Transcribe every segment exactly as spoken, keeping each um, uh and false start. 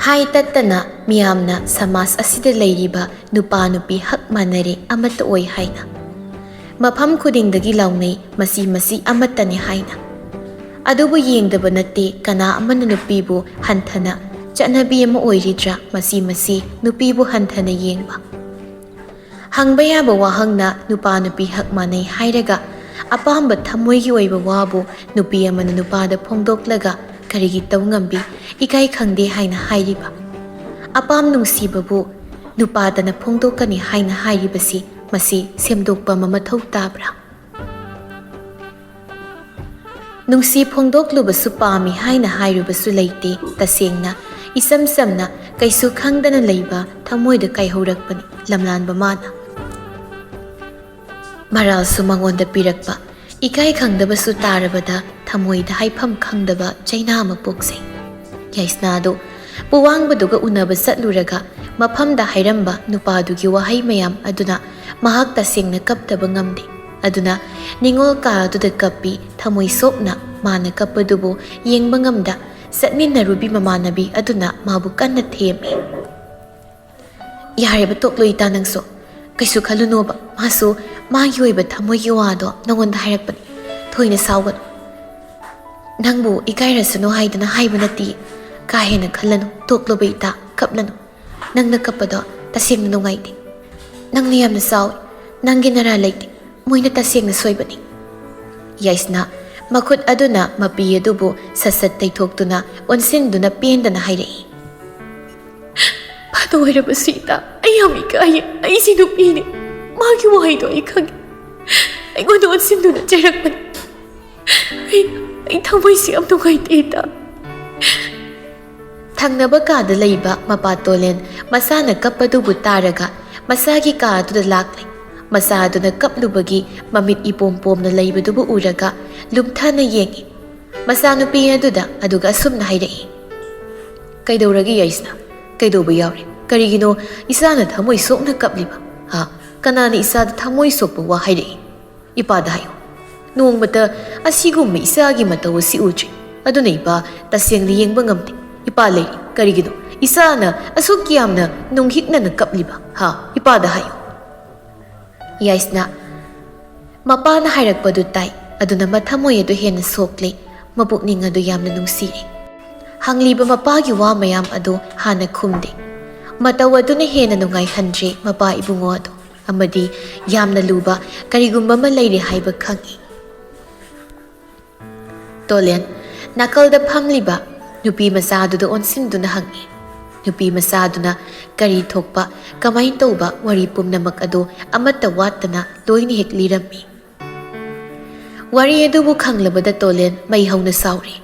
ꯍꯥꯏ ꯇꯠꯇꯅ ꯃꯤꯌꯥꯝꯅ ꯁꯃꯥꯖ ꯑꯁꯤꯗ ꯂꯩꯔꯤꯕ ꯅꯨꯄꯥ ꯅꯨꯄꯤ ꯍꯛ ꯃꯥꯟꯅꯔꯦ, ꯑꯃꯠꯇ ꯑꯣꯏ ꯍꯥꯏꯅ꯫ ꯃꯐꯝ ꯈꯨꯗꯤꯡꯗꯒꯤ ꯂꯥꯎꯅꯩ, ꯃꯁꯤ ꯃꯁꯤ ꯑꯃꯠꯇꯅꯤ ꯍꯥꯏꯅ꯫ ꯑꯗꯨꯕꯨ ꯌꯦꯡꯗꯕ ꯅꯠꯇꯦ ꯀꯅꯥ ꯑꯃꯅ ꯅꯨꯄꯤꯕꯨ ꯍꯟꯊꯅ꯫ ꯆꯠꯅꯕꯤ ꯑꯃ ꯑꯣꯏꯔꯤꯗ꯭ꯔꯥ ꯃꯁꯤ ꯃꯁꯤ ꯅꯨꯄꯤꯕꯨ ꯍꯟꯊꯅ ꯌꯦꯡꯕ? ꯍꯪꯕ ꯌꯥꯕ ꯋꯥꯍꯪꯅ ꯅꯨꯄꯥ ꯅꯨꯄꯤ ꯍꯛ ꯃꯥꯟꯅꯩ ꯍꯥꯏꯔꯒ, ꯑꯄꯥꯝꯕ ꯊꯃꯣꯏꯒꯤ ꯑꯣꯏꯕ ꯋꯥꯕꯨ ꯅꯨꯄꯤ ꯑꯃꯅ ꯅꯨꯄꯥꯗ ꯐꯣꯡꯗꯣꯛꯂꯒ ꯀꯔꯤꯒꯤ ꯇꯧ ꯉꯝꯕꯤ? ꯏꯀꯥꯏ ꯈꯪꯗꯦ ꯍꯥꯏꯅ ꯍꯥꯏꯔꯤꯕ꯫ ꯑꯄꯥꯝ ꯅꯨꯡꯁꯤꯕꯕꯨ ꯅꯨꯄꯥꯗꯅ ꯐꯣꯡꯗꯣꯛꯀꯅꯤ ꯍꯥꯏꯅ ꯍꯥꯏꯔꯤꯕꯁꯤ, ꯃꯁꯤ ꯁꯦꯝꯗꯣꯛꯄ ꯑꯃ ꯃꯊꯧ ꯇꯥꯕ꯭ꯔꯥ? ꯅꯨꯡꯁꯤ ꯐꯣꯡꯗꯣꯛꯂꯨꯕꯁꯨ ꯄꯥꯝꯃꯤ ꯍꯥꯏꯅ ꯍꯥꯏꯔꯨꯕꯁꯨ ꯂꯩꯇꯦ꯫ ꯇꯁꯦꯡꯅ, ꯏꯆꯝ ꯆꯝꯅ, ꯀꯩꯁꯨ ꯈꯪꯗꯅ ꯂꯩꯕ ꯊꯃꯣꯏꯗ ꯀꯥꯏꯍꯧꯔꯛꯄꯅꯤ ꯂꯝꯂꯥꯟꯕ ꯃꯥꯅ꯫ ꯃꯔꯥꯜꯁꯨ ꯃꯉꯣꯟꯗ ꯄꯤꯔꯛꯄ, ꯏꯀꯥꯏ ꯈꯪꯗꯕꯁꯨ ꯇꯥꯔꯕꯗ ꯊꯃꯣꯏꯗ ꯍꯥꯏꯐꯝ ꯈꯪꯗꯕ ꯆꯩꯅꯥ ꯑꯃ ꯄꯣꯛꯆꯩ꯫ ꯌꯥꯏꯁꯅꯥꯗꯨ ꯄꯨꯋꯥꯡꯕꯗꯨꯒ ꯎꯅꯕ ꯆꯠꯂꯨꯔꯒ ꯃꯐꯝꯗ ꯍꯥꯏꯔꯝꯕ ꯅꯨꯄꯥꯗꯨꯒꯤ ꯋꯥꯍꯩ ꯃꯌꯥꯝ ꯑꯗꯨꯅ ꯃꯍꯥꯛ ꯇꯁꯦꯡꯅ ꯀꯞꯇꯕ ꯉꯝꯗꯦ꯫ ꯑꯗꯨꯅ ꯅꯤꯡꯉꯣꯜ ꯀꯥ ꯑꯗꯨꯗ ꯀꯞꯄꯤ, ꯊꯃꯣꯏ ꯁꯣꯛꯅ ꯃꯥꯅ ꯀꯞꯄꯗꯨꯕꯨ ꯌꯦꯡꯕ ꯉꯝꯗ ꯆꯠꯃꯤꯟꯅꯔꯨꯕꯤ ꯃꯃꯥꯟꯅꯕꯤ ꯑꯗꯨꯅ ꯃꯥꯕꯨ ꯀꯟꯅ ꯊꯦꯝꯃꯤ꯫ "ꯌꯥꯔꯦꯕ, ꯇꯣꯛꯂꯣ ꯏꯇꯥ, ꯅꯪꯁꯨ ꯀꯩꯁꯨ ꯈꯜꯂꯨꯅꯣꯕ꯫ ꯃꯥꯁꯨ ꯃꯥꯒꯤ ꯑꯣꯏꯕ ꯊꯃꯣꯏꯒꯤ ꯋꯥꯗꯣ ꯅꯉꯣꯟꯗ ꯍꯥꯏꯔꯛꯄꯅꯤ꯫ ꯊꯣꯏꯅ ꯁꯥꯎꯒꯅꯨ꯫ ꯅꯪꯕꯨ ꯏꯀꯥꯏꯔꯁꯅꯨ ꯍꯥꯏꯗꯅ ꯍꯥꯏꯕ ꯅꯠꯇꯦ꯫ ꯀꯥ ꯍꯦꯟꯅ ꯈꯜꯂꯅꯨ, ꯇꯣꯛꯂꯣꯕ ꯏꯇꯥ, ꯀꯞꯂꯅꯨ꯫ ꯅꯪꯅ ꯀꯞꯄꯗꯣ ꯇꯁꯦꯡꯅ ꯅꯨꯡꯉꯥꯏꯇꯦ꯫ ꯅꯪꯅ ꯌꯥꯝꯅ ꯆꯥꯎꯏ꯫ ꯅꯪꯒꯤ ꯅꯔꯥ ꯂꯩꯇꯦ꯫ ꯃꯣꯏꯅ ꯇꯁꯦꯡꯅ ꯁꯣꯏꯕꯅꯤ꯫" ꯌꯥꯏꯁꯅꯥ ꯃꯈꯨꯠ ꯑꯗꯨꯅ ꯃꯄꯤ ꯑꯗꯨꯕꯨ ꯁꯠ ꯁꯠ ꯇꯩꯊꯣꯛꯇꯨꯅ ꯑꯣꯟꯁꯤꯟꯗꯨꯅ ꯄꯦꯟꯗꯅ ꯍꯥꯏꯔꯛꯏ꯫ "ꯐꯅ ꯑꯣꯏꯔꯕꯁꯨ ꯏꯇꯥ, ꯑꯩ ꯌꯥꯝ ꯏꯀꯥꯏꯌꯦ꯫ ꯑꯩꯁꯤ ꯅꯨꯄꯤꯅꯤ꯫ ꯃꯥꯒꯤ ꯋꯥꯍꯩꯗꯣ ꯑꯩ ꯈꯪꯉꯤ꯫ ꯑꯩꯉꯣꯟꯗ ꯑꯣꯟꯁꯤꯟꯗꯨꯅ ꯆꯩꯔꯛꯄꯅꯤ꯫ ꯑꯩ, ꯑꯩ ꯊꯃꯣꯏꯁꯤ ꯌꯥꯝ ꯅꯨꯡꯉꯥꯏꯇꯦ ꯏꯇꯥ꯫" ꯊꯪꯅꯕ ꯀꯥꯗ ꯂꯩꯕ ꯃꯄꯥ ꯇꯣꯂꯦꯟ ꯃꯆꯥꯅ ꯀꯞꯄꯗꯨꯕꯨ ꯇꯥꯔꯒ ꯃꯆꯥꯒꯤ ꯀꯥ ꯑꯗꯨꯗ ꯂꯥꯛꯂꯦ꯫ ꯃꯆꯥ ꯑꯗꯨꯅ ꯀꯞꯂꯨꯕꯒꯤ ꯃꯃꯤꯠ ꯏꯄꯣꯝ ꯄꯣꯝꯅ ꯂꯩꯕꯗꯨꯕꯨ ꯎꯔꯒ ꯂꯨꯝꯊꯅ ꯌꯦꯡꯏ꯫ ꯃꯆꯥꯅꯨꯄꯤ ꯑꯗꯨꯗ ꯑꯗꯨꯒ ꯑꯁꯨꯝꯅ ꯍꯥꯏꯔꯛꯏ꯫ "ꯀꯩꯗꯧꯔꯒꯦ ꯌꯥꯏꯁꯅꯥ? ꯀꯩꯗꯧꯕ ꯌꯥꯎꯔꯦ? ꯀꯔꯤꯒꯤꯅꯣ ꯏꯆꯥꯅ ꯊꯃꯣꯏ ꯁꯣꯛꯅ ꯀꯞꯂꯤꯕ? ꯍꯥ? ꯀꯅꯥꯅ ꯏꯆꯥꯗ ꯊꯃꯣꯏ ꯁꯣꯛꯄ ꯋꯥ ꯍꯥꯏꯔꯛꯏ? ꯏꯄꯥꯗ ꯍꯥꯏꯌꯨ꯫ ꯅꯣꯡꯃꯇ ꯑꯁꯤꯒꯨꯝꯕ ꯏꯆꯥꯒꯤ ꯃꯇꯧ ꯑꯁꯤ ꯎꯗ꯭ꯔꯤ꯫ ꯑꯗꯨꯅ ꯏꯄꯥ ꯇꯁꯦꯡꯅ ꯌꯦꯡꯕ ꯉꯝꯗꯦ꯫ ꯏꯄꯥ ꯂꯩꯔꯤ꯫ ꯀꯔꯤꯒꯤꯅꯣ? "ꯏꯆꯥꯅ ꯑꯁꯨꯛ ꯌꯥꯝꯅ ꯅꯨꯡꯍꯤꯛꯅꯅ ꯀꯞꯂꯤꯕ, ꯍꯥ? ꯏꯄꯥꯗ ꯍꯥꯏꯌꯨ꯫" ꯌꯥꯏꯁꯅ ꯃꯄꯥꯅ ꯍꯥꯏꯔꯛꯄꯗꯨ ꯇꯥꯏ, ꯑꯗꯨꯅ ꯃꯊꯃꯣꯏ ꯑꯗꯨ ꯍꯦꯟꯅ ꯁꯣꯛꯂꯦ, ꯃꯄꯨꯛꯅꯤꯡ ꯑꯗꯨ ꯌꯥꯝꯅ ꯅꯨꯡꯁꯤꯔꯦ꯫ ꯍꯪꯂꯤꯕ ꯃꯄꯥꯒꯤ ꯋꯥ ꯃꯌꯥꯝ ꯑꯗꯨ ꯍꯥꯟꯅ ꯈꯨꯝꯗꯦ꯫ ꯃꯇꯧ ꯑꯗꯨꯅ ꯍꯦꯟꯅ ꯅꯨꯡꯉꯥꯏꯍꯟꯗ꯭ꯔꯦ ꯃꯄꯥ ꯏꯕꯨꯡꯉꯣ ꯑꯗꯨ, ꯑꯃꯗꯤ ꯌꯥꯝꯅ ꯂꯨꯕ ꯀꯔꯤꯒꯨꯝꯕ ꯑꯃ ꯂꯩꯔꯦ ꯍꯥꯏꯕ ꯈꯪꯏ꯫ ꯇꯣꯂꯦꯟ ꯅꯥꯀꯜꯗ ꯐꯝꯂꯤꯕ ꯅꯨꯄꯤ ꯃꯆꯥꯗꯨꯗ ꯑꯣꯟꯁꯤꯟꯗꯨꯅ ꯍꯪꯉꯤ꯫ ꯅꯨꯄꯤ ꯃꯆꯥꯗꯨꯅ ꯀꯔꯤ ꯊꯣꯛꯄ, ꯀꯃꯥꯏꯅ ꯇꯧꯕ ꯋꯥꯔꯤ ꯄꯨꯝꯅꯃꯛ ꯑꯗꯨ ꯑꯃꯠꯇ ꯋꯥꯠꯇꯅ ꯂꯣꯏꯅ ꯍꯦꯛ ꯂꯤꯔꯝꯃꯤ꯫ ꯋꯥꯔꯤ ꯑꯗꯨꯕꯨ ꯈꯪꯂꯕꯗ ꯇꯣꯂꯦꯟ ꯃꯩ ꯍꯧꯅ ꯁꯥꯎꯔꯤ꯫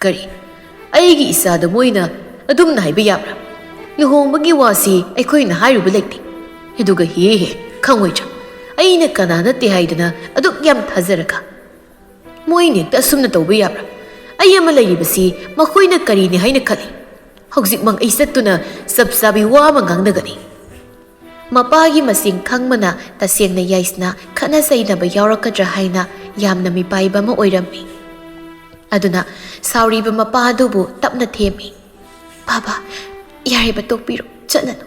"ꯀꯔꯤ? ꯑꯩꯒꯤ ꯏꯆꯥꯗ ꯃꯣꯏꯅ ꯑꯗꯨꯝꯅ ꯍꯥꯏꯕ ꯌꯥꯕ꯭ꯔꯥ? ꯂꯨꯍꯣꯡꯕꯒꯤ ꯋꯥꯁꯤ ꯑꯩꯈꯣꯏꯅ ꯍꯥꯏꯔꯨꯕ ꯂꯩꯇꯦ꯫ ꯑꯗꯨꯒ ꯍꯦ ꯍꯦ, ꯈꯪꯉꯣꯏꯗ꯭ꯔꯥ? ꯑꯩꯅ ꯀꯅꯥ ꯅꯠꯇꯦ ꯍꯥꯏꯗꯅ ꯑꯗꯨꯛ ꯌꯥꯝ ꯊꯥꯖꯔꯒ? ꯃꯣꯏꯅ ꯍꯦꯛꯇ ꯑꯁꯨꯝꯅ ꯇꯧꯕ ꯌꯥꯕ꯭ꯔꯥ? ꯑꯩ ꯑꯃ ꯂꯩꯔꯤꯕꯁꯤ ꯃꯈꯣꯏꯅ ꯀꯔꯤꯅꯤ ꯍꯥꯏꯅ ꯈꯜꯂꯤ? ꯍꯧꯖꯤꯛꯃꯛ ꯑꯩ ꯆꯠꯇꯨꯅ ꯆꯞ ꯆꯥꯕꯤ ꯋꯥ ꯑꯃ ꯉꯥꯡꯅꯒꯅꯤ꯫" ꯃꯄꯥꯒꯤ ꯃꯁꯤꯡ ꯈꯪꯕꯅ ꯇꯁꯦꯡꯅ ꯌꯥꯏꯁꯅ ꯈꯠꯅ ꯆꯩꯅꯕ ꯌꯥꯎꯔꯛꯀꯗ꯭ꯔꯥ ꯍꯥꯏꯅ ꯌꯥꯝꯅ ꯃꯤꯄꯥꯏꯕ ꯑꯃ ꯑꯣꯏꯔꯝꯃꯤ꯫ ꯑꯗꯨꯅ ꯁꯥꯎꯔꯤꯕ ꯃꯄꯥ ꯑꯗꯨꯕꯨ ꯇꯞꯅ ꯊꯦꯝꯃꯤ꯫ "ꯕꯥꯕꯥ, ꯌꯥꯔꯦꯕ, ꯇꯣꯛꯄꯤꯔꯣ, ꯆꯠꯂꯅꯨ꯫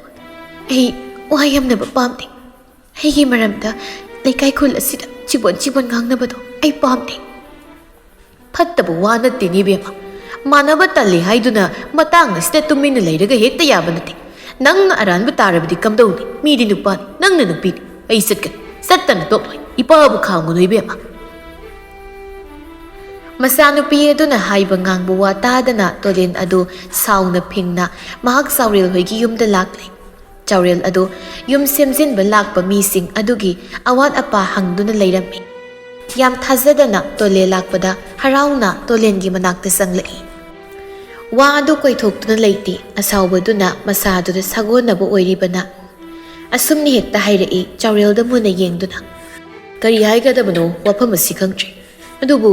ꯑꯩ ꯋꯥ ꯌꯥꯝꯅꯕ ꯄꯥꯝꯗꯦ꯫ ꯑꯩꯒꯤ ꯃꯔꯝꯗ ꯂꯩꯀꯥꯏ ꯈꯨꯜ ꯑꯁꯤꯗ ꯆꯤꯕꯣꯟ ꯆꯤꯕꯣꯟ ꯉꯥꯡꯅꯕꯗꯣ ꯑꯩ ꯄꯥꯝꯗꯦ꯫" "ꯐꯠꯇꯕ ꯋꯥ ꯅꯠꯇꯦꯅꯦ ꯏꯕꯦꯝꯃ꯫ ꯃꯥꯟꯅꯕ ꯇꯜꯂꯤ ꯍꯥꯏꯗꯨꯅ ꯃꯇꯥꯡ ꯑꯁꯤꯗ ꯇꯨꯃꯤꯟꯅ ꯂꯩꯔꯒ ꯍꯦꯛꯇ ꯌꯥꯕ ꯅꯠꯇꯦ꯫ ꯅꯪꯅ ꯑꯔꯥꯟꯕ ꯇꯥꯔꯕꯗꯤ ꯀꯝꯗꯧꯅꯤ? ꯃꯤꯗꯤ ꯅꯨꯄꯥꯅꯤ, ꯅꯪꯅ ꯅꯨꯄꯤꯅꯤ꯫ ꯑꯩ ꯆꯠꯀꯅꯤ꯫ ꯆꯠꯇꯅ ꯇꯣꯛꯂꯣꯏ꯫ ꯏꯄꯥꯕꯨ ꯈꯥꯡꯉꯨꯅꯨ ꯏꯕꯦꯝꯃ꯫" ꯃꯆꯥꯅꯨꯄꯤ ꯑꯗꯨꯅ ꯍꯥꯏꯕ ꯉꯥꯡꯕ ꯋꯥ ꯇꯥꯗꯅ ꯇꯣꯂꯦꯟ ꯑꯗꯨ ꯁꯥꯎꯅ ꯐꯤꯡꯅ ꯃꯍꯥꯛ ꯆꯥꯎꯔꯦꯜ ꯍꯣꯏꯒꯤ ꯌꯨꯝꯗ ꯂꯥꯛꯂꯦ꯫ ꯆꯥꯎꯔꯦꯜ ꯑꯗꯨ ꯌꯨꯝ ꯁꯦꯝꯖꯤꯟꯕ ꯂꯥꯛꯄ ꯃꯤꯁꯤꯡ ꯑꯗꯨꯒꯤ ꯑꯋꯥꯠ ꯑꯄꯥ ꯍꯪꯗꯨꯅ ꯂꯩꯔꯝꯃꯤ꯫ ꯌꯥꯝ ꯊꯥꯖꯗꯅ ꯇꯣꯂꯦ ꯂꯥꯛꯄꯗ ꯍꯔꯥꯎꯅ ꯇꯣꯂꯦꯟꯒꯤ ꯃꯅꯥꯛꯇ ꯆꯪꯂꯛꯏ꯫ ꯋꯥ ꯑꯗꯨ ꯀꯣꯏꯊꯣꯛꯇꯨꯅ ꯂꯩꯇꯦ꯫ ꯑꯁꯥꯎꯕꯗꯨꯅ ꯃꯁꯥꯗꯨꯗ ꯁꯥꯒꯣꯟꯅꯕ ꯑꯣꯏꯔꯤꯕꯅ ꯑꯁꯨꯝꯅ ꯍꯦꯛꯇ ꯍꯥꯏꯔꯛꯏ, ꯆꯥꯎꯔꯦꯜꯗ ꯃꯨꯟꯅ ꯌꯦꯡꯗꯨꯅ꯫ "ꯀꯔꯤ ꯍꯥꯏꯒꯗꯕꯅꯣ? ꯋꯥꯐꯝ ꯑꯁꯤ ꯈꯪꯗ꯭ꯔꯦ꯫ ꯑꯗꯨꯕꯨ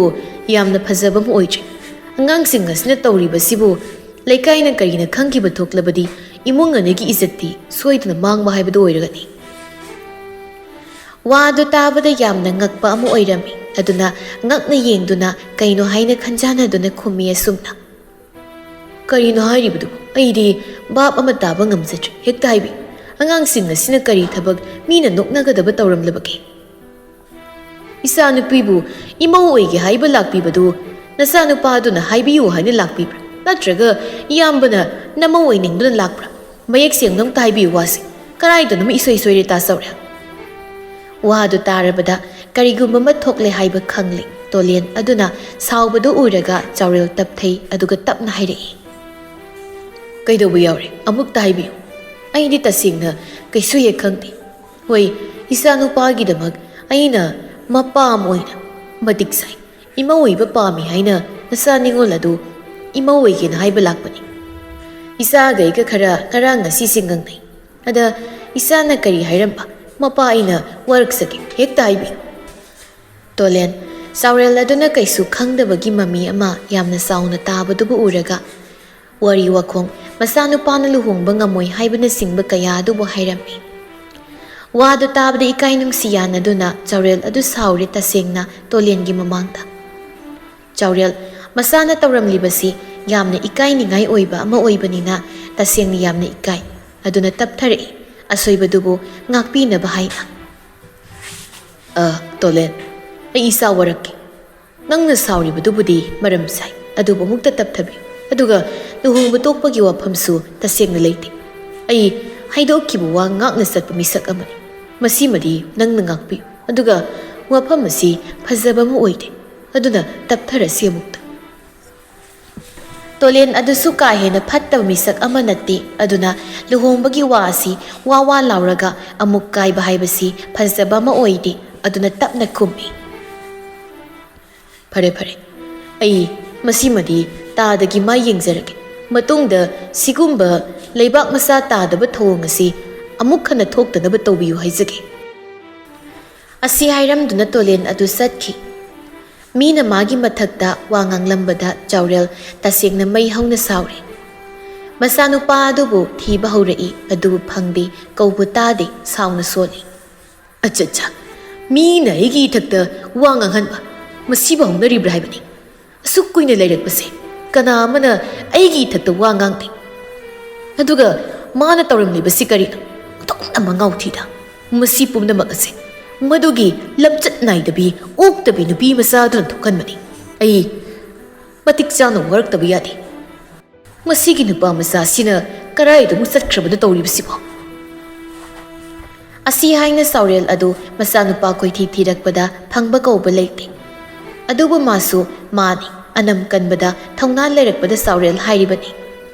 ꯌꯥꯝꯅ ꯐꯖꯕ ꯑꯃ ꯑꯣꯏꯗ꯭ꯔꯦ꯫ ꯑꯉꯥꯡꯁꯤꯡ ꯑꯁꯤꯅ ꯇꯧꯔꯤꯕꯁꯤꯕꯨ ꯂꯩꯀꯥꯏꯅ ꯀꯔꯤꯅ ꯈꯪꯈꯤꯕ ꯊꯣꯛꯂꯕꯗꯤ ꯏꯃꯨꯡ ꯑꯅꯤꯒꯤ ꯏꯖꯠꯇꯤ ꯁꯣꯏꯗꯅ ꯃꯥꯡꯕ ꯍꯥꯏꯕꯗꯨ ꯑꯣꯏꯔꯒꯅꯤ꯫" ꯋꯥ ꯑꯗꯨ ꯇꯥꯕꯗ ꯌꯥꯝꯅ ꯉꯛꯄ ꯑꯃ ꯑꯣꯏꯔꯝꯃꯤ꯫ ꯑꯗꯨꯅ ꯉꯛꯅ ꯌꯦꯡꯗꯨꯅ ꯀꯩꯅꯣ ꯍꯥꯏꯅ ꯈꯟꯖꯥꯟꯅꯗꯨꯅ ꯈꯨꯝꯃꯤ ꯑꯁꯨꯝꯅ꯫ "ꯀꯔꯤꯅꯣ ꯍꯥꯏꯔꯤꯕꯗꯨꯕꯨ? ꯑꯩꯗꯤ ꯚꯥꯞ ꯑꯃ ꯇꯥꯕ ꯉꯝꯖꯗ꯭ꯔꯦ꯫ ꯍꯦꯛꯇ ꯍꯥꯏꯕꯤꯌꯨ, ꯑꯉꯥꯡꯁꯤꯡ ꯑꯁꯤꯅ ꯀꯔꯤ ꯊꯕꯛ ꯃꯤꯅ ꯅꯣꯛꯅꯒꯗꯕ ꯇꯧꯔꯝꯂꯕꯒꯦ? ꯏꯆꯥꯅꯨꯄꯤꯕꯨ ꯏꯃꯧ ꯑꯣꯏꯒꯦ ꯍꯥꯏꯕ ꯂꯥꯛꯄꯤꯕꯗꯨ ꯅꯆꯥꯅꯨꯄꯥ ꯑꯗꯨꯅ ꯍꯥꯏꯕꯤꯌꯨ ꯍꯥꯏꯅ ꯂꯥꯛꯄꯤꯕ꯭ꯔꯥ? ꯅꯠꯇ꯭ꯔꯒ ꯏꯌꯥꯝꯕꯅ ꯅꯃꯧ ꯑꯣꯏꯅꯤꯡꯗꯨꯅ ꯂꯥꯛꯄ꯭ꯔꯥ? ꯃꯌꯦꯛ ꯁꯦꯡꯅ ꯑꯝꯇ ꯍꯥꯏꯕꯤꯌꯨ ꯋꯥꯁꯦ꯫ ꯀꯗꯥꯏꯗꯅꯣꯃ ꯏꯁꯣꯏ ꯁꯣꯏꯔꯦ ꯇꯥ ꯆꯥꯎꯔꯦꯜ꯫ ꯋꯥꯗꯨ ꯇꯥꯔꯕꯗ ꯀꯔꯤꯒꯨꯝꯕ ꯑꯃ ꯊꯣꯛꯂꯦ ꯍꯥꯏꯕ ꯈꯪꯂꯦ꯫ ꯇꯣꯂꯦꯟ ꯑꯗꯨꯅ ꯁꯥꯎꯕꯗꯨ ꯎꯔꯒ ꯆꯥꯎꯔꯦꯜ ꯇꯞꯊꯩ, ꯑꯗꯨꯒ ꯇꯞꯅ ꯍꯥꯏꯔꯛꯏ, "ꯀꯩꯗꯧꯕ ꯌꯥꯎꯔꯦ? ꯑꯃꯨꯛꯇ ꯍꯥꯏꯕꯤꯌꯨ꯫ ꯑꯩꯗꯤ ꯇꯁꯦꯡꯅ ꯀꯩꯁꯨ ꯍꯦꯛ ꯈꯪꯗꯦ꯫ ꯍꯣꯏ, ꯏꯆꯥꯅꯨꯄꯥꯒꯤꯗꯃꯛ ꯑꯩꯅ ꯃꯄꯥ ꯑꯃ ꯑꯣꯏꯅ ꯃꯇꯤꯛ ꯆꯥꯏ꯫ ꯏꯃꯧ ꯑꯣꯏꯕ ꯄꯥꯝꯃꯤ ꯍꯥꯏꯅ ꯅꯆꯥ ꯅꯤꯉꯣꯜ ꯑꯗꯨ ꯏꯃꯧ ꯑꯣꯏꯒꯦꯅ ꯍꯥꯏꯕ ꯂꯥꯛꯄꯅꯤ꯫ ꯏꯆꯥꯒ ꯑꯩꯒ ꯈꯔ ꯉꯔꯥꯡ ꯉꯁꯤꯁꯦ ꯉꯪꯅꯩ꯫ ꯑꯗ ꯏꯆꯥꯅ ꯀꯔꯤ ꯍꯥꯏꯔꯝꯕ? ꯃꯄꯥ ꯑꯩꯅ ꯋꯥꯔꯛꯆꯒꯦ, ꯍꯦꯛꯇ ꯍꯥꯏꯕꯤꯌꯨ꯫" ꯇꯣꯂꯦꯟ, ꯆꯥꯎꯔꯦꯜ ꯑꯗꯨꯅ ꯀꯩꯁꯨ ꯈꯪꯗꯕꯒꯤ ꯃꯃꯤ ꯑꯃ ꯌꯥꯝꯅ ꯆꯥꯎꯅ ꯇꯥꯕꯗꯨꯕꯨ ꯎꯔꯒ, ꯋꯥꯔꯤ ꯋꯥꯈꯣꯡ, ꯃꯆꯥꯅꯨꯄꯥꯅ ꯂꯨꯍꯣꯡꯕ ꯉꯝꯃꯣꯏ ꯍꯥꯏꯕꯅꯆꯤꯡꯕ ꯀꯌꯥ ꯑꯗꯨꯕꯨ ꯍꯥꯏꯔꯝꯃꯤ꯫ ꯋꯥꯗꯨ ꯇꯥꯕꯗ ꯏꯀꯥꯏ ꯅꯨꯡꯁꯤ ꯌꯥꯅꯗꯨꯅ ꯆꯥꯎꯔꯦꯜ ꯑꯗꯨ ꯁꯥꯎꯔꯦ ꯇꯁꯦꯡꯅ ꯇꯣꯂꯦꯟꯒꯤ ꯃꯃꯥꯡꯗ꯫ ꯆꯥꯎꯔꯦꯜ, ꯃꯁꯥꯅ ꯇꯧꯔꯝꯂꯤꯕꯁꯤ ꯌꯥꯝꯅ ꯏꯀꯥꯏꯅꯤꯡꯉꯥꯏ ꯑꯣꯏꯕ ꯑꯃ ꯑꯣꯏꯕꯅꯤꯅ ꯇꯁꯦꯡꯅ ꯌꯥꯝꯅ ꯏꯀꯥꯏ꯫ ꯑꯗꯨꯅ ꯇꯞꯊꯔꯛꯏ, ꯑꯁꯣꯏꯕꯗꯨꯕꯨ ꯉꯥꯛꯄꯤꯅꯕ ꯍꯥꯏꯅ꯫ "ꯑ, ꯇꯣꯂꯦꯟ, ꯑꯩ ꯏꯆꯥ ꯋꯥꯔꯛꯀꯦ꯫ ꯅꯪꯅ ꯁꯥꯎꯔꯤꯕꯗꯨꯕꯨꯗꯤ ꯃꯔꯝ ꯆꯥꯏ, ꯑꯗꯨꯕꯨ ꯑꯃꯨꯛꯇ ꯇꯞꯊꯕꯤꯌꯨ꯫ ꯑꯗꯨꯒ ꯂꯨꯍꯣꯡꯕ ꯇꯣꯛꯄꯒꯤ ꯋꯥꯐꯝꯁꯨ ꯇꯁꯦꯡꯅ ꯂꯩꯇꯦ꯫ ꯑꯩ ꯍꯥꯏꯗꯣꯛꯈꯤꯕ ꯋꯥ ꯉꯥꯛꯅ ꯆꯠꯄ ꯃꯤꯁꯛ ꯑꯃꯅꯤ꯫ ꯃꯁꯤꯃꯗꯤ ꯅꯪꯅ ꯉꯥꯛꯄꯤꯌꯨ꯫ ꯑꯗꯨꯒ ꯋꯥꯐꯝ ꯑꯁꯤ ꯐꯖꯕ ꯑꯃ ꯑꯣꯏꯗꯦ, ꯑꯗꯨꯅ ꯇꯞꯊꯔꯁꯤ ꯑꯃꯨꯛꯇ꯫" ꯇꯣꯂꯦꯟ ꯑꯗꯨꯁꯨ ꯀꯥ ꯍꯦꯟꯅ ꯐꯠꯇꯕ ꯃꯤꯁꯛ ꯑꯃ ꯅꯠꯇꯦ, ꯑꯗꯨꯅ ꯂꯨꯍꯣꯡꯕꯒꯤ ꯋꯥ ꯑꯁꯤ ꯋꯥ ꯋꯥ ꯂꯥꯎꯔꯒ ꯑꯃꯨꯛ ꯀꯥꯏꯕ ꯍꯥꯏꯕꯁꯤ ꯐꯖꯕ ꯑꯃ ꯑꯣꯏꯗꯦ, ꯑꯗꯨꯅ ꯇꯞꯅ ꯈꯨꯝꯃꯤ, "ꯐꯔꯦ, ꯐꯔꯦ, ꯑꯩ ꯃꯁꯤꯃꯗꯤ ꯇꯥꯗꯒꯤ ꯃꯥꯏ ꯌꯦꯡꯖꯔꯒꯦ꯫ ꯃꯇꯨꯡꯗ ꯁꯤꯒꯨꯝꯕ ꯂꯩꯕꯥꯛ ꯃꯆꯥ ꯇꯥꯗꯕ ꯊꯧꯑꯣꯡ ꯑꯁꯤ ꯑꯃꯨꯛ ꯍꯟꯅ ꯊꯣꯛꯇꯅꯕ ꯇꯧꯕꯤꯌꯨ ꯍꯥꯏꯖꯒꯦ꯫" ꯑꯁꯤ ꯍꯥꯏꯔꯝꯗꯨꯅ ꯇꯣꯂꯦꯟ ꯑꯗꯨ ꯆꯠꯈꯤ꯫ ꯃꯤꯅ ꯃꯥꯒꯤ ꯃꯊꯛꯇ ꯋꯥ ꯉꯥꯡꯂꯝꯕꯗ ꯆꯥꯎꯔꯦꯜ ꯇꯁꯦꯡꯅ ꯃꯩ ꯍꯧꯅ ꯁꯥꯎꯔꯦ꯫ ꯃꯆꯥꯅꯨꯄꯥ ꯑꯗꯨꯕꯨ ꯊꯤꯕ ꯍꯧꯔꯛꯏ, ꯑꯗꯨꯕꯨ ꯐꯪꯗꯦ, ꯀꯧꯕ ꯇꯥꯗꯦ, ꯁꯥꯎꯅ ꯁꯣꯜꯂꯤ꯫ "ꯑꯆꯠꯆꯥ, ꯃꯤꯅ ꯑꯩꯒꯤ ꯏꯊꯛꯇ ꯋꯥ ꯉꯥꯡꯍꯟꯕ, ꯃꯁꯤꯕꯨ ꯍꯧꯅꯔꯤꯕ꯭ꯔꯥ ꯍꯥꯏꯕꯅꯤ꯫ ꯑꯁꯨꯛ ꯀꯨꯏꯅ ꯂꯩꯔꯛꯄꯁꯦ ꯀꯅꯥ ꯑꯃꯅ ꯑꯩꯒꯤ ꯏꯊꯛꯇ ꯋꯥ ꯉꯥꯡꯗꯦ꯫ ꯑꯗꯨꯒ ꯃꯥꯅ ꯇꯧꯔꯝꯂꯤꯕꯁꯤ ꯀꯔꯤꯅꯣ? ꯑꯣꯟꯊꯣꯛꯅ ꯃꯉꯥꯎ ꯊꯤꯗ꯫ ꯃꯁꯤ ꯄꯨꯝꯅꯃꯛ ꯑꯁꯤ ꯃꯗꯨꯒꯤ ꯂꯝꯆꯠ ꯅꯥꯏꯗꯕꯤ, ꯑꯣꯛꯇꯕꯤ ꯅꯨꯄꯤ ꯃꯆꯥ ꯑꯗꯨꯅ ꯊꯣꯛꯍꯟꯕꯅꯤ꯫ ꯑꯩ ꯃꯇꯤꯛ ꯆꯥꯅ ꯋꯥꯔꯛꯇꯕ ꯌꯥꯗꯦ꯫ ꯃꯁꯤꯒꯤ ꯅꯨꯄꯥ ꯃꯆꯥꯁꯤꯅ ꯀꯗꯥꯏꯗ ꯑꯃꯨꯛ ꯆꯠꯈ꯭ꯔꯕꯅꯣ ꯇꯧꯔꯤꯕꯁꯤꯕꯣ? ꯑꯁꯤ ꯍꯥꯏꯅ ꯆꯥꯎꯔꯦꯜ ꯑꯗꯨ ꯃꯆꯥꯅꯨꯄꯥ ꯀꯣꯏꯊꯤ ꯊꯤꯔꯛꯄꯗ ꯐꯪꯕ ꯀꯧꯕ ꯂꯩꯇꯦ꯫ ꯑꯗꯨꯕꯨ ꯃꯥꯁꯨ ꯃꯥꯅꯤ, ꯑꯅꯝ ꯀꯟꯕꯗ ꯊꯧꯅꯥ ꯂꯩꯔꯛꯄꯗ ꯆꯥꯎꯔꯦꯜ ꯍꯥꯏꯔꯤꯕꯅꯤ꯫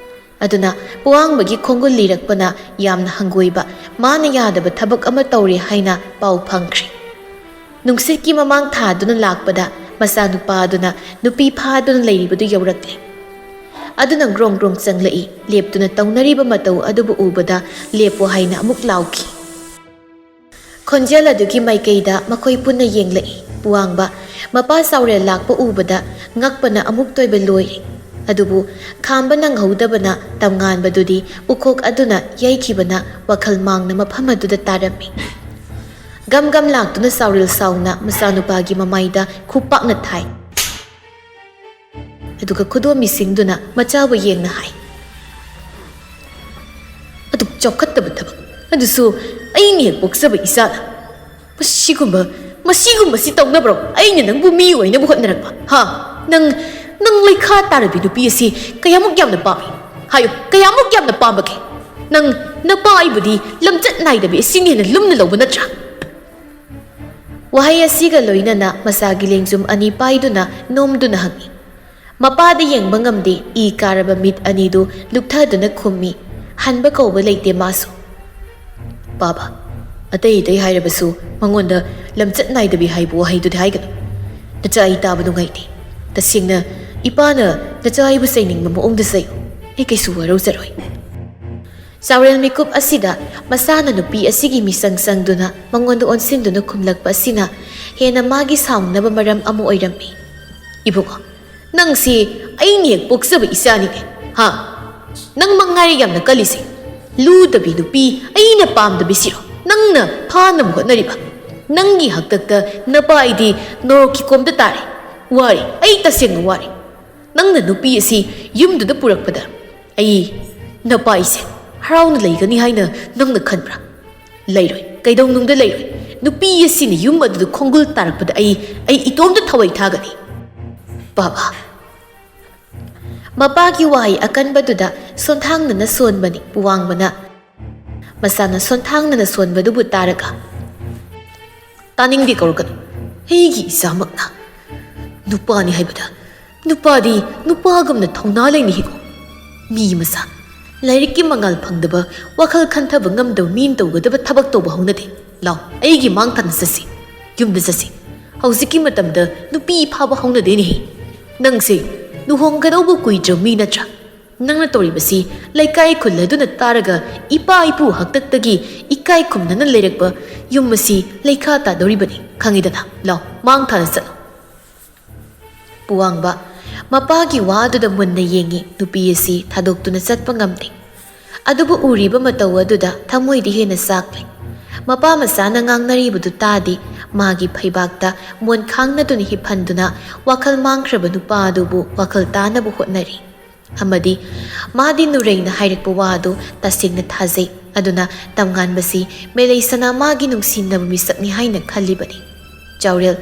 ꯑꯗꯨꯅ ꯄꯨꯋꯥꯡꯕꯒꯤ ꯈꯣꯡꯒꯨꯜ ꯂꯤꯔꯛꯄꯅ ꯌꯥꯝꯅ ꯍꯪꯒꯣꯏꯕ, ꯃꯥꯅ ꯌꯥꯗꯕ ꯊꯕꯛ ꯑꯃ ꯇꯧꯔꯦ ꯍꯥꯏꯅ ꯄꯥꯎ ꯐꯪꯈ꯭ꯔꯦ꯫ ꯅꯨꯡꯁꯤꯠꯀꯤ ꯃꯃꯥꯡ ꯊꯥꯗꯨꯅ ꯂꯥꯛꯄꯗ ꯃꯆꯥꯅꯨꯄꯥ ꯑꯗꯨꯅ ꯅꯨꯄꯤ ꯐꯥꯗꯨꯅ ꯂꯩꯔꯤꯕꯗꯨ ꯌꯧꯔꯛꯂꯦ꯫ ꯑꯗꯨꯅ ꯒ꯭ꯔꯣꯡ ꯒ꯭ꯔꯣꯡ ꯆꯪꯂꯛꯏ꯫ ꯂꯦꯞꯇꯨꯅ ꯇꯧꯅꯔꯤꯕ ꯃꯇꯧ ꯑꯗꯨꯕꯨ ꯎꯕꯗ ꯂꯦꯞꯄꯣ ꯍꯥꯏꯅ ꯑꯃꯨꯛ ꯂꯥꯎꯈꯤ꯫ ꯈꯣꯟꯖꯦꯜ ꯑꯗꯨꯒꯤ ꯃꯥꯏꯀꯩꯗ ꯃꯈꯣꯏ ꯄꯨꯟꯅ ꯌꯦꯡꯂꯛꯏ꯫ ꯄꯨꯋꯥꯡꯕ ꯃꯄꯥ ꯆꯥꯎꯔꯦꯜ ꯂꯥꯛꯄ ꯎꯕꯗ ꯉꯛꯄꯅ ꯑꯃꯨꯛꯇꯣꯏꯕ ꯂꯣꯏꯔꯦ꯫ ꯑꯗꯨꯕꯨ ꯈꯥꯝꯕ ꯅꯪꯍꯧꯗꯕꯅ ꯇꯝꯉꯥꯟꯕꯗꯨꯗꯤ ꯎꯈꯣꯛ ꯑꯗꯨꯅ ꯌꯩꯈꯤꯕꯅ ꯋꯥꯈꯜ ꯃꯥꯡꯅ ꯃꯐꯝ ꯑꯗꯨꯗ ꯇꯥꯔꯝꯃꯤ꯫ ꯒꯝ ꯒꯝ ꯂꯥꯛꯇꯨꯅ ꯆꯥꯎꯔꯦꯜ ꯁꯥꯎꯅ ꯃꯆꯥꯅꯨꯄꯥꯒꯤ ꯃꯃꯥꯏꯗ ꯈꯨꯄꯥꯛꯅ ꯊꯥꯏ꯫ ꯑꯗꯨꯒ ꯈꯨꯗꯣꯝꯕꯤꯁꯤꯡꯗꯨꯅ ꯃꯆꯥꯕꯨ ꯌꯦꯡꯅ ꯍꯥꯏ, "ꯑꯗꯨꯛ ꯆꯥꯎꯈꯠꯇꯕ ꯊꯕꯛ, ꯑꯗꯨꯁꯨ ꯑꯩꯅ ꯍꯦꯛ ꯄꯣꯛꯆꯕ ꯏꯆꯥꯅ꯫ ꯃꯁꯤꯒꯨꯝꯕ, ꯃꯁꯤꯒꯨꯝꯕꯁꯤ ꯇꯧꯅꯕ꯭ꯔꯣ? ꯑꯩꯅ ꯅꯪꯕꯨ ꯃꯤ ꯑꯣꯏꯅꯕ ꯍꯣꯠꯅꯔꯛꯄ, ꯍꯥ? ꯅꯪ, ꯅꯪ ꯂꯩꯈꯥ ꯇꯥꯔꯕꯤ ꯅꯨꯄꯤ ꯑꯁꯤ ꯀꯌꯥꯃꯨꯛ ꯌꯥꯝꯅ ꯄꯥꯝꯃꯤ? ꯍꯥꯏꯌꯨ, ꯀꯌꯥꯃꯨꯛ ꯌꯥꯝꯅ ꯄꯥꯝꯕꯒꯦ? ꯅꯪ ꯅꯄꯥ ꯑꯩꯕꯨꯗꯤ ꯂꯝꯆꯠ ꯅꯥꯏꯗꯕꯤ ꯑꯁꯤꯅ ꯍꯦꯟꯅ ꯂꯨꯝꯅ ꯂꯧꯕ ꯅꯠꯇ꯭ꯔꯥ?" ꯋꯥꯍꯩ ꯑꯁꯤꯒ ꯂꯣꯏꯅꯅ ꯃꯆꯥꯒꯤ ꯂꯦꯡꯖꯨꯝ ꯑꯅꯤ ꯄꯥꯏꯗꯨꯅ ꯅꯣꯝꯗꯨꯅ ꯍꯪꯏ꯫ ꯃꯄꯥꯗ ꯌꯦꯡꯕ ꯉꯝꯗꯦ, ꯏ ꯀꯥꯔꯕ ꯃꯤꯠ ꯑꯅꯤꯗꯨ ꯂꯨꯞꯊꯗꯨꯅ ꯈꯨꯝꯃꯤ꯫ ꯍꯟꯕ ꯀꯧꯕ ꯂꯩꯇꯦ ꯃꯥꯁꯨ꯫ "ꯄꯥꯕ, ꯑꯇꯩ ꯑꯇꯩ ꯍꯥꯏꯔꯕꯁꯨ ꯃꯉꯣꯟꯗ ꯂꯝꯆꯠ ꯅꯥꯏꯗꯕꯤ ꯍꯥꯏꯕ ꯋꯥꯍꯩꯗꯨꯗꯤ ꯍꯥꯏꯒꯅꯨ꯫ ꯅꯆꯥ ꯑꯩ ꯇꯥꯕ ꯅꯨꯡꯉꯥꯏꯇꯦ꯫ ꯇꯁꯦꯡꯅ ꯏꯄꯥꯅ ꯅꯆꯥ ꯑꯩꯕꯨ ꯆꯩꯅꯤꯡꯕ ꯃꯑꯣꯡꯗ ꯆꯩꯌꯨ꯫ ꯑꯩ ꯀꯩꯁꯨ ꯋꯥꯔꯧꯖꯔꯣꯏ꯫" ꯆꯥꯎꯔꯦꯜ ꯃꯤꯀꯨꯞ ꯑꯁꯤꯗ ꯃꯆꯥꯅ ꯅꯨꯄꯤ ꯑꯁꯤꯒꯤ ꯃꯤꯁꯪ ꯆꯪꯗꯨꯅ ꯃꯉꯣꯟꯗ ꯑꯣꯟꯁꯤꯟꯗꯨꯅ ꯈꯨꯝꯂꯛꯄ ꯑꯁꯤꯅ ꯍꯦꯟꯅ ꯃꯥꯒꯤ ꯁꯥꯎꯅꯕ ꯃꯔꯝ ꯑꯃ ꯑꯣꯏꯔꯝꯃꯤ꯫ "ꯏꯕꯨꯡꯉꯣ, ꯅꯪꯁꯤ ꯑꯩꯅ ꯍꯦꯛ ꯄꯣꯛꯆꯕ ꯏꯆꯥꯅꯤꯅꯦ, ꯍꯥ? ꯅꯪ ꯃꯉꯥꯏꯔꯦ ꯌꯥꯝꯅ ꯀꯜꯂꯤꯁꯦ꯫ ꯂꯨꯗꯕꯤ ꯅꯨꯄꯤ ꯑꯩꯅ ꯄꯥꯝꯗꯕꯤꯁꯤꯔꯣ ꯅꯪꯅ ꯐꯥꯅꯕ ꯍꯣꯠꯅꯔꯤꯕ? ꯅꯪꯒꯤ ꯍꯥꯛꯇꯛꯇ ꯅꯄꯥ ꯑꯩꯗꯤ ꯅꯣꯔꯣꯛꯀꯤ ꯀꯣꯝꯗ ꯇꯥꯔꯦ꯫ ꯋꯥꯔꯦ, ꯑꯩ ꯇꯁꯦꯡꯅ ꯋꯥꯔꯦ꯫ ꯅꯪꯅ ꯅꯨꯄꯤ ꯑꯁꯤ ꯌꯨꯝꯗꯨꯗ ꯄꯨꯔꯛꯄꯗ ꯑꯩ "ꯅꯄꯥ ꯑꯩꯁꯦ ꯍꯔꯥꯎꯅ ꯂꯩꯒꯅꯤ ꯍꯥꯏꯅ ꯅꯪꯅ ꯈꯟꯕ꯭ꯔꯥ? ꯂꯩꯔꯣꯏ, ꯀꯩꯗꯧꯅꯨꯡꯗ ꯂꯩꯔꯣꯏ꯫ ꯅꯨꯄꯤ ꯑꯁꯤꯅ ꯌꯨꯝ ꯑꯗꯨꯗ ꯈꯣꯡꯒꯨꯜ ꯇꯥꯔꯛꯄꯗ ꯑꯩ, ꯑꯩ ꯏꯇꯣꯝꯇ ꯊꯋꯥꯏ ꯊꯥꯒꯅꯤ꯫ ꯕꯥꯕꯥ!" ꯃꯄꯥꯒꯤ ꯋꯥꯍꯩ ꯑꯀꯟꯕꯗꯨꯗ ꯁꯣꯟꯊꯥꯡꯅꯅ ꯁꯣꯟꯕꯅꯤ꯫ ꯄꯨꯋꯥꯡꯕꯅ ꯃꯁꯥꯅ ꯁꯣꯟꯊꯥꯡꯅꯅ ꯁꯣꯟꯕꯗꯨꯕꯨ ꯇꯥꯔꯒ, "ꯇꯥꯅꯤꯡꯗꯦ, ꯀꯧꯔꯛꯀꯅꯨ꯫ ꯑꯩꯒꯤ ꯏꯆꯥꯃꯛꯅ ꯅꯨꯄꯥꯅꯤ ꯍꯥꯏꯕꯗ, ꯅꯨꯄꯥꯗꯤ ꯅꯨꯄꯥꯒꯨꯝꯅ ꯊꯧꯅꯥ ꯂꯩꯅ ꯍꯤꯡꯉꯨ꯫ ꯃꯤ ꯃꯆꯥ, ꯂꯥꯏꯔꯤꯛꯀꯤ ꯃꯉꯥꯜ ꯐꯪꯗꯕ, ꯋꯥꯈꯜ ꯈꯟꯊꯕ ꯉꯝꯗꯕ ꯃꯤꯅ ꯇꯧꯒꯗꯕ ꯊꯕꯛ ꯇꯧꯕ ꯍꯧꯅꯗꯦ꯫ ꯂꯥꯎ, ꯑꯩꯒꯤ ꯃꯥꯡ ꯊꯥꯅ ꯆꯠꯁꯤ꯫ ꯌꯨꯝꯗ ꯆꯠꯁꯤ꯫ ꯍꯧꯖꯤꯛꯀꯤ ꯃꯇꯝꯗ ꯅꯨꯄꯤ ꯐꯥꯕ ꯍꯧꯅꯗꯦꯅꯦꯍꯦ꯫ ꯅꯪꯁꯦ ꯂꯨꯍꯣꯡꯒꯗꯧꯕ ꯀꯨꯏꯗ꯭ꯔꯕ ꯃꯤ ꯅꯠꯇ꯭ꯔꯥ? ꯅꯪꯅ ꯇꯧꯔꯤꯕꯁꯤ ꯂꯩꯀꯥꯏ ꯈꯨꯜ ꯑꯗꯨꯅ ꯇꯥꯔꯒ ꯏꯄꯥ ꯏꯄꯨ ꯍꯥꯛꯇꯛꯇꯒꯤ ꯏꯀꯥꯏ ꯈꯨꯝꯅꯅ ꯂꯩꯔꯛꯄ ꯌꯨꯝ ꯑꯁꯤ ꯂꯩꯈꯥ ꯇꯥꯗꯧꯔꯤꯕꯅꯤ, ꯈꯪꯉꯤꯗꯅ? ꯂꯥꯎ, ꯃꯥꯡ ꯊꯥꯅ ꯆꯠꯂꯣ꯫" ꯄꯨꯋꯥꯡꯕ ꯃꯄꯥꯒꯤ ꯋꯥ ꯑꯗꯨꯗ ꯃꯨꯟꯅ ꯌꯦꯡꯉꯤ꯫ ꯅꯨꯄꯤ ꯑꯁꯤ ꯊꯥꯗꯣꯛꯇꯨꯅ ꯆꯠꯄ ꯉꯝꯗꯦ꯫ ꯑꯗꯨꯕꯨ ꯎꯔꯤꯕ ꯃꯇꯧ ꯑꯗꯨꯗ ꯊꯃꯣꯏꯗꯤ ꯍꯦꯟꯅ ꯆꯥꯛꯂꯦ꯫ ꯃꯄꯥ ꯃꯆꯥꯅ ꯉꯥꯡꯅꯔꯤꯕꯗꯨ ꯇꯥꯗꯦ꯫ ꯃꯥꯒꯤ ꯐꯩꯕꯥꯛꯇ ꯃꯣꯟ ꯈꯥꯡꯅꯗꯨꯅ ꯍꯤꯞꯍꯟꯗꯨꯅ ꯋꯥꯈꯜ ꯃꯥꯡꯈ꯭ꯔꯕ ꯅꯨꯄꯥ ꯑꯗꯨꯕꯨ ꯋꯥꯈꯜ ꯇꯥꯅꯕ ꯍꯣꯠꯅꯔꯤ꯫ ꯑꯃꯗꯤ ꯃꯥꯗꯤ ꯅꯨꯔꯩꯅ ꯍꯥꯏꯔꯛꯄ ꯋꯥ ꯑꯗꯨ ꯇꯁꯦꯡꯅ ꯊꯥꯖꯩ꯫ ꯑꯗꯨꯅ ꯇꯝꯉꯥꯟꯕꯁꯤ ꯃꯦꯂꯩꯁꯅꯥ ꯃꯥꯒꯤ ꯅꯨꯡꯁꯤꯅꯕ ꯃꯤꯁꯛꯅꯤ ꯍꯥꯏꯅ ꯈꯜꯂꯤꯕꯅꯤ꯫ ꯆꯥꯎꯔꯦꯜ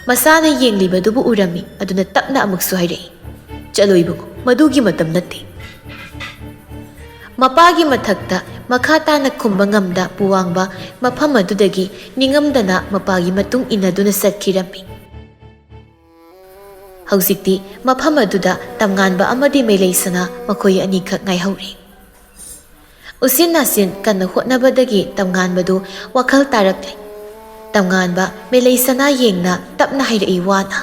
ꯃꯁꯥꯅ ꯌꯦꯡꯂꯤꯕꯗꯨꯕꯨ ꯎꯔꯝꯃꯤ꯫ ꯑꯗꯨꯅ ꯇꯞꯅ ꯑꯃꯨꯛꯁꯨ ꯍꯥꯏꯔꯛꯏ, "ꯆꯠꯂꯣ ꯏꯕꯨꯡꯉꯣ, ꯃꯗꯨꯒꯤ ꯃꯇꯝ ꯅꯠꯇꯦ꯫" ꯃꯄꯥꯒꯤ ꯃꯊꯛꯇ ꯃꯈꯥ ꯇꯥꯅ ꯈꯨꯝꯕ ꯉꯝꯗ ꯄꯨꯋꯥꯡꯕ ꯃꯐꯝ ꯑꯗꯨꯗꯒꯤ ꯅꯤꯡꯉꯝꯗꯅ ꯃꯄꯥꯒꯤ ꯃꯇꯨꯡ ꯏꯟꯅꯗꯨꯅ ꯆꯠꯈꯤꯔꯝꯃꯤ꯫ ꯍꯧꯖꯤꯛꯇꯤ ꯃꯐꯝ ꯑꯗꯨꯗ ꯇꯝꯉꯥꯟꯕ ꯑꯃꯗꯤ ꯃꯦꯂꯩꯁꯅꯥ ꯃꯈꯣꯏ ꯑꯅꯤꯈꯛ ꯉꯥꯏꯍꯧꯔꯦ꯫ ꯎꯆꯤꯟ ꯅꯥꯆꯤꯟ ꯀꯟꯅ ꯍꯣꯠꯅꯕꯗꯒꯤ ꯇꯝꯉꯥꯟꯕꯗꯨ ꯋꯥꯈꯜ ꯇꯥꯔꯛꯂꯦ꯫ ꯇꯝꯉꯥꯟꯕ ꯃꯦꯂꯩꯁꯅꯥ ꯌꯦꯡꯅ ꯇꯞꯅ ꯍꯥꯏꯔꯛꯏ ꯋꯥꯅ,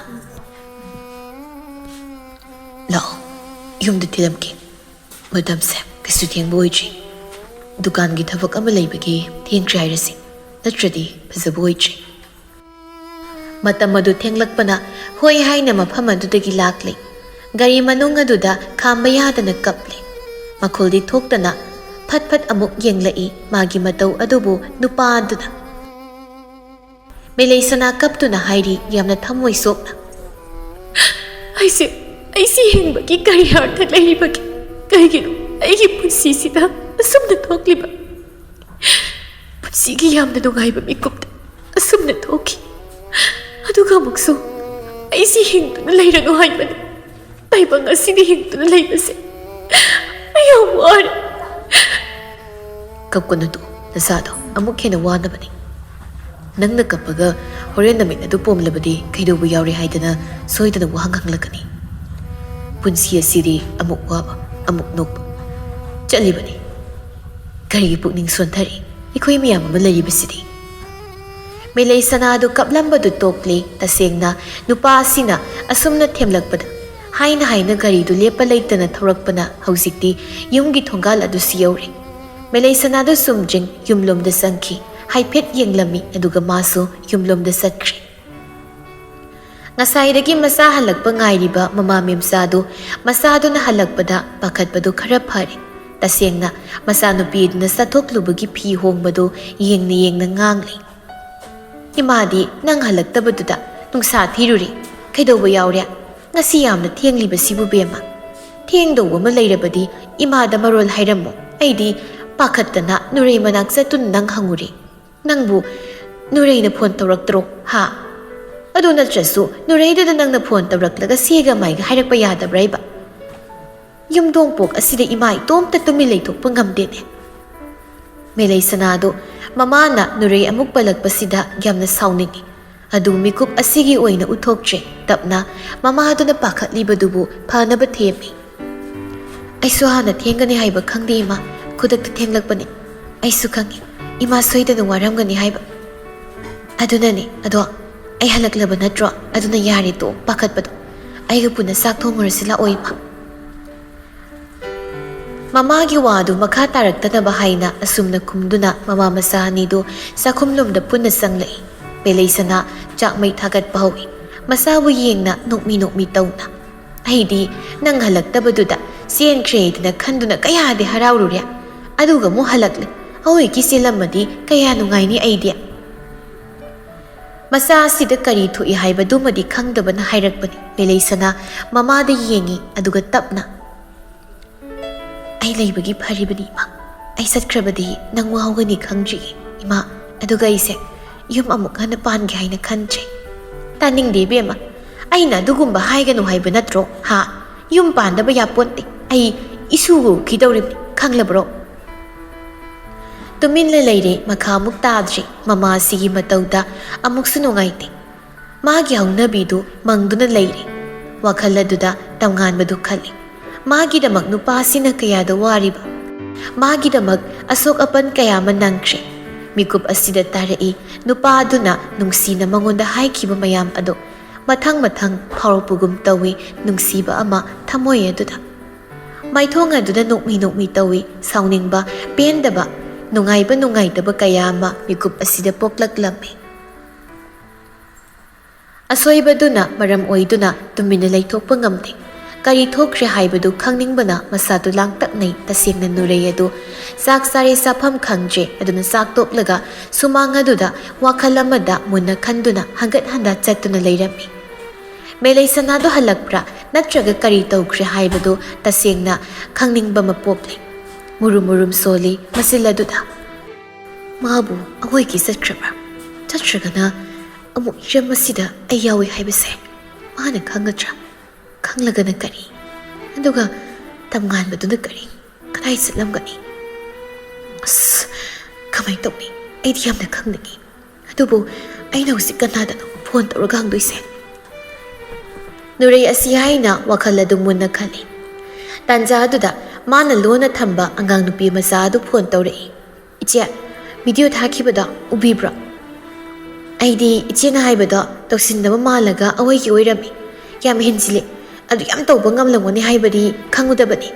"ꯂꯥꯛꯑꯣ, ꯌꯨꯝꯗ ꯊꯤꯜꯂꯝꯒꯦ꯫ ꯃꯇꯝꯁꯦ ꯀꯩꯁꯨ ꯊꯦꯡꯕ ꯑꯣꯏꯗ꯭ꯔꯤ꯫ ꯗꯨꯀꯥꯟꯒꯤ ꯊꯕꯛ ꯑꯃ ꯂꯩꯕꯒꯤ ꯊꯦꯡꯈ꯭ꯔꯦ ꯍꯥꯏꯔꯁꯤ, ꯅꯠꯇ꯭ꯔꯗꯤ ꯐꯖꯕ ꯑꯣꯏꯗ꯭ꯔꯤ꯫" ꯃꯇꯝ ꯑꯗꯨ ꯊꯦꯡꯂꯛꯄꯅ ꯍꯣꯏ ꯍꯥꯏꯅ ꯃꯐꯝ ꯑꯗꯨꯗꯒꯤ ꯂꯥꯛꯂꯦ꯫ ꯒꯥꯔꯤ ꯃꯅꯨꯡ ꯑꯗꯨꯗ ꯈꯥꯝꯕ ꯌꯥꯗꯅ ꯀꯞꯂꯦ꯫ ꯃꯈꯣꯜꯗꯤ ꯊꯣꯛꯇꯅ ꯐꯠ ꯐꯠ ꯑꯃꯨꯛ ꯌꯦꯡꯂꯛꯏ ꯃꯥꯒꯤ ꯃꯇꯧ ꯑꯗꯨꯕꯨ ꯅꯨꯄꯥ ꯑꯗꯨꯅ꯫ ꯃꯦꯂꯩꯁꯅꯥ ꯀꯞꯇꯨꯅ ꯍꯥꯏꯔꯤ ꯌꯥꯝꯅ ꯊꯃꯣꯏ ꯁꯣꯛꯅ, "ꯑꯩꯁꯦ, ꯑꯩꯁꯦ ꯍꯤꯡꯕꯒꯤ ꯀꯔꯤ ꯑꯔꯊ ꯂꯩꯔꯤꯕꯒꯦ? ꯀꯩꯒꯤꯅꯣ? ꯑꯩꯒꯤ ꯄꯨꯟꯁꯤꯁꯤꯗ ꯑꯁꯨꯝꯅ ꯊꯣꯛꯂꯤꯕ ꯄꯨꯟꯁꯤꯒꯤ ꯌꯥꯝꯅ ꯅꯨꯡꯉꯥꯏꯕ ꯃꯤꯀꯨꯞꯇ ꯑꯁꯨꯝꯅ ꯊꯣꯛꯈꯤ꯫ ꯑꯗꯨꯒ ꯑꯃꯨꯛꯁꯨ ꯑꯩꯁꯤ ꯍꯤꯡꯗꯨꯅ ꯂꯩꯔꯅꯨ ꯍꯥꯏꯕꯅꯤ꯫ ꯇꯥꯏꯕꯪ ꯑꯁꯤꯗ ꯍꯤꯡꯗꯨꯅ ꯂꯩꯕꯁꯦ ꯑꯩ ꯌꯥꯝ ꯋꯥꯔꯦ꯫ ꯀꯞꯀꯅꯨꯗꯣ, ꯅꯁꯥꯗꯣ ꯑꯃꯨꯛ ꯍꯦꯟꯅ ꯋꯥꯅꯕꯅꯤ꯫ ꯅꯪꯅ ꯀꯞꯄꯒ ꯍꯣꯔꯦꯟ ꯅꯃꯤꯠ ꯑꯗꯨ ꯄꯣꯝꯂꯕꯗꯤ ꯀꯩꯗꯧꯕ ꯌꯥꯎꯔꯦ ꯍꯥꯏꯗꯅ ꯁꯣꯏꯗꯅ ꯋꯥꯍꯪ ꯍꯪꯂꯛꯀꯅꯤ꯫ ꯄꯨꯟꯁꯤ ꯑꯁꯤꯗꯤ ꯑꯃꯨꯛ ꯋꯥꯕ, ꯑꯃꯨꯛ ꯅꯣꯛꯄ꯫ ꯆꯠꯂꯤꯕꯅꯤ꯫ ꯀꯔꯤꯒꯤ ꯄꯨꯛꯅꯤꯡ ꯁꯣꯟꯊꯔꯤ? ꯑꯩꯈꯣꯏ ꯃꯌꯥꯝ ꯑꯃ ꯂꯩꯔꯤꯕꯁꯤꯗꯤ꯫ ꯃꯦꯂꯩ ꯁꯅꯥꯗꯨ ꯀꯞꯂꯝꯕꯗꯨ ꯇꯣꯛꯂꯦ꯫ ꯇꯁꯦꯡꯅ ꯅꯨꯄꯥ ꯑꯁꯤꯅ ꯑꯁꯨꯝꯅ ꯊꯦꯝꯂꯛꯄꯗ, ꯍꯥꯏꯅ ꯍꯥꯏꯅ ꯒꯥꯔꯤꯗꯨ ꯂꯦꯞꯄ ꯂꯩꯇꯅ ꯊꯧꯔꯛꯄꯅ ꯍꯧꯖꯤꯛꯇꯤ ꯌꯨꯝꯒꯤ ꯊꯣꯡꯒꯥꯜ ꯑꯗꯨꯁꯨ ꯌꯧꯔꯦ꯫ ꯃꯦꯂꯩ ꯁꯅꯥꯗꯨ ꯆꯨꯝꯗ꯭ꯔꯤꯡ ꯌꯨꯝꯂꯣꯝꯗ ꯆꯪꯈꯤ꯫ ꯍꯥꯏꯐꯦꯠ ꯌꯦꯡꯂꯝꯃꯤ, ꯑꯗꯨꯒ ꯃꯥꯁꯨ ꯌꯨꯝꯂꯣꯝꯗ ꯆꯠꯈ꯭ꯔꯦ꯫ ꯉꯁꯥꯏꯗꯒꯤ ꯃꯆꯥ ꯍꯜꯂꯛꯄ ꯉꯥꯏꯔꯤꯕ ꯃꯃꯥ ꯃꯦꯝꯆꯥꯗꯨ ꯃꯆꯥꯗꯨꯅ ꯍꯜꯂꯛꯄꯗ ꯄꯥꯈꯠꯄꯗꯨ ꯈꯔ ꯐꯔꯦ꯫ ꯇꯁꯦꯡꯅ ꯃꯆꯥꯅꯨꯄꯤ ꯑꯗꯨꯅ ꯆꯠꯊꯣꯛꯂꯨꯕꯒꯤ ꯐꯤ ꯍꯣꯡꯕꯗꯨ ꯌꯦꯡꯅ ꯌꯦꯡꯅ ꯉꯥꯡꯂꯤ꯫ "ꯏꯃꯥꯗꯤ ꯅꯪ ꯍꯜꯂꯛꯇꯕꯗꯨꯗ ꯅꯨꯡꯁꯥ ꯊꯤꯔꯨꯔꯦ꯫ ꯀꯩꯗꯧꯕ ꯌꯥꯎꯔꯦ? ꯉꯁꯤ ꯌꯥꯝꯅ ꯊꯦꯡꯂꯤꯕꯁꯤꯕꯨ ꯕꯦꯝꯃ? ꯊꯦꯡꯗꯧꯕ ꯑꯃ ꯂꯩꯔꯕꯗꯤ ꯏꯃꯥꯗ ꯃꯔꯣꯜ ꯍꯥꯏꯔꯝꯃꯣ꯫ ꯑꯩꯗꯤ ꯄꯥꯈꯠꯇꯅ ꯅꯨꯔꯩ ꯃꯅꯥꯛ ꯆꯠꯇꯨꯅ ꯅꯪ ꯍꯪꯉꯨꯔꯦ꯫ ꯅꯪꯕꯨ ꯅꯨꯔꯩꯅ ꯐꯣꯟ ꯇꯧꯔꯛꯇ꯭ꯔꯣ, ꯍꯥ? ꯑꯗꯨ ꯅꯠꯇ꯭ꯔꯁꯨ ꯅꯨꯔꯩꯗꯨꯗ ꯅꯪꯅ ꯐꯣꯟ ꯇꯧꯔꯛꯂꯒ ꯁꯦꯒ ꯃꯥꯏꯒ ꯍꯥꯏꯔꯛꯄ ꯌꯥꯗꯕ꯭ꯔꯥ ꯍꯥꯏꯕ? ꯌꯨꯝꯗꯣꯡꯄꯣꯛ ꯑꯁꯤꯗ ꯏꯃꯥ ꯏꯇꯣꯝꯇ ꯇꯨꯃꯤꯟ ꯂꯩꯊꯣꯛꯄ ꯉꯝꯗꯦꯅꯦ꯫" ꯃꯦꯂꯩ ꯁꯅꯥꯗꯨ ꯃꯃꯥꯅ ꯅꯨꯔꯩ ꯑꯃꯨꯛ ꯄꯜꯂꯛꯄꯁꯤꯗ ꯌꯥꯝꯅ ꯁꯥꯎꯅꯤꯡꯏ꯫ ꯑꯗꯨ ꯃꯤꯀꯨꯞ ꯑꯁꯤꯒꯤ ꯑꯣꯏꯅ ꯎꯠꯊꯣꯛꯇ꯭ꯔꯦ꯫ ꯇꯞꯅ ꯃꯃꯥꯗꯨꯅ ꯄꯥꯈꯠꯂꯤꯕꯗꯨꯕꯨ ꯐꯅꯕ ꯊꯦꯝꯃꯤ꯫ "ꯑꯩꯁꯨ ꯍꯥꯟꯅ ꯊꯦꯡꯒꯅꯤ ꯍꯥꯏꯕ ꯈꯪꯗꯦ ꯏꯃꯥ, ꯈꯨꯗꯛꯇ ꯊꯦꯡꯂꯛꯄꯅꯤ꯫ ꯑꯩꯁꯨ ꯈꯪꯏ ꯏꯃꯥ ꯁꯣꯏꯗꯅ ꯋꯥꯔꯝꯒꯅꯤ ꯍꯥꯏꯕ꯫ ꯑꯗꯨꯅꯅꯦ, ꯑꯗꯣ ꯑꯩ ꯍꯜꯂꯛꯂꯕ ꯅꯠꯇ꯭ꯔꯣ? ꯑꯗꯨꯅ ꯌꯥꯔꯦ, ꯇꯣꯛ ꯄꯥꯈꯠꯄꯗꯣ꯫ ꯑꯩꯒ ꯄꯨꯟꯅ ꯆꯥꯛ ꯊꯣꯡꯉꯨꯔꯁꯤ ꯂꯥꯛꯑꯣ ꯏꯃꯥ꯫" ꯃꯃꯥꯒꯤ ꯋꯥꯗꯨ ꯃꯈꯥ ꯇꯥꯔꯛꯇꯅꯕ ꯍꯥꯏꯅ ꯑꯁꯨꯝꯅ ꯈꯨꯝꯗꯨꯅ ꯃꯃꯥ ꯃꯆꯥ ꯑꯅꯤꯗꯨ ꯆꯥꯛꯈꯨꯝꯂꯣꯝꯗ ꯄꯨꯟꯅ ꯆꯪꯂꯛꯏ꯫ ꯃꯦꯂꯩꯁꯅꯥ ꯆꯥꯛ ꯃꯩ ꯊꯥꯒꯠꯄ ꯍꯧꯏ꯫ ꯃꯆꯥꯕꯨ ꯌꯦꯡꯅ ꯅꯣꯛꯃꯤ ꯅꯣꯛꯃꯤ ꯇꯧꯅ꯫ "ꯑꯩꯗꯤ ꯅꯪ ꯍꯜꯂꯛꯇꯕꯗꯨꯗ ꯆꯦꯟꯈ꯭ꯔꯦꯗꯅ ꯈꯟꯗꯨꯅ ꯀꯌꯥꯗꯤ ꯍꯔꯥꯎꯔꯨꯔꯦ꯫ ꯑꯗꯨꯒ ꯑꯃꯨꯛ ꯍꯜꯂꯛꯂꯦ꯫ ꯑꯩꯈꯣꯏꯒꯤ ꯆꯦꯜꯂꯝꯃꯗꯤ ꯀꯌꯥ ꯅꯨꯡꯉꯥꯏꯅꯤ ꯑꯩꯗꯤ꯫" ꯃꯆꯥ ꯑꯁꯤꯗ ꯀꯔꯤ ꯊꯣꯛꯏ ꯍꯥꯏꯕꯗꯨꯃꯗꯤ ꯈꯪꯗꯕꯅ ꯍꯥꯏꯔꯛꯄꯅꯤ꯫ ꯃꯦꯂꯩꯁꯅꯥ ꯃꯃꯥꯗ ꯌꯦꯡꯉꯤ, ꯑꯗꯨꯒ ꯇꯞꯅ, ꯑꯩ ꯂꯩꯕꯒꯤ ꯐꯔꯤꯕꯅꯤ, ꯏꯃꯥ꯫ ꯑꯩ ꯆꯠꯈ꯭ꯔꯕꯗꯤ ꯅꯪ ꯋꯥꯍꯧꯒꯅꯤ ꯈꯪꯗ꯭ꯔꯤꯌꯦ, ꯏꯃꯥ꯫ ꯑꯗꯨꯒ ꯑꯩꯁꯦ ꯌꯨꯝ ꯑꯃꯨꯛ ꯍꯟꯅ ꯄꯥꯟꯒꯦ ꯍꯥꯏꯅ ꯈꯟꯗ꯭ꯔꯦ꯫ ꯇꯥꯅꯤꯡꯗꯦ, ꯏꯕꯦꯝꯃ꯫ ꯑꯩꯅ ꯑꯗꯨꯒꯨꯝꯕ ꯍꯥꯏꯒꯅꯨ ꯍꯥꯏꯕ ꯅꯠꯇ꯭ꯔꯣ? ꯍꯥ? ꯌꯨꯝ ꯄꯥꯟꯗꯕ ꯌꯥꯄꯣꯟꯇꯦ꯫ ꯑꯩ ꯏꯁꯨꯒ ꯎꯈꯤꯗꯧꯔꯤꯕꯅꯤ, ꯈꯪꯂꯕ꯭ꯔꯣ? ꯇꯨꯃꯤꯟꯅ ꯂꯩꯔꯦ, ꯃꯈꯥ ꯑꯃꯨꯛ ꯇꯥꯗ꯭ꯔꯦ꯫ ꯃꯃꯥ ꯑꯁꯤꯒꯤ ꯃꯇꯧꯗ ꯑꯃꯨꯛꯁꯨ ꯅꯨꯡꯉꯥꯏꯇꯦ꯫ ꯃꯥꯒꯤ ꯍꯧꯅꯕꯤꯗꯨ ꯃꯪꯗꯨꯅ ꯂꯩꯔꯦ꯫ ꯋꯥꯈꯜ ꯑꯗꯨꯗ ꯇꯝꯉꯥꯟꯕꯗꯨ ꯈꯜꯂꯤ꯫ ꯃꯥꯒꯤꯗꯃꯛ ꯅꯨꯄꯥꯁꯤꯅ ꯀꯌꯥꯗ ꯋꯥꯔꯤꯕ? ꯃꯥꯒꯤꯗꯃꯛ ꯑꯁꯣꯛ ꯑꯄꯟ ꯀꯌꯥ ꯑꯃ ꯅꯪꯈ꯭ꯔꯦ꯫ ꯃꯤꯀꯨꯞ ꯑꯁꯤꯗ ꯇꯥꯔꯛꯏ ꯅꯨꯄꯥ ꯑꯗꯨꯅ ꯅꯨꯡꯁꯤꯅ ꯃꯉꯣꯟꯗ ꯍꯥꯏꯈꯤꯕ ꯃꯌꯥꯝ ꯑꯗꯣ꯫ ꯃꯊꯪ ꯃꯊꯪ ꯐꯥꯎꯔꯛꯄꯒꯨꯝ ꯇꯧꯏ ꯅꯨꯡꯁꯤꯕ ꯑꯃ ꯊꯃꯣꯏ ꯑꯗꯨꯗ꯫ ꯃꯥꯏꯊꯣꯡ ꯑꯗꯨꯗ ꯅꯣꯛꯃꯤ ꯅꯣꯛꯃꯤ ꯇꯧꯏ ꯁꯥꯎꯅꯤꯡꯕ, ꯄꯦꯟꯗꯕ, ꯅꯨꯡꯉꯥꯏꯕ ꯅꯨꯡꯉꯥꯏꯇꯕ ꯀꯌꯥ ꯑꯃ ꯃꯤꯀꯨꯞ ꯑꯁꯤꯗ ꯄꯣꯛꯂꯛꯂꯝꯃꯤ꯫ ꯑꯁꯣꯏꯕꯗꯨꯅ ꯃꯔꯝ ꯑꯣꯏꯗꯨꯅ ꯇꯨꯃꯤꯟꯅ ꯂꯩꯊꯣꯛꯄ ꯉꯝꯗꯦ꯫ ꯀꯔꯤ ꯊꯣꯛꯈ꯭ꯔꯦ ꯍꯥꯏꯕꯗꯨ ꯈꯪꯅꯤꯡꯕꯅ ꯃꯁꯥꯗꯨ ꯂꯥꯡꯇꯛꯅꯩ꯫ ꯇꯁꯦꯡꯅ ꯅꯨꯔꯩ ꯑꯗꯨ ꯆꯥꯛ ꯆꯥꯔꯦ ꯆꯥꯐꯝ ꯈꯪꯗ꯭ꯔꯦ꯫ ꯑꯗꯨꯅ ꯆꯥꯛ ꯇꯣꯛꯂꯒ ꯁꯨꯃꯥꯡ ꯑꯗꯨꯗ ꯋꯥꯈꯜ ꯑꯃꯗ ꯃꯨꯟꯅ ꯈꯟꯗꯨꯅ ꯍꯟꯒꯠ ꯍꯟꯗ ꯆꯠꯇꯨꯅ ꯂꯩꯔꯝꯃꯤ꯫ ꯃꯦꯂꯩ ꯁꯅꯥꯗꯨ ꯍꯜꯂꯛꯄ꯭ꯔꯥ ꯅꯠꯇ꯭ꯔꯒ ꯀꯔꯤ ꯇꯧꯈ꯭ꯔꯦ ꯍꯥꯏꯕꯗꯨ ꯇꯁꯦꯡꯅ ꯈꯪꯅꯤꯡꯕ ꯑꯃ ꯄꯣꯛꯂꯤ꯫ ꯃꯨꯔꯨꯝ ꯃꯨꯔꯨꯝ ꯁꯣꯜꯂꯤ ꯃꯆꯤꯜ ꯑꯗꯨꯗ꯫ ꯃꯥꯕꯨ ꯑꯋꯣꯏꯒꯤ ꯆꯠꯈ꯭ꯔꯕ꯭ꯔꯥ? ꯆꯠꯇ꯭ꯔꯒꯅ ꯑꯃꯨꯛ ꯍꯤꯔꯝ ꯑꯁꯤꯗ ꯑꯩ ꯌꯥꯎꯏ ꯍꯥꯏꯕꯁꯦ ꯃꯥꯅ ꯈꯪꯒꯗ꯭ꯔꯥ? ꯈꯪꯂꯒꯅ ꯀꯔꯤ? ꯑꯗꯨꯒ ꯇꯝꯉꯥꯟꯕꯗꯨꯅ ꯀꯔꯤ? ꯀꯗꯥꯏ ꯆꯠꯂꯝꯒꯅꯤ? ꯑꯁ, ꯀꯃꯥꯏ ꯇꯧꯅꯤ? ꯑꯩꯗꯤ ꯌꯥꯝꯅ ꯈꯪꯅꯤꯡꯉꯤ꯫ ꯑꯗꯨꯕꯨ ꯑꯩꯅ ꯍꯧꯖꯤꯛ ꯀꯅꯥꯗꯅꯣ ꯐꯣꯟ ꯇꯧꯔꯒ ꯍꯪꯗꯣꯏꯁꯦ? ꯅꯨꯔꯩ ꯑꯁꯤ ꯍꯥꯏꯅ ꯋꯥꯈꯜ ꯑꯗꯨ ꯃꯨꯟꯅ ꯈꯜꯂꯤ꯫ ꯇꯥꯟꯖꯥ ꯑꯗꯨꯗ ꯃꯥꯅ ꯂꯣꯟꯅ ꯊꯝꯕ ꯑꯉꯥꯡ ꯅꯨꯄꯤ ꯃꯆꯥ ꯑꯗꯨ ꯐꯣꯟ ꯇꯧꯔꯛꯏ꯫ "ꯏꯆꯦ, ꯚꯤꯗꯤꯑꯣ ꯊꯥꯈꯤꯕꯗꯣ ꯎꯕꯤꯕ꯭ꯔꯣ? ꯑꯩꯗꯤ ꯏꯆꯦꯅ ꯍꯥꯏꯕꯗꯣ ꯇꯧꯁꯤꯟꯅꯕ ꯃꯥꯜꯂꯒ ꯑꯋꯣꯏꯒꯤ ꯑꯣꯏꯔꯝꯃꯤ꯫ ꯌꯥꯝ ꯍꯦꯟꯖꯤꯜꯂꯤ꯫ ꯑꯗꯨ ꯌꯥꯝ ꯇꯧꯕ ꯉꯝꯂꯝꯒꯅꯤ ꯍꯥꯏꯕꯗꯤ ꯈꯪꯉꯨꯗꯕꯅꯤ꯫"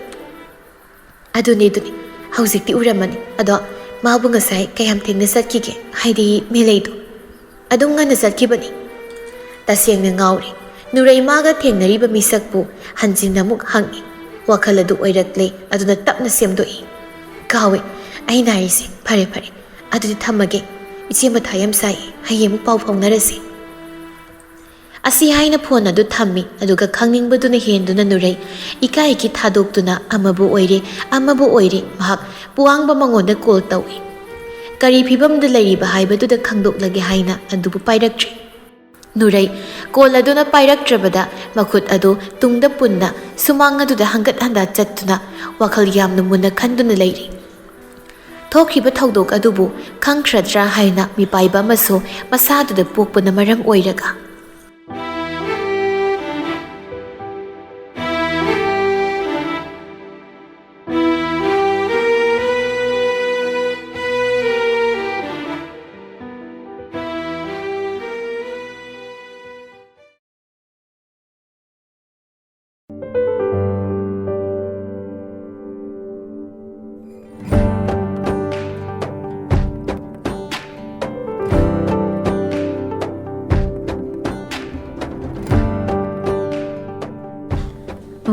"ꯑꯗꯨꯅꯤ, ꯑꯗꯨꯅꯤ꯫ ꯍꯧꯖꯤꯛꯇꯤ ꯎꯔꯝꯃꯅꯤ꯫ ꯑꯗꯣ ꯃꯥꯕꯨ ꯉꯁꯥꯏ ꯀꯌꯥꯝ ꯊꯦꯡꯅ ꯆꯠꯈꯤꯒꯦ? ꯍꯥꯏꯗꯤ ꯃꯦꯂꯩꯗꯣ?" "ꯑꯗꯨꯝ ꯉꯟꯅ ꯆꯠꯈꯤꯕꯅꯤ꯫" ꯇꯁꯦꯡꯅ ꯉꯥꯎꯔꯦ꯫ ꯅꯨꯔꯩ ꯃꯥꯒ ꯊꯦꯡꯅꯔꯤꯕ ꯃꯤꯁꯛꯄꯨ ꯍꯟꯖꯤꯟꯅ ꯑꯃꯨꯛ ꯍꯪꯉꯤ꯫ ꯋꯥꯈꯜ ꯑꯗꯨ ꯑꯣꯏꯔꯛꯂꯦ, ꯑꯗꯨꯅ ꯇꯞꯅ ꯁꯦꯝꯗꯣꯛꯏ꯫ "ꯀꯥꯎꯋꯦ꯫ ꯑꯩꯅ ꯍꯥꯏꯔꯤꯁꯦ꯫ ꯐꯔꯦ, ꯐꯔꯦ꯫ ꯑꯗꯨꯗꯤ ꯊꯝꯃꯒꯦ꯫ ꯏꯆꯦ ꯃꯊꯥ ꯌꯥꯝ ꯁꯥꯏ꯫ ꯍꯌꯦꯡ ꯑꯃꯨꯛ ꯄꯥꯎ ꯐꯥꯎꯅꯔꯁꯤ꯫" ꯑꯁꯤ ꯍꯥꯏꯅ ꯐꯣꯟ ꯑꯗꯨ ꯊꯝꯃꯤ꯫ ꯑꯗꯨꯒ ꯈꯪꯅꯤꯡꯕꯗꯨꯅ ꯍꯦꯟꯗꯨꯅ ꯅꯨꯔꯩ ꯏꯀꯥꯏ ꯏꯀꯤ ꯊꯥꯗꯣꯛꯇꯨꯅ ꯑꯃꯕꯨ ꯑꯣꯏꯔꯦ, ꯑꯃꯕꯨ ꯑꯣꯏꯔꯦ, ꯃꯍꯥꯛ ꯄꯨꯋꯥꯡꯕ ꯃꯉꯣꯟꯗ ꯀꯣꯜ ꯇꯧꯏ꯫ ꯀꯔꯤ ꯐꯤꯕꯝꯗ ꯂꯩꯔꯤꯕ ꯍꯥꯏꯕꯗꯨꯗ ꯈꯪꯗꯣꯛꯂꯒꯦ ꯍꯥꯏꯅ ꯑꯗꯨꯕꯨ ꯄꯥꯏꯔꯛꯇ꯭ꯔꯤ꯫ ꯅꯨꯔꯩ ꯀꯣꯜ ꯑꯗꯨꯅ ꯄꯥꯏꯔꯛꯇ꯭ꯔꯕꯗ ꯃꯈꯨꯠ ꯑꯗꯨ ꯇꯨꯡꯗ ꯄꯨꯟꯅ ꯁꯨꯃꯥꯡ ꯑꯗꯨꯗ ꯍꯪꯒꯠ ꯍꯟꯗꯥ ꯆꯠꯇꯨꯅ ꯋꯥꯈꯜ ꯌꯥꯝꯅ ꯃꯨꯟꯅ ꯈꯟꯗꯨꯅ ꯂꯩꯔꯤ꯫ ꯊꯣꯛꯈꯤꯕ ꯊꯧꯗꯣꯛ ꯑꯗꯨꯕꯨ ꯈꯪꯈ꯭ꯔꯗ꯭ꯔꯥ ꯍꯥꯏꯅ ꯃꯤꯄꯥꯏꯕ ꯑꯃꯁꯨ ꯃꯁꯥꯗꯨꯗ ꯄꯣꯛꯄꯅ ꯃꯔꯝ ꯑꯣꯏꯔꯒ꯫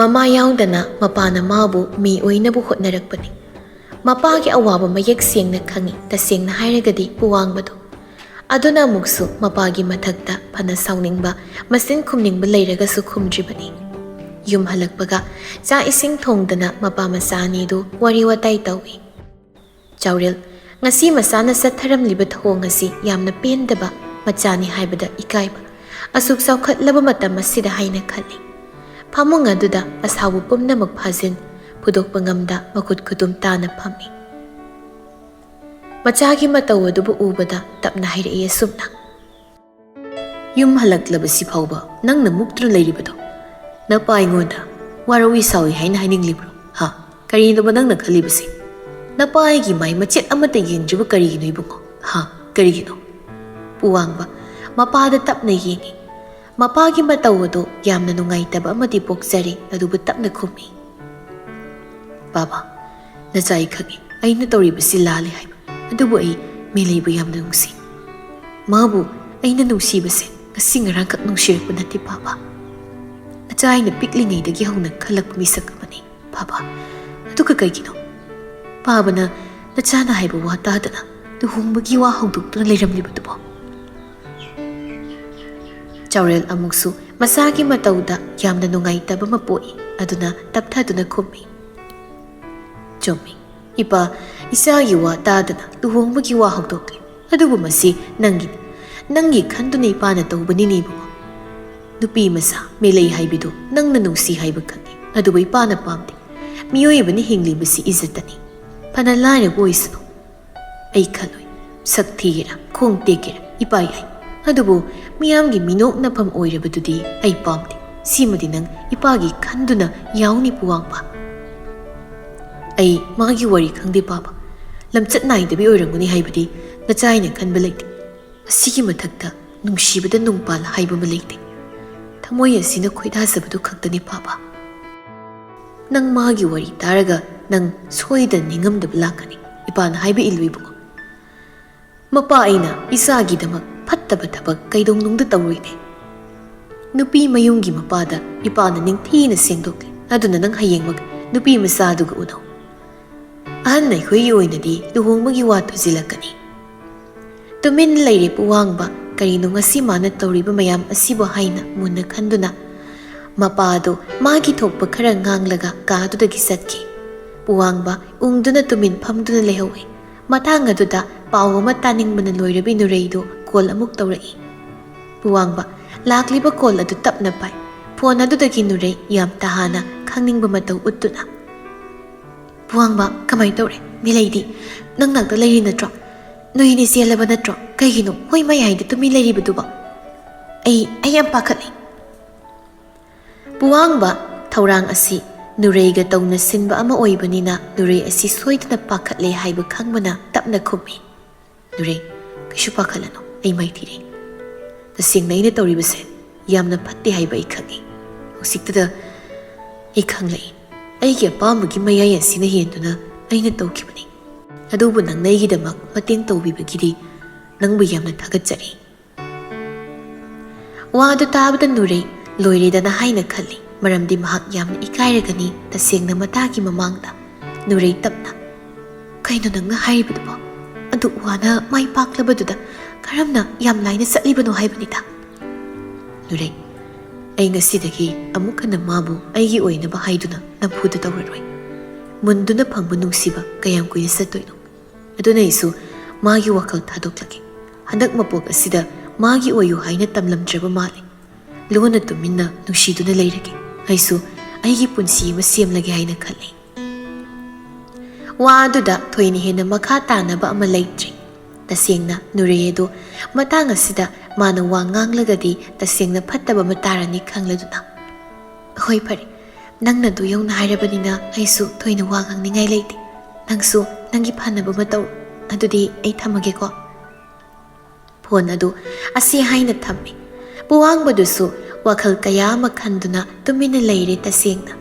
ꯃꯃꯥ ꯌꯥꯎꯗꯅ ꯃꯄꯥꯅ ꯃꯥꯕꯨ ꯃꯤ ꯑꯣꯏꯅꯕ ꯍꯣꯠꯅꯔꯛꯄꯅꯤ꯫ ꯃꯄꯥꯒꯤ ꯑꯋꯥꯕ ꯃꯌꯦꯛ ꯁꯦꯡꯅ ꯈꯪꯏ꯫ ꯇꯁꯦꯡꯅ ꯍꯥꯏꯔꯒꯗꯤ ꯄꯨꯋꯥꯡꯕꯗꯨ꯫ ꯑꯗꯨꯅ ꯑꯃꯨꯛꯁꯨ ꯃꯄꯥꯒꯤ ꯃꯊꯛꯇ ꯐꯅ ꯁꯥꯎꯅꯤꯡꯕ, ꯃꯆꯤꯟ ꯈꯨꯝꯅꯤꯡꯕ ꯂꯩꯔꯒꯁꯨ ꯈꯨꯝꯗ꯭ꯔꯤꯕꯅꯤ꯫ ꯌꯨꯝ ꯍꯜꯂꯛꯄꯒ ꯆꯥꯛ ꯏꯁꯤꯡ ꯊꯣꯡꯗꯅ ꯃꯄꯥ ꯃꯆꯥ ꯑꯅꯤꯗꯨ ꯋꯥꯔꯤ ꯋꯥꯇꯥꯏ ꯇꯧꯏ꯫ ꯆꯥꯎꯔꯦꯜ, ꯉꯁꯤ ꯃꯆꯥꯅ ꯆꯠꯊꯔꯝꯂꯤꯕ ꯊꯧꯑꯣꯡ ꯑꯁꯤ ꯌꯥꯝꯅ ꯄꯦꯟꯗꯕ ꯃꯆꯥꯅꯤ ꯍꯥꯏꯕꯗ ꯏꯀꯥꯏꯕ꯫ ꯑꯁꯨꯛ ꯆꯥꯎꯈꯠꯂꯕ ꯃꯇꯝ ꯑꯁꯤꯗ ꯍꯥꯏꯅ ꯈꯜꯂꯤ꯫ ꯐꯃꯨꯡ ꯑꯗꯨꯗ ꯑꯁꯥꯎꯕ ꯄꯨꯝꯅꯃꯛ ꯐꯥꯖꯤꯟ ꯐꯨꯗꯣꯛꯄ ꯉꯝꯗ ꯃꯈꯨꯠ ꯈꯨꯗꯨꯝ ꯇꯥꯅ ꯐꯝꯃꯤ꯫ ꯃꯆꯥꯒꯤ ꯃꯇꯧ ꯑꯗꯨꯕꯨ ꯎꯕꯗ ꯇꯞꯅ ꯍꯥꯏꯔꯛꯏ ꯑꯁꯨꯝꯅ, "ꯌꯨꯝ ꯍꯜꯂꯛꯂꯕꯁꯤ ꯐꯥꯎꯕ ꯅꯪꯅ ꯃꯨꯛꯇꯨꯅ ꯂꯩꯔꯤꯕꯗꯣ, ꯅꯄꯥ ꯑꯩꯉꯣꯟꯗ ꯋꯥꯔꯧꯏ ꯁꯥꯎꯏ ꯍꯥꯏꯅ ꯍꯥꯏꯅꯤꯡꯂꯤꯕ꯭ꯔꯣ? ꯍꯥ? ꯀꯔꯤꯅꯣꯕ ꯅꯪꯅ ꯈꯜꯂꯤꯕꯁꯤ? ꯅꯄꯥ ꯑꯩꯒꯤ ꯃꯥꯏ ꯃꯆꯦꯠ ꯑꯃꯠꯇ ꯌꯦꯡꯗ꯭ꯔꯤꯕ ꯀꯔꯤꯒꯤꯅꯣ ꯏꯕꯨꯡꯉꯣ? ꯍꯥ? ꯀꯔꯤꯒꯤꯅꯣ?" ꯄꯨꯋꯥꯡꯕ ꯃꯄꯥꯗ ꯇꯞꯅ ꯌꯦꯡꯏ꯫ ꯃꯄꯥꯒꯤ ꯃꯇꯧ ꯑꯗꯨ ꯌꯥꯝꯅ ꯅꯨꯡꯉꯥꯏꯇꯕ ꯑꯃꯗꯤ ꯄꯣꯛꯆꯔꯦ, ꯑꯗꯨꯕꯨ ꯇꯞꯅ ꯈꯨꯝꯃꯤ꯫ "ꯕꯥꯕꯥ, ꯅꯆꯥ ꯑꯩ ꯈꯪꯏ, ꯑꯩꯅ ꯇꯧꯔꯤꯕꯁꯤ ꯂꯥꯜꯂꯤ ꯍꯥꯏꯕ꯫ ꯑꯗꯨꯕꯨ ꯑꯩ ꯃꯤꯂꯩꯕꯨ ꯌꯥꯝꯅ ꯅꯨꯡꯁꯤ꯫ ꯃꯥꯕꯨ ꯑꯩꯅ ꯅꯨꯡꯁꯤꯕꯁꯦ ꯉꯁꯤ ꯉꯔꯥꯡꯈꯛ ꯅꯨꯡꯁꯤꯔꯛꯄ ꯅꯠꯇꯦ ꯕꯥꯕꯥ꯫ ꯅꯆꯥ ꯑꯩꯅ ꯄꯤꯛꯂꯤꯉꯩꯗꯒꯤ ꯍꯧꯅ ꯈꯜꯂꯛꯄ ꯃꯤꯁꯛ ꯑꯃꯅꯤ ꯕꯥꯕꯥ꯫ ꯑꯗꯨꯒ ꯀꯩꯒꯤꯅꯣ ꯕꯥꯕꯥꯅ ꯅꯆꯥꯅ ꯍꯥꯏꯕ ꯋꯥ ꯇꯥꯗꯅ ꯂꯨꯍꯣꯡꯕꯒꯤ ꯋꯥ ꯍꯧꯗꯣꯛꯇꯨꯅ ꯂꯩꯔꯝꯂꯤꯕꯗꯨꯕꯣ?" ꯆꯥꯎꯔꯦꯜ ꯑꯃꯨꯛꯁꯨ ꯃꯁꯥꯒꯤ ꯃꯇꯧꯗ ꯌꯥꯝꯅ ꯅꯨꯡꯉꯥꯏꯇꯕ ꯑꯃ ꯄꯣꯛꯏ꯫ ꯑꯗꯨꯅ ꯇꯞꯊꯗꯨꯅ ꯈꯨꯝꯃꯤ, "ꯆꯨꯝꯃꯤ, ꯏꯄꯥ, ꯏꯆꯥꯒꯤ ꯋꯥ ꯇꯥꯗꯅ ꯂꯨꯍꯣꯡꯕꯒꯤ ꯋꯥ ꯍꯧꯗꯣꯛꯂꯦ꯫ ꯑꯗꯨꯕꯨ ꯃꯁꯤ ꯅꯪꯒꯤꯅꯤ꯫ ꯅꯪꯒꯤ ꯈꯟꯗꯨꯅ ꯏꯄꯥꯅ ꯇꯧꯕꯅꯤꯅꯦ ꯏꯕꯨꯡꯉꯣ꯫ ꯅꯨꯄꯤ ꯃꯆꯥ ꯃꯦꯂꯩ ꯍꯥꯏꯕꯤꯗꯨ ꯅꯪꯅ ꯅꯨꯡꯁꯤ ꯍꯥꯏꯕ ꯈꯪꯉꯤ, ꯑꯗꯨꯕꯨ ꯏꯄꯥꯅ ꯄꯥꯝꯗꯦ꯫ ꯃꯤꯑꯣꯏ ꯑꯃꯅ ꯍꯤꯡꯂꯤꯕꯁꯤ ꯏꯖꯠꯇꯅꯤ꯫ ꯐꯅ ꯂꯥꯏꯔꯕ ꯑꯣꯏꯁꯅꯨ꯫ ꯑꯩ ꯈꯜꯂꯣꯏ꯫ ꯁꯛ ꯊꯤꯒꯦꯔꯥ, ꯈꯣꯡ ꯇꯦꯛꯀꯦꯔꯥ, ꯏꯄꯥ ꯌꯥꯏ꯫ ꯑꯗꯨꯕꯨ ꯃꯤꯌꯥꯝꯒꯤ ꯃꯤꯅꯣꯛꯅꯐꯝ ꯑꯣꯏꯔꯕꯗꯨꯗꯤ ꯑꯩ ꯄꯥꯝꯗꯦ꯫ ꯁꯤꯃꯗꯤ ꯅꯪ ꯏꯄꯥꯒꯤ ꯈꯟꯗꯨꯅ ꯌꯥꯎꯅꯤ, ꯄꯨꯋꯥꯡꯕ꯫" "ꯑꯩ ꯃꯥꯒꯤ ꯋꯥꯔꯤ ꯈꯪꯗꯦ, ꯄꯥꯕ꯫ ꯂꯝꯆꯠ ꯅꯥꯏꯗꯕꯤ ꯑꯣꯏꯔꯝꯒꯅꯤ ꯍꯥꯏꯕꯗꯤ ꯅꯆꯥꯏꯅ ꯈꯟꯕ ꯂꯩꯇꯦ꯫ ꯑꯁꯤꯒꯤ ꯃꯊꯛꯇ ꯅꯨꯡꯁꯤꯕꯗ ꯅꯨꯡꯄꯥꯜ ꯍꯥꯏꯕ ꯑꯃ ꯂꯩꯇꯦ꯫ ꯊꯃꯣꯏ ꯑꯁꯤꯅ ꯈꯣꯏꯗꯥꯖꯕꯗꯨ ꯈꯛꯇꯅꯤ, ꯄꯥꯕ꯫ ꯅꯪ ꯃꯥꯒꯤ ꯋꯥꯔꯤ ꯇꯥꯔꯒ ꯅꯪ ꯁꯣꯏꯗꯅ ꯅꯤꯡꯉꯝꯗꯕ ꯂꯥꯛꯀꯅꯤ꯫ ꯏꯄꯥꯅ ꯍꯥꯏꯕ ꯏꯜꯂꯨ ꯏꯕꯨꯡꯉꯣ꯫ ꯃꯄꯥ ꯑꯩꯅ ꯏꯆꯥꯒꯤꯗꯃꯛ ꯐꯠꯇꯕ ꯊꯕꯛ ꯀꯩꯗꯧꯅꯨꯡꯗ ꯇꯧꯔꯣꯏꯅꯦ꯫ ꯅꯨꯄꯤ ꯃꯌꯨꯝꯒꯤ ꯃꯄꯥꯗ ꯏꯄꯥꯅ ꯅꯤꯡꯊꯤꯅ ꯁꯦꯡꯗꯣꯛꯂꯦ꯫ ꯑꯗꯨꯅ ꯅꯪ ꯍꯌꯦꯡꯃꯛ ꯅꯨꯄꯤ ꯃꯆꯥꯗꯨꯒ ꯎꯅꯧ꯫ ꯑꯍꯟ ꯑꯩꯈꯣꯏꯒꯤ ꯑꯣꯏꯅꯗꯤ ꯂꯨꯍꯣꯡꯕꯒꯤ ꯋꯥ ꯊꯨꯖꯤꯜꯂꯛꯀꯅꯤ꯫" ꯇꯨꯃꯤꯟ ꯂꯩꯔꯦ ꯄꯨꯋꯥꯡꯕ꯫ ꯀꯔꯤꯅꯣ ꯉꯁꯤ ꯃꯥꯅ ꯇꯧꯔꯤꯕ ꯃꯌꯥꯝ ꯑꯁꯤꯕꯨ ꯍꯥꯏꯅ ꯃꯨꯟꯅ ꯈꯟꯗꯨꯅ ꯃꯄꯥꯗꯨ ꯃꯥꯒꯤ ꯊꯣꯛꯄ ꯈꯔ ꯉꯥꯡꯂꯒ ꯀꯥꯗꯨꯗꯒꯤ ꯆꯠꯈꯤ꯫ ꯄꯨꯋꯥꯡꯕ ꯎꯪꯗꯨꯅ ꯇꯨꯃꯤꯟ ꯐꯝꯗꯨꯅ ꯂꯩꯍꯧꯏ꯫ ꯃꯇꯥꯡ ꯑꯗꯨꯗ ꯄꯥꯎ ꯑꯃ ꯇꯥꯅꯤꯡꯕꯅ ꯂꯣꯏꯔꯕꯤ ꯅꯨꯔꯩꯗꯨ ꯀꯣꯜ ꯑꯃꯨꯛ ꯇꯧꯔꯛꯏ꯫ ꯄꯨꯋꯥꯡꯕ ꯂꯥꯛꯂꯤꯕ ꯀꯣꯜ ꯑꯗꯨ ꯇꯞꯅ ꯄꯥꯏ꯫ ꯐꯣꯟ ꯑꯗꯨꯗꯒꯤ ꯅꯨꯔꯩ ꯌꯥꯝ ꯇꯍꯥꯅ ꯈꯪꯅꯤꯡꯕ ꯃꯇꯧ ꯎꯠꯇꯨꯅ, "ꯄꯨꯋꯥꯡꯕ, ꯀꯃꯥꯏ ꯇꯧꯔꯦ? ꯃꯦꯂꯩꯗꯤ ꯅꯪ ꯅꯥꯛꯇ ꯂꯩꯔꯤ ꯅꯠꯇ꯭ꯔꯣ? ꯅꯣꯏ ꯑꯅꯤ ꯆꯦꯜꯂꯕ ꯅꯠꯇ꯭ꯔꯣ? ꯀꯩꯒꯤꯅꯣ ꯍꯣꯏ ꯃꯌꯥꯏꯗ ꯇꯨꯃꯤꯟ ꯂꯩꯔꯤꯕꯗꯨꯕꯣ? ꯑꯩ, ꯑꯩ ꯌꯥꯝ ꯄꯥꯈꯠꯂꯤ꯫" ꯄꯨꯋꯥꯡꯕ ꯊꯧꯔꯥꯡ ꯑꯁꯤ ꯅꯨꯔꯩꯒ ꯇꯧꯅ ꯁꯤꯟꯕ ꯑꯃ ꯑꯣꯏꯕꯅꯤꯅ ꯅꯨꯔꯩ ꯑꯁꯤ ꯁꯣꯏꯗꯅ ꯄꯥꯈꯠꯂꯦ ꯍꯥꯏꯕ ꯈꯪꯕꯅ ꯇꯞꯅ ꯈꯨꯝꯃꯤ꯫ "ꯅꯨꯔꯩ, ꯀꯩꯁꯨ ꯄꯥꯈꯠꯂꯅꯨ, ꯑꯩ ꯃꯥꯏꯊꯤꯔꯦ꯫ ꯇꯁꯦꯡꯅ ꯑꯩꯅ ꯇꯧꯔꯤꯕꯁꯦ ꯌꯥꯝꯅ ꯐꯠꯇꯦ ꯍꯥꯏꯕ ꯑꯩ ꯈꯪꯉꯤ꯫ ꯍꯧꯖꯤꯛꯇꯗ ꯑꯩ ꯈꯪꯂꯛꯏ꯫ ꯑꯩꯒꯤ ꯑꯄꯥꯝꯕꯒꯤ ꯃꯌꯥꯏ ꯑꯁꯤꯅ ꯍꯦꯟꯗꯨꯅ ꯑꯩꯅ ꯇꯧꯈꯤꯕꯅꯤ꯫ ꯑꯗꯨꯕꯨ ꯅꯪꯅ ꯑꯩꯒꯤꯗꯃꯛ ꯃꯇꯦꯡ ꯇꯧꯕꯤꯕꯒꯤꯗꯤ ꯅꯪꯕꯨ ꯌꯥꯝꯅ ꯊꯥꯒꯠꯆꯔꯤ꯫" ꯋꯥ ꯑꯗꯨ ꯇꯥꯕꯗ ꯅꯨꯔꯩ ꯂꯣꯏꯔꯦꯗꯅ ꯍꯥꯏꯅ ꯈꯜꯂꯤ, ꯃꯔꯝꯗꯤ ꯃꯍꯥꯛ ꯌꯥꯝꯅ ꯏꯀꯥꯏꯔꯒꯅꯤ꯫ ꯇꯁꯦꯡꯅ ꯃꯇꯥꯒꯤ ꯃꯃꯥꯡꯗ ꯅꯨꯔꯩ ꯇꯞꯅ, "ꯀꯩꯅꯣ ꯅꯪꯅ ꯍꯥꯏꯔꯤꯕꯗꯨꯕꯣ? ꯑꯗꯨ ꯋꯥꯅ ꯃꯥꯏ ꯄꯥꯛꯂꯕꯗꯨꯗ ꯀꯔꯝꯅ ꯌꯥꯝ ꯂꯥꯏꯅ ꯆꯠꯂꯤꯕꯅꯣ ꯍꯥꯏꯕꯅꯤꯗ?" "ꯅꯨꯔꯩ, ꯑꯩ ꯉꯁꯤꯗꯒꯤ ꯑꯃꯨꯛ ꯍꯟꯅ ꯃꯥꯕꯨ ꯑꯩꯒꯤ ꯑꯣꯏꯅꯕ ꯍꯥꯏꯗꯨꯅ ꯅꯝꯐꯨꯗ ꯇꯧꯔꯔꯣꯏ꯫ ꯃꯨꯟꯗꯨꯅ ꯐꯪꯕ ꯅꯨꯡꯁꯤꯕ ꯀꯌꯥꯝ ꯀꯨꯏꯅ ꯆꯠꯇꯣꯏꯅꯣ? ꯑꯗꯨꯅ ꯑꯩꯁꯨ ꯃꯥꯒꯤ ꯋꯥꯈꯜ ꯊꯥꯗꯣꯛꯂꯒꯦ꯫ ꯍꯟꯗꯛ ꯃꯄꯣꯛ ꯑꯁꯤꯗ ꯃꯥꯒꯤ ꯑꯣꯏꯌꯨ ꯍꯥꯏꯅ ꯇꯝꯂꯝꯗ꯭ꯔꯕ ꯃꯥꯜꯂꯦ꯫ ꯂꯣꯟꯅ ꯇꯨꯃꯤꯟꯅ ꯅꯨꯡꯁꯤꯗꯨꯅ ꯂꯩꯔꯒꯦ꯫ ꯑꯩꯁꯨ ꯑꯩꯒꯤ ꯄꯨꯟꯁꯤ ꯑꯃ ꯁꯦꯝꯂꯒꯦ" ꯍꯥꯏꯅ ꯈꯜꯂꯤ꯫ ꯋꯥ ꯑꯗꯨꯗ ꯊꯣꯏꯅ ꯍꯦꯟꯅ ꯃꯈꯥ ꯇꯥꯅꯕ ꯑꯃ ꯂꯩꯇ꯭ꯔꯦ꯫ ꯇꯁꯦꯡꯅ ꯅꯨꯔꯩ ꯑꯗꯨ ꯃꯇꯥꯡ ꯑꯁꯤꯗ ꯃꯥꯅ ꯋꯥ ꯉꯥꯡꯂꯒꯗꯤ ꯇꯁꯦꯡꯅ ꯐꯠꯇꯕ ꯑꯃ ꯇꯥꯔꯅꯤ ꯈꯪꯂꯗꯨꯅ, "ꯍꯣꯏ, ꯐꯔꯦ, ꯅꯪꯅ ꯑꯗꯨ ꯌꯧꯅ ꯍꯥꯏꯔꯕꯅꯤꯅ ꯑꯩꯁꯨ ꯊꯣꯏꯅ ꯋꯥ ꯉꯥꯡꯅꯤꯡꯉꯥꯏ ꯂꯩꯇꯦ꯫ ꯅꯪꯁꯨ ꯅꯪꯒꯤ ꯐꯅꯕ ꯑꯃ ꯇꯧꯔꯣ꯫ ꯑꯗꯨꯗꯤ ꯑꯩ ꯊꯝꯃꯒꯦꯀꯣ"꯫ ꯐꯣꯟ ꯑꯗꯨ ꯑꯁꯤ ꯍꯥꯏꯅ ꯊꯝꯃꯤ꯫ ꯄꯨꯋꯥꯡꯕꯗꯨꯁꯨ ꯋꯥꯈꯜ ꯀꯌꯥ ꯑꯃ ꯈꯟꯗꯨꯅ ꯇꯨꯃꯤꯟꯅ ꯂꯩꯔꯦ ꯇꯁꯦꯡꯅ꯫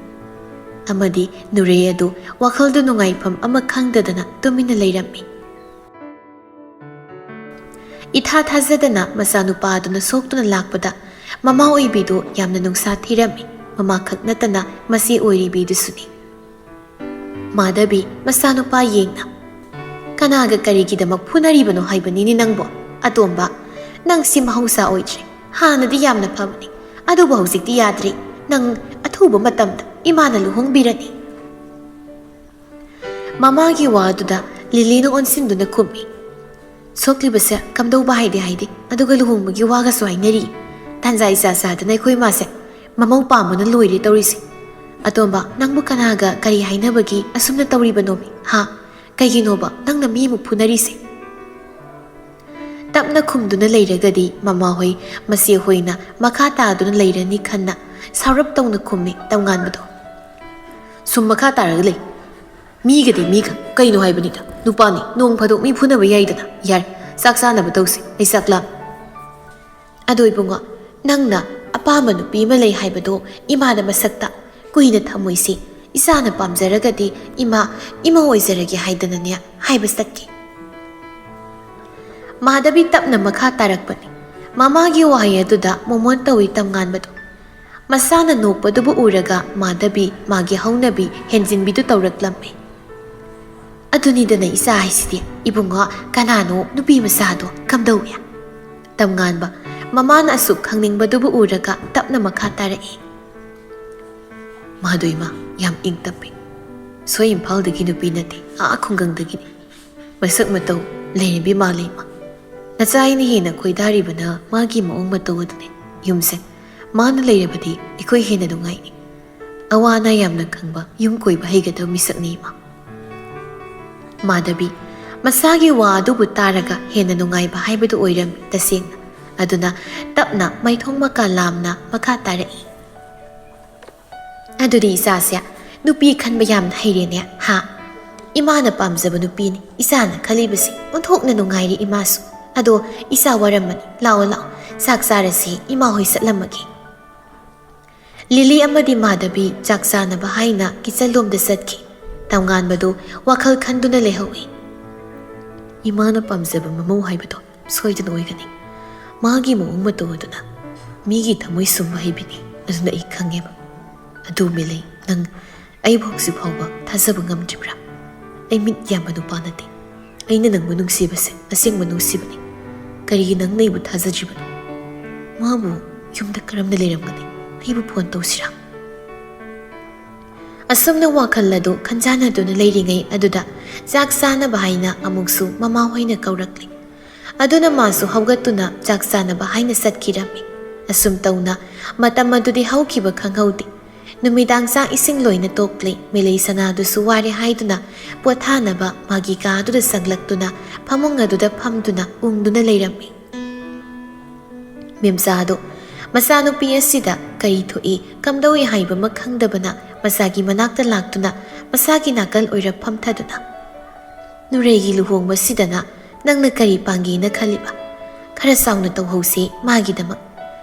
ꯑꯃꯗꯤ ꯅꯨꯔꯩ ꯑꯗꯨ ꯋꯥꯈꯜꯗꯨ ꯅꯨꯡꯉꯥꯏꯐꯝ ꯑꯃ ꯈꯪꯗꯗꯅ ꯇꯨꯃꯤꯟꯅ ꯂꯩꯔꯝꯃꯤ꯫ ꯏꯊꯥ ꯊꯥꯖꯗꯅ ꯃꯆꯥꯅꯨꯄꯥ ꯑꯗꯨꯅ ꯁꯣꯛꯇꯨꯅ ꯂꯥꯛꯄꯗ ꯃꯃꯥ ꯑꯣꯏꯕꯤꯗꯨ ꯌꯥꯝꯅ ꯅꯨꯡꯁꯥ ꯊꯤꯔꯝꯃꯤ꯫ ꯃꯃꯥ ꯈꯛ ꯅꯠꯇꯅ ꯃꯆꯦ ꯑꯣꯏꯔꯤꯕꯤꯗꯨꯁꯨꯅꯤ꯫ ꯃꯥꯙꯕꯤ ꯃꯆꯥꯅꯨꯄꯥ ꯌꯦꯡꯅ, "ꯀꯅꯥꯒ ꯀꯔꯤꯒꯤꯗꯃꯛ ꯐꯨꯅꯔꯤꯕꯅꯣ ꯍꯥꯏꯕꯅꯤꯅꯦ ꯅꯪꯕꯣ? ꯑꯇꯣꯝꯕ, ꯅꯪꯁꯤ ꯃꯍꯧꯁꯥ ꯑꯣꯏꯗ꯭ꯔꯦ꯫ ꯍꯥꯟꯅꯗꯤ ꯌꯥꯝꯅ ꯐꯕꯅꯤ, ꯑꯗꯨꯕꯨ ꯍꯧꯖꯤꯛꯇꯤ ꯌꯥꯗ꯭ꯔꯦ꯫ ꯅꯪ ꯑꯊꯨꯕ ꯃꯇꯝꯗ ꯏꯃꯥꯅ ꯂꯨꯍꯣꯡꯕꯤꯔꯅꯤ"꯫ ꯃꯃꯥꯒꯤ ꯋꯥꯗꯨꯗ ꯂꯤꯂꯤꯅ ꯑꯣꯟꯁꯤꯟꯗꯨꯅ ꯈꯨꯝꯃꯤ, "ꯁꯣꯛꯂꯤꯕꯁꯦ ꯀꯝꯗꯧꯕ ꯍꯥꯏꯗꯤ ꯍꯥꯏꯗꯦ, ꯑꯗꯨꯒ ꯂꯨꯍꯣꯡꯕꯒꯤ ꯋꯥꯒꯁꯨ ꯍꯥꯏꯅꯔꯤ꯫ ꯇꯥꯟꯖꯥ ꯏꯆꯥ ꯆꯥꯗꯅ ꯑꯩꯈꯣꯏ ꯃꯥꯁꯦ ꯃꯃꯧ ꯄꯥꯝꯕꯅ ꯂꯣꯏꯔꯦ ꯇꯧꯔꯤꯁꯦ꯫ ꯑꯇꯣꯝꯕ, ꯅꯪꯕꯨ ꯀꯅꯥꯒ ꯀꯔꯤ ꯍꯥꯏꯅꯕꯒꯤ ꯑꯁꯨꯝꯅ ꯇꯧꯔꯤꯕꯅꯣꯃꯤ? ꯍꯥ? ꯀꯩꯒꯤꯅꯣꯕ ꯅꯪꯅ ꯃꯤ ꯑꯃꯨꯛ ꯐꯨꯅꯔꯤꯁꯦ?" ꯇꯞꯅ ꯈꯨꯝꯗꯨꯅ ꯂꯩꯔꯒꯗꯤ ꯃꯃꯥꯍꯣꯏ, ꯃꯆꯦꯍꯣꯏꯅ ꯃꯈꯥ ꯇꯥꯗꯨꯅ ꯂꯩꯔꯅꯤ ꯈꯟꯅ ꯁꯥꯎꯔꯞ ꯇꯧꯅ ꯈꯨꯝꯃꯤ ꯇꯝꯉꯥꯟꯕꯗꯣ꯫ "ꯁꯨꯝ ꯃꯈꯥ ꯇꯥꯔꯒ ꯂꯩ꯫ ꯃꯤꯒꯗꯤ ꯃꯤꯒ ꯀꯩꯅꯣ ꯍꯥꯏꯕꯅꯤꯗ꯫ ꯅꯨꯄꯥꯅꯤ, ꯅꯣꯡ ꯐꯥꯗꯣꯛ ꯃꯤ ꯐꯨꯅꯕ ꯌꯥꯏꯗꯅ꯫ ꯌꯥꯔꯦ, ꯆꯥꯛ ꯆꯥꯅꯕ ꯇꯧꯁꯤ, ꯑꯩ ꯆꯥꯛ ꯂꯥꯝꯃꯦ"꯫ "ꯑꯗꯣ ꯏꯕꯨꯡꯉꯣ, ꯅꯪꯅ ꯑꯄꯥꯝꯕ ꯅꯨꯄꯤ ꯑꯃ ꯂꯩ ꯍꯥꯏꯕꯗꯣ ꯏꯃꯥꯗ ꯃꯁꯛꯇ ꯀꯨꯏꯅ ꯊꯝꯃꯣꯏꯁꯤ꯫ ꯏꯆꯥꯅ ꯄꯥꯝꯖꯔꯒꯗꯤ ꯏꯃꯥ, ꯏꯃꯧ ꯑꯣꯏꯖꯔꯒꯦ ꯍꯥꯏꯗꯅꯅꯦ ꯍꯥꯏꯕ ꯆꯠꯀꯦ"꯫ ꯃꯥꯙꯕꯤ ꯇꯞꯅ ꯃꯈꯥ ꯇꯥꯔꯛꯄꯅꯤ꯫ ꯃꯃꯥꯒꯤ ꯋꯥꯍꯩ ꯑꯗꯨꯗ ꯃꯣꯃꯣꯟ ꯇꯧꯏ ꯇꯝꯉꯥꯟꯕꯗꯨ꯫ ꯃꯆꯥꯅ ꯅꯣꯛꯄꯗꯨꯕꯨ ꯎꯔꯒ ꯃꯥꯙꯕꯤ ꯃꯥꯒꯤ ꯍꯧꯅꯕꯤ ꯍꯦꯟꯖꯤꯟꯕꯤꯗꯨ ꯇꯧꯔꯛꯂꯝꯃꯤ꯫ "ꯑꯗꯨꯅꯤꯗꯅ ꯏꯆꯥ ꯍꯥꯏꯁꯤꯗꯤ꯫ ꯏꯕꯨꯡꯉꯣ, ꯀꯅꯥꯅꯣ ꯅꯨꯄꯤ ꯃꯆꯥꯗꯣ? ꯀꯝꯗꯧꯏ?" ꯇꯝꯉꯥꯟꯕ ꯃꯃꯥꯅ ꯑꯁꯨꯛ ꯈꯪꯅꯤꯡꯕꯗꯨꯕꯨ ꯎꯔꯒ ꯇꯞꯅ ꯃꯈꯥ ꯇꯥꯔꯛꯏ꯫ "ꯃꯥꯗꯣ ꯏꯃꯥ, ꯌꯥꯝ ꯏꯪ ꯇꯞꯄꯤ꯫ ꯁꯣꯏ ꯏꯝꯐꯥꯜꯗꯒꯤ ꯅꯨꯄꯤ ꯅꯠꯇꯦ, ꯑꯥ ꯈꯨꯡꯒꯪꯗꯒꯤꯅꯤ꯫ ꯃꯁꯛ ꯃꯇꯧ ꯂꯩꯔꯦꯝꯕꯤ ꯃꯥꯜꯂꯦ ꯏꯃꯥ꯫ ꯅꯆꯥ ꯑꯩꯅ ꯍꯦꯟꯅ ꯈꯣꯏꯗꯥꯔꯤꯕꯅ ꯃꯥꯒꯤ ꯃꯑꯣꯡ ꯃꯇꯧ ꯑꯗꯨꯅꯤ꯫ ꯌꯨꯝꯁꯦ ꯃꯥꯅ ꯂꯩꯔꯕꯗꯤ ꯑꯩꯈꯣꯏ ꯍꯦꯟꯅ ꯅꯨꯡꯉꯥꯏꯅꯤ꯫ ꯑꯋꯥ ꯑꯅꯥ ꯌꯥꯝꯅ ꯈꯪꯕ, ꯌꯨꯝ ꯀꯣꯏꯕ ꯍꯩꯒꯗꯕ ꯃꯤꯁꯛꯅꯤ ꯏꯃꯥ꯫" ꯃꯥꯙꯕꯤ ꯃꯁꯥꯒꯤ ꯋꯥ ꯑꯗꯨꯕꯨ ꯇꯥꯔꯒ ꯍꯦꯟꯅ ꯅꯨꯡꯉꯥꯏꯕ ꯍꯥꯏꯕꯗꯨ ꯑꯣꯏꯔꯝꯃꯤ ꯇꯁꯦꯡꯅ꯫ ꯑꯗꯨꯅ ꯇꯞꯅ ꯃꯥꯏꯊꯣꯡ ꯃꯀꯥ ꯂꯥꯝꯅ ꯃꯈꯥ ꯇꯥꯔꯛꯏ꯫ "ꯑꯗꯨꯗꯤ ꯏꯆꯥꯁꯦ ꯅꯨꯄꯤ ꯈꯟꯕ ꯌꯥꯝꯅ ꯍꯩꯔꯦꯅꯦ, ꯍꯥ? ꯏꯃꯥꯅ ꯄꯥꯝꯖꯕ ꯅꯨꯄꯤꯅꯤ ꯏꯆꯥꯅ ꯈꯜꯂꯤꯕꯁꯤ꯫ ꯑꯣꯟꯊꯣꯛꯅ ꯅꯨꯡꯉꯥꯏꯔꯦ ꯏꯃꯥꯁꯨ꯫ ꯑꯗꯣ ꯏꯆꯥ ꯋꯥꯔꯝꯃꯅꯤ, ꯂꯥꯛꯑꯣ ꯂꯥꯛꯑꯣ, ꯆꯥꯛ ꯆꯥꯔꯁꯤ, ꯏꯃꯥ ꯍꯣꯏ ꯆꯠꯂꯝꯃꯒꯦ꯫" ꯂꯤꯂꯤ ꯑꯃꯗꯤ ꯃꯥꯙꯕꯤ ꯆꯥꯛ ꯆꯥꯅꯕ ꯍꯥꯏꯅ ꯀꯤꯆꯟꯂꯣꯝꯗ ꯆꯠꯈꯤ꯫ ꯇꯝꯉꯥꯟꯕꯗꯨ ꯋꯥꯈꯜ ꯈꯟꯗꯨꯅ ꯂꯩꯍꯧꯏ꯫ "ꯏꯃꯥꯅ ꯄꯥꯝꯖꯕ ꯃꯃꯧ ꯍꯥꯏꯕꯗꯣ ꯁꯣꯏꯗꯅ ꯑꯣꯏꯒꯅꯤ꯫ ꯃꯥꯒꯤ ꯃꯑꯣꯡ ꯃꯇꯧ ꯑꯗꯨꯅ ꯃꯤꯒꯤ ꯊꯃꯣꯏ ꯁꯨꯝꯕ ꯍꯩꯕꯤꯅꯤ꯫ ꯑꯗꯨꯅ ꯑꯩ ꯈꯪꯉꯦꯕ꯫ ꯑꯗꯨ ꯃꯤꯂꯩ, ꯅꯪ ꯑꯩꯕꯨ ꯍꯧꯖꯤꯛ ꯐꯥꯎꯕ ꯊꯥꯖꯕ ꯉꯝꯗ꯭ꯔꯤꯕ꯭ꯔꯥ? ꯑꯩ ꯃꯤꯠ ꯌꯥꯝꯕ ꯅꯨꯄꯥ ꯅꯠꯇꯦ꯫ ꯑꯩꯅ ꯅꯪꯕꯨ ꯅꯨꯡꯁꯤꯕꯁꯦ ꯑꯁꯦꯡꯕ ꯅꯨꯡꯁꯤꯕꯅꯤ꯫ ꯀꯔꯤꯒꯤ ꯅꯪꯅ ꯑꯩꯕꯨ ꯊꯥꯖꯗ꯭ꯔꯤꯕꯅꯣ? ꯃꯥꯕꯨ ꯌꯨꯝꯗ ꯀꯔꯝꯅ ꯂꯩꯔꯝꯒꯅꯤ? ꯑꯩꯕꯨ ꯐꯣꯟ ꯇꯧꯁꯤꯔꯥ?" ꯑꯁꯨꯝꯅ ꯋꯥꯈꯜ ꯑꯗꯨ ꯈꯟꯖꯥꯟꯅꯗꯨꯅ ꯂꯩꯔꯤꯉꯩ ꯑꯗꯨꯗ ꯆꯥꯛ ꯆꯥꯅꯕ ꯍꯥꯏꯅ ꯑꯃꯨꯛꯁꯨ ꯃꯃꯥ ꯍꯣꯏꯅ ꯀꯧꯔꯛꯂꯤ꯫ ꯑꯗꯨꯅ ꯃꯥꯁꯨ ꯍꯧꯒꯠꯇꯨꯅ ꯆꯥꯛ ꯆꯥꯅꯕ ꯍꯥꯏꯅ ꯆꯠꯈꯤꯔꯝꯃꯤ꯫ ꯑꯁꯨꯝ ꯇꯧꯅ ꯃꯇꯝ ꯑꯗꯨꯗꯤ ꯍꯧꯈꯤꯕ ꯈꯪꯍꯧꯗꯦ꯫ ꯅꯨꯃꯤꯗꯥꯡ ꯆꯥꯛ ꯏꯁꯤꯡ ꯂꯣꯏꯅ ꯇꯣꯛꯂꯦ꯫ ꯃꯤꯂꯩ ꯁꯅꯥꯗꯨꯁꯨ ꯋꯥꯔꯦ ꯍꯥꯏꯗꯨꯅ ꯄꯣꯊꯥꯅꯕ ꯃꯥꯒꯤ ꯀꯥ ꯑꯗꯨꯗ ꯆꯪꯂꯛꯇꯨꯅ ꯐꯃꯨꯡ ꯑꯗꯨꯗ ꯐꯝꯗꯨꯅ ꯎꯪꯗꯨꯅ ꯂꯩꯔꯝꯃꯤ꯫ ꯃꯦꯝꯆꯥꯗꯣ ꯃꯆꯥꯅꯨꯄꯤ ꯑꯁꯤꯗ ꯀꯔꯤ ꯊꯣꯛꯏ, ꯀꯝꯗꯧꯏ ꯍꯥꯏꯕ ꯑꯃ ꯈꯪꯗꯕꯅ ꯃꯆꯥꯒꯤ ꯃꯅꯥꯛꯇ ꯂꯥꯛꯇꯨꯅ ꯃꯆꯥꯒꯤ ꯅꯥꯀꯜ ꯑꯣꯏꯔꯞ ꯐꯝꯊꯗꯨꯅ, "ꯅꯨꯔꯩꯒꯤ ꯂꯨꯍꯣꯡꯕꯁꯤꯗꯅ ꯅꯪꯅ ꯀꯔꯤ ꯄꯥꯡꯒꯦꯅ ꯈꯜꯂꯤꯕ? ꯈꯔ ꯆꯥꯎꯅ ꯇꯧꯍꯧꯁꯤ ꯃꯥꯒꯤꯗꯃꯛ꯫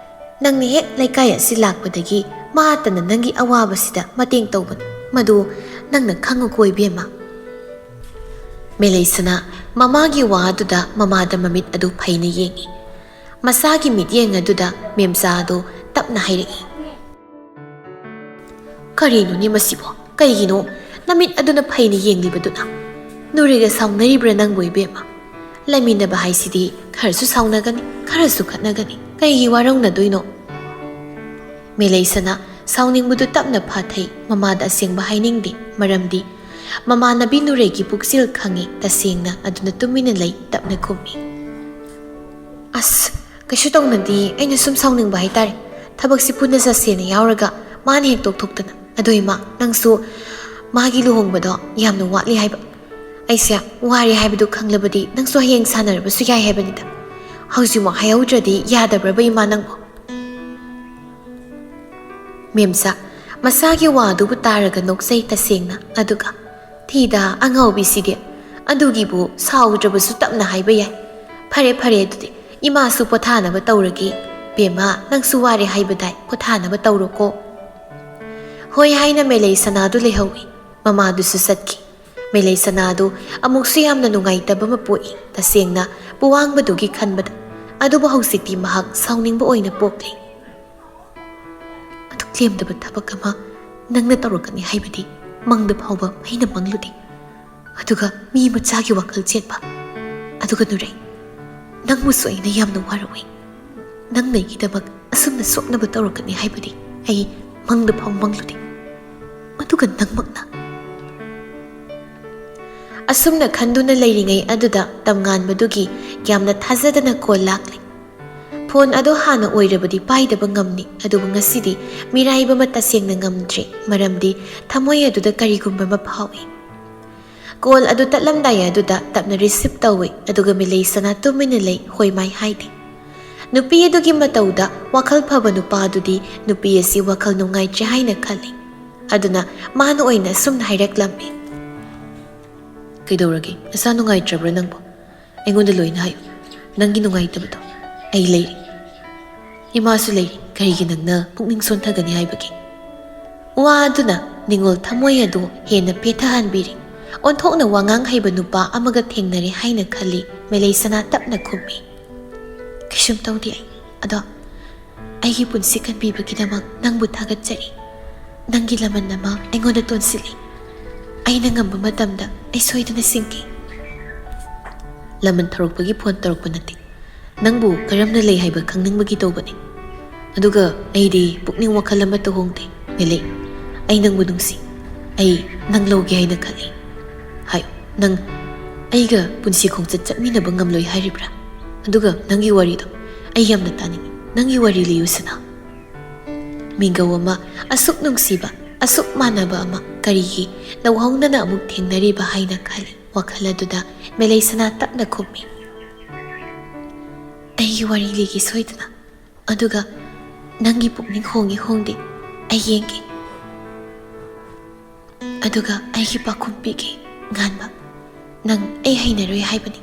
ꯅꯪꯅ ꯍꯦꯛ ꯂꯩꯀꯥꯏ ꯑꯁꯤ ꯂꯥꯛꯄꯗꯒꯤ ꯃꯥꯇꯅ ꯅꯪꯒꯤ ꯑꯋꯥꯕꯁꯤꯗ ꯃꯇꯦꯡ ꯇꯧꯕꯅꯤ꯫ ꯃꯗꯨ ꯅꯪꯅ ꯈꯪꯉꯨꯀꯣ ꯏꯕꯦꯝꯃ꯫" ꯃꯦꯂꯩꯁꯅꯥ ꯃꯃꯥꯒꯤ ꯋꯥ ꯑꯗꯨꯗ ꯃꯃꯥꯗ ꯃꯃꯤꯠ ꯑꯗꯨ ꯐꯩꯅ ꯌꯦꯡꯏ꯫ ꯃꯆꯥꯒꯤ ꯃꯤꯠꯌꯦꯡ ꯑꯗꯨꯗ ꯃꯦꯝꯆꯥ ꯑꯗꯨ ꯇꯞꯅ ꯍꯥꯏꯔꯛꯏ, "ꯀꯔꯤꯅꯣꯅꯦ ꯃꯁꯤꯕꯣ? ꯀꯩꯒꯤꯅꯣ ꯅꯃꯤꯠ ꯑꯗꯨꯅ ꯐꯩꯅ ꯌꯦꯡꯂꯤꯕꯗꯨꯅ? ꯅꯨꯔꯩꯒ ꯁꯥꯎꯅꯔꯤꯕ꯭ꯔꯥ ꯅꯪꯕꯨ ꯏꯕꯦꯝꯃ? ꯂꯩꯃꯤꯟꯅꯕ ꯍꯥꯏꯁꯤꯗꯤ ꯈꯔꯁꯨ ꯁꯥꯎꯅꯒꯅꯤ, ꯈꯔꯁꯨ ꯈꯠꯅꯒꯅꯤ꯫ ꯀꯩꯒꯤ ꯋꯥꯔꯧꯅꯗꯣꯏꯅꯣ? ꯃꯦꯂꯩꯁꯅꯥ ꯁꯥꯎꯅꯤꯡꯕꯗꯨ ꯇꯞꯅ ꯐꯥꯊꯩ꯫ ꯃꯃꯥꯗ ꯑꯁꯦꯡꯕ ꯍꯥꯏꯅꯤꯡꯗꯦ, ꯃꯔꯝꯗꯤ ꯃꯃꯥꯟꯅꯕꯤ ꯅꯨꯔꯩꯒꯤ ꯄꯨꯛꯆꯦꯜ ꯈꯪꯏ꯫ ꯇꯁꯦꯡꯅ ꯑꯗꯨꯅ ꯇꯨꯃꯤꯟꯅ ꯂꯩ, ꯇꯞꯅ ꯈꯨꯝꯃꯤ꯫ ꯑꯁ, ꯀꯩꯁꯨ ꯇꯧꯅꯗꯦ, ꯑꯩꯅ ꯁꯨꯝ ꯁꯥꯎꯅꯤꯡꯕ ꯍꯥꯏꯇꯥꯔꯦ꯫ ꯊꯕꯛꯁꯤ ꯄꯨꯟꯅ ꯆꯠꯁꯦꯅ ꯌꯥꯎꯔꯒ ꯃꯥꯅ ꯍꯦꯛ ꯇꯣꯛꯊꯣꯛꯇꯅ꯫ ꯑꯗꯣ ꯏꯃꯥ, ꯅꯪꯁꯨ ꯃꯥꯒꯤ ꯂꯨꯍꯣꯡꯕꯗꯣ ꯌꯥꯝꯅ ꯋꯥꯠꯂꯤ ꯍꯥꯏꯕ꯫ ꯑꯩꯁꯦ ꯋꯥꯔꯦ ꯍꯥꯏꯕꯗꯨ ꯈꯪꯂꯕꯗꯤ ꯅꯪꯁꯨ ꯍꯌꯦꯡ ꯁꯥꯟꯅꯔꯕꯁꯨ ꯌꯥꯏ ꯍꯥꯏꯕꯅꯤꯗ꯫ ꯍꯧꯖꯤꯛꯃꯛ ꯍꯥꯏꯍꯧꯗ꯭ꯔꯗꯤ ꯌꯥꯗꯕ꯭ꯔꯕ ꯏꯃꯥ ꯅꯪꯕꯨ? ꯃꯦꯝꯆꯥ ꯃꯁꯥꯒꯤ ꯋꯥ ꯑꯗꯨꯕꯨ ꯇꯥꯔꯒ ꯅꯣꯛꯆꯩ ꯇꯁꯦꯡꯅ, ꯑꯗꯨꯒ, "ꯊꯤꯗ ꯑꯉꯥꯎꯕꯤꯁꯤꯗꯤ, ꯑꯗꯨꯒꯤꯕꯨ ꯁꯥꯎꯗ꯭ꯔꯕꯁꯨ ꯇꯞꯅ ꯍꯥꯏꯕ ꯌꯥꯏ꯫ ꯐꯔꯦ ꯐꯔꯦ, ꯑꯗꯨꯗꯤ ꯏꯃꯥꯁꯨ ꯄꯣꯊꯥꯅꯕ ꯇꯧꯔꯒꯦ꯫ ꯕꯦꯝꯃ, ꯅꯪꯁꯨ ꯋꯥꯔꯦ ꯍꯥꯏꯕꯗꯥꯏ, ꯄꯣꯊꯥꯅꯕ ꯇꯧꯔꯣꯀꯣ꯫" ꯍꯣꯏ ꯍꯥꯏꯅ ꯃꯦꯂꯩꯁꯅꯥꯗꯨ ꯂꯩꯍꯧꯏ꯫ ꯃꯃꯥꯗꯨꯁꯨ ꯆꯠꯈꯤ꯫ ꯃꯦꯂꯩꯁꯅꯥꯗꯨ ꯑꯃꯨꯛꯁꯨ ꯌꯥꯝꯅ ꯅꯨꯡꯉꯥꯏꯇꯕ ꯑꯃ ꯄꯣꯛꯏ, ꯇꯁꯦꯡꯅ ꯄꯨꯋꯥꯡꯕꯗꯨꯒꯤ ꯈꯟꯕꯗ꯫ ꯑꯗꯨꯕꯨ ꯍꯧꯖꯤꯛꯇꯤ ꯃꯍꯥꯛ ꯁꯥꯎꯅꯤꯡꯕ ꯑꯣꯏꯅ ꯄꯣꯛꯂꯤ꯫ ꯑꯗꯨꯛ ꯂꯦꯝꯗꯕ ꯊꯕꯛ ꯑꯃ ꯅꯪꯅ ꯇꯧꯔꯛꯀꯅꯤ ꯍꯥꯏꯕꯗꯤ ꯃꯪꯗ ꯐꯥꯎꯕ ꯑꯩꯅ ꯃꯪꯂꯨꯗꯦ꯫ ꯑꯗꯨꯒ ꯃꯤ ꯃꯆꯥꯒꯤ ꯋꯥꯈꯜ ꯆꯦꯟꯕ꯫ ꯑꯗꯨꯒ ꯅꯨꯔꯩ, ꯅꯪꯕꯨꯁꯨ ꯑꯩꯅ ꯌꯥꯝꯅ ꯋꯥꯔꯧꯏ꯫ ꯅꯪꯅ ꯑꯩꯒꯤꯗꯃꯛ ꯑꯁꯨꯝꯅ ꯁꯣꯛꯅꯕ ꯇꯧꯔꯛꯀꯅꯤ ꯍꯥꯏꯕꯗꯤ ꯑꯩ ꯃꯪꯗ ꯐꯥꯎ ꯃꯪꯂꯨꯗꯦ꯫ ꯑꯗꯨꯒ ꯅꯪꯃꯛꯅ꯫ ꯑꯁꯨꯝꯅ ꯈꯟꯗꯨꯅ ꯂꯩꯔꯤꯉꯩ ꯑꯗꯨꯗ ꯇꯝꯉꯥꯟꯕꯗꯨꯒꯤ ꯌꯥꯝꯅ ꯊꯥꯖꯗꯅ ꯀꯣꯜ ꯂꯥꯛꯂꯤ꯫ ꯐꯣꯟ ꯑꯗꯨ ꯍꯥꯟꯅ ꯑꯣꯏꯔꯕꯗꯤ ꯄꯥꯏꯗꯕ ꯉꯝꯅꯤ, ꯑꯗꯨꯕꯨ ꯉꯁꯤꯗꯤ ꯃꯤꯔꯥꯏꯕ ꯑꯃ ꯇꯁꯦꯡꯅ ꯉꯝꯗ꯭ꯔꯤ, ꯃꯔꯝꯗꯤ ꯊꯃꯣꯏ ꯑꯗꯨꯗ ꯀꯔꯤꯒꯨꯝꯕ ꯑꯃ ꯐꯥꯎꯏ꯫ ꯀꯣꯜ ꯑꯗꯨ ꯇꯠꯂꯝꯗꯥꯏ ꯑꯗꯨꯗ ꯇꯞꯅ ꯔꯤꯁꯤꯞ ꯇꯧꯏ, ꯑꯗꯨꯒ ꯃꯤꯂꯩꯁꯅꯥ ꯇꯨꯃꯤꯟꯅ ꯂꯩ, ꯍꯣꯏ ꯃꯥꯏ ꯍꯥꯏꯗꯦ꯫ ꯅꯨꯄꯤ ꯑꯗꯨꯒꯤ ꯃꯇꯧꯗ ꯋꯥꯈꯜ ꯐꯕ ꯅꯨꯄꯥ ꯑꯗꯨꯗꯤ ꯅꯨꯄꯤ ꯑꯁꯤ ꯋꯥꯈꯜ ꯅꯨꯡꯉꯥꯏꯇ꯭ꯔꯦ ꯍꯥꯏꯅ ꯈꯜꯂꯤ꯫ ꯑꯗꯨꯅ ꯃꯥꯅ ꯑꯣꯏꯅ ꯑꯁꯨꯝꯅ ꯍꯥꯏꯔꯛꯂꯝꯃꯤ꯫ "ꯀꯩꯗꯧꯔꯒꯦ? ꯅꯁꯥ ꯅꯨꯡꯉꯥꯏꯇ꯭ꯔꯕ꯭ꯔꯥ ꯅꯪꯕꯣ? ꯑꯩꯉꯣꯟꯗ ꯂꯣꯏꯅ ꯍꯥꯏꯌꯨ꯫ ꯅꯪꯒꯤ ꯅꯨꯡꯉꯥꯏꯇꯕꯗꯣ ꯑꯩ ꯂꯩꯔꯤ꯫ ꯏꯃꯥꯁꯨ ꯂꯩꯔꯤ꯫ ꯀꯔꯤꯒꯤ ꯅꯪꯅ ꯄꯨꯛꯅꯤꯡ ꯁꯣꯟꯊꯒꯅꯤ ꯍꯥꯏꯕꯒꯦ?" ꯋꯥ ꯑꯗꯨꯅ ꯅꯤꯡꯉꯣꯜ ꯊꯃꯣꯏ ꯑꯗꯨ ꯍꯦꯟꯅ ꯄꯦꯊꯍꯟꯕꯤꯔꯤ꯫ ꯑꯣꯟꯊꯣꯛꯅ ꯋꯥꯉꯥꯡ ꯍꯩꯕ ꯅꯨꯄꯥ ꯑꯃꯒ ꯊꯦꯡꯅꯔꯦ ꯍꯥꯏꯅ ꯈꯜꯂꯤ꯫ ꯃꯦꯂꯩꯁꯅꯥ ꯇꯞꯅ ꯈꯨꯝꯃꯤ꯫ "ꯀꯩꯁꯨꯝ ꯇꯧꯗꯦ ꯑꯩ꯫ ꯑꯗꯣ ꯑꯩꯒꯤ ꯄꯨꯟꯁꯤ ꯀꯟꯕꯤꯕꯒꯤꯗꯃꯛ ꯅꯪꯕꯨ ꯊꯥꯒꯠꯆꯔꯤ꯫ ꯅꯪꯒꯤ ꯂꯃꯟ ꯑꯃ ꯑꯩꯉꯣꯟꯗ ꯇꯣꯟꯁꯤꯜꯂꯤ꯫ ꯑꯩꯅ ꯉꯝꯕ ꯃꯇꯝꯗ ꯑꯩ ꯁꯣꯏꯗꯅ ꯁꯤꯡꯒꯦ꯫" "ꯂꯃꯟ ꯊꯧꯔꯛꯄꯒꯤ ꯐꯣꯟ ꯇꯧꯔꯛꯄ ꯅꯠꯇꯦ꯫ ꯅꯪꯕꯨ ꯀꯔꯝꯅ ꯂꯩ ꯍꯥꯏꯕ ꯈꯪꯅꯤꯡꯕꯒꯤ ꯇꯧꯕꯅꯤ꯫ ꯑꯗꯨꯒ ꯑꯩꯗꯤ ꯄꯨꯛꯅꯤꯡ ꯋꯥꯈꯜ ꯑꯃꯠꯇ ꯍꯣꯡꯗꯦ, ꯃꯦꯂꯩ꯫ ꯑꯩ ꯅꯪꯕꯨ ꯅꯨꯡꯁꯤ꯫ ꯑꯩ ꯅꯪ ꯂꯧꯒꯦ ꯍꯥꯏꯅ ꯈꯜꯂꯤ꯫ ꯍꯥꯏꯌꯨ, ꯅꯪ ꯑꯩꯒ ꯄꯨꯟꯁꯤ ꯈꯣꯡꯆꯠ ꯆꯠꯃꯤꯟꯅꯕ ꯉꯝꯂꯣꯏ ꯍꯥꯏꯔꯤꯕ꯭ꯔꯥ? ꯑꯗꯨꯒ ꯅꯪꯒꯤ ꯋꯥꯔꯤꯗꯣ ꯑꯩ ꯌꯥꯝꯅ ꯇꯥꯅꯤꯡꯏ꯫ ꯅꯪꯒꯤ ꯋꯥꯔꯤ ꯂꯤꯌꯨ, ꯁꯅꯥ꯫ ꯃꯤꯡꯒꯧ ꯑꯃ, ꯑꯁꯨꯛ ꯅꯨꯡꯁꯤꯕ, ꯑꯁꯨꯛ ꯃꯥꯟꯅꯕ ꯑꯃ ꯀꯔꯤꯒꯤ ꯂꯧꯍꯧꯗꯅ ꯑꯃꯨꯛ ꯊꯦꯡꯅꯔꯤꯕ ꯍꯥꯏꯅ ꯈꯜꯂꯤ꯫ ꯋꯥꯈꯜ ꯑꯗꯨꯗ ꯃꯦꯂꯩꯁꯅꯥ ꯇꯞꯅ ꯈꯨꯝꯃꯤ, "ꯑꯩꯒꯤ ꯋꯥꯔꯤ ꯂꯤꯒꯦ ꯁꯣꯏꯗꯅ꯫ ꯑꯗꯨꯒ ꯅꯪꯒꯤ ꯄꯨꯛꯅꯤꯡ ꯍꯣꯡꯉꯤ ꯍꯣꯡꯗꯦ ꯑꯩ ꯌꯦꯡꯒꯦ꯫ ꯑꯗꯨꯒ ꯑꯩꯒꯤ ꯄꯥꯎꯈꯨꯝ ꯄꯤꯒꯦ, ꯉꯥꯟꯕ꯫ ꯅꯪ ꯑꯩ ꯍꯩꯅꯔꯣꯏ ꯍꯥꯏꯕꯅꯤ꯫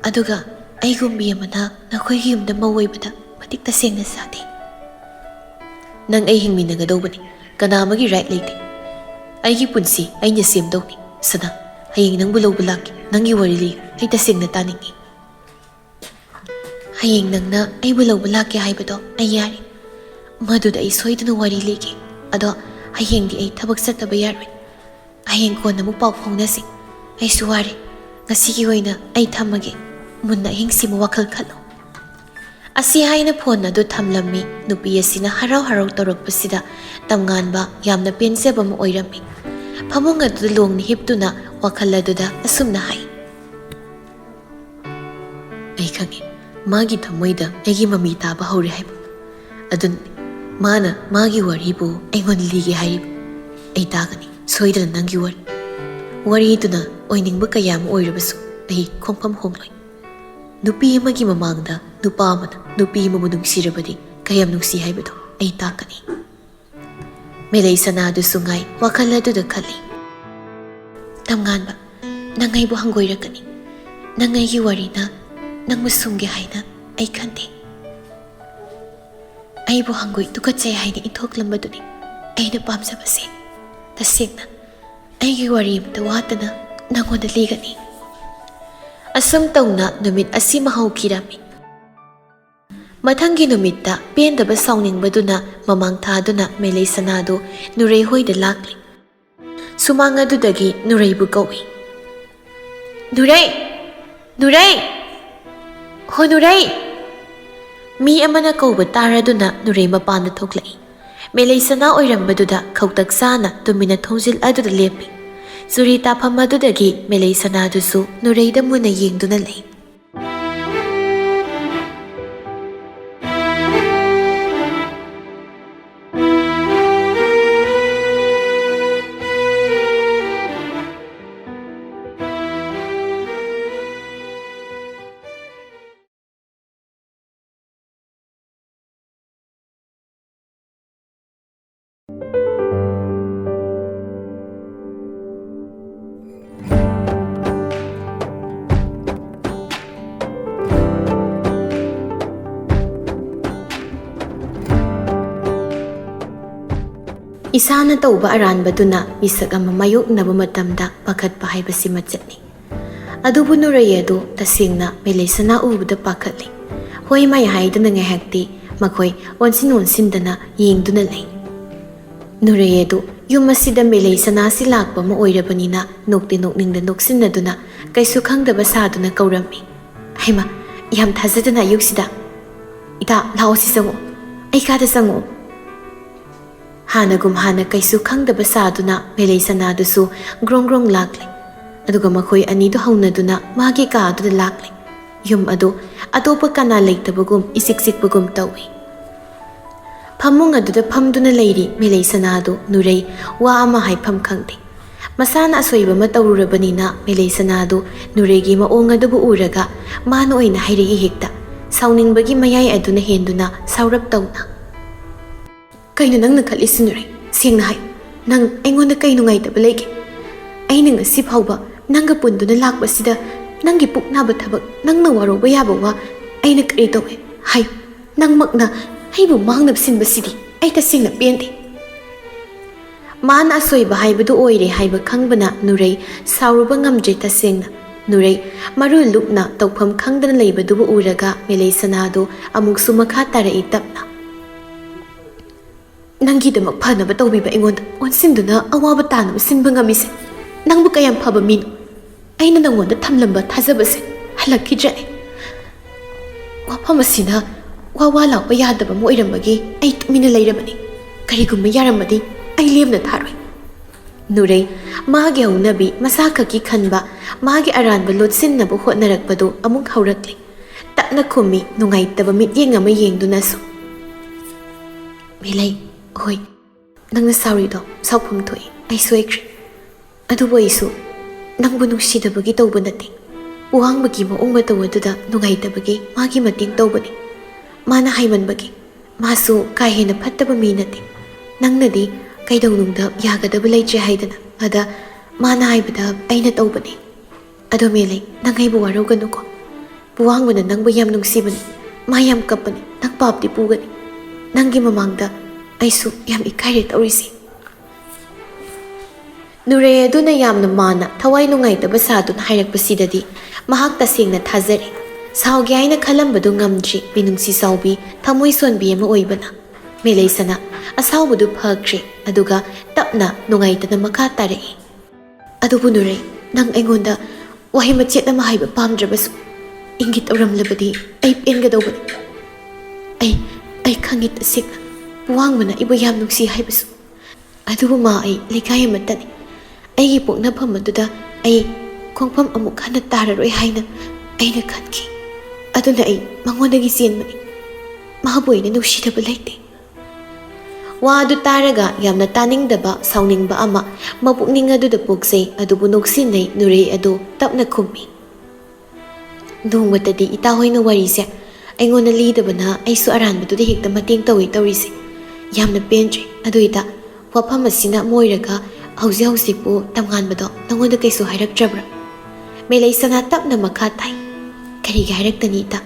ꯑꯗꯨꯒ ꯑꯩꯒꯨꯝꯕꯤ ꯑꯃꯅ ꯅꯈꯣꯏꯒꯤ ꯌꯨꯝꯗ ꯃꯧ ꯑꯣꯏꯕꯗ ꯃꯇꯤꯛ ꯇꯁꯦꯡꯅ ꯆꯥꯗꯦ꯫ ꯅꯪ ꯑꯩ ꯍꯤꯡꯃꯤꯟꯅꯒꯗꯧꯕꯅꯤ꯫ ꯀꯅꯥ ꯑꯃꯒꯤ right ꯂꯩꯇꯦ꯫ ꯑꯩꯒꯤ ꯄꯨꯟꯁꯤ ꯑꯩꯅ ꯁꯦꯝꯗꯧꯅꯤ꯫ ꯁꯅꯥ, ꯍꯌꯦꯡ ꯅꯪꯕꯨ ꯂꯧꯕ ꯂꯥꯛꯀꯦ꯫ ꯅꯪꯒꯤ ꯋꯥꯔꯤ ꯂꯤꯌꯨ꯫ ꯑꯩ ꯇꯁꯦꯡꯅ ꯇꯥꯅꯤꯡꯏ꯫ ꯍꯌꯦꯡ ꯅꯪꯅ ꯑꯩꯕꯨ ꯂꯧꯕ ꯂꯥꯛꯀꯦ ꯍꯥꯏꯕꯗꯣ ꯑꯩ ꯌꯥꯔꯦ꯫ ꯃꯗꯨꯗ ꯑꯩ ꯁꯣꯏꯗꯅ ꯋꯥꯔꯤ ꯂꯤꯒꯦ꯫ ꯑꯗꯣ ꯍꯌꯦꯡꯗꯤ ꯑꯩ ꯊꯕꯛ ꯆꯠꯇꯕ ꯌꯥꯔꯣꯏ꯫ ꯍꯌꯦꯡ ꯀꯣꯟꯅ ꯑꯃꯨꯛ ꯄꯥꯎ ꯐꯥꯎꯅꯁꯤ꯫ ꯑꯩꯁꯨ ꯋꯥꯔꯦ꯫ ꯉꯁꯤꯒꯤ ꯑꯣꯏꯅ ꯑꯩ ꯊꯝꯃꯒꯦ꯫ ꯃꯨꯟꯅ ꯑꯍꯤꯡꯁꯤꯃ ꯋꯥꯈꯜ ꯈꯜꯂꯨ꯫" ꯑꯁꯤ ꯍꯥꯏꯅ ꯐꯣꯟ ꯑꯗꯨ ꯊꯝꯂꯝꯃꯤ꯫ ꯅꯨꯄꯤ ꯑꯁꯤꯅ ꯍꯔꯥꯎ ꯍꯔꯥꯎ ꯇꯧꯔꯛꯄꯁꯤꯗ ꯇꯝꯉꯥꯟꯕ ꯌꯥꯝꯅ ꯄꯦꯟꯖꯕ ꯑꯃ ꯑꯣꯏꯔꯝꯃꯤ꯫ ꯐꯃꯨꯡ ꯑꯗꯨꯗ ꯂꯣꯡꯅ ꯍꯤꯞꯇꯨꯅ ꯋꯥꯈꯜ ꯑꯗꯨꯗ ꯑꯁꯨꯝꯅ ꯍꯥꯏ, "ꯑꯩ ꯈꯪꯉꯤ, ꯃꯥꯒꯤ ꯊꯃꯣꯏꯗ ꯑꯩꯒꯤ ꯃꯃꯤ ꯇꯥꯕ ꯍꯧꯔꯦ ꯍꯥꯏꯕ꯫ ꯑꯗꯨꯅꯅꯤ ꯃꯥꯅ ꯃꯥꯒꯤ ꯋꯥꯔꯤꯕꯨ ꯑꯩꯉꯣꯟꯗ ꯂꯤꯒꯦ ꯍꯥꯏꯔꯤꯕ꯫ ꯑꯩ ꯇꯥꯒꯅꯤ ꯁꯣꯏꯗꯅ ꯅꯪꯒꯤ ꯋꯥꯔꯤ꯫ ꯋꯥꯔꯤꯗꯨꯅ ꯑꯣꯏꯅꯤꯡꯕ ꯀꯌꯥ ꯑꯃ ꯑꯣꯏꯔꯕꯁꯨ ꯑꯩ ꯈꯣꯡꯐꯝ ꯍꯣꯡꯂꯣꯏ꯫ ꯅꯨꯄꯤ ꯑꯃꯒꯤ ꯃꯃꯥꯡꯗ ꯅꯨꯄꯥ ꯑꯃꯅ ꯅꯨꯄꯤ ꯑꯃꯕꯨ ꯅꯨꯡꯁꯤꯔꯕꯗꯤ ꯀꯌꯥꯝ ꯅꯨꯡꯁꯤ ꯍꯥꯏꯕꯗꯨ ꯑꯩ ꯇꯥꯛꯀꯅꯤ꯫" ꯃꯦꯂꯩ ꯁꯅꯥꯗꯨꯁꯨ ꯉꯥꯏ ꯋꯥꯈꯜ ꯑꯗꯨꯗ ꯈꯜꯂꯤ꯫ "ꯇꯝꯉꯥꯟꯕ, ꯅꯪ ꯑꯩꯕꯨ ꯍꯪꯒꯣꯏꯔꯛꯀꯅꯤ꯫ ꯅꯪ ꯑꯩꯒꯤ ꯋꯥꯔꯤꯅ ꯅꯪꯕꯨ ꯁꯨꯝꯒꯦ ꯍꯥꯏꯅ ꯑꯩ ꯈꯟꯗꯦ꯫ ꯑꯩꯕꯨ ꯍꯪꯒꯣꯏ ꯇꯨꯀꯠꯆꯩ ꯍꯥꯏꯅ ꯏꯟꯊꯣꯛꯂꯝꯕꯗꯨꯅꯤ ꯑꯩꯅ ꯄꯥꯝꯖꯕꯁꯦ꯫ ꯇꯁꯦꯡꯅ ꯑꯩꯒꯤ ꯋꯥꯔꯤ ꯑꯃꯠꯇ ꯋꯥꯠꯇꯅ ꯅꯪꯉꯣꯟꯗ ꯂꯤꯒꯅꯤ꯫" ꯑꯁꯨꯝ ꯇꯧꯅ ꯅꯨꯃꯤꯠ ꯑꯁꯤꯃ ꯍꯧꯈꯤꯔꯝꯃꯤ꯫ ꯃꯊꯪꯒꯤ ꯅꯨꯃꯤꯠꯇ ꯄꯦꯟꯗꯕ ꯁꯥꯎꯅꯤꯡꯕꯗꯨꯅ ꯃꯃꯥꯡ ꯊꯥꯗꯨꯅ ꯃꯦꯂꯩ ꯁꯅꯥꯗꯨ ꯅꯨꯔꯩ ꯍꯣꯏꯗ ꯂꯥꯛꯂꯤ꯫ ꯁꯨꯃꯥꯡ ꯑꯗꯨꯗꯒꯤ ꯅꯨꯔꯩꯕꯨ ꯀꯧꯏ꯫ "ꯅꯨꯔꯩ! ꯅꯨꯔꯩ!" "ꯍꯣ ꯅꯨꯔꯩ!" ꯃꯤ ꯑꯃꯅ ꯀꯧꯕ ꯇꯥꯔꯗꯨꯅ ꯅꯨꯔꯩ ꯃꯄꯥꯟꯗ ꯊꯣꯛꯂꯛꯏ꯫ ꯃꯦꯂꯩꯁꯅꯥ ꯑꯣꯏꯔꯝꯕꯗꯨꯗ ꯈꯧꯇꯛ ꯆꯥꯅ ꯇꯨꯃꯤꯟꯅ ꯊꯣꯡꯖꯤꯜ ꯑꯗꯨꯗ ꯂꯦꯞꯄꯤ꯫ ꯆꯨꯔꯤ ꯇꯥꯐꯝ ꯑꯗꯨꯗꯒꯤ ꯃꯦꯂꯩꯁꯅꯥꯗꯨꯁꯨ ꯅꯨꯔꯩꯗ ꯃꯨꯟꯅ ꯌꯦꯡꯗꯨꯅ ꯂꯩ꯫ ꯏꯁꯥꯅ ꯇꯧꯕ ꯑꯔꯥꯟꯕꯗꯨꯅ ꯃꯤꯁꯛ ꯑꯃ ꯃꯥꯌꯣꯛꯅꯕ ꯃꯇꯝꯗ ꯄꯥꯈꯠꯄ ꯍꯥꯏꯕꯁꯤ ꯃꯆꯠꯅꯤ꯫ ꯑꯗꯨꯕꯨ ꯅꯨꯔꯩ ꯑꯗꯨ ꯇꯁꯦꯡꯅ ꯃꯦꯂꯩꯁꯅꯥ ꯎꯕꯗ ꯄꯥꯈꯠꯂꯤ꯫ ꯍꯣꯏ ꯃꯥꯏ ꯍꯥꯏꯗꯨꯅ ꯉꯥꯏꯍꯥꯛꯇꯤ ꯃꯈꯣꯏ ꯑꯣꯟꯁꯤꯟ ꯑꯣꯟꯁꯤꯟꯗꯅ ꯌꯦꯡꯗꯨꯅ ꯂꯩ꯫ ꯅꯨꯔꯩ ꯑꯗꯨ ꯌꯨꯝ ꯑꯁꯤꯗ ꯃꯦꯂꯩꯁꯅꯥꯁꯤ ꯂꯥꯛꯄ ꯑꯃ ꯑꯣꯏꯔꯕꯅꯤꯅ ꯅꯣꯛꯇꯤ ꯅꯣꯛꯅꯤꯡꯗ ꯅꯣꯛꯁꯤꯟꯅꯗꯨꯅ ꯀꯩꯁꯨ ꯈꯪꯗꯕ ꯁꯥꯗꯨꯅ ꯀꯧꯔꯝꯃꯤ꯫ "ꯍꯩꯃꯥ, ꯌꯥꯝ ꯊꯥꯖꯗꯅ ꯑꯌꯨꯛꯁꯤꯗ꯫ ꯏꯇꯥ, ꯂꯥꯛꯑꯣ ꯁꯤ ꯆꯪꯉꯛꯑꯣ꯫ ꯑꯩ ꯀꯥꯗ ꯆꯪꯉꯛꯑꯣ꯫" ꯍꯥꯟꯅꯒꯨꯝ ꯍꯥꯟꯅ ꯀꯩꯁꯨ ꯈꯪꯗꯕ ꯁꯥꯗꯨꯅ ꯃꯦꯂꯩꯁꯅꯥꯗꯨꯁꯨ ꯒ꯭ꯔꯣꯡ ꯒ꯭ꯔꯣꯡ ꯂꯥꯛꯂꯦ꯫ ꯑꯗꯨꯒ ꯃꯈꯣꯏ ꯑꯅꯤꯗꯨ ꯍꯧꯅꯗꯨꯅ ꯃꯥꯒꯤ ꯀꯥ ꯑꯗꯨꯗ ꯂꯥꯛꯂꯦ꯫ ꯌꯨꯝ ꯑꯗꯨ ꯑꯇꯣꯞꯄ ꯀꯅꯥ ꯂꯩꯇꯕꯒꯨꯝ ꯏꯆꯤꯛ ꯆꯤꯛꯄꯒꯨꯝ ꯇꯧꯏ꯫ ꯐꯃꯨꯡ ꯑꯗꯨꯗ ꯐꯝꯗꯨꯅ ꯂꯩꯔꯤ ꯃꯦꯂꯩꯁꯅꯥꯗꯨ ꯅꯨꯔꯩ ꯋꯥ ꯑꯃ ꯍꯥꯏꯐꯝ ꯈꯪꯗꯦ꯫ ꯃꯁꯥꯅ ꯑꯁꯣꯏꯕ ꯑꯃ ꯇꯧꯔꯨꯔꯕꯅꯤꯅ ꯃꯦꯂꯩꯁꯅꯥꯗꯨ ꯅꯨꯔꯩꯒꯤ ꯃꯑꯣꯡ ꯑꯗꯨꯕꯨ ꯎꯔꯒ ꯃꯥꯅ ꯑꯣꯏꯅ ꯍꯥꯏꯔꯛꯏ ꯍꯦꯛꯇ, ꯁꯥꯎꯅꯤꯡꯕꯒꯤ ꯃꯌꯥꯏ ꯑꯗꯨꯅ ꯍꯦꯟꯗꯨꯅ ꯁꯥꯎꯔꯞ ꯇꯧꯅ꯫ "ꯀꯩꯅꯣ ꯅꯪꯅ ꯈꯜꯂꯤꯁꯤ ꯅꯨꯔꯩ? ꯁꯦꯡꯅ ꯍꯥꯏ, ꯅꯪ ꯑꯩꯉꯣꯟꯗ ꯀꯩ ꯅꯨꯡꯉꯥꯏꯇꯕ ꯂꯩꯒꯦ? ꯑꯩꯅ ꯉꯁꯤ ꯐꯥꯎꯕ ꯅꯪꯒ ꯄꯨꯟꯗꯨꯅ ꯂꯥꯛꯄꯁꯤꯗ ꯅꯪꯒꯤ ꯄꯨꯛ ꯅꯥꯕ ꯊꯕꯛ, ꯅꯪꯅ ꯋꯥꯔꯧꯕ ꯌꯥꯕ ꯋꯥ ꯑꯩꯅ ꯀꯔꯤ ꯇꯧꯋꯦ? ꯍꯥꯏꯌꯨ, ꯅꯪꯃꯛꯅ ꯑꯩꯕꯨ ꯃꯥꯡꯅꯕ ꯁꯤꯟꯕꯁꯤꯗꯤ ꯑꯩ ꯇꯁꯦꯡꯅ ꯄꯦꯟꯗꯦ꯫" ꯃꯥꯅ ꯑꯁꯣꯏꯕ ꯍꯥꯏꯕꯗꯨ ꯑꯣꯏꯔꯦ ꯍꯥꯏꯕ ꯈꯪꯕꯅ ꯅꯨꯔꯩ ꯁꯥꯎꯔꯨꯕ ꯉꯝꯗ꯭ꯔꯦ ꯇꯁꯦꯡꯅ꯫ ꯅꯨꯔꯩ ꯃꯔꯨ ꯂꯨꯞꯅ ꯇꯧꯐꯝ ꯈꯪꯗꯅ ꯂꯩꯕꯗꯨꯕꯨ ꯎꯔꯒ ꯃꯦꯂꯩꯁꯅꯥꯗꯨ ꯑꯃꯨꯛꯁꯨ ꯃꯈꯥ ꯇꯥꯔꯛꯏ ꯇꯞꯅ꯫ "ꯅꯪꯒꯤꯗꯃꯛ ꯐꯅꯕ ꯇꯧꯕꯤꯕ ꯑꯩꯉꯣꯟꯗ ꯑꯣꯟꯁꯤꯟꯗꯨꯅ ꯑꯋꯥꯕ ꯇꯥꯅꯕ ꯁꯤꯟꯕ ꯉꯝꯃꯤꯁꯦ ꯅꯪꯕꯨ ꯀꯌꯥꯝ ꯐꯕ ꯃꯤꯅꯣ? ꯑꯩꯅ ꯅꯪꯉꯣꯟꯗ ꯊꯝꯂꯝꯕ ꯊꯥꯖꯕꯁꯦ ꯍꯜꯂꯛꯈꯤꯗ꯭ꯔꯦ꯫" ꯋꯥꯐꯝ ꯑꯁꯤꯅ ꯋꯥ ꯋꯥ ꯂꯥꯎꯕ ꯌꯥꯗꯕ ꯑꯃ ꯑꯣꯏꯔꯝꯕꯒꯤ ꯑꯩ ꯇꯨꯃꯤꯟꯅ ꯂꯩꯔꯕꯅꯤ꯫ ꯀꯔꯤꯒꯨꯝꯕ ꯌꯥꯔꯝꯃꯗꯤ ꯑꯩ ꯂꯦꯝꯅ ꯊꯥꯔꯣꯏ꯫ ꯅꯨꯔꯩ, ꯃꯥꯒꯤ ꯍꯧꯅꯕꯤ ꯃꯁꯥ ꯈꯛꯀꯤ ꯈꯟꯕ, ꯃꯥꯒꯤ ꯑꯔꯥꯟꯕ ꯂꯣꯠꯁꯤꯟꯅꯕ ꯍꯣꯠꯅꯔꯛꯄꯗꯨ ꯑꯃꯨꯛ ꯍꯧꯔꯛꯂꯦ꯫ ꯇꯞꯅ ꯈꯨꯝꯃꯤ, ꯅꯨꯡꯉꯥꯏꯇꯕ ꯃꯤꯠꯌꯦꯡ ꯑꯃ ꯌꯦꯡꯗꯨꯅꯁꯨ꯫ ꯃꯦꯂꯩ, ꯍꯣꯏ, ꯅꯪꯅ ꯁꯥꯎꯔꯤꯗꯣ ꯁꯥꯎꯐꯝ ꯊꯣꯛꯏ, ꯑꯩ ꯁꯣꯏꯈ꯭ꯔꯦ꯫ ꯑꯗꯨꯕꯨ ꯑꯩꯁꯨ ꯅꯪꯕꯨ ꯅꯨꯡꯁꯤꯗꯕꯒꯤ ꯇꯧꯕ ꯅꯠꯇꯦ꯫ ꯄꯨꯋꯥꯡꯕꯒꯤ ꯃꯑꯣꯡ ꯃꯇꯧ ꯑꯗꯨꯗ ꯅꯨꯡꯉꯥꯏꯇꯕꯒꯤ ꯃꯥꯒꯤ ꯃꯇꯦꯡ ꯇꯧꯕꯅꯤ꯫ ꯃꯥꯅ ꯍꯥꯏꯃꯟꯕꯒꯤ꯫ ꯃꯥꯁꯨ ꯀꯥ ꯍꯦꯟꯅ ꯐꯠꯇꯕ ꯃꯤ ꯅꯠꯇꯦ꯫ ꯅꯪꯅꯗꯤ ꯀꯩꯗꯧꯅꯨꯡꯗ ꯌꯥꯒꯗꯕ ꯂꯩꯇ꯭ꯔꯦ ꯍꯥꯏꯗꯅ, ꯑꯗ ꯃꯥꯅ ꯍꯥꯏꯕꯗ ꯑꯩꯅ ꯇꯧꯕꯅꯤ꯫ ꯑꯗꯣ ꯃꯦꯂꯩ, ꯅꯪ ꯑꯩꯕꯨ ꯋꯥꯔꯧꯒꯅꯨꯀꯣ꯫ ꯄꯨꯋꯥꯡꯕꯅ ꯅꯪꯕꯨ ꯌꯥꯝ ꯅꯨꯡꯁꯤꯕꯅꯤ꯫ ꯃꯥ ꯌꯥꯝ ꯀꯞꯄꯅꯤ꯫ ꯅꯪ ꯄꯥꯞꯇꯤ ꯄꯨꯒꯅꯤ꯫ ꯅꯪꯒꯤ ꯃꯃꯥꯡꯗ ꯑꯩꯁꯨ ꯌꯥꯝ ꯏꯀꯥꯏꯔꯦ ꯇꯧꯔꯤꯁꯦ꯫ ꯅꯨꯔꯩ ꯑꯗꯨꯅ ꯌꯥꯝꯅ ꯃꯥꯅ ꯊꯋꯥꯏ ꯅꯨꯡꯉꯥꯏꯇꯕ ꯁꯥꯗꯨꯅ ꯍꯥꯏꯔꯛꯄꯁꯤꯗꯗꯤ ꯃꯍꯥꯛ ꯇꯁꯦꯡꯅ ꯊꯥꯖꯔꯦ꯫ ꯁꯥꯎꯒꯦ ꯍꯥꯏꯅ ꯈꯜꯂꯝꯕꯗꯨ ꯉꯝꯗ꯭ꯔꯤ ꯃꯤꯅꯨꯡꯁꯤ ꯆꯥꯎꯕꯤ, ꯊꯃꯣꯏ ꯁꯣꯟꯕꯤ ꯑꯃ ꯑꯣꯏꯕꯅ꯫ ꯃꯦꯂꯩꯁꯅꯥ ꯑꯁꯥꯎꯕꯗꯨ ꯐꯈ꯭ꯔꯦ, ꯑꯗꯨꯒ ꯇꯞꯅ ꯅꯨꯡꯉꯥꯏꯇꯅ ꯃꯈꯥ ꯇꯥꯔꯛꯏ꯫ ꯑꯗꯨꯕꯨ ꯅꯨꯔꯩ, ꯅꯪ ꯑꯩꯉꯣꯟꯗ ꯋꯥꯍꯩ ꯃꯆꯦꯠ ꯑꯃ ꯍꯥꯏꯕ ꯄꯥꯝꯗ꯭ꯔꯕꯁꯨ, ꯏꯪꯒꯤꯠ ꯇꯧꯔꯝꯂꯕꯗꯤ ꯑꯩ ꯄꯦꯟꯒꯗꯧꯕꯅꯤ꯫ ꯑꯩ, ꯑꯩ ꯈꯪꯉꯤ ꯇꯁꯦꯡꯅ ꯄꯨꯋꯥꯡꯕꯅ ꯑꯩꯕꯨ ꯌꯥꯝ ꯅꯨꯡꯁꯤ ꯍꯥꯏꯕꯁꯨ꯫ ꯑꯗꯨꯕꯨ ꯃꯥ ꯑꯩ ꯂꯩꯀꯥꯏ ꯑꯃꯠꯇꯅꯤ꯫ ꯑꯩꯒꯤ ꯄꯣꯛꯅꯐꯝ ꯑꯗꯨꯗ ꯑꯩ ꯈꯣꯡꯐꯝ ꯑꯃꯨꯛ ꯍꯟꯅ ꯇꯥꯔꯔꯣꯏ ꯍꯥꯏꯅ ꯑꯩꯅ ꯈꯟꯈꯤ꯫ ꯑꯗꯨꯅ ꯑꯩ ꯃꯉꯣꯟꯗꯒꯤ ꯆꯦꯟꯕꯅꯤ꯫ ꯃꯥꯕꯨ ꯑꯩꯅ ꯅꯨꯡꯁꯤꯗꯕ ꯂꯩꯇꯦ꯫ ꯋꯥ ꯑꯗꯨ ꯇꯥꯔꯒ ꯌꯥꯝꯅ ꯇꯥꯅꯤꯡꯗꯕ, ꯁꯥꯎꯅꯤꯡꯕ ꯑꯃ ꯃꯄꯨꯛꯅꯤꯡ ꯑꯗꯨꯗ ꯄꯣꯛꯆꯩ, ꯑꯗꯨꯕꯨ ꯅꯣꯛꯁꯤꯟꯅꯩ꯫ ꯅꯨꯔꯩ ꯑꯗꯨ ꯇꯞꯅ ꯈꯨꯝꯃꯤ꯫ ꯅꯣꯡꯃꯇꯗꯤ ꯏꯇꯥ ꯍꯣꯏꯅ ꯋꯥꯔꯤꯁꯦ ꯑꯩꯉꯣꯟꯗ ꯂꯤꯗꯕꯅ ꯑꯩꯁꯨ ꯑꯔꯥꯟꯕꯗꯨꯗ ꯍꯦꯛꯇ ꯃꯇꯦꯡ ꯇꯧꯏ ꯇꯧꯔꯤꯁꯦ꯫ ꯌꯥꯝꯅ ꯄꯦꯟꯗ꯭ꯔꯦ꯫ ꯑꯗꯨ ꯏꯇꯥ, ꯋꯥꯐꯝ ꯑꯁꯤꯅ ꯑꯃ ꯑꯣꯏꯔꯒ ꯍꯧꯖꯤꯛ ꯍꯧꯖꯤꯛꯄꯨ ꯇꯝꯉꯥꯟꯕꯗꯣ ꯅꯉꯣꯟꯗ ꯀꯩꯁꯨ ꯍꯥꯏꯔꯛꯇ꯭ꯔꯕ꯭ꯔꯥ? ꯃꯦꯂꯩꯁꯅꯥ ꯇꯞꯅ ꯃꯈꯥ ꯇꯥꯏ꯫ ꯀꯔꯤꯒꯤ ꯍꯥꯏꯔꯛꯇꯅꯤ ꯏꯇꯥ?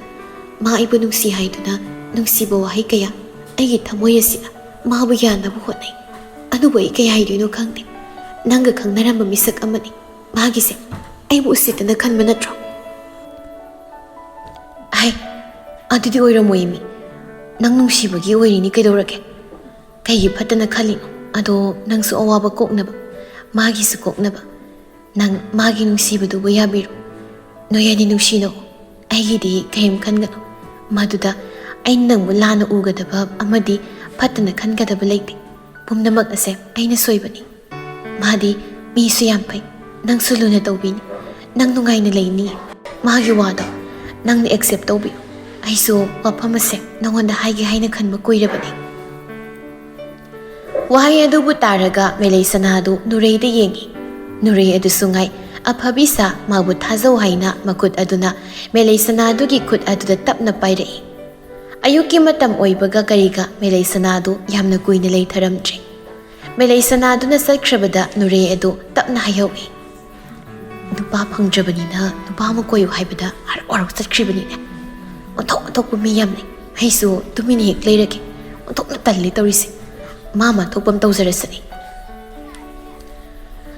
ꯃꯥ ꯑꯩꯕꯨ ꯅꯨꯡꯁꯤ ꯍꯥꯏꯗꯨꯅ ꯅꯨꯡꯁꯤꯕ ꯋꯥꯍꯩ ꯀꯌꯥ ꯑꯩꯒꯤ ꯊꯃꯣꯏ ꯑꯁꯤꯗ ꯃꯥꯕꯨ ꯌꯥꯟꯅꯕ ꯍꯣꯠꯅꯩ꯫ ꯑꯗꯨꯕꯨ ꯑꯩ ꯀꯩ ꯍꯥꯏꯗꯣꯏꯅꯣ ꯈꯪꯗꯦ꯫ ꯅꯪꯒ ꯈꯪꯅꯔꯝꯕ ꯃꯤꯁꯛ ꯑꯃꯅꯤ꯫ ꯃꯥꯒꯤꯁꯦ ꯑꯩꯕꯨ ꯎꯁꯤꯠꯇꯅ ꯈꯟꯕ ꯅꯠꯇ꯭ꯔꯣ? ꯍꯥꯏ, ꯑꯗꯨꯗꯤ ꯑꯣꯏꯔꯝꯃꯣꯏ ꯃꯤ꯫ ꯅꯪ ꯅꯨꯡꯁꯤꯕꯒꯤ ꯑꯣꯏꯔꯤꯅꯤ ꯀꯩꯗꯧꯔꯒꯦ? ꯀꯩꯒꯤ ꯐꯠꯇꯅ ꯈꯜꯂꯤꯅꯣ? ꯑꯗꯣ ꯅꯪꯁꯨ ꯑꯋꯥꯕ ꯀꯣꯛꯅꯕ, ꯃꯥꯒꯤꯁꯨ ꯀꯣꯛꯅꯕ꯫ ꯅꯪ ꯃꯥꯒꯤ ꯅꯨꯡꯁꯤꯕꯗꯨꯕꯨ ꯌꯥꯕꯤꯔꯣ꯫ ꯅꯣꯏ ꯑꯅꯤ ꯅꯨꯡꯁꯤꯅꯧ꯫ ꯑꯩꯒꯤꯗꯤ ꯀꯔꯤꯝ ꯈꯟꯒꯅꯨ꯫ ꯃꯗꯨꯗ ꯑꯩꯅ ꯅꯪꯕꯨ ꯂꯥꯟꯅ ꯎꯒꯗꯕ ꯑꯃꯗꯤ ꯐꯠꯇꯅ ꯈꯟꯒꯗꯕ ꯂꯩꯇꯦ꯫ ꯄꯨꯝꯅꯃꯛ ꯑꯁꯦ ꯑꯩꯅ ꯁꯣꯏꯕꯅꯤ꯫ ꯃꯥꯗꯤ ꯃꯤꯁꯨ ꯌꯥꯝ ꯐꯩ, ꯅꯪꯁꯨ ꯂꯨꯅ ꯇꯧꯕꯤꯅꯤ꯫ ꯅꯪ ꯅꯨꯡꯉꯥꯏꯅ ꯂꯩꯅꯤ꯫ ꯃꯥꯒꯤ ꯋꯥꯗꯣ ꯅꯪꯅ ꯑꯦꯛꯁꯦꯞ ꯇꯧꯕꯤꯌꯨ꯫ ꯑꯩꯁꯨ ꯋꯥꯐꯝ ꯑꯁꯦ ꯅꯉꯣꯟꯗ ꯍꯥꯏꯒꯦ ꯍꯥꯏꯅ ꯈꯟꯕ ꯀꯨꯏꯔꯕꯅꯤ꯫ ꯋꯥꯍꯩ ꯑꯗꯨꯕꯨ ꯇꯥꯔꯒ ꯃꯦꯂꯩꯁꯅꯥꯗꯨ ꯅꯨꯔꯩꯗ ꯌꯦꯡꯏ꯫ ꯅꯨꯔꯩ ꯑꯗꯨꯁꯨ ꯉꯥꯏ꯫ ꯑꯐꯕꯤ ꯁꯥ ꯃꯥꯕꯨ ꯊꯥꯖꯧ ꯍꯥꯏꯅ ꯃꯈꯨꯠ ꯑꯗꯨꯅ ꯃꯦꯂꯩꯁꯅꯥꯗꯨꯒꯤ ꯈꯨꯠ ꯑꯗꯨꯗ ꯇꯞꯅ ꯄꯥꯏꯔꯛꯏ꯫ ꯑꯌꯨꯛꯀꯤ ꯃꯇꯝ ꯑꯣꯏꯕꯒ ꯀꯔꯤꯒ ꯃꯦꯂꯩꯁꯅꯥꯗꯨ ꯌꯥꯝꯅ ꯀꯨꯏꯅ ꯂꯩꯊꯔꯝꯗ꯭ꯔꯦ꯫ ꯃꯦꯂꯩꯁꯅꯥꯗꯨꯅ ꯆꯠꯈ꯭ꯔꯕꯗ ꯅꯨꯔꯩ ꯑꯗꯨ ꯇꯞꯅ ꯍꯥꯏꯍꯧꯏ꯫ ꯅꯨꯄꯥ ꯐꯪꯗ꯭ꯔꯕꯅꯤꯅ ꯅꯨꯄꯥ ꯑꯃ ꯀꯣꯏꯌꯨ ꯍꯥꯏꯕꯗ ꯍꯔꯥꯎ ꯍꯔꯥꯎ ꯆꯠꯈ꯭ꯔꯤꯕꯅꯤꯅꯦ꯫ ꯑꯣꯟꯊꯣꯛ ꯑꯣꯟꯊꯣꯛꯄ ꯃꯤ ꯌꯥꯝ ꯂꯩ꯫ ꯑꯩꯁꯨ ꯇꯨꯃꯤꯟꯅ ꯍꯦꯛ ꯂꯩꯔꯒꯦ꯫ ꯑꯣꯟꯊꯣꯛꯅ ꯇꯜꯂꯤ ꯇꯧꯔꯤꯁꯦ꯫ ꯃꯥ ꯃꯥ ꯊꯣꯛꯄ ꯑꯃ ꯇꯧꯖꯔꯁꯅꯤ꯫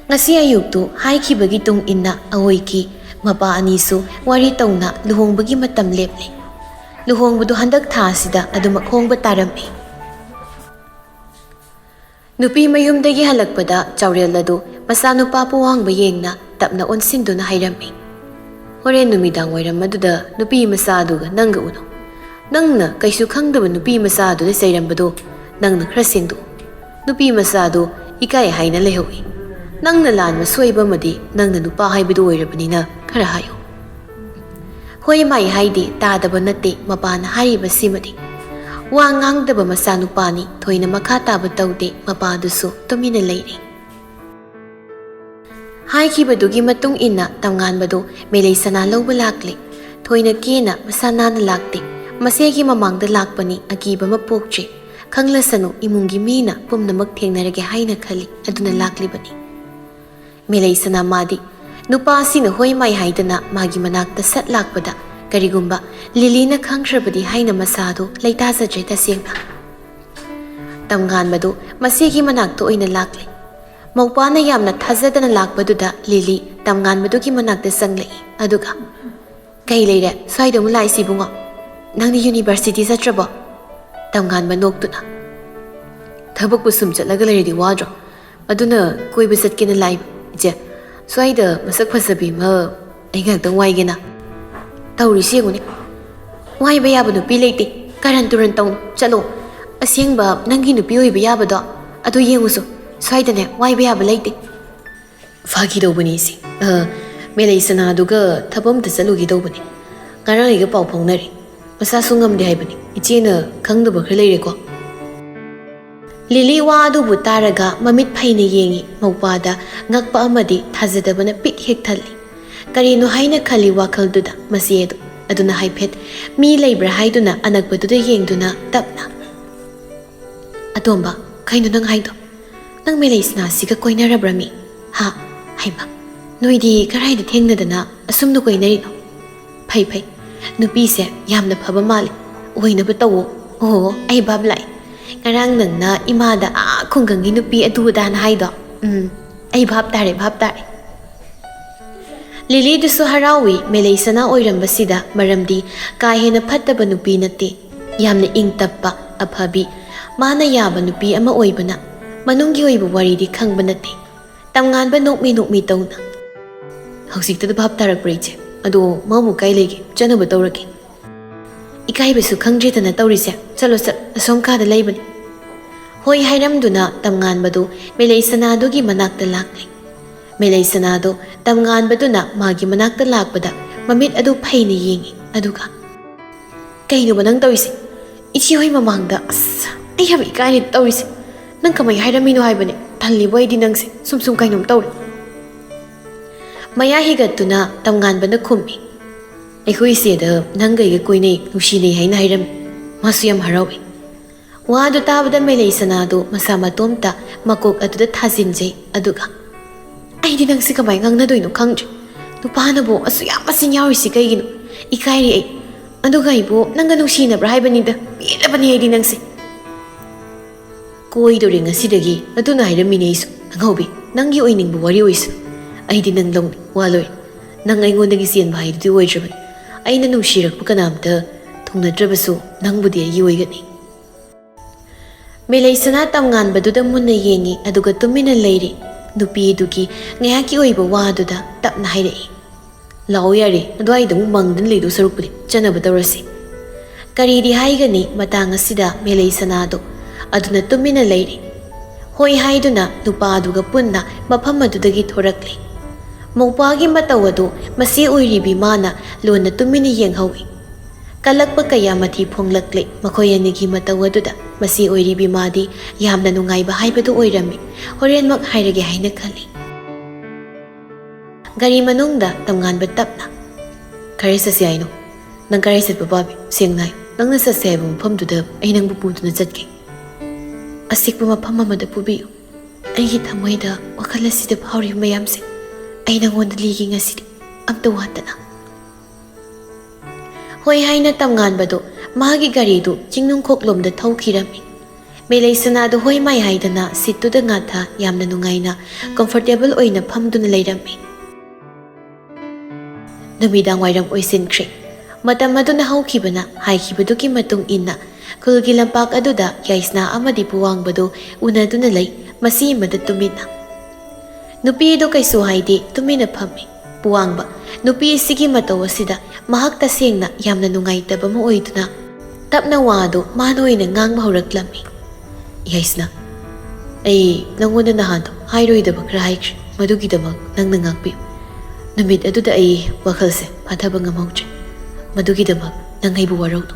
ꯉꯁꯤ ꯑꯌꯨꯛꯇꯨ ꯍꯥꯏꯈꯤꯕꯒꯤ ꯇꯨꯡ ꯏꯟꯅ ꯑꯑꯣꯏꯀꯤ ꯃꯄꯥ ꯑꯅꯤꯁꯨ ꯋꯥꯔꯤ ꯇꯧꯅ ꯂꯨꯍꯣꯡꯕꯒꯤ ꯃꯇꯝ ꯂꯦꯞꯂꯦ꯫ ꯂꯨꯍꯣꯡꯕꯗꯨ ꯍꯟꯗꯛ ꯊꯥ ꯑꯁꯤꯗ ꯑꯗꯨꯃꯛ ꯍꯣꯡꯕ ꯇꯥꯔꯝꯃꯤ꯫ ꯅꯨꯄꯤ ꯃꯌꯨꯝꯗꯒꯤ ꯍꯜꯂꯛꯄꯗ ꯆꯥꯎꯔꯦꯜ ꯑꯗꯨ ꯃꯆꯥꯅꯨꯄꯥ ꯄꯣꯋꯥꯡꯕ ꯌꯦꯡꯅ ꯇꯞꯅ ꯑꯣꯟꯁꯤꯟꯗꯨꯅ ꯍꯥꯏꯔꯝꯃꯤ, "ꯍꯣꯔꯦꯟ ꯅꯨꯃꯤꯗꯥꯡ ꯋꯥꯏꯔꯝ ꯑꯗꯨꯗ ꯅꯨꯄꯤ ꯃꯆꯥ ꯑꯗꯨꯒ ꯅꯪꯒ ꯎꯅꯧ꯫ ꯅꯪꯅ ꯀꯩꯁꯨ ꯈꯪꯗꯕ ꯅꯨꯄꯤ ꯃꯆꯥ ꯑꯗꯨꯗ ꯆꯩꯔꯝꯕꯗꯣ ꯅꯪꯅ ꯈꯔ ꯁꯦꯡꯗꯣꯛꯎ꯫ ꯅꯨꯄꯤ ꯃꯆꯥ ꯑꯗꯨ ꯏꯀꯥꯏ ꯍꯥꯏꯅ ꯂꯩꯍꯧꯏ꯫ ꯅꯪꯅ ꯂꯥꯟꯕ ꯁꯣꯏꯕ ꯑꯃꯗꯤ ꯅꯪꯅ ꯅꯨꯄꯥ ꯍꯥꯏꯕꯗꯨ ꯑꯣꯏꯔꯕꯅꯤꯅ ꯈꯔ ꯍꯥꯏꯌꯨ꯫" ꯍꯣꯏ ꯃꯥꯏ ꯍꯥꯏꯗꯤ ꯇꯥꯗꯕ ꯅꯠꯇꯦ ꯃꯄꯥꯅ ꯍꯥꯏꯔꯤꯕꯁꯤꯃꯗꯤ꯫ ꯋꯥ ꯉꯥꯡꯗꯕ ꯃꯆꯥꯅꯨꯄꯥꯅꯤ, ꯊꯣꯏꯅ ꯃꯈꯥ ꯇꯥꯕ ꯇꯧꯗꯦ, ꯃꯄꯥꯗꯨꯁꯨ ꯇꯨꯃꯤꯟꯅ ꯂꯩꯔꯤ꯫ ꯍꯥꯏꯈꯤꯕꯗꯨꯒꯤ ꯃꯇꯨꯡ ꯏꯟꯅ ꯇꯝꯉꯥꯟꯕꯗꯨ ꯃꯦꯂꯩꯁꯅꯥ ꯂꯧꯕ ꯂꯥꯛꯂꯦ꯫ ꯊꯣꯏꯅ ꯀꯦꯅ ꯃꯁꯥ ꯅꯥꯟꯅ ꯂꯥꯛꯇꯦ꯫ ꯃꯆꯦꯒꯤ ꯃꯃꯥꯡꯗ ꯂꯥꯛꯄꯅꯤ, ꯑꯀꯤꯕ ꯑꯃ ꯄꯣꯛꯇ꯭ꯔꯦ꯫ ꯈꯪꯂꯁꯅꯨ, ꯏꯃꯨꯡꯒꯤ ꯃꯤꯅ ꯄꯨꯝꯅꯃꯛ ꯊꯦꯡꯅꯔꯒꯦ ꯍꯥꯏꯅ ꯈꯜꯂꯤ, ꯑꯗꯨꯅ ꯂꯥꯛꯂꯤꯕꯅꯤ꯫ ꯃꯦꯂꯩꯁꯅꯥ ꯃꯥꯗꯤ ꯅꯨꯄꯥ ꯑꯁꯤꯅ ꯍꯣꯏ ꯃꯥꯏ ꯍꯥꯏꯗꯅ ꯃꯥꯒꯤ ꯃꯅꯥꯛꯇ ꯁꯠ ꯂꯥꯛꯄꯗ ꯀꯔꯤꯒꯨꯝꯕ ꯂꯤꯂꯤꯅ ꯈꯪꯈ꯭ꯔꯕꯗꯤ ꯍꯥꯏꯅ ꯃꯁꯥꯗꯨ ꯂꯩꯇꯥꯖꯗ꯭ꯔꯦ ꯇꯁꯦꯡꯅ꯫ ꯇꯝꯉꯥꯟꯕꯗꯨ ꯃꯆꯦꯒꯤ ꯃꯅꯥꯛꯇ ꯑꯣꯏꯅ ꯂꯥꯛꯂꯦ꯫ ꯃꯧꯄꯥꯅ ꯌꯥꯝꯅ ꯊꯥꯖꯗꯅ ꯂꯥꯛꯄꯗꯨꯗ ꯂꯤꯂꯤ ꯇꯝꯉꯥꯟꯕꯗꯨꯒꯤ ꯃꯅꯥꯛꯇ ꯆꯪꯂꯛꯏ꯫ ꯑꯗꯨꯒ, "ꯀꯩ ꯂꯩꯔꯦ? ꯁ꯭ꯋꯥꯏꯗ ꯑꯃꯨꯛ ꯂꯥꯛꯏꯁꯤ ꯏꯕꯨꯡꯉꯣ? ꯅꯪꯗꯤ ꯌꯨꯅꯤꯚꯔꯁꯤꯇꯤ ꯆꯠꯇ꯭ꯔꯕꯣ?" ꯇꯝꯉꯥꯟꯕ ꯅꯣꯛꯇꯨꯅ, "ꯊꯕꯛꯄꯨ ꯁꯨꯝ ꯆꯠꯂꯒ ꯂꯩꯔꯗꯤ ꯋꯥꯗ꯭ꯔꯣ? ꯑꯗꯨꯅ ꯀꯣꯏꯕ ꯆꯠꯀꯦꯅ ꯂꯥꯛꯏꯕ꯫ ꯏꯆꯦ, ꯁ꯭ꯋꯥꯏꯗ ꯃꯁꯛ ꯐꯖꯕꯤ ꯑꯃ ꯑꯩ ꯉꯥꯛꯇꯪ ꯋꯥꯏꯒꯦꯅ꯫ ꯇꯧꯔꯤꯁꯤ ꯌꯦꯡꯉꯨꯅꯦ꯫ ꯋꯥꯏꯕ ꯌꯥꯕ ꯅꯨꯄꯤ ꯂꯩꯇꯦ꯫ ꯀꯔꯟ ꯇꯨꯔꯟ ꯇꯧꯅꯨ, ꯆꯠꯂꯣ꯫ ꯑꯁꯦꯡꯕ ꯅꯪꯒꯤ ꯅꯨꯄꯤ ꯑꯣꯏꯕ ꯌꯥꯕꯗꯣ ꯑꯗꯨ ꯌꯦꯡꯉꯨꯁꯨ꯫ ꯁ꯭ꯋꯥꯏꯗꯅꯦ ꯋꯥꯏꯕ ꯌꯥꯕ ꯂꯩꯇꯦ꯫ ꯐꯥꯒꯤ ꯇꯧꯕꯅꯤ ꯏꯆꯦ꯫ ꯑ, ꯃꯦꯂꯩ ꯁꯅꯥꯗꯨꯒ ꯊꯕꯛ ꯑꯝꯇ ꯆꯠꯂꯨꯒꯦ ꯇꯧꯕꯅꯤ꯫ ꯉꯔꯥꯡ ꯑꯩꯒ ꯄꯥꯎ ꯐꯥꯎꯅꯔꯦ꯫ ꯃꯁꯥꯁꯨ ꯉꯝꯗꯦ ꯍꯥꯏꯕꯅꯤ꯫ ꯏꯆꯦꯅ ꯈꯪꯗꯕ ꯈꯔ ꯂꯩꯔꯦꯀꯣ꯫ ꯂꯤꯂꯤ ꯋꯥ ꯑꯗꯨꯕꯨ ꯇꯥꯔꯒ ꯃꯃꯤꯠ ꯐꯩꯅ ꯌꯦꯡꯉꯤ꯫ ꯃꯧꯄꯥꯗ ꯉꯛꯄ ꯑꯃꯗꯤ ꯊꯥꯖꯗꯕꯅ ꯄꯤꯛ ꯍꯦꯛ ꯊꯜꯂꯤ꯫ ꯀꯔꯤꯅꯣ ꯍꯥꯏꯅ ꯈꯜꯂꯤ ꯋꯥꯈꯜꯗꯨꯗ ꯃꯆꯦ ꯑꯗꯨ꯫ ꯑꯗꯨꯅ ꯍꯥꯏꯐꯦꯠ ꯃꯤ ꯂꯩꯕ꯭ꯔꯥ ꯍꯥꯏꯗꯨꯅ ꯑꯅꯛꯄꯗꯨꯗ ꯌꯦꯡꯗꯨꯅ ꯇꯞꯅ, "ꯑꯇꯣꯝꯕ, ꯀꯩꯅꯣ ꯅꯪ ꯍꯥꯏꯗꯣ? ꯅꯪ ꯃꯦꯂꯩ ꯁꯅꯥꯁꯤꯒ ꯀꯣꯏꯅꯔꯕ꯭ꯔꯥ ꯃꯤ? ꯍꯥ? ꯍꯩꯃ, ꯅꯣꯏꯗꯤ ꯀꯔꯥꯏꯗ ꯊꯦꯡꯅꯗꯅ ꯑꯁꯨꯝꯅ ꯀꯣꯏꯅꯔꯤꯅꯣ? ꯐꯩ ꯐꯩ, ꯅꯨꯄꯤꯁꯦ ꯌꯥꯝꯅ ꯐꯕ ꯃꯥꯜꯂꯤ꯫ ꯑꯣꯏꯅꯕ ꯇꯧꯋꯣ꯫ ꯑꯣ, ꯑꯩ ꯚꯥꯞ ꯂꯥꯛꯑꯦ꯫ ꯉꯔꯥꯡ ꯅꯪꯅ ꯏꯃꯥꯗ ꯑꯥ ꯈꯨꯡꯒꯪꯒꯤ ꯅꯨꯄꯤ ꯑꯗꯨ ꯑꯗꯥꯅ ꯍꯥꯏꯗꯣ꯫ ꯎꯝ, ꯑꯩ ꯚꯥꯞ ꯇꯥꯔꯦ, ꯚꯥꯞ ꯇꯥꯔꯦ꯫" ꯂꯤꯂꯤꯗꯨꯁꯨ ꯍꯔꯥꯎꯏ ꯃꯦꯂꯩ ꯁꯅꯥ ꯑꯣꯏꯔꯝꯕꯁꯤꯗ, ꯃꯔꯝꯗꯤ ꯀꯥ ꯍꯦꯟꯅ ꯐꯠꯇꯕ ꯅꯨꯄꯤ ꯅꯠꯇꯦ꯫ ꯌꯥꯝꯅ ꯏꯪ ꯇꯞꯄ, ꯑꯐꯕꯤ, ꯃꯥꯅ ꯌꯥꯕ ꯅꯨꯄꯤ ꯑꯃ ꯑꯣꯏꯕꯅ꯫ ꯃꯅꯨꯡꯒꯤ ꯑꯣꯏꯕ ꯋꯥꯔꯤꯗꯤ ꯈꯪꯕ ꯅꯠꯇꯦ꯫ ꯇꯝꯉꯥꯟꯕ ꯅꯣꯛꯃꯤ ꯅꯣꯛꯃꯤ ꯇꯧꯅ, "ꯍꯧꯖꯤꯛꯇꯗ ꯚꯥꯞ ꯇꯥꯔꯛꯄ꯭ꯔꯥ ꯏꯆꯦ? ꯑꯗꯣ ꯃꯥꯕꯨ ꯀꯥꯏ ꯂꯩꯒꯦ? ꯆꯠꯅꯕ ꯇꯧꯔꯒꯦ꯫" "ꯏꯀꯥꯏꯕꯁꯨ ꯈꯪꯗ꯭ꯔꯦꯗꯅ ꯇꯧꯔꯤꯁꯦ꯫ ꯆꯠꯂꯣ, ꯆꯠ, ꯑꯁꯣꯝ ꯀꯥꯗ ꯂꯩꯕꯅꯤ꯫" ꯍꯣꯏ ꯍꯥꯏꯔꯝꯗꯨꯅ ꯇꯝꯉꯥꯟꯕꯗꯨ ꯃꯦꯂꯩ ꯁꯅꯥꯗꯨꯒꯤ ꯃꯅꯥꯛꯇ ꯂꯥꯛꯂꯦ꯫ ꯃꯦꯂꯩ ꯁꯅꯥꯗꯣ ꯇꯝꯉꯥꯟꯕꯗꯨꯅ ꯃꯥꯒꯤ ꯃꯅꯥꯛꯇ ꯂꯥꯛꯄꯗ ꯃꯃꯤꯠ ꯑꯗꯨ ꯐꯩꯅ ꯌꯦꯡꯉꯤ, ꯑꯗꯨꯒ, "ꯀꯩꯅꯣꯕ ꯅꯪ ꯇꯧꯔꯤꯁꯦ? ꯏꯆꯦ ꯍꯣꯏ ꯃꯃꯥꯡꯗ, ꯑꯁ, ꯑꯩ ꯌꯥꯝ ꯏꯀꯥꯏꯔꯦ ꯇꯧꯔꯤꯁꯦ꯫ ꯅꯪ ꯀꯃꯥꯏ ꯍꯥꯏꯔꯝꯃꯤꯅꯣ ꯍꯥꯏꯕꯅꯦ? ꯇꯜꯂꯤꯕꯣ ꯑꯩꯗꯤ ꯅꯪꯁꯦ꯫ ꯁꯨꯝ ꯁꯨꯝ ꯀꯩꯅꯣꯝ ꯇꯧꯔꯦ꯫" ꯃꯌꯥ ꯍꯤꯒꯠꯇꯨꯅ ꯇꯝꯉꯥꯟꯕꯅ ꯈꯨꯝꯃꯤ, "ꯑꯩꯈꯣꯏ ꯏꯆꯦꯗ ꯅꯪꯒ ꯑꯩꯒ ꯀꯣꯏꯅꯩ, ꯅꯨꯡꯁꯤꯅꯩ ꯍꯥꯏꯅ ꯍꯥꯏꯔꯝꯃꯤ꯫ ꯃꯥꯁꯨ ꯌꯥꯝ ꯍꯔꯥꯎꯏ꯫" ꯋꯥꯗꯨ ꯇꯥꯕꯗ ꯃꯦꯂꯩ ꯁꯅꯥꯗꯨ ꯃꯁꯥ ꯃꯇꯣꯝꯇ ꯃꯀꯣꯛ ꯑꯗꯨꯗ ꯊꯥꯖꯤꯟꯖꯩ, ꯑꯗꯨꯒ, "ꯑꯩꯗꯤ ꯅꯪꯁꯦ ꯀꯃꯥꯏ ꯉꯥꯡꯅꯗꯣꯏꯅꯣ ꯈꯪꯗ꯭ꯔꯦ꯫ ꯅꯨꯄꯥꯅꯕꯨ ꯑꯁꯨꯛ ꯌꯥꯝ ꯃꯆꯤꯟ ꯌꯥꯎꯔꯤꯁꯤ ꯀꯩꯒꯤꯅꯣ? ꯏꯀꯥꯏꯔꯦ ꯑꯩ꯫ ꯑꯗꯨꯒ ꯑꯩꯕꯨ ꯅꯪꯒ ꯅꯨꯡꯁꯤꯅꯕ꯭ꯔꯥ ꯍꯥꯏꯕꯅꯤꯗ꯫ ꯄꯦꯜꯂꯕꯅꯤ ꯑꯩꯗꯤ ꯅꯪꯁꯦ꯫" "ꯀꯣꯏꯗꯣꯔꯦ ꯉꯁꯤꯗꯒꯤ, ꯑꯗꯨꯅ ꯍꯥꯏꯔꯝꯃꯤꯅꯦ ꯑꯩꯁꯨ꯫ ꯑꯉꯥꯎꯕꯤ, ꯅꯪꯒꯤ ꯑꯣꯏꯅꯤꯡꯕ ꯋꯥꯔꯤ ꯑꯣꯏꯁꯅꯨ꯫ ꯑꯩꯗꯤ ꯅꯪ ꯂꯧꯅꯤ, ꯋꯥ ꯂꯣꯏꯔꯦ꯫ ꯅꯪ ꯑꯩꯉꯣꯟꯗꯒꯤ ꯆꯦꯟꯕ ꯍꯥꯏꯗꯨꯗꯤ ꯑꯣꯏꯗ꯭ꯔꯕꯅꯤ꯫ ꯑꯩꯅ ꯅꯨꯡꯁꯤꯔꯛꯄ ꯀꯅꯥꯝꯇ ꯊꯨꯡꯅꯗ꯭ꯔꯕꯁꯨ ꯅꯪꯕꯨꯗꯤ ꯑꯩꯒꯤ ꯑꯣꯏꯒꯅꯤ꯫" ꯃꯦꯂꯩꯁꯅꯥ ꯇꯝꯉꯥꯟꯕꯗꯨꯗ ꯃꯨꯟꯅ ꯌꯦꯡꯉꯤ, ꯑꯗꯨꯒ ꯇꯨꯃꯤꯟꯅ ꯂꯩꯔꯤ꯫ ꯅꯨꯄꯤꯗꯨꯒꯤ ꯉꯥꯏꯍꯥꯛꯀꯤ ꯑꯣꯏꯕ ꯋꯥꯗꯨꯗ ꯇꯞꯅ ꯍꯥꯏꯔꯛꯏ, "ꯂꯥꯛꯑꯣ ꯌꯥꯔꯦ, ꯑꯗꯨꯋꯥꯏꯗ ꯑꯃꯨꯛ ꯃꯪꯗꯨꯅ ꯂꯩꯗꯧ ꯁꯔꯨꯛꯄꯨꯗꯤ ꯆꯠꯅꯕ ꯇꯧꯔꯁꯤ꯫" ꯀꯔꯤꯗꯤ ꯍꯥꯏꯒꯅꯤ, ꯃꯇꯥꯡ ꯑꯁꯤꯗ ꯃꯦꯂꯩ ꯁꯅꯥꯗꯣ ꯑꯗꯨꯅ ꯇꯨꯃꯤꯟꯅ ꯂꯩꯔꯤ꯫ ꯍꯣꯏ ꯍꯥꯏꯗꯨꯅ ꯅꯨꯄꯥ ꯑꯗꯨꯒ ꯄꯨꯟꯅ ꯃꯐꯝ ꯑꯗꯨꯗꯒꯤ ꯊꯣꯔꯛꯂꯤ꯫ ꯃꯧꯄꯥꯒꯤ ꯃꯇꯧ ꯑꯗꯨ ꯃꯁꯤ ꯑꯣꯏꯔꯤꯕꯤ ꯃꯥꯅ ꯂꯣꯟꯅ ꯇꯨꯃꯤꯟꯅ ꯌꯦꯡꯍꯧꯏ꯫ ꯀꯜꯂꯛꯄ ꯀꯌꯥ ꯃꯊꯤ ꯐꯣꯡꯂꯛꯂꯤ ꯃꯈꯣꯏ ꯑꯅꯤꯒꯤ ꯃꯇꯧ ꯑꯗꯨꯗ꯫ ꯃꯁꯤ ꯑꯣꯏꯔꯤꯕꯤ ꯃꯥꯗꯤ ꯌꯥꯝꯅ ꯅꯨꯡꯉꯥꯏꯕ ꯍꯥꯏꯕꯗꯨ ꯑꯣꯏꯔꯝꯃꯤ꯫ ꯍꯣꯔꯦꯟꯃꯛ ꯍꯥꯏꯔꯒꯦ ꯍꯥꯏꯅ ꯈꯜꯂꯤ꯫ ꯒꯥꯔꯤ ꯃꯅꯨꯡꯗ ꯇꯝꯉꯥꯟꯕ ꯇꯞꯅ, "ꯀꯔꯥꯏ ꯆꯠꯁꯤ ꯍꯥꯏꯅꯣ? ꯅꯪ ꯀꯔꯥꯏ ꯆꯠꯄ ꯄꯥꯝꯃꯤ? ꯁꯦꯡꯅ ꯍꯥꯏꯌꯨ꯫ ꯅꯪꯅ ꯆꯠꯁꯦ ꯍꯥꯏꯕ ꯃꯐꯝꯗꯨꯗ ꯑꯩ ꯅꯪꯕꯨ ꯄꯨꯗꯨꯅ ꯆꯠꯀꯦ꯫ ꯑꯁꯤꯛꯄ ꯃꯐꯝ ꯑꯃꯗ ꯄꯨꯕꯤꯌꯨ꯫ ꯑꯩꯒꯤ ꯊꯃꯣꯏꯗ ꯋꯥꯈꯜ ꯑꯁꯤꯗ ꯐꯥꯎꯔꯤꯕ ꯃꯌꯥꯝꯁꯦ ꯑꯩ ꯅꯪꯉꯣꯟꯗ ꯂꯤꯒꯦ ꯉꯁꯤꯗꯤ, ꯑꯝꯇ ꯋꯥꯠꯇꯅ꯫" ꯍꯣꯏ ꯍꯥꯏꯅ ꯇꯝꯉꯥꯟꯕꯗꯨ ꯃꯥꯒꯤ ꯒꯥꯔꯤꯗꯨ ꯆꯤꯡꯅꯨꯡꯈꯣꯛꯂꯣꯝꯗ ꯊꯧꯈꯤꯔꯝꯃꯤ꯫ ꯃꯦꯂꯩ ꯁꯅꯥꯗꯨ ꯍꯣꯏ ꯃꯥꯏ ꯍꯥꯏꯗꯅ ꯁꯤꯠꯇꯨꯗ ꯉꯥꯊ ꯌꯥꯝꯅ ꯅꯨꯡꯉꯥꯏꯅ, ꯀꯝꯐꯣꯔꯇꯦꯕꯜ ꯑꯣꯏꯅ ꯐꯝꯗꯨꯅ ꯂꯩꯔꯝꯃꯤ꯫ ꯅꯨꯃꯤꯗꯥꯡ ꯋꯥꯏꯔꯝ ꯑꯣꯏꯁꯤꯟꯈ꯭ꯔꯦ꯫ ꯃꯇꯝ ꯑꯗꯨꯅ ꯍꯧꯈꯤꯕꯅ ꯍꯥꯏꯈꯤꯕꯗꯨꯒꯤ ꯃꯇꯨꯡ ꯏꯟꯅ ꯈꯨꯜꯒꯤ ꯂꯝꯄꯥꯛ ꯑꯗꯨꯗ ꯌꯥꯏꯁꯅꯥ ꯑꯃꯗꯤ ꯄꯨꯋꯥꯡꯕꯗꯨ ꯎꯅꯗꯨꯅ ꯂꯩ, ꯃꯁꯤ ꯑꯃꯗ ꯇꯨꯃꯤꯟꯅ꯫ ꯅꯨꯄꯤ ꯑꯗꯨ ꯀꯩꯁꯨ ꯍꯥꯏꯗꯦ, ꯇꯨꯃꯤꯟꯅ ꯐꯝꯃꯤ꯫ ꯄꯨꯋꯥꯡꯕ, ꯅꯨꯄꯤ ꯑꯁꯤꯒꯤ ꯃꯇꯧ ꯑꯁꯤꯗ ꯃꯍꯥꯛ ꯇꯁꯦꯡꯅ ꯌꯥꯝꯅ ꯅꯨꯡꯉꯥꯏꯇꯕ ꯑꯃ ꯑꯣꯏꯗꯨꯅ ꯇꯞꯅ ꯋꯥ ꯑꯗꯨ ꯃꯥꯅ ꯑꯣꯏꯅ ꯉꯥꯡꯕ ꯍꯧꯔꯛꯂꯝꯃꯤ꯫ "ꯌꯥꯏꯁꯅꯥ, ꯑꯩ ꯅꯪꯉꯣꯟꯗ ꯅꯍꯥꯟꯗꯣ ꯍꯥꯏꯔꯣꯏꯗꯕ ꯈꯔ ꯍꯥꯏꯈ꯭ꯔꯦ, ꯃꯗꯨꯒꯤꯗꯃꯛ ꯅꯪꯅ ꯉꯥꯛꯄꯤꯌꯨ꯫ ꯅꯨꯃꯤꯠ ꯑꯗꯨꯗ ꯑꯩ ꯋꯥꯈꯜꯁꯦ ꯐꯥꯊꯕ ꯉꯝꯍꯧꯗ꯭ꯔꯦ, ꯃꯗꯨꯒꯤꯗꯃꯛ ꯅꯪ ꯑꯩꯕꯨ ꯋꯥꯔꯧꯅꯨ꯫"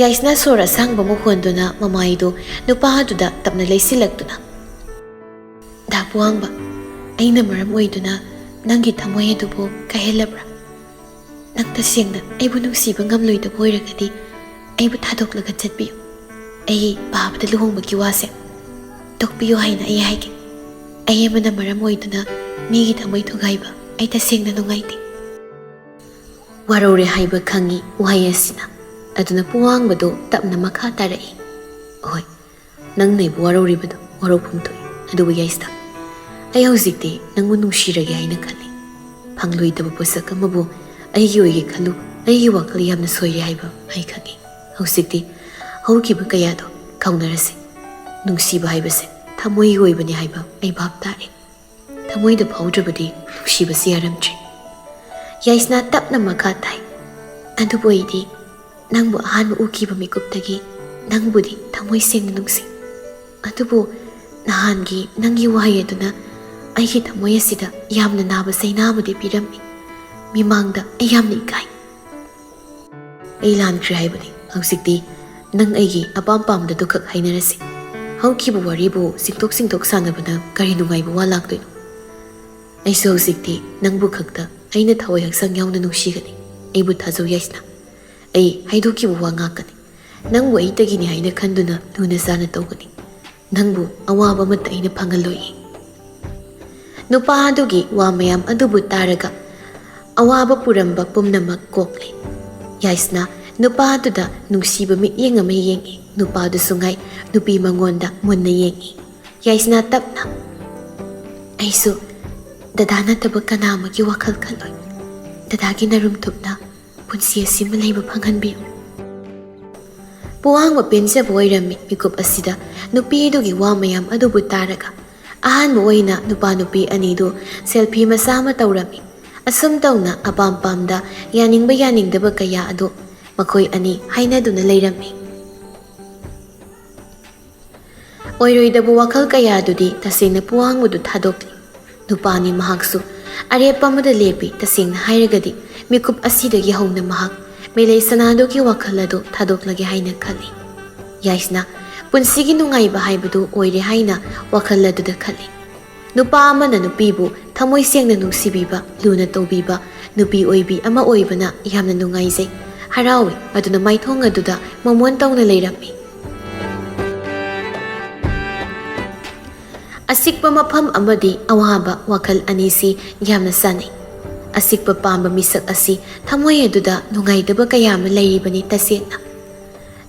ꯌꯥꯏꯁꯅꯥ ꯁꯣꯔ ꯑꯁꯥꯡꯕ ꯑꯃ ꯍꯣꯟꯗꯨꯅ ꯃꯃꯥꯏꯗꯨ ꯅꯨꯄꯥ ꯑꯗꯨꯗ ꯇꯞꯅ ꯂꯩꯁꯤꯜꯂꯛꯇꯨꯅ, "ꯗꯥ ꯄꯨꯋꯥꯡꯕ, ꯑꯩꯅ ꯃꯔꯝ ꯑꯣꯏꯗꯨꯅ ꯅꯪꯒꯤ ꯊꯃꯣꯏ ꯑꯗꯨꯕꯨ ꯀꯥꯏꯍꯜꯂꯕ꯭ꯔꯥ? ꯅꯪ ꯇꯁꯦꯡꯅ ꯑꯩꯕꯨ ꯅꯨꯡꯁꯤꯕ ꯉꯝꯂꯣꯏꯗꯕ ꯑꯣꯏꯔꯒꯗꯤ ꯑꯩꯕꯨ ꯊꯥꯗꯣꯛꯂꯒ ꯆꯠꯄꯤꯌꯨ꯫ ꯑꯩ ꯄꯥꯕꯗ ꯂꯨꯍꯣꯡꯕꯒꯤ ꯋꯥꯁꯦ ꯇꯣꯛꯄꯤꯌꯨ ꯍꯥꯏꯅ ꯑꯩ ꯍꯥꯏꯒꯦ꯫ ꯑꯩ ꯑꯃꯅ ꯃꯔꯝ ꯑꯣꯏꯗꯨꯅ ꯃꯤꯒꯤ ꯊꯃꯣꯏ ꯊꯨꯒꯥꯏꯕ ꯑꯩ ꯇꯁꯦꯡꯅ ꯅꯨꯡꯉꯥꯏꯇꯦ꯫" ꯋꯥꯔꯧꯔꯦ ꯍꯥꯏꯕ ꯈꯪꯏ ꯋꯥꯍꯩ ꯑꯁꯤꯅ꯫ ꯑꯗꯨꯅ ꯄꯨꯋꯥꯡꯕꯗꯨ ꯇꯞꯅ ꯃꯈꯥ ꯇꯥꯔꯛꯏ, "ꯍꯣꯏ, ꯅꯪꯅ ꯑꯩꯕꯨ ꯋꯥꯔꯧꯔꯤꯕꯗꯨ ꯋꯥꯔꯧꯐꯝ ꯊꯣꯛꯏ꯫ ꯑꯗꯨꯕꯨ ꯌꯥꯏꯁꯅꯥ, ꯑꯩ ꯍꯧꯖꯤꯛꯇꯤ ꯅꯪꯕꯨ ꯅꯨꯡꯁꯤꯔꯒꯦ ꯍꯥꯏꯅ ꯈꯜꯂꯤ꯫ ꯐꯪꯂꯣꯏꯗꯕ ꯄꯣꯠꯁꯛ ꯑꯃꯕꯨ ꯑꯩꯒꯤ ꯑꯣꯏꯒꯦ ꯈꯜꯂꯨ꯫ ꯑꯩꯒꯤ ꯋꯥꯈꯜ ꯌꯥꯝꯅ ꯁꯣꯏꯔꯦ ꯍꯥꯏꯕ ꯑꯩ ꯈꯪꯏ꯫ ꯍꯧꯖꯤꯛꯇꯤ ꯍꯧꯈꯤꯕ ꯀꯌꯥꯗꯣ ꯀꯥꯎꯅꯔꯁꯤ꯫ ꯅꯨꯡꯁꯤꯕ ꯍꯥꯏꯕꯁꯦ ꯊꯃꯣꯏꯒꯤ ꯑꯣꯏꯕꯅꯤ ꯍꯥꯏꯕ ꯑꯩ ꯚꯥꯞ ꯇꯥꯔꯦ꯫ ꯊꯃꯣꯏꯗ ꯐꯥꯎꯗ꯭ꯔꯕꯗꯤ ꯅꯨꯡꯁꯤꯕꯁꯤ ꯌꯥꯔꯝꯗ꯭ꯔꯦ꯫" ꯌꯥꯏꯁꯅꯥ ꯇꯞꯅ ꯃꯈꯥ ꯇꯥꯏ, "ꯑꯗꯨꯕꯨ ꯑꯩꯗꯤ ꯅꯪꯕꯨ ꯑꯍꯥꯟꯕ ꯎꯈꯤꯕ ꯃꯤꯀꯨꯞꯇꯒꯤ ꯅꯪꯕꯨꯗꯤ ꯊꯃꯣꯏ ꯁꯦꯡꯅ ꯅꯨꯡꯁꯤ꯫ ꯑꯗꯨꯕꯨ ꯅꯍꯥꯟꯒꯤ ꯅꯪꯒꯤ ꯋꯥꯍꯩ ꯑꯗꯨꯅ ꯑꯩꯒꯤ ꯊꯃꯣꯏ ꯑꯁꯤꯗ ꯌꯥꯝꯅ ꯅꯥꯕ ꯆꯩꯅꯥ ꯑꯃꯗꯤ ꯄꯤꯔꯝꯃꯤ꯫ ꯃꯤꯃꯥꯡꯗ ꯑꯩ ꯌꯥꯝꯅ ꯏꯀꯥꯏ꯫ ꯑꯩ ꯂꯥꯟꯈ꯭ꯔꯦ ꯍꯥꯏꯕꯅꯤ꯫ ꯍꯧꯖꯤꯛꯇꯤ ꯅꯪ ꯑꯩꯒꯤ ꯑꯄꯥꯝ ꯄꯥꯝꯗꯗꯨ ꯈꯛ ꯍꯥꯏꯅꯔꯁꯤ꯫ ꯍꯧꯈꯤꯕ ꯋꯥꯔꯤꯕꯨ ꯆꯤꯡꯊꯣꯛ ꯆꯤꯡꯊꯣꯛ ꯁꯥꯟꯅꯕꯅ ꯀꯔꯤ ꯅꯨꯡꯉꯥꯏꯕ ꯋꯥ ꯂꯥꯛꯇꯣꯏꯅꯣ? ꯑꯩꯁꯨ ꯍꯧꯖꯤꯛꯇꯤ ꯅꯪꯕꯨ ꯈꯛꯇ ꯑꯩꯅ ꯊꯋꯥꯏ ꯍꯛꯆꯥꯡ ꯌꯥꯎꯅ ꯅꯨꯡꯁꯤꯒꯅꯤ꯫ ꯑꯩꯕꯨ ꯊꯥꯖꯧ ꯌꯥꯏꯁꯅꯥ꯫ ꯑꯩ ꯍꯥꯏꯗꯣꯛꯈꯤꯕ ꯋꯥ ꯉꯥꯛꯀꯅꯤ꯫ ꯅꯪꯕꯨ ꯑꯩꯇꯒꯤꯅꯤ ꯍꯥꯏꯅ ꯈꯟꯗꯨꯅ ꯂꯨꯅ ꯆꯥꯅ ꯇꯧꯒꯅꯤ꯫ ꯅꯪꯕꯨ ꯑꯋꯥꯕ ꯑꯃꯠꯇ ꯑꯩꯅ ꯐꯪꯍꯜꯂꯣꯏꯌꯦ꯫ ꯅꯨꯄꯥ ꯑꯗꯨꯒꯤ ꯋꯥ ꯃꯌꯥꯝ ꯑꯗꯨꯕꯨ ꯇꯥꯔꯒ ꯑꯋꯥꯕ ꯄꯨꯔꯝꯕ ꯄꯨꯝꯅꯃꯛ ꯀꯣꯛꯂꯦ꯫ ꯌꯥꯏꯁꯅꯥ ꯅꯨꯄꯥ ꯑꯗꯨꯗ ꯅꯨꯡꯁꯤꯕ ꯃꯤꯠꯌꯦꯡ ꯑꯃ ꯌꯦꯡꯉꯤ꯫ ꯅꯨꯄꯥꯗꯨꯁꯨ ꯉꯥꯏ, ꯅꯨꯄꯤ ꯃꯉꯣꯟꯗ ꯃꯨꯟꯅ ꯌꯦꯡꯉꯤ꯫ ꯌꯥꯏꯁꯅꯥ ꯇꯞꯅ, "ꯑꯩꯁꯨ ꯗꯗꯥ ꯅꯠꯇꯕ ꯀꯅꯥ ꯑꯃꯒꯤ ꯋꯥꯈꯜ ꯈꯜꯂꯣꯏ꯫ ꯗꯗꯥꯒꯤ ꯅꯔꯨꯝ ꯊꯨꯞꯅ ꯄꯨꯟꯁꯤ ꯑꯁꯤꯃ ꯂꯩꯕ ꯐꯪꯍꯟꯕꯤꯌꯨ꯫" ꯄꯨꯋꯥꯡꯕ ꯄꯦꯟꯖꯕ ꯑꯣꯏꯔꯝꯃꯤ ꯃꯤꯀꯨꯞ ꯑꯁꯤꯗ ꯅꯨꯄꯤ ꯑꯗꯨꯒꯤ ꯋꯥ ꯃꯌꯥꯝ ꯑꯗꯨꯕꯨ ꯇꯥꯔꯒ꯫ ꯑꯍꯥꯟꯕ ꯑꯣꯏꯅ ꯅꯨꯄꯥ ꯅꯨꯄꯤ ꯑꯅꯤꯗꯨ ꯁꯦꯜꯐꯤ ꯃꯆꯥ ꯑꯃ ꯇꯧꯔꯝꯃꯤ꯫ ꯑꯁꯨꯝ ꯇꯧꯅ ꯑꯄꯥꯝ ꯄꯥꯝꯗ ꯌꯥꯅꯤꯡꯕ ꯌꯥꯅꯤꯡꯗꯕ ꯀꯌꯥ ꯑꯗꯨ ꯃꯈꯣꯏ ꯑꯅꯤ ꯍꯥꯏꯅꯗꯨꯅ ꯂꯩꯔꯝꯃꯤ꯫ ꯑꯣꯏꯔꯣꯏꯗꯕ ꯋꯥꯈꯜ ꯀꯌꯥꯗꯨꯗꯤ ꯇꯁꯦꯡꯅ ꯄꯨꯋꯥꯡꯕꯗꯨ ꯊꯥꯗꯣꯛꯂꯤ꯫ ꯅꯨꯄꯥꯅꯤ ꯃꯍꯥꯛꯁꯨ ꯑꯔꯦꯞꯄ ꯑꯃꯗ ꯂꯦꯞꯄꯤ꯫ ꯇꯁꯦꯡꯅ ꯍꯥꯏꯔꯒꯗꯤ ꯃꯤꯀꯨꯞ ꯑꯁꯤꯗꯒꯤ ꯍꯧꯅ ꯃꯍꯥꯛ ꯃꯦꯂꯩ ꯁꯅꯥꯗꯨꯒꯤ ꯋꯥꯈꯜ ꯑꯗꯨ ꯊꯥꯗꯣꯛꯂꯒꯦ ꯍꯥꯏꯅ ꯈꯜꯂꯤ꯫ ꯌꯥꯏꯁꯅꯥ ꯄꯨꯟꯁꯤꯒꯤ ꯅꯨꯡꯉꯥꯏꯕ ꯍꯥꯏꯕꯗꯨ ꯑꯣꯏꯔꯦ ꯍꯥꯏꯅ ꯋꯥꯈꯜ ꯑꯗꯨꯗ ꯈꯜꯂꯤ꯫ ꯅꯨꯄꯥ ꯑꯃꯅ ꯅꯨꯄꯤꯕꯨ ꯊꯃꯣꯏ ꯁꯦꯡꯅ ꯅꯨꯡꯁꯤꯕꯤꯕ, ꯂꯨꯅ ꯇꯧꯕꯤꯕ ꯅꯨꯄꯤ ꯑꯣꯏꯕꯤ ꯑꯃ ꯑꯣꯏꯕꯅ ꯌꯥꯝꯅ ꯅꯨꯡꯉꯥꯏꯖꯩ, ꯍꯔꯥꯎꯏ꯫ ꯑꯗꯨꯅ ꯃꯥꯏꯊꯣꯡ ꯑꯗꯨꯗ ꯃꯃꯣꯟ ꯇꯧꯅ ꯂꯩꯔꯝꯃꯤ꯫ ꯑꯆꯤꯛꯄ ꯃꯐꯝ ꯑꯃꯗꯤ ꯑꯋꯥꯕ ꯋꯥꯈꯜ ꯑꯅꯤꯁꯤ ꯌꯥꯝꯅ ꯆꯥꯅꯩ꯫ ꯑꯆꯤꯛꯄ ꯄꯥꯝꯕ ꯃꯤꯁꯛ ꯑꯁꯤ ꯊꯃꯣꯏ ꯑꯗꯨꯗ ꯅꯨꯡꯉꯥꯏꯇꯕ ꯀꯌꯥ ꯑꯃ ꯂꯩꯔꯤꯕꯅꯤ ꯇꯁꯦꯡꯅ꯫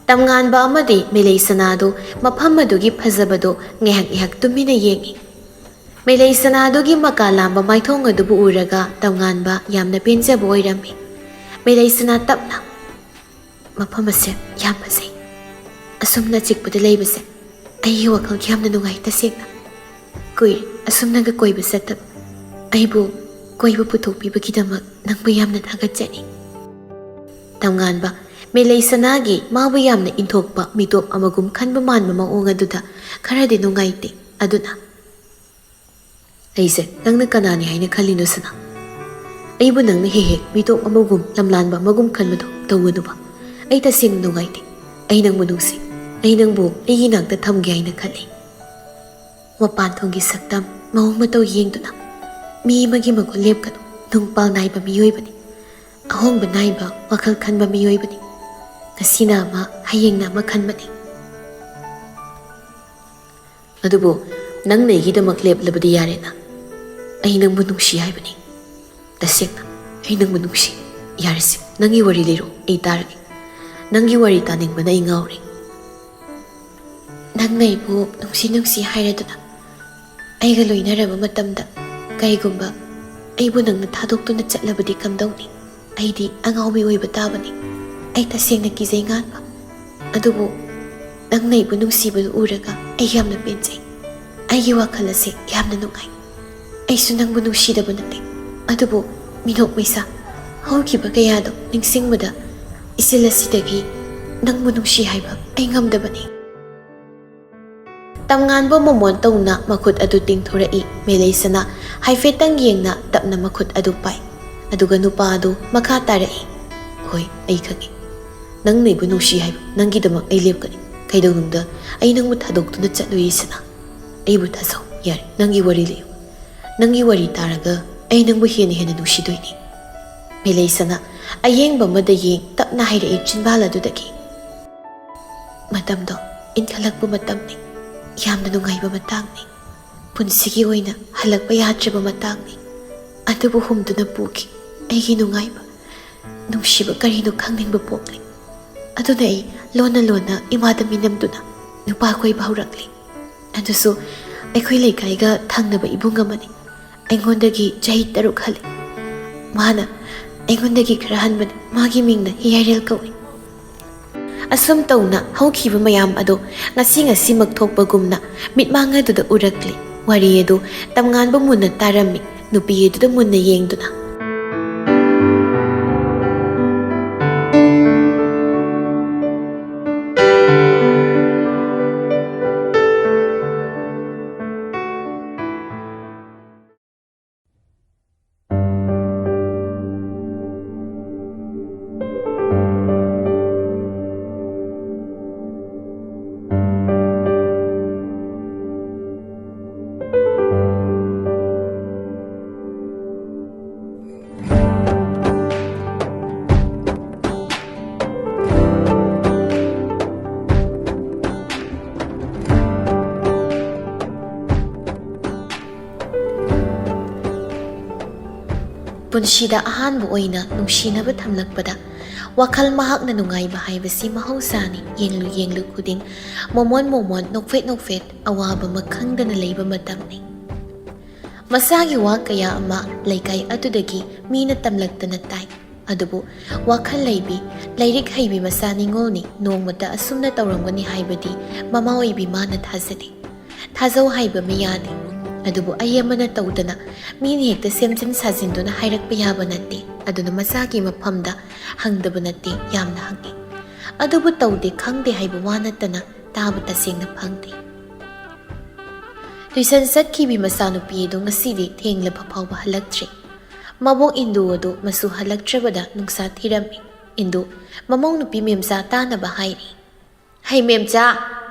ꯇꯝꯉꯥꯟꯕ ꯑꯃꯗꯤ ꯃꯦꯂꯩ ꯁꯅꯥꯗꯨ ꯃꯐꯝ ꯑꯗꯨꯒꯤ ꯐꯖꯕꯗꯨ ꯉꯥꯏꯍꯥꯛ ꯉꯥꯏꯍꯥꯛ ꯇꯨꯃꯤꯟꯅ ꯌꯦꯡꯏ꯫ ꯃꯦꯂꯩ ꯁꯅꯥꯗꯨꯒꯤ ꯃꯀꯥ ꯂꯥꯝꯕ ꯃꯥꯏꯊꯣꯡ ꯑꯗꯨꯕꯨ ꯎꯔꯒ ꯇꯝꯉꯥꯟꯕ ꯌꯥꯝꯅ ꯄꯦꯟꯖꯕ ꯑꯣꯏꯔꯝꯃꯤ꯫ ꯃꯦꯂꯩ ꯁꯅꯥ ꯇꯞꯅ, "ꯃꯐꯝ ꯑꯁꯦ ꯌꯥꯝ ꯐꯖꯩ꯫ ꯑꯁꯨꯝꯅ ꯑꯆꯤꯛꯄꯗ ꯂꯩꯕꯁꯦ ꯑꯩꯒꯤ ꯋꯥꯈꯜꯒꯤ ꯌꯥꯝꯅ ꯅꯨꯡꯉꯥꯏ ꯇꯁꯦꯡꯅ꯫ ꯀꯨꯏꯔꯦ ꯑꯁꯨꯝꯅꯒ ꯀꯣꯏꯕ ꯆꯠꯇꯕ꯫ ꯑꯩꯕꯨ ꯀꯣꯏꯕ ꯄꯨꯊꯣꯛꯄꯤꯕꯒꯤꯗꯃꯛ ꯅꯪꯕꯨ ꯌꯥꯝꯅ ꯊꯥꯒꯠꯆꯔꯤ꯫" ꯇꯝꯉꯥꯟꯕ ꯃꯦꯂꯩꯁꯅꯥꯒꯤ ꯃꯥꯕꯨ ꯌꯥꯝꯅ ꯏꯟꯊꯣꯛꯄ ꯃꯤꯇꯣꯞ ꯑꯃꯒꯨꯝ ꯈꯟꯕ ꯃꯥꯟꯕ ꯃꯑꯣꯡ ꯑꯗꯨꯗ ꯈꯔꯗꯤ ꯅꯨꯡꯉꯥꯏꯇꯦ꯫ ꯑꯗꯨꯅ, "ꯑꯩꯁꯦ ꯅꯪꯅ ꯀꯅꯥꯅꯤ ꯍꯥꯏꯅ ꯈꯜꯂꯤꯅꯣ, ꯁꯅꯥ? ꯑꯩꯕꯨ ꯅꯪꯅ ꯍꯦꯛ ꯍꯦꯛ ꯃꯤꯇꯣꯞ ꯑꯃꯒꯨꯝ, ꯂꯝꯂꯥꯟꯕ ꯑꯃꯒꯨꯝ ꯈꯟꯕꯗꯣ ꯇꯧꯒꯅꯨꯕ꯫ ꯑꯩ ꯇꯁꯦꯡꯅ ꯅꯨꯡꯉꯥꯏꯇꯦ꯫ ꯑꯩ ꯅꯪꯕꯨ ꯅꯨꯡꯁꯤ꯫ ꯑꯩ ꯅꯪꯕꯨ ꯑꯩꯒꯤ ꯏꯅꯥꯛꯇ ꯊꯝꯒꯦ ꯍꯥꯏꯅ ꯈꯜꯂꯤ꯫" ꯃꯄꯥꯟ ꯊꯣꯡꯒꯤ ꯁꯛꯇꯝ, ꯃꯑꯣꯡ ꯃꯇꯧ ꯌꯦꯡꯗꯨꯅ ꯃꯤ ꯑꯃꯒꯤ ꯃꯒꯨꯟ ꯂꯦꯞꯀꯅꯨ꯫ ꯅꯨꯡꯄꯥꯜ ꯅꯥꯏꯕ ꯃꯤꯑꯣꯏꯕꯅꯤ꯫ ꯑꯍꯣꯡꯕ ꯅꯥꯏꯕ ꯋꯥꯈꯜ ꯈꯟꯕ ꯃꯤꯑꯣꯏꯕꯅꯤ꯫ ꯉꯁꯤꯅ ꯑꯃ, ꯍꯌꯦꯡꯅ ꯑꯃ ꯈꯟꯕꯅꯤ꯫ ꯑꯗꯨꯕꯨ ꯅꯪꯅ ꯑꯩꯒꯤꯗꯃꯛ ꯂꯦꯞꯂꯕꯗꯤ ꯌꯥꯔꯦꯅ꯫ ꯑꯩ ꯅꯪꯕꯨ ꯅꯨꯡꯁꯤ ꯍꯥꯏꯕꯅꯤ꯫ ꯇꯁꯦꯡꯅ, ꯑꯩ ꯅꯪꯕꯨ ꯅꯨꯡꯁꯤ꯫ ꯌꯥꯔꯦꯁꯦ, ꯅꯪꯒꯤ ꯋꯥꯔꯤ ꯂꯤꯔꯣ, ꯑꯩ ꯇꯥꯔꯒꯦ꯫ ꯅꯪꯒꯤ ꯋꯥꯔꯤ ꯇꯥꯅꯤꯡꯕꯅ ꯑꯩ ꯉꯥꯎꯔꯦ꯫ ꯅꯪꯅ ꯑꯩꯕꯨ ꯅꯨꯡꯁꯤ ꯅꯨꯡꯁꯤ ꯍꯥꯏꯔꯗꯨꯅ ꯑꯩꯒ ꯂꯣꯏꯅꯔꯕ ꯃꯇꯝꯗ ꯀꯔꯤꯒꯨꯝꯕ ꯑꯩꯕꯨ ꯅꯪꯅ ꯊꯥꯗꯣꯛꯇꯨꯅ ꯆꯠꯂꯕꯗꯤ ꯀꯝꯗꯧꯅꯤ? ꯑꯩꯗꯤ ꯑꯉꯥꯎꯕꯤ ꯑꯣꯏꯕ ꯇꯥꯕꯅꯤ꯫ ꯑꯩ ꯇꯁꯦꯡꯅ ꯀꯤꯖꯩ, ꯉꯥꯟꯕ꯫ ꯑꯗꯨꯕꯨ ꯅꯪꯅ ꯑꯩꯕꯨ ꯅꯨꯡꯁꯤꯕꯗꯨ ꯎꯔꯒ ꯑꯩ ꯌꯥꯝꯅ ꯄꯦꯟꯖꯩ꯫ ꯑꯩꯒꯤ ꯋꯥꯈꯜ ꯑꯁꯦ ꯌꯥꯝꯅ ꯅꯨꯡꯉꯥꯏ꯫ ꯑꯩꯁꯨ ꯅꯪꯕꯨ ꯅꯨꯡꯁꯤꯗꯕ ꯅꯠꯇꯦ꯫ ꯑꯗꯨꯕꯨ ꯃꯤꯅꯣꯛ ꯃꯩꯁꯥ, ꯍꯧꯈꯤꯕ ꯀꯌꯥꯗꯣ ꯅꯤꯡꯁꯤꯡꯕꯗ ꯏꯆꯤꯜ ꯑꯁꯤꯗꯒꯤ ꯅꯪꯕꯨ ꯅꯨꯡꯁꯤ ꯍꯥꯏꯕ ꯑꯩ ꯉꯝꯗꯕꯅꯤ꯫ ꯇꯝꯉꯥꯟꯕ ꯃꯣꯃꯣꯟ ꯇꯧꯅ ꯃꯈꯨꯠ ꯑꯗꯨ ꯇꯤꯡꯊꯣꯔꯛꯏ꯫ ꯃꯦꯂꯩꯁꯅꯥ ꯍꯥꯏꯐꯦꯠꯇꯪ ꯌꯦꯡꯅ ꯇꯞꯅ ꯃꯈꯨꯠ ꯑꯗꯨ ꯄꯥꯏ꯫ ꯑꯗꯨꯒ ꯅꯨꯄꯥ ꯑꯗꯨ ꯃꯈꯥ ꯇꯥꯔꯛꯏ꯫ "ꯍꯣꯏ, ꯑꯩ ꯈꯪꯏ꯫ ꯅꯪꯅ ꯑꯩꯕꯨ ꯅꯨꯡꯁꯤ ꯍꯥꯏꯕ꯫ ꯅꯪꯒꯤꯗꯃꯛ ꯑꯩ ꯂꯦꯞꯀꯅꯤ꯫ ꯀꯩꯗꯧꯅꯨꯡꯗ ꯑꯩ ꯅꯪꯕꯨ ꯊꯥꯗꯣꯛꯇꯨꯅ ꯆꯠꯂꯣꯏ, ꯁꯅꯥ꯫ ꯑꯩꯕꯨ ꯊꯥꯖꯧ꯫ ꯌꯥꯔꯦ, ꯅꯪꯒꯤ ꯋꯥꯔꯤ ꯂꯤꯌꯨ꯫ ꯅꯪꯒꯤ ꯋꯥꯔꯤ ꯇꯥꯔꯒ ꯑꯩ ꯅꯪꯕꯨ ꯍꯦꯟꯅ ꯍꯦꯟꯅ ꯅꯨꯡꯁꯤꯗꯣꯏꯅꯤ꯫" ꯃꯦꯂꯩꯁꯅꯥ ꯑꯌꯦꯡꯕ ꯑꯃꯗ ꯌꯦꯡ ꯇꯞꯅ ꯍꯥꯏꯔꯛꯏ ꯆꯤꯟꯕꯥꯜ ꯑꯗꯨꯗꯒꯤ꯫ "ꯃꯇꯝꯗꯣ ꯏꯟꯈꯠꯂꯛꯄ ꯃꯇꯝꯅꯤ꯫ ꯌꯥꯝꯅ ꯅꯨꯡꯉꯥꯏꯕ ꯃꯇꯥꯡꯅꯤ꯫ ꯄꯨꯟꯁꯤꯒꯤ ꯑꯣꯏꯅ ꯍꯜꯂꯛꯄ ꯌꯥꯗ꯭ꯔꯕ ꯃꯇꯥꯡꯅꯤ꯫ ꯑꯗꯨꯕꯨ ꯍꯨꯝꯗꯨꯅ ꯄꯨꯈꯤ ꯑꯩꯒꯤ ꯅꯨꯡꯉꯥꯏꯕ꯫ ꯅꯨꯡꯁꯤꯕ ꯀꯔꯤꯅꯣ ꯈꯪꯅꯤꯡꯕ ꯄꯣꯛꯂꯤ꯫ ꯑꯗꯨꯅ ꯑꯩ ꯂꯣꯟꯅ ꯂꯣꯟꯅ ꯏꯃꯥꯗ ꯃꯤꯅꯝꯗꯨꯅ ꯅꯨꯄꯥ ꯀꯣꯏꯕ ꯍꯧꯔꯛꯂꯤ꯫ ꯑꯗꯨꯁꯨ ꯑꯩꯈꯣꯏ ꯂꯩꯀꯥꯏꯒ ꯊꯪꯅꯕ ꯏꯕꯨꯡ ꯑꯃꯅꯤ꯫ ꯑꯩꯉꯣꯟꯗꯒꯤ ꯆꯍꯤ ꯇꯔꯨꯛ ꯍꯜꯂꯤ꯫ ꯃꯥꯅ ꯑꯩꯉꯣꯟꯗꯒꯤ ꯈꯔ ꯍꯟꯕꯅꯤ꯫ ꯃꯥꯒꯤ ꯃꯤꯡꯅ ꯍꯤꯌꯥꯏꯔꯦꯜ ꯀꯧꯏ꯫" ꯑꯁꯨꯝ ꯇꯧꯅ ꯍꯧꯈꯤꯕ ꯃꯌꯥꯝ ꯑꯗꯣ ꯉꯁꯤ ꯉꯁꯤꯃꯛ ꯊꯣꯛꯄꯒꯨꯝꯅ ꯃꯤꯠꯃꯥꯡ ꯑꯗꯨꯗ ꯎꯔꯛꯂꯤ꯫ ꯋꯥꯔꯤ ꯑꯗꯨ ꯇꯝꯉꯥꯟꯕ ꯃꯨꯟꯅ ꯇꯥꯔꯝꯃꯤ, ꯅꯨꯄꯤ ꯑꯗꯨꯗ ꯃꯨꯟꯅ ꯌꯦꯡꯗꯨꯅ꯫ ꯄꯨꯟꯁꯤꯗ ꯑꯍꯥꯟꯕ ꯑꯣꯏꯅ ꯅꯨꯡꯁꯤꯅꯕ ꯊꯝꯂꯛꯄꯗ ꯋꯥꯈꯜ ꯃꯍꯥꯛꯅ ꯅꯨꯡꯉꯥꯏꯕ ꯍꯥꯏꯕꯁꯤ ꯃꯍꯧꯁꯥꯅꯤ꯫ ꯌꯦꯡꯂꯨ ꯌꯦꯡꯂꯨ ꯈꯨꯗꯤꯡ ꯃꯣꯃꯣꯟ ꯃꯣꯃꯣꯟ, ꯅꯣꯛꯐꯦꯠ ꯅꯣꯛꯐꯦꯠ, ꯑꯋꯥꯕꯃꯛ ꯈꯪꯗꯅ ꯂꯩꯕ ꯃꯇꯝꯅꯤ꯫ ꯃꯁꯥꯒꯤ ꯋꯥ ꯀꯌꯥ ꯑꯃ ꯂꯩꯀꯥꯏ ꯑꯗꯨꯗꯒꯤ ꯃꯤꯅ ꯇꯝꯂꯛꯇꯅ ꯇꯥꯏ꯫ ꯑꯗꯨꯕꯨ ꯋꯥꯈꯜ ꯂꯩꯕꯤ, ꯂꯥꯏꯔꯤꯛ ꯍꯩꯕꯤ ꯃꯆꯥ ꯅꯤꯉꯣꯜꯅꯤ ꯅꯣꯡꯃꯇ ꯑꯁꯨꯝꯅ ꯇꯧꯔꯝꯒꯅꯤ ꯍꯥꯏꯕꯗꯤ ꯃꯃꯥ ꯑꯣꯏꯕꯤ ꯃꯥꯅ ꯊꯥꯖꯗꯦ꯫ ꯊꯥꯖꯧ ꯍꯥꯏꯕ ꯃꯤ ꯌꯥꯗꯦ꯫ ꯑꯗꯨꯕꯨ ꯑꯩ ꯑꯃꯅ ꯇꯧꯗꯅ ꯃꯤꯅ ꯍꯦꯛꯇ ꯁꯦꯝꯖꯤꯟ ꯁꯥꯖꯤꯟꯗꯨꯅ ꯍꯥꯏꯔꯛꯄ ꯌꯥꯕ ꯅꯠꯇꯦ꯫ ꯑꯗꯨꯅ ꯃꯆꯥꯒꯤ ꯃꯐꯝꯗ ꯍꯪꯗꯕ ꯅꯠꯇꯦ, ꯌꯥꯝꯅ ꯍꯪꯉꯤ꯫ ꯑꯗꯨꯕꯨ ꯇꯧꯗꯦ ꯈꯪꯗꯦ ꯍꯥꯏꯕ ꯋꯥ ꯅꯠꯇꯅ ꯇꯥꯕ ꯇꯁꯦꯡꯅ ꯐꯪꯗꯦ꯫ ꯇꯨꯏꯁꯟ ꯆꯠꯈꯤꯕꯤ ꯃꯆꯥꯅꯨꯄꯤ ꯑꯗꯨ ꯉꯁꯤꯗꯤ ꯊꯦꯡꯂꯕ ꯐꯥꯎꯕ ꯍꯜꯂꯛꯇ꯭ꯔꯤ꯫ ꯃꯕꯣꯛ ꯏꯟꯗꯨ ꯑꯗꯨ ꯃꯁꯨ ꯍꯜꯂꯛꯇ꯭ꯔꯕꯗ ꯅꯨꯡꯁꯥ ꯊꯤꯔꯝꯃꯤ꯫ ꯏꯟꯗꯨ, ꯃꯃꯧ ꯅꯨꯄꯤ ꯃꯦꯝꯆꯥ ꯇꯥꯅꯕ ꯍꯥꯏꯔꯤ꯫ "ꯍꯩ ꯃꯦꯝꯆꯥ,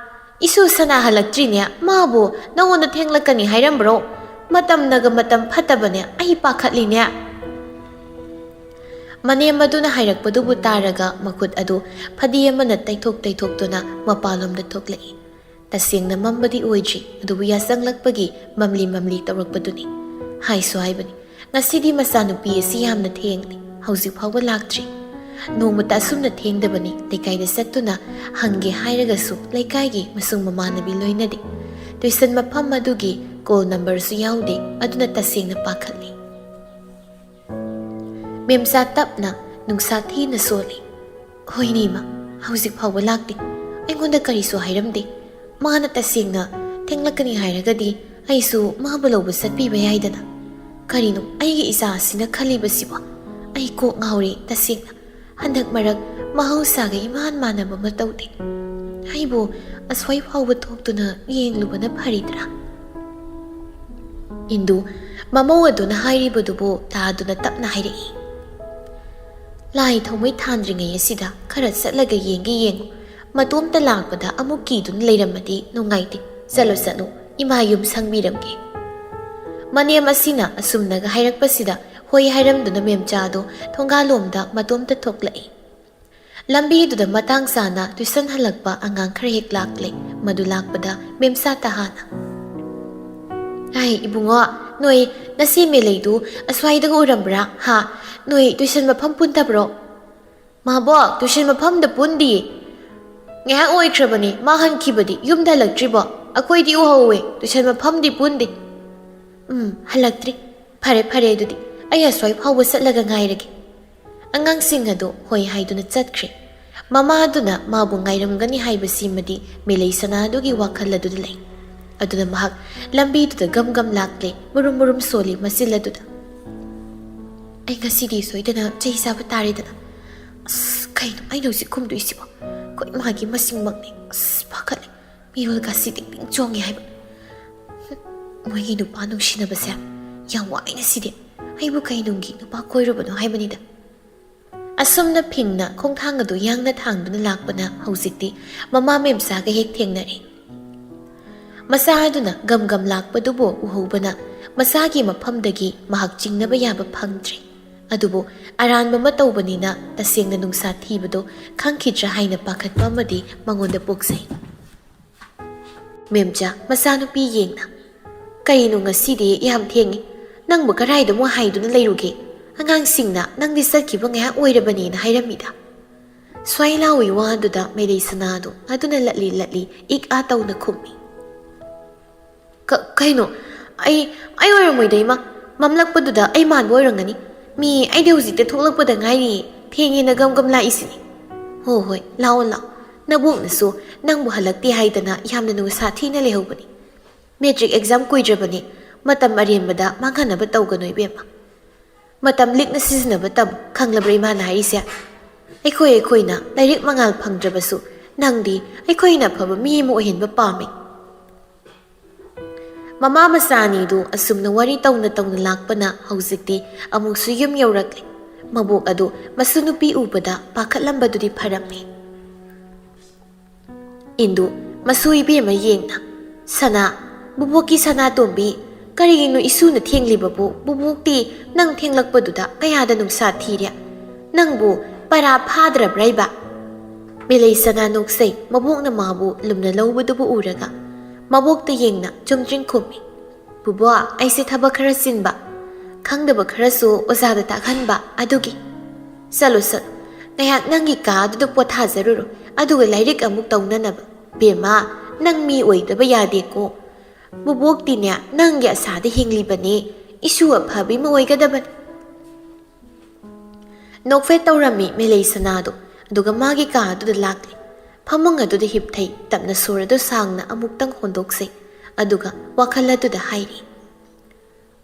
ꯏꯁꯨ ꯁꯅꯥ ꯍꯜꯂꯛꯇ꯭ꯔꯤꯅꯦ, ꯃꯥꯕꯨ ꯅꯉꯣꯟꯗ ꯊꯦꯡꯂꯛꯀꯅꯤ ꯍꯥꯏꯔꯝꯕ꯭ꯔꯣ? ꯃꯇꯝꯅꯒ ꯃꯇꯝ ꯐꯠꯇꯕꯅꯦ, ꯑꯩ ꯄꯥꯈꯠꯂꯤꯅꯦ꯫" ꯃꯅꯦꯝ ꯑꯗꯨꯅ ꯍꯥꯏꯔꯛꯄꯗꯨꯕꯨ ꯇꯥꯔꯒ ꯃꯈꯨꯠ ꯑꯗꯨ ꯐꯗꯤ ꯑꯃꯅ ꯇꯩꯊꯣꯛ ꯇꯩꯊꯣꯛꯇꯨꯅ ꯃꯄꯥꯟꯂꯣꯝꯗ ꯊꯣꯛꯂꯛꯏ꯫ ꯇꯁꯦꯡꯅ ꯃꯝꯕꯗꯤ ꯑꯣꯏꯗ꯭ꯔꯤ, ꯑꯗꯨꯕꯨ ꯌꯥꯆꯪꯂꯛꯄꯒꯤ ꯃꯝꯂꯤ ꯃꯝꯂꯤ ꯇꯧꯔꯛꯄꯗꯨꯅꯤ꯫ ꯍꯥꯏꯁꯨ ꯍꯥꯏꯕꯅꯤ, ꯉꯁꯤꯗꯤ ꯃꯆꯥꯅꯨꯄꯤ ꯑꯁꯤ ꯌꯥꯝꯅ ꯊꯦꯡꯂꯤ, ꯍꯧꯖꯤꯛ ꯐꯥꯎꯕ ꯂꯥꯛꯇ꯭ꯔꯤ꯫ ꯅꯣꯡꯃꯇ ꯑꯁꯨꯝꯅ ꯊꯦꯡꯗꯕꯅꯤ꯫ ꯂꯩꯀꯥꯏꯗ ꯆꯠꯇꯨꯅ ꯍꯪꯒꯦ ꯍꯥꯏꯔꯒꯁꯨ ꯂꯩꯀꯥꯏꯒꯤ ꯃꯁꯨꯡ ꯃꯃꯥꯟꯅꯕꯤ ꯂꯣꯏꯅꯗꯦ꯫ ꯇꯨꯏꯁꯟ ꯃꯐꯝ ꯑꯗꯨꯒꯤ ꯀꯣꯜ ꯅꯝꯕꯔꯁꯨ ꯌꯥꯎꯗꯦ꯫ ꯑꯗꯨꯅ ꯇꯁꯦꯡꯅ ꯄꯥꯈꯠꯂꯤ꯫ ꯃꯦꯝꯆꯥ ꯇꯞꯅ, ꯅꯨꯡꯁꯥ ꯊꯤꯅ ꯁꯣꯜꯂꯤ꯫ "ꯍꯣꯏꯅꯦ ꯏꯃꯥ, ꯍꯧꯖꯤꯛ ꯐꯥꯎꯕ ꯂꯥꯛꯇꯦ꯫ ꯑꯩꯉꯣꯟꯗ ꯀꯔꯤꯁꯨ ꯍꯥꯏꯔꯝꯗꯦ꯫ ꯃꯥꯅ ꯇꯁꯦꯡꯅ ꯊꯦꯡꯂꯛꯀꯅꯤ ꯍꯥꯏꯔꯒꯗꯤ ꯑꯩꯁꯨ ꯃꯥꯕꯨ ꯂꯧꯕ ꯆꯠꯄꯤꯕ ꯌꯥꯏꯗꯅ꯫ ꯀꯔꯤꯅꯣ ꯑꯩꯒꯤ ꯏꯆꯥ ꯑꯁꯤꯅ ꯈꯜꯂꯤꯕꯁꯤꯕꯣ? ꯑꯩ ꯀꯣꯛ ꯉꯥꯎꯔꯦ ꯇꯁꯦꯡꯅ꯫ ꯍꯟꯗꯛ ꯃꯔꯛ ꯃꯍꯧꯁꯥꯒ ꯏꯃꯥꯟ ꯃꯥꯟꯅꯕ ꯑꯃ ꯇꯧꯗꯦ꯫ ꯑꯩꯕꯨ ꯑꯁ꯭ꯋꯥꯏ ꯐꯥꯎꯕ ꯊꯣꯛꯇꯨꯅ ꯌꯦꯡꯂꯨꯕꯅ ꯐꯔꯤꯗ꯭ꯔꯥ?" ꯏꯟꯗꯨ, ꯃꯃꯧ ꯑꯗꯨꯅ ꯍꯥꯏꯔꯤꯕꯗꯨꯕꯨ ꯇꯥꯗꯨꯅ ꯇꯞꯅ ꯍꯥꯏꯔꯛꯏ꯫ "ꯂꯥꯏ ꯊꯥꯎꯃꯩ ꯊꯥꯟꯗ꯭ꯔꯤꯉꯩ ꯑꯁꯤꯗ ꯈꯔ ꯆꯠꯂꯒ ꯌꯦꯡꯒꯦ ꯌꯦꯡꯉꯨ꯫ ꯃꯇꯣꯝꯇ ꯂꯥꯛꯄꯗ ꯑꯃꯨꯛ ꯀꯤꯗꯨꯅ ꯂꯩꯔꯝꯃꯗꯤ ꯅꯨꯡꯉꯥꯏꯇꯦ꯫ ꯆꯠꯂꯨ ꯆꯠꯂꯨ, ꯏꯃꯥ ꯌꯨꯝ ꯁꯪꯕꯤꯔꯝꯒꯦ꯫" ꯃꯅꯦꯝ ꯑꯁꯤꯅ ꯑꯁꯨꯝꯅꯒ ꯍꯥꯏꯔꯛꯄꯁꯤꯗ ꯍꯣꯏ ꯍꯥꯏꯔꯝꯗꯨꯅ ꯃꯦꯝꯆꯥꯗꯨ ꯊꯣꯡꯒꯥꯜꯂꯣꯝꯗ ꯃꯇꯣꯝꯇ ꯊꯣꯛꯂꯛꯏ꯫ ꯂꯝꯕꯤꯗꯨꯗ ꯃꯇꯥꯡ ꯆꯥꯅ ꯇꯨꯏꯁꯟ ꯍꯜꯂꯛꯄ ꯑꯉꯥꯡ ꯈꯔ ꯍꯦꯛ ꯂꯥꯛꯂꯦ꯫ ꯃꯗꯨ ꯂꯥꯛꯄꯗ ꯃꯦꯝꯆꯥ ꯇꯍꯥꯅ, ꯍꯥꯏ ꯏꯕꯨꯡꯉꯣ, ꯅꯣꯏ ꯅꯆꯦ ꯃꯦꯂꯩꯗꯨ ꯑꯁ꯭ꯋꯥꯏꯗꯒ ꯎꯔꯝꯕ꯭ꯔꯥ? ꯍꯥ? ꯅꯣꯏ ꯇꯨꯏꯁꯟ ꯃꯐꯝ ꯄꯨꯟꯗꯕ꯭ꯔꯣ? ꯃꯥꯕꯣꯛ, ꯇꯨꯏꯁꯟ ꯃꯐꯝꯗ ꯄꯨꯟꯗꯤꯌꯦ꯫ ꯉꯥꯏꯍꯥꯛ ꯑꯣꯏꯈ꯭ꯔꯕꯅꯦ ꯃꯥ ꯍꯟꯈꯤꯕꯗꯤ, ꯌꯨꯝꯗ ꯍꯜꯂꯛꯇ꯭ꯔꯤꯕꯣ? ꯑꯩꯈꯣꯏꯗꯤ ꯎꯍꯧꯋꯦ, ꯇꯨꯏꯁꯟ ꯃꯐꯝꯗꯤ ꯄꯨꯟꯗꯦ꯫ ꯎꯝ, ꯍꯜꯂꯛꯇ꯭ꯔꯤ꯫ ꯐꯔꯦ ꯐꯔꯦ, ꯑꯗꯨꯗꯤ ꯑꯩ ꯑꯁ꯭ꯋꯥꯏ ꯐꯥꯎꯕ ꯆꯠꯂꯒ ꯉꯥꯏꯔꯒꯦ꯫ ꯑꯉꯥꯡꯁꯤꯡ ꯑꯗꯨ ꯍꯣꯏ ꯍꯥꯏꯗꯨꯅ ꯆꯠꯈ꯭ꯔꯦ꯫ ꯃꯃꯥꯗꯨꯅ ꯃꯥꯕꯨ ꯉꯥꯏꯔꯝꯒꯅꯤ ꯍꯥꯏꯕꯁꯤꯃꯗꯤ ꯃꯦꯂꯩ ꯁꯅꯥꯗꯨꯒꯤ ꯋꯥꯈꯜ ꯑꯗꯨꯗ ꯂꯩ꯫ ꯑꯗꯨꯅ ꯃꯍꯥꯛ ꯂꯝꯕꯤꯗꯨꯗ ꯒꯝ ꯒꯝ ꯂꯥꯛꯂꯦ, ꯃꯨꯔꯨꯝ ꯃꯨꯔꯨꯝ ꯁꯣꯜꯂꯤ ꯃꯆꯤꯜ ꯑꯗꯨꯗ꯫ ꯑꯩ ꯉꯁꯤꯗꯤ ꯁꯣꯏꯗꯅ ꯆꯩ ꯆꯥꯕ ꯇꯥꯔꯦꯗꯅ꯫ ꯑꯁ, ꯀꯩꯅꯣ ꯑꯩꯅ ꯍꯧꯖꯤꯛ ꯈꯨꯝꯗꯣꯏꯁꯤꯕꯣ? ꯑꯩꯈꯣꯏ ꯏꯃꯥꯒꯤ ꯃꯁꯤꯡꯃꯛꯅꯤ꯫ ꯑꯁ, ꯄꯥꯈꯠꯂꯦ꯫ ꯃꯤꯔꯣꯜ ꯀꯥꯁꯤ ꯇꯤꯡ ꯇꯤꯡ ꯆꯣꯡꯉꯦ ꯍꯥꯏꯕ꯫ ꯃꯣꯏꯒꯤ ꯅꯨꯄꯥ ꯅꯨꯡꯁꯤꯅꯕꯁꯦ ꯌꯥꯝ ꯋꯥꯏꯅ ꯁꯤꯗꯤ꯫ ꯑꯩꯕꯨ ꯀꯩ ꯅꯨꯡꯒꯤ ꯅꯨꯄꯥ ꯀꯣꯏꯔꯨꯕꯅꯣ ꯍꯥꯏꯕꯅꯤꯗ꯫ ꯑꯁꯨꯝꯅ ꯐꯤꯡꯅ ꯈꯣꯡꯊꯥꯡ ꯑꯗꯨ ꯌꯥꯡꯅ ꯊꯥꯡꯗꯨꯅ ꯂꯥꯛꯄꯅ ꯍꯧꯖꯤꯛꯇꯤ ꯃꯃꯥ ꯃꯦꯝꯆꯥꯒ ꯍꯦꯛ ꯊꯦꯡꯅꯔꯦ꯫ ꯃꯆꯥ ꯑꯗꯨꯅ ꯒꯝ ꯒꯝ ꯂꯥꯛꯄꯗꯨꯕꯨ ꯎꯍꯧꯕꯅ ꯃꯆꯥꯒꯤ ꯃꯐꯝꯗꯒꯤ ꯃꯍꯥꯛ ꯆꯤꯡꯅꯕ ꯌꯥꯕ ꯐꯪꯗ꯭ꯔꯦ꯫ ꯑꯗꯨꯕꯨ ꯑꯔꯥꯟꯕ ꯑꯃ ꯇꯧꯕꯅꯤꯅ ꯇꯁꯦꯡꯅ ꯅꯨꯡꯁꯥ ꯊꯤꯕꯗꯣ ꯈꯪꯈꯤꯗ꯭ꯔꯥ ꯍꯥꯏꯅ ꯄꯥꯈꯠꯄ ꯑꯃꯗꯤ ꯃꯉꯣꯟꯗ ꯄꯣꯛꯆꯩ꯫ ꯃꯦꯝꯆꯥ, ꯃꯆꯥꯅꯨꯄꯤ ꯌꯦꯡꯅ, "ꯀꯔꯤꯅꯣ ꯉꯁꯤꯗꯤ ꯌꯥꯝ ꯊꯦꯡꯉꯤ? ꯅꯪꯕꯨ ꯀꯔꯥꯏꯗ ꯑꯃꯨꯛ ꯍꯥꯏꯗꯨꯅ ꯂꯩꯔꯨꯒꯦ? ꯑꯉꯥꯡꯁꯤꯡꯅ ꯅꯪꯗꯤ ꯆꯠꯈꯤꯕ ꯉꯥꯏꯍꯥꯛ ꯑꯣꯏꯔꯕꯅꯤꯅ ꯍꯥꯏꯔꯝꯃꯤꯗ?" ꯁ꯭ꯋꯥꯏ ꯂꯥꯎꯏ ꯋꯥꯗꯨꯗ ꯃꯦꯂꯩ ꯁꯅꯥꯗꯨ ꯑꯗꯨꯅ ꯂꯠꯂꯤ ꯂꯠꯂꯤ ꯏꯛ ꯑꯥ ꯇꯧꯅ ꯈꯨꯝꯃꯤ꯫ "ꯀ-, ꯀꯩꯅꯣ? ꯑꯩ, ꯑꯩ ꯑꯣꯏꯔꯝꯃꯣꯏꯗ ꯏꯃꯥ꯫ ꯃꯝꯂꯛꯄꯗꯨꯗ ꯑꯩ ꯃꯥꯟꯕ ꯑꯣꯏꯔꯝꯒꯅꯤ꯫ ꯃꯤ, ꯑꯩꯗꯤ ꯍꯧꯖꯤꯛꯇ ꯊꯣꯛꯂꯛꯄꯗ ꯉꯥꯏꯔꯤꯌꯦ꯫ ꯊꯦꯡꯉꯦꯅ ꯒꯝ ꯒꯝ ꯂꯥꯛꯏꯁꯤꯅꯤ꯫ ꯍꯣ ꯍꯣꯏ, ꯂꯥꯛꯑꯣ ꯂꯥꯛꯑꯣ꯫ ꯅꯕꯣꯛꯅꯁꯨ ꯅꯪꯕꯨ ꯍꯜꯂꯛꯇꯦ ꯍꯥꯏꯗꯅ ꯌꯥꯝꯅ ꯅꯨꯡꯁꯥ ꯊꯤꯅ ꯂꯩꯍꯧꯕꯅꯤ꯫ Matric exam ꯀꯨꯏꯗ꯭ꯔꯕꯅꯤ꯫ ꯃꯇꯝ ꯑꯔꯦꯝꯕꯗ ꯃꯥꯡꯍꯟꯅꯕ ꯇꯧꯒꯅꯨ ꯏꯕꯦꯝꯃ꯫ ꯃꯇꯝ ꯂꯤꯛꯅ ꯁꯤꯖꯤꯟꯅꯕ ꯇꯝꯃꯨ, ꯈꯪꯂꯕ꯭ꯔꯥ ꯏꯃꯥꯅ ꯍꯥꯏꯔꯤꯁꯦ? ꯑꯩꯈꯣꯏ ꯑꯩꯈꯣꯏꯅ ꯂꯥꯏꯔꯤꯛ ꯃꯉꯥꯜ ꯐꯪꯗ꯭ꯔꯕꯁꯨ ꯅꯪꯗꯤ ꯑꯩꯈꯣꯏꯅ ꯑꯐꯕ ꯃꯤ ꯑꯃ ꯑꯣꯏꯍꯟꯕ ꯄꯥꯝꯃꯤ꯫" ꯃꯃꯥ ꯃꯆꯥ ꯑꯅꯤꯗꯨ ꯑꯁꯨꯝꯅ ꯋꯥꯔꯤ ꯇꯧꯅ ꯇꯧꯅ ꯂꯥꯛꯄꯅ ꯍꯧꯖꯤꯛꯇꯤ ꯑꯃꯨꯛꯁꯨ ꯌꯨꯝ ꯌꯧꯔꯛꯂꯦ꯫ ꯃꯕꯣꯛ ꯑꯗꯨ ꯃꯁꯨ ꯅꯨꯄꯤ ꯎꯕꯗ ꯄꯥꯈꯠꯂꯝꯕꯗꯨꯗꯤ ꯐꯔꯝꯃꯤ꯫ ꯏꯟꯗꯨ, ꯃꯁꯨ ꯏꯕꯦꯝꯃ ꯌꯦꯡꯅ, "ꯁꯅꯥ, ꯕꯨꯕꯣꯛꯀꯤ ꯁꯅꯥꯇꯣꯝꯕꯤ, ꯀꯔꯤꯒꯤꯅꯣ ꯏꯁꯨꯅ ꯊꯦꯡꯂꯤꯕꯕꯨ? ꯕꯨꯕꯣꯛꯇꯤ ꯅꯪ ꯊꯦꯡꯂꯛꯄꯗꯨꯗ ꯀꯌꯥꯗ ꯅꯨꯡꯁꯥ ꯊꯤꯔꯦ? ꯅꯪꯕꯨ ꯄꯔꯥ ꯐꯥꯗ꯭ꯔꯕ꯭ꯔꯥ ꯏꯕ?" ꯃꯦꯂꯩ ꯁꯅꯥ ꯅꯣꯛꯆꯩ, ꯃꯕꯣꯛꯅ ꯃꯥꯕꯨ ꯂꯨꯝꯅ ꯂꯧꯕꯗꯨꯕꯨ ꯎꯔꯒ꯫ ꯃꯕꯣꯛꯇ ꯌꯦꯡꯅ ꯆꯨꯝꯗ꯭ꯔꯤꯡ ꯈꯨꯝꯃꯤ꯫ "ꯕꯨꯕꯣꯛ, ꯑꯩꯁꯦ ꯊꯕꯛ ꯈꯔ ꯆꯤꯟꯕ, ꯈꯪꯗꯕ ꯈꯔꯁꯨ ꯑꯣꯖꯥꯗ ꯇꯥꯛꯍꯟꯕ ꯑꯗꯨꯒꯤ꯫" "ꯆꯠꯂꯣ, ꯆꯠꯂꯣ, ꯉꯥꯏꯍꯥꯛ ꯅꯪꯒꯤ ꯀꯥ ꯑꯗꯨꯗ ꯄꯣꯊꯥꯖꯔꯨꯔꯣ, ꯑꯗꯨꯒ ꯂꯥꯏꯔꯤꯛ ꯑꯃꯨꯛ ꯇꯧꯅꯅꯕ꯫ ꯕꯦꯝꯃ, ꯅꯪ ꯃꯤ ꯑꯣꯏꯗꯕ ꯌꯥꯗꯦꯀꯣ꯫ ꯕꯨꯕꯣꯛꯇꯤꯅꯦ, ꯅꯪꯒꯤ ꯑꯁꯥꯗ ꯍꯤꯡꯂꯤꯕꯅꯦ, ꯏꯁꯨ ꯑꯐꯕꯤ ꯑꯃ ꯑꯣꯏꯒꯗꯕꯅꯤ꯫" ꯅꯣꯛꯐꯦꯠ ꯇꯧꯔꯝꯃꯤ ꯃꯦꯂꯩ ꯁꯅꯥꯗꯣ, ꯑꯗꯨꯒ ꯃꯥꯒꯤ ꯀꯥ ꯑꯗꯨꯗ ꯂꯥꯛꯂꯦ꯫ ꯐꯃꯨꯡ ꯑꯗꯨꯗ ꯍꯤꯞꯊꯩ, ꯇꯞꯅ ꯁꯣꯔ ꯑꯗꯨ ꯁꯥꯡꯅ ꯑꯃꯨꯛꯇꯪ ꯍꯣꯟꯗꯣꯛꯆꯩ, ꯑꯗꯨꯒ ꯋꯥꯈꯜ ꯑꯗꯨꯗ ꯍꯥꯏꯔꯤ,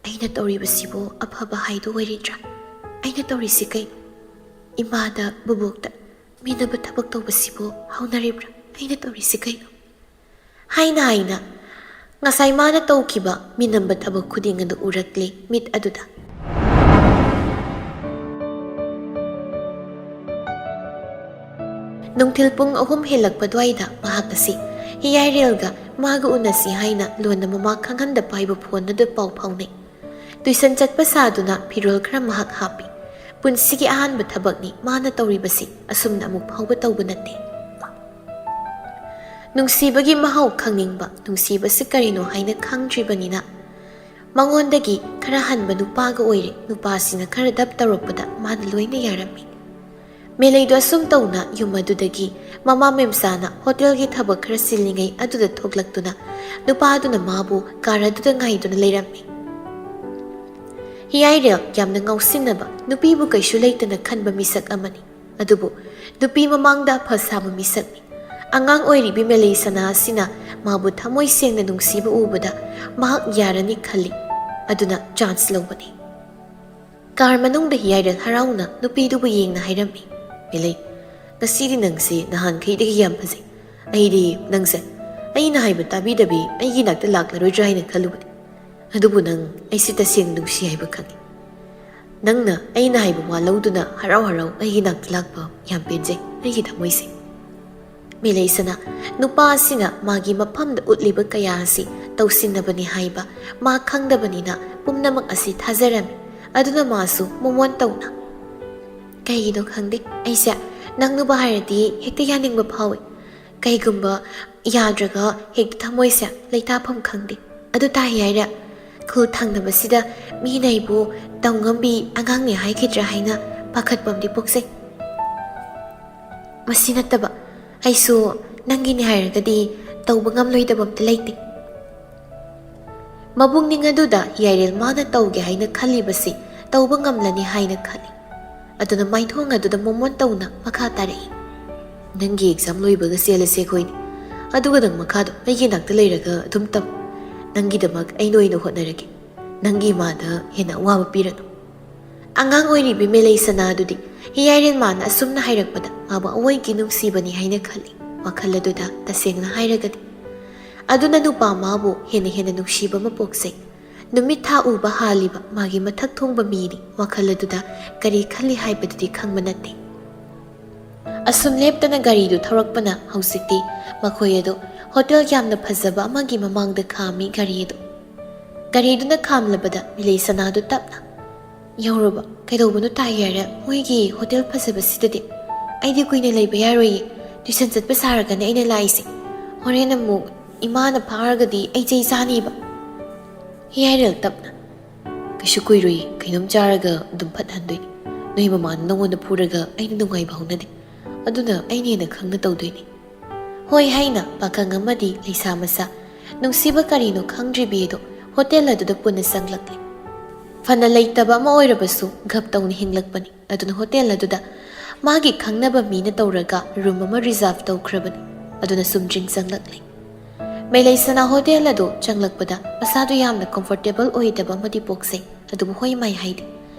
"ꯑꯩꯅ ꯇꯧꯔꯤꯕꯁꯤꯕꯨ ꯑꯐꯕ ꯍꯥꯏꯗꯨ ꯑꯣꯏꯔꯤꯗ꯭ꯔꯥ? ꯑꯩꯅ ꯇꯧꯔꯤꯁꯤ ꯀꯩꯅꯣ? ꯏꯃꯥꯗ, ꯕꯨꯕꯣꯛꯇ ꯃꯤꯅꯕ ꯊꯕꯛ ꯇꯧꯕꯁꯤꯕꯨ ꯍꯧꯅꯔꯤꯕ꯭ꯔꯥ? ꯑꯩꯅ ꯇꯧꯔꯤꯁꯤ ꯀꯩꯅꯣ?" ꯍꯥꯏꯅ ꯍꯥꯏꯅ ꯉꯁꯥꯏ ꯃꯥꯅ ꯇꯧꯈꯤꯕ ꯃꯤꯅꯝꯕ ꯊꯕꯛ ꯈꯨꯗꯤꯡ ꯑꯗꯨ ꯎꯔꯛꯂꯦ ꯃꯤꯠ ꯑꯗꯨꯗ꯫ ꯅꯨꯡꯊꯤꯜ ꯄꯨꯡ ꯑꯍꯨꯝ ꯍꯦꯜꯂꯛꯄ ꯑꯗꯨꯋꯥꯏꯗ ꯃꯍꯥꯛ ꯑꯁꯤ ꯍꯤꯌꯥꯏꯔꯦꯜꯒ ꯃꯥꯒ ꯎꯅꯁꯤ ꯍꯥꯏꯅ ꯂꯣꯟꯅ ꯃꯃꯥ ꯈꯪꯍꯟꯗ ꯄꯥꯏꯕ ꯐꯣꯟ ꯑꯗꯨ ꯄꯥꯎ ꯐꯥꯎꯅꯩ꯫ ꯇꯨꯏꯁꯟ ꯆꯠꯄ ꯁꯥꯗꯨꯅ ꯐꯤꯔꯣꯜ ꯈꯔ ꯃꯍꯥꯛ ꯍꯥꯞꯄꯤ꯫ ꯄꯨꯟꯁꯤꯒꯤ ꯑꯍꯥꯟꯕ ꯊꯕꯛꯅꯤ ꯃꯥꯅ ꯇꯧꯔꯤꯕꯁꯤ, ꯑꯁꯨꯝꯅ ꯑꯃꯨꯛ ꯐꯥꯎꯕ ꯇꯧꯕ ꯅꯠꯇꯦ꯫ ꯅꯨꯡꯁꯤꯕꯒꯤ ꯃꯍꯥꯎ ꯈꯪꯅꯤꯡꯕ, ꯅꯨꯡꯁꯤꯕꯁꯤ ꯀꯔꯤꯅꯣ ꯍꯥꯏꯅ ꯈꯪꯗ꯭ꯔꯤꯕꯅꯤꯅ, ꯃꯉꯣꯟꯗꯒꯤ ꯈꯔ ꯍꯟꯕ ꯅꯨꯄꯥꯒ ꯑꯣꯏꯔꯦ꯫ ꯅꯨꯄꯥꯁꯤꯅ ꯈꯔ ꯗꯞ ꯇꯧꯔꯛꯄꯗ ꯃꯥꯅ ꯂꯣꯏꯅ ꯌꯥꯔꯝꯃꯤ꯫ ꯃꯦꯂꯩꯗꯣ ꯑꯁꯨꯝ ꯇꯧꯅ ꯌꯨꯝ ꯑꯗꯨꯗꯒꯤ ꯃꯃꯥ ꯃꯦꯝꯆꯥꯅ ꯍꯣꯇꯦꯜꯒꯤ ꯊꯕꯛ ꯈꯔ ꯆꯤꯜꯂꯤꯉꯩ ꯑꯗꯨꯗ ꯊꯣꯛꯂꯛꯇꯨꯅ ꯅꯨꯄꯥꯗꯨꯅ ꯃꯥꯕꯨ ꯀꯥꯔ ꯑꯗꯨꯗ ꯉꯥꯏꯗꯨꯅ ꯂꯩꯔꯝꯃꯤ꯫ ꯍꯤꯌꯥꯏꯔꯦꯜ ꯌꯥꯝꯅ ꯉꯥꯎꯁꯤꯟꯅꯕ, ꯅꯨꯄꯤꯕꯨ ꯀꯩꯁꯨ ꯂꯩꯇꯅ ꯈꯟꯕ ꯃꯤꯁꯛ ꯑꯃꯅꯤ꯫ ꯑꯗꯨꯕꯨ ꯅꯨꯄꯤ ꯃꯃꯥꯡꯗ ꯐ ꯁꯥꯕ ꯃꯤꯁꯛꯅꯤ꯫ ꯑꯉꯥꯡ ꯑꯣꯏꯔꯤꯕꯤ ꯃꯦꯂꯩ ꯁꯅꯥ ꯑꯁꯤꯅ ꯃꯥꯕꯨ ꯊꯃꯣꯏ ꯁꯦꯡꯅ ꯅꯨꯡꯁꯤꯕ ꯎꯕꯗ ꯃꯍꯥꯛ ꯌꯥꯔꯅꯤ ꯈꯜꯂꯤ꯫ ꯑꯗꯨꯅ ꯆꯥꯟꯁ ꯂꯧꯕꯅꯤ꯫ ꯀꯥꯔ ꯃꯅꯨꯡꯗ ꯍꯤꯌꯥꯏꯔꯦꯜ ꯍꯔꯥꯎꯅ ꯅꯨꯄꯤꯗꯨꯕꯨ ꯌꯦꯡꯅ ꯍꯥꯏꯔꯝꯃꯤ, "ꯃꯦꯂꯩ, ꯉꯁꯤꯗꯤ ꯅꯪꯁꯦ ꯅꯍꯥꯟꯈꯩꯗꯒꯤ ꯌꯥꯝ ꯐꯖꯩ꯫ ꯑꯩꯗꯤ ꯅꯪꯁꯦ ꯑꯩꯅ ꯍꯥꯏꯕ ꯇꯥꯕꯤꯗꯕꯤ ꯑꯩꯒꯤ ꯅꯥꯛꯇ ꯂꯥꯛꯂꯔꯣꯏꯗ꯭ꯔꯥ ꯍꯥꯏꯅ ꯈꯜꯂꯨꯕꯅꯤ꯫ ꯑꯗꯨꯕꯨ ꯅꯪ ꯑꯩꯁꯦ ꯇꯁꯦꯡꯅ ꯅꯨꯡꯁꯤ ꯍꯥꯏꯕ ꯈꯪꯉꯤ꯫ ꯅꯪꯅ ꯑꯩꯅ ꯍꯥꯏꯕ ꯋꯥ ꯂꯧꯗꯨꯅ ꯍꯔꯥꯎ ꯍꯔꯥꯎ ꯑꯩꯒꯤ ꯅꯥꯛꯇ ꯂꯥꯛꯄ ꯌꯥꯝ ꯄꯦꯟꯖꯩ ꯑꯩꯒꯤ ꯊꯃꯣꯏꯁꯦ꯫" ꯃꯦꯂꯩꯁꯅ ꯅꯨꯄꯥ ꯑꯁꯤꯅ ꯃꯥꯒꯤ ꯃꯐꯝꯗ ꯎꯠꯂꯤꯕ ꯀꯌꯥ ꯑꯁꯤ ꯇꯧꯁꯤꯟꯅꯕꯅꯤ ꯍꯥꯏꯕ ꯃꯥ ꯈꯪꯗꯕꯅꯤꯅ ꯄꯨꯝꯅꯃꯛ ꯑꯁꯤ ꯊꯥꯖꯔꯝꯃꯤ꯫ ꯑꯗꯨꯅ ꯃꯥꯁꯨ ꯃꯣꯃꯣꯟ ꯇꯧꯅ, "ꯀꯩꯒꯤꯅꯣ ꯈꯪꯗꯦ, ꯑꯩꯁꯦ ꯅꯪꯅꯕꯨ ꯍꯥꯏꯔꯗꯤ ꯍꯦꯛꯇ ꯌꯥꯅꯤꯡꯕ ꯐꯥꯎꯏ꯫ ꯀꯩꯒꯨꯝꯕ ꯌꯥꯗ꯭ꯔꯒ ꯍꯦꯛꯇ ꯊꯃꯣꯏꯁꯦ ꯂꯩꯇꯥꯐꯝ ꯈꯪꯗꯦ꯫ ꯑꯗꯨ ꯇꯥꯏ ꯍꯥꯏꯔ ꯈꯨꯜ ꯊꯪꯅꯕꯁꯤꯗ ꯃꯤꯅ ꯑꯩꯕꯨ ꯇꯧ ꯉꯝꯕꯤ ꯑꯉꯥꯡꯅꯦ ꯍꯥꯏꯈꯤꯗ꯭ꯔꯥ ꯍꯥꯏꯅ ꯄꯥꯈꯠꯄ ꯑꯃꯗꯤ ꯄꯣꯛꯆꯩ꯫ ꯃꯁꯤ ꯅꯠꯇꯕ ꯑꯩꯁꯨ ꯅꯪꯒꯤꯅꯤ ꯍꯥꯏꯔꯒꯗꯤ ꯇꯧꯕ ꯉꯝꯂꯣꯏꯗꯕ ꯑꯝꯇ ꯂꯩꯇꯦ꯫ ꯃꯕꯨꯛꯅꯤꯡ ꯑꯗꯨꯗ ꯌꯥꯏꯔꯦꯜ ꯃꯥꯅ ꯇꯧꯒꯦ ꯍꯥꯏꯅ ꯈꯜꯂꯤꯕꯁꯤ ꯇꯧꯕ ꯉꯝꯂꯅꯤ ꯍꯥꯏꯅ ꯈꯜꯂꯤ꯫ ꯑꯗꯨꯅ ꯃꯥꯏꯊꯣꯡ ꯑꯗꯨꯗ ꯃꯣꯃꯣꯟ ꯇꯧꯅ ꯃꯈꯥ ꯇꯥꯔꯛꯏ, "ꯅꯪꯒꯤ ꯑꯦꯛꯖꯥꯝ ꯂꯣꯏꯕꯒ ꯆꯦꯜꯂꯁꯦ ꯑꯩꯈꯣꯏꯅꯤ꯫ ꯑꯗꯨꯒ ꯅꯪ ꯃꯈꯥꯗꯣ ꯑꯩꯒꯤ ꯅꯥꯛꯇ ꯂꯩꯔꯒ ꯑꯗꯨꯝ ꯇꯝ꯫ ꯅꯪꯒꯤꯗꯃꯛ ꯑꯩꯅ ꯑꯣꯏꯅ ꯍꯣꯠꯅꯔꯒꯦ꯫ ꯅꯪꯒꯤ ꯏꯃꯥꯗ ꯍꯦꯟꯅ ꯑꯋꯥꯕ ꯄꯤꯔꯅꯨ꯫" ꯑꯉꯥꯡ ꯑꯣꯏꯔꯤꯕꯤ ꯃꯦꯂꯩꯁꯅꯥ ꯑꯗꯨꯗꯤ ꯍꯤꯌꯥꯏꯔꯦꯟ ꯃꯥꯅ ꯑꯁꯨꯝꯅ ꯍꯥꯏꯔꯛꯄꯗ ꯃꯥꯕꯨ ꯑꯋꯣꯏꯒꯤ ꯅꯨꯡꯁꯤꯕꯅꯤ ꯍꯥꯏꯅ ꯈꯜꯂꯤ꯫ ꯋꯥꯈꯜ ꯑꯗꯨꯗ ꯇꯁꯦꯡꯅ ꯍꯥꯏꯔꯒꯗꯤ꯫ ꯑꯗꯨꯅ ꯅꯨꯄꯥ ꯃꯥꯕꯨ ꯍꯦꯟꯅ ꯍꯦꯟꯅ ꯅꯨꯡꯁꯤꯕ ꯑꯃ ꯄꯣꯛꯆꯩ꯫ ꯅꯨꯃꯤꯠ ꯊꯥ ꯎꯕ ꯍꯥꯜꯂꯤꯕ ꯃꯥꯒꯤ ꯃꯊꯛ ꯊꯣꯡꯕ ꯃꯤꯅꯤ꯫ ꯋꯥꯈꯜ ꯑꯗꯨꯗ ꯀꯔꯤ ꯈꯜꯂꯤ ꯍꯥꯏꯕꯗꯨꯗꯤ ꯈꯪꯕ ꯅꯠꯇꯦ꯫ ꯑꯁꯨꯝ ꯂꯦꯞꯇꯅ ꯒꯥꯔꯤꯗꯨ ꯊꯧꯔꯛꯄꯅ ꯍꯧꯖꯤꯛꯇꯤ ꯃꯈꯣꯏ ꯑꯗꯨ ꯍꯣꯇꯦꯜ ꯌꯥꯝꯅ ꯐꯖꯕ ꯑꯃꯒꯤ ꯃꯃꯥꯡꯗ ꯈꯥꯝꯃꯤ ꯒꯥꯔꯤ ꯑꯗꯨ꯫ ꯒꯥꯔꯤꯗꯨꯅ ꯈꯥꯝꯂꯕꯗ ꯃꯤꯂꯩ ꯁꯅꯥꯗꯨ ꯇꯞꯅ, "ꯌꯧꯔꯕ? ꯀꯩꯗꯧꯕꯅꯣ ꯇꯥꯏ ꯌꯥꯔꯦ ꯃꯣꯏꯒꯤ ꯍꯣꯇꯦꯜ ꯐꯖꯕꯁꯤꯗꯗꯤ? ꯑꯩꯗꯤ ꯀꯨꯏꯅ ꯂꯩꯕ ꯌꯥꯔꯣꯏꯌꯦ꯫ ꯇ꯭ꯌꯨꯁꯟ ꯆꯠꯄ ꯁꯥꯔꯒꯅꯦ ꯑꯩꯅ ꯂꯥꯛꯏꯁꯦ꯫ ꯍꯣꯔꯦꯟ ꯑꯃꯨꯛ ꯏꯃꯥꯅ ꯐꯥꯔꯒꯗꯤ ꯑꯩ ꯆꯩ ꯆꯥꯅꯤꯕ꯫" ꯍꯤꯌꯥꯏꯔꯦꯜ ꯇꯞꯅ, "ꯀꯩꯁꯨ ꯀꯨꯏꯔꯣꯏꯌꯦ, ꯀꯩꯅꯣꯝ ꯆꯥꯔꯒ ꯑꯗꯨꯝ ꯐꯠ ꯍꯟꯗꯣꯏꯅꯤ꯫ ꯅꯣꯏ ꯃꯃꯥꯅ ꯅꯉꯣꯟꯗ ꯐꯨꯔꯒ ꯑꯩꯅ ꯅꯨꯡꯉꯥꯏꯕ ꯍꯧꯅꯗꯦ꯫ ꯑꯗꯨꯅ ꯑꯩꯅ ꯍꯦꯟꯅ ꯈꯪꯅ ꯇꯧꯗꯣꯏꯅꯤ꯫" ꯍꯣꯏ ꯍꯥꯏꯅ ꯄꯥꯈꯪ ꯑꯃꯗꯤ ꯂꯩꯁꯥ ꯃꯆꯥ ꯅꯨꯡꯁꯤꯕ ꯀꯔꯤꯅꯣ ꯈꯪꯗ꯭ꯔꯤꯕꯤ ꯑꯗꯨ ꯍꯣꯇꯦꯜ ꯑꯗꯨꯗ ꯄꯨꯟꯅ ꯆꯪꯂꯛꯂꯤ꯫ ꯐꯅ ꯂꯩꯇꯕ ꯑꯃ ꯑꯣꯏꯔꯕꯁꯨ ꯒꯞ ꯇꯧꯅ ꯍꯤꯡꯂꯛꯄꯅꯤ꯫ ꯑꯗꯨꯅ ꯍꯣꯇꯦꯜ ꯑꯗꯨꯗ ꯃꯥꯒꯤ ꯈꯪꯅꯕ ꯃꯤꯅ ꯇꯧꯔꯒ ꯔꯨꯝ ꯑꯃ ꯔꯤꯖꯥꯔꯚ ꯇꯧꯈ꯭ꯔꯕꯅꯤ꯫ ꯑꯗꯨꯅ ꯁꯨꯝ ꯗ꯭ꯔꯤꯡ ꯆꯪꯂꯛꯂꯤ꯫ ꯃꯦꯂꯩꯁꯅꯥ ꯍꯣꯇꯦꯜ ꯑꯗꯨ ꯆꯪꯂꯛꯄꯗ ꯃꯁꯥꯗꯨ ꯌꯥꯝꯅ ꯀꯝꯐꯣꯔꯇꯦꯕꯜ ꯑꯣꯏꯗꯕ ꯑꯃꯗꯤ ꯄꯣꯛꯆꯩ꯫ ꯑꯗꯨꯕꯨ ꯍꯣꯏ ꯃꯥꯏ ꯍꯥꯏꯗꯦ꯫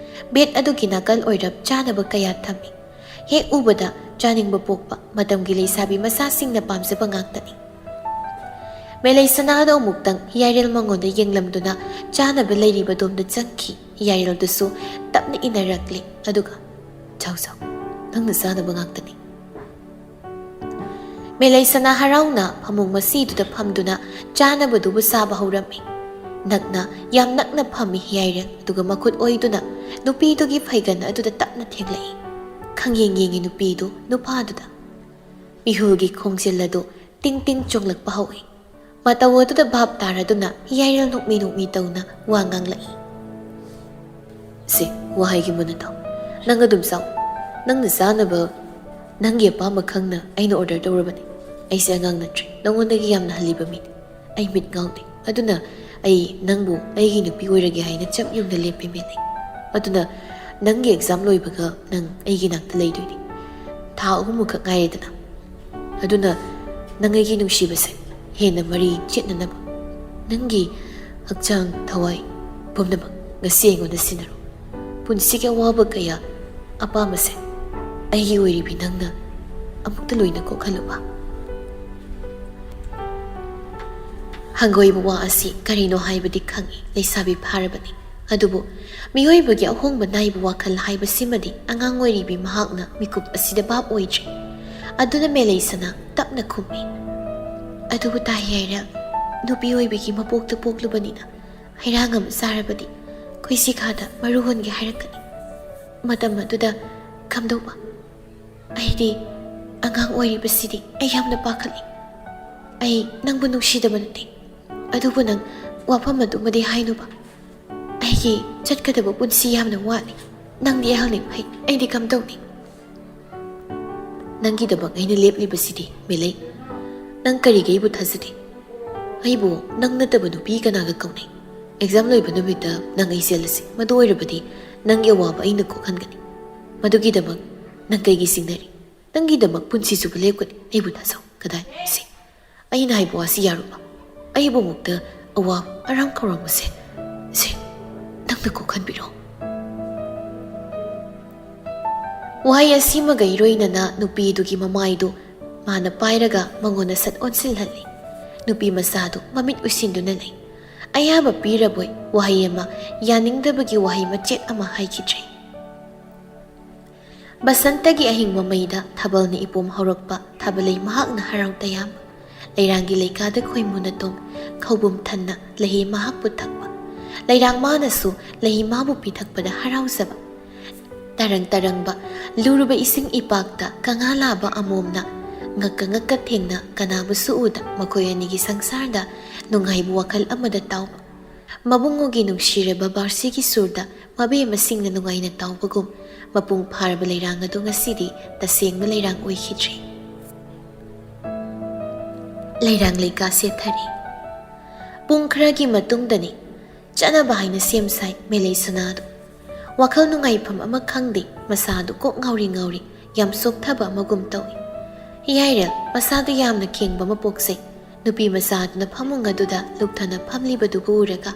ꯕꯦꯗ ꯑꯗꯨꯒꯤ ꯅꯥꯀꯜ ꯑꯣꯏꯔꯞ ꯆꯥꯅꯕ ꯀꯌꯥ ꯊꯝꯃꯤ꯫ ꯍꯦꯛ ꯎꯕꯗ ꯆꯥꯅꯤꯡꯕ ꯄꯣꯛꯄ ꯃꯇꯝꯒꯤ ꯂꯩꯁꯥꯕꯤ ꯃꯆꯥꯁꯤꯡꯅ ꯄꯥꯝꯖꯕ ꯉꯥꯛꯇꯅꯤ꯫ ꯃꯦꯂꯩꯁꯅꯥꯗꯣ ꯑꯃꯨꯛꯇꯪ ꯍꯤꯌꯥꯏꯔꯦꯜ ꯃꯉꯣꯟꯗ ꯌꯦꯡꯂꯝꯗꯨꯅ ꯆꯥꯅꯕ ꯂꯩꯔꯤꯕꯗꯣꯝꯗ ꯆꯪꯈꯤ꯫ ꯍꯤꯌꯥꯏꯔꯦꯜꯗꯨꯁꯨ ꯇꯞꯅ ꯏꯟꯅꯔꯛꯂꯦ꯫ ꯑꯗꯨꯒ, "ꯆꯥꯎ ꯆꯥꯎ, ꯅꯪꯅ ꯆꯥꯅꯕ ꯉꯥꯛꯇꯅꯤ꯫" ꯃꯦꯂꯩꯁꯅꯥ ꯍꯔꯥꯎꯅ ꯐꯃꯨꯡ ꯃꯁꯤꯗꯨꯗ ꯐꯝꯗꯨꯅ ꯆꯥꯅꯕꯗꯨꯕꯨ ꯆꯥꯕ ꯍꯧꯔꯝꯃꯤ꯫ ꯅꯛꯅ, ꯌꯥꯝ ꯅꯛꯅ ꯐꯝꯃꯤ ꯍꯤꯌꯥꯏꯔꯦꯜ, ꯑꯗꯨꯒ ꯃꯈꯨꯠ ꯑꯣꯏꯗꯨꯅ ꯅꯨꯄꯤꯗꯨꯒꯤ ꯐꯩꯒꯟ ꯑꯗꯨꯗ ꯇꯞꯅ ꯊꯦꯡꯂꯛꯏ꯫ ꯈꯪꯌꯦꯡ ꯌꯦꯡꯉꯤ ꯅꯨꯄꯤꯗꯨ ꯅꯨꯄꯥꯗꯨꯗ꯫ ꯃꯤꯍꯨꯜꯒꯤ ꯈꯣꯡꯖꯦꯜ ꯑꯗꯨ ꯇꯤꯡ ꯇꯤꯡ ꯆꯣꯡꯂꯛꯄ ꯍꯧꯏ꯫ ꯃꯇꯧ ꯑꯗꯨꯗ ꯚꯥꯞ ꯇꯥꯔꯗꯨꯅ ꯌꯥꯏꯔꯦꯜ ꯅꯣꯛꯃꯤ ꯅꯣꯛꯃꯤ ꯇꯧꯅ ꯋꯥ ꯉꯥꯡꯂꯛꯏ꯫ "ꯁꯦ, ꯋꯥꯍꯩꯒꯤ ꯃꯨꯟꯅ ꯇꯥꯎ꯫ ꯅꯪ ꯑꯗꯨꯝ ꯆꯥꯎ꯫ ꯅꯪꯅ ꯆꯥꯅꯕ ꯅꯪꯒꯤ ꯑꯄꯥꯝꯕ ꯈꯪꯅ ꯑꯩꯅ ꯑꯣꯔꯗꯔ ꯇꯧꯔꯕꯅꯤ꯫ ꯑꯩꯁꯦ ꯑꯉꯥꯡ ꯅꯠꯇ꯭ꯔꯦ, ꯅꯉꯣꯟꯗꯒꯤ ꯌꯥꯝꯅ ꯍꯜꯂꯤꯕ ꯃꯤꯅꯤ꯫ ꯑꯩ ꯃꯤꯠ ꯉꯥꯎꯗꯦ꯫ ꯑꯗꯨꯅ ꯑꯩ ꯅꯪꯕꯨ ꯑꯩꯒꯤ ꯅꯨꯄꯤ ꯑꯣꯏꯔꯒꯦ ꯍꯥꯏꯅ ꯆꯞ ꯌꯨꯡꯅ ꯂꯦꯞꯄꯦ, ꯃꯦꯂꯩ꯫ ꯑꯗꯨꯅ ꯅꯪꯒꯤ ꯑꯦꯛꯖꯥꯝ ꯂꯣꯏꯕꯒ ꯅꯪ ꯑꯩꯒꯤ ꯅꯥꯛꯇ ꯂꯩꯗꯣꯏꯅꯤ꯫ ꯊꯥ ꯑꯍꯨꯝꯃꯨꯛꯈꯛ ꯉꯥꯏꯔꯦꯗꯅ꯫ ꯑꯗꯨꯅ ꯅꯪ ꯑꯩꯒꯤ ꯅꯨꯡꯁꯤꯕꯁꯦ ꯍꯦꯟꯅ ꯃꯔꯤ ꯆꯦꯠꯅꯅꯕ ꯅꯪꯒꯤ ꯍꯛꯆꯥꯡ ꯊꯋꯥꯏ ꯄꯨꯝꯅꯃꯛ ꯉꯁꯤ ꯑꯩꯉꯣꯟꯗ ꯁꯤꯟꯅꯔꯣ꯫ ꯄꯨꯟꯁꯤꯒꯤ ꯑꯋꯥꯕ ꯀꯌꯥ, ꯑꯄꯥꯝꯕꯁꯦ ꯑꯩꯒꯤ ꯑꯣꯏꯔꯤꯕꯤ ꯅꯪꯅ ꯑꯃꯨꯛꯇ ꯂꯣꯏꯅ ꯀꯣꯛꯍꯜꯂꯨꯕ"꯫ ꯍꯪꯒꯣꯏꯕ ꯋꯥ ꯑꯁꯤ ꯀꯔꯤꯅꯣ ꯍꯥꯏꯕꯗꯤ ꯈꯪꯏ, ꯂꯩꯁꯥꯕꯤ ꯐꯥꯔꯕꯅꯤ꯫ ꯑꯗꯨꯕꯨ ꯃꯤꯑꯣꯏꯕꯒꯤ ꯑꯍꯣꯡꯕ ꯅꯥꯏꯕ ꯋꯥꯈꯜ ꯍꯥꯏꯕꯁꯤꯃꯗꯤ ꯑꯉꯥꯡ ꯑꯣꯏꯔꯤꯕꯤ ꯃꯍꯥꯛꯅ ꯃꯤꯀꯨꯞ ꯑꯁꯤꯗ ꯚꯥꯞ ꯑꯣꯏꯗ꯭ꯔꯤ꯫ ꯑꯗꯨꯅ ꯃꯦꯂꯩꯁꯅꯥ ꯇꯞꯅ ꯈꯨꯝꯃꯤ, "ꯑꯗꯨꯕꯨ ꯇꯥ ꯍꯤꯌꯥꯏꯔ, ꯅꯨꯄꯤ ꯑꯣꯏꯕꯤꯒꯤ ꯃꯄꯣꯛꯇ ꯄꯣꯛꯂꯨꯕꯅꯤꯅ ꯍꯩꯔꯥꯡ ꯑꯃ ꯆꯥꯔꯕꯗꯤ ꯈꯣꯏꯁꯤꯈꯥꯗ ꯃꯔꯨ ꯍꯣꯟꯒꯦ ꯍꯥꯏꯔꯛꯀꯅꯤ꯫ ꯃꯇꯝ ꯑꯗꯨꯗ ꯀꯝꯗꯧꯕ? ꯑꯩꯗꯤ ꯑꯉꯥꯡ ꯑꯣꯏꯔꯤꯕꯁꯤꯗꯤ ꯑꯩ ꯌꯥꯝꯅ ꯄꯥꯈꯠꯂꯤ꯫ ꯑꯩ ꯅꯪꯕꯨ ꯅꯨꯡꯁꯤꯗꯕ ꯅꯠꯇꯦ, ꯑꯗꯨꯕꯨ ꯅꯪ ꯋꯥꯐꯝ ꯑꯗꯨꯃꯗꯤ ꯍꯥꯏꯅꯨꯕ꯫ ꯑꯩꯒꯤ ꯆꯠꯀꯗꯕ ꯄꯨꯟꯁꯤ ꯌꯥꯝꯅ ꯋꯥꯠꯂꯤ꯫ ꯅꯪꯗꯤ ꯑꯍꯜꯅꯤ ꯐꯩ, ꯑꯩꯗꯤ ꯀꯝꯗꯧꯅꯤ?" "ꯅꯪꯒꯤꯗꯃꯛ ꯑꯩꯅ ꯂꯦꯞꯂꯤꯕꯁꯤꯗꯤ, ꯃꯦꯂꯩ꯫ ꯅꯪ ꯀꯔꯤꯒꯤ ꯑꯩꯕꯨ ꯊꯥꯖꯗꯦ? ꯑꯩꯕꯨ ꯅꯪ ꯅꯠꯇꯕ ꯅꯨꯄꯤ ꯀꯅꯥꯒ ꯀꯧꯅꯩ? ꯑꯦꯛꯖꯥꯝ ꯂꯣꯏꯕ ꯅꯨꯃꯤꯠꯇ ꯅꯪ ꯑꯩ ꯆꯦꯜꯂꯁꯤ꯫ ꯃꯗꯨ ꯑꯣꯏꯔꯕꯗꯤ ꯅꯪꯒꯤ ꯑꯋꯥꯕ ꯑꯩꯅ ꯀꯣꯛꯍꯟꯒꯅꯤ꯫ ꯃꯗꯨꯒꯤꯗꯃꯛ ꯅꯪ ꯀꯩꯒꯤ ꯆꯤꯡꯅꯔꯤ? ꯅꯪꯒꯤꯗꯃꯛ ꯄꯨꯟꯁꯤ ꯆꯨꯞꯄ ꯂꯦꯞꯀꯅꯤ꯫ ꯑꯩꯕꯨ ꯊꯥꯖꯧ꯫ ꯀꯗꯥꯏ? ꯁꯤ ꯑꯩꯅ ꯍꯥꯏꯕ ꯋꯥꯁꯤ ꯌꯥꯔꯨꯕ? ꯑꯩꯕꯨꯃꯛꯇ ꯑꯋꯥꯕ ꯑꯔꯥꯝ ꯈꯧꯔꯥꯡꯕꯁꯦ, ꯁꯦ, ꯅꯪꯅ ꯀꯣꯛꯍꯟꯕꯤꯔꯣ"꯫ ꯋꯥꯍꯩ ꯑꯁꯤꯃꯒ ꯏꯔꯣꯏꯅꯅ ꯅꯨꯄꯤꯗꯨꯒꯤ ꯃꯃꯥꯏꯗꯨ ꯃꯥꯅ ꯄꯥꯏꯔꯒ ꯃꯉꯣꯟꯗ ꯁꯠ ꯑꯣꯟꯁꯤꯜꯍꯜꯂꯤ꯫ ꯅꯨꯄꯤ ꯃꯆꯥꯗꯨ ꯃꯃꯤꯠ ꯎꯏꯁꯤꯟꯗꯨꯅ ꯂꯩ꯫ ꯑꯌꯥꯕ ꯄꯤꯔꯕꯣꯏ ꯋꯥꯍꯩ ꯑꯃ, ꯌꯥꯅꯤꯡꯗꯕꯒꯤ ꯋꯥꯍꯩ ꯃꯆꯦꯠ ꯑꯃ ꯍꯥꯏꯈꯤꯗ꯭ꯔꯦ꯫ ꯕꯁꯟꯇꯒꯤ ꯑꯍꯤꯡꯕ ꯃꯩꯗ ꯊꯥꯕꯜꯅ ꯏꯄꯣꯝ ꯍꯧꯔꯛꯄ, ꯊꯥꯕꯜꯂꯩ ꯃꯍꯥꯛꯅ ꯍꯔꯥꯎ ꯇꯌꯥꯝꯕ꯫ ꯂꯩꯔꯥꯡꯒꯤ ꯂꯩꯀꯥꯗ ꯈꯣꯏꯃꯨꯅ ꯇꯣꯡ, ꯈꯧꯕꯨꯝ ꯊꯟꯅ ꯂꯩꯍꯤ ꯃꯍꯥꯛꯄꯨ ꯊꯛꯄ꯫ ꯂꯩꯔꯥꯡ ꯃꯥꯅꯁꯨ ꯂꯩꯍꯤ ꯃꯥꯕꯨ ꯄꯤꯊꯛꯄꯗ ꯍꯔꯥꯎꯖꯕ꯫ ꯇꯔꯪ ꯇꯔꯪꯕ ꯂꯨꯔꯕ ꯏꯁꯤꯡ ꯏꯄꯥꯛꯇ ꯀꯪꯉꯥ ꯂꯥꯕ ꯑꯃꯣꯝꯅ ꯉꯛꯀ ꯉꯛꯀ ꯊꯦꯡꯅ ꯀꯅꯥꯕꯨꯁꯨ ꯎꯗ ꯃꯈꯣꯏ ꯑꯅꯤꯒꯤ ꯁꯪꯁꯥꯔꯗ ꯅꯨꯡꯉꯥꯏꯕ ꯋꯥꯈꯜ ꯑꯃꯗ ꯇꯥꯎꯕ꯫ ꯃꯕꯨꯡꯉꯣꯒꯤ ꯅꯨꯡꯁꯤꯔꯕ ꯕꯥꯔꯁꯤꯒꯤ ꯁꯨꯔꯗ ꯃꯕꯦꯝꯃꯁꯤꯡꯅ ꯅꯨꯡꯉꯥꯏꯅ ꯇꯥꯎꯕꯒꯨꯝ, ꯃꯄꯨꯡ ꯐꯥꯔꯕ ꯂꯩꯔꯥꯡ ꯑꯗꯨ ꯉꯁꯤꯗꯤ ꯇꯁꯦꯡꯕ ꯂꯩꯔꯥꯡ ꯑꯣꯏꯈꯤꯗ꯭ꯔꯦ꯫ ꯂꯩꯔꯥꯡ ꯂꯩꯀꯥ ꯁꯦꯠꯊꯔꯦ꯫ ꯄꯨꯡ ꯈꯔꯒꯤ ꯃꯇꯨꯡꯗꯅꯤ ꯆꯠꯅꯕ ꯍꯥꯏꯅ ꯁꯦꯝ ꯁꯥꯏ ꯃꯦꯂꯩ ꯁꯅꯥꯗꯨ꯫ ꯋꯥꯈꯜ ꯅꯨꯡꯉꯥꯏꯐꯝ ꯑꯃ ꯈꯪꯗꯦ, ꯃꯁꯥꯗꯨ ꯀꯣꯛ ꯉꯥꯎꯔꯤ ꯉꯥꯎꯔꯤ, ꯌꯥꯝ ꯆꯣꯛꯊꯕ ꯑꯃꯒꯨꯝ ꯇꯧꯏ꯫ ꯌꯥꯏꯔꯦꯜ, ꯃꯁꯥꯗꯨ ꯌꯥꯝꯅ ꯈꯦꯡꯕ ꯑꯃ ꯄꯣꯛꯆꯩ꯫ ꯅꯨꯄꯤ ꯃꯆꯥꯗꯨꯅ ꯐꯃꯨꯡ ꯑꯗꯨꯗ ꯂꯨꯞꯊꯅ ꯐꯝꯂꯤꯕꯗꯨꯕꯨ ꯎꯔꯒ,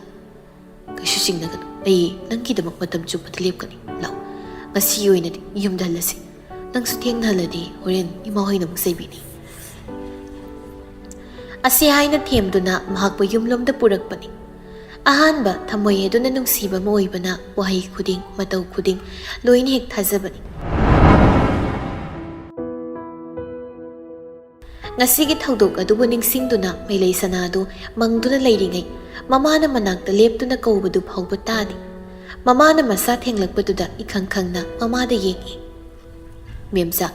"ꯀꯩꯁꯨ ꯆꯤꯡꯅꯒꯅꯨ, ꯑꯩ ꯅꯪꯒꯤꯗꯃꯛ ꯃꯇꯝ ꯆꯨꯞꯄꯗ ꯂꯦꯞꯀꯅꯤ꯫ ꯂꯥꯛꯑꯣ, ꯉꯁꯤꯒꯤ ꯑꯣꯏꯅꯗꯤ ꯌꯨꯝꯗ ꯍꯜꯂꯁꯤ꯫ ꯅꯪꯁꯨ ꯊꯦꯡꯅ ꯍꯜꯂꯗꯤ ꯍꯣꯔꯦꯟ ꯏꯃꯥ ꯍꯣꯏꯅ ꯑꯃꯨꯛ ꯆꯩꯕꯤꯅꯤ꯫" ꯑꯁꯤ ꯍꯥꯏꯅ ꯊꯦꯝꯗꯨꯅ ꯃꯍꯥꯛꯄꯨ ꯌꯨꯝꯂꯣꯝꯗ ꯄꯨꯔꯛꯄꯅꯤ꯫ ꯑꯍꯥꯟꯕ ꯊꯝꯃꯣꯏ ꯑꯗꯨꯅ ꯅꯨꯡꯁꯤꯕ ꯑꯃ ꯑꯣꯏꯕꯅ ꯋꯥꯍꯩ ꯈꯨꯗꯤꯡ, ꯃꯇꯧ ꯈꯨꯗꯤꯡ ꯂꯣꯏꯅ ꯍꯦꯛ ꯊꯥꯖꯕꯅꯤ꯫ ꯉꯁꯤꯒꯤ ꯊꯧꯗꯣꯛ ꯑꯗꯨꯕꯨ ꯅꯤꯡꯁꯤꯡꯗꯨꯅ ꯃꯦꯂꯩ ꯁꯅꯥꯗꯨ ꯃꯪꯗꯨꯅ ꯂꯩꯔꯤꯉꯩ, ꯃꯃꯥꯅ ꯃꯅꯥꯛꯇ ꯂꯦꯞꯇꯨꯅ ꯀꯧꯕꯗꯨ ꯐꯥꯎꯕ ꯇꯥꯗꯦ꯫ ꯃꯃꯥꯅ ꯃꯁꯥ ꯊꯦꯡꯂꯛꯄꯗꯨꯗ ꯏꯈꯪ ꯈꯪꯅ ꯃꯃꯥꯗ ꯌꯦꯡꯏ꯫ "ꯃꯦꯝꯆꯥ,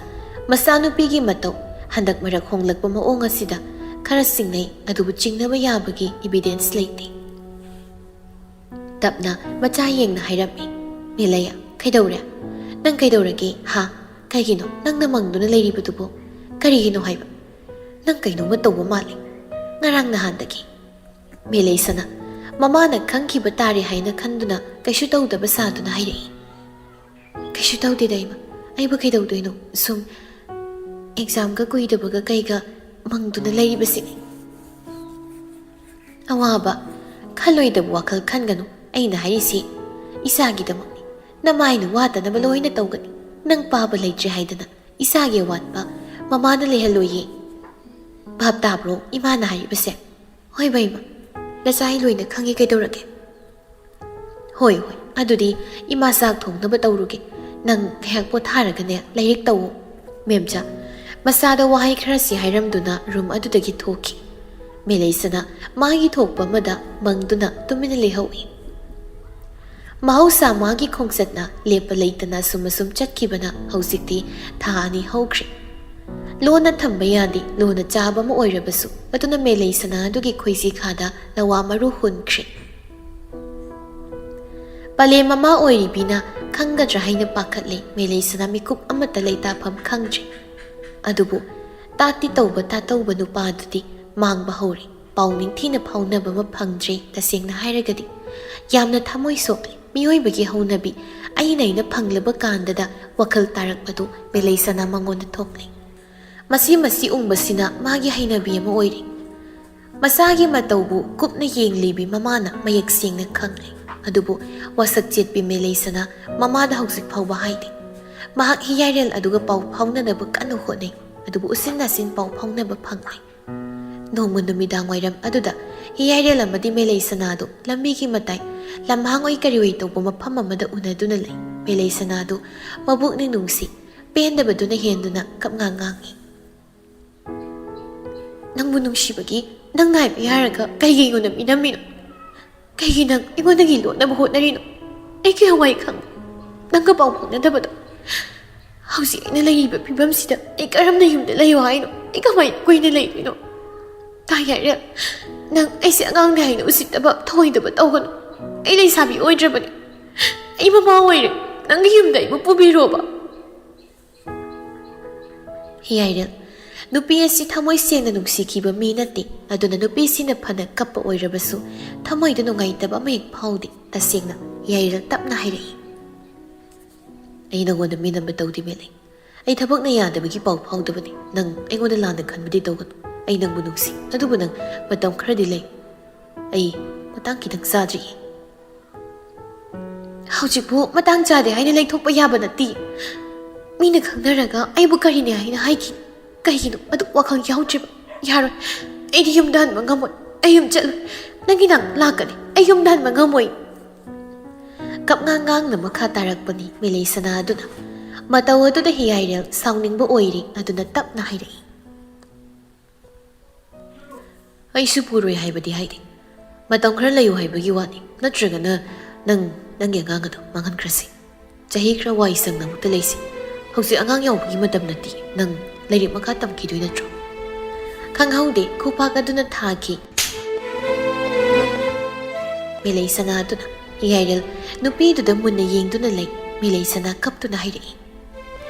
ꯃꯆꯥꯅꯨꯄꯤꯒꯤ ꯃꯇꯧ ꯍꯟꯗꯛ ꯃꯔꯛ ꯍꯣꯡꯂꯛꯄ ꯃꯑꯣꯡ ꯑꯁꯤꯗ ꯈꯔ ꯆꯤꯡꯅꯩ, ꯑꯗꯨꯕꯨ ꯆꯤꯡꯅꯕ ꯌꯥꯕꯒꯤ evidence ꯂꯩꯇꯦ꯫" ꯇꯞꯅ ꯃꯆꯥ ꯌꯦꯡꯅ ꯍꯥꯏꯔꯝꯃꯤ꯫ "ꯃꯦꯂꯩꯌꯥ, ꯀꯩꯗꯧꯔꯦ? ꯅꯪ ꯀꯩꯗꯧꯔꯒꯦ, ꯍꯥ? ꯀꯩꯒꯤꯅꯣ ꯅꯪꯅ ꯃꯪꯗꯨꯅ ꯂꯩꯔꯤꯕꯗꯨꯕꯨ? ꯀꯔꯤꯒꯤꯅꯣ ꯍꯥꯏꯕ? ꯅꯪ ꯀꯩꯅꯣꯝꯃ ꯇꯧꯕ ꯃꯥꯜꯂꯤ, ꯉꯔꯥꯡ ꯅꯍꯥꯟꯗꯒꯤ꯫" ꯃꯦꯂꯩꯁꯅ ꯃꯃꯥꯅ ꯈꯪꯈꯤꯕ ꯇꯥꯔꯦ ꯍꯥꯏꯅ ꯈꯟꯗꯨꯅ ꯀꯩꯁꯨ ꯇꯧꯗꯕ ꯁꯥꯗꯨꯅ ꯍꯥꯏꯔꯛꯏ꯫ "ꯀꯩꯁꯨ ꯇꯧꯗꯦꯗ ꯏꯃꯥ, ꯑꯩꯕꯨ ꯀꯩꯗꯧꯗꯣꯏꯅꯣ? ꯁꯨꯝ examꯒ ꯀꯨꯏꯗꯕꯒ ꯀꯩꯒ ꯃꯪꯗꯨꯅ ꯂꯩꯔꯤꯕꯁꯤꯅꯤ꯫" "ꯑꯋꯥꯕ ꯈꯜꯂꯣꯏꯗꯕ ꯋꯥꯈꯜ ꯈꯟꯒꯅꯨ, ꯑꯩꯅ ꯍꯥꯏꯔꯤꯁꯤ ꯏꯆꯥꯒꯤꯗꯃꯛꯅꯤ꯫ ꯅꯃꯥꯏꯅ ꯋꯥꯠꯇꯅꯕ ꯂꯣꯏꯅ ꯇꯧꯒꯅꯤ꯫ ꯅꯪ ꯄꯥꯕ ꯂꯩꯇ꯭ꯔꯦ ꯍꯥꯏꯗꯅ ꯏꯆꯥꯒꯤ ꯑꯋꯥꯠꯄ ꯃꯃꯥꯅ ꯂꯩꯍꯜꯂꯣꯏꯌꯦ꯫ ꯚꯥꯞ ꯇꯥꯕ꯭ꯔꯣ ꯏꯃꯥꯅ ꯍꯥꯏꯔꯤꯕꯁꯦ?" "ꯍꯣꯏ ꯕꯦꯝꯃ, ꯅꯆꯥ ꯑꯩ ꯂꯣꯏꯅ ꯈꯪꯉꯤ, ꯀꯩꯗꯧꯔꯒꯦ?" "ꯍꯣꯏ, ꯍꯣꯏ, ꯑꯗꯨꯗꯤ ꯏꯃꯥ ꯆꯥꯛ ꯊꯣꯡꯅꯕ ꯇꯧꯔꯨꯒꯦ꯫ ꯅꯪ ꯉꯥꯏꯍꯥꯛ ꯄꯣꯊꯥꯔꯒꯅꯦ ꯂꯥꯏꯔꯤꯛ ꯇꯧꯋꯣ꯫" ꯃꯦꯝꯆꯥ ꯃꯆꯥꯗ ꯋꯥꯍꯩ ꯈꯔꯁꯤ ꯍꯥꯏꯔꯝꯗꯨꯅ room ꯑꯗꯨꯗꯒꯤ ꯊꯣꯛꯈꯤ꯫ ꯃꯦꯂꯩꯁꯅ ꯃꯥꯒꯤ ꯊꯣꯛꯄ ꯑꯃꯗ ꯃꯪꯗꯨꯅ ꯇꯨꯃꯤꯟꯅ ꯂꯩꯍꯧꯏ꯫ ꯃꯍꯧꯁꯥ ꯃꯥꯒꯤ ꯈꯣꯡꯆꯠꯅ ꯂꯦꯞꯄ ꯂꯩꯇꯅ ꯑꯁꯨꯝ ꯑꯁꯨꯝ ꯆꯠꯈꯤꯕꯅ ꯍꯧꯖꯤꯛꯇꯤ ꯊꯥ ꯑꯅꯤ ꯍꯧꯈ꯭ꯔꯦ꯫ ꯂꯣꯟꯅ ꯊꯝꯕ ꯌꯥꯗꯦ, ꯂꯣꯟꯅ ꯆꯥꯕ ꯑꯃ ꯑꯣꯏꯔꯕꯁꯨ꯫ ꯑꯗꯨꯅ ꯃꯦꯂꯩ ꯁꯅꯥ ꯑꯗꯨꯒꯤ ꯈꯣꯏꯖꯤ ꯈꯥꯗ ꯂꯋꯥ ꯃꯔꯨ ꯍꯨꯟꯈ꯭ꯔꯦ꯫ ꯄꯂꯦꯝ ꯃꯃꯥ ꯑꯣꯏꯔꯤꯕꯤꯅ ꯈꯪꯒꯗ꯭ꯔꯥ ꯍꯥꯏꯅ ꯄꯥꯈꯠꯂꯦ꯫ ꯃꯦꯂꯩ ꯁꯅꯥ ꯃꯤꯀꯨꯞ ꯑꯃꯠꯇ ꯂꯩꯇꯥꯐꯝ ꯈꯪꯗ꯭ꯔꯦ꯫ ꯑꯗꯨꯕꯨ ꯇꯥꯠꯇꯤ ꯇꯧꯕ ꯇꯥꯇꯧꯕ ꯅꯨꯄꯥ ꯑꯗꯨꯗꯤ ꯃꯥꯡꯕ ꯍꯧꯔꯦ꯫ ꯄꯥꯎ ꯅꯤꯡꯊꯤꯅ ꯐꯥꯎꯅꯕ ꯑꯃ ꯐꯪꯗ꯭ꯔꯦ꯫ ꯇꯁꯦꯡꯅ ꯍꯥꯏꯔꯒꯗꯤ ꯌꯥꯝꯅ ꯊꯃꯣꯏ ꯁꯣꯛꯂꯦ꯫ ꯃꯤꯑꯣꯏꯕꯒꯤ ꯍꯧꯅꯕꯤ ꯑꯩꯅ ꯑꯩꯅ ꯐꯪꯂꯕ ꯀꯥꯟꯗꯗ ꯋꯥꯈꯜ ꯇꯥꯔꯛꯄꯗꯨ ꯃꯦꯂꯩ ꯁꯅꯥ ꯃꯉꯣꯟꯗ ꯊꯣꯛꯂꯦ꯫ ꯃꯁꯤ ꯃꯁꯤ ꯎꯪꯕꯁꯤꯅ ꯃꯥꯒꯤ ꯍꯩꯅꯕꯤ ꯑꯃ ꯑꯣꯏꯔꯦ꯫ ꯃꯆꯥꯒꯤ ꯃꯇꯧꯕꯨ ꯀꯨꯞꯅ ꯌꯦꯡꯂꯤꯕꯤ ꯃꯃꯥꯅ ꯃꯌꯦꯛ ꯁꯦꯡꯅ ꯈꯪꯂꯦ꯫ ꯑꯗꯨꯕꯨ ꯋꯥꯁꯛ ꯆꯦꯠꯄꯤ ꯃꯦꯂꯩ ꯁꯅꯥ ꯃꯃꯥꯗ ꯍꯧꯖꯤꯛ ꯐꯥꯎꯕ ꯍꯥꯏꯗꯦ꯫ ꯃꯍꯥꯛ ꯍꯤꯌꯥꯏꯔꯦꯜ ꯑꯗꯨꯒ ꯄꯥꯎ ꯐꯥꯎꯅꯅꯕ ꯀꯟꯅ ꯍꯣꯠꯅꯩ꯫ ꯑꯗꯨꯕꯨ ꯎꯆꯤꯟ ꯅꯥꯆꯤꯟ ꯄꯥꯎ ꯐꯥꯎꯅꯕ ꯐꯪꯂꯦ꯫ ꯅꯣꯡꯃ ꯅꯨꯃꯤꯗꯥꯡ ꯋꯥꯏꯔꯝ ꯑꯗꯨꯗ ꯍꯤꯌꯥꯏꯔꯦꯜ ꯑꯃꯗꯤ ꯃꯦꯂꯩ ꯁꯅꯥꯗꯨ ꯂꯝꯕꯤꯒꯤ ꯃꯇꯥꯏ ꯂꯝꯍꯥꯡ ꯑꯣꯏ ꯀꯔꯤ ꯑꯣꯏ ꯇꯧꯕ ꯃꯐꯝ ꯑꯃꯗ ꯎꯅꯗꯨꯅ ꯂꯩ꯫ ꯃꯦꯂꯩ ꯁꯅꯥꯗꯨ ꯃꯕꯨꯛꯅꯤꯡ ꯅꯨꯡꯁꯤ ꯄꯦꯟꯗꯕꯗꯨꯅ ꯍꯦꯟꯗꯨꯅ ꯀꯞꯉꯥꯡ ꯉꯥꯡꯉꯤ꯫ "ꯅꯪꯕꯨ ꯅꯨꯡꯁꯤꯕꯒꯤ ꯅꯪ ꯅꯥꯏꯕ ꯌꯥꯔꯒ ꯀꯩꯒꯤ ꯑꯩꯉꯣꯟꯗ ꯃꯤꯅꯝꯃꯤꯅꯣ? ꯀꯩꯒꯤ ꯅꯪ ꯑꯩꯉꯣꯟꯗꯒꯤ ꯂꯣꯠꯅꯕ ꯍꯣꯠꯅꯔꯤꯅꯣ? ꯑꯩ ꯀꯌꯥ ꯋꯥꯏ ꯈꯪꯕ? ꯅꯪꯒ ꯄꯥꯎ ꯐꯥꯎꯅꯗꯕꯗꯣ꯫ ꯍꯧꯖꯤꯛ ꯑꯩꯅ ꯂꯩꯔꯤꯕ ꯐꯤꯕꯝꯁꯤꯗ ꯑꯩ ꯀꯔꯝꯅ ꯌꯨꯝꯗ ꯂꯩꯌꯣ ꯍꯥꯏꯅꯣ? ꯑꯩ ꯀꯃꯥꯏꯅ ꯀꯨꯏꯅ ꯂꯩꯗꯣꯏꯅꯣ? ꯇꯥ ꯌꯥꯏꯔꯦ, ꯅꯪ ꯑꯩꯁꯦ ꯑꯉꯥꯡꯅꯦ ꯍꯥꯏꯅ ꯎꯁꯤꯠꯇꯕ ꯊꯧꯑꯣꯏꯗꯕ ꯇꯧꯒꯅꯨ꯫ ꯑꯩ ꯂꯩꯁꯥꯕꯤ ꯑꯣꯏꯗ꯭ꯔꯕꯅꯤ꯫ ꯑꯩ ꯃꯃꯥ ꯑꯣꯏꯔꯦ꯫ ꯅꯪꯒꯤ ꯌꯨꯝꯗ ꯑꯩꯕꯨ ꯄꯨꯕꯤꯔꯣꯕ꯫" ꯍꯤꯌꯥꯏꯔꯦꯜ, ꯅꯨꯄꯤ ꯑꯁꯤ ꯊꯃꯣꯏ ꯁꯦꯡꯅ ꯅꯨꯡꯁꯤꯈꯤꯕ ꯃꯤ ꯅꯠꯇꯦ꯫ ꯑꯗꯨꯅ ꯅꯨꯄꯤꯁꯤꯅ ꯐꯅ ꯀꯞꯄ ꯑꯣꯏꯔꯕꯁꯨ ꯊꯃꯣꯏꯗ ꯅꯨꯡꯉꯥꯏꯇꯕ ꯑꯃ ꯍꯦꯛ ꯐꯥꯎꯗꯦ꯫ ꯇꯁꯦꯡꯅ ꯍꯤꯌꯥꯏꯔꯦꯜ ꯇꯞꯅ ꯍꯥꯏꯔꯛꯏ꯫ "ꯑꯩ ꯅꯪꯉꯣꯟꯗ ꯃꯤꯅꯝꯕ ꯇꯧꯗꯦ ꯃꯦꯂꯩ꯫ ꯑꯩ ꯊꯕꯛꯅ ꯌꯥꯗꯕꯒꯤ ꯄꯥꯎ ꯐꯥꯎꯗꯕꯅꯤ꯫ ꯅꯪ ꯑꯩꯉꯣꯟꯗ ꯂꯥꯟꯅ ꯈꯟꯕꯗꯤ ꯇꯧꯒꯅꯨ꯫ ꯑꯩ ꯅꯪꯕꯨ ꯅꯨꯡꯁꯤ꯫ ꯑꯗꯨꯕꯨ ꯅꯪ ꯃꯇꯝ ꯈꯔꯗꯤ ꯂꯩ꯫ ꯑꯩ ꯃꯇꯥꯡ ꯈꯤꯇꯪ ꯆꯥꯗ꯭ꯔꯤꯌꯦ꯫" "ꯍꯧꯖꯤꯛꯄꯨ ꯃꯇꯥꯡ ꯆꯥꯗꯦ ꯍꯥꯏꯅ ꯂꯩꯊꯣꯛꯄ ꯌꯥꯕ ꯅꯠꯇꯦ꯫ ꯃꯤꯅ ꯈꯪꯅꯔꯒ ꯑꯩꯕꯨ ꯀꯔꯤꯅꯦ ꯍꯥꯏꯅ ꯍꯥꯏꯈꯤ꯫ ꯀꯩꯒꯤꯅꯣ ꯑꯗꯨ ꯋꯥꯈꯜ ꯌꯥꯎꯗ꯭ꯔꯤꯕ? ꯌꯥꯔꯣꯏ꯫ ꯑꯩꯗꯤ ꯌꯨꯝꯗ ꯍꯟꯕ ꯉꯝꯃꯣꯏ꯫ ꯑꯩ ꯌꯨꯝ ꯆꯠꯂꯣꯏ꯫ ꯅꯪꯒꯤ ꯅꯥꯛ ꯂꯥꯛꯀꯅꯤ꯫ ꯑꯩ ꯌꯨꯝꯗ ꯍꯟꯕ ꯉꯝꯃꯣꯏ꯫" ꯀꯞꯉꯥꯡ ꯉꯥꯡꯅ ꯃꯈꯥ ꯇꯥꯔꯛꯄꯅꯤ ꯃꯦꯂꯩ ꯁꯅꯥ ꯑꯗꯨꯅ꯫ ꯃꯇꯧ ꯑꯗꯨꯗ ꯍꯤꯌꯥꯏꯔꯦꯜ ꯁꯥꯎꯅꯤꯡꯕ ꯑꯣꯏꯔꯦ꯫ ꯑꯗꯨꯅ ꯇꯞꯅ ꯍꯥꯏꯔꯛꯏ꯫ "ꯑꯩꯁꯨ ꯄꯨꯔꯣꯏ ꯍꯥꯏꯕꯗꯤ ꯍꯥꯏꯗꯦ꯫ ꯃꯇꯝ ꯈꯔ ꯂꯩꯌꯨ ꯍꯥꯏꯕꯒꯤ ꯋꯥꯅꯤ꯫ ꯅꯠꯇ꯭ꯔꯒꯅ ꯅꯪ ꯅꯪꯒꯤ ꯑꯉꯥꯡ ꯑꯗꯨ ꯃꯥꯡꯍꯟꯈ꯭ꯔꯁꯤ꯫ ꯆꯍꯤ ꯈꯔ ꯋꯥꯏ ꯁꯪꯅ ꯑꯃꯨꯛꯇ ꯂꯩꯁꯤ꯫ ꯍꯧꯖꯤꯛ ꯑꯉꯥꯡ ꯌꯥꯎꯕꯒꯤ ꯃꯇꯝ ꯅꯠꯇꯦ꯫ ꯅꯪ ꯂꯥꯏꯔꯤꯛ ꯃꯈꯥ ꯇꯝꯈꯤꯗꯣꯏ ꯅꯠꯇ꯭ꯔꯣ? ꯈꯪꯍꯧꯗꯦ, ꯈꯨꯄꯥꯛ ꯑꯗꯨꯅ ꯊꯥꯈꯤ꯫ ꯃꯦꯂꯩ ꯁꯅꯥꯗꯨꯅ ꯌꯥꯏꯔꯦꯜ ꯅꯨꯄꯤꯗꯨꯗ ꯃꯨꯟꯅ ꯌꯦꯡꯗꯨꯅ ꯂꯩ꯫ ꯃꯦꯂꯩ ꯁꯅꯥ ꯀꯞꯇꯨꯅ ꯍꯥꯏꯔꯛꯏ,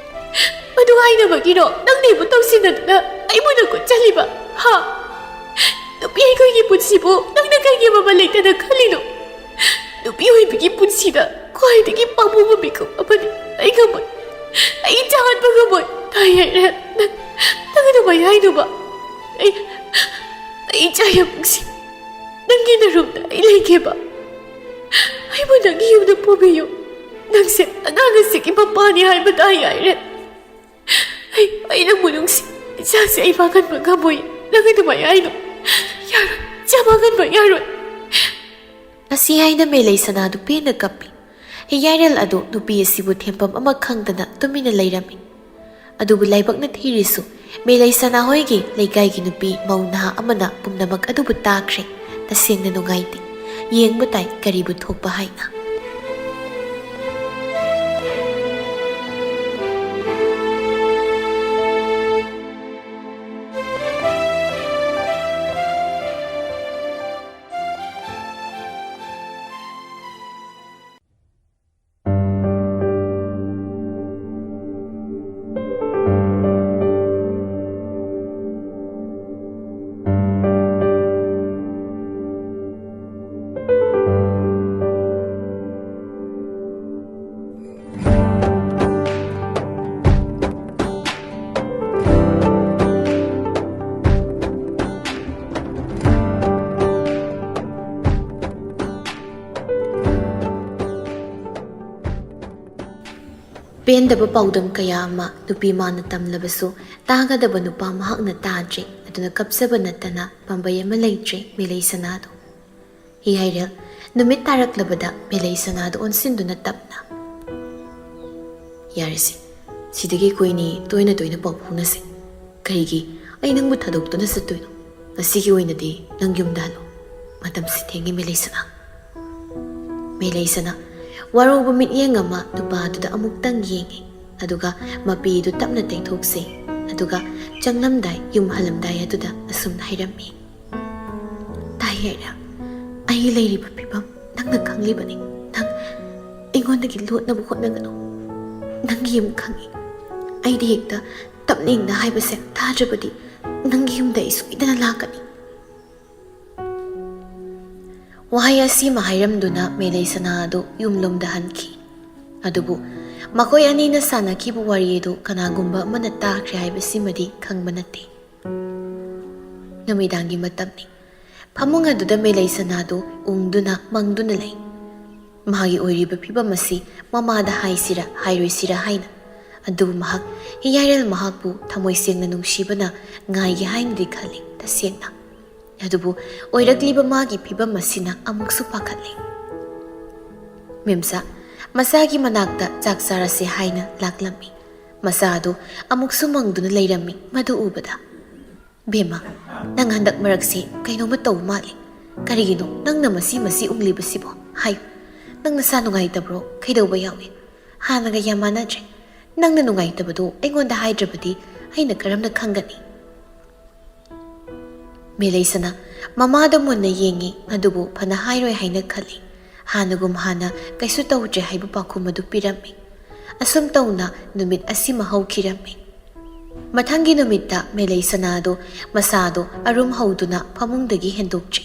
"ꯃꯗꯨ ꯍꯥꯏꯅꯕꯒꯤꯔꯣ ꯅꯪꯅ ꯑꯩꯕꯨ ꯇꯧꯁꯤꯟꯅꯗꯨꯅ ꯑꯩꯕꯨ ꯅꯪ ꯀꯨꯠꯆꯜꯂꯤꯕ? ꯍꯥ? ꯅꯨꯄꯤ ꯑꯩꯈꯣꯏꯒꯤ ꯄꯨꯟꯁꯤꯕꯨ ꯅꯪꯅ ꯀꯩꯒꯤ ꯃꯃꯜ ꯂꯩꯇꯅ ꯈꯜꯂꯤꯅꯣ? ꯅꯨꯄꯤ ꯑꯣꯏꯕꯒꯤ ꯄꯨꯟꯁꯤꯗ ꯈ꯭ꯋꯥꯏꯗꯒꯤ ꯄꯥꯝꯃꯨꯕ ꯃꯤꯀꯨꯞ ꯑꯃꯅꯤ꯫ ꯑꯩ ꯉꯝꯃꯣꯏ꯫ ꯑꯩ ꯆꯥꯍꯟꯕ ꯉꯝꯃꯣꯏ꯫ ꯇꯥꯏ ꯍꯥꯏꯔꯦ꯫ ꯅꯪ, ꯅꯪ ꯑꯗꯨꯃꯥꯏ ꯍꯥꯏꯅꯨꯕ꯫ ꯑꯩ, ꯑꯩ ꯏꯆꯥ ꯌꯥꯝ ꯅꯨꯡꯁꯤ꯫ ꯅꯪꯒꯤ ꯅꯔꯨꯝꯗ ꯑꯩ ꯂꯩꯒꯦꯕ꯫ ꯑꯩꯕꯨ ꯅꯪꯒꯤ ꯌꯨꯝꯗ ꯄꯨꯕꯤꯌꯨ꯫ ꯅꯪꯁꯦ ꯑꯉꯥꯡ ꯑꯁꯤꯒꯤ ꯃꯄꯥꯅꯤ ꯍꯥꯏꯕ ꯇꯥꯏ ꯍꯥꯏꯔꯦ꯫ ꯑꯩ, ꯑꯩ ꯅꯪꯕꯨ ꯅꯨꯡꯁꯤ꯫ ꯏꯆꯥꯁꯦ ꯑꯩ ꯃꯥꯡꯍꯟꯕ ꯉꯝꯃꯣꯏ꯫ ꯅꯪ ꯑꯗꯨꯃꯥꯏ ꯍꯥꯏꯅꯨ꯫ ꯌꯥꯔꯣꯏ꯫ ꯏꯆꯥ ꯃꯥꯡꯍꯟꯕ ꯌꯥꯔꯣꯏ꯫" ꯑꯁꯤ ꯍꯥꯏꯅ ꯃꯦꯂꯩ ꯁꯅꯥꯗꯨ ꯄꯦꯟꯅ ꯀꯞꯄꯤ꯫ ꯌꯥꯏꯔꯦꯜ ꯑꯗꯨ ꯅꯨꯄꯤ ꯑꯁꯤꯕꯨ ꯊꯦꯝꯐꯝ ꯑꯃ ꯈꯪꯗꯅ ꯇꯨꯃꯤꯟꯅ ꯂꯩꯔꯝꯃꯤ꯫ ꯑꯗꯨꯕꯨ ꯂꯥꯏꯕꯛꯅ ꯊꯤꯔꯤꯁꯨ, ꯃꯦꯂꯩ ꯁꯅꯥ ꯍꯣꯏꯒꯤ ꯂꯩꯀꯥꯏꯒꯤ ꯅꯨꯄꯤ ꯃꯧ ꯅꯍꯥ ꯑꯃꯅ ꯄꯨꯝꯅꯃꯛ ꯑꯗꯨꯕꯨ ꯇꯥꯈ꯭ꯔꯦ꯫ ꯇꯁꯦꯡꯅ ꯅꯨꯡꯉꯥꯏꯇꯦ꯫ ꯌꯦꯡꯕ ꯇꯥꯏ ꯀꯔꯤꯕꯨ ꯊꯣꯛꯄ ꯍꯥꯏꯅ꯫ ꯄꯦꯟꯗꯕ ꯄꯥꯎꯗꯝ ꯀꯌꯥ ꯑꯃ ꯅꯨꯄꯤ ꯃꯥꯅ ꯇꯝꯂꯕꯁꯨ ꯇꯥꯒꯗꯕ ꯅꯨꯄꯥ ꯃꯍꯥꯛꯅ ꯇꯥꯗ꯭ꯔꯦ꯫ ꯑꯗꯨꯅ ꯀꯞꯆꯕ ꯅꯠꯇꯅ ꯄꯥꯝꯕꯩ ꯑꯃ ꯂꯩꯇ꯭ꯔꯦ ꯃꯦꯂꯩ ꯁꯅꯥꯗꯣ꯫ ꯌꯥꯏꯔꯦꯜ ꯅꯨꯃꯤꯠ ꯇꯥꯔꯛꯂꯕꯗ ꯃꯦꯂꯩ ꯁꯅꯥꯗꯨ ꯑꯣꯟꯁꯤꯟꯗꯨꯅ ꯇꯞꯅ, "ꯌꯥꯔꯦꯁꯦ, ꯁꯤꯗꯒꯤ ꯑꯩꯈꯣꯏꯅꯤ ꯇꯣꯏꯅ ꯇꯣꯏꯅ ꯄꯥꯎ ꯐꯥꯎꯅꯁꯦ꯫ ꯀꯔꯤꯒꯤ ꯑꯩ ꯅꯪꯕꯨ ꯊꯥꯗꯣꯛꯇꯨꯅ ꯆꯠꯇꯣꯏꯅꯣ? ꯉꯁꯤꯒꯤ ꯑꯣꯏꯅꯗꯤ ꯅꯪ ꯌꯨꯝꯗ ꯍꯜꯂꯣ꯫ ꯃꯇꯝꯁꯤ ꯊꯦꯡꯉꯦ ꯃꯦꯂꯩ ꯁꯅꯥ꯫" ꯃꯦꯂꯩ ꯁꯅꯥ ꯋꯥꯔꯧꯕ ꯃꯤꯠꯌꯦꯡ ꯑꯃ ꯅꯨꯄꯥꯗꯨꯗ ꯑꯃꯨꯛꯇꯪ ꯌꯦꯡꯉꯤ꯫ ꯑꯗꯨꯒ ꯃꯄꯤꯗꯨ ꯇꯞꯅ ꯇꯩꯊꯣꯛꯆꯩ꯫ ꯑꯗꯨꯒ ꯆꯪꯂꯝꯗꯥꯏ, ꯌꯨꯝ ꯍꯜꯂꯝꯗꯥꯏ ꯑꯗꯨꯗ ꯑꯁꯨꯝꯅ ꯍꯥꯏꯔꯝꯃꯤ, "ꯇꯥꯏ ꯌꯥꯏꯔꯥ, ꯑꯩ ꯂꯩꯔꯤꯕ ꯐꯤꯕꯝ ꯅꯪꯅ ꯈꯪꯂꯤꯕꯅꯤ꯫ ꯅꯪ ꯑꯩꯉꯣꯟꯗꯒꯤ ꯂꯣꯠꯅꯕ ꯍꯣꯠꯅꯒꯅꯨ꯫ ꯅꯪꯒꯤ ꯌꯨꯝ ꯈꯪꯏ꯫ ꯑꯩꯗꯤ ꯍꯦꯛꯇ ꯇꯞꯅ ꯏꯪꯅ ꯍꯥꯏꯕꯁꯦ ꯇꯥꯗ꯭ꯔꯕꯗꯤ ꯅꯪꯒꯤ ꯌꯨꯝꯗ ꯑꯩ ꯁꯣꯏꯗꯅ ꯂꯥꯛꯀꯅꯤ꯫" ꯋꯥꯍꯩ ꯑꯁꯤꯃ ꯍꯥꯏꯔꯝꯗꯨꯅ ꯃꯦꯂꯩꯁꯅꯥ ꯑꯗꯨ ꯌꯨꯝꯂꯣꯝꯗ ꯍꯟꯈꯤ꯫ ꯑꯗꯨꯕꯨ ꯃꯈꯣꯏ ꯑꯅꯤꯅ ꯁꯥꯟꯅꯈꯤꯕ ꯋꯥꯔꯤ ꯑꯗꯨ ꯀꯅꯥꯒꯨꯝꯕ ꯑꯃꯅ ꯇꯥꯈ꯭ꯔꯦ ꯍꯥꯏꯕꯁꯤꯃꯗꯤ ꯈꯪꯕ ꯅꯠꯇꯦ꯫ ꯅꯨꯃꯤꯗꯥꯡꯒꯤ ꯃꯇꯝꯅꯤ꯫ ꯐꯃꯨꯡ ꯑꯗꯨꯗ ꯃꯦꯂꯩꯁꯅꯥꯗꯨ ꯎꯪꯗꯨꯅ ꯃꯪꯗꯨꯅ ꯂꯩ꯫ ꯃꯥꯒꯤ ꯑꯣꯏꯔꯤꯕ ꯐꯤꯕꯝ ꯑꯁꯤ ꯃꯃꯥꯗ ꯍꯥꯏꯁꯤꯔꯥ ꯍꯥꯏꯔꯣꯏꯁꯤꯔꯥ ꯍꯥꯏꯅ꯫ ꯑꯗꯨꯕꯨ ꯃꯍꯥꯛ ꯍꯤꯌꯥꯏꯔꯦꯜ ꯃꯍꯥꯛꯄꯨ ꯊꯃꯣꯏ ꯁꯦꯡꯅ ꯅꯨꯡꯁꯤꯕꯅ ꯉꯥꯏꯒꯦ ꯍꯥꯏꯅꯗꯤ ꯈꯜꯂꯤ ꯇꯁꯦꯡꯅ꯫ ꯑꯗꯨꯕꯨ ꯑꯣꯏꯔꯛꯂꯤꯕ ꯃꯥꯒꯤ ꯐꯤꯕꯝ ꯑꯁꯤꯅ ꯑꯃꯨꯛꯁꯨ ꯄꯥꯈꯠꯂꯤ꯫ ꯃꯦꯝꯆꯥ ꯃꯆꯥꯒꯤ ꯃꯅꯥꯛꯇ ꯆꯥꯛ ꯆꯥꯔꯁꯦ ꯍꯥꯏꯅ ꯂꯥꯛꯂꯝꯃꯤ꯫ ꯃꯆꯥ ꯑꯗꯨ ꯑꯃꯨꯛꯁꯨ ꯃꯪꯗꯨꯅ ꯂꯩꯔꯝꯃꯤ꯫ ꯃꯗꯨ ꯎꯕꯗ, "ꯕꯦꯝꯃ, ꯅꯪ ꯍꯟꯗꯛ ꯃꯔꯛꯁꯤ ꯀꯩꯅꯣꯝꯃ ꯇꯧ ꯃꯥꯜꯂꯤ꯫ ꯀꯔꯤꯒꯤꯅꯣ ꯅꯪꯅ ꯃꯁꯤ ꯃꯁꯤ ꯎꯪꯂꯤꯕꯁꯤꯕꯣ? ꯍꯥꯏꯌꯨ, ꯅꯪ ꯅꯁꯥ ꯅꯨꯡꯉꯥꯏꯇꯕ꯭ꯔꯣ? ꯀꯩꯗꯧꯕ ꯌꯥꯎꯏ? ꯍꯥꯟꯅꯒ ꯌꯥꯝ ꯃꯥꯟꯅꯗ꯭ꯔꯦ꯫ ꯅꯪꯅ ꯅꯨꯡꯉꯥꯏꯇꯕꯗꯨ ꯑꯩꯉꯣꯟꯗ ꯍꯥꯏꯗ꯭ꯔꯕꯗꯤ ꯑꯩꯅ ꯀꯔꯝꯅ ꯈꯪꯒꯅꯤ?" ꯃꯦꯂꯩꯁꯅꯥ ꯃꯃꯥꯗ ꯃꯨꯟꯅ ꯌꯦꯡꯉꯤ, ꯑꯗꯨꯕꯨ ꯐꯅ ꯍꯥꯏꯔꯣꯏ ꯍꯥꯏꯅ ꯈꯜꯂꯤ꯫ ꯍꯥꯟꯅꯒꯨꯝ ꯍꯥꯟꯅ ꯀꯩꯁꯨ ꯇꯧꯗ꯭ꯔꯦ ꯍꯥꯏꯕ ꯄꯥꯎꯈꯨꯝ ꯑꯗꯨ ꯄꯤꯔꯝꯃꯤ꯫ ꯑꯁꯨꯝ ꯇꯧꯅ ꯅꯨꯃꯤꯠ ꯑꯁꯤꯃ ꯍꯧꯈꯤꯔꯝꯃꯤ꯫ ꯃꯊꯪꯒꯤ ꯅꯨꯃꯤꯠꯇ ꯃꯦꯂꯩꯁꯅꯥ ꯑꯗꯨ ꯃꯁꯥꯗꯨ ꯑꯔꯨꯝ ꯍꯧꯗꯨꯅ ꯐꯃꯨꯡꯗꯒꯤ ꯍꯦꯟꯗꯣꯛꯇ꯭ꯔꯤ꯫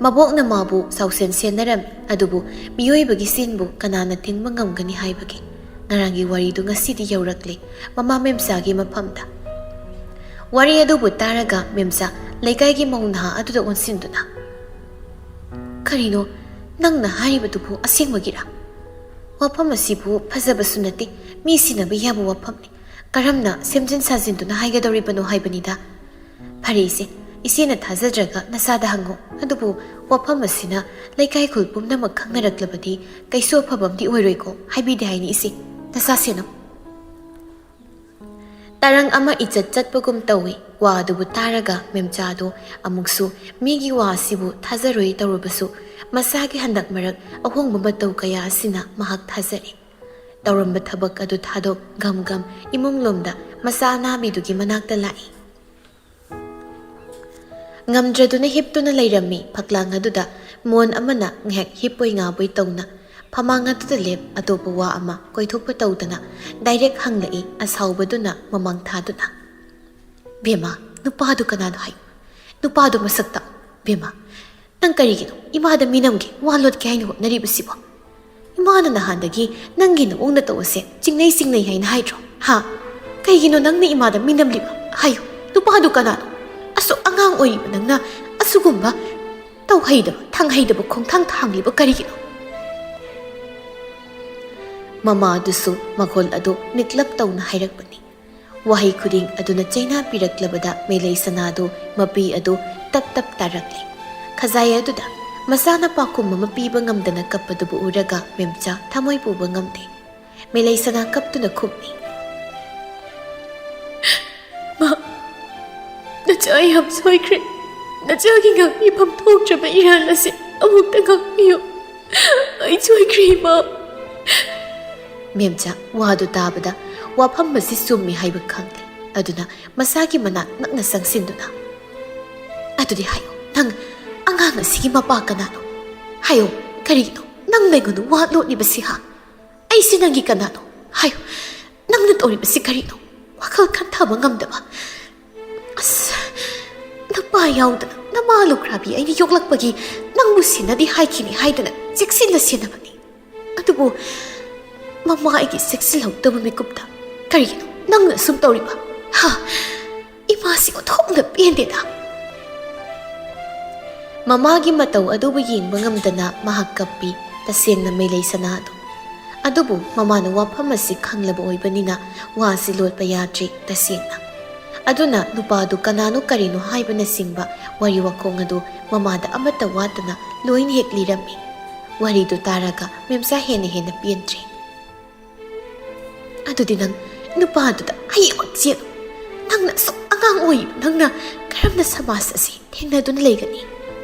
ꯃꯕꯣꯛꯅ ꯃꯥꯕꯨ ꯆꯥꯎꯁꯦꯟ ꯁꯦꯟꯅꯔꯝꯃꯤ, ꯑꯗꯨꯕꯨ ꯃꯤꯑꯣꯏꯕꯒꯤ ꯆꯤꯟꯕꯨ ꯀꯅꯥꯅ ꯊꯤꯡꯕ ꯉꯝꯒꯅꯤ ꯍꯥꯏꯕꯒꯤ ꯉꯔꯥꯡꯒꯤ ꯋꯥꯔꯤꯗꯨ ꯉꯁꯤꯗꯤ ꯌꯧꯔꯛꯂꯦ ꯃꯃꯥ ꯃꯦꯝꯆꯥꯒꯤ ꯃꯐꯝꯗ꯫ ꯋꯥꯔꯤ ꯑꯗꯨꯕꯨ ꯇꯥꯔꯒ ꯃꯦꯝꯆꯥ ꯂꯩꯀꯥꯏꯒꯤ ꯃꯧ ꯅꯍꯥ ꯑꯗꯨꯗ ꯑꯣꯟꯁꯤꯟꯗꯨꯅ, "ꯀꯔꯤꯅꯣ ꯅꯪꯅ ꯍꯥꯏꯔꯤꯕꯗꯨꯕꯨ? ꯑꯁꯦꯡꯕꯒꯤꯔꯥ? ꯋꯥꯐꯝ ꯑꯁꯤꯕꯨ ꯐꯖꯕꯁꯨ ꯅꯠꯇꯦ, ꯃꯤ ꯁꯤꯟꯅꯕ ꯌꯥꯕ ꯋꯥꯐꯝꯅꯤ꯫ ꯀꯔꯝꯅ ꯁꯦꯝꯖꯤꯟ ꯁꯥꯖꯤꯟꯗꯨꯅ ꯍꯥꯏꯒꯗꯧꯔꯤꯕꯅꯣ ꯍꯥꯏꯕꯅꯤꯗ꯫ ꯐꯔꯦ ꯏꯆꯦ, ꯏꯆꯦꯅ ꯊꯥꯖꯗ꯭ꯔꯒ ꯅꯁꯥꯗ ꯍꯪꯉꯨ꯫ ꯑꯗꯨꯕꯨ ꯋꯥꯐꯝ ꯑꯁꯤꯅ ꯂꯩꯀꯥꯏ ꯈꯨꯜ ꯄꯨꯝꯅꯃꯛ ꯈꯪꯅꯔꯛꯂꯕꯗꯤ ꯀꯩꯁꯨ ꯑꯐꯕ ꯑꯃꯗꯤ ꯑꯣꯏꯔꯣꯏꯀꯣ꯫ ꯍꯥꯏꯕꯤꯗꯦ ꯍꯥꯏꯅꯤ ꯏꯆꯦ, ꯅꯁꯥ ꯁꯦꯟꯅꯧ꯫" ꯇꯔꯪ ꯑꯃ ꯏꯆꯠ ꯆꯠꯄꯒꯨꯝ ꯇꯧꯏ꯫ ꯋꯥ ꯑꯗꯨꯕꯨ ꯇꯥꯔꯒ ꯃꯦꯝꯆꯥꯗꯨ ꯑꯃꯨꯛꯁꯨ ꯃꯤꯒꯤ ꯋꯥ ꯑꯁꯤꯕꯨ ꯊꯥꯖꯔꯣꯏ ꯇꯧꯔꯕꯁꯨ, ꯃꯁꯥꯒꯤ ꯍꯟꯗꯛ ꯃꯔꯛ ꯑꯍꯣꯡꯕ ꯃꯇꯧ ꯀꯌꯥ ꯑꯁꯤꯅ ꯃꯍꯥꯛ ꯊꯥꯖꯔꯦ꯫ ꯇꯧꯔꯝꯕ ꯊꯕꯛ ꯑꯗꯨ ꯊꯥꯗꯣꯛ ꯒꯝ ꯒꯝ ꯏꯃꯨꯡ ꯂꯣꯝꯗ ꯃꯆꯥ ꯑꯅꯥꯕꯤꯗꯨꯒꯤ ꯃꯅꯥꯛꯇ ꯂꯥꯛꯏ꯫ ꯉꯝꯗ꯭ꯔꯗꯨꯅ ꯍꯤꯞꯇꯨꯅ ꯂꯩꯔꯝꯃꯤ꯫ ꯐꯛꯂꯥꯡ ꯑꯗꯨꯗ ꯃꯣꯟ ꯑꯃꯅ ꯉꯥꯏꯍꯥꯛ ꯍꯤꯞꯄꯣꯏ ꯉꯥꯕꯣꯏ ꯇꯧꯅ ꯐꯃꯥꯡ ꯑꯗꯨꯗ ꯂꯦꯞ ꯑꯇꯣꯞꯄ ꯋꯥ ꯑꯃ ꯀꯣꯏꯊꯣꯛꯄ ꯇꯧꯗꯅ ꯗꯥꯏꯔꯦꯛ ꯍꯪꯂꯛꯏ ꯑꯁꯥꯎꯕꯗꯨꯅ ꯃꯃꯥꯡ ꯊꯥꯗꯨꯅ꯫ "ꯕꯦꯝꯃ, ꯅꯨꯄꯥꯗꯨ ꯀꯅꯥꯅꯣ ꯍꯥꯏꯌꯨ? ꯅꯨꯄꯥꯗꯨ ꯃꯁꯛ ꯇꯥꯛꯎ꯫ ꯕꯦꯝꯃ, ꯅꯪ ꯀꯔꯤꯒꯤꯅꯣ ꯏꯃꯥꯗ ꯃꯤꯅꯝꯒꯦ, ꯋꯥ ꯂꯣꯠꯀꯦ ꯍꯥꯏꯅ ꯍꯣꯠꯅꯔꯤꯕꯁꯤꯕꯣ? ꯏꯃꯥꯅ ꯅꯍꯥꯟꯗꯒꯤ ꯅꯪꯒꯤ ꯅꯑꯣꯡ ꯅꯇꯧ ꯑꯁꯦ ꯆꯤꯡꯅꯩ ꯆꯤꯡꯅꯩ ꯍꯥꯏꯅ ꯍꯥꯏꯗ꯭ꯔꯣ? ꯍꯥ? ꯀꯩꯒꯤꯅꯣ ꯅꯪꯅ ꯏꯃꯥꯗ ꯃꯤꯅꯝꯂꯤꯕ? ꯍꯥꯏꯌꯨ, ꯅꯨꯄꯥꯗꯨ ꯀꯅꯥꯅꯣ? ꯑꯁꯨꯛ ꯑꯉꯥꯡ ꯑꯣꯏꯔꯤꯕ ꯅꯪꯅ ꯑꯁꯤꯒꯨꯝꯕ ꯇꯧꯍꯩꯗꯕ, ꯊꯥꯡꯍꯩꯗꯕ ꯈꯣꯡꯊꯥꯡ ꯊꯥꯡꯂꯤꯕ ꯀꯔꯤꯒꯤꯅꯣ?" ꯃꯃꯥ ꯑꯗꯨꯁꯨ ꯃꯈꯣꯜ ꯑꯗꯨ ꯅꯤꯛꯂꯞ ꯇꯧꯅ ꯍꯥꯏꯔꯛꯄꯅꯤ꯫ ꯋꯥꯍꯩ ꯈꯨꯗꯤꯡ ꯑꯗꯨꯅ ꯆꯩꯅꯥ ꯄꯤꯔꯛꯂꯕꯗ ꯃꯦꯂꯩ ꯁꯅꯥꯗꯨ ꯃꯄꯤ ꯑꯗꯨ ꯇꯞ ꯇꯞ ꯇꯥꯔꯛꯂꯤ꯫ ꯈꯖꯥꯏ ꯑꯗꯨꯗ ꯃꯆꯥꯅ ꯄꯥꯎꯈꯨꯝ ꯑꯃ ꯄꯤꯕ ꯉꯝꯗꯅ ꯀꯞꯄꯗꯨꯕꯨ ꯎꯔꯒ ꯃꯦꯝꯆꯥ ꯊꯃꯣꯏ ꯄꯨꯕ ꯉꯝꯗꯦ꯫ ꯃꯦꯂꯩ ꯁꯅꯥ ꯀꯞꯇꯨꯅ ꯈꯨꯝꯃꯤ꯫ "ꯃꯥ, ꯅꯆꯥ, ꯑꯩ ꯌꯥꯝ ꯁꯣꯏꯈ꯭ꯔꯦ꯫ ꯅꯆꯥꯒꯤ ꯉꯥꯛꯄꯤꯐꯝ ꯊꯣꯛꯇ꯭ꯔꯕ ꯏꯔꯥꯜ ꯑꯁꯤ ꯑꯃꯨꯛꯇ ꯉꯥꯛꯄꯤꯌꯨ꯫ ꯑꯩ ꯁꯣꯏꯈ꯭ꯔꯦ, ꯏꯃꯥ꯫" ꯃꯦꯝꯆꯥ ꯋꯥꯗꯨ ꯇꯥꯕꯗ ꯋꯥꯐꯝ ꯑꯁꯤ ꯆꯨꯝꯃꯤ ꯍꯥꯏꯕ ꯈꯪꯂꯦ꯫ ꯑꯗꯨꯅ ꯃꯆꯥꯒꯤ ꯃꯅꯥꯛ ꯅꯛꯅ ꯆꯪꯁꯤꯟꯗꯨꯅ, "ꯑꯗꯨꯗꯤ ꯍꯥꯏꯌꯨ, ꯅꯪ ꯑꯉꯥꯡ ꯑꯁꯤꯒꯤ ꯃꯄꯥ ꯀꯅꯥꯅꯣ? ꯍꯥꯏꯌꯨ, ꯀꯔꯤꯒꯤꯅꯣ ꯅꯪꯅ ꯑꯩꯉꯣꯟꯗ ꯋꯥ ꯂꯣꯠꯂꯤꯕꯁꯤ, ꯍꯥ? ꯑꯩꯁꯤ ꯅꯪꯒꯤ ꯀꯅꯥꯅꯣ? ꯍꯥꯏꯌꯨ, ꯅꯪꯅ ꯇꯧꯔꯤꯕꯁꯤ ꯀꯔꯤꯅꯣ? ꯋꯥꯈꯜ ꯈꯟꯊꯕ ꯉꯝꯗꯕ꯫ ꯑꯁ, ꯅꯄꯥ ꯌꯥꯎꯗꯅ ꯅꯃꯥ ꯂꯨꯈ꯭ꯔꯥꯕꯤ ꯑꯩꯅ ꯌꯣꯛꯂꯛꯄꯒꯤ ꯅꯪꯕꯨ ꯁꯦꯟꯅꯗꯦ ꯍꯥꯏꯈꯤꯅꯤ ꯍꯥꯏꯗꯅ ꯆꯦꯛꯁꯤꯟꯅ ꯁꯦꯟꯅꯕꯅꯤ꯫ ꯑꯗꯨꯕꯨ ꯃꯃꯥ ꯑꯩꯒꯤ ꯆꯦꯛꯁꯤꯜꯍꯧꯗꯕ ꯃꯤꯀꯨꯞꯇ ꯀꯔꯤꯒꯤꯅꯣ ꯅꯪꯅ ꯑꯁꯨꯝ ꯇꯧꯔꯤꯕ? ꯍꯥ? ꯏꯃꯥꯁꯤ ꯑꯣꯟꯊꯣꯛꯅ ꯄꯦꯟꯗꯦꯗ꯫" ꯃꯃꯥꯒꯤ ꯃꯇꯧ ꯑꯗꯨꯕꯨ ꯌꯦꯡꯕ ꯉꯝꯗꯅ ꯃꯍꯥꯛ ꯀꯞꯄꯤ꯫ ꯇꯁꯦꯡꯅ ꯃꯦꯂꯩ ꯁꯅꯥꯗꯨ꯫ ꯑꯗꯨꯕꯨ ꯃꯃꯥꯅ ꯋꯥꯐꯝ ꯑꯁꯤ ꯈꯪꯂꯕ ꯑꯣꯏꯕꯅꯤꯅ ꯋꯥꯁꯤ ꯂꯣꯠꯄ ꯌꯥꯗ꯭ꯔꯤ ꯇꯁꯦꯡꯅ꯫ ꯑꯗꯨꯅ ꯅꯨꯄꯥꯗꯨ ꯀꯅꯥꯅꯣ ꯀꯔꯤꯅꯣ ꯍꯥꯏꯕꯅꯆꯤꯡꯕ ꯋꯥꯔꯤ ꯋꯥꯈꯣꯡ ꯑꯗꯨ ꯃꯃꯥꯗ ꯑꯃꯠꯇ ꯋꯥꯠꯇꯅ ꯂꯣꯏꯅ ꯍꯦꯛ ꯂꯤꯔꯝꯃꯤ꯫ ꯋꯥꯔꯤꯗꯨ ꯇꯥꯔꯒ ꯃꯦꯝꯆꯥ ꯍꯦꯟꯅ ꯍꯦꯟꯅ ꯄꯦꯟꯗ꯭ꯔꯦ꯫ "ꯑꯗꯨꯗꯤ ꯅꯪ ꯅꯨꯄꯥꯗꯨꯗ ꯍꯌꯦꯡꯃꯛ ꯆꯦꯜꯂꯨ꯫ ꯅꯪꯅ ꯑꯁꯨꯛ ꯑꯉꯥꯡ ꯑꯣꯏꯔꯤꯕ ꯅꯪꯅ ꯀꯔꯝꯅ ꯁꯃꯥꯖ ꯑꯁꯤ ꯊꯦꯡꯅꯗꯨꯅ ꯂꯩꯒꯅꯤ?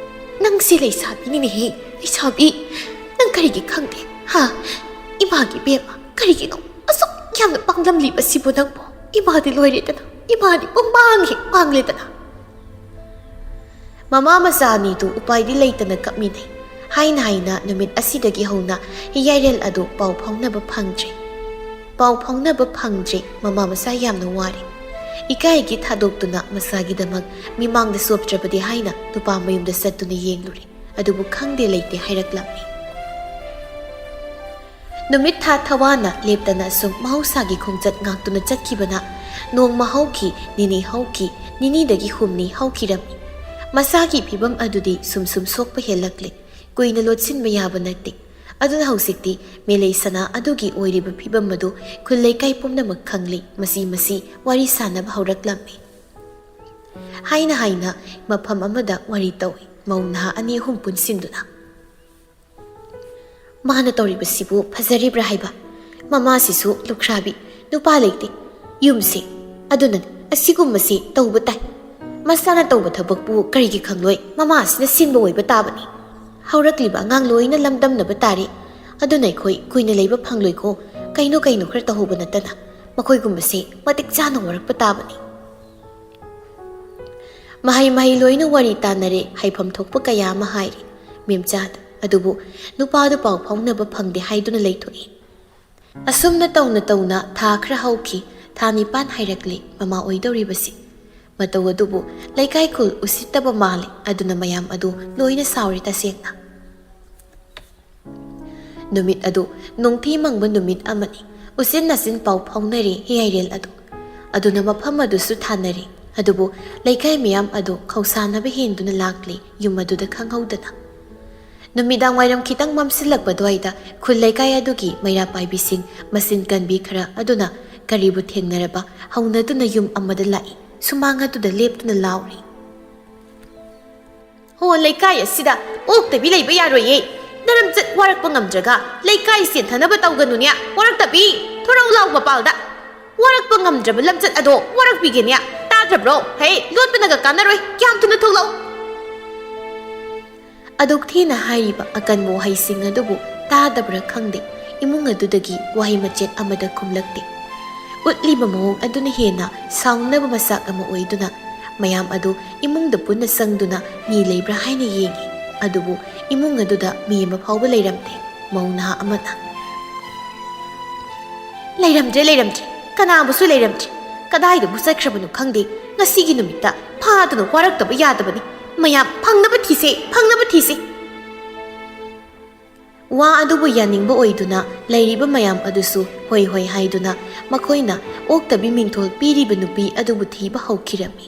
ꯅꯪꯁꯦ ꯂꯩꯁꯥꯕꯤꯅꯤꯅꯦꯍꯦ, ꯂꯩꯁꯥꯕꯤ꯫ ꯅꯪ ꯀꯔꯤꯒꯤ ꯈꯪꯗꯦ, ꯍꯥ? ꯏꯃꯥꯒꯤ ꯏꯕꯦꯝꯃ, "ꯀꯔꯤꯒꯤꯅꯣ ꯑꯁꯨꯛ ꯌꯥꯝꯅ ꯄꯥꯡꯂꯝꯂꯤꯕꯁꯤꯕꯨ ꯅꯪꯕꯨ? ꯏꯃꯥꯗꯤ ꯂꯣꯏꯔꯦꯗꯅ, ꯏꯃꯥꯗꯤ ꯄꯨꯡꯃꯥꯡ ꯍꯦꯛ ꯃꯥꯡꯂꯦꯗꯅ!" ꯃꯃꯥ ꯃꯆꯥ ꯑꯅꯤꯗꯨ ꯎꯄꯥꯏꯗꯤ ꯂꯩꯇꯅ ꯀꯞꯃꯤꯟꯅꯩ꯫ ꯍꯥꯏꯅ ꯍꯥꯏꯅ ꯅꯨꯃꯤꯠ ꯑꯁꯤꯗꯒꯤ ꯍꯧꯅ ꯌꯥꯏꯔꯦꯜ ꯑꯗꯨ ꯄꯥꯎ ꯐꯥꯎꯅꯕ ꯐꯪꯗ꯭ꯔꯦ꯫ ꯄꯥꯎ ꯐꯥꯎꯅꯕ ꯐꯪꯗ꯭ꯔꯦ꯫ ꯃꯃꯥ ꯃꯆꯥ ꯌꯥꯝꯅ ꯋꯥꯔꯦ꯫ ꯏꯀꯥꯏꯒꯤ ꯊꯥꯗꯣꯛꯇꯨꯅ ꯃꯆꯥꯒꯤꯗꯃꯛ ꯃꯤꯃꯥꯡꯗ ꯆꯣꯞꯇ꯭ꯔꯕꯗꯤ ꯍꯥꯏꯅ ꯅꯨꯄꯥ ꯃꯌꯨꯝꯗ ꯆꯠꯇꯨꯅ ꯌꯦꯡꯂꯨꯔꯦ꯫ ꯑꯗꯨꯕꯨ ꯈꯪꯗꯦ ꯂꯩꯇꯦ ꯍꯥꯏꯔꯛꯂꯝꯃꯤ꯫ ꯅꯨꯃꯤꯠ ꯊꯥ ꯊꯋꯥꯅ ꯂꯦꯞꯇꯅ ꯁꯨꯝ ꯃꯍꯧꯁꯥꯒꯤ ꯈꯣꯡꯆꯠ ꯉꯥꯛꯇꯨꯅ ꯆꯠꯈꯤꯕꯅ ꯅꯣꯡꯃ ꯍꯧꯈꯤ, ꯅꯤꯅꯤ ꯍꯧꯈꯤ, ꯅꯤꯅꯤꯗꯒꯤ ꯍꯨꯝꯅꯤ ꯍꯧꯈꯤꯔꯝꯃꯤ꯫ ꯃꯁꯥꯒꯤ ꯐꯤꯕꯝ ꯑꯗꯨꯗꯤ ꯁꯨꯝ ꯁꯨꯝ ꯁꯣꯛꯄ ꯍꯦꯜꯂꯛꯂꯦ꯫ ꯀꯨꯏꯅ ꯂꯣꯠꯁꯤꯟꯕ ꯌꯥꯕ ꯅꯠꯇꯦ꯫ ꯑꯗꯨꯅ ꯍꯧꯖꯤꯛꯇꯤ ꯃꯦꯂꯩ ꯁꯅꯥ ꯑꯗꯨꯒꯤ ꯑꯣꯏꯔꯤꯕ ꯐꯤꯕꯝ ꯑꯗꯨ ꯈꯨꯜ ꯂꯩꯀꯥꯏ ꯄꯨꯝꯅꯃꯛ ꯈꯪꯂꯦ꯫ ꯃꯁꯤ ꯃꯁꯤ ꯋꯥꯔꯤ ꯁꯥꯅꯕ ꯍꯧꯔꯛꯂꯝꯃꯤ꯫ ꯍꯥꯏꯅ ꯍꯥꯏꯅ ꯃꯐꯝ ꯑꯃꯗ ꯋꯥꯔꯤ ꯇꯧꯏ꯫ ꯃꯧ ꯅꯍꯥ ꯑꯅꯤ ꯑꯍꯨꯝ ꯄꯨꯟꯁꯤꯟꯗꯨꯅ꯫ "ꯃꯥꯅ ꯇꯧꯔꯤꯕꯁꯤꯕꯨ ꯐꯖꯔꯤꯕ꯭ꯔꯥ ꯍꯥꯏꯕ? ꯃꯃꯥꯁꯤꯁꯨ ꯂꯨꯈ꯭ꯔꯥꯕꯤ, ꯅꯨꯄꯥ ꯂꯩꯇꯦ꯫ ꯌꯨꯝꯁꯦ ꯑꯗꯨꯅꯅꯤ, ꯑꯁꯤꯒꯨꯝꯕꯁꯤ ꯇꯧꯕ ꯇꯥꯏ꯫ ꯃꯆꯥꯅ ꯇꯧꯕ ꯊꯕꯛꯄꯨ ꯀꯔꯤꯒꯤ ꯈꯪꯂꯣꯏ? ꯃꯃꯥ ꯑꯁꯤꯅ ꯁꯤꯟꯕ ꯑꯣꯏꯕ ꯇꯥꯕꯅꯤ꯫ ꯍꯧꯔꯛꯂꯤꯕ ꯑꯉꯥꯡ ꯂꯣꯏꯅ ꯂꯝꯗꯝꯅꯕ ꯇꯥꯔꯦ꯫ ꯑꯗꯨꯅ ꯑꯩꯈꯣꯏ ꯀꯨꯏꯅ ꯂꯩꯕ ꯐꯪꯂꯣꯏꯀꯣ꯫ ꯀꯩꯅꯣ ꯀꯩꯅꯣ ꯈꯔ ꯇꯧꯍꯧꯕ ꯅꯠꯇꯅ ꯃꯈꯣꯏꯒꯨꯝꯕꯁꯦ ꯃꯇꯤꯛ ꯆꯥꯅ ꯋꯥꯔꯛꯄ ꯇꯥꯕꯅꯤ꯫" ꯃꯍꯩ ꯃꯍꯩ ꯂꯣꯏꯅ ꯋꯥꯔꯤ ꯇꯥꯅꯔꯦ, ꯍꯥꯏꯐꯝ ꯊꯣꯛꯄ ꯀꯌꯥ ꯑꯃ ꯍꯥꯏꯔꯦ ꯃꯦꯝꯆꯥꯗ꯫ ꯑꯗꯨꯕꯨ ꯅꯨꯄꯥꯗꯨ ꯄꯥꯎ ꯐꯥꯎꯅꯕ ꯐꯪꯗꯦ ꯍꯥꯏꯗꯨꯅ ꯂꯩꯊꯣꯛꯏ꯫ ꯑꯁꯨꯝꯅ ꯇꯧꯅ ꯇꯧꯅ ꯊꯥ ꯈꯔ ꯍꯧꯈꯤ꯫ ꯊꯥ ꯅꯤꯄꯥꯟ ꯍꯥꯏꯔꯛꯂꯤ ꯃꯃꯥ ꯑꯣꯏꯗꯧꯔꯤꯕꯁꯤ꯫ ꯃꯇꯧ ꯑꯗꯨꯕꯨ ꯂꯩꯀꯥꯏ ꯈꯨꯜ ꯎꯁꯤꯠꯇꯕ ꯃꯥꯜꯂꯤ꯫ ꯑꯗꯨꯅ ꯃꯌꯥꯝ ꯑꯗꯨ ꯂꯣꯏꯅ ꯁꯥꯎꯔꯦ ꯇꯁꯦꯡꯅ꯫ ꯅꯨꯃꯤꯠ ꯑꯗꯨ ꯅꯣꯡꯊꯤ ꯃꯪꯕ ꯅꯨꯃꯤꯠ ꯑꯃꯅꯤ꯫ ꯎꯆꯤꯟ ꯅꯥꯆꯤꯟ ꯄꯥꯎ ꯐꯥꯎꯅꯔꯦ ꯍꯤꯌꯥꯏꯔꯦꯜ ꯑꯗꯨ꯫ ꯑꯗꯨꯅ ꯃꯐꯝ ꯑꯗꯨꯁꯨ ꯊꯥꯅꯔꯦ꯫ ꯑꯗꯨꯕꯨ ꯂꯩꯀꯥꯏ ꯃꯤꯌꯥꯝ ꯑꯗꯨ ꯈꯧꯁꯥꯅꯕ ꯍꯦꯟꯗꯨꯅ ꯂꯥꯛꯂꯤ ꯌꯨꯝ ꯑꯗꯨꯗ ꯈꯪꯍꯧꯗꯅ꯫ ꯅꯨꯃꯤꯗꯥꯡ ꯋꯥꯏꯔꯝ ꯈꯤꯇꯪ ꯃꯝꯁꯤꯜꯂꯛꯄ ꯑꯗꯨꯋꯥꯏꯗ ꯈꯨꯜ ꯂꯩꯀꯥꯏ ꯑꯗꯨꯒꯤ ꯃꯩꯔꯥ ꯄꯥꯏꯕꯤꯁꯤꯡ ꯃꯆꯤꯟ ꯀꯟꯕꯤ ꯈꯔ ꯑꯗꯨꯅ ꯀꯔꯤꯕꯨ ꯊꯦꯡꯅꯔꯕ ꯍꯧꯅꯗꯨꯅ ꯌꯨꯝ ꯑꯃꯗ ꯂꯥꯛꯏ꯫ ꯁꯨꯃꯥꯡ ꯑꯗꯨꯗ ꯂꯦꯞꯇꯨꯅ ꯂꯥꯎꯔꯤ꯫ "ꯍꯣ, ꯂꯩꯀꯥꯏ ꯑꯁꯤꯗ ꯑꯣꯛꯇꯕꯤ ꯂꯩꯕ ꯌꯥꯔꯣꯏꯌꯦ꯫ ꯅꯔꯝꯆꯠ ꯋꯥꯔꯛꯄ ꯉꯝꯗ꯭ꯔꯒ ꯂꯩꯀꯥꯏ ꯆꯦꯟꯊꯅꯕ ꯇꯧꯒꯅꯨꯅꯦ꯫ ꯋꯥꯔꯛꯇꯕꯤ, ꯊꯣꯔꯛꯎ ꯂꯥꯎ ꯃꯄꯥꯜꯗ꯫ ꯋꯥꯔꯛꯄ ꯉꯝꯗ꯭ꯔꯕ ꯂꯝꯆꯠ ꯑꯗꯣ ꯋꯥꯔꯛꯄꯤꯒꯦꯅꯦ꯫ ꯇꯥꯗ꯭ꯔꯕ꯭ꯔꯣ? ꯍꯦ, ꯂꯣꯠꯄꯅꯒ ꯀꯥꯟꯅꯔꯣꯏ꯫ ꯀꯌꯥꯝ ꯊꯨꯅ ꯊꯣꯛꯂꯛꯎ꯫" ꯑꯗꯨꯛ ꯊꯤꯅ ꯍꯥꯏꯔꯤꯕ ꯑꯀꯟꯕ ꯋꯥꯍꯩꯁꯤꯡ ꯑꯗꯨꯕꯨ ꯇꯥꯗꯕ꯭ꯔꯥ ꯈꯪꯗꯦ, ꯏꯃꯨꯡ ꯑꯗꯨꯗꯒꯤ ꯋꯥꯍꯩ ꯃꯆꯦꯠ ꯑꯃꯗ ꯈꯨꯝꯂꯛꯇꯦ꯫ ꯎꯠꯂꯤꯕ ꯃꯑꯣꯡ ꯑꯗꯨꯅ ꯍꯦꯟꯅ ꯁꯥꯎꯅꯕ ꯃꯆꯥꯛ ꯑꯃ ꯑꯣꯏꯗꯨꯅ ꯃꯌꯥꯝ ꯑꯗꯨ ꯏꯃꯨꯡꯗ ꯄꯨꯟꯅ ꯆꯪꯗꯨꯅ ꯃꯤ ꯂꯩꯕ꯭ꯔꯥ ꯍꯥꯏꯅ ꯌꯦꯡꯉꯤ꯫ ꯑꯗꯨꯕꯨ ꯏꯃꯨꯡ ꯑꯗꯨꯗ ꯃꯤ ꯑꯃ ꯐꯥꯎꯕ ꯂꯩꯔꯝꯗꯦ꯫ ꯃꯧ ꯅꯍꯥ ꯑꯃꯅ, "ꯂꯩꯔꯝꯗ꯭ꯔꯦ, ꯂꯩꯔꯝꯗ꯭ꯔꯦ, ꯀꯅꯥꯕꯨꯁꯨ ꯂꯩꯔꯝꯗ꯭ꯔꯦ꯫ ꯀꯗꯥꯏꯗꯕꯨ ꯆꯠꯈ꯭ꯔꯕꯅꯣ ꯈꯪꯗꯦ꯫ ꯉꯁꯤꯒꯤ ꯅꯨꯃꯤꯠꯇ ꯐꯥꯗꯨꯅ ꯋꯥꯔꯛꯇꯕ ꯌꯥꯗꯕꯅꯤ꯫ ꯃꯌꯥꯝ ꯐꯪꯅꯕ ꯊꯤꯁꯦ, ꯐꯪꯅꯕ ꯊꯤꯁꯦ꯫" ꯋꯥ ꯑꯗꯨꯕꯨ ꯌꯥꯅꯤꯡꯕ ꯑꯣꯏꯗꯨꯅ ꯂꯩꯔꯤꯕ ꯃꯌꯥꯝ ꯑꯗꯨꯁꯨ ꯍꯣꯏ ꯍꯣꯏ ꯍꯥꯏꯗꯨꯅ ꯃꯈꯣꯏꯅ ꯑꯣꯛꯇꯕꯤ ꯃꯤꯡꯊꯣꯜ ꯄꯤꯔꯤꯕ ꯅꯨꯄꯤ ꯑꯗꯨꯕꯨ ꯊꯤꯕ ꯍꯧꯈꯤꯔꯝꯃꯤ꯫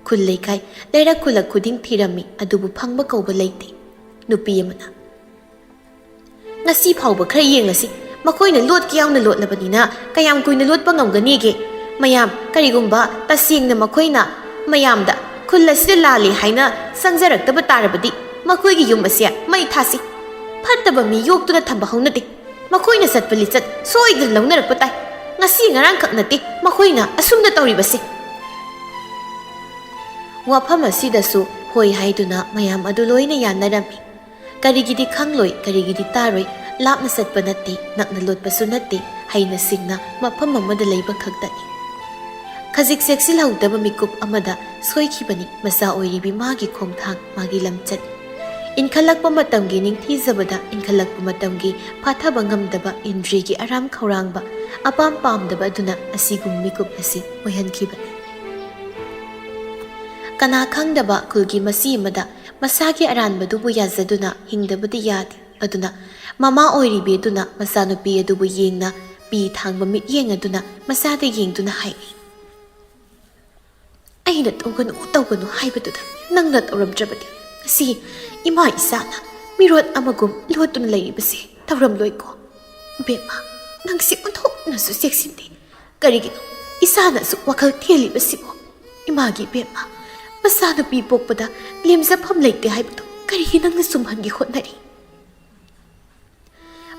ꯈꯨꯜ ꯂꯩꯀꯥꯏ, ꯂꯩꯔꯛ ꯈꯨꯜꯂꯛ ꯈꯨꯗꯤꯡ ꯊꯤꯔꯝꯃꯤ, ꯑꯗꯨꯕꯨ ꯐꯪꯕ ꯀꯧꯕ ꯂꯩꯇꯦ꯫ ꯅꯨꯄꯤ ꯑꯃꯅ, "ꯉꯁꯤ ꯐꯥꯎꯕ ꯈꯔ ꯌꯦꯡꯂꯁꯤ, ꯃꯈꯣꯏꯅ ꯂꯣꯠꯀꯦ ꯌꯥꯎꯅ ꯂꯣꯠꯂꯕꯅꯤꯅ ꯀꯌꯥꯝ ꯀꯨꯏꯅ ꯂꯣꯠꯄ ꯉꯝꯒꯅꯤꯒꯦ? ꯃꯌꯥꯝ, ꯀꯔꯤꯒꯨꯝꯕ ꯇꯁꯦꯡꯅ ꯃꯈꯣꯏꯅ ꯃꯌꯥꯝꯗ ꯈꯨꯜ ꯑꯁꯤꯗ ꯂꯥꯜꯂꯤ ꯍꯥꯏꯅ ꯆꯪꯖꯔꯛꯇꯕ ꯇꯥꯔꯕꯗꯤ ꯃꯈꯣꯏꯒꯤ ꯌꯨꯝ ꯑꯁꯦ ꯃꯩ ꯊꯥꯁꯤ꯫ ꯐꯠꯇꯕ ꯃꯤ ꯌꯣꯛꯇꯨꯅ ꯊꯝꯕ ꯍꯧꯅꯗꯦ꯫ ꯃꯈꯣꯏꯅ ꯆꯠꯄ ꯂꯤꯆꯠ ꯁꯣꯏꯗꯅ ꯂꯧꯅꯔꯛꯄ ꯇꯥꯏ꯫ ꯉꯁꯤ ꯉꯔꯥꯡꯈꯛ ꯅꯠꯇꯦ ꯃꯈꯣꯏꯅ ꯑꯁꯨꯝꯅ ꯇꯧꯔꯤꯕꯁꯦ꯫" ꯋꯥꯐꯝ ꯑꯁꯤꯗꯁꯨ ꯍꯣꯏ ꯍꯥꯏꯗꯨꯅ ꯃꯌꯥꯝ ꯑꯗꯨ ꯂꯣꯏꯅ ꯌꯥꯅꯔꯝꯃꯤ꯫ ꯀꯔꯤꯒꯤꯗꯤ ꯈꯪꯂꯣꯏ, ꯀꯔꯤꯒꯤꯗꯤ ꯇꯥꯔꯣꯏ, ꯂꯥꯞꯅ ꯆꯠꯄ ꯅꯠꯇꯦ, ꯅꯛꯅ ꯂꯣꯠꯄꯁꯨ ꯅꯠꯇꯦ, ꯍꯩꯅ ꯁꯤꯡꯅ ꯃꯐꯝ ꯑꯃꯗ ꯂꯩꯕ ꯈꯛꯇꯅꯤ꯫ ꯈꯖꯤꯛ ꯆꯦꯛꯁꯤꯜꯍꯧꯗꯕ ꯃꯤꯀꯨꯞ ꯑꯃꯗ ꯁꯣꯏꯈꯤꯕꯅꯤ ꯃꯆꯥ ꯑꯣꯏꯔꯤꯕꯤ ꯃꯥꯒꯤ ꯈꯣꯡꯊꯥꯡ, ꯃꯥꯒꯤ ꯂꯝꯆꯠ꯫ ꯏꯟꯈꯠꯂꯛꯄ ꯃꯇꯝꯒꯤ ꯅꯤꯡꯊꯤꯖꯕꯗ, ꯏꯟꯈꯠꯂꯛꯄ ꯃꯇꯝꯒꯤ ꯐꯥꯊꯕ ꯉꯝꯗꯕ, ꯏꯟꯗ꯭ꯔꯤꯒꯤ ꯑꯔꯥꯝ ꯈꯧꯔꯥꯡꯕ, ꯑꯄꯥꯝ ꯄꯥꯝꯗꯕ ꯑꯗꯨꯅ ꯑꯁꯤꯒꯨꯝꯕ ꯃꯤꯀꯨꯞ ꯑꯁꯤ ꯑꯣꯏꯍꯟꯈꯤꯕꯅꯤ꯫ ꯀꯅꯥ ꯈꯪꯗꯕ ꯈꯨꯜꯒꯤ ꯃꯆꯤ ꯑꯃꯗ ꯃꯁꯥꯒꯤ ꯑꯔꯥꯟꯕꯗꯨꯕꯨ ꯌꯥꯖꯗꯨꯅ ꯍꯤꯡꯗꯕꯗꯤ ꯌꯥꯗꯦ꯫ ꯑꯗꯨꯅ ꯃꯃꯥ ꯑꯣꯏꯔꯤꯕꯤ ꯑꯗꯨꯅ ꯃꯆꯥꯅꯨꯄꯤ ꯑꯗꯨꯕꯨ ꯌꯦꯡꯅ ꯄꯤ ꯊꯥꯡꯕ ꯃꯤꯠꯌꯦꯡ ꯑꯗꯨꯅ ꯃꯆꯥꯗ ꯌꯦꯡꯗꯨꯅ ꯍꯥꯏꯔꯤ, "ꯑꯩꯅ ꯇꯧꯒꯅꯨ, ꯇꯧꯒꯅꯨ ꯍꯥꯏꯕꯗꯨꯗ ꯅꯪꯅ ꯇꯧꯔꯝꯗ꯭ꯔꯕꯗꯤ ꯉꯁꯤ ꯏꯃꯥ ꯏꯆꯥꯅ ꯃꯤꯔꯣꯠ ꯑꯃꯒꯨꯝ ꯂꯣꯠꯇꯨꯅ ꯂꯩꯔꯤꯕꯁꯦ ꯇꯧꯔꯝꯂꯣꯏꯀꯣ꯫ ꯏꯕꯦꯝꯃ, ꯅꯪꯁꯤ ꯑꯣꯟꯊꯣꯛꯅꯁꯨ ꯆꯦꯛꯁꯤꯟꯗꯦ꯫ ꯀꯔꯤꯒꯤꯅꯣ ꯏꯆꯥꯅꯁꯨ ꯋꯥꯈꯜ ꯊꯦꯜꯂꯤꯕꯁꯤꯕꯣ? ꯏꯃꯥꯒꯤ ꯏꯕꯦꯝꯃ, ꯃꯆꯥꯅꯨꯄꯤ ꯄꯣꯛꯄꯗ ꯂꯦꯝꯖꯐꯝ ꯂꯩꯇꯦ ꯍꯥꯏꯕꯗꯨ ꯀꯔꯤꯒꯤ ꯅꯪꯅ ꯆꯨꯝꯍꯟꯒꯦ ꯍꯣꯠꯅꯔꯤ?"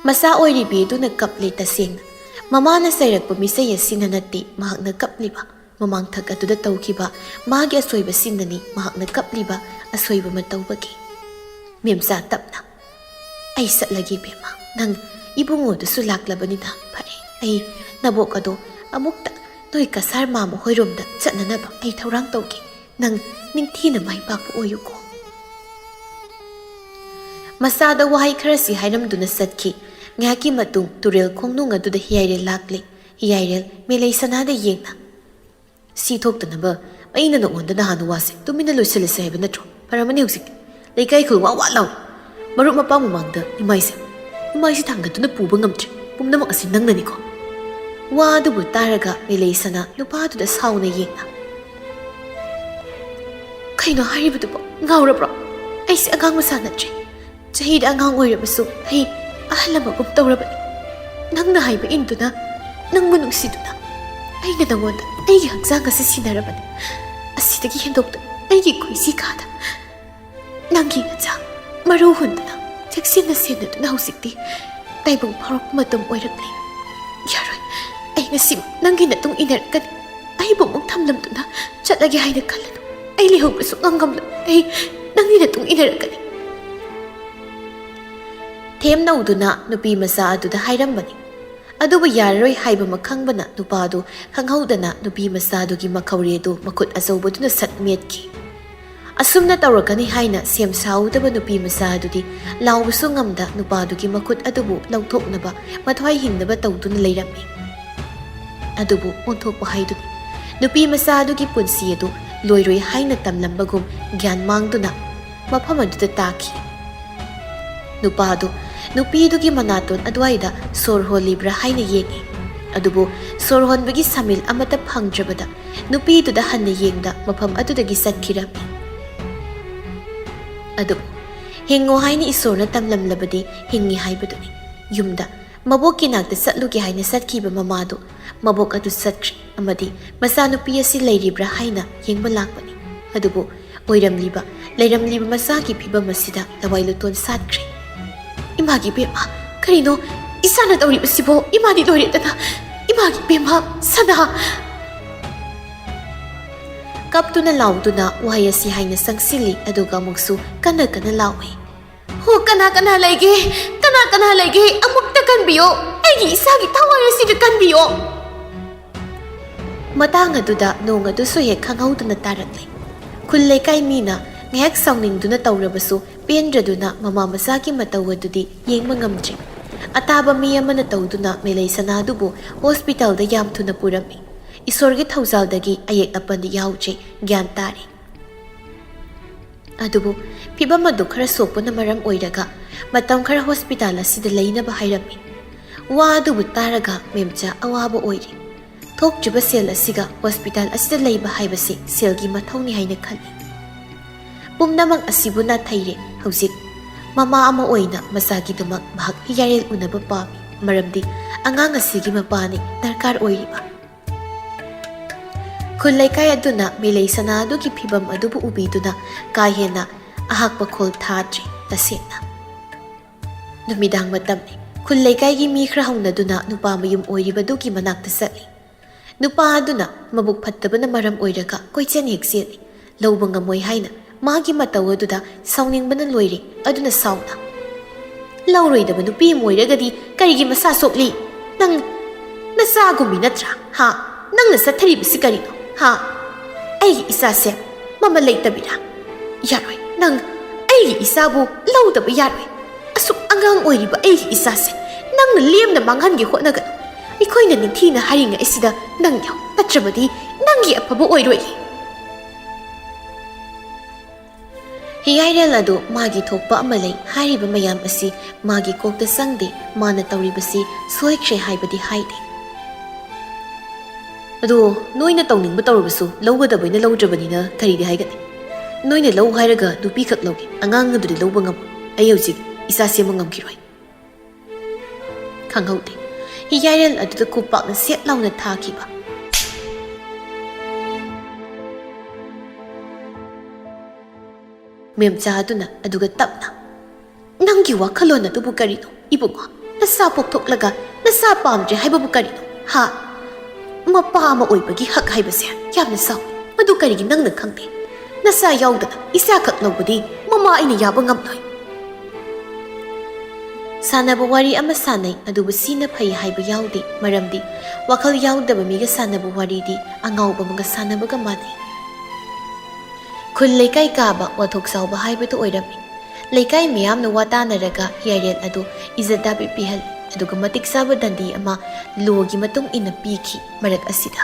ꯃꯆꯥ ꯑꯣꯏꯔꯤꯕꯤ ꯑꯗꯨꯅ ꯀꯞꯂꯦ ꯇꯁꯦꯡꯅ꯫ ꯃꯃꯥꯅ ꯆꯩꯔꯛꯄ ꯃꯤꯆꯩ ꯑꯁꯤꯅ ꯅꯠꯇꯦ ꯃꯍꯥꯛꯅ ꯀꯞꯂꯤꯕ꯫ ꯃꯃꯥꯡꯊꯛ ꯑꯗꯨꯗ ꯇꯧꯈꯤꯕ ꯃꯥꯒꯤ ꯑꯁꯣꯏꯕꯁꯤꯡꯅꯅꯤ ꯃꯍꯥꯛꯅ ꯀꯞꯂꯤꯕ, ꯑꯁꯣꯏꯕ ꯑꯃ ꯇꯧꯕꯒꯤ꯫ ꯃꯦꯝꯆꯥ ꯇꯞꯅ, "ꯑꯩ ꯆꯠꯂꯒꯦ ꯏꯕꯦꯝꯃ, ꯅꯪ ꯏꯕꯨꯡꯉꯣꯗꯨꯁꯨ ꯂꯥꯛꯂꯕꯅꯤꯅ ꯐꯔꯦ꯫ ꯑꯩ ꯅꯕꯣꯛ ꯑꯗꯣ ꯑꯃꯨꯛꯇ ꯅꯣꯏ ꯀꯁꯥꯔ ꯃꯥꯃ ꯍꯣꯏꯔꯣꯝꯗ ꯆꯠꯅꯅꯕ ꯑꯩ ꯊꯧꯔꯥꯡ ꯇꯧꯒꯦ꯫ ꯅꯪ ꯅꯤꯡꯊꯤꯅ ꯃꯥꯏ ꯄꯥꯛꯄ ꯑꯣꯏꯌꯨꯀꯣ꯫" ꯃꯆꯥꯗ ꯋꯥꯍꯩ ꯈꯔꯁꯤ ꯍꯥꯏꯔꯝꯗꯨꯅ ꯆꯠꯈꯤ꯫ ꯉꯥꯏꯍꯥꯛꯀꯤ ꯃꯇꯨꯡ ꯇꯨꯔꯦꯜ ꯈꯣꯡꯅꯨꯡ ꯑꯗꯨꯗ ꯍꯤꯌꯥꯏꯔꯦꯜ ꯂꯥꯛꯂꯦ꯫ ꯍꯤꯌꯥꯏꯔꯦꯜ ꯃꯦꯂꯩ ꯁꯅꯥꯗ ꯌꯦꯡꯅ, "ꯁꯤ ꯊꯣꯛꯇꯅꯕ ꯑꯩꯅ ꯅꯉꯣꯟꯗ ꯅꯍꯥꯟ ꯋꯥꯁꯦ ꯇꯨꯃꯤꯟꯅ ꯂꯣꯏꯁꯤꯜꯂꯁꯦ ꯍꯥꯏꯕ ꯅꯠꯇ꯭ꯔꯣ? ꯐꯔꯝꯃꯅꯤ ꯍꯧꯖꯤꯛ꯫ ꯂꯩꯀꯥꯏ ꯈꯨꯜ ꯋꯥ ꯋꯥ ꯂꯥꯎ꯫ ꯃꯔꯨꯞ ꯃꯄꯥꯡ ꯃꯃꯥꯡꯗ ꯏꯃꯥꯏꯁꯦ, ꯏꯃꯥꯏꯁꯦ ꯊꯥꯡꯒꯠꯇꯨꯅ ꯄꯨꯕ ꯉꯝꯗ꯭ꯔꯦ꯫ ꯄꯨꯝꯅꯃꯛ ꯑꯁꯤ ꯅꯪꯅꯅꯤꯀꯣ꯫" ꯋꯥ ꯑꯗꯨꯕꯨ ꯇꯥꯔꯒ ꯃꯦꯂꯩ ꯁꯅꯥ ꯅꯨꯄꯥꯗꯨꯗ ꯁꯥꯎꯅ ꯌꯦꯡꯅ, "ꯀꯩꯅꯣ ꯍꯥꯏꯔꯤꯕꯗꯨꯕꯣ? ꯉꯥꯎꯔꯕ꯭ꯔꯣ? ꯑꯩꯁꯦ ꯑꯉꯥꯡ ꯃꯆꯥ ꯅꯠꯇ꯭ꯔꯦ꯫ ꯆꯍꯤꯗ ꯑꯉꯥꯡ ꯑꯣꯏꯔꯕꯁꯨ ꯑꯩ ꯑꯍꯜ ꯑꯃꯒꯨꯝ ꯇꯧꯔꯕꯅꯤ꯫ ꯅꯪꯅ ꯍꯥꯏꯕ ꯏꯟꯗꯨꯅ, ꯅꯪꯕꯨ ꯅꯨꯡꯁꯤꯗꯨꯅ ꯑꯩꯅ ꯅꯉꯣꯟꯗ ꯑꯩꯒꯤ ꯍꯛꯆꯥꯡ ꯑꯁꯤ ꯁꯤꯟꯅꯔꯕꯅꯤ꯫ ꯑꯁꯤꯗꯒꯤ ꯍꯦꯟꯗꯣꯛꯇꯨꯅ ꯑꯩꯒꯤ ꯈꯣꯏꯁꯤ ꯀꯥꯗ ꯅꯪꯒꯤ ꯅꯆꯥ ꯃꯔꯨ ꯍꯨꯟꯗꯨꯅ ꯆꯦꯛꯁꯤꯟꯅ ꯁꯦꯟꯅꯗꯨꯅ ꯍꯧꯖꯤꯛꯇꯤ ꯇꯥꯏꯕꯪ ꯐꯥꯎꯔꯛꯄ ꯃꯇꯝ ꯑꯣꯏꯔꯛꯂꯦ꯫ ꯌꯥꯔꯣꯏ, ꯑꯩ ꯉꯁꯤꯃꯛ ꯅꯪꯒꯤ ꯅꯇꯨꯡ ꯏꯟꯅꯔꯛꯀꯅꯤ꯫ ꯑꯩꯕꯨ ꯑꯃꯨꯛ ꯊꯝꯂꯝꯗꯨꯅ ꯆꯠꯂꯒꯦ ꯍꯥꯏꯅ ꯈꯜꯂꯅꯨ꯫ ꯑꯩ ꯂꯩꯍꯧꯕꯁꯨ ꯉꯝꯂꯣꯏ꯫ ꯑꯩ ꯅꯪꯒꯤ ꯅꯇꯨꯡ ꯏꯟꯅꯔꯛꯀꯅꯤ꯫" ꯊꯦꯝꯅꯧꯗꯨꯅ ꯅꯨꯄꯤ ꯃꯆꯥ ꯑꯗꯨꯗ ꯍꯥꯏꯔꯝꯕꯅꯤ꯫ ꯑꯗꯨꯕꯨ ꯌꯥꯔꯔꯣꯏ ꯍꯥꯏꯕꯃꯛ ꯈꯪꯕꯅ ꯅꯨꯄꯥꯗꯨ ꯈꯪꯍꯧꯗꯅ ꯅꯨꯄꯤ ꯃꯆꯥꯗꯨꯒꯤ ꯃꯈꯧꯔꯤ ꯑꯗꯨ ꯃꯈꯨꯠ ꯑꯆꯧꯕꯗꯨꯅ ꯁꯠ ꯃꯦꯠꯈꯤ꯫ ꯑꯁꯨꯝꯅ ꯇꯧꯔꯛꯀꯅꯤ ꯍꯥꯏꯅ ꯁꯦꯝ ꯁꯥꯍꯧꯗꯕ ꯅꯨꯄꯤ ꯃꯆꯥ ꯑꯗꯨꯗꯤ ꯂꯥꯎꯕꯁꯨ ꯉꯝꯗ ꯅꯨꯄꯥꯗꯨꯒꯤ ꯃꯈꯨꯠ ꯑꯗꯨꯕꯨ ꯂꯧꯊꯣꯛꯅꯕ ꯃꯊ꯭ꯋꯥꯏ ꯍꯤꯡꯅꯕ ꯇꯧꯗꯨꯅ ꯂꯩꯔꯝꯃꯤ꯫ ꯑꯗꯨꯕꯨ ꯑꯣꯟꯊꯣꯛꯄ ꯍꯥꯏꯗꯨꯅꯤ꯫ ꯅꯨꯄꯤ ꯃꯆꯥ ꯑꯗꯨꯒꯤ ꯄꯨꯟꯁꯤ ꯑꯗꯨ ꯂꯣꯏꯔꯣꯏ ꯍꯥꯏꯅ ꯇꯝꯂꯝꯕꯒꯨꯝ ꯒ꯭ꯌꯥꯟ ꯃꯥꯡꯗꯨꯅ ꯃꯐꯝ ꯑꯗꯨꯗ ꯇꯥꯈꯤ꯫ ꯅꯨꯄꯥꯗꯨ ꯅꯨꯄꯤꯗꯨꯒꯤ ꯃꯅꯥꯇꯣꯟ ꯑꯗꯨꯋꯥꯏꯗ ꯁꯣꯔ ꯍꯣꯜꯂꯤꯕ꯭ꯔꯥ ꯍꯥꯏꯅ ꯌꯦꯡꯉꯤ꯫ ꯑꯗꯨꯕꯨ ꯁꯣꯔ ꯍꯣꯟꯕꯒꯤ ꯁꯥꯃꯤꯜ ꯑꯃꯠꯇ ꯐꯪꯗ꯭ꯔꯕꯗ ꯅꯨꯄꯤꯗꯨꯗ ꯍꯟꯅ ꯌꯦꯡꯗ ꯃꯐꯝ ꯑꯗꯨꯗꯒꯤ ꯆꯠꯈꯤꯔꯝꯃꯤ꯫ ꯑꯗꯨꯕꯨ ꯍꯤꯡꯉꯣ ꯍꯥꯏꯅ ꯏꯁꯣꯔꯅ ꯇꯝꯂꯝꯂꯕꯗꯤ ꯍꯤꯡꯉꯤ ꯍꯥꯏꯕꯗꯨꯅꯤ꯫ ꯌꯨꯝꯗ ꯃꯕꯣꯛꯀꯤ ꯅꯥꯛꯇ ꯆꯠꯂꯨꯒꯦ ꯍꯥꯏꯅ ꯆꯠꯈꯤꯕ ꯃꯃꯥꯗꯨ ꯃꯕꯣꯛ ꯑꯗꯨ ꯆꯠꯈ꯭ꯔꯦ ꯑꯃꯗꯤ ꯃꯆꯥꯅꯨꯄꯤ ꯑꯁꯤ ꯂꯩꯔꯤꯕ꯭ꯔꯥ ꯍꯥꯏꯅ ꯌꯦꯡꯕ ꯂꯥꯛꯄꯅꯤ꯫ ꯑꯗꯨꯕꯨ ꯑꯣꯏꯔꯝꯂꯤꯕ, ꯂꯩꯔꯝꯂꯤꯕ ꯃꯆꯥꯒꯤ ꯐꯤꯕꯝ ꯑꯁꯤꯗ ꯂꯋꯥꯏ ꯂꯨꯇꯣꯟ ꯁꯥꯠꯈ꯭ꯔꯦ꯫ "ꯏꯃꯥꯒꯤ ꯏꯕꯦꯝꯃ, ꯀꯔꯤꯅꯣ ꯏꯆꯥꯅ ꯇꯧꯔꯤꯕꯁꯤꯕꯣ? ꯏꯃꯥꯗꯤ ꯂꯣꯏꯔꯦꯗꯅ꯫ ꯏꯃꯥꯒꯤ ꯏꯕꯦꯝꯃ, ꯁꯅꯥ!" ꯀꯞꯇꯨꯅ ꯂꯥꯎꯗꯨꯅ ꯋꯥꯍꯩ ꯑꯁꯤ ꯍꯥꯏꯅ ꯆꯪꯁꯤꯜꯂꯤ, ꯑꯗꯨꯒ ꯑꯃꯨꯛꯁꯨ ꯀꯟꯅ ꯀꯟꯅ ꯂꯥꯎꯏ꯫ "ꯍꯣ, ꯀꯅꯥ ꯀꯅꯥ ꯂꯩꯒꯦ? ꯀꯅꯥ ꯀꯅꯥ ꯀꯅꯥ ꯂꯩꯒꯦ? ꯑꯃꯨꯛꯇ ꯀꯟꯕꯤꯌꯣ꯫ ꯑꯩꯒꯤ ꯏꯆꯥꯒꯤ ꯊꯋꯥꯏ ꯑꯁꯤꯗ ꯀꯟꯕꯤꯌꯣ꯫ ꯃꯇꯥꯡ ꯑꯗꯨꯗ ꯅꯣꯡ ꯑꯗꯨꯁꯨ ꯍꯦꯛ ꯈꯪꯍꯧꯗꯅ ꯇꯥꯔꯛꯂꯦ꯫ ꯈꯨꯜ ꯂꯩꯀꯥꯏ ꯃꯤꯅ ꯉꯥꯏꯍꯥꯛ ꯁꯥꯎꯅꯤꯡꯗꯨꯅ ꯇꯧꯔꯕꯁꯨ, ꯄꯦꯟꯗ꯭ꯔꯗꯨꯅ ꯃꯃꯥ ꯃꯆꯥꯒꯤ ꯃꯇꯧ ꯑꯗꯨꯗꯤ ꯌꯦꯡꯕ ꯉꯝꯗ꯭ꯔꯦ꯫ ꯑꯇꯥꯕ ꯃꯤ ꯑꯃꯅ ꯇꯧꯗꯨꯅ ꯃꯦꯂꯩ ꯁꯅꯥ ꯑꯗꯨꯕꯨ ꯍꯣꯁꯄꯤꯇꯥꯜꯗ ꯌꯥꯝ ꯊꯨꯅ ꯄꯨꯔꯝꯃꯤ꯫ ꯏꯁꯣꯔꯒꯤ ꯊꯧꯖꯥꯜꯗꯒꯤ ꯑꯌꯦꯛ ꯑꯄꯟꯗꯤ ꯌꯥꯎꯗ꯭ꯔꯦ, ꯒ꯭ꯌꯥꯟ ꯇꯥꯔꯦ꯫ ꯑꯗꯨꯕꯨ ꯐꯤꯕꯝ ꯑꯗꯨ ꯈꯔ ꯁꯣꯛꯄꯅ ꯃꯔꯝ ꯑꯣꯏꯔꯒ ꯃꯇꯝ ꯈꯔ ꯍꯣꯁꯄꯤꯇꯥꯜ ꯑꯁꯤꯗ ꯂꯩꯅꯕ ꯍꯥꯏꯔꯝꯃꯤ꯫ ꯋꯥ ꯑꯗꯨꯕꯨ ꯇꯥꯔꯒ ꯃꯦꯝꯆꯥ ꯑꯋꯥꯕ ꯑꯣꯏꯔꯦ꯫ ꯊꯣꯛꯇ꯭ꯔꯤꯕ ꯁꯦꯜ ꯑꯁꯤꯒ ꯍꯣꯁꯄꯤꯇꯥꯜ ꯑꯁꯤꯗ ꯂꯩꯕ ꯍꯥꯏꯕꯁꯤ ꯁꯦꯜꯒꯤ ꯃꯊꯧꯅꯤ ꯍꯥꯏꯅ ꯈꯜꯂꯤ꯫ ꯄꯨꯝꯅꯃꯛ ꯑꯁꯤꯕꯨ ꯅꯥꯊꯩꯔꯦ ꯍꯧꯖꯤꯛ꯫ ꯃꯃꯥ ꯑꯃ ꯑꯣꯏꯅ ꯃꯆꯥꯒꯤꯗꯃꯛ ꯃꯍꯥꯛ ꯌꯥꯔꯦꯜ ꯎꯅꯕ ꯄꯥꯝꯃꯤ, ꯃꯔꯝꯗꯤ ꯑꯉꯥꯡ ꯑꯁꯤꯒꯤ ꯃꯄꯥꯅꯤ ꯗꯔꯀꯥꯔ ꯑꯣꯏꯔꯤꯕ꯫ ꯈꯨꯜ ꯂꯩꯀꯥꯏ ꯑꯗꯨꯅ ꯃꯦꯂꯩ ꯁꯅꯥ ꯑꯗꯨꯒꯤ ꯐꯤꯕꯝ ꯑꯗꯨꯕꯨ ꯎꯕꯤꯗꯨꯅ ꯀꯥ ꯍꯦꯟꯅ ꯑꯍꯥꯛꯄ ꯈꯣꯜ ꯊꯥꯗ꯭ꯔꯤ꯫ ꯇꯁꯦꯡꯅ ꯅꯨꯃꯤꯗꯥꯡ ꯃꯇꯝꯅꯤ꯫ ꯈꯨꯜ ꯂꯩꯀꯥꯏꯒꯤ ꯃꯤ ꯈꯔ ꯍꯧꯅꯗꯨꯅ ꯅꯨꯄꯥ ꯃꯌꯨꯝ ꯑꯣꯏꯔꯤꯕꯗꯨꯒꯤ ꯃꯅꯥꯛꯇ ꯆꯠꯂꯤ꯫ ꯅꯨꯄꯥ ꯑꯗꯨꯅ ꯃꯕꯨꯛ ꯐꯠꯇꯕꯅ ꯃꯔꯝ ꯑꯣꯏꯔꯒ ꯀꯣꯏꯆꯦꯟ ꯍꯦꯛ ꯆꯦꯜꯂꯤ꯫ ꯂꯧꯕ ꯉꯝꯃꯣꯏ ꯍꯥꯏꯅ ꯃꯥꯒꯤ ꯃꯇꯧ ꯑꯗꯨꯗ ꯁꯥꯎꯅꯤꯡꯕꯅ ꯂꯣꯏꯔꯦ꯫ ꯑꯗꯨꯅ ꯁꯥꯎꯅ, "ꯂꯧꯔꯣꯏꯗꯕ ꯅꯨꯄꯤ ꯑꯃ ꯑꯣꯏꯔꯒꯗꯤ ꯀꯔꯤꯒꯤ ꯃꯁꯥ ꯁꯣꯛꯂꯤ? ꯅꯪ ꯅꯆꯥꯒꯨꯝꯕꯤ ꯅꯠꯇ꯭ꯔꯥ? ꯍꯥ? ꯅꯪꯅ ꯆꯠꯊꯔꯤꯕꯁꯤ ꯀꯔꯤꯅꯣ? ꯍꯥ? ꯑꯩꯒꯤ ꯏꯆꯥꯁꯦ ꯃꯃꯜ ꯂꯩꯇꯕꯤꯔꯥ? ꯌꯥꯔꯣꯏ, ꯅꯪ ꯑꯩꯒꯤ ꯏꯆꯥꯕꯨ ꯂꯧꯗꯕ ꯌꯥꯔꯣꯏ꯫ ꯑꯁꯨꯛ ꯑꯉꯥꯡ ꯑꯣꯏꯔꯤꯕ ꯑꯩꯒꯤ ꯏꯆꯥꯁꯦ ꯅꯪꯅ ꯂꯦꯝꯅ ꯃꯥꯡꯍꯟꯒꯦ ꯍꯣꯠꯅꯒꯅꯨ꯫ ꯑꯩꯈꯣꯏꯅ ꯅꯤꯡꯊꯤꯅ ꯍꯥꯏꯔꯤꯉꯩ ꯑꯁꯤꯗ ꯅꯪ ꯌꯥꯎ, ꯅꯠꯇ꯭ꯔꯕꯗꯤ ꯅꯪꯒꯤ ꯑꯐꯕ ꯑꯣꯏꯔꯣꯏ꯫" ꯍꯤꯌꯥꯏꯔꯦꯜ ꯑꯗꯨ ꯃꯥꯒꯤ ꯊꯣꯛꯄ ꯑꯃ ꯂꯩ ꯍꯥꯏꯔꯤꯕ ꯃꯌꯥꯝ ꯑꯁꯤ ꯃꯥꯒꯤ ꯀꯣꯛꯇ ꯆꯪꯗꯦ꯫ ꯃꯥꯅ ꯇꯧꯔꯤꯕꯁꯤ ꯁꯣꯏꯈ꯭ꯔꯦ ꯍꯥꯏꯕꯗꯤ ꯍꯥꯏꯗꯦ꯫ "ꯑꯗꯣ ꯅꯣꯏꯅ ꯇꯧꯅꯤꯡꯕ ꯇꯧꯔꯕꯁꯨ ꯂꯧꯒꯗꯕꯩꯅ ꯂꯧꯗ꯭ꯔꯕꯅꯤꯅ ꯀꯔꯤꯗꯤ ꯍꯥꯏꯒꯅꯤ? ꯅꯣꯏꯅ ꯂꯧ ꯍꯥꯏꯔꯒ ꯅꯨꯄꯤꯈꯛ ꯂꯧꯒꯦ, ꯑꯉꯥꯡ ꯑꯗꯨꯗꯤ ꯂꯧꯕ ꯉꯝꯃꯣꯏ꯫ ꯑꯩ ꯍꯧꯖꯤꯛ ꯏꯆꯥ ꯁꯦꯝꯕ ꯉꯝꯈꯤꯔꯣꯏ꯫" ꯈꯪꯍꯧꯗꯦ꯫ ꯍꯤꯌꯥꯏꯔꯦꯜ ꯑꯗꯨꯗ ꯈꯨꯄꯥꯛꯅ ꯁꯦꯠ ꯂꯥꯎꯅ ꯊꯥꯈꯤꯕ꯫ ꯃꯦꯝꯆꯥ ꯑꯗꯨꯅ ꯑꯗꯨꯒ ꯇꯞꯅ, "ꯅꯪꯒꯤ ꯋꯥꯈꯜꯂꯣꯟ ꯑꯗꯨꯕꯨ ꯀꯔꯤꯅꯣ? ꯏꯕꯨꯡꯉꯣ, ꯅꯆꯥ ꯄꯣꯛꯊꯣꯛꯂꯒ ꯅꯆꯥ ꯄꯥꯝꯗ꯭ꯔꯦ ꯍꯥꯏꯕꯕꯨ ꯀꯔꯤꯅꯣ? ꯍꯥ? ꯃꯄꯥ ꯑꯃ ꯑꯣꯏꯕꯒꯤ ꯍꯛ ꯍꯥꯏꯕꯁꯦ ꯌꯥꯝꯅ ꯆꯥꯎꯏ꯫ ꯃꯗꯨ ꯀꯔꯤꯒꯤ ꯅꯪꯅ ꯈꯪꯗꯦ? ꯅꯆꯥ ꯌꯥꯎꯗꯅ ꯏꯆꯥꯈꯛ ꯂꯧꯕꯗꯤ ꯃꯃꯥ ꯑꯩꯅ ꯌꯥꯕ ꯉꯝꯂꯣꯏ꯫" ꯁꯥꯟꯅꯕ ꯋꯥꯔꯤ ꯑꯃ ꯁꯥꯟꯅꯩ, ꯑꯗꯨꯕꯨ ꯁꯤꯅ ꯐꯩ ꯍꯥꯏꯕ ꯌꯥꯎꯗꯦ, ꯃꯔꯝꯗꯤ ꯋꯥꯈꯜ ꯌꯥꯎꯗꯕ ꯃꯤꯒ ꯁꯥꯟꯅꯕ ꯋꯥꯔꯤꯗꯤ ꯑꯉꯥꯎꯕ ꯑꯃꯒ ꯁꯥꯟꯅꯕꯒ ꯃꯥꯟꯅꯩ꯫ ꯈꯨꯜ ꯂꯩꯀꯥꯏ ꯀꯥꯕ ꯋꯥꯊꯣꯛ ꯆꯥꯎꯕ ꯍꯥꯏꯕꯗꯨ ꯑꯣꯏꯔꯝꯃꯤ꯫ ꯂꯩꯀꯥꯏ ꯃꯤꯌꯥꯝꯅ ꯋꯥ ꯇꯥꯅꯔꯒ ꯌꯥꯏꯔꯦꯜ ꯑꯗꯨ ꯏꯖꯠ ꯗꯥꯕꯤ ꯄꯤꯍꯜꯂꯤ, ꯑꯗꯨꯒ ꯃꯇꯤꯛ ꯆꯥꯕ ꯗꯟꯗꯤ ꯑꯃ ꯂꯣꯒꯤ ꯃꯇꯨꯡ ꯏꯟꯅ ꯄꯤꯈꯤ꯫ ꯃꯔꯛ ꯑꯁꯤꯗ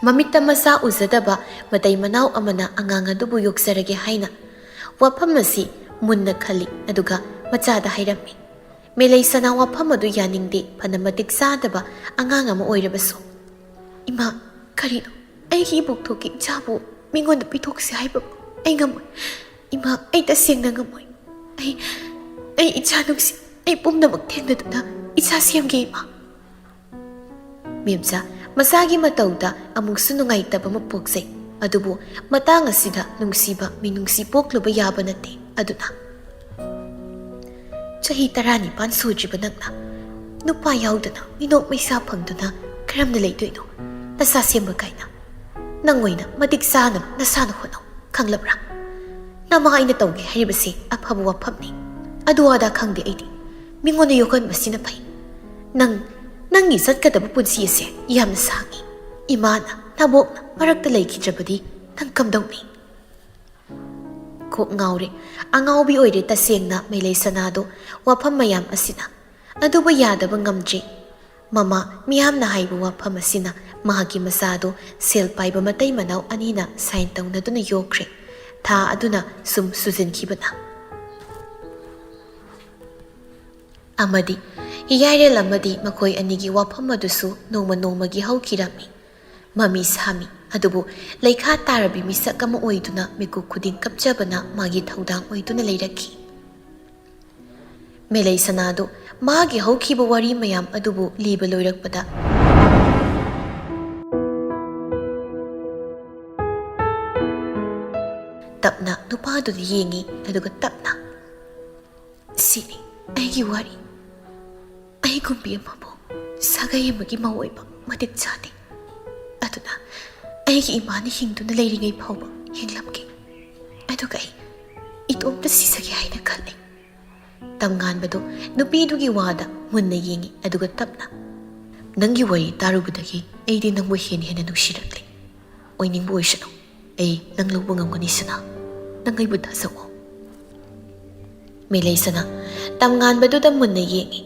ꯃꯃꯤꯠꯇ ꯃꯆꯥ ꯎꯖꯗꯕ ꯃꯇꯩ ꯃꯅꯥꯎ ꯑꯃꯅ ꯑꯉꯥꯡ ꯑꯗꯨꯕꯨ ꯌꯣꯛꯆꯔꯒꯦ ꯍꯥꯏꯅ ꯋꯥꯐꯝ ꯑꯁꯤ ꯃꯨꯟꯅ ꯈꯜꯂꯤ, ꯑꯗꯨꯒ ꯃꯆꯥꯗ ꯍꯥꯏꯔꯝꯃꯤ, "ꯃꯦꯂꯩ ꯁꯅꯥ ꯋꯥꯐꯝ ꯑꯗꯨ ꯌꯥꯅꯤꯡꯗꯦ, ꯐꯅ ꯃꯇꯤꯛ ꯆꯥꯗꯕ ꯑꯉꯥꯡ ꯑꯃ ꯑꯣꯏꯔꯕꯁꯨ꯫" "ꯏꯃꯥ, ꯀꯔꯤꯅꯣ? ꯑꯩꯒꯤ ꯏꯕꯣꯛꯊꯣꯛꯀꯤ ꯏꯆꯥꯕꯨ ꯃꯤꯉꯣꯟꯗ ꯄꯤꯊꯣꯛꯁꯤ ꯍꯥꯏꯕꯕꯨ ꯑꯩ ꯉꯝꯃꯣꯏ꯫ ꯏꯃꯥ, ꯑꯩ ꯇꯁꯦꯡꯅ ꯉꯝꯃꯣꯏ꯫ ꯑꯩ, ꯑꯩ ꯏꯆꯥ ꯅꯨꯡꯁꯤ, ꯑꯩ ꯄꯨꯝꯅꯃꯛ ꯊꯦꯡꯅꯗꯨꯅ ꯏꯆꯥ ꯁꯦꯝꯒꯦ, ꯏꯃꯥ꯫" ꯃꯦꯝꯆꯥ, ꯃꯆꯥꯒꯤ ꯃꯇꯧꯗ ꯑꯃꯨꯛꯁꯨ ꯅꯨꯡꯉꯥꯏꯇꯕ ꯑꯃ ꯄꯣꯛꯆꯩ꯫ ꯑꯗꯨꯕꯨ ꯃꯇꯥꯡ ꯑꯁꯤꯗ ꯅꯨꯡꯁꯤꯕ ꯃꯤꯅꯨꯡꯁꯤ ꯄꯣꯛꯂꯨꯕ ꯌꯥꯕ ꯅꯠꯇꯦ꯫ ꯑꯗꯨꯅ, "ꯆꯍꯤ ꯇꯔꯥꯅꯤꯄꯥꯟ ꯁꯨꯗ꯭ꯔꯤꯕ ꯅꯪꯅ ꯅꯨꯄꯥ ꯌꯥꯎꯗꯅ ꯃꯤꯅꯣꯛ ꯃꯩꯁꯥ ꯐꯪꯗꯨꯅ ꯀꯔꯝꯅ ꯂꯩꯗꯣꯏꯅꯣ? ꯅꯁꯥ ꯁꯦꯝꯕ ꯀꯥꯏꯅ꯫ ꯅꯪ ꯑꯣꯏꯅ ꯃꯇꯤꯛ ꯆꯥꯅꯕ ꯅꯁꯥꯅ ꯍꯣꯠꯅꯧ, ꯈꯪꯂꯕ꯭ꯔꯥ? ꯅꯃꯥ ꯑꯩꯅ ꯇꯧꯒꯦ ꯍꯥꯏꯔꯤꯕꯁꯤ ꯑꯐꯕ ꯋꯥꯐꯝꯅꯤ꯫ ꯑꯗꯨ ꯑꯗꯥ ꯈꯪꯗꯦ ꯑꯩꯗꯤ꯫ ꯃꯤꯉꯣꯟꯗ ꯌꯣꯛꯍꯟꯕꯁꯤꯅ ꯐꯩ꯫ ꯅꯪ, ꯅꯪꯒꯤ ꯆꯠꯀꯗꯕ ꯄꯨꯟꯁꯤ ꯑꯁꯦ ꯌꯥꯝꯅ ꯁꯥꯡꯉꯤ꯫ ꯏꯃꯥꯅ, ꯅꯕꯣꯛꯅ ꯃꯔꯛꯇ ꯂꯩꯈꯤꯗ꯭ꯔꯕꯗꯤ ꯅꯪ ꯀꯝꯗꯧꯅꯤ?" ꯀꯣꯛ ꯉꯥꯎꯔꯦ꯫ ꯑꯉꯥꯎꯕꯤ ꯑꯣꯏꯔꯦ ꯇꯁꯦꯡꯅ ꯃꯦꯂꯩ ꯁꯅꯥꯗꯣ ꯋꯥꯐꯝ ꯃꯌꯥꯝ ꯑꯁꯤꯅ꯫ ꯑꯗꯨꯕꯨ ꯌꯥꯗꯕ ꯉꯝꯗ꯭ꯔꯤ꯫ ꯃꯃꯥ, ꯃꯤꯌꯥꯝꯅ ꯍꯥꯏꯕ ꯋꯥꯐꯝ ꯑꯁꯤꯅ ꯃꯍꯥꯛꯀꯤ ꯃꯆꯥꯗꯣ ꯁꯦꯜ ꯄꯥꯏꯕ ꯃꯇꯩ ꯃꯅꯥꯎ ꯑꯅꯤꯅ ꯁꯥꯏꯟ ꯇꯧꯅꯗꯨꯅ ꯌꯣꯛꯈ꯭ꯔꯦ꯫ ꯊꯥ ꯑꯗꯨꯅ ꯁꯨꯝ ꯁꯨꯖꯤꯟꯈꯤꯕꯅ꯫ ꯑꯃꯗꯤ ꯌꯥꯏꯔꯦꯜ ꯑꯃꯗꯤ ꯃꯈꯣꯏ ꯑꯅꯤꯒꯤ ꯋꯥꯐꯝ ꯑꯗꯨꯁꯨ ꯅꯣꯡꯃ ꯅꯣꯡꯃꯒꯤ ꯍꯧꯈꯤꯔꯝꯃꯤ꯫ ꯃꯃꯤ ꯁꯥꯃꯤ, ꯑꯗꯨꯕꯨ ꯂꯩꯈꯥ ꯇꯥꯔꯕꯤ ꯃꯤꯁꯛ ꯑꯃ ꯑꯣꯏꯗꯨꯅ ꯃꯤꯀꯨꯞ ꯈꯨꯗꯤꯡ ꯀꯞꯆꯕꯅ ꯃꯥꯒꯤ ꯊꯧꯗꯥꯡ ꯑꯣꯏꯗꯨꯅ ꯂꯩꯔꯛꯈꯤ꯫ ꯃꯦꯂꯩ ꯁꯅꯥꯗꯨ ꯃꯥꯒꯤ ꯍꯧꯈꯤꯕ ꯋꯥꯔꯤ ꯃꯌꯥꯝ ꯑꯗꯨꯕꯨ ꯂꯤꯕ ꯂꯣꯏꯔꯛꯄꯗ, ꯇꯞꯅ ꯅꯨꯄꯥꯗꯨꯗ ꯌꯦꯡꯉꯤ, ꯑꯗꯨꯒ ꯇꯞꯅ, "ꯁꯤꯅꯤ ꯑꯩꯒꯤ ꯋꯥꯔꯤ꯫ ꯑꯩꯒꯨꯝꯕꯤ ꯑꯃꯕꯨ ꯁꯥꯒꯩ ꯑꯃꯒꯤ ꯃꯧ ꯑꯣꯏꯕ ꯃꯇꯤꯛ ꯆꯥꯗꯦ꯫ ꯑꯗꯨꯅ ꯑꯩꯒꯤ ꯏꯃꯥꯅ ꯍꯤꯡꯗꯨꯅ ꯂꯩꯔꯤꯉꯩ ꯐꯥꯎꯕ ꯍꯤꯡꯂꯝꯒꯦ꯫ ꯑꯗꯨꯒ ꯑꯩ ꯏꯇꯣꯝꯇ ꯁꯤꯖꯒꯦ ꯍꯥꯏꯅ ꯈꯜꯂꯤ꯫ ꯇꯝꯉꯥꯟꯕꯗꯨ ꯅꯨꯄꯤꯗꯨꯒꯤ ꯋꯥꯗ ꯃꯨꯟꯅ ꯌꯦꯡꯉꯤ, ꯑꯗꯨꯒ ꯇꯞꯅ, "ꯅꯪꯒꯤ ꯋꯥꯔꯤ ꯇꯥꯔꯨꯕꯗꯒꯤ ꯑꯩꯗꯤ ꯅꯪꯕꯨ ꯍꯦꯟꯅ ꯍꯦꯟꯅ ꯅꯨꯡꯁꯤꯔꯛꯂꯦ꯫ ꯑꯣꯏꯅꯤꯡꯕ ꯑꯣꯏꯁꯅꯨ, ꯑꯩ ꯅꯪ ꯂꯧꯕ ꯉꯝꯒꯅꯤ ꯁꯅꯥ꯫ ꯅꯪ ꯑꯩꯕꯨ ꯊꯥꯖꯧꯑꯣ꯫" ꯃꯦꯂꯩꯁꯅꯥ ꯇꯝꯉꯥꯟꯕꯗꯨꯗ ꯃꯨꯟꯅ ꯌꯦꯡꯉꯤ꯫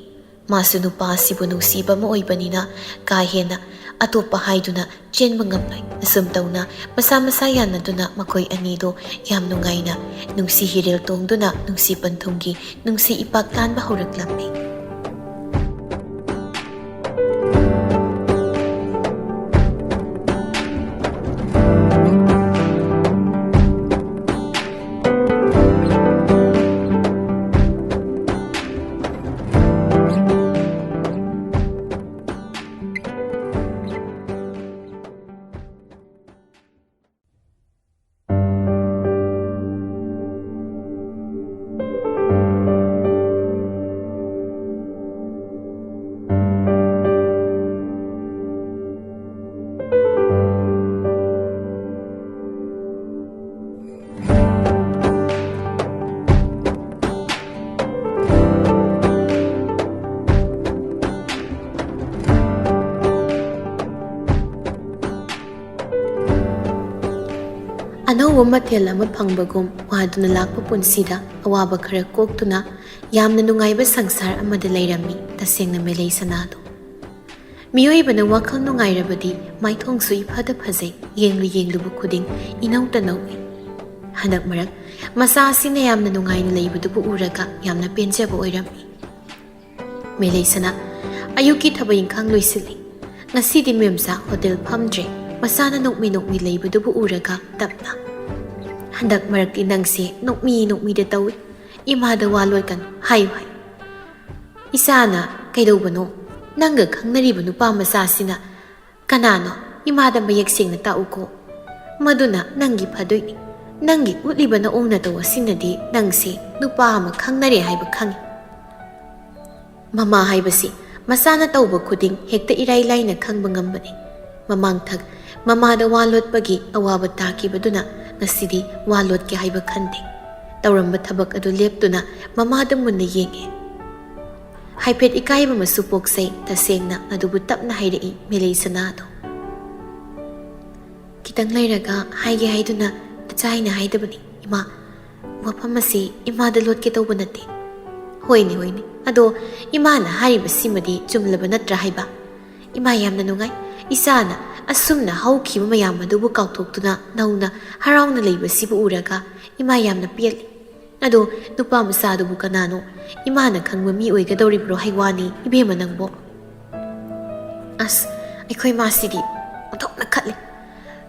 ꯃꯥꯁꯨ ꯅꯨꯄꯥ ꯑꯁꯤꯕꯨ ꯅꯨꯡꯁꯤꯕ ꯑꯃ ꯑꯣꯏꯕꯅꯤꯅ ꯀꯥ ꯍꯦꯟꯅ ꯑꯇꯣꯞꯄ ꯍꯥꯏꯗꯨꯅ ꯆꯦꯟꯕ ꯉꯝꯂꯣꯏ꯫ ꯑꯁꯨꯝ ꯇꯧꯅ ꯃꯁꯥ ꯃꯁꯥ ꯌꯥꯅꯗꯨꯅ ꯃꯈꯣꯏ ꯑꯅꯤꯗꯣ ꯌꯥꯝ ꯅꯨꯡꯉꯥꯏꯅ ꯅꯨꯡꯁꯤ ꯍꯤꯔꯦꯜ ꯇꯣꯡꯗꯨꯅ ꯅꯨꯡꯁꯤ ꯄꯟꯊꯨꯡꯒꯤ ꯅꯨꯡꯁꯤ ꯏꯄꯥꯛ ꯇꯥꯟꯕ ꯍꯧꯔꯛꯂꯝꯃꯤ꯫ ꯑꯅꯧꯕ ꯃꯊꯦꯜ ꯑꯃ ꯐꯪꯕꯒꯨꯝ ꯋꯥꯗꯨꯅ ꯂꯥꯛꯄ ꯄꯨꯟꯁꯤꯗ ꯑꯋꯥꯕ ꯈꯔ ꯀꯣꯛꯇꯨꯅ ꯌꯥꯝꯅ ꯅꯨꯡꯉꯥꯏꯕ ꯁꯪꯁꯥꯔ ꯑꯃꯗ ꯂꯩꯔꯝꯃꯤ ꯇꯁꯦꯡꯅ ꯃꯦꯂꯩ ꯁꯅꯥꯗꯣ꯫ ꯃꯤꯑꯣꯏꯕꯅ ꯋꯥꯈꯜ ꯅꯨꯡꯉꯥꯏꯔꯕꯗꯤ ꯃꯥꯏꯊꯣꯡꯁꯨ ꯏꯐꯗ ꯐꯖꯩ, ꯌꯦꯡꯂꯨ ꯌꯦꯡꯂꯨꯕ ꯈꯨꯗꯤꯡ ꯏꯅꯧꯇ ꯅꯧꯏ꯫ ꯍꯟꯗꯛ ꯃꯔꯛ ꯃꯆꯥ ꯑꯁꯤꯅ ꯌꯥꯝꯅ ꯅꯨꯡꯉꯥꯏꯅ ꯂꯩꯕꯗꯨꯕꯨ ꯎꯔꯒ ꯌꯥꯝꯅ ꯄꯦꯟꯖꯕ ꯑꯣꯏꯔꯝꯃꯤ꯫ ꯃꯦꯂꯩꯁꯅꯥ ꯑꯌꯨꯛꯀꯤ ꯊꯕꯛ ꯏꯪꯈꯥꯡ ꯂꯣꯏꯁꯤꯜꯂꯤ꯫ ꯉꯁꯤꯗꯤ ꯃꯦꯝꯆꯥ ꯍꯣꯇꯦꯜ ꯐꯝꯗ꯭ꯔꯦ꯫ ꯃꯆꯥꯅ ꯅꯣꯛꯃꯤ ꯅꯣꯛꯃꯤ ꯂꯩꯕꯗꯨꯕꯨ ꯎꯔꯒ ꯇꯞꯅ, "ꯍꯟꯗꯛ ꯃꯔꯛꯇꯤ ꯅꯪꯁꯦ ꯅꯣꯛꯃꯤ ꯅꯣꯛꯃꯤꯗ ꯇꯧꯏ꯫ ꯏꯃꯥꯗ ꯋꯥ ꯂꯣꯠꯀꯅꯨ ꯍꯥꯏꯌꯨ ꯍꯥꯏ꯫" "ꯏꯆꯥꯅ ꯀꯩꯗꯧꯕꯅꯣ? ꯅꯪꯒ ꯈꯪꯅꯔꯤꯕ ꯅꯨꯄꯥ ꯃꯆꯥꯁꯤꯅ ꯀꯅꯥꯅꯣ? ꯏꯃꯥꯗ ꯃꯌꯦꯛ ꯁꯦꯡꯅ ꯇꯥꯛꯎꯀꯣ꯫ ꯃꯗꯨꯅ ꯅꯪꯒꯤ ꯐꯗꯣꯏꯅꯤ꯫ ꯅꯪꯒꯤ ꯎꯠꯂꯤꯕ ꯅꯑꯣꯡ ꯅꯇꯧ ꯑꯁꯤꯅꯗꯤ ꯅꯪꯁꯦ ꯅꯨꯄꯥ ꯑꯃ ꯈꯪꯅꯔꯦ ꯍꯥꯏꯕ ꯈꯪꯏ꯫" ꯃꯃꯥ ꯍꯥꯏꯕꯁꯤ ꯃꯆꯥꯅ ꯇꯧꯕ ꯈꯨꯗꯤꯡ ꯍꯦꯛꯇ ꯏꯔꯥꯏ ꯂꯥꯏꯅ ꯈꯪꯕ ꯉꯝꯕꯅꯤ꯫ ꯃꯃꯥꯡꯊꯛ ꯃꯃꯥꯗ ꯋꯥ ꯂꯣꯠꯄꯒꯤ ꯑꯋꯥꯕ ꯇꯥꯈꯤꯕꯗꯨꯅ ꯉꯁꯤꯗꯤ ꯋꯥ ꯂꯣꯠꯀꯦ ꯍꯥꯏꯕ ꯈꯟꯗꯦ꯫ ꯇꯧꯔꯝꯕ ꯊꯕꯛ ꯑꯗꯨ ꯂꯦꯞꯇꯨꯅ ꯃꯃꯥꯗ ꯃꯨꯟꯅ ꯌꯦꯡꯉꯦ꯫ ꯍꯥꯏꯐꯦꯠ ꯏꯀꯥꯏꯕ ꯑꯃꯁꯨ ꯄꯣꯛꯆꯩ, ꯇꯁꯦꯡꯅ, ꯑꯗꯨꯕꯨ ꯇꯞꯅ ꯍꯥꯏꯔꯛꯏ ꯃꯦꯂꯩꯁꯅꯥꯗꯣ꯫ "ꯈꯤꯇꯪ ꯂꯩꯔꯒ ꯍꯥꯏꯒꯦ ꯍꯥꯏꯗꯨꯅ ꯅꯆꯥ ꯑꯩꯅ ꯍꯥꯏꯗꯕꯅꯤ, ꯏꯃꯥ꯫ ꯋꯥꯐꯝ ꯑꯁꯤ ꯏꯃꯥꯗ ꯂꯣꯠꯀꯦ ꯇꯧꯕ ꯅꯠꯇꯦ꯫" "ꯍꯣꯏꯅꯦ, ꯍꯣꯏꯅꯦ꯫ ꯑꯗꯣ ꯏꯃꯥꯅ ꯍꯥꯏꯔꯤꯕꯁꯤꯃꯗꯤ ꯆꯨꯝꯂꯕ ꯅꯠꯇ꯭ꯔꯥ ꯍꯥꯏꯕ? ꯏꯃꯥ ꯌꯥꯝꯅ ꯅꯨꯡꯉꯥꯏ꯫ ꯏꯆꯥꯅ ꯑꯁꯨꯝꯅ ꯍꯧꯈꯤꯕ ꯃꯌꯥꯝ ꯑꯗꯨꯕꯨ ꯀꯥꯎꯊꯣꯛꯇꯨꯅ ꯅꯧꯅ ꯍꯔꯥꯎꯅ ꯂꯩꯕꯁꯤꯕꯨ ꯎꯔꯒ ꯏꯃꯥ ꯌꯥꯝꯅ ꯄꯦꯜꯂꯤ꯫ ꯑꯗꯣ ꯅꯨꯄꯥ ꯃꯆꯥꯗꯨꯕꯨ ꯀꯅꯥꯅꯣ? ꯏꯃꯥꯅ ꯈꯪꯕ ꯃꯤ ꯑꯣꯏꯒꯗꯧꯔꯤꯕ꯭ꯔꯣ ꯍꯥꯏ ꯋꯥꯅꯤ, ꯏꯕꯦꯝꯃ ꯅꯪꯕꯣ?" ꯑꯁ, ꯑꯩꯈꯣꯏ ꯃꯥꯁꯤꯗꯤ ꯑꯣꯟꯊꯣꯛꯅ ꯈꯠꯂꯦ꯫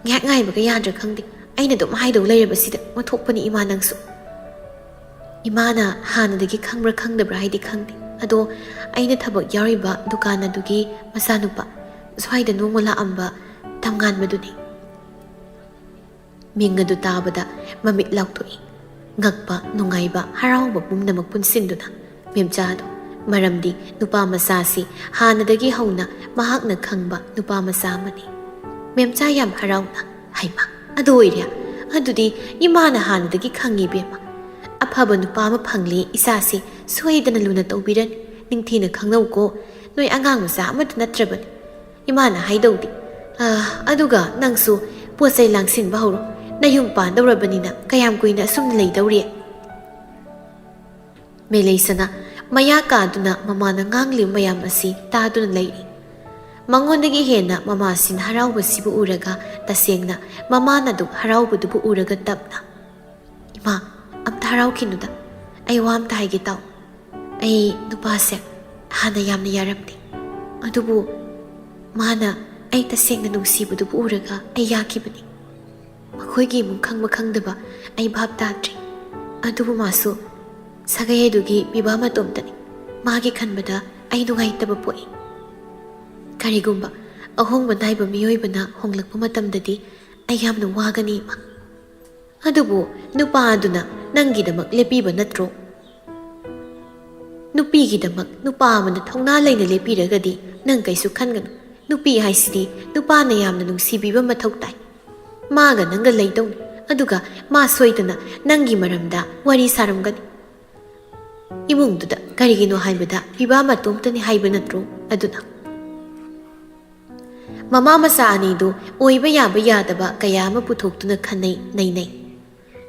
ꯉꯥꯏꯍꯥꯛ ꯉꯥꯏꯕꯒ ꯌꯥꯗ꯭ꯔꯥ ꯈꯪꯗꯦ꯫ ꯑꯩꯅ ꯑꯗꯨꯝ ꯍꯥꯏꯗꯧ ꯂꯩꯔꯕꯁꯤꯗ ꯑꯣꯟꯊꯣꯛꯄꯅꯤ ꯏꯃꯥ ꯅꯪꯁꯨ꯫ ꯏꯃꯥꯅ ꯍꯥꯟꯅꯗꯒꯤ ꯈꯪꯕ꯭ꯔꯥ ꯈꯪꯗꯕ꯭ꯔꯥ ꯍꯥꯏꯗꯤ ꯈꯪꯗꯦ꯫ ꯑꯗꯣ ꯑꯩꯅ ꯊꯕꯛ ꯌꯥꯎꯔꯤꯕ ꯗꯨꯀꯥꯟ ꯑꯗꯨꯒꯤ ꯃꯆꯥꯅꯨꯄꯥ, ꯁ꯭ꯋꯥꯏꯗ ꯅꯣꯡꯃ ꯂꯥꯛꯑꯝꯕ ꯇꯝꯉꯥꯟꯕꯗꯨꯅꯤ꯫ ꯃꯤꯡ ꯑꯗꯨ ꯇꯥꯕꯗ ꯃꯃꯤꯠ ꯂꯥꯎꯊꯣꯛꯏ꯫ ꯉꯛꯄ, ꯅꯨꯡꯉꯥꯏꯕ, ꯍꯔꯥꯎꯕ ꯄꯨꯝꯅꯃꯛ ꯄꯨꯟꯁꯤꯟꯗꯨꯅ ꯃꯦꯝꯆꯥꯗꯣ, ꯃꯔꯝꯗꯤ ꯅꯨꯄꯥ ꯃꯆꯥꯁꯤ ꯍꯥꯟꯅꯗꯒꯤ ꯍꯧꯅ ꯃꯍꯥꯛꯅ ꯈꯪꯕ ꯅꯨꯄꯥ ꯃꯆꯥ ꯑꯃꯅꯤ꯫ ꯃꯦꯝꯆꯥ ꯌꯥꯝ ꯍꯔꯥꯎꯅ, "ꯍꯩꯃꯥ, ꯑꯗꯨ ꯑꯣꯏꯔꯦ? ꯑꯗꯨꯗꯤ ꯏꯃꯥꯅ ꯍꯥꯟꯅꯗꯒꯤ ꯈꯪꯉꯤ ꯏꯕꯦꯝꯃ꯫ ꯑꯐꯕ ꯅꯨꯄꯥ ꯑꯃ ꯐꯪꯂꯦ, ꯏꯆꯥꯁꯤ ꯁꯣꯏꯗꯅ ꯂꯨꯅ ꯇꯧꯕꯤꯔꯅꯤ꯫ ꯅꯤꯡꯊꯤꯅ ꯈꯪꯅꯧꯀꯣ, ꯅꯣꯏ ꯑꯉꯥꯡ ꯃꯆꯥ ꯑꯃꯠꯇ ꯅꯠꯇ꯭ꯔꯕꯅꯤ꯫ ꯏꯃꯥꯅ ꯍꯥꯏꯗꯧꯗꯤ꯫ ꯑꯥ, ꯑꯗꯨꯒ ꯅꯪꯁꯨ ꯄꯣꯠ ꯆꯩ ꯂꯥꯡꯁꯤꯟꯕ ꯍꯧꯔꯣ꯫ ꯅꯌꯨꯝ ꯄꯥꯟꯗꯧꯔꯕꯅꯤꯅ ꯀꯌꯥꯝ ꯀꯨꯏꯅ ꯑꯁꯨꯝꯅ ꯂꯩꯗꯧꯔꯤ?" ꯃꯦꯂꯩꯁꯅꯥ ꯃꯌꯥ ꯀꯥꯗꯨꯅ ꯃꯃꯥꯅ ꯉꯥꯡꯂꯤꯕ ꯃꯌꯥꯝ ꯑꯁꯤ ꯇꯥꯗꯨꯅ ꯂꯩꯔꯤ꯫ ꯃꯉꯣꯟꯗꯒꯤ ꯍꯦꯟꯅ ꯃꯃꯥꯁꯤꯅ ꯍꯔꯥꯎꯕꯁꯤꯕꯨ ꯎꯔꯒ, ꯇꯁꯦꯡꯅ ꯃꯃꯥꯅ ꯑꯗꯨꯛ ꯍꯔꯥꯎꯕꯗꯨꯕꯨ ꯎꯔꯒ ꯇꯞꯅ, "ꯏꯃꯥ, ꯑꯝꯇ ꯍꯔꯥꯎꯈꯤꯅꯨꯗ꯫ ꯑꯩ ꯋꯥ ꯑꯝꯇ ꯍꯥꯏꯒꯦ ꯇꯥꯎ꯫ ꯑꯩ ꯅꯨꯄꯥꯁꯦ ꯍꯥꯟꯅ ꯌꯥꯝꯅ ꯌꯥꯔꯝꯗꯦ꯫ ꯑꯗꯨꯕꯨ ꯃꯥꯅ ꯑꯩ ꯇꯁꯦꯡꯅ ꯅꯨꯡꯁꯤꯕꯗꯨꯕꯨ ꯎꯔꯒ ꯑꯩ ꯌꯥꯈꯤꯕꯅꯤ꯫ ꯃꯈꯣꯏꯒꯤ ꯏꯃꯨꯡ ꯈꯪꯕ ꯈꯪꯗꯕ ꯑꯩ ꯚꯥꯞ ꯇꯥꯗ꯭ꯔꯤ꯫ ꯑꯗꯨꯕꯨ ꯃꯥꯁꯨ ꯁꯥꯒꯩ ꯑꯗꯨꯒꯤ ꯄꯤꯕꯥ ꯃꯇꯣꯝꯇꯅꯤ꯫ ꯃꯥꯒꯤ ꯈꯟꯕꯗ ꯑꯩ ꯅꯨꯡꯉꯥꯏꯇꯕ ꯄꯣꯛꯏ꯫ ꯀꯔꯤꯒꯨꯝꯕ ꯑꯍꯣꯡꯕ ꯅꯥꯏꯕ ꯃꯤꯑꯣꯏꯕꯅ ꯍꯣꯡꯂꯛꯄ ꯃꯇꯝꯗꯗꯤ ꯑꯩ ꯌꯥꯝꯅ ꯋꯥꯒꯅꯤ, ꯏꯃꯥ꯫ ꯑꯗꯨꯕꯨ ꯅꯨꯄꯥ ꯑꯗꯨꯅ ꯅꯪꯒꯤꯗꯃꯛ ꯂꯦꯞꯄꯤꯕ ꯅꯠꯇ꯭ꯔꯣ? ꯅꯨꯄꯤꯒꯤꯗꯃꯛ ꯅꯨꯄꯥ ꯑꯃꯅ ꯊꯧꯅꯥ ꯂꯩꯅ ꯂꯦꯞꯄꯤꯔꯒꯗꯤ ꯅꯪ ꯀꯩꯁꯨ ꯈꯟꯒꯅꯨ꯫ ꯅꯨꯄꯤ ꯍꯥꯏꯁꯤꯗꯤ ꯅꯨꯄꯥꯅ ꯌꯥꯝꯅ ꯅꯨꯡꯁꯤꯕꯤꯕ ꯃꯊꯧ ꯇꯥꯏ꯫ ꯃꯥꯒ ꯅꯪꯒ ꯂꯩꯗꯧꯅꯤ꯫ ꯑꯗꯨꯒ ꯃꯥ ꯁꯣꯏꯗꯅ ꯅꯪꯒꯤ ꯃꯔꯝꯗ ꯋꯥꯔꯤ ꯁꯥꯔꯝꯒꯅꯤ꯫ ꯏꯃꯨꯡꯗꯨꯗ ꯀꯔꯤꯒꯤꯅꯣ ꯍꯥꯏꯕꯗ ꯄꯤꯕꯥ ꯃꯇꯣꯝꯇꯅꯤ ꯍꯥꯏꯕ ꯅꯠꯇ꯭ꯔꯣ? ꯑꯗꯨꯅ ꯃꯃꯥ ꯃꯆꯥ ꯑꯅꯤꯗꯨ ꯑꯣꯏꯕ ꯌꯥꯕ ꯌꯥꯗꯕ ꯀꯌꯥ ꯑꯃ ꯄꯨꯊꯣꯛꯇꯨꯅ ꯈꯟꯅꯩ ꯅꯩꯅꯩ꯫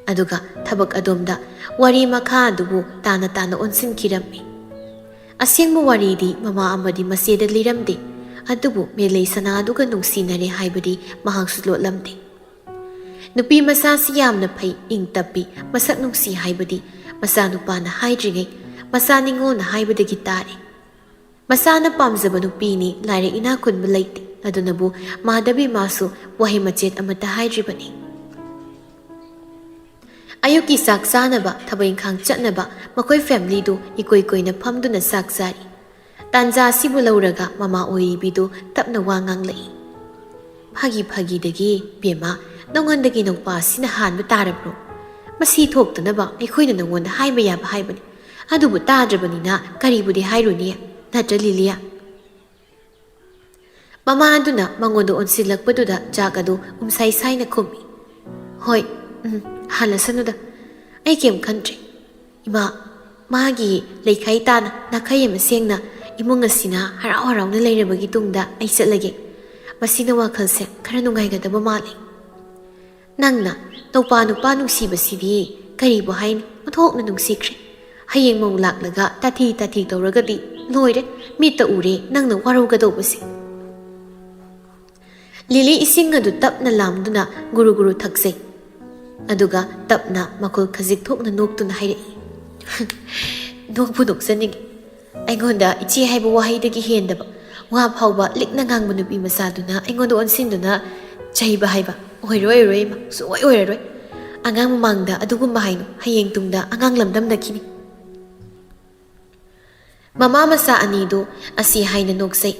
ꯑꯗꯨꯒ ꯊꯕꯛ ꯑꯗꯣꯝꯗ ꯋꯥꯔꯤ ꯃꯈꯥ ꯑꯗꯨꯕꯨ ꯇꯥꯅ ꯇꯥꯅ ꯑꯣꯟꯁꯤꯟꯈꯤꯔꯝꯃꯤ꯫ ꯑꯁꯦꯡꯕ ꯋꯥꯔꯤꯗꯤ ꯃꯃꯥ ꯑꯃꯗꯤ ꯃꯆꯦꯗ ꯂꯤꯔꯝꯗꯦ꯫ ꯑꯗꯨꯕꯨ ꯃꯦꯂꯩ ꯁꯅꯥꯗꯨꯒ ꯅꯨꯡꯁꯤꯅꯔꯦ ꯍꯥꯏꯕꯗꯤ ꯃꯍꯥꯛꯁꯨ ꯂꯣꯠꯂꯝꯗꯦ꯫ ꯅꯨꯄꯤ ꯃꯆꯥꯁꯤ ꯌꯥꯝꯅ ꯐꯩ, ꯏꯪ ꯇꯞꯄꯤ, ꯃꯁꯛ ꯅꯨꯡꯁꯤ ꯍꯥꯏꯕꯗꯤ ꯃꯆꯥꯅꯨꯄꯥꯅ ꯍꯥꯏꯗ꯭ꯔꯤꯉꯩ ꯃꯆꯥ ꯅꯤꯉꯣꯜꯅ ꯍꯥꯏꯕꯗꯒꯤ ꯇꯥꯔꯦ꯫ ꯃꯆꯥꯅ ꯄꯥꯝꯖꯕ ꯅꯨꯄꯤꯅꯤ, ꯂꯥꯏꯔꯤꯛ ꯏꯅꯥꯛ ꯈꯨꯟꯕ ꯂꯩꯇꯦ꯫ ꯑꯗꯨꯅꯕꯨ ꯃꯥꯙꯕꯤ ꯃꯥꯁꯨ ꯋꯥꯍꯩ ꯃꯆꯦꯠ ꯑꯃꯠꯇ ꯍꯥꯏꯗ꯭ꯔꯤꯕꯅꯤ꯫ ꯑꯌꯨꯛꯀꯤ ꯆꯥꯛ ꯆꯥꯅꯕ, ꯊꯕꯛ ꯏꯪꯈꯥꯡ ꯆꯠꯅꯕ ꯃꯈꯣꯏ ꯐꯦꯃꯤꯂꯤꯗꯨ ꯏꯀꯣꯏ ꯀꯣꯏꯅ ꯐꯝꯗꯨꯅ ꯆꯥꯛ ꯆꯥꯔꯤ꯫ ꯇꯥꯟꯖꯥ ꯑꯁꯤꯕꯨ ꯂꯧꯔꯒ ꯃꯃꯥ ꯑꯣꯏꯔꯤꯕꯤꯗꯨ ꯇꯞꯅ ꯋꯥ ꯉꯥꯡꯂꯛꯏ꯫ ꯐꯥꯒꯤ ꯐꯥꯒꯤꯗꯒꯤ, "ꯕꯦꯝꯃ, ꯅꯉꯣꯟꯗꯒꯤ ꯅꯧꯄꯥꯁꯤꯅ ꯍꯥꯟꯕ ꯇꯥꯔꯕ꯭ꯔꯣ? ꯃꯁꯤ ꯊꯣꯛꯇꯅꯕ ꯑꯩꯈꯣꯏꯅ ꯅꯉꯣꯟꯗ ꯍꯥꯏꯕ ꯌꯥꯕ ꯍꯥꯏꯕꯅꯤ꯫ ꯑꯗꯨꯕꯨ ꯇꯥꯗ꯭ꯔꯕꯅꯤꯅ ꯀꯔꯤꯕꯨꯗꯤ ꯍꯥꯏꯔꯨꯅꯤ? ꯅꯠꯇ꯭ꯔ, ꯂꯤꯂꯤꯌꯥ?" ꯃꯃꯥ ꯑꯗꯨꯅ ꯃꯉꯣꯟꯗ ꯑꯣꯟꯁꯤꯜꯂꯛꯄꯗꯨꯗ ꯖꯥꯛ ꯑꯗꯨ ꯎꯝꯁꯥꯏ ꯁꯥꯏꯅ ꯈꯨꯝꯃꯤ꯫ "ꯍꯣꯏ, ꯎꯝ, ꯍꯜꯂꯁꯅꯨꯗ꯫ ꯑꯩ ꯀꯩꯝ ꯈꯟꯗ꯭ꯔꯦ꯫ ꯏꯃꯥ, ꯃꯥꯒꯤ ꯂꯩꯈꯥꯏ ꯇꯥꯅ ꯅꯥꯈꯩ ꯑꯃ ꯁꯦꯡꯅ ꯏꯃꯨꯡ ꯑꯁꯤꯅ ꯍꯔꯥꯎ ꯍꯔꯥꯎꯅ ꯂꯩꯔꯕꯒꯤ ꯇꯨꯡꯗ ꯑꯩ ꯆꯠꯂꯒꯦ꯫ ꯃꯁꯤꯅ ꯋꯥꯈꯜꯁꯦ ꯈꯔ ꯅꯨꯡꯉꯥꯏꯒꯗꯕ ꯃꯥꯜꯂꯤ꯫ ꯅꯪꯅ ꯅꯧꯄꯥ ꯅꯨꯄꯥ ꯅꯨꯡꯁꯤꯕꯁꯤꯗꯤ ꯀꯔꯤꯕꯨ ꯍꯥꯏꯅꯤ? ꯑꯣꯟꯊꯣꯛꯅ ꯅꯨꯡꯁꯤꯈ꯭ꯔꯦ꯫ ꯍꯌꯦꯡ ꯃꯧ ꯂꯥꯛꯂꯒ ꯇꯥꯊꯤ ꯇꯥꯊꯤ ꯇꯧꯔꯒꯗꯤ ꯂꯣꯏꯔꯦ꯫ ꯃꯤꯠꯇ ꯎꯔꯦ ꯅꯪꯅ ꯋꯥꯔꯧꯒꯗꯧꯕꯁꯦ꯫" ꯂꯤꯂꯤ ꯏꯁꯤꯡ ꯑꯗꯨ ꯇꯞꯅ ꯂꯥꯝꯗꯨꯅ ꯒꯨꯔꯨ ꯒꯨꯔꯨ ꯊꯛꯆꯩ꯫ ꯑꯗꯨꯒ ꯇꯞꯅ ꯃꯈꯨꯜ ꯈꯖꯤꯛ ꯊꯣꯛꯅ ꯅꯣꯛꯇꯨꯅ ꯍꯥꯏꯔꯛꯏ, "ꯅꯣꯛꯄꯨ ꯅꯣꯛꯆꯅꯤꯡꯉꯤ꯫ ꯑꯩꯉꯣꯟꯗ ꯏꯆꯦ ꯍꯥꯏꯕ ꯋꯥꯍꯩꯗꯒꯤ ꯍꯦꯟꯗꯕ ꯋꯥ ꯐꯥꯎꯕ ꯂꯤꯛꯅ ꯉꯥꯡꯕ ꯅꯨꯄꯤ ꯃꯆꯥꯗꯨꯅ ꯑꯩꯉꯣꯟꯗ ꯑꯣꯟꯁꯤꯟꯗꯨꯅ ꯆꯩꯕ ꯍꯥꯏꯕ ꯑꯣꯏꯔꯣꯏ, ꯑꯣꯏꯔꯣꯏ ꯏꯃꯥ, ꯁꯨꯡꯑꯣꯏ ꯑꯣꯏꯔꯔꯣꯏ꯫ ꯑꯉꯥꯡ ꯃꯃꯥꯡꯗ ꯑꯗꯨꯒꯨꯝꯕ ꯍꯥꯏꯅꯨ, ꯍꯌꯦꯡ ꯇꯨꯡꯗ ꯑꯉꯥꯡ ꯂꯝꯗꯝꯅꯈꯤꯅꯤ꯫" ꯃꯃꯥ ꯃꯆꯥ ꯑꯅꯤꯗꯨ ꯑꯁꯤ ꯍꯥꯏꯅ ꯅꯣꯛꯆꯩ꯫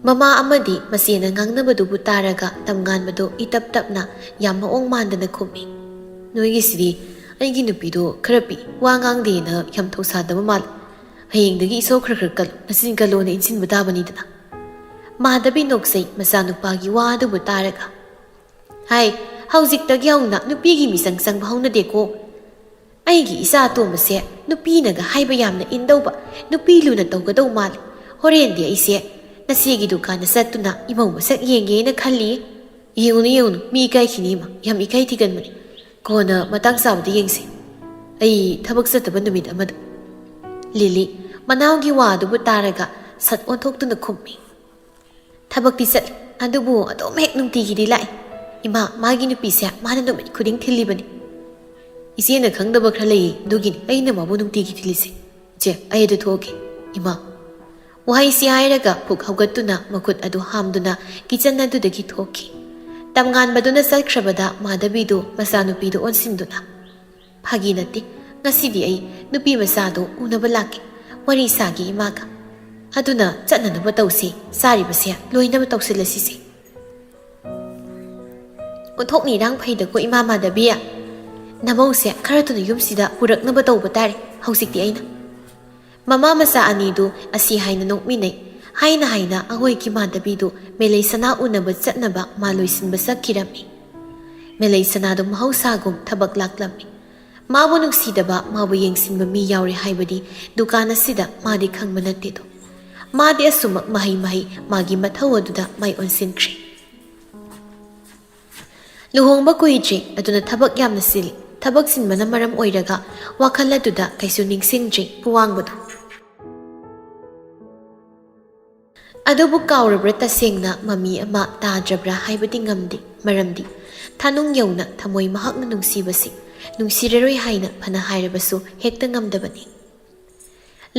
ꯃꯃꯥ ꯑꯃꯗꯤ ꯃꯆꯦꯅ ꯉꯥꯡꯅꯕꯗꯨꯕꯨ ꯇꯥꯔꯒ ꯇꯝꯉꯥꯟꯕꯗꯨ ꯏꯇꯞ ꯇꯞꯅ ꯌꯥꯝ ꯃꯑꯣꯡ ꯃꯥꯟꯗꯅ ꯈꯨꯝꯃꯤ, "ꯅꯣꯏꯒꯤꯁꯤꯗꯤ ꯑꯩꯒꯤ ꯅꯨꯄꯤꯗꯣ ꯈꯔ ꯄꯤ, ꯋꯥ ꯉꯥꯡꯗꯦꯅ ꯌꯥꯝ ꯊꯧꯁꯥꯗꯕ ꯃꯥꯜꯂꯤ꯫ ꯍꯌꯦꯡꯗꯒꯤ ꯏꯁꯧ ꯈꯔ ꯈꯔ ꯀꯜꯂꯨ, ꯅꯆꯤꯟ ꯀꯜꯂꯣꯅ ꯏꯟꯁꯤꯟꯕ ꯇꯥꯕꯅꯤꯗꯅ꯫" ꯃꯥꯙꯕꯤ ꯅꯣꯛꯆꯩ ꯃꯆꯥꯅꯨꯄꯥꯒꯤ ꯋꯥ ꯑꯗꯨꯕꯨ ꯇꯥꯔꯒ꯫ "ꯍꯥꯏ, ꯍꯧꯖꯤꯛꯇꯒꯤ ꯍꯧꯅ ꯅꯨꯄꯤꯒꯤ ꯃꯤꯆꯪ ꯆꯪꯕ ꯍꯧꯅꯗꯦꯀꯣ꯫ ꯑꯩꯒꯤ ꯏꯆꯥ ꯑꯇꯣꯝꯕꯁꯦ ꯅꯨꯄꯤꯅꯒ ꯍꯥꯏꯕ ꯌꯥꯝꯅ ꯏꯟꯗꯧꯕ, ꯅꯨꯄꯤ ꯂꯨꯅ ꯇꯧꯒꯗꯧ ꯃꯥꯜꯂꯤ꯫ ꯍꯣꯔꯦꯟꯗꯤ ꯑꯩꯁꯦ ꯅꯆꯦꯒꯤ ꯗꯨꯀꯥꯟꯗ ꯆꯠꯇꯨꯅ ꯏꯃꯧ ꯃꯁꯛ ꯌꯦꯡꯒꯦꯅ ꯈꯜꯂꯤ꯫ ꯌꯦꯡꯉꯨꯅꯨ, ꯌꯦꯡꯉꯨꯅꯨ, ꯃꯤ ꯏꯀꯥꯏꯈꯤꯅꯤ ꯏꯃꯥ, ꯌꯥꯝ ꯏꯀꯥꯏ ꯊꯤꯒꯟꯕꯅꯤ꯫ ꯀꯣꯟꯅ ꯃꯇꯥꯡ ꯆꯥꯕꯗ ꯌꯦꯡꯁꯤ꯫ ꯑꯩ ꯊꯕꯛ ꯆꯠꯇꯕ ꯅꯨꯃꯤꯠ ꯑꯃꯗ꯫ ꯂꯤꯂꯤ ꯃꯅꯥꯎꯒꯤ ꯋꯥ ꯑꯗꯨꯕꯨ ꯇꯥꯔꯒ ꯁꯠ ꯑꯣꯟꯊꯣꯛꯇꯨꯅ ꯈꯨꯝꯃꯤ꯫ ꯊꯕꯛꯇꯤ ꯆꯠꯂꯤ, ꯑꯗꯨꯕꯨ ꯑꯗꯨꯝ ꯍꯦꯛ ꯅꯨꯡꯇꯤꯒꯤꯗꯤ ꯂꯥꯛꯏ꯫ ꯏꯃꯥ, ꯃꯥꯒꯤ ꯅꯨꯄꯤꯁꯦ ꯃꯥꯅ ꯅꯨꯃꯤꯠ ꯈꯨꯗꯤꯡ ꯊꯤꯜꯂꯤꯕꯅꯤ꯫ ꯏꯆꯦꯅ ꯈꯪꯗꯕ ꯈꯔ ꯂꯩꯌꯦ, ꯑꯗꯨꯒꯤꯅꯤ ꯑꯩꯅ ꯃꯥꯕꯨ ꯅꯨꯡꯇꯤꯒꯤ ꯊꯤꯜꯂꯤꯁꯦ꯫ ꯏꯆꯦ, ꯑꯩ ꯑꯗꯨ ꯊꯣꯛꯑꯒꯦ꯫ ꯏꯃꯥ꯫ ꯋꯥꯍꯩꯁꯤ ꯍꯥꯏꯔꯒ ꯐꯨꯛ ꯍꯧꯒꯠꯇꯨꯅ ꯃꯈꯨꯠ ꯑꯗꯨ ꯍꯥꯝꯗꯨꯅ ꯀꯤꯆꯟ ꯑꯗꯨꯗꯒꯤ ꯊꯣꯛꯈꯤ꯫ ꯇꯝꯉꯥꯟꯕꯗꯨꯅ ꯆꯠꯈ꯭ꯔꯕꯗ ꯃꯥꯙꯕꯤꯗꯨ ꯃꯆꯥꯅꯨꯄꯤꯗꯨ ꯑꯣꯟꯁꯤꯟꯗꯨꯅ, "ꯐꯥꯒꯤ ꯅꯠꯇꯦ, ꯉꯁꯤꯗꯤ ꯑꯩ ꯅꯨꯄꯤ ꯃꯆꯥꯗꯨ ꯎꯅꯕ ꯂꯥꯛꯀꯦ, ꯋꯥꯔꯤ ꯁꯥꯒꯦ ꯏꯃꯥꯒ꯫ ꯑꯗꯨꯅ ꯆꯠꯅꯅꯕ ꯇꯧꯁꯤ, ꯆꯥꯔꯤꯕꯁꯦ ꯂꯣꯏꯅꯕ ꯇꯧꯁꯤꯜꯂꯁꯤꯁꯦ꯫" "ꯑꯣꯟꯊꯣꯛꯅ ꯏꯔꯥꯡ ꯐꯩꯗꯀꯣ ꯏꯃꯥ ꯃꯥꯙꯕꯤ꯫ ꯅꯃꯧꯁꯦ ꯈꯔ ꯊꯨꯅ ꯌꯨꯝꯁꯤꯗ ꯄꯨꯔꯛꯅꯕ ꯇꯧꯕ ꯇꯥꯔꯦ ꯍꯧꯖꯤꯛꯇꯤ ꯑꯩꯅ꯫" ꯃꯃꯥ ꯃꯆꯥ ꯑꯅꯤꯗꯨ ꯑꯁꯤ ꯍꯥꯏꯅ ꯅꯣꯛꯃꯤꯟꯅꯩ꯫ ꯍꯥꯏꯅ ꯍꯥꯏꯅ ꯑꯩꯈꯣꯏꯒꯤ ꯃꯥꯙꯕꯤꯗꯨ ꯃꯦꯂꯩ ꯁꯅꯥ ꯎꯅꯕ ꯆꯠꯅꯕ ꯃꯥ ꯂꯣꯏꯁꯤꯟꯕ ꯆꯠꯈꯤꯔꯝꯃꯤ꯫ ꯃꯦꯂꯩ ꯁꯅꯥꯗꯨ ꯃꯍꯧꯁꯥꯒꯨꯝ ꯊꯕꯛ ꯂꯥꯛꯂꯝꯃꯤ꯫ ꯃꯥꯕꯨ ꯅꯨꯡꯁꯤꯗꯕ, ꯃꯥꯕꯨ ꯌꯦꯡꯁꯤꯟꯕ ꯃꯤ ꯌꯥꯎꯔꯦ ꯍꯥꯏꯕꯗꯤ ꯗꯨꯀꯥꯟ ꯑꯁꯤꯗ ꯃꯥꯗꯤ ꯈꯪꯕ ꯅꯠꯇꯦꯗꯣ꯫ ꯃꯥꯗꯤ ꯑꯁꯨꯃꯛ ꯃꯍꯩ ꯃꯍꯩ ꯃꯥꯒꯤ ꯃꯊꯧ ꯑꯗꯨꯗ ꯃꯥꯏ ꯑꯣꯟꯁꯤꯟꯈ꯭ꯔꯦ꯫ ꯂꯨꯍꯣꯡꯕ ꯀꯨꯏꯗ꯭ꯔꯤ, ꯑꯗꯨꯅ ꯊꯕꯛ ꯌꯥꯝꯅ ꯆꯤꯜꯂꯤ꯫ ꯊꯕꯛ ꯆꯤꯟꯕꯅ ꯃꯔꯝ ꯑꯣꯏꯔꯒ ꯋꯥꯈꯜ ꯑꯗꯨꯗ ꯀꯩꯁꯨ ꯅꯤꯡꯁꯤꯡꯗ꯭ꯔꯤ ꯄꯨꯋꯥꯡꯕꯗꯨ꯫ ꯑꯗꯨꯕꯨ ꯀꯥꯎꯔꯕ꯭ꯔꯥ, ꯇꯁꯦꯡꯅ ꯃꯃꯤ ꯑꯃ ꯇꯥꯗ꯭ꯔꯕ꯭ꯔꯥ ꯍꯥꯏꯕꯗꯤ ꯉꯝꯗꯦ, ꯃꯔꯝꯗꯤ ꯊꯥꯅꯨꯡ ꯌꯧꯅ ꯊꯃꯣꯏ ꯃꯍꯥꯛꯅ ꯅꯨꯡꯁꯤꯕꯁꯤ ꯅꯨꯡꯁꯤꯔꯔꯣꯏ ꯍꯥꯏꯅ ꯐꯅ ꯍꯥꯏꯔꯕꯁꯨ ꯍꯦꯛꯇ ꯉꯝꯗꯕꯅꯤ꯫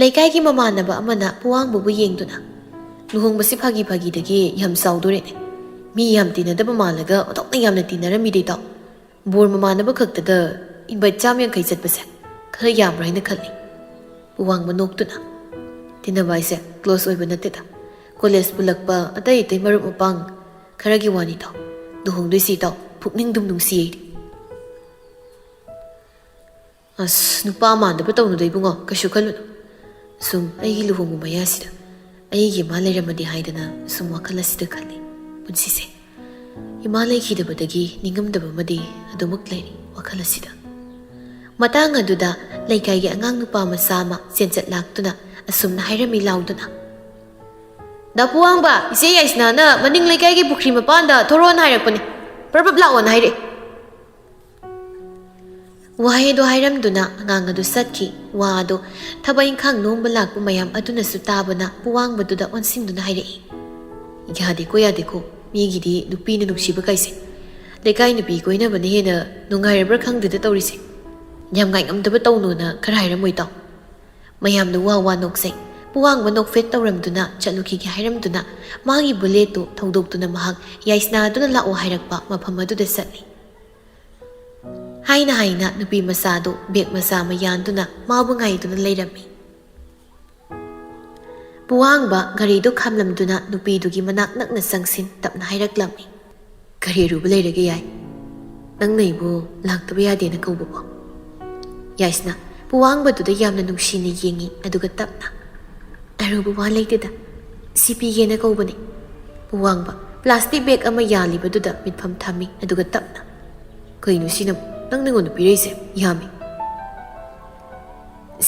ꯂꯩꯀꯥꯏꯒꯤ ꯃꯃꯥꯟꯅꯕ ꯑꯃꯅ ꯄꯨꯋꯥꯡꯕꯕꯨ ꯌꯦꯡꯗꯨꯅ, "ꯂꯨꯍꯣꯡꯕꯁꯤ ꯐꯥꯒꯤ ꯐꯥꯒꯤꯗꯒꯤ ꯌꯥꯝ ꯆꯥꯎꯗꯣꯔꯦꯅꯦ꯫ ꯃꯤ ꯌꯥꯝ ꯇꯤꯟꯅꯗꯕ ꯃꯥꯜꯂꯒ ꯑꯣꯟꯊꯣꯛꯅ ꯌꯥꯝꯅ ꯇꯤꯟꯅꯔꯝꯃꯤꯗ ꯏꯇꯥꯎ꯫ ꯕꯣꯔ ꯃꯃꯥꯟꯅꯕ ꯈꯛꯇꯗ invite ꯆꯥꯝ ꯌꯥꯡꯈꯩ ꯆꯠꯄꯁꯦ ꯈꯔ ꯌꯥꯝꯕ꯭ꯔꯥ ꯍꯥꯏꯅ ꯈꯜꯂꯤ꯫" ꯄꯨꯋꯥꯡꯕ ꯅꯣꯛꯇꯨꯅ, "ꯇꯤꯟꯅꯕ ꯍꯥꯏꯁꯦ close ꯑꯣꯏꯕ ꯅꯠꯇꯦꯗ꯫ ꯀꯣꯂꯦꯖ ꯄꯨꯜꯂꯛꯄ ꯑꯇꯩ ꯑꯇꯩ ꯃꯔꯨꯞ ꯃꯄꯥꯡ ꯈꯔꯒꯤ ꯋꯥꯅꯤꯗꯣ꯫ ꯂꯨꯍꯣꯡꯗꯣꯏꯁꯤ ꯏꯇꯥꯎ, ꯄꯨꯛꯅꯤꯡꯗꯨꯝ ꯅꯨꯡꯁꯤ ꯑꯩꯗꯤ꯫" "ꯑꯁ, ꯅꯨꯄꯥ ꯃꯥꯟꯗꯕ ꯇꯧꯅꯨꯗ ꯏꯕꯨꯡꯉꯣ, ꯀꯩꯁꯨ ꯈꯜꯂꯨꯅꯨ꯫ ꯁꯨꯝ ꯑꯩꯒꯤ ꯂꯨꯍꯣꯡꯕ ꯃꯌꯥꯁꯤꯗ ꯑꯩꯒꯤ ꯑꯃ ꯂꯩꯔꯝꯃꯗꯤ ꯍꯥꯏꯗꯅ ꯁꯨꯝ ꯋꯥꯈꯜ ꯑꯁꯤꯗ ꯈꯜꯂꯤ ꯄꯨꯟꯁꯤꯁꯦ꯫ ꯏꯃꯥ ꯂꯩꯈꯤꯗꯕꯗꯒꯤ ꯅꯤꯡꯉꯝꯗꯕ ꯑꯃꯗꯤ ꯑꯗꯨꯃꯛ ꯂꯩꯔꯤ ꯋꯥꯈꯜ ꯑꯁꯤꯗ꯫ ꯃꯇꯥꯡ ꯑꯗꯨꯗ ꯂꯩꯀꯥꯏꯒꯤ ꯑꯉꯥꯡ ꯅꯨꯄꯥ ꯃꯆꯥ ꯑꯃ ꯆꯦꯟꯆꯠ ꯂꯥꯛꯇꯨꯅ ꯑꯁꯨꯝꯅ ꯍꯥꯏꯔꯝꯃꯤ ꯂꯥꯎꯗꯨꯅ, "ꯗꯥ ꯄꯨꯋꯥꯡꯕ, ꯏꯆꯦ ꯌꯥꯏꯁꯅꯥꯅ ꯃꯅꯤꯡ ꯂꯩꯀꯥꯏꯒꯤ ꯄꯨꯈ꯭ꯔꯤ ꯃꯄꯥꯟꯗ ꯊꯣꯔꯛꯑꯣꯅ ꯍꯥꯏꯔꯛꯄꯅꯦ꯫ ꯄ꯭ꯔꯞ ꯄ꯭ꯔꯞ ꯂꯥꯛꯑꯣꯅ ꯍꯥꯏꯔꯛꯑꯦ꯫" ꯋꯥꯍꯩꯗꯣ ꯍꯥꯏꯔꯝꯗꯨꯅ ꯑꯉꯥꯡ ꯑꯗꯨ ꯆꯠꯈꯤ꯫ ꯋꯥ ꯑꯗꯨ ꯊꯕꯛ ꯏꯪꯈꯥꯡ ꯅꯣꯝꯕ ꯂꯥꯛꯄ ꯃꯌꯥꯝ ꯑꯗꯨꯅꯁꯨ ꯇꯥꯕꯅ ꯄꯨꯋꯥꯡꯕꯗꯨꯗ ꯑꯣꯟꯁꯤꯟꯗꯨꯅ ꯍꯥꯏꯔꯛꯏ, "ꯌꯥꯗꯦꯀꯣ, ꯌꯥꯗꯦꯀꯣ, ꯃꯤꯒꯤꯗꯤ ꯅꯨꯄꯤꯅ ꯅꯨꯡꯁꯤꯕ ꯀꯥꯏꯁꯦ꯫ ꯂꯩꯀꯥꯏ ꯅꯨꯄꯤ ꯀꯣꯏꯅꯕꯅ ꯍꯦꯟꯅ ꯅꯨꯡꯉꯥꯏꯔꯕ꯭ꯔꯥ ꯈꯪꯗꯦꯗ ꯇꯧꯔꯤꯁꯦ꯫ ꯌꯥꯝ ꯉꯥꯏꯉꯝꯗꯕ ꯇꯧꯅꯣꯅ ꯈꯔ ꯍꯥꯏꯔꯝꯃꯣꯏ ꯇꯥꯎ꯫" ꯃꯌꯥꯝꯗꯨ ꯋꯥ ꯋꯥ ꯅꯣꯛꯆꯩ꯫ ꯄꯨꯋꯥꯡꯕ ꯅꯣꯛꯐꯦꯠ ꯇꯧꯔꯝꯗꯨꯅ ꯆꯠꯂꯨꯈꯤꯒꯦ ꯍꯥꯏꯔꯝꯗꯨꯅ ꯃꯥꯒꯤ ꯕꯨꯂꯦꯠꯇꯨ ꯊꯧꯗꯣꯛꯇꯨꯅ ꯃꯍꯥꯛ ꯌꯥꯏꯁꯅꯥꯗꯨꯅ ꯂꯥꯛꯑꯣ ꯍꯥꯏꯔꯛꯄ ꯃꯐꯝ ꯑꯗꯨꯗ ꯆꯠꯂꯤ꯫ ꯍꯥꯏꯅ ꯍꯥꯏꯅ ꯅꯨꯄꯤ ꯃꯆꯥꯗꯨ ꯕꯦꯒ ꯃꯆꯥ ꯑꯃ ꯌꯥꯟꯗꯨꯅ ꯃꯥꯕꯨ ꯉꯥꯏꯗꯨꯅ ꯂꯩꯔꯝꯃꯤ꯫ ꯄꯨꯋꯥꯡꯕ ꯒꯥꯔꯤꯗꯨ ꯈꯥꯝꯂꯝꯗꯨꯅ ꯅꯨꯄꯤꯗꯨꯒꯤ ꯃꯅꯥꯛ ꯅꯛꯅ ꯆꯪꯁꯤꯟ ꯇꯞꯅ ꯍꯥꯏꯔꯛꯂꯝꯃꯤ, "ꯀꯔꯤ ꯑꯔꯨꯕ ꯂꯩꯔꯒꯦ ꯌꯥꯏ? ꯅꯪꯅ ꯑꯩꯕꯨ ꯂꯥꯛꯇꯕ ꯌꯥꯗꯦꯅ ꯀꯧꯕꯕꯣ?" ꯌꯥꯏꯁꯅꯥ ꯄꯨꯋꯥꯡꯕꯗꯨꯗ ꯌꯥꯝꯅ ꯅꯨꯡꯁꯤꯅ ꯌꯦꯡꯉꯤ, ꯑꯗꯨꯒ ꯇꯞꯅ, "ꯑꯔꯨꯕ ꯋꯥ ꯂꯩꯇꯦꯗ, ꯁꯤ ꯄꯤꯒꯦꯅ ꯀꯧꯕꯅꯤ꯫" ꯄꯨꯋꯥꯡꯕ ꯄ꯭ꯂꯥꯁꯇꯤꯛ ꯕꯦꯒ ꯑꯃ ꯌꯥꯜꯂꯤꯕꯗꯨꯗ ꯃꯤꯠꯐꯝ ꯊꯝꯃꯤ, ꯑꯗꯨꯒ ꯇꯞꯅ, "ꯀꯩꯅꯣ ꯁꯤꯅ? ꯅꯪ ꯅꯉꯣꯟꯗ ꯄꯤꯔꯛꯏꯁꯦ? ꯌꯥꯝꯃꯤ꯫"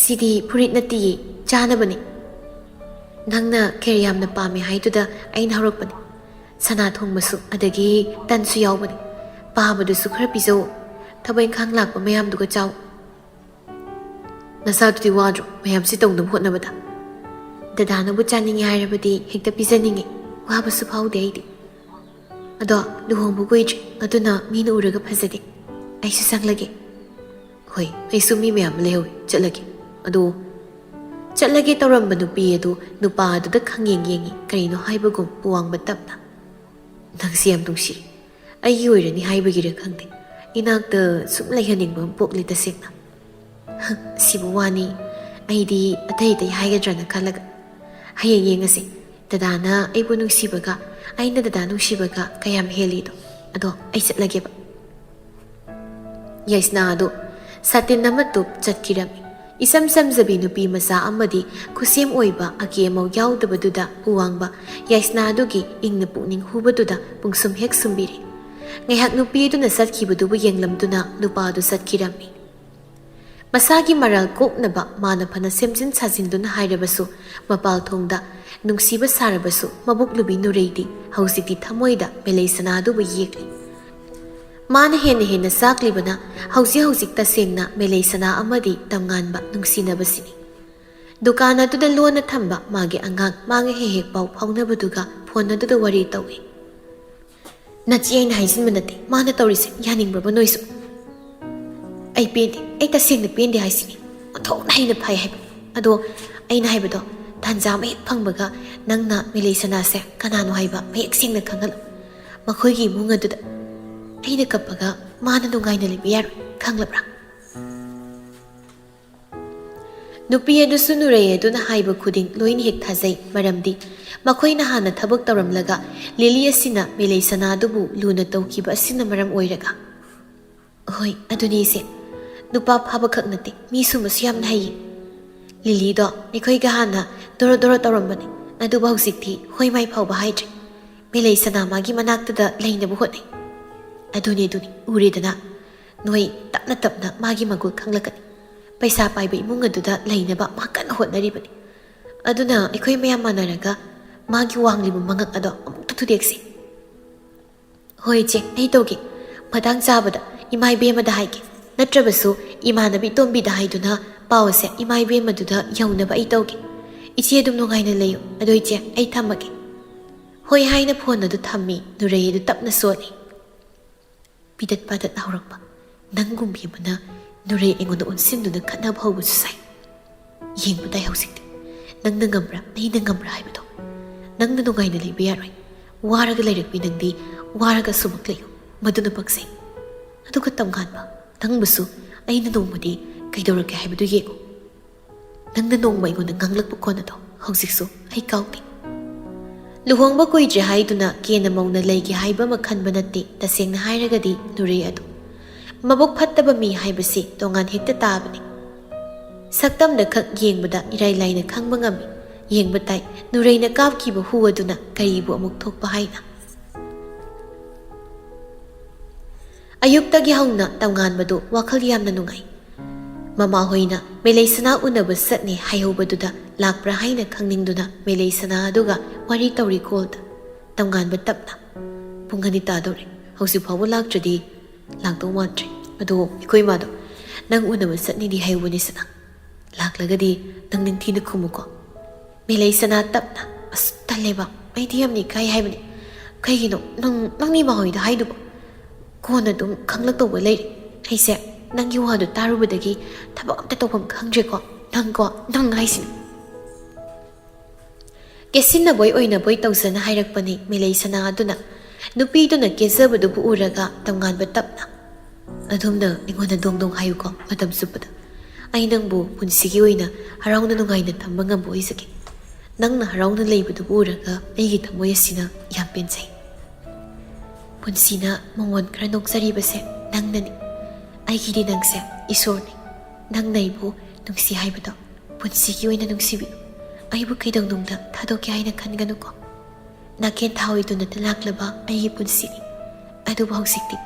"ꯁꯤꯗꯤ ꯐꯨꯔꯤꯠ ꯅꯠꯇꯤꯌꯦ, ꯆꯥꯅꯕꯅꯤ꯫ ꯅꯪꯅ ꯈꯦꯔ ꯌꯥꯝꯅ ꯄꯥꯝꯃꯦ ꯍꯥꯏꯗꯨꯗ ꯑꯩꯅ ꯍꯧꯔꯛꯄꯅꯤ꯫ ꯁꯅꯥ ꯊꯣꯡꯕꯁꯨ, ꯑꯗꯒꯤ ꯇꯟꯁꯨ ꯌꯥꯎꯕꯅꯤ꯫ ꯄꯥꯕꯗꯨꯁꯨ ꯈꯔ ꯄꯤꯖꯧ꯫ ꯊꯕꯛ ꯏꯪꯈꯥꯡ ꯂꯥꯛꯄ ꯃꯌꯥꯝꯗꯨꯒ ꯆꯥꯎ꯫" "ꯅꯁꯥꯗꯨꯗꯤ ꯋꯥꯗ꯭ꯔꯣ ꯃꯌꯥꯝꯁꯤ ꯇꯧꯅꯕ ꯍꯣꯠꯅꯕꯗ?" "ꯗꯗꯥꯅꯕꯨ ꯆꯥꯅꯤꯡꯉꯦ ꯍꯥꯏꯔꯕꯗꯤ ꯍꯦꯛꯇ ꯄꯤꯖꯅꯤꯡꯉꯦ꯫ ꯋꯥꯕꯁꯨ ꯐꯥꯎꯗꯦ ꯑꯩꯗꯤ꯫ ꯑꯗꯣ ꯂꯨꯍꯣꯡꯕ ꯀꯨꯏꯗ꯭ꯔꯤ, ꯑꯗꯨꯅ ꯃꯤꯅ ꯎꯔꯒ ꯐꯖꯗꯦ꯫ ꯑꯩꯁꯨ ꯆꯪꯂꯒꯦ꯫" "ꯍꯣꯏ, ꯑꯩꯁꯨ ꯃꯤ ꯃꯌꯥꯝ ꯑꯃ ꯂꯩꯍꯧꯋꯤ, ꯆꯠꯂꯒꯦ꯫" ꯑꯗꯣ ꯆꯠꯂꯒꯦ ꯇꯧꯔꯝꯕ ꯅꯨꯄꯤ ꯑꯗꯨ ꯅꯨꯄꯥ ꯑꯗꯨꯗ ꯈꯪꯌꯦꯡ ꯌꯦꯡꯉꯤ, ꯀꯔꯤꯅꯣ ꯍꯥꯏꯕꯒꯨꯝ ꯄꯨꯋꯥꯡꯕ ꯇꯞꯅ, "ꯅꯪꯁꯤ ꯌꯥꯝ ꯅꯨꯡꯁꯤ꯫ ꯑꯩꯒꯤ ꯑꯣꯏꯔꯅꯤ ꯍꯥꯏꯕꯒꯤꯔ ꯈꯪꯗꯦ, ꯏꯅꯥꯛꯇ ꯁꯨꯝ ꯂꯩꯍꯟꯅꯤꯡꯕ ꯑꯃ ꯄꯣꯛꯂꯤ ꯇꯁꯦꯡꯅ꯫" "ꯁꯤꯕꯨ ꯋꯥꯅꯤ, ꯑꯩꯗꯤ ꯑꯇꯩ ꯑꯇꯩ ꯍꯥꯏꯒꯗ꯭ꯔꯅ ꯈꯜꯂꯒ꯫ ꯍꯌꯦꯡ ꯌꯦꯡꯉꯁꯤ, ꯗꯗꯥꯅ ꯑꯩꯕꯨ ꯅꯨꯡꯁꯤꯕꯒ ꯑꯩꯅ ꯗꯗꯥ ꯅꯨꯡꯁꯤꯕꯒ ꯀꯌꯥꯝ ꯍꯦꯜꯂꯤꯗꯣ꯫ ꯑꯗꯣ ꯑꯩ ꯆꯠꯂꯒꯦꯕ꯫" ꯌꯥꯏꯁꯅꯥ ꯑꯗꯨ ꯁꯥꯇꯤꯟ ꯑꯃ ꯇꯨꯞ ꯆꯠꯈꯤꯔꯝꯃꯤ꯫ ꯏꯁꯝ ꯁꯝꯖꯕꯤ ꯅꯨꯄꯤ ꯃꯆꯥ ꯑꯃꯗꯤ ꯈꯨꯁꯦꯝ ꯑꯣꯏꯕ ꯑꯀꯦ ꯑꯃꯧ ꯌꯥꯎꯗꯕꯗꯨꯗ ꯄꯨꯋꯥꯡꯕ ꯌꯥꯏꯁꯅꯥꯗꯨꯒꯤ ꯏꯪꯅ ꯄꯨꯛꯅꯤꯡ ꯍꯨꯕꯗꯨꯗ ꯄꯨꯡꯁꯨꯝ ꯍꯦꯛ ꯁꯨꯝꯕꯤꯔꯦ꯫ ꯉꯥꯏꯍꯥꯛ ꯅꯨꯄꯤ ꯑꯗꯨꯅ ꯆꯠꯈꯤꯕꯗꯨꯕꯨ ꯌꯦꯡꯂꯝꯗꯨꯅ ꯅꯨꯄꯥ ꯑꯗꯨ ꯆꯠꯈꯤꯔꯝꯃꯤ꯫ ꯃꯁꯥꯒꯤ ꯃꯔꯥꯜ ꯀꯣꯛꯅꯕ ꯃꯥꯅ ꯐꯅ ꯁꯦꯝꯖꯤꯟ ꯁꯥꯖꯤꯟꯗꯨꯅ ꯍꯥꯏꯔꯕꯁꯨ, ꯃꯄꯥꯜ ꯊꯣꯡꯗ ꯅꯨꯡꯁꯤꯕ ꯁꯥꯔꯕꯁꯨ, ꯃꯕꯨꯛ ꯂꯨꯕꯤ ꯅꯨꯔꯩꯗꯤ ꯍꯧꯖꯤꯛꯇꯤ ꯊꯃꯣꯏꯗ ꯃꯦꯂꯩ ꯁꯅꯥ ꯑꯗꯨꯕꯨ ꯌꯦꯛꯂꯤ꯫ ꯃꯥꯅ ꯍꯦꯟꯅ ꯍꯦꯟꯅ ꯆꯥꯛꯂꯤꯕꯅ ꯍꯧꯖꯤꯛ ꯍꯧꯖꯤꯛ ꯇꯁꯦꯡꯅ ꯃꯦꯂꯩ ꯁꯅꯥ ꯑꯃꯗꯤ ꯇꯝꯉꯥꯟꯕ ꯅꯨꯡꯁꯤꯅꯕꯁꯤꯅꯤ꯫ ꯗꯨꯀꯥꯟ ꯑꯗꯨꯗ ꯂꯣꯟꯅ ꯊꯝꯕ ꯃꯥꯒꯤ ꯑꯉꯥꯡ ꯃꯥꯒ ꯍꯦꯛ ꯍꯦꯛ ꯄꯥꯎ ꯐꯥꯎꯅꯕꯗꯨꯒ ꯐꯣꯟ ꯑꯗꯨꯗ ꯋꯥꯔꯤ ꯇꯧꯏ꯫ "ꯅꯆꯦ ꯑꯩꯅ ꯍꯥꯏꯖꯤꯟꯕ ꯅꯠꯇꯦ, ꯃꯥꯅ ꯇꯧꯔꯤꯁꯦ ꯌꯥꯅꯤꯡꯕ꯭ꯔꯕ ꯅꯣꯏꯁꯨ?" "ꯑꯩ ꯄꯦꯟꯗꯦ, ꯑꯩ ꯇꯁꯦꯡꯅ ꯄꯦꯟꯗꯦ ꯍꯥꯏꯁꯤꯅꯤ꯫ ꯑꯣꯟꯊꯣꯛꯅ ꯍꯦꯟꯅ ꯐꯩ ꯍꯥꯏꯕ꯫ ꯑꯗꯣ ꯑꯩꯅ ꯍꯥꯏꯕꯗꯣ, ꯇꯥꯟꯖꯥ ꯑꯃ ꯍꯦꯛ ꯐꯪꯕꯒ ꯅꯪꯅ ꯃꯦꯂꯩ ꯁꯅꯥꯁꯦ ꯀꯅꯥꯅꯣ ꯍꯥꯏꯕ ꯃꯌꯦꯛ ꯁꯦꯡꯅ ꯈꯪꯍꯜꯂꯨ꯫ ꯃꯈꯣꯏꯒꯤ ꯏꯃꯨꯡ ꯑꯗꯨꯗ ꯑꯩꯅ ꯀꯞꯄꯒ ꯃꯥꯅ ꯅꯨꯡꯉꯥꯏꯅ ꯂꯩꯕ ꯌꯥꯔꯣꯏ, ꯈꯪꯂꯕ꯭ꯔꯥ?" ꯅꯨꯄꯤ ꯑꯗꯨꯁꯨ ꯅꯨꯔꯩ ꯑꯗꯨꯅ ꯍꯥꯏꯕ ꯈꯨꯗꯤꯡ ꯂꯣꯏꯅ ꯍꯦꯛ ꯊꯥꯖꯩ, ꯃꯔꯝꯗꯤ ꯃꯈꯣꯏꯅ ꯍꯥꯟꯅ ꯊꯕꯛ ꯇꯧꯔꯝꯂꯒ ꯂꯤꯂꯤ ꯑꯁꯤꯅ ꯃꯦꯂꯩ ꯁꯅꯥꯗꯨꯕꯨ ꯂꯨꯅ ꯇꯧꯈꯤꯕ ꯑꯁꯤꯅ ꯃꯔꯝ ꯑꯣꯏꯔꯒ꯫ ꯍꯣꯏ, ꯑꯗꯨꯅꯤ ꯏꯆꯦ꯫ ꯅꯨꯄꯥ ꯐꯥꯕꯈꯛ ꯅꯠꯇꯦ, ꯃꯤ ꯁꯨꯝꯕꯁꯨ ꯌꯥꯝꯅ ꯍꯩꯌꯦ꯫ ꯂꯤꯂꯤꯗꯣ ꯑꯩꯈꯣꯏꯒ ꯍꯥꯟꯅ ꯗꯣꯔꯣ ꯗꯣꯔꯣ ꯇꯧꯔꯝꯕꯅꯦ, ꯑꯗꯨꯕꯨ ꯍꯧꯖꯤꯛꯇꯤ ꯍꯣꯏ ꯃꯥꯏ ꯐꯥꯎꯕ ꯍꯥꯏꯗ꯭ꯔꯦ꯫ ꯃꯦꯂꯩ ꯁꯅꯥ ꯃꯥꯒꯤ ꯃꯅꯥꯛꯇꯗ ꯂꯩꯅꯕ ꯍꯣꯠꯅꯩ꯫ ꯑꯗꯨꯅꯤ, ꯑꯗꯨꯅꯤ, ꯎꯔꯦꯗꯅ꯫ ꯅꯣꯏ ꯇꯞꯅ ꯇꯞꯅ ꯃꯥꯒꯤ ꯃꯒꯨꯟ ꯈꯪꯂꯛꯀꯅꯤ꯫ ꯄꯩꯁꯥ ꯄꯥꯏꯕ ꯏꯃꯨꯡ ꯑꯗꯨꯗ ꯂꯩꯅꯕ ꯃꯥ ꯀꯟꯅ ꯍꯣꯠꯅꯔꯤꯕꯅꯤ꯫ ꯑꯗꯨꯅ ꯑꯩꯈꯣꯏ ꯃꯌꯥꯝ ꯃꯥꯟꯅꯔꯒ ꯃꯥꯒꯤ ꯋꯥꯡꯂꯤꯕ ꯃꯉꯛ ꯑꯗꯣ ꯑꯃꯨꯛꯇ ꯊꯨꯗꯦꯛꯁꯤ꯫ ꯍꯣꯏ ꯏꯆꯦ, ꯑꯩ ꯇꯧꯒꯦ꯫ ꯃꯇꯥꯡ ꯆꯥꯕꯗ ꯏꯃꯥ ꯏꯕꯦꯝꯃꯗ ꯍꯥꯏꯒꯦ꯫ ꯅꯠꯇ꯭ꯔꯕꯁꯨ ꯏꯃꯥꯟꯅꯕꯤ ꯇꯣꯝꯕꯤꯗ ꯍꯥꯏꯗꯨꯅ ꯄꯥꯎ ꯑꯁꯦ ꯏꯃꯥ ꯏꯕꯦꯝꯃꯗꯨꯗ ꯌꯧꯅꯕ ꯑꯩ ꯇꯧꯒꯦ꯫ ꯏꯆꯦ ꯑꯗꯨꯝ ꯅꯨꯡꯉꯥꯏꯅ ꯂꯩꯌꯨ꯫ ꯑꯗꯣ ꯏꯆꯦ, ꯑꯩ ꯊꯝꯃꯒꯦ꯫ ꯍꯣꯏ ꯍꯥꯏꯅ ꯐꯣꯟ ꯑꯗꯨ ꯊꯝꯃꯤ꯫ ꯅꯨꯔꯩ ꯑꯗꯨ ꯇꯞꯅ ꯁꯣꯜꯂꯤ꯫ ꯄꯤꯗꯠ ꯄꯥꯗꯠ ꯂꯥꯎꯔꯛꯄ꯫ ꯅꯪꯒꯨꯝꯕꯤ ꯑꯃꯅ ꯅꯨꯔꯩ ꯑꯩꯉꯣꯟꯗ ꯑꯣꯟꯁꯤꯟꯗꯨꯅ ꯈꯠꯅꯕ ꯍꯧꯕꯁꯨ ꯁꯥꯏ꯫ ꯌꯦꯡꯕ ꯇꯥꯏ ꯍꯧꯖꯤꯛꯇꯤ꯫ ꯅꯪꯅ ꯉꯝꯕ꯭ꯔꯥ, ꯑꯩꯅ ꯉꯝꯕ꯭ꯔꯥ ꯍꯥꯏꯕꯗꯣ꯫ ꯅꯪꯅ ꯅꯨꯡꯉꯥꯏꯅ ꯂꯩꯕ ꯌꯥꯔꯣꯏ꯫ ꯋꯥꯔꯒ ꯂꯩꯔꯛꯄꯤ ꯅꯪꯗꯤ ꯋꯥꯔꯒ ꯁꯨꯃꯛ ꯂꯩꯌꯨ꯫ ꯃꯗꯨꯅ ꯄꯛꯆꯩ꯫ ꯑꯗꯨꯒ ꯇꯝꯉꯥꯟꯕ, ꯅꯪꯕꯨꯁꯨ ꯑꯩꯅ ꯅꯣꯡꯃꯗꯤ ꯀꯩꯗꯧꯔꯛꯀꯦ ꯍꯥꯏꯕꯗꯨ ꯌꯦꯡꯉꯨ꯫ ꯅꯪꯅ ꯅꯣꯡꯃ ꯑꯩꯉꯣꯟꯗ ꯉꯥꯡꯂꯛꯄ ꯈꯣꯟ ꯑꯗꯣ ꯍꯧꯖꯤꯛꯁꯨ ꯑꯩ ꯀꯥꯎꯗꯦ꯫ ꯂꯨꯍꯣꯡꯕ ꯀꯨꯏꯗ꯭ꯔꯦ ꯍꯥꯏꯗꯨꯅ ꯀꯦꯅ ꯃꯧꯅ ꯂꯩꯒꯦ ꯍꯥꯏꯕ ꯑꯃ ꯈꯟꯕ ꯅꯠꯇꯦ꯫ ꯇꯁꯦꯡꯅ ꯍꯥꯏꯔꯒꯗꯤ ꯅꯨꯔꯩ ꯑꯗꯨ꯫ ꯃꯕꯨꯛ ꯐꯠꯇꯕ ꯃꯤ ꯍꯥꯏꯕꯁꯤ ꯇꯣꯉꯥꯟ ꯍꯦꯛꯇ ꯇꯥꯕꯅꯤ꯫ ꯁꯛꯇꯝꯗ ꯈꯛ ꯌꯦꯡꯕꯗ ꯏꯔꯥꯏ ꯂꯥꯏꯅ ꯈꯪꯕ ꯉꯝꯃꯤ꯫ ꯌꯦꯡꯕ ꯇꯥꯏ, ꯅꯨꯔꯩꯅ ꯀꯥꯞꯈꯤꯕ ꯍꯨ ꯑꯗꯨꯅ ꯀꯔꯤꯕꯨ ꯑꯃꯨꯛ ꯊꯣꯛꯄ ꯍꯥꯏꯅ꯫ ꯑꯌꯨꯛꯇꯒꯤ ꯍꯧꯅ ꯇꯝꯉꯥꯟꯕꯗꯨ ꯋꯥꯈꯜ ꯌꯥꯝꯅ ꯅꯨꯡꯉꯥꯏ꯫ ꯃꯃꯥꯍꯣꯏꯅ ꯃꯦꯂꯩꯁꯅꯥ ꯎꯅꯕ ꯆꯠꯅꯤ ꯍꯥꯏꯍꯧꯕꯗꯨꯗ ꯂꯥꯛꯄ꯭ꯔꯥ ꯍꯥꯏꯅ ꯈꯪꯅꯤꯡꯗꯨꯅ ꯃꯦꯂꯩꯁꯅꯥ ꯑꯗꯨꯒ ꯋꯥꯔꯤ ꯇꯧꯔꯤ ꯀꯣꯜꯗ꯫ ꯇꯝꯉꯥꯟꯕ ꯇꯞꯅ, "ꯄꯨꯡ ꯑꯅꯤ ꯇꯥꯗꯧꯔꯦ, ꯍꯧꯖꯤꯛ ꯐꯥꯎꯕ ꯂꯥꯛꯇ꯭ꯔꯗꯤ ꯂꯥꯛꯇꯧ ꯃꯥꯟꯗ꯭ꯔꯦ꯫ ꯑꯗꯣ ꯑꯩꯈꯣꯏ ꯏꯃꯥꯗꯣ ꯅꯪ ꯎꯅꯕ ꯆꯠꯅꯤꯗꯤ ꯍꯥꯏꯍꯧꯕꯅꯤ ꯁꯅꯥ꯫ ꯂꯥꯛꯂꯒꯗꯤ ꯅꯪ ꯅꯤꯡꯊꯤꯅ ꯈꯨꯝꯃꯨꯀꯣ꯫" ꯃꯦꯂꯩꯁꯅꯥ ꯇꯞꯅ, "ꯑꯁ ꯇꯜꯂꯦꯕ, ꯑꯩꯗꯤ ꯌꯥꯝꯅ ꯏꯀꯥꯏ ꯍꯥꯏꯕꯅꯤ꯫ ꯀꯩꯒꯤꯅꯣ ꯅꯪ ꯅꯪꯅ ꯏꯃꯥꯍꯣꯏꯗ ꯍꯥꯏꯗꯨꯕꯣ? ꯀꯣꯟꯅ ꯑꯗꯨꯝ ꯈꯪꯂꯛꯇꯧꯕ ꯂꯩꯔꯦ꯫ ꯑꯩꯁꯦ ꯅꯪꯒꯤ ꯋꯥꯗꯨ ꯇꯥꯔꯨꯕꯗꯒꯤ ꯊꯕꯛ ꯑꯝꯇ ꯇꯧꯐꯝ ꯈꯪꯗ꯭ꯔꯦꯀꯣ꯫ ꯅꯪꯀꯣ, ꯅꯪ ꯍꯥꯏꯁꯤꯅꯤ꯫" ꯀꯦꯁꯤꯟꯅꯕꯣꯏ ꯑꯣꯏꯅꯕꯣꯏ ꯇꯧꯖꯅ ꯍꯥꯏꯔꯛꯄꯅꯤ ꯃꯦꯂꯩꯁꯅꯥ ꯑꯗꯨꯅ꯫ ꯅꯨꯄꯤꯗꯨꯅ ꯀꯦꯖꯕꯗꯨꯕꯨ ꯎꯔꯒ ꯇꯝꯉꯥꯟꯕ ꯇꯞꯅ, "ꯑꯗꯣꯝꯅ ꯑꯩꯉꯣꯟꯗ ꯗꯣꯡ ꯗꯣꯡ ꯍꯥꯏꯌꯨꯀꯣ, ꯃꯇꯝ ꯆꯨꯞꯄꯗ꯫ ꯑꯩ ꯅꯪꯕꯨ ꯄꯨꯟꯁꯤꯒꯤ ꯑꯣꯏꯅ ꯍꯔꯥꯎꯅ ꯅꯨꯡꯉꯥꯏꯅ ꯊꯝꯕ ꯉꯝꯕ ꯑꯣꯏꯖꯒꯦ꯫ ꯅꯪꯅ ꯍꯔꯥꯎꯅ ꯂꯩꯕꯗꯨꯕꯨ ꯎꯔꯒ ꯑꯩꯒꯤ ꯊꯃꯣꯏ ꯑꯁꯤꯅ ꯌꯥꯝ ꯄꯦꯟꯖꯩ꯫ ꯄꯨꯟꯁꯤꯅ ꯃꯉꯣꯟ ꯈꯔ ꯅꯣꯛꯆꯔꯤꯕꯁꯦ ꯅꯪꯅꯅꯤ꯫ ꯑꯩꯒꯤꯗꯤ ꯅꯪꯁꯦ ꯏꯁꯣꯔꯅꯤ꯫ ꯅꯪꯅ ꯑꯩꯕꯨ ꯅꯨꯡꯁꯤ ꯍꯥꯏꯕꯗꯣ ꯄꯨꯟꯁꯤꯒꯤ ꯑꯣꯏꯅ ꯅꯨꯡꯁꯤꯕꯤꯌꯨ꯫ ꯑꯩꯕꯨ ꯀꯩꯗꯧꯅꯨꯡꯗ ꯊꯥꯗꯣꯛꯀꯦ ꯍꯥꯏꯅ ꯈꯟꯒꯅꯨꯀꯣ꯫ ꯅꯥꯀꯦꯟ ꯊꯥ ꯑꯣꯏꯗꯨꯅꯇ ꯂꯥꯛꯂꯕ ꯑꯩꯒꯤ ꯄꯨꯟꯁꯤꯅꯤ꯫ ꯑꯗꯨꯕꯨ ꯍꯧꯖꯤꯛꯇꯤ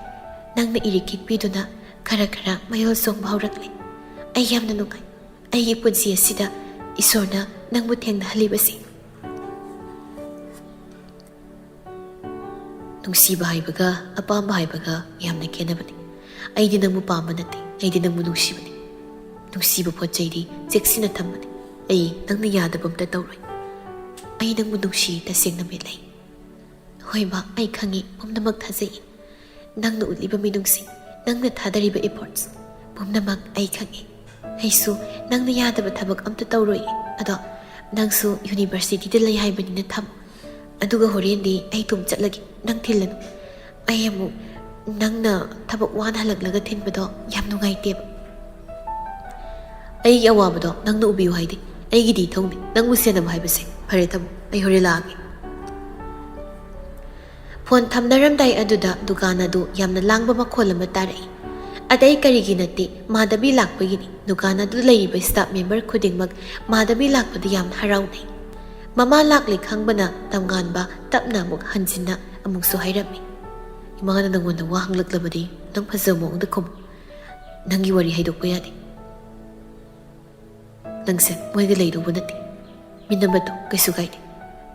ꯅꯪꯅ ꯏꯔꯤꯛ ꯈꯤꯛꯄꯤꯗꯨꯅ ꯈꯔ ꯈꯔ ꯃꯌꯣꯜ ꯆꯣꯡꯕ ꯍꯧꯔꯛꯂꯦ꯫ ꯑꯩ ꯌꯥꯝꯅ ꯅꯨꯡꯉꯥꯏ꯫ ꯑꯩꯒꯤ ꯄꯨꯟꯁꯤ ꯑꯁꯤꯗ ꯏꯁꯣꯔꯅ ꯅꯪꯕꯨ ꯊꯦꯡꯅꯍꯜꯂꯤꯕꯁꯤ꯫" ꯅꯨꯡꯁꯤꯕ ꯍꯥꯏꯕꯒ ꯑꯄꯥꯝꯕ ꯍꯥꯏꯕꯒ ꯌꯥꯝꯅ ꯈꯦꯠꯅꯕꯅꯤ꯫ ꯑꯩꯗꯤ ꯅꯪꯕꯨ ꯄꯥꯝꯕ ꯅꯠꯇꯦ, ꯑꯩꯗꯤ ꯅꯪꯕꯨ ꯅꯨꯡꯁꯤꯕꯅꯤ꯫ ꯅꯨꯡꯁꯤꯕ ꯄꯣꯠ ꯆꯩꯗꯤ ꯆꯦꯛꯁꯤꯟꯅ ꯊꯝꯕꯅꯤ꯫ ꯑꯩ ꯅꯪꯅ ꯌꯥꯗꯕ ꯑꯝꯇ ꯇꯧꯔꯣꯏ꯫ ꯑꯩ ꯅꯪꯕꯨ ꯅꯨꯡꯁꯤ, ꯇꯁꯦꯡꯅ ꯃꯦꯂꯩ꯫ ꯍꯣꯏ ꯕꯥ, ꯑꯩ ꯈꯪꯉꯤ, ꯄꯨꯝꯅꯃꯛ ꯊꯥꯖꯩ꯫ ꯅꯪꯅ ꯎꯠꯂꯤꯕ ꯃꯤꯅꯨꯡꯁꯤ, ꯅꯪꯅ ꯊꯥꯗꯔꯤꯕ efforts ꯄꯨꯝꯅꯃꯛ ꯑꯩ ꯈꯪꯉꯤ꯫ ꯑꯩꯁꯨ ꯅꯪꯅ ꯌꯥꯗꯕ ꯊꯕꯛ ꯑꯝꯇ ꯇꯧꯔꯣꯏꯌꯦ꯫ ꯑꯗꯣ ꯅꯪꯁꯨ universityꯗ ꯂꯩ ꯍꯥꯏꯕꯅꯤꯅ ꯊꯝꯃꯣ꯫ ꯑꯗꯨꯒ ꯍꯣꯔꯦꯟꯗꯤ ꯑꯩ ꯏꯇꯣꯝ ꯆꯠꯂꯒꯦ, ꯅꯪ ꯊꯤꯜꯂꯅꯨ꯫ ꯑꯩ ꯑꯃꯨꯛ ꯅꯪꯅ ꯊꯕꯛ ꯋꯥꯅ ꯍꯜꯂꯛꯂꯒ ꯊꯤꯟꯕꯗꯣ ꯌꯥꯝ ꯅꯨꯡꯉꯥꯏꯇꯦꯕ꯫ ꯑꯩꯒꯤ ꯑꯋꯥꯕꯗꯣ ꯅꯪꯅ ꯎꯕꯤꯌꯨ ꯍꯥꯏꯗꯦ꯫ ꯑꯩꯒꯤꯗꯤ ꯏꯊꯧꯅꯤ ꯅꯪꯕꯨ ꯁꯦꯟꯅꯕ ꯍꯥꯏꯕꯁꯦ꯫ ꯐꯔꯦ, ꯊꯝꯃꯣ, ꯑꯩ ꯍꯣꯔꯦꯟ ꯂꯥꯛꯑꯒꯦ꯫ ꯐꯣꯟ ꯊꯝꯅꯔꯝꯗꯥꯏ ꯑꯗꯨꯗ ꯗꯨꯀꯥꯟ ꯑꯗꯨ ꯌꯥꯝꯅ ꯂꯥꯡꯕ ꯃꯈꯣꯜ ꯑꯃ ꯇꯥꯔꯛꯏ꯫ ꯑꯇꯩ ꯀꯔꯤꯒꯤ ꯅꯠꯇꯦ, ꯃꯥꯙꯕꯤ ꯂꯥꯛꯄꯒꯤꯅꯤ꯫ ꯗꯨꯀꯥꯟ ꯑꯗꯨꯗ ꯂꯩꯔꯤꯕ staff member ꯈꯨꯗꯤꯡꯃꯛ ꯃꯥꯙꯕꯤ ꯂꯥꯛꯄꯗ ꯌꯥꯝꯅ ꯍꯔꯥꯎꯅꯩ꯫ ꯃꯃꯥ ꯂꯥꯛꯂꯦ ꯈꯪꯕꯅ ꯇꯝꯉꯥꯟꯕ ꯇꯞꯅ ꯑꯃꯨꯛ ꯍꯟꯖꯤꯟꯅ ꯑꯃꯨꯛꯁꯨ ꯍꯥꯏꯔꯝꯃꯤ, "ꯏꯃꯥꯅ ꯅꯪꯉꯣꯟꯗ ꯋꯥ ꯍꯪꯂꯛꯂꯕꯗꯤ ꯅꯪ ꯐꯖꯕ ꯃꯑꯣꯡꯗ ꯈꯨꯝꯃꯨ꯫ ꯅꯪꯒꯤ ꯋꯥꯔꯤ ꯍꯥꯏꯗꯣꯛꯄ ꯌꯥꯗꯦ꯫ ꯅꯪꯁꯦ ꯃꯣꯏꯒ ꯂꯩꯗꯧꯕ ꯅꯠꯇꯦ꯫ ꯃꯤꯅꯝꯕꯗꯣ ꯀꯩꯁꯨ ꯀꯥꯏꯗꯦ꯫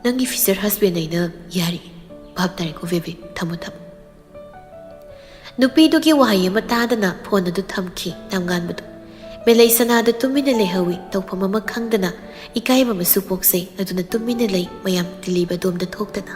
ꯅꯪꯒꯤ future husband ꯑꯩꯅ ꯌꯥꯔꯤ꯫ ꯚꯥꯞ ꯇꯥꯔꯦꯀꯣ ꯕꯦꯕꯤ? ꯊꯝꯃꯣ, ꯊꯝꯃꯣ꯫" ꯅꯨꯄꯤꯗꯨꯒꯤ ꯋꯥꯍꯩ ꯑꯃ ꯇꯥꯗꯅ phone ꯑꯗꯨ ꯊꯝꯈꯤ ꯇꯝꯉꯥꯟꯕꯗꯨ꯫ ꯃꯦꯂꯩ ꯁꯅꯥꯗ ꯇꯨꯃꯤꯟꯅ ꯂꯩꯍꯧꯏ, ꯇꯧꯐꯝ ꯑꯃ ꯈꯪꯗꯅ꯫ ꯏꯀꯥꯏꯕ ꯑꯃꯁꯨ ꯄꯣꯛꯆꯩ, ꯑꯗꯨꯅ ꯇꯨꯃꯤꯟꯅ ꯂꯩ ꯃꯌꯥꯝ ꯇꯤꯂꯤꯕ ꯑꯗꯣꯝꯗ ꯊꯣꯛꯇꯅ꯫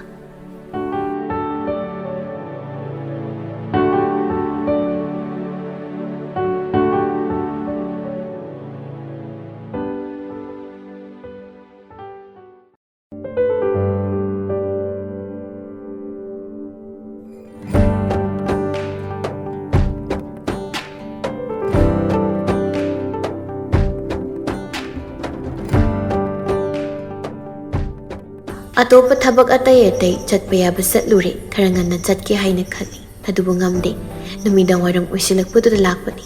ꯑꯇꯣꯞꯄ ꯊꯕꯛ ꯑꯇꯩ ꯑꯇꯩ ꯆꯠꯄ ꯌꯥꯕ ꯆꯠꯂꯨꯔꯦ, ꯈꯔ ꯉꯟꯅ ꯆꯠꯀꯦ ꯍꯥꯏꯅ ꯈꯜꯂꯤ, ꯑꯗꯨꯕꯨ ꯉꯝꯗꯦ꯫ ꯅꯨꯃꯤꯗꯥꯡ ꯋꯥꯏꯔꯝ ꯑꯣꯏꯁꯤꯜꯂꯛꯄꯗꯨꯗ ꯂꯥꯛꯄꯅꯤ꯫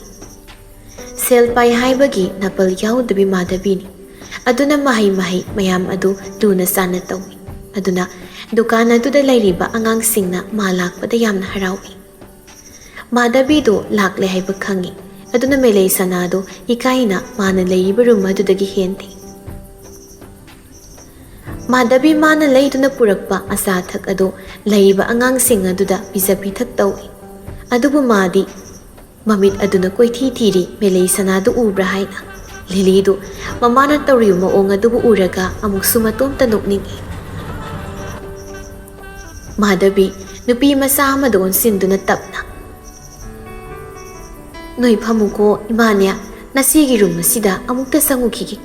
ꯁꯦꯜ ꯄꯥꯏ ꯍꯥꯏꯕꯒꯤ ꯅꯥꯄꯜ ꯌꯥꯎꯗꯕꯤ ꯃꯥꯙꯕꯤꯅꯤ꯫ ꯑꯗꯨꯅ ꯃꯍꯩ ꯃꯍꯩ ꯃꯌꯥꯝ ꯑꯗꯨ ꯂꯨꯅ ꯆꯥꯟꯅ ꯇꯧꯏ꯫ ꯑꯗꯨꯅ ꯗꯨꯀꯥꯟ ꯑꯗꯨꯗ ꯂꯩꯔꯤꯕ ꯑꯉꯥꯡꯁꯤꯡꯅ ꯃꯥ ꯂꯥꯛꯄꯗ ꯌꯥꯝꯅ ꯍꯔꯥꯎꯏ꯫ ꯃꯥꯙꯕꯤꯗꯨ ꯂꯥꯛꯂꯦ ꯍꯥꯏꯕ ꯈꯪꯏ꯫ ꯑꯗꯨꯅ ꯃꯦꯂꯩ ꯁꯅꯥꯗꯨ ꯏꯀꯥꯏꯅ ꯃꯥꯅ ꯂꯩꯔꯤꯕ room ꯑꯗꯨꯗꯒꯤ ꯍꯦꯟꯗꯦ꯫ ꯃꯥꯙꯕꯤ ꯃꯥꯅ ꯂꯩꯗꯨꯅ ꯄꯨꯔꯛꯄ ꯑꯆꯥ ꯑꯊꯛ ꯑꯗꯨ ꯂꯩꯔꯤꯕ ꯑꯉꯥꯡꯁꯤꯡ ꯑꯗꯨꯗ ꯄꯤꯖ ꯄꯤꯊꯛ ꯇꯧꯏ꯫ ꯑꯗꯨꯕꯨ ꯃꯥꯗꯤ ꯃꯃꯤꯠ ꯑꯗꯨꯅ ꯀꯣꯏꯊꯤ ꯊꯤꯔꯤ, ꯃꯦꯂꯩ ꯁꯅꯥꯗꯨ ꯎꯕ꯭ꯔꯥ ꯍꯥꯏꯅ꯫ ꯂꯤꯂꯤꯗꯨ ꯃꯃꯥꯅ ꯇꯧꯔꯤꯕ ꯃꯑꯣꯡ ꯑꯗꯨꯕꯨ ꯎꯔꯒ ꯑꯃꯨꯛꯁꯨ ꯃꯇꯣꯝꯇ ꯅꯣꯛꯅꯤꯡꯏ꯫ ꯃꯥꯙꯕꯤ ꯅꯨꯄꯤ ꯃꯆꯥ ꯑꯃꯗ ꯑꯣꯟꯁꯤꯟꯗꯨꯅ ꯇꯞꯅ, "ꯅꯣꯏ ꯐꯝꯃꯨꯀꯣ ꯏꯃꯥꯅꯦ, ꯅꯆꯦꯒꯤ room ꯑꯁꯤꯗ ꯑꯃꯨꯛꯇ ꯆꯪꯉꯨꯈꯤꯒꯦ꯫"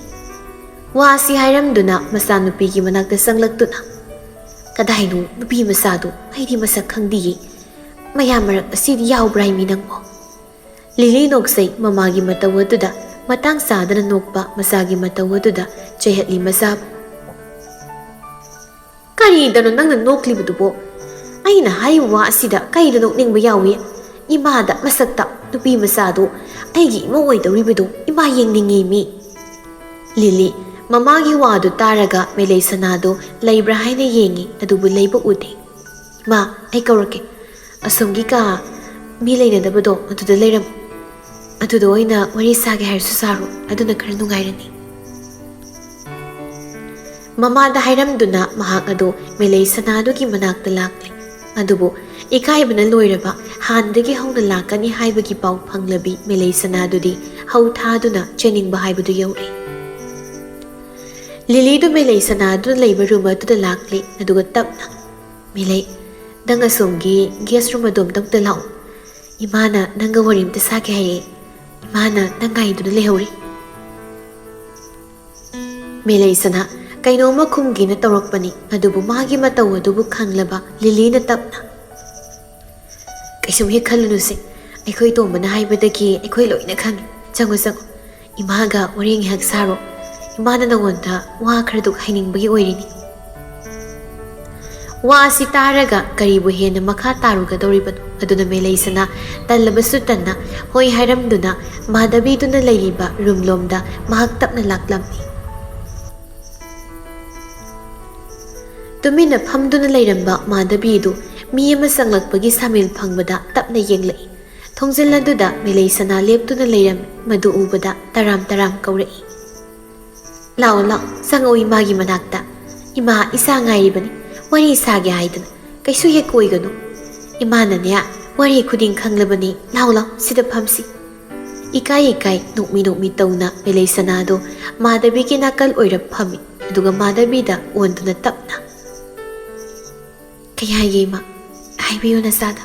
ꯋꯥꯁꯤ ꯍꯥꯏꯔꯝꯗꯨꯅ ꯃꯆꯥꯅꯨꯄꯤꯒꯤ ꯃꯅꯥꯛꯇ ꯆꯪꯂꯛꯇꯨꯅ, "ꯀꯗꯥꯏꯅꯣ ꯅꯨꯄꯤ ꯃꯆꯥꯗꯣ? ꯑꯩꯗꯤ ꯃꯁꯛ ꯈꯪꯗꯤꯌꯦ꯫ ꯃꯌꯥꯝ ꯃꯔꯛ ꯑꯁꯤꯗ ꯌꯥꯎꯕ꯭ꯔꯥ ꯍꯥꯏꯃꯤ ꯅꯪꯕꯣ?" ꯂꯤꯂꯤ ꯅꯣꯛꯆꯩ ꯃꯃꯥꯒꯤ ꯃꯇꯧ ꯑꯗꯨꯗ, ꯃꯇꯥꯡ ꯆꯥꯗꯅ ꯅꯣꯛꯄ ꯃꯆꯥꯒꯤ ꯃꯇꯧ ꯑꯗꯨꯗ ꯆꯩꯍꯠꯂꯤ ꯃꯆꯥꯕꯨ꯫ "ꯀꯔꯤꯗꯅꯣ ꯅꯪꯅ ꯅꯣꯛꯂꯤꯕꯗꯨꯕꯣ? ꯑꯩꯅ ꯍꯥꯏꯔꯤꯕ ꯋꯥ ꯑꯁꯤꯗ ꯀꯔꯤꯗ ꯅꯣꯛꯅꯤꯡꯕ ꯌꯥꯎꯏ? ꯏꯃꯥꯗ ꯃꯁꯛꯇ ꯅꯨꯄꯤ ꯃꯆꯥꯗꯣ ꯑꯩꯒꯤ ꯏꯃꯧ ꯑꯣꯏꯗꯧꯔꯤꯕꯗꯣ ꯏꯃꯥ ꯌꯦꯡꯅꯤꯡꯉꯤ ꯃꯤ꯫ ꯂꯤꯂꯤ ꯃꯃꯥꯒꯤ ꯋꯥꯗꯨ ꯇꯥꯔꯒ ꯃꯦꯂꯩ ꯁꯅꯥꯗꯣ ꯂꯩꯕ꯭ꯔꯥ ꯍꯥꯏꯅ ꯌꯦꯡꯉꯤ, ꯑꯗꯨꯕꯨ ꯂꯩꯕ ꯎꯗꯦ꯫ "ꯏꯃꯥ, ꯑꯩ ꯀꯧꯔꯛꯀꯦ꯫ ꯑꯁꯣꯝꯒꯤ ꯀꯥ ꯃꯤ ꯂꯩꯅꯗꯕꯗꯣ ꯑꯗꯨꯗ ꯂꯩꯔꯝꯃꯨ꯫ ꯑꯗꯨꯗ ꯑꯣꯏꯅ ꯋꯥꯔꯤ ꯁꯥꯒꯦ ꯍꯥꯏꯔꯁꯨ ꯁꯥꯔꯣ, ꯑꯗꯨꯅ ꯈꯔ ꯅꯨꯡꯉꯥꯏꯔꯅꯤ"꯫ ꯃꯃꯥꯗ ꯍꯥꯏꯔꯝꯗꯨꯅ ꯃꯍꯥꯛ ꯑꯗꯨ ꯃꯦꯂꯩ ꯁꯅꯥꯗꯨꯒꯤ ꯃꯅꯥꯛꯇ ꯂꯥꯛꯂꯦ꯫ ꯑꯗꯨꯕꯨ ꯏꯀꯥꯏꯕꯅ ꯂꯣꯏꯔꯕ, ꯍꯥꯟꯅꯗꯒꯤ ꯍꯧꯅ ꯂꯥꯛꯀꯅꯤ ꯍꯥꯏꯕꯒꯤ ꯄꯥꯎ ꯐꯪꯂꯕꯤ ꯃꯦꯂꯩ ꯁꯅꯥꯗꯨꯗꯤ ꯍꯧ ꯊꯥꯗꯨꯅ ꯆꯦꯟꯅꯤꯡꯕ ꯍꯥꯏꯕꯗꯨ ꯌꯧꯔꯦ꯫ ꯂꯤꯂꯤꯗꯨ ꯃꯦꯂꯩ ꯁꯅꯥꯗꯨꯅ ꯂꯩꯕ ꯔꯨꯝ ꯑꯗꯨꯗ ꯂꯥꯛꯂꯦ, ꯑꯗꯨꯒ ꯇꯞꯅ, "ꯃꯦꯂꯩ, ꯅꯪ ꯑꯁꯣꯝꯒꯤ ꯒꯦꯁ ꯔꯨꯝ ꯑꯗꯣꯝꯗ ꯑꯝꯇ ꯂꯥꯛꯑꯣ꯫ ꯏꯃꯥꯅ ꯅꯪꯒ ꯋꯥꯔꯤ ꯑꯝꯇ ꯁꯥꯒꯦ ꯍꯥꯏꯔꯛꯑꯦ꯫ ꯏꯃꯥꯅ ꯅꯪ ꯉꯥꯏꯗꯨꯅ ꯂꯩꯍꯧꯔꯤ"꯫ ꯃꯦꯂꯩꯁꯅꯥ ꯀꯩꯅꯣꯝꯃ ꯈꯨꯝꯒꯦꯅ ꯇꯧꯔꯛꯄꯅꯤ, ꯑꯗꯨꯕꯨ ꯃꯥꯒꯤ ꯃꯇꯧ ꯑꯗꯨꯕꯨ ꯈꯪꯂꯕ ꯂꯤꯂꯤꯅ ꯇꯞꯅ, "ꯀꯩꯁꯨꯝ ꯍꯦꯛ ꯈꯜꯂꯨꯅꯨꯁꯦ, ꯑꯩꯈꯣꯏ ꯇꯣꯝꯕꯅ ꯍꯥꯏꯕꯗꯒꯤ ꯑꯩꯈꯣꯏ ꯂꯣꯏꯅ ꯈꯪꯉꯤ꯫ ꯆꯪꯉꯣ, ꯆꯪꯉꯣ, ꯏꯃꯥꯒ ꯋꯥꯔꯤ ꯉꯥꯏꯍꯥꯛ ꯁꯥꯔꯣ꯫ ꯏꯃꯥꯅ ꯅꯉꯣꯟꯗ ꯋꯥ ꯈꯔꯗꯨ ꯍꯥꯏꯅꯤꯡꯕꯒꯤ ꯑꯣꯏꯔꯤꯅꯤ"꯫ ꯋꯥ ꯑꯁꯤ ꯇꯥꯔꯒ ꯀꯔꯤꯕꯨ ꯍꯦꯟꯅ ꯃꯈꯥ ꯇꯥꯔꯨꯒꯗꯧꯔꯤꯕꯅꯣ? ꯑꯗꯨꯅ ꯃꯦꯂꯩꯁꯅꯥ ꯇꯜꯂꯕꯁꯨ ꯇꯟꯅ ꯍꯣꯏ ꯍꯥꯏꯔꯝꯗꯨꯅ ꯃꯥꯙꯕꯤꯗꯨꯅ ꯂꯩꯔꯤꯕ ꯔꯨꯝꯂꯣꯝꯗ ꯃꯍꯥꯛ ꯇꯞꯅ ꯂꯥꯛꯂꯝꯃꯤ꯫ ꯇꯨꯃꯤꯟꯅ ꯐꯝꯗꯨꯅ ꯂꯩꯔꯝꯕ ꯃꯥꯙꯕꯤꯗꯨ ꯃꯤ ꯑꯃ ꯆꯪꯂꯛꯄꯒꯤ ꯁꯥꯃꯤꯜ ꯐꯪꯕꯗ ꯇꯞꯅ ꯌꯦꯡꯂꯛꯏ꯫ ꯊꯣꯡꯖꯤꯜ ꯑꯗꯨꯗ ꯃꯦꯂꯩꯁꯅꯥ ꯂꯦꯞꯇꯨꯅ ꯂꯩꯔꯝꯃꯤ꯫ ꯃꯗꯨ ꯎꯕꯗ ꯇꯔꯥꯝ ꯇꯔꯥꯝ ꯀꯧꯔꯛꯏ, "ꯂꯥꯛꯑꯣ, ꯂꯥꯛꯑꯣ, ꯆꯪꯉꯛꯑꯣ ꯏꯃꯥꯒꯤ ꯃꯅꯥꯛꯇ꯫ ꯏꯃꯥ, ꯏꯆꯥ ꯉꯥꯏꯔꯤꯕꯅꯤ, ꯋꯥꯔꯤ ꯁꯥꯒꯦ ꯍꯥꯏꯗꯅ꯫ ꯀꯩꯁꯨ ꯍꯦꯛ ꯀꯣꯏꯒꯅꯨ꯫ ꯏꯃꯥꯅꯅꯦ, ꯋꯥꯔꯤ ꯈꯨꯗꯤꯡ ꯈꯪꯂꯕꯅꯤ꯫ ꯂꯥꯛꯑꯣ, ꯂꯥꯛꯑꯣ, ꯁꯤꯗ ꯐꯝꯁꯤ"꯫ ꯏꯀꯥꯏ ꯏꯀꯥꯏ, ꯅꯣꯛꯃꯤ ꯅꯣꯛꯃꯤ ꯇꯧꯅ ꯃꯦꯂꯩꯁꯅꯥꯗꯣ ꯃꯥꯙꯕꯤꯒꯤ ꯅꯥꯀꯜ ꯑꯣꯏꯔꯞ ꯐꯝꯃꯤ꯫ ꯑꯗꯨꯒ ꯃꯥꯙꯕꯤꯗ ꯑꯣꯟꯗꯨꯅ ꯇꯞꯅ, "ꯀꯩ ꯍꯥꯏꯒꯦ ꯏꯃꯥ? ꯍꯥꯏꯕꯤꯌꯨ ꯅꯆꯥꯗ"꯫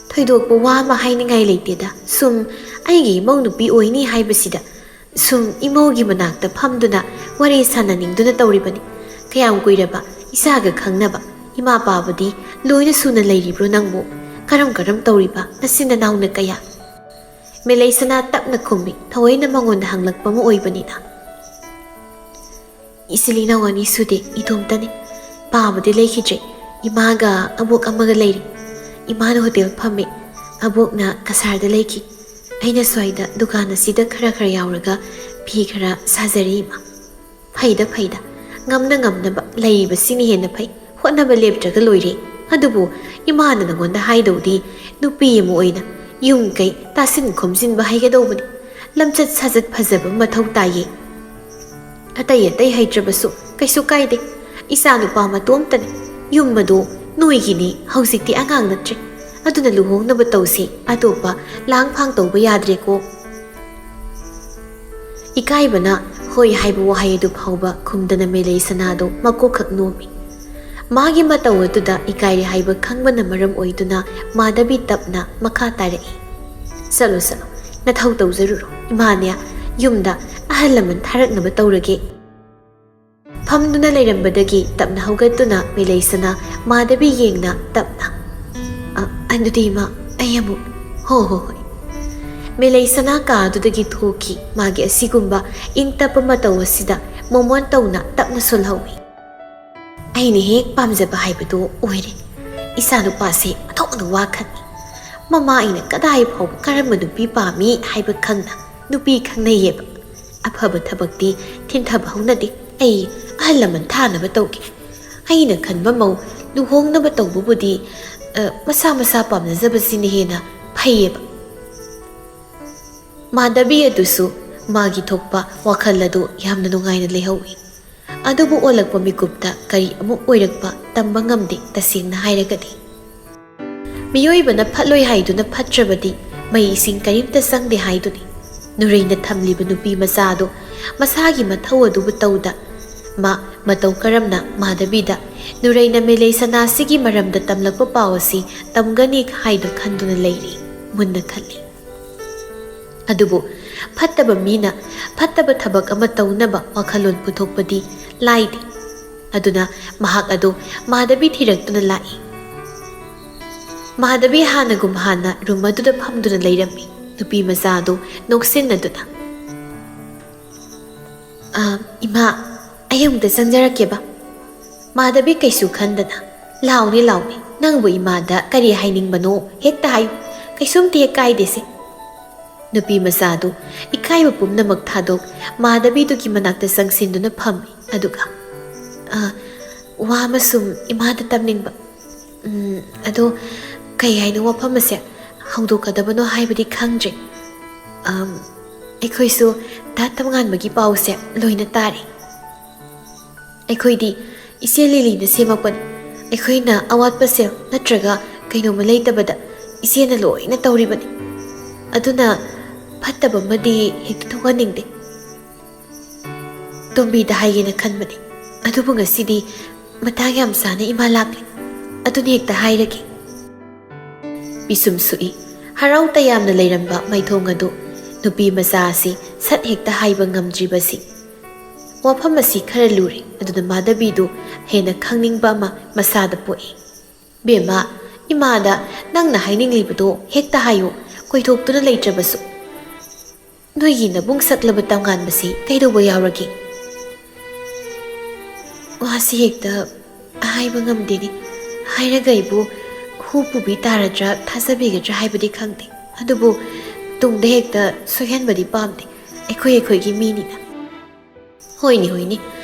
"ꯊꯣꯏꯗꯣꯛꯄ ꯋꯥ ꯑꯃ ꯍꯥꯏꯅꯤꯡꯉꯥꯏ ꯂꯩꯇꯦꯗ, ꯁꯨꯝ ꯑꯩꯒꯤ ꯏꯃꯧ ꯅꯨꯄꯤ ꯑꯣꯏꯅꯤ ꯍꯥꯏꯕꯁꯤꯗ ꯁꯨꯝ ꯏꯃꯧꯒꯤ ꯃꯅꯥꯛꯇ ꯐꯝꯗꯨꯅ ꯋꯥꯔꯤ ꯁꯥꯟꯅꯅꯤꯡꯗꯨꯅ ꯇꯧꯔꯤꯕꯅꯤ꯫ ꯀꯌꯥꯝ ꯀꯨꯏꯔꯕ ꯏꯆꯥꯒ ꯈꯪꯅꯕ? ꯏꯃꯥ ꯄꯥꯕꯗꯤ ꯂꯣꯏꯅ ꯁꯨꯅ ꯂꯩꯔꯤꯕ꯭ꯔꯣ ꯅꯪꯕꯨ? ꯀꯔꯝ ꯀꯔꯝ ꯇꯧꯔꯤꯕ ꯅꯆꯤꯟ ꯅꯅꯥꯎꯅ ꯀꯌꯥ?" ꯃꯦꯂꯩꯁꯅꯥ ꯇꯞꯅ ꯈꯨꯝꯃꯤ, ꯊꯑꯣꯏꯅ ꯃꯉꯣꯟꯗ ꯍꯪꯂꯛꯄ ꯑꯃ ꯑꯣꯏꯕꯅꯤꯅ꯫ "ꯏꯆꯤꯜ ꯏꯅꯥꯎ ꯑꯅꯤ ꯁꯨꯗꯦ, ꯏꯇꯣꯝꯇꯅꯤ꯫ ꯄꯥꯕꯗꯤ ꯂꯩꯈꯤꯗ꯭ꯔꯦ, ꯏꯃꯥꯒ ꯑꯕꯣꯛ ꯑꯃꯒ ꯂꯩꯔꯤ꯫ ꯏꯃꯥꯅ ꯍꯣꯇꯦꯜ ꯐꯝꯃꯤ, ꯑꯕꯣꯛꯅ ꯀꯁꯥꯔꯗ ꯂꯩꯈꯤ꯫ ꯑꯩꯅ ꯁ꯭ꯋꯥꯏꯗ ꯗꯨꯀꯥꯟ ꯑꯁꯤꯗ ꯈꯔ ꯈꯔ ꯌꯥꯎꯔꯒ ꯐꯤ ꯈꯔ ꯁꯥꯖꯔꯤ, ꯏꯃꯥ꯫ ꯐꯩꯗ, ꯐꯩꯗ꯫ ꯉꯝꯅ ꯉꯝꯅꯕ ꯂꯩꯕꯁꯤꯅ ꯍꯦꯟꯅ ꯐꯩ꯫ ꯍꯣꯠꯅꯕ ꯂꯦꯞꯇ꯭ꯔꯒ ꯂꯣꯏꯔꯦ꯫ ꯑꯗꯨꯕꯨ ꯏꯃꯥꯅ ꯅꯉꯣꯟꯗ ꯍꯥꯏꯗꯧꯗꯤ, ꯅꯨꯄꯤ ꯑꯃ ꯑꯣꯏꯅ ꯌꯨꯝ ꯀꯩ ꯇꯥꯁꯤꯟ ꯈꯣꯝꯖꯤꯟꯕ ꯍꯩꯒꯗꯧꯕꯅꯤ꯫ ꯂꯝꯆꯠ ꯁꯥꯖꯠ ꯐꯖꯕ ꯃꯊꯧ ꯇꯥꯏꯌꯦ꯫ ꯑꯇꯩ ꯑꯇꯩ ꯍꯩꯇ꯭ꯔꯕꯁꯨ ꯀꯩꯁꯨ ꯀꯥꯏꯗꯦ꯫ ꯏꯆꯥ ꯅꯨꯄꯥ ꯃꯇꯣꯝꯇꯅꯤ꯫ ꯌꯨꯝ ꯑꯗꯨ ꯅꯣꯏꯒꯤꯅꯤ, ꯍꯧꯖꯤꯛꯇꯤ ꯑꯉꯥꯡ ꯅꯠꯇ꯭ꯔꯦ꯫ ꯑꯗꯨꯅ ꯂꯨꯍꯣꯡꯅꯕ ꯇꯧꯁꯤ, ꯑꯇꯣꯞꯄ ꯂꯥꯡ ꯐꯥꯡ ꯇꯧꯕ ꯌꯥꯗ꯭ꯔꯦꯀꯣ꯫ ꯏꯀꯥꯏꯕꯅ ꯍꯣꯏ ꯍꯥꯏꯕ ꯋꯥꯍꯩ ꯑꯗꯨ ꯐꯥꯎꯕ ꯈꯨꯝꯗꯅ ꯃꯦꯂꯩ ꯁꯅꯥꯗꯨ ꯃꯀꯣꯛꯈꯛ ꯅꯣꯝꯃꯤ꯫ ꯃꯥꯒꯤ ꯃꯇꯧ ꯑꯗꯨꯗ ꯏꯀꯥꯏꯔꯦ ꯍꯥꯏꯕ ꯈꯪꯕꯅ ꯃꯔꯝ ꯑꯣꯏꯗꯨꯅ ꯃꯥꯙꯕꯤ ꯇꯞꯅ ꯃꯈꯥ ꯇꯥꯔꯛꯏ, "ꯆꯠꯂꯣ, ꯆꯠꯂꯣ, ꯅꯊꯧ ꯇꯧꯖꯔꯨꯔꯣ꯫ ꯏꯃꯥꯅꯦ ꯌꯨꯝꯗ ꯑꯍꯜ ꯂꯃꯟ ꯊꯥꯔꯛꯅꯕ ꯇꯧꯔꯒꯦ"꯫ ꯐꯝꯗꯨꯅ ꯂꯩꯔꯝꯕꯗꯒꯤ ꯇꯞꯅ ꯍꯧꯒꯠꯇꯨꯅ ꯃꯦꯂꯩꯁꯅꯥ ꯃꯥꯙꯕꯤ ꯌꯦꯡꯅ ꯇꯞꯅ, "ꯑ, ꯑꯗꯨꯗꯤ ꯏꯃꯥ, ꯑꯩ ꯑꯃꯨꯛ"꯫ "ꯍꯣ, ꯍꯣ, ꯍꯣꯏ"꯫ ꯃꯦꯂꯩꯁꯅꯥ ꯀꯥ ꯑꯗꯨꯗꯒꯤ ꯊꯣꯛꯈꯤ꯫ ꯃꯥꯒꯤ ꯑꯁꯤꯒꯨꯝꯕ ꯏꯪ ꯇꯞꯄ ꯃꯇꯧ ꯑꯁꯤꯗ ꯃꯣꯃꯣꯟ ꯇꯧꯅ ꯇꯞꯅ ꯁꯣꯜꯍꯧꯏ꯫ "ꯑꯩꯅ ꯍꯦꯛ ꯄꯥꯝꯖꯕ ꯍꯥꯏꯕꯗꯨ ꯑꯣꯏꯔꯦ꯫ ꯏꯆꯥ ꯅꯨꯄꯥꯁꯦ ꯑꯣꯟꯊꯣꯛꯅ ꯋꯥ ꯈꯪꯉꯤ꯫ ꯃꯃꯥ ꯑꯩꯅ ꯀꯗꯥꯏ ꯐꯥꯎꯕ ꯀꯔꯝꯕ ꯅꯨꯄꯤ ꯄꯥꯝꯃꯤ ꯍꯥꯏꯕ ꯈꯪꯅ ꯅꯨꯄꯤ ꯈꯪꯅꯩꯌꯦꯕ꯫ ꯑꯐꯕ ꯊꯕꯛꯇꯤ ꯊꯤꯟꯊꯕ ꯍꯧꯅꯗꯦ꯫ ꯑꯩ ꯑꯍꯜ ꯂꯃꯟ ꯊꯥꯅꯕ ꯇꯧꯒꯦ꯫ ꯑꯩꯅ ꯈꯟꯕ ꯃꯧ ꯂꯨꯍꯣꯡꯅꯕ ꯇꯧꯕꯕꯨꯗꯤ, ꯑ, ꯃꯁꯥ ꯃꯁꯥ ꯄꯥꯝꯅꯖꯕꯁꯤꯅ ꯍꯦꯟꯅ ꯐꯩꯌꯦꯕ"꯫ ꯃꯥꯙꯕꯤ ꯑꯗꯨꯁꯨ ꯃꯥꯒꯤ ꯊꯣꯛꯄ ꯋꯥꯈꯜ ꯑꯗꯨ ꯌꯥꯝꯅ ꯅꯨꯡꯉꯥꯏꯅ ꯂꯩꯍꯧꯏ꯫ ꯑꯗꯨꯕꯨ ꯑꯣꯜꯂꯛꯄ ꯃꯤꯀꯨꯞꯇ ꯀꯔꯤ ꯑꯃꯨꯛ ꯑꯣꯏꯔꯛꯄ ꯇꯝꯕ ꯉꯝꯗꯦ꯫ ꯇꯁꯦꯡꯅ ꯍꯥꯏꯔꯒꯗꯤ, ꯃꯤꯑꯣꯏꯕꯅ ꯐꯠꯂꯣꯏ ꯍꯥꯏꯗꯨꯅ ꯐꯠꯇ꯭ꯔꯕꯗꯤ ꯃꯩ ꯏꯁꯤꯡ ꯀꯔꯤꯝꯇ ꯆꯪꯗꯦ ꯍꯥꯏꯗꯨꯅꯤ꯫ ꯅꯨꯔꯩꯅ ꯊꯝꯂꯤꯕ ꯅꯨꯄꯤ ꯃꯆꯥ ꯑꯗꯨ ꯃꯁꯥꯒꯤ ꯃꯊꯧ ꯑꯗꯨꯕꯨ ꯇꯧꯗ, ꯃꯥ ꯃꯇꯧ ꯀꯔꯝꯅ ꯃꯥꯙꯕꯤꯗ ꯅꯨꯔꯩꯅ ꯃꯦꯂꯩ ꯁꯅꯥꯁꯤꯒꯤ ꯃꯔꯝꯗ ꯇꯝꯂꯛꯄ ꯄꯥꯎ ꯑꯁꯤ ꯇꯝꯒꯅꯤ ꯍꯥꯏꯗꯨ ꯈꯟꯗꯨꯅ ꯂꯩꯔꯤ꯫ ꯃꯨꯟꯅ ꯈꯜꯂꯤ꯫ ꯑꯗꯨꯕꯨ ꯐꯠꯇꯕ ꯃꯤꯅ ꯐꯠꯇꯕ ꯊꯕꯛ ꯑꯃ ꯇꯧꯅꯕ ꯋꯥꯈꯜꯂꯣꯟ ꯄꯨꯊꯣꯛꯄꯗꯤ ꯂꯥꯏꯗꯦ꯫ ꯑꯗꯨꯅ ꯃꯍꯥꯛ ꯑꯗꯨ ꯃꯥꯙꯕꯤ ꯊꯤꯔꯛꯇꯨꯅ ꯂꯥꯛꯏ꯫ ꯃꯥꯙꯕꯤ ꯍꯥꯟꯅꯒꯨꯝ ꯍꯥꯟꯅ ꯔꯨꯝ ꯑꯗꯨꯗ ꯐꯝꯗꯨꯅ ꯂꯩꯔꯝꯃꯤ꯫ ꯅꯨꯄꯤ ꯃꯆꯥ ꯑꯗꯨ ꯅꯣꯛꯁꯤꯟꯅꯗꯨꯅ, "ꯑ, ꯏꯃꯥ, ꯑꯩ ꯑꯃꯨꯛꯇ ꯆꯪꯖꯔꯛꯀꯦꯕ"꯫ ꯃꯥꯙꯕꯤ ꯀꯩꯁꯨ ꯈꯟꯗꯅ, "ꯂꯥꯎꯅꯦ, ꯂꯥꯎꯅꯦ, ꯅꯪꯕꯨ ꯏꯃꯥꯗ ꯀꯔꯤ ꯍꯥꯏꯅꯤꯡꯕꯅꯣ ꯍꯦꯛꯇ ꯍꯥꯏꯌꯨ꯫ "ꯀꯩꯁꯨꯝꯇ ꯍꯦꯛ ꯀꯥꯏꯗꯦꯁꯦ꯫" ꯅꯨꯄꯤ ꯃꯆꯥꯗꯨ ꯏꯀꯥꯏꯕ ꯄꯨꯝꯅꯃꯛ ꯊꯥꯗꯣꯛ, ꯃꯥꯙꯕꯤꯗꯨꯒꯤ ꯃꯅꯥꯛꯇ ꯆꯪꯁꯤꯟꯗꯨꯅ ꯐꯝꯃꯤ꯫ ꯑꯗꯨꯒ, "ꯑ, ꯋꯥ ꯑꯃꯁꯨꯝ ꯏꯃꯥꯗ ꯇꯝꯅꯤꯡꯕ꯫ ꯎꯝ, ꯑꯗꯣ ꯀꯩ ꯍꯥꯏꯅꯣ ꯋꯥꯐꯝ ꯑꯁꯦ? ꯍꯧꯗꯣꯛꯀꯗꯕꯅꯣ ꯍꯥꯏꯕꯗꯤ ꯈꯪꯗ꯭ꯔꯦ꯫ ꯑꯝ, ꯑꯩꯈꯣꯏꯁꯨ ꯗꯥ ꯇꯝꯉꯥꯟꯕꯒꯤ ꯄꯥꯎꯁꯦ ꯂꯣꯏꯅ ꯇꯥꯔꯦ꯫ ꯑꯩꯈꯣꯏꯗꯤ ꯏꯆꯦ ꯂꯤꯂꯤꯅ ꯁꯦꯝꯃꯛꯄꯅꯤ꯫ ꯑꯩꯈꯣꯏꯅ ꯑꯋꯥꯠꯄ ꯁꯦꯜ ꯅꯠꯇ꯭ꯔꯒ ꯀꯩꯅꯣꯝꯃ ꯂꯩꯇꯕꯗ ꯏꯆꯦꯅ ꯂꯣꯏꯅ ꯇꯧꯔꯤꯕꯅꯤ꯫ ꯑꯗꯨꯅ ꯐꯠꯇꯕ ꯑꯃꯗꯤ ꯍꯦꯛꯇ ꯊꯣꯛꯍꯟꯅꯤꯡꯗꯦ꯫ ꯇꯣꯝꯕꯤꯗ ꯍꯥꯏꯒꯦꯅ ꯈꯟꯕꯅꯤ, ꯑꯗꯨꯕꯨ ꯉꯁꯤꯗꯤ ꯃꯇꯥꯡ ꯌꯥꯝ ꯆꯥꯅ ꯏꯃꯥ ꯂꯥꯛꯂꯦ꯫ ꯑꯗꯨꯅ ꯍꯦꯛꯇ ꯍꯥꯏꯔꯒꯦ꯫" ꯄꯤꯁꯨꯝ ꯁꯨꯛꯏ꯫ ꯍꯔꯥꯎ ꯇꯌꯥꯝꯅ ꯂꯩꯔꯝꯕ ꯃꯥꯏꯊꯣꯡ ꯑꯗꯨ ꯅꯨꯄꯤ ꯃꯆꯥ ꯑꯁꯤ ꯁꯠ ꯍꯦꯛꯇ ꯍꯥꯏꯕ ꯉꯝꯗ꯭ꯔꯤꯕꯁꯤ꯫ ꯋꯥꯐꯝ ꯑꯁꯤ ꯈꯔ ꯂꯨꯔꯦ, ꯑꯗꯨꯅ ꯃꯥꯙꯕꯤꯗꯨ ꯍꯦꯟꯅ ꯈꯪꯅꯤꯡꯕ ꯑꯃ ꯃꯁꯥꯗ ꯄꯣꯛꯏ꯫ "ꯕꯦꯝꯃ, ꯏꯃꯥꯗ ꯅꯪꯅ ꯍꯥꯏꯅꯤꯡꯂꯤꯕꯗꯣ ꯍꯦꯛꯇ ꯍꯥꯏꯌꯨ, ꯀꯣꯏꯊꯣꯛꯇꯨꯅ ꯂꯩꯇ꯭ꯔꯕꯁꯨ꯫ ꯅꯣꯏꯒꯤ ꯅꯕꯨꯡ ꯁꯛꯂꯕ ꯇꯝꯉꯥꯟꯕꯁꯤ ꯀꯩꯗꯧꯕ ꯌꯥꯎꯔꯒꯦ?" "ꯋꯥꯁꯤ ꯍꯦꯛꯇ ꯍꯥꯏꯕ ꯉꯝꯗꯦꯅꯦ꯫ ꯍꯥꯏꯔꯒ ꯑꯩꯕꯨ ꯍꯨ ꯄꯨꯕꯤ ꯇꯥꯔꯗ꯭ꯔꯥ, ꯊꯥꯖꯕꯤꯒꯗ꯭ꯔꯥ ꯍꯥꯏꯕꯗꯤ ꯈꯪꯗꯦ꯫ ꯑꯗꯨꯕꯨ ꯇꯨꯡꯗ ꯍꯦꯛꯇ ꯁꯣꯏꯍꯟꯕꯗꯤ ꯄꯥꯝꯗꯦ, ꯑꯩꯈꯣꯏ ꯑꯩꯈꯣꯏꯒꯤ ꯃꯤꯅꯤꯅ꯫" "ꯍꯣꯏꯅꯦ, ꯍꯣꯏꯅꯦ,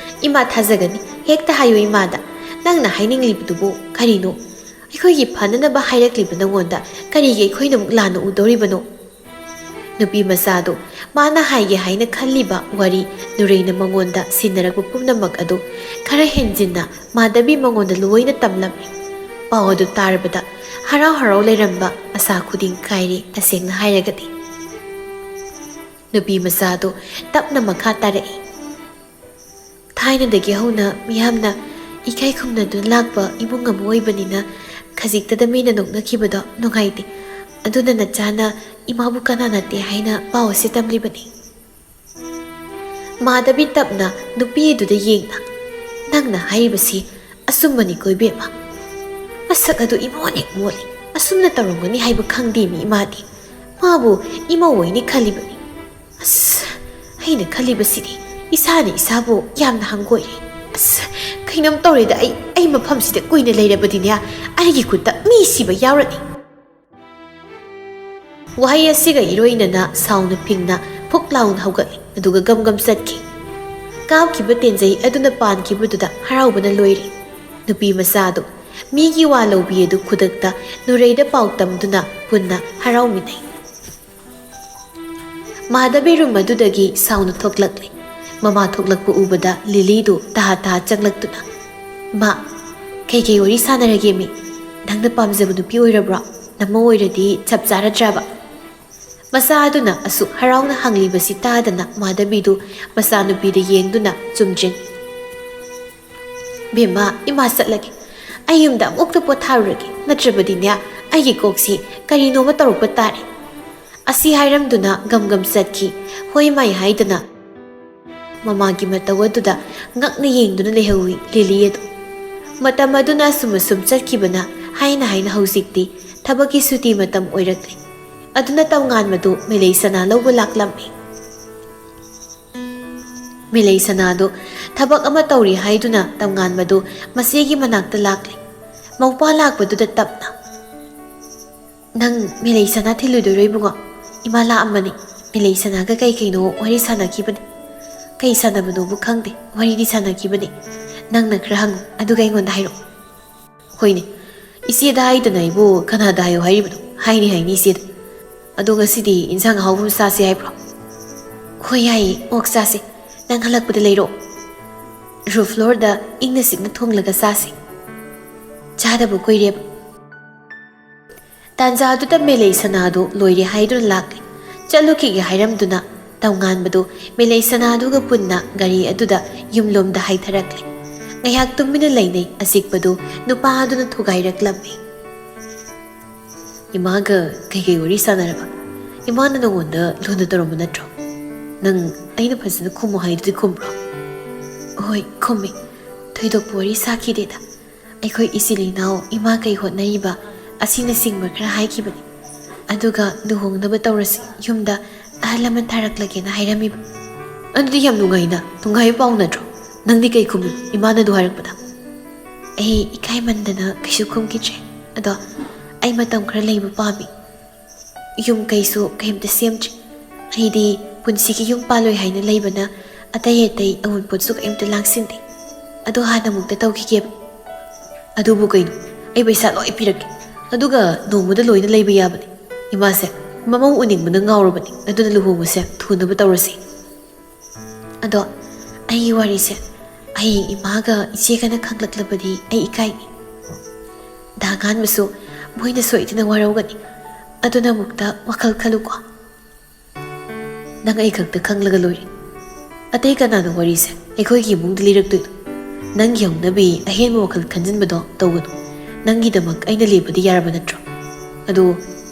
ꯏꯃꯥ ꯊꯥꯖꯒꯅꯤ꯫ ꯍꯦꯛꯇ ꯍꯥꯏꯌꯨ ꯏꯃꯥꯗ, ꯅꯪꯅ ꯍꯥꯏꯅꯤꯡꯂꯤꯕꯗꯨꯕꯨ ꯀꯔꯤꯅꯣ? ꯑꯩꯈꯣꯏꯒꯤ ꯐꯅꯅꯕ ꯍꯥꯏꯔꯛꯂꯤꯕ ꯅꯉꯣꯟꯗ ꯀꯔꯤꯒꯤ ꯑꯩꯈꯣꯏꯅ ꯑꯃꯨꯛ ꯂꯥꯟꯅ ꯎꯗꯧꯔꯤꯕꯅꯣ?" ꯅꯨꯄꯤ ꯃꯆꯥꯗꯨ ꯃꯥꯅ ꯍꯥꯏꯒꯦ ꯍꯥꯏꯅ ꯈꯜꯂꯤꯕ ꯋꯥꯔꯤ ꯅꯨꯔꯩꯅ ꯃꯉꯣꯟꯗ ꯁꯤꯟꯅꯔꯛꯄ ꯄꯨꯝꯅꯃꯛ ꯑꯗꯨ ꯈꯔ ꯍꯦꯟꯖꯤꯟꯅ ꯃꯥꯙꯕꯤ ꯃꯉꯣꯟꯗ ꯂꯣꯏꯅ ꯇꯝꯂꯝꯃꯤ꯫ ꯄꯥꯎ ꯑꯗꯨ ꯇꯥꯔꯕꯗ ꯍꯔꯥꯎ ꯍꯔꯥꯎ ꯂꯩꯔꯝꯕ ꯑꯁꯥ ꯈꯨꯗꯤꯡ ꯀꯥꯏꯔꯦ, ꯇꯁꯦꯡꯅ ꯍꯥꯏꯔꯒꯗꯤ꯫ ꯅꯨꯄꯤ ꯃꯆꯥꯗꯨ ꯇꯞꯅ ꯃꯈꯥ ꯇꯥꯔꯛꯏ꯫ "ꯊꯥꯏꯅꯗꯒꯤ ꯍꯧꯅ ꯃꯤꯌꯥꯝꯅ ꯏꯀꯥꯏ ꯈꯨꯝꯅꯗꯨꯅ ꯂꯥꯛꯄ ꯏꯃꯨꯡ ꯑꯃ ꯑꯣꯏꯕꯅꯤꯅ ꯈꯖꯤꯛꯇꯗ ꯃꯤꯅ ꯅꯣꯛꯅꯈꯤꯕꯗꯣ ꯅꯨꯡꯉꯥꯏꯇꯦ꯫ ꯑꯗꯨꯅ ꯅꯆꯥꯅ ꯏꯃꯥꯕꯨ ꯀꯅꯥ ꯅꯠꯇꯦ ꯍꯥꯏꯅ ꯄꯥꯎ ꯑꯁꯤ ꯇꯝꯂꯤꯕꯅꯤ꯫" ꯃꯥꯙꯕꯤ ꯇꯞꯅ ꯅꯨꯄꯤ ꯑꯗꯨꯗ ꯌꯦꯡꯅ, "ꯅꯪꯅ ꯍꯥꯏꯔꯤꯕꯁꯤ ꯑꯆꯨꯝꯕꯅꯤꯀꯣ ꯏꯕꯦꯝꯃ꯫ ꯃꯁꯛ ꯑꯗꯨ ꯏꯃꯣꯟ ꯍꯦꯛ ꯃꯣꯜꯂꯤ꯫ ꯑꯁꯨꯝꯅ ꯇꯧꯔꯝꯒꯅꯤ ꯍꯥꯏꯕ ꯈꯪꯗꯦ ꯃꯤ ꯏꯃꯥꯗꯤ꯫ ꯃꯥꯕꯨ ꯏꯃꯧ ꯑꯣꯏꯅꯤ ꯈꯜꯂꯤꯕꯅꯤ꯫ ꯑꯁ, ꯑꯩꯅ ꯈꯜꯂꯤꯕꯁꯤꯗꯤ ꯏꯁꯥꯅ ꯏꯁꯥꯕꯨ ꯌꯥꯝꯅ ꯍꯪꯒꯣꯏꯔꯦ꯫ ꯑꯁ, ꯀꯩꯅꯣꯝ ꯇꯧꯔꯦꯗ꯫ ꯑꯩ, ꯑꯩ ꯃꯐꯝꯁꯤꯗ ꯀꯨꯏꯅ ꯂꯩꯔꯕꯗꯤꯅꯦ, ꯑꯩꯒꯤ ꯈꯨꯠꯇ ꯃꯤ ꯁꯤꯕ ꯌꯥꯎꯔꯅꯤ꯫" ꯋꯥꯍꯩ ꯑꯁꯤꯒ ꯏꯔꯣꯏꯅꯅ ꯁꯥꯎꯅ ꯐꯤꯡꯅ ꯐꯨꯛ ꯂꯥꯎꯅ ꯍꯧꯒꯠꯂꯤ, ꯑꯗꯨꯒ ꯒꯝ ꯒꯝ ꯆꯠꯈꯤ꯫ ꯀꯥꯞꯈꯤꯕ ꯇꯦꯟꯖꯩ ꯑꯗꯨꯅ ꯄꯥꯟꯈꯤꯕꯗꯨꯗ ꯍꯔꯥꯎꯕꯅ ꯂꯣꯏꯔꯦ꯫ ꯅꯨꯄꯤ ꯃꯆꯥꯗꯨ ꯃꯤꯒꯤ ꯋꯥ ꯂꯧꯕꯤ ꯑꯗꯨ ꯈꯨꯗꯛꯇ ꯅꯨꯔꯩꯗ ꯄꯥꯎ ꯇꯝꯗꯨꯅ ꯄꯨꯟꯅ ꯍꯔꯥꯎꯃꯤꯟꯅꯩ꯫ ꯃꯥꯙꯕꯤ ꯔꯨꯝ ꯑꯗꯨꯗꯒꯤ ꯁꯥꯎꯅ ꯊꯣꯛꯂꯛꯂꯦ꯫ ꯃꯃꯥ ꯊꯣꯛꯂꯛꯄ ꯎꯕꯗ ꯂꯤꯂꯤꯗꯨ ꯇꯍꯥ ꯇꯍꯥ ꯆꯪꯂꯛꯇꯨꯅ, "ꯃꯥ, ꯀꯩꯀꯩ ꯋꯥꯔꯤ ꯁꯥꯟꯅꯔꯒꯦ ꯃꯤ? ꯅꯪꯅ ꯄꯥꯝꯖꯕ ꯅꯨꯄꯤ ꯑꯣꯏꯔꯕ꯭ꯔꯣ? ꯅꯃꯧ ꯑꯣꯏꯔꯗꯤ ꯆꯞ ꯆꯥꯔꯗ꯭ꯔꯕ?" ꯃꯆꯥ ꯑꯗꯨꯅ ꯑꯁꯨꯛ ꯍꯔꯥꯎꯅ ꯍꯪꯂꯤꯕꯁꯤ ꯇꯥꯗꯅ ꯃꯥꯙꯕꯤꯗꯨ ꯃꯆꯥꯅꯨꯄꯤꯗ ꯌꯦꯡꯗꯨꯅ ꯆꯨꯝꯗ꯭ꯔꯤꯡ, "ꯕꯦꯝꯃ, ꯏꯃꯥ ꯆꯠꯂꯒꯦ꯫ ꯑꯩ ꯌꯨꯝꯗ ꯑꯃꯨꯛꯇ ꯄꯣꯊꯥꯔꯨꯔꯒꯦ, ꯅꯠꯇ꯭ꯔꯕꯗꯤꯅꯦ ꯑꯩꯒꯤ ꯀꯣꯛꯁꯤ ꯀꯔꯤꯅꯣꯃ ꯇꯧꯔꯛꯄ ꯇꯥꯔꯦ"꯫ ꯑꯁꯤ ꯍꯥꯏꯔꯝꯗꯨꯅ ꯒꯝ ꯒꯝ ꯆꯠꯈꯤ꯫ "ꯍꯣꯏ ꯃꯥꯏ" ꯍꯥꯏꯗꯅ ꯃꯃꯥꯒꯤ ꯃꯇꯧ ꯑꯗꯨꯗ ꯉꯛꯅ ꯌꯦꯡꯗꯨꯅ ꯂꯩꯍꯧꯏ ꯂꯤꯂꯤ ꯑꯗꯨ꯫ ꯃꯇꯝ ꯑꯗꯨꯅ ꯑꯁꯨꯝ ꯑꯁꯨꯝ ꯆꯠꯈꯤꯕꯅ ꯍꯥꯏꯅ ꯍꯥꯏꯅ ꯍꯧꯖꯤꯛꯇꯤ ꯊꯕꯛꯀꯤ ꯁꯨꯇꯤ ꯃꯇꯝ ꯑꯣꯏꯔꯛꯂꯦ꯫ ꯑꯗꯨꯅ ꯇꯝꯉꯥꯟꯕꯗꯨ ꯃꯦꯂꯩ ꯁꯅꯥ ꯂꯧꯕ ꯂꯥꯛꯂꯝꯃꯤ꯫ ꯃꯦꯂꯩ ꯁꯅꯥꯗꯨ ꯊꯕꯛ ꯑꯃ ꯇꯧꯔꯤ ꯍꯥꯏꯗꯨꯅ ꯇꯝꯉꯥꯟꯕꯗꯨ ꯃꯆꯦꯒꯤ ꯃꯅꯥꯛꯇ ꯂꯥꯛꯂꯦ꯫ ꯃꯧꯄꯥ ꯂꯥꯛꯄꯗꯨꯗ ꯇꯞꯅ, "ꯅꯪ ꯃꯦꯂꯩ ꯁꯅꯥ ꯊꯤꯜꯂꯨꯗꯣꯏꯔꯣ ꯏꯕꯨꯡꯉꯣ? ꯏꯃꯥ ꯂꯥꯛꯑꯝꯕꯅꯤ꯫ ꯃꯦꯂꯩ ꯁꯅꯥꯒ ꯀꯩ ꯀꯩꯅꯣ ꯋꯥꯔꯤ ꯁꯥꯟꯅꯈꯤꯕꯅꯤ꯫ ꯀꯩ ꯁꯥꯟꯅꯕꯅꯣꯕꯨ ꯈꯪꯗꯦ, ꯋꯥꯔꯤꯗꯤ ꯁꯥꯟꯅꯈꯤꯕꯅꯤ꯫ ꯅꯪꯅ ꯈꯔ ꯍꯪꯉꯨ, ꯑꯗꯨꯒ ꯑꯩꯉꯣꯟꯗ ꯍꯥꯏꯔꯛꯑꯣ"꯫ "ꯍꯣꯏꯅꯦ, ꯏꯆꯦꯗ ꯍꯥꯏꯗꯅ ꯑꯩꯕꯨ ꯀꯅꯥꯗ ꯍꯥꯏꯌꯨ ꯍꯥꯏꯔꯤꯕꯅꯣ? ꯍꯥꯏꯅꯤ, ꯍꯥꯏꯅꯤ ꯏꯆꯦꯗ꯫ ꯑꯗꯣ ꯉꯁꯤꯗꯤ ꯏꯟꯁꯥꯡ ꯑꯍꯥꯎꯕ ꯑꯃ ꯆꯥꯁꯦ ꯍꯥꯏꯕ꯭ꯔꯣ?" "ꯍꯣꯏ ꯌꯥꯏꯌꯦ, ꯑꯣꯛ ꯆꯥꯁꯦ꯫ ꯅꯪ ꯍꯜꯂꯛꯄꯗ ꯂꯩꯔꯛꯑꯣ꯫ Roof floorꯗ ꯏꯪꯅ ꯆꯤꯛꯅ ꯊꯣꯡꯂꯒ ꯆꯥꯁꯦ꯫ ꯆꯥꯗꯕ ꯀꯨꯏꯔꯦꯕ"꯫ ꯇꯥꯟꯖꯥꯗꯨꯗ ꯃꯦꯂꯩ ꯁꯅꯥꯗꯨ ꯂꯣꯏꯔꯦ ꯍꯥꯏꯗꯨꯅ ꯂꯥꯛꯂꯦ꯫ ꯆꯠꯂꯨꯈꯤꯒꯦ ꯍꯥꯏꯔꯝꯗꯨꯅ ꯇꯧꯉꯥꯟꯕꯗꯨ ꯃꯦꯂꯩ ꯁꯅꯥꯗꯨꯒ ꯄꯨꯟꯅ ꯒꯥꯔꯤ ꯑꯗꯨꯗ ꯌꯨꯝꯂꯣꯝꯗ ꯍꯥꯏꯊꯔꯛꯂꯦ꯫ ꯉꯥꯏꯍꯥꯛ ꯇꯨꯃꯤꯟꯅ ꯂꯩꯅꯩ꯫ ꯑꯆꯤꯛꯄꯗꯨ ꯅꯨꯄꯥ ꯑꯗꯨꯅ ꯊꯨꯒꯥꯏꯔꯛꯂꯝꯃꯤ꯫ "ꯏꯃꯥꯒ ꯀꯩꯀꯩ ꯋꯥꯔꯤ ꯁꯥꯟꯅꯔꯕ? ꯏꯃꯥꯅ ꯅꯉꯣꯟꯗ ꯂꯨꯅ ꯇꯧꯔꯝꯕ ꯅꯠꯇ꯭ꯔꯣ? ꯅꯪ ꯑꯩꯅ ꯐꯖꯅ ꯈꯨꯝꯃꯨ ꯍꯥꯏꯗꯨꯗꯤ ꯈꯨꯝꯕ꯭ꯔꯣ?" "ꯍꯣꯏ, ꯈꯨꯝꯃꯤ꯫ ꯊꯣꯏꯗꯣꯛꯄ ꯋꯥꯔꯤ ꯁꯥꯈꯤꯗꯦꯗ꯫ ꯑꯩꯈꯣꯏ ꯏꯆꯤꯜ ꯏꯅꯥꯎ, ꯏꯃꯥ ꯀꯩ ꯍꯣꯠꯅꯔꯤꯕ ꯑꯁꯤꯅꯆꯤꯡꯕ ꯈꯔ ꯍꯥꯏꯈꯤꯕꯅꯤ꯫ ꯑꯗꯨꯒ ꯂꯨꯍꯣꯡꯅꯕ ꯇꯧꯔꯁꯤ, ꯌꯨꯝꯗ ꯑꯍꯜ ꯂꯃꯟ ꯊꯥꯔꯛꯂꯒꯦꯅ ꯍꯥꯏꯔꯝꯃꯤꯕ"꯫ "ꯑꯗꯨꯗꯤ ꯌꯥꯝ ꯅꯨꯡꯉꯥꯏꯅ, ꯅꯨꯡꯉꯥꯏꯕ ꯄꯥꯎ ꯅꯠꯇ꯭ꯔꯣ? ꯅꯪꯗꯤ ꯀꯩ ꯈꯨꯝꯃꯤ ꯏꯃꯥꯅ ꯑꯗꯨ ꯍꯥꯏꯔꯛꯄꯗ?" "ꯑꯩ ꯏꯀꯥꯏꯃꯟꯗꯅ ꯀꯩꯁꯨ ꯈꯨꯝꯈꯤꯗ꯭ꯔꯦ꯫ ꯑꯗꯣ ꯑꯩ ꯃꯇꯝ ꯈꯔ ꯂꯩꯕ ꯄꯥꯝꯃꯤ"꯫ ꯌꯨꯝ ꯀꯩꯁꯨ ꯀꯩꯝꯇ ꯁꯦꯝꯗ꯭ꯔꯤ꯫ ꯑꯩꯗꯤ ꯄꯨꯟꯁꯤꯒꯤ ꯌꯨꯝ ꯄꯥꯜꯂꯣꯏ ꯍꯥꯏꯅ ꯂꯩꯕꯅ ꯑꯇꯩ ꯑꯇꯩ ꯑꯋꯨꯟꯄꯣꯠꯁꯨ ꯀꯩꯝꯇ ꯂꯥꯡꯁꯤꯟꯗꯦ꯫ ꯑꯗꯣ ꯍꯥꯟꯅ ꯑꯃꯨꯛꯇ ꯇꯧꯈꯤꯒꯦꯕ꯫ ꯑꯗꯨꯕꯨ ꯀꯩꯅꯣ? ꯑꯩ ꯄꯩꯁꯥ ꯂꯣꯏ ꯄꯤꯔꯛꯀꯦ꯫ ꯑꯗꯨꯒ ꯅꯣꯡꯃꯗ ꯂꯣꯏꯅ ꯂꯩꯕ ꯌꯥꯕꯅꯤ꯫ ꯏꯃꯥꯁꯦ ꯃꯃꯧ ꯎꯅꯤꯡꯕꯅ ꯉꯥꯎꯔꯕꯅꯤ꯫ ꯑꯗꯨꯅ ꯂꯨꯍꯣꯡꯕꯁꯦ ꯊꯨꯅꯕ ꯇꯧꯔꯁꯤ꯫ ꯑꯗꯣ ꯑꯩꯒꯤ ꯋꯥꯔꯤꯁꯦ ꯍꯌꯦꯡ ꯏꯃꯥꯒ ꯏꯆꯦꯒꯅ ꯈꯪꯂꯛꯂꯕꯗꯤ ꯑꯩ ꯏꯀꯥꯏꯅꯤ꯫ ꯗꯥ ꯉꯥꯟꯕꯁꯨ ꯃꯣꯏꯅ ꯁꯣꯏꯗꯅ ꯋꯥꯔꯧꯒꯅꯤ꯫ ꯑꯗꯨꯅ ꯑꯃꯨꯛꯇ ꯋꯥꯈꯜ ꯈꯜꯂꯨꯀꯣ꯫ ꯅꯪ ꯑꯩ ꯈꯛꯇ ꯈꯪꯂꯒ ꯂꯣꯏꯔꯦ꯫ ꯑꯇꯩ ꯀꯅꯥꯅ ꯋꯥꯔꯤꯁꯦ ꯑꯩꯈꯣꯏꯒꯤ ꯏꯃꯨꯡꯗ ꯂꯤꯔꯛꯇꯣꯏꯅꯣ? ꯅꯪꯒꯤ ꯍꯧꯅꯕꯤ ꯑꯍꯦꯟꯕ ꯋꯥꯈꯜ ꯈꯟꯖꯤꯟꯕꯗꯣ ꯇꯧꯒꯅꯨ꯫ ꯅꯪꯒꯤꯗꯃꯛ ꯑꯩꯅ ꯂꯦꯞꯄꯗꯤ ꯌꯥꯔꯕ ꯅꯠꯇ꯭ꯔꯣ? ꯑꯗꯣ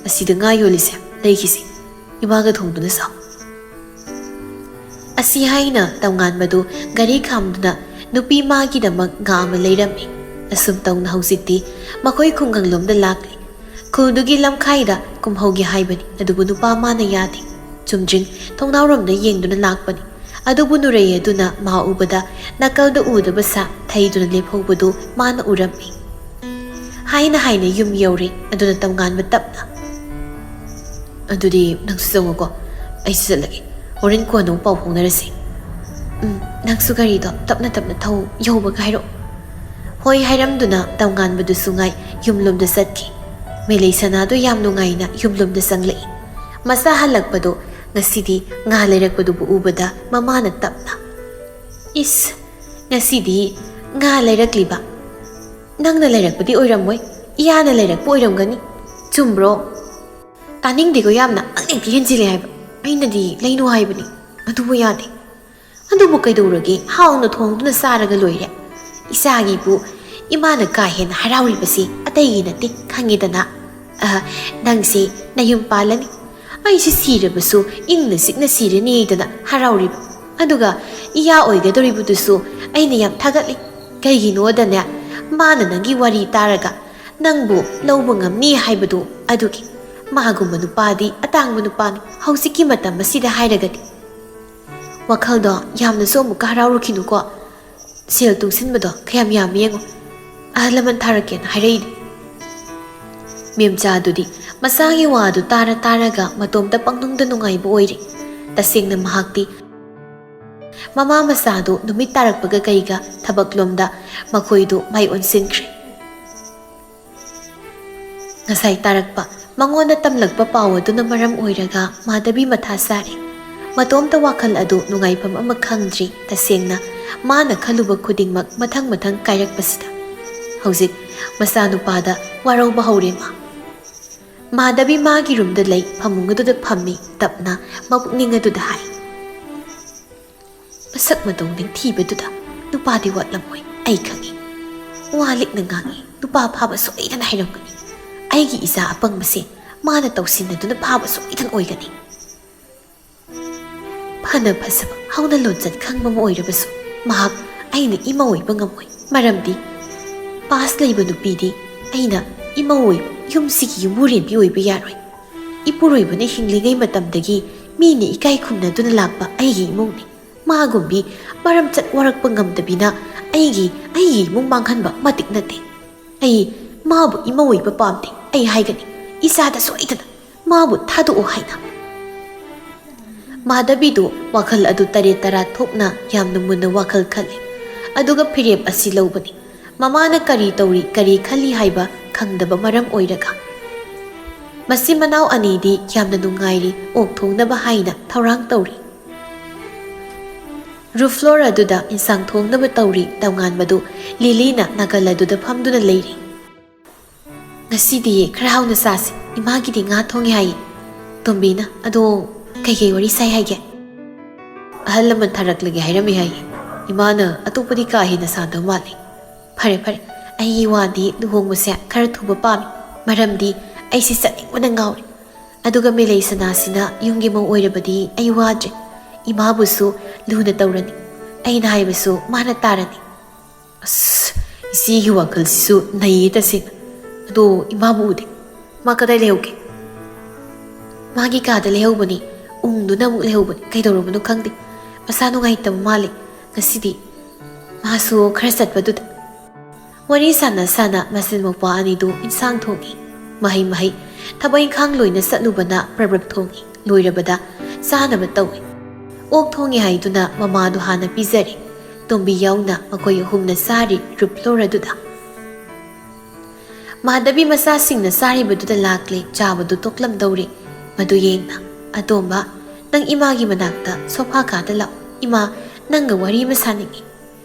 ꯑꯁꯤꯗ ꯉꯥ ꯌꯣꯜꯂꯤꯁꯦ ꯂꯩꯈꯤꯁꯤ꯫ ꯏꯃꯥꯒ ꯊꯣꯡꯗꯨꯅ ꯆꯥꯎ꯫ ꯑꯁꯤ ꯍꯥꯏꯅ ꯇꯧꯉꯥꯟꯕꯗꯨ ꯒꯥꯔꯤ ꯈꯥꯝꯗꯨꯅ ꯅꯨꯄꯤ ꯃꯥꯒꯤꯗꯃꯛ ꯉꯥ ꯑꯃ ꯂꯩꯔꯝꯃꯤ꯫ ꯑꯁꯨꯝ ꯇꯧꯅ ꯍꯧꯖꯤꯛꯇꯤ ꯃꯈꯣꯏ ꯈꯨꯡꯒꯪꯂꯣꯝꯗ ꯂꯥꯛꯂꯤ꯫ ꯈꯨꯜꯗꯨꯒꯤ ꯂꯝꯈꯥꯏꯗ ꯀꯨꯝꯍꯧꯒꯦ ꯍꯥꯏꯕꯅꯤ, ꯑꯗꯨꯕꯨ ꯅꯨꯄꯥ ꯃꯥꯅ ꯌꯥꯗꯦ꯫ ꯆꯨꯝꯗ꯭ꯔꯤꯡ ꯊꯣꯡꯅꯥꯎꯔꯣꯝꯗ ꯌꯦꯡꯗꯨꯅ ꯂꯥꯛꯄꯅꯤ꯫ ꯑꯗꯨꯕꯨ ꯅꯨꯔꯩ ꯑꯗꯨꯅ ꯃꯥ ꯎꯕꯗ ꯅꯥꯀꯜꯗ ꯎꯗꯕ ꯁꯥ ꯊꯩꯗꯨꯅ ꯂꯦꯞꯍꯧꯕꯗꯨ ꯃꯥꯅ ꯎꯔꯝꯃꯤ꯫ ꯍꯥꯏꯅ ꯍꯥꯏꯅ ꯌꯨꯝ ꯌꯧꯔꯦ꯫ ꯑꯗꯨꯅ ꯇꯧꯉꯥꯟꯕ ꯇꯞꯅ, "ꯑꯗꯨꯗꯤ ꯅꯪꯁꯨ ꯆꯪꯉꯨꯀꯣ, ꯑꯩꯁꯨ ꯆꯠꯂꯒꯦ꯫ ꯍꯣꯔꯦꯟ ꯀꯣꯟꯅ ꯑꯃꯨꯛ ꯄꯥꯎ ꯐꯥꯎꯅꯔꯁꯤ꯫" "ꯎꯝ, ꯅꯪꯁꯨ ꯒꯥꯔꯤꯗꯣ ꯇꯞꯅ ꯇꯞꯅ ꯊꯧ, ꯌꯧꯕꯒ ꯍꯥꯏꯔꯛꯑꯣ꯫" ꯍꯣꯏ ꯍꯥꯏꯔꯝꯗꯨꯅ ꯇꯧꯉꯥꯟꯕꯗꯨꯁꯨ ꯉꯥꯏ ꯌꯨꯝꯂꯣꯝꯗ ꯆꯠꯈꯤ꯫ ꯃꯦꯂꯩ ꯁꯅꯥꯗꯣ ꯌꯥꯝ ꯅꯨꯡꯉꯥꯏꯅ ꯌꯨꯝꯂꯣꯝꯗ ꯆꯪꯂꯛꯏ꯫ ꯃꯆꯥ ꯍꯜꯂꯛꯄꯗꯣ ꯉꯁꯤꯗꯤ ꯉꯥ ꯂꯩꯔꯛꯄꯗꯨꯕꯨ ꯎꯕꯗ ꯃꯃꯥꯅ ꯇꯞꯅ, "ꯏꯁ, ꯉꯁꯤꯗꯤ ꯉꯥ ꯂꯩꯔꯛꯂꯤꯕ? ꯅꯪꯅ ꯂꯩꯔꯛꯄꯗꯤ ꯑꯣꯏꯔꯝꯃꯣꯏ, ꯏꯌꯥꯅ ꯂꯩꯔꯛꯄ ꯑꯣꯏꯔꯝꯒꯅꯤ꯫ ꯆꯨꯝꯕ꯭ꯔꯣ?" "ꯇꯥꯅꯤꯡꯗꯦꯀꯣ ꯌꯥꯝꯅ, ꯅꯪꯅ ꯍꯦꯛꯇ ꯍꯦꯟꯖꯤꯜꯂꯦ ꯍꯥꯏꯕ꯫ ꯑꯩꯅꯗꯤ ꯂꯩꯅꯨ ꯍꯥꯏꯕꯅꯤ, ꯑꯗꯨꯕꯨ ꯌꯥꯗꯦ꯫" "ꯑꯗꯨꯕꯨ ꯀꯩꯗꯧꯔꯒꯦ? ꯍꯥꯎꯅ ꯊꯣꯡꯗꯨꯅ ꯆꯥꯔꯒ ꯂꯣꯏꯔꯦ꯫" "ꯏꯆꯥꯒꯤꯕꯨ ꯏꯃꯥꯅ ꯀꯥ ꯍꯦꯟꯅ ꯍꯔꯥꯎꯔꯤꯕꯁꯤ ꯑꯇꯩꯒꯤ ꯅꯠꯇꯦ, ꯈꯪꯉꯦꯗꯅ꯫ ꯑ, ꯅꯪꯁꯦ ꯅꯌꯨꯝ ꯄꯥꯜꯂꯅꯤ꯫ ꯑꯩꯁꯤ ꯁꯤꯔꯕꯁꯨ ꯏꯪꯅ ꯆꯤꯛꯅ ꯁꯤꯔꯅꯤꯗꯅ ꯍꯔꯥꯎꯔꯤꯕ꯫ ꯑꯗꯨꯒ ꯏꯌꯥ ꯑꯣꯏꯒꯗꯧꯔꯤꯕꯗꯨꯁꯨ ꯑꯩꯅ ꯌꯥꯝ ꯊꯥꯒꯠꯂꯤ꯫ ꯀꯩꯒꯤꯅꯣꯗꯅꯦ, ꯃꯥꯅ ꯅꯪꯒꯤ ꯋꯥꯔꯤ ꯇꯥꯔꯒ ꯅꯪꯕꯨ ꯂꯧꯕ ꯉꯝꯅꯤ ꯍꯥꯏꯕꯗꯨ ꯑꯗꯨꯒꯤ꯫ ꯃꯥꯒꯨꯝꯕ ꯅꯨꯄꯥꯗꯤ ꯑꯇꯥꯡꯕ ꯅꯨꯄꯥꯅꯤ ꯍꯧꯖꯤꯛꯀꯤ ꯃꯇꯝ ꯑꯁꯤꯗ ꯍꯥꯏꯔꯒꯗꯤ꯫" ꯋꯥꯈꯜꯗꯣ ꯌꯥꯝꯅꯁꯨ ꯑꯃꯨꯛꯀ ꯍꯔꯥꯎꯔꯨꯈꯤꯅꯨꯀꯣ꯫ ꯁꯦꯜ ꯇꯨꯡꯁꯤꯟꯕꯗꯣ ꯀꯌꯥꯝ ꯌꯥꯝꯃꯤ ꯌꯦꯡꯉꯣ꯫ ꯑꯍꯜ ꯂꯃꯟ ꯊꯥꯔꯛꯀꯦꯅ ꯍꯥꯏꯔꯛꯏꯅꯦ꯫ ꯃꯦꯝꯆꯥꯗꯨꯗꯤ ꯃꯆꯥꯒꯤ ꯋꯥꯗꯨ ꯇꯥꯔ ꯇꯥꯔꯒ ꯃꯇꯣꯝꯇ ꯄꯪꯅꯨꯡꯗ ꯅꯨꯡꯉꯥꯏꯕ ꯑꯣꯏꯔꯦ꯫ ꯇꯁꯦꯡꯅ ꯃꯍꯥꯛꯇꯤ ꯃꯃꯥ ꯃꯆꯥꯗꯨ ꯅꯨꯃꯤꯠ ꯇꯥꯔꯛꯄꯒ ꯀꯩꯒ ꯊꯕꯛꯂꯣꯝꯗ ꯃꯈꯣꯏꯗꯨ ꯃꯥꯏ ꯑꯣꯟꯁꯤꯟꯈ꯭ꯔꯦ꯫ ꯉꯁꯥꯏ ꯇꯥꯔꯛꯄ ꯃꯉꯣꯟꯗ ꯇꯝꯂꯛꯄ ꯄꯥꯎ ꯑꯗꯨꯅ ꯃꯔꯝ ꯑꯣꯏꯔꯒ ꯃꯥꯙꯕꯤ ꯃꯊꯥ ꯁꯥꯔꯦ꯫ ꯃꯇꯣꯝꯇ ꯋꯥꯈꯜ ꯑꯗꯨ ꯅꯨꯡꯉꯥꯏꯐꯝ ꯑꯃ ꯈꯪꯗ꯭ꯔꯤ꯫ ꯇꯁꯦꯡꯅ ꯃꯥꯅ ꯈꯜꯂꯨꯕ ꯈꯨꯗꯤꯡꯃꯛ ꯃꯊꯪ ꯃꯊꯪ ꯀꯥꯏꯔꯛꯄꯁꯤꯗ ꯍꯧꯖꯤꯛ ꯃꯆꯥꯅꯨꯄꯥꯗ ꯋꯥꯔꯧꯕ ꯍꯧꯔꯦ ꯃꯥ꯫ ꯃꯥꯙꯕꯤ ꯃꯥꯒꯤ ꯔꯨꯝꯗ ꯂꯩ, ꯐꯃꯨꯡ ꯑꯗꯨꯗ ꯐꯝꯃꯤ꯫ ꯇꯞꯅ ꯃꯄꯨꯛꯅꯤꯡ ꯑꯗꯨꯗ ꯍꯥꯏ, "ꯃꯁꯛ ꯃꯇꯧ ꯅꯤꯡꯊꯤꯕꯗꯨꯗ ꯅꯨꯄꯥꯗꯤ ꯋꯥꯠꯂꯝꯃꯣꯏ, ꯑꯩ ꯈꯪꯏ꯫ ꯋꯥ ꯂꯤꯛꯅ ꯉꯥꯡꯏ, ꯅꯨꯄꯥ ꯐꯥꯕ ꯁꯣꯏꯗꯅ ꯍꯩꯔꯝꯒꯅꯤ꯫ ꯑꯩꯒꯤ ꯏꯆꯥ ꯑꯄꯪꯕꯁꯦ ꯃꯥꯅ ꯇꯧꯁꯤꯟꯅꯗꯨꯅ ꯐꯥꯕ ꯁꯣꯏꯗꯅ ꯑꯣꯏꯒꯅꯤ꯫" ꯐꯅ ꯐꯖꯕ ꯍꯧꯅ ꯂꯣꯟꯆꯠ ꯈꯪꯕ ꯑꯃ ꯑꯣꯏꯔꯕꯁꯨ ꯃꯍꯥꯛ ꯑꯩꯅ ꯏꯃꯧ ꯑꯣꯏꯕ ꯉꯝꯃꯣꯏ꯫ ꯃꯔꯝꯗꯤ ꯄꯥꯁ ꯂꯩꯕ ꯅꯨꯄꯤꯗꯤ ꯑꯩꯅ ꯏꯃꯧ ꯑꯣꯏꯕ, ꯌꯨꯝꯁꯤꯒꯤ ꯌꯨꯝꯕꯨꯔꯦꯝꯕꯤ ꯑꯣꯏꯕ ꯌꯥꯔꯣꯏ꯫ ꯏꯄꯨꯔꯣꯏꯕꯅ ꯍꯤꯡꯂꯤꯉꯩ ꯃꯇꯝꯗꯒꯤ ꯃꯤꯅ ꯏꯀꯥꯏ ꯈꯨꯝꯅꯗꯨꯅ ꯂꯥꯛꯄ ꯑꯩꯒꯤ ꯏꯃꯧꯅꯤ꯫ ꯃꯥꯒꯨꯝꯕꯤ ꯃꯔꯝ ꯆꯠ ꯋꯥꯔꯛꯄ ꯉꯝꯗꯕꯤꯅ ꯑꯩꯒꯤ, ꯑꯩꯒꯤ ꯏꯃꯨꯡ ꯃꯥꯡꯍꯟꯕ ꯃꯇꯤꯛ ꯅꯠꯇꯦ꯫ ꯑꯩ ꯃꯥꯕꯨ ꯏꯃꯧ ꯑꯣꯏꯕ ꯄꯥꯝꯗꯦ꯫ ꯑꯩ ꯍꯥꯏꯒꯅꯤ, ꯏꯆꯥꯗ ꯁꯣꯏꯗꯅ ꯃꯥꯕꯨ ꯊꯥꯗꯣꯛꯑꯣ ꯍꯥꯏꯅ꯫ ꯃꯥꯙꯕꯤꯗꯨ ꯋꯥꯈꯜ ꯑꯗꯨ ꯇꯔꯦꯠ ꯇꯔꯥ ꯊꯣꯛꯅ ꯌꯥꯝꯅ ꯃꯨꯟꯅ ꯋꯥꯈꯜ ꯈꯜꯂꯤ꯫ ꯑꯗꯨꯒ ꯐꯤꯔꯦꯞ ꯑꯁꯤ ꯂꯧꯕꯅꯤ꯫ ꯃꯃꯥꯅ ꯀꯔꯤ ꯇꯧꯔꯤ, ꯀꯔꯤ ꯈꯜꯂꯤ ꯍꯥꯏꯕ ꯈꯪꯗꯕ ꯃꯔꯝ ꯑꯣꯏꯔꯒ꯫ ꯃꯆꯤꯟ ꯃꯅꯥꯎ ꯑꯅꯤꯗꯤ ꯌꯥꯝꯅ ꯅꯨꯡꯉꯥꯏꯔꯤ, ꯑꯣꯛ ꯊꯣꯡꯅꯕ ꯍꯥꯏꯅ ꯊꯧꯔꯥꯡ ꯇꯧꯔꯤ꯫ ꯔꯨꯐ ꯐ꯭ꯂꯣꯔ ꯑꯗꯨꯗ ꯏꯟꯁꯥꯡ ꯊꯣꯡꯅꯕ ꯇꯧꯔꯤ꯫ ꯇꯣꯉꯥꯟꯕꯗꯨ ꯂꯤꯂꯤꯅ ꯅꯥꯀꯜ ꯑꯗꯨꯗ ꯐꯝꯗꯨꯅ ꯂꯩꯔꯤ꯫ "ꯉꯁꯤꯗꯤ ꯈꯔ ꯍꯥꯎꯅ ꯆꯥꯁꯤ, ꯏꯃꯥꯒꯤꯗꯤ ꯉꯥ ꯊꯣꯡꯉꯦ ꯍꯥꯏꯌꯦ꯫" ꯇꯣꯝꯕꯤꯅ, "ꯑꯗꯣ ꯀꯩꯀꯩ ꯋꯥꯔꯤ ꯁꯥꯏ ꯍꯥꯏꯒꯦ?" "ꯑꯍꯜ ꯂꯃꯟ ꯊꯥꯔꯛꯂꯒꯦ ꯍꯥꯏꯔꯝꯃꯦ ꯍꯥꯏꯌꯦ꯫ ꯏꯃꯥꯅ ꯑꯇꯣꯞꯄꯗꯤ ꯀꯥ ꯍꯦꯟꯅ ꯁꯥꯗꯕ ꯃꯥꯜꯂꯦ꯫" "ꯐꯔꯦ ꯐꯔꯦ, ꯑꯩꯒꯤ ꯋꯥꯗꯤ ꯂꯨꯍꯣꯡꯕꯁꯦ ꯈꯔ ꯊꯨꯕ ꯄꯥꯝꯃꯤ, ꯃꯔꯝꯗꯤ ꯑꯩꯁꯦ ꯆꯠꯅꯤꯡꯕꯅ ꯉꯥꯎꯔꯦ꯫ ꯑꯗꯨꯒ ꯃꯦꯂꯩ ꯁꯅꯥꯁꯤꯅ ꯌꯨꯝꯒꯤ ꯃꯧ ꯑꯣꯏꯔꯕꯗꯤ ꯑꯩ ꯋꯥꯗ꯭ꯔꯦ꯫ ꯏꯃꯥꯕꯨꯁꯨ ꯂꯨꯅ ꯇꯧꯔꯅꯤ, ꯑꯩꯅ ꯍꯥꯏꯕꯁꯨ ꯃꯥꯅ ꯇꯥꯔꯅꯤ꯫" ꯑꯁ, ꯏꯆꯦꯒꯤ ꯋꯥꯈꯜꯁꯤꯁꯨ ꯅꯩꯌꯦ ꯇꯁꯦꯡꯅ꯫ ꯑꯗꯣ ꯏꯃꯥꯕꯨ ꯎꯗꯦ꯫ ꯃꯥ ꯀꯗꯥꯏ ꯂꯩꯍꯧꯒꯦ? "ꯃꯥꯒꯤ ꯀꯥꯗ ꯂꯩꯍꯧꯕꯅꯤ꯫ ꯎꯪꯗꯨꯅ ꯑꯃꯨꯛ ꯂꯩꯍꯧꯕꯅꯤ꯫ ꯀꯩꯗꯧꯔꯕꯅꯣ ꯈꯪꯗꯦ꯫ ꯃꯁꯥ ꯅꯨꯡꯉꯥꯏꯇꯕ ꯃꯥꯜꯂꯦ ꯉꯁꯤꯗꯤ꯫ ꯃꯥꯁꯨ ꯈꯔ ꯆꯠꯄꯗꯨꯗ꯫" ꯋꯥꯔꯤ ꯁꯥꯟꯅ ꯁꯥꯟꯅ ꯃꯆꯤꯟ ꯃꯧꯄ꯭ꯋꯥ ꯑꯅꯤꯗꯨ ꯏꯟꯁꯥꯡ ꯊꯣꯡꯏ꯫ ꯃꯍꯩ ꯃꯍꯩ, ꯊꯕꯛ ꯏꯪꯈꯥꯡ ꯂꯣꯏꯅ ꯆꯠꯂꯨꯕꯅ ꯄ꯭ꯔꯞ ꯄ꯭ꯔꯞ ꯊꯣꯡꯏ꯫ ꯂꯣꯏꯔꯕꯗ ꯆꯥꯅꯕ ꯇꯧꯏ꯫ ꯑꯣꯛ ꯊꯣꯡꯉꯦ ꯍꯥꯏꯗꯨꯅ ꯃꯃꯥꯗꯨ ꯍꯥꯟꯅ ꯄꯤꯖꯔꯦ꯫ ꯇꯣꯝꯕꯤ ꯌꯥꯎꯅ ꯃꯈꯣꯏ ꯑꯍꯨꯝꯅ ꯆꯥꯔꯤ group floor ꯑꯗꯨꯗ꯫ ꯃꯥꯙꯕꯤ ꯃꯆꯥꯁꯤꯡꯅ ꯆꯥꯔꯤꯕꯗꯨꯗ ꯂꯥꯛꯂꯦ, ꯆꯥꯕꯗꯨ ꯇꯣꯛꯂꯝꯗꯧꯔꯦ꯫ ꯃꯗꯨ ꯌꯦꯡꯅ, "ꯑꯇꯣꯝꯕ, ꯅꯪ ꯏꯃꯥꯒꯤ ꯃꯅꯥꯛꯇ ꯁꯣꯐꯥ ꯀꯥꯗ ꯂꯥꯛꯑꯣ꯫ ꯏꯃꯥ ꯅꯪꯒ ꯋꯥꯔꯤ ꯑꯃ ꯁꯥꯅꯤꯡꯉꯤ꯫"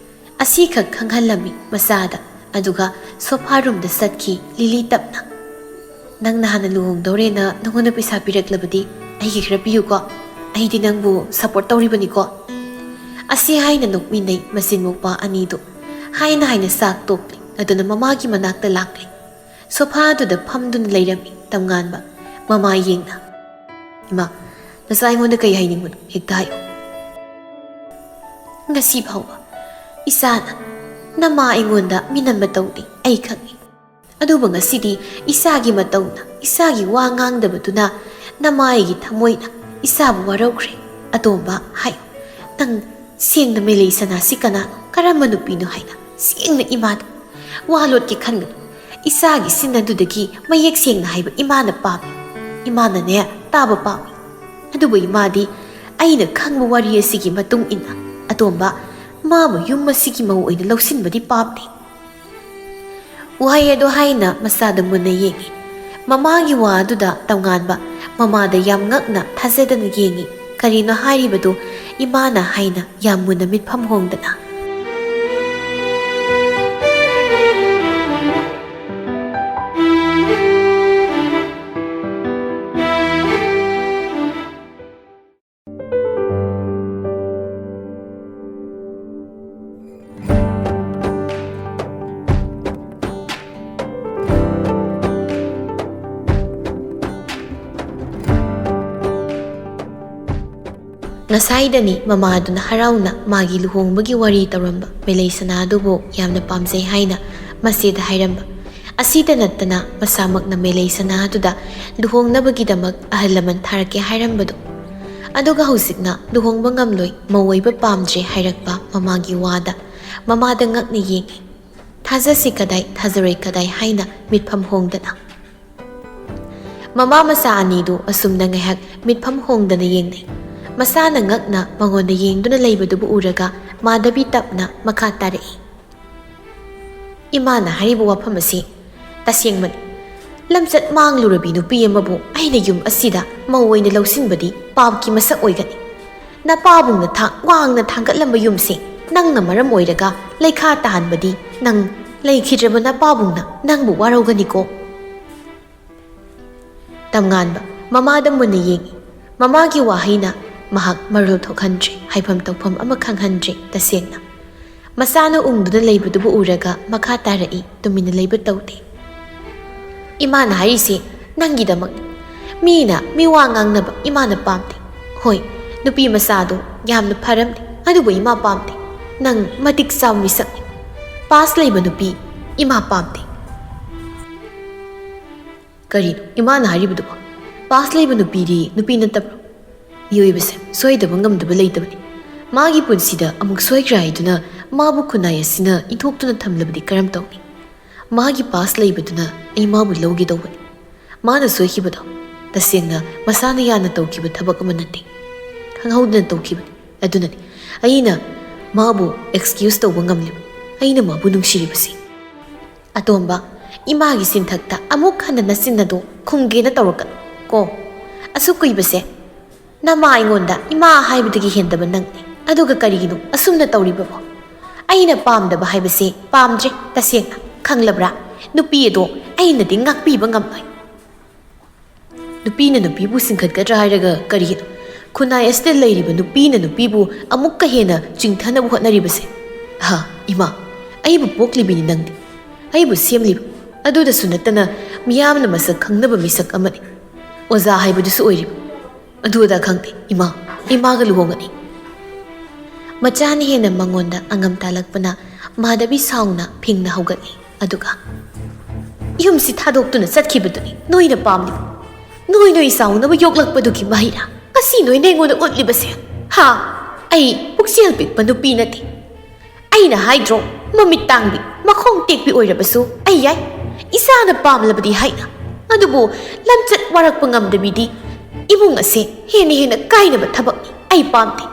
ꯑꯁꯤꯈꯛ ꯈꯪꯍꯜꯂꯝꯃꯤ ꯃꯆꯥꯗ꯫ ꯑꯗꯨꯒ ꯁꯣꯐꯥ ꯔꯨꯝꯗ ꯆꯠꯈꯤ ꯂꯤꯂꯤ ꯇꯞꯅ꯫ "ꯅꯪꯅ ꯍꯥꯟꯅ ꯂꯨꯍꯣꯡꯗꯧꯔꯦꯅ ꯅꯉꯣꯟꯗ ꯄꯩꯁꯥ ꯄꯤꯔꯛꯂꯕꯗꯤ ꯑꯩꯒꯤ ꯈꯔ ꯄꯤꯌꯨꯀꯣ꯫ ꯑꯩꯗꯤ ꯅꯪꯕꯨ support ꯇꯧꯔꯤꯕꯅꯤꯀꯣ꯫" ꯑꯁꯤ ꯍꯥꯏꯅ ꯅꯣꯛꯃꯤꯟꯅꯩ ꯃꯆꯤꯟ ꯃꯧꯄꯥ ꯑꯅꯤꯗꯨ꯫ ꯍꯥꯏꯅ ꯍꯥꯏꯅ ꯆꯥꯛ ꯇꯣꯛꯂꯦ꯫ ꯑꯗꯨꯅ ꯃꯃꯥꯒꯤ ꯃꯅꯥꯛꯇ ꯂꯥꯛꯂꯦ꯫ ꯁꯣꯐꯥꯗꯨꯗ ꯐꯝꯗꯨꯅ ꯂꯩꯔꯝꯃꯤ ꯇꯝꯉꯥꯟꯕ꯫ ꯃꯃꯥ ꯌꯦꯡꯅ, "ꯏꯃꯥ, ꯅꯆꯥ ꯑꯩꯉꯣꯟꯗ ꯀꯩ ꯍꯥꯏꯅꯤꯡꯕꯅꯣ? ꯍꯦꯛꯇ ꯍꯥꯏꯌꯨ꯫" "ꯉꯁꯤ ꯐꯥꯎꯕ ꯏꯆꯥꯅ ꯅꯃꯥ ꯑꯩꯉꯣꯟꯗ ꯃꯤꯅꯝꯕ ꯇꯧꯗꯦ, ꯑꯩ ꯈꯪꯏ꯫ ꯑꯗꯨꯕꯨ ꯉꯁꯤꯗꯤ ꯏꯆꯥꯒꯤ ꯃꯇꯧꯅ, ꯏꯆꯥꯒꯤ ꯋꯥ ꯉꯥꯡꯗꯕꯗꯨꯅ ꯅꯃꯥ ꯑꯩꯒꯤ ꯊꯃꯣꯏꯅ ꯏꯆꯥꯕꯨ ꯋꯥꯔꯧꯈ꯭ꯔꯦ꯫ ꯑꯇꯣꯝꯕ, ꯍꯥꯏꯌꯨ, ꯅꯪ ꯁꯦꯡꯅ ꯃꯦꯂꯩ ꯁꯅꯥꯁꯤ ꯀꯅꯥꯅꯣ, ꯀꯔꯝꯕ ꯅꯨꯄꯤꯅꯣ ꯍꯥꯏꯅ ꯁꯦꯡꯅ ꯏꯃꯥꯗ ꯋꯥ ꯂꯣꯠꯀꯦ ꯈꯟꯒꯅꯨ꯫ ꯏꯆꯥꯒꯤ ꯁꯤꯟ ꯑꯗꯨꯗꯒꯤ ꯃꯌꯦꯛ ꯁꯦꯡꯅ ꯍꯥꯏꯕ ꯏꯃꯥꯅ ꯄꯥꯝꯃꯤ꯫ ꯏꯃꯥꯅꯅꯦ ꯇꯥꯕ ꯄꯥꯝꯃꯤ꯫ ꯑꯗꯨꯕꯨ ꯏꯃꯥꯗꯤ ꯑꯩꯅ ꯈꯪꯕ ꯋꯥꯔꯤ ꯑꯁꯤꯒꯤ ꯃꯇꯨꯡ ꯏꯟꯅ ꯑꯇꯣꯝꯕ ꯃꯥꯕꯨ ꯌꯨꯝ ꯑꯁꯤꯒꯤ ꯃꯧ ꯑꯣꯏꯅ ꯂꯧꯁꯤꯟꯕꯗꯤ ꯄꯥꯝꯗꯦ꯫" ꯋꯥꯍꯩ ꯑꯗꯨ ꯍꯥꯏꯅ ꯃꯆꯥꯗ ꯃꯨꯟꯅ ꯌꯦꯡꯉꯤ꯫ ꯃꯃꯥꯒꯤ ꯋꯥ ꯑꯗꯨꯗ ꯇꯝꯉꯥꯟꯕ ꯃꯃꯥꯗ ꯌꯥꯝ ꯉꯛꯅ ꯊꯥꯖꯗꯅ ꯌꯦꯡꯉꯤ꯫ ꯀꯔꯤꯅꯣ ꯍꯥꯏꯔꯤꯕꯗꯨ ꯏꯃꯥꯅ ꯍꯥꯏꯅ ꯌꯥꯝ ꯃꯨꯟꯅ ꯃꯤꯠꯐꯝ ꯍꯣꯡꯗꯅ꯫ ꯉꯁꯥꯏꯗꯅꯤ ꯃꯃꯥꯗꯨꯅ ꯍꯔꯥꯎꯅ ꯃꯥꯒꯤ ꯂꯨꯍꯣꯡꯕꯒꯤ ꯋꯥꯔꯤ ꯇꯧꯔꯝꯕ ꯃꯦꯂꯩ ꯁꯅꯥ ꯑꯗꯨꯕꯨ ꯌꯥꯝꯅ ꯄꯥꯝꯖꯩ ꯍꯥꯏꯅ ꯃꯆꯦꯗ ꯍꯥꯏꯔꯝꯕ꯫ ꯑꯁꯤꯗ ꯅꯠꯇꯅ ꯃꯁꯥꯃꯛꯅ ꯃꯦꯂꯩ ꯁꯅꯥ ꯑꯗꯨꯗ ꯂꯨꯍꯣꯡꯅꯕꯒꯤꯗꯃꯛ ꯑꯍꯜ ꯂꯃꯟ ꯊꯥꯔꯛꯀꯦ ꯍꯥꯏꯔꯝꯕꯗꯨ꯫ ꯑꯗꯨꯒ ꯍꯧꯖꯤꯛꯅ ꯂꯨꯍꯣꯡꯕ ꯉꯝꯂꯣꯏ, ꯃꯧ ꯑꯣꯏꯕ ꯄꯥꯝꯗ꯭ꯔꯦ ꯍꯥꯏꯔꯛꯄ ꯃꯃꯥꯒꯤ ꯋꯥꯗ ꯃꯃꯥꯗ ꯉꯛꯅ ꯌꯦꯡꯉꯤ꯫ ꯊꯥꯖꯁꯤ ꯀꯗꯥꯏ, ꯊꯥꯖꯔꯣꯏ ꯀꯗꯥꯏ ꯍꯥꯏꯅ ꯃꯤꯠꯐꯝ ꯍꯣꯡꯗꯅ꯫ ꯃꯃꯥ ꯃꯆꯥ ꯑꯅꯤꯗꯨ ꯑꯁꯨꯝꯅ ꯉꯥꯏꯍꯥꯛ ꯃꯤꯠꯐꯝ ꯍꯣꯡꯗꯅ ꯌꯦꯡꯅꯩ꯫ ꯃꯆꯥꯅ ꯉꯛꯅ ꯃꯉꯣꯟꯗ ꯌꯦꯡꯗꯨꯅ ꯂꯩꯕꯗꯨꯕꯨ ꯎꯔꯒ ꯃꯥꯙꯕꯤ ꯇꯞꯅ ꯃꯈꯥ ꯇꯥꯔꯛꯏ꯫ ꯏꯃꯥꯅ ꯍꯥꯏꯔꯤꯕ ꯋꯥꯐꯝ ꯑꯁꯤ ꯇꯁꯦꯡꯕꯅꯤ꯫ ꯂꯝꯆꯠ ꯃꯥꯡꯂꯨꯔꯕꯤ ꯅꯨꯄꯤ ꯑꯃꯕꯨ ꯑꯩꯅ ꯌꯨꯝ ꯑꯁꯤꯗ ꯃꯧ ꯑꯣꯏꯅ ꯂꯧꯁꯤꯟꯕꯗꯤ ꯄꯥꯞꯀꯤ ꯃꯁꯛ ꯑꯣꯏꯒꯅꯤ꯫ ꯅꯄꯥꯕꯨꯡꯅ ꯊꯥꯛ ꯋꯥꯡꯅ ꯊꯥꯡꯒꯠꯂꯝꯕ ꯌꯨꯝꯁꯦ ꯅꯪꯅ ꯃꯔꯝ ꯑꯣꯏꯔꯒ ꯂꯩꯈꯥ ꯇꯥꯍꯟꯕꯗꯤ ꯅꯪ ꯂꯩꯈꯤꯗ꯭ꯔꯕ ꯅꯄꯥꯕꯨꯡꯅ ꯅꯪꯕꯨ ꯋꯥꯔꯧꯒꯅꯤꯀꯣ꯫ ꯇꯝꯉꯥꯟꯕ ꯃꯃꯥꯗ ꯃꯨꯟꯅ ꯌꯦꯡꯏ꯫ ꯃꯃꯥꯒꯤ ꯋꯥꯍꯩꯅ ꯃꯍꯥꯛ ꯃꯔꯣꯜ ꯊꯣꯛꯍꯟꯗ꯭ꯔꯦ, ꯍꯥꯏꯐꯝ ꯇꯧꯐꯝ ꯑꯃ ꯈꯪꯍꯟꯗ꯭ꯔꯦ꯫ ꯇꯁꯦꯡꯅ ꯃꯆꯥꯅ ꯎꯪꯗꯨꯅ ꯂꯩꯕꯗꯨꯕꯨ ꯎꯔꯒ ꯃꯈꯥ ꯇꯥꯔꯛꯏ, ꯇꯨꯃꯤꯟꯅ ꯂꯩꯕ ꯇꯧꯗꯦ꯫ ꯏꯃꯥꯅ ꯍꯥꯏꯔꯤꯁꯤ ꯅꯪꯒꯤꯗꯃꯛꯅꯤ꯫ ꯃꯤꯅ ꯃꯤ ꯋꯥ ꯉꯥꯡꯅꯕ ꯏꯃꯥꯅ ꯄꯥꯝꯗꯦ꯫ ꯍꯣꯏ, ꯅꯨꯄꯤ ꯃꯆꯥꯗꯣ ꯌꯥꯝꯅ ꯐꯔꯝꯅꯤ, ꯑꯗꯨꯕꯨ ꯏꯃꯥ ꯄꯥꯝꯗꯦ꯫ ꯅꯪ ꯃꯇꯤꯛ ꯆꯥꯕ ꯃꯤꯁꯛꯅꯤ꯫ ꯄꯥꯁ ꯂꯩꯕ ꯅꯨꯄꯤ ꯏꯃꯥ ꯄꯥꯝꯗꯦ꯫ ꯀꯔꯤꯅꯣ ꯏꯃꯥꯅ ꯍꯥꯏꯔꯤꯕꯗꯨꯕꯣ? ꯄꯥꯁ ꯂꯩꯕ ꯅꯨꯄꯤꯗꯤ ꯅꯨꯄꯤ ꯅꯠꯇꯕ꯭ꯔꯣ? ꯃꯤꯑꯣꯏꯕꯁꯦ ꯁꯣꯏꯗꯕ ꯉꯝꯗꯕ ꯂꯩꯇꯕꯅꯤ꯫ ꯃꯥꯒꯤ ꯄꯨꯟꯁꯤꯗ ꯑꯃꯨꯛ ꯁꯣꯏꯈ꯭ꯔꯦ ꯍꯥꯏꯗꯨꯅ ꯃꯥꯕꯨ ꯈꯨꯟꯅꯥꯏ ꯑꯁꯤꯅ ꯏꯟꯊꯣꯛꯇꯨꯅ ꯊꯝꯂꯕꯗꯤ ꯀꯔꯝ ꯇꯧꯅꯤ? ꯃꯥꯒꯤ ꯄꯥꯁ ꯂꯩꯕꯗꯨꯅ ꯑꯩ ꯃꯥꯕꯨ ꯂꯧꯒꯦ ꯇꯧꯕꯅꯤ꯫ ꯃꯥꯅ ꯁꯣꯏꯈꯤꯕꯗꯣ ꯇꯁꯦꯡꯅ ꯃꯁꯥꯅ ꯌꯥꯅ ꯇꯧꯈꯤꯕ ꯊꯕꯛ ꯑꯃ ꯅꯠꯇꯦ꯫ ꯈꯪꯍꯧꯗꯅ ꯇꯧꯈꯤꯕꯅꯤ꯫ ꯑꯗꯨꯅꯅꯤ ꯑꯩꯅ ꯃꯥꯕꯨ ꯑꯦꯛꯁꯀ꯭ꯌꯨꯁ ꯇꯧꯕ ꯉꯝꯂꯤꯕ꯫ ꯑꯩꯅ ꯃꯥꯕꯨ ꯅꯨꯡꯁꯤꯔꯤꯕꯁꯤ꯫ ꯑꯇꯣꯝꯕ, ꯏꯃꯥꯒꯤ ꯆꯤꯟꯊꯛꯇ ꯑꯃꯨꯛ ꯍꯟꯅ ꯅꯆꯤꯟ ꯑꯗꯨ ꯈꯨꯝꯒꯦꯅ ꯇꯧꯔꯛꯀꯅꯨ ꯀꯣ꯫ ꯑꯁꯨꯛ ꯀꯨꯏꯕꯁꯦ ꯅꯃꯥ ꯑꯩꯉꯣꯟꯗ ꯏꯃꯥ ꯍꯥꯏꯕꯗꯒꯤ ꯍꯦꯟꯗꯕ ꯅꯪꯅꯤ꯫ ꯑꯗꯨꯒ ꯀꯔꯤꯒꯤꯅꯣ ꯑꯁꯨꯝꯅ ꯇꯧꯔꯤꯕꯕꯣ? ꯑꯩꯅ ꯄꯥꯝꯗꯕ ꯍꯥꯏꯕꯁꯤ ꯄꯥꯝꯗ꯭ꯔꯦ, ꯇꯁꯦꯡꯅ꯫ ꯈꯪꯂꯕ꯭ꯔꯥ? ꯅꯨꯄꯤ ꯑꯗꯣ ꯑꯩꯅꯗꯤ ꯉꯥꯛꯄꯤꯕ ꯉꯝꯂꯣꯏ꯫ ꯅꯨꯄꯤꯅ ꯅꯨꯄꯤꯕꯨ ꯆꯤꯡꯈꯠꯀꯗ꯭ꯔꯥ ꯍꯥꯏꯔꯒ ꯀꯔꯤꯒꯤꯅꯣ? ꯈꯨꯟꯅꯥꯏ ꯑꯁꯤꯗ ꯂꯩꯔꯤꯕ ꯅꯨꯄꯤꯅ ꯅꯨꯄꯤꯕꯨ ꯑꯃꯨꯛꯀ ꯍꯦꯟꯅ ꯆꯤꯡꯊꯅꯕ ꯍꯣꯠꯅꯔꯤꯕꯁꯦ꯫ ꯍꯥ, ꯏꯃꯥ, ꯑꯩꯕꯨ ꯄꯣꯛꯂꯤꯕꯤꯅꯤ ꯅꯪꯗꯤ꯫ ꯑꯩꯕꯨ ꯁꯦꯝꯂꯤꯕ꯫ ꯑꯗꯨꯗꯁꯨ ꯅꯠꯇꯅ ꯃꯤꯌꯥꯝꯅ ꯃꯁꯛ ꯈꯪꯅꯕ ꯃꯤꯁꯛ ꯑꯃꯅꯤ꯫ ꯑꯣꯖꯥ ꯍꯥꯏꯕꯗꯨꯁꯨ ꯑꯣꯏꯔꯤꯕ꯫ ꯑꯗꯨ ꯑꯗꯥ ꯈꯪꯗꯦ, ꯏꯃꯥ, ꯏꯃꯥꯒ ꯂꯨꯍꯣꯡꯒꯅꯤ꯫ ꯃꯆꯥꯅ ꯍꯦꯟꯅ ꯃꯉꯣꯟꯗ ꯑꯉꯝ ꯇꯥꯜꯂꯛꯄꯅ ꯃꯥꯙꯕꯤ ꯁꯥꯎꯅ ꯐꯤꯡꯅ ꯍꯧꯒꯠꯂꯤ꯫ ꯑꯗꯨꯒ, "ꯌꯨꯝꯁꯤ ꯊꯥꯗꯣꯛꯇꯨꯅ ꯆꯠꯈꯤꯕꯗꯨꯅꯤ ꯅꯣꯏꯅ ꯄꯥꯝꯂꯤꯕ꯫ ꯅꯣꯏ ꯅꯣꯏ ꯆꯥꯎꯅꯕ ꯌꯣꯛꯂꯛꯄꯗꯨꯒꯤ ꯃꯍꯩꯔꯥ ꯉꯁꯤ ꯅꯣꯏꯅ ꯑꯩꯉꯣꯟꯗ ꯎꯠꯂꯤꯕꯁꯦ? ꯍꯥ? ꯑꯩ ꯄꯨꯛꯆꯦꯜ ꯄꯤꯛꯄ ꯅꯨꯄꯤ ꯅꯠꯇꯦ꯫ ꯑꯩꯅ ꯍꯥꯏꯗ꯭ꯔꯣ, ꯃꯃꯤꯠ ꯇꯥꯡꯕꯤ, ꯃꯈꯣꯡ ꯇꯦꯛꯄꯤ ꯑꯣꯏꯔꯕꯁꯨ ꯑꯩ ꯌꯥꯏ, ꯏꯁꯥꯅ ꯄꯥꯝꯂꯕꯗꯤ" ꯍꯥꯏꯅ꯫ ꯑꯗꯨꯕꯨ ꯂꯝꯆꯠ ꯋꯥꯔꯛꯄ ꯉꯝꯗꯕꯤꯗꯤ ꯏꯃꯨꯡ ꯑꯁꯦ ꯍꯦꯟꯅ ꯍꯦꯟꯅ ꯀꯥꯏꯅꯕ ꯊꯕꯛꯅꯤ꯫ ꯑꯩ ꯄꯥꯝꯗꯦ꯫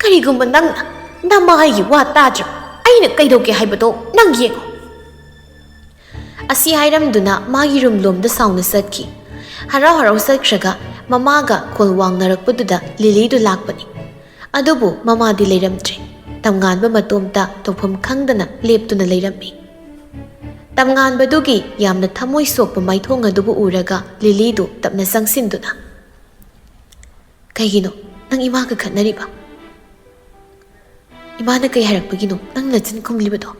ꯀꯔꯤꯒꯨꯝꯕ ꯅꯪꯅ ꯅꯃꯥꯒꯤ ꯋꯥ ꯇꯥꯗ꯭ꯔꯕ ꯑꯩꯅ ꯀꯩꯗꯧꯒꯦ ꯍꯥꯏꯕꯗꯣ ꯅꯪ ꯌꯦꯡꯉꯣ꯫ ꯑꯁꯤ ꯍꯥꯏꯔꯝꯗꯨꯅ ꯃꯥꯒꯤ ꯔꯨꯝ ꯂꯣꯝꯗ ꯁꯥꯎꯅ ꯆꯠꯈꯤ꯫ ꯍꯔꯥꯎ ꯍꯔꯥꯎ ꯆꯠꯈ꯭ꯔꯒ ꯃꯃꯥꯒ ꯀꯣꯜ ꯋꯥꯡꯅꯔꯛꯄꯗꯨꯗ ꯂꯤꯂꯤꯗꯨ ꯂꯥꯛꯄꯅꯤ꯫ ꯑꯗꯨꯕꯨ ꯃꯃꯥꯗꯤ ꯂꯩꯔꯝꯗ꯭ꯔꯦ꯫ ꯇꯝꯉꯥꯟꯕ ꯃꯇꯣꯝꯇ ꯇꯧꯐꯝ ꯈꯪꯗꯅ ꯂꯦꯞꯇꯨꯅ ꯂꯩꯔꯝꯃꯤ꯫ ꯇꯝꯉꯥꯟꯕꯗꯨꯒꯤ ꯌꯥꯝꯅ ꯊꯃꯣꯏ ꯁꯣꯛꯄ ꯃꯥꯏꯊꯣꯡ ꯑꯗꯨꯕꯨ ꯎꯔꯒ ꯂꯤꯂꯤꯗꯨ ꯇꯞꯅ ꯆꯪꯁꯤꯟꯗꯨꯅ, "ꯀꯩꯒꯤꯅꯣ ꯅꯪ ꯏꯃꯥꯒ ꯈꯠꯅꯔꯤꯕ? ꯏꯃꯥꯅ ꯀꯩ ꯍꯥꯏꯔꯛꯄꯒꯤꯅꯣ ꯅꯪ ꯅꯆꯤꯟ ꯈꯨꯝꯂꯤꯕꯗꯣ?"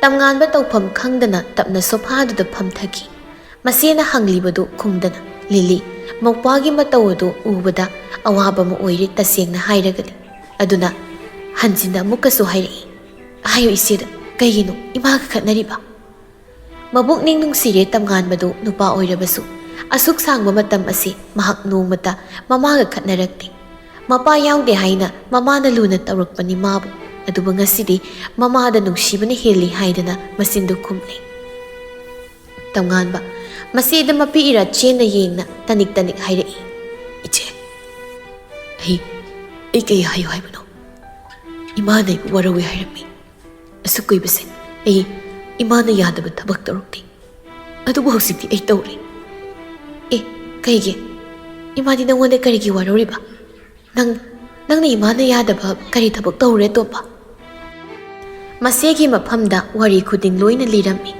ꯇꯝꯉꯥꯟꯕ ꯇꯧꯐꯝ ꯈꯪꯗꯅ ꯇꯞꯅ ꯁꯣꯐꯥꯗꯨꯗ ꯐꯝꯊꯈꯤ꯫ ꯃꯆꯦꯅ ꯍꯪꯂꯤꯕꯗꯨ ꯈꯨꯝꯗꯅ꯫ ꯂꯤꯂꯤ, ꯃꯧꯄ꯭ꯋꯥꯒꯤ ꯃꯇꯧ ꯑꯗꯨ ꯎꯕꯗ ꯑꯋꯥꯕ ꯑꯃ ꯑꯣꯏꯔꯦ, ꯇꯁꯦꯡꯅ ꯍꯥꯏꯔꯒꯗꯤ꯫ ꯑꯗꯨꯅ ꯍꯟꯖꯤꯟꯅ ꯑꯃꯨꯛꯀꯁꯨ ꯍꯥꯏꯔꯛꯏ, "ꯍꯥꯏꯌꯨ ꯏꯆꯦꯗ, ꯀꯩꯒꯤꯅꯣ ꯏꯃꯥꯒ ꯈꯠꯅꯔꯤꯕ?" ꯃꯕꯨꯛꯅꯤꯡ ꯅꯨꯡꯁꯤꯔꯦ ꯇꯝꯉꯥꯟꯕꯗꯨ ꯅꯨꯄꯥ ꯑꯣꯏꯔꯕꯁꯨ꯫ ꯑꯁꯨꯛ ꯁꯥꯡꯕ ꯃꯇꯝ ꯑꯁꯤ ꯃꯍꯥꯛ ꯅꯣꯡꯃꯇ ꯃꯃꯥꯒ ꯈꯠꯅꯔꯛꯇꯦ꯫ ꯃꯄꯥ ꯌꯥꯎꯗꯦ ꯍꯥꯏꯅ ꯃꯃꯥꯅ ꯂꯨꯅ ꯇꯧꯔꯛꯄꯅꯤ ꯃꯥꯕꯨ꯫ ꯑꯗꯨꯕꯨ ꯉꯁꯤꯗꯤ ꯃꯃꯥꯗ ꯅꯨꯡꯁꯤꯕꯅ ꯍꯦꯜꯂꯤ ꯍꯥꯏꯗꯅ ꯃꯆꯤꯟꯗꯨ ꯈꯨꯝꯂꯦ꯫ ꯇꯝꯉꯥꯟꯕ, ꯃꯆꯦꯗ ꯃꯄꯤ ꯏꯔꯥ ꯆꯦꯟꯅ ꯌꯦꯡꯅ ꯇꯅꯤꯛ ꯇꯅꯤꯛ ꯍꯥꯏꯔꯛꯏ, "ꯏꯆꯦ, ꯑꯩ, ꯑꯩ ꯀꯩ ꯍꯥꯏꯌꯨ ꯍꯥꯏꯕꯅꯣ? ꯏꯃꯥꯅ ꯑꯩꯕꯨ ꯋꯥꯔꯧꯏ ꯍꯥꯏꯔꯝꯃꯤ꯫ ꯑꯁꯨꯛ ꯀꯨꯏꯕꯁꯦ ꯑꯩ ꯏꯃꯥꯅ ꯌꯥꯗꯕ ꯊꯕꯛ ꯇꯧꯔꯛꯇꯦ꯫ ꯑꯗꯨꯕꯨ ꯍꯧꯖꯤꯛꯇꯤ ꯑꯩ ꯇꯧꯔꯦ꯫" "ꯑꯦ, ꯀꯩꯒꯤ? ꯏꯃꯥꯗꯤ ꯅꯪꯉꯣꯟꯗ ꯀꯔꯤꯒꯤ ꯋꯥꯔꯧꯔꯤꯕ? ꯅꯪ, ꯅꯪꯅ ꯏꯃꯥꯅ ꯌꯥꯗꯕ ꯀꯔꯤ ꯊꯕꯛ ꯇꯧꯔꯨꯔꯦ, ꯇꯣꯝꯕ?" ꯃꯆꯦꯒꯤ ꯃꯐꯝꯗ ꯋꯥꯔꯤ ꯈꯨꯗꯤꯡ ꯂꯣꯏꯅ ꯂꯤꯔꯝꯃꯤ꯫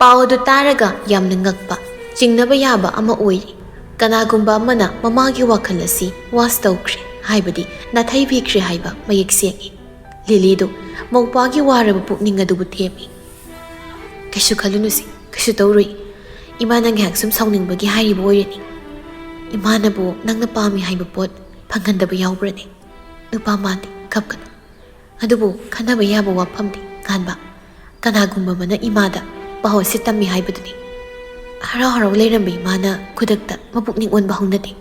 ꯄꯥꯎ ꯑꯗꯨ ꯇꯥꯔꯒ ꯌꯥꯝꯅ ꯉꯛꯄ, ꯆꯤꯡꯅꯕ ꯌꯥꯕ ꯑꯃ ꯑꯣꯏꯔꯤ꯫ ꯀꯅꯥꯒꯨꯝꯕ ꯑꯃꯅ ꯃꯃꯥꯒꯤ ꯋꯥꯈꯜ ꯑꯁꯤ ꯋꯥꯁ ꯇꯧꯈ꯭ꯔꯦ, ꯍꯥꯏꯕꯗꯤ ꯅꯥꯊꯩꯕꯤꯈ꯭ꯔꯦ ꯍꯥꯏꯕ ꯃꯌꯦꯛ ꯁꯦꯡꯏ꯫ ꯂꯤꯂꯤꯗꯨ ꯃꯧꯄ꯭ꯋꯥꯒꯤ ꯋꯥꯔꯕ ꯄꯨꯛꯅꯤꯡ ꯑꯗꯨꯕꯨ ꯊꯦꯝꯃꯤ꯫ "ꯀꯩꯁꯨ ꯈꯜꯂꯨꯅꯨꯁꯦ, ꯀꯩꯁꯨ ꯇꯧꯔꯣꯏ꯫ ꯏꯃꯥꯅ ꯉꯥꯏꯍꯥꯛ ꯁꯨꯝ ꯁꯥꯎꯅꯤꯡꯕꯒꯤ ꯍꯥꯏꯔꯤꯕ ꯑꯣꯏꯔꯅꯤ꯫ ꯏꯃꯥꯅꯕꯨ ꯅꯪꯅ ꯄꯥꯝꯃꯤ ꯍꯥꯏꯕ ꯄꯣꯠ ꯐꯪꯍꯟꯗꯕ ꯌꯥꯎꯕ꯭ꯔꯅꯦ? ꯅꯨꯄꯥ ꯃꯥꯟꯗꯦ, ꯀꯞꯀꯅꯨ꯫ ꯑꯗꯨꯕꯨ ꯈꯟꯅꯕ ꯌꯥꯕ ꯋꯥꯐꯝꯗꯤ, ꯉꯥꯟꯕ, ꯀꯅꯥꯒꯨꯝꯕ ꯑꯃꯅ ꯏꯃꯥꯗ ꯄꯥꯎ ꯑꯁꯤ ꯇꯝꯃꯤ ꯍꯥꯏꯕꯗꯨꯅꯤ꯫" ꯍꯔꯥꯎ ꯍꯔꯥꯎ ꯂꯩꯔꯝꯕ ꯏꯃꯥꯅ ꯈꯨꯗꯛꯇ ꯃꯕꯨꯛꯅꯤꯡ ꯑꯣꯟꯕ ꯍꯧꯅꯗꯦ꯫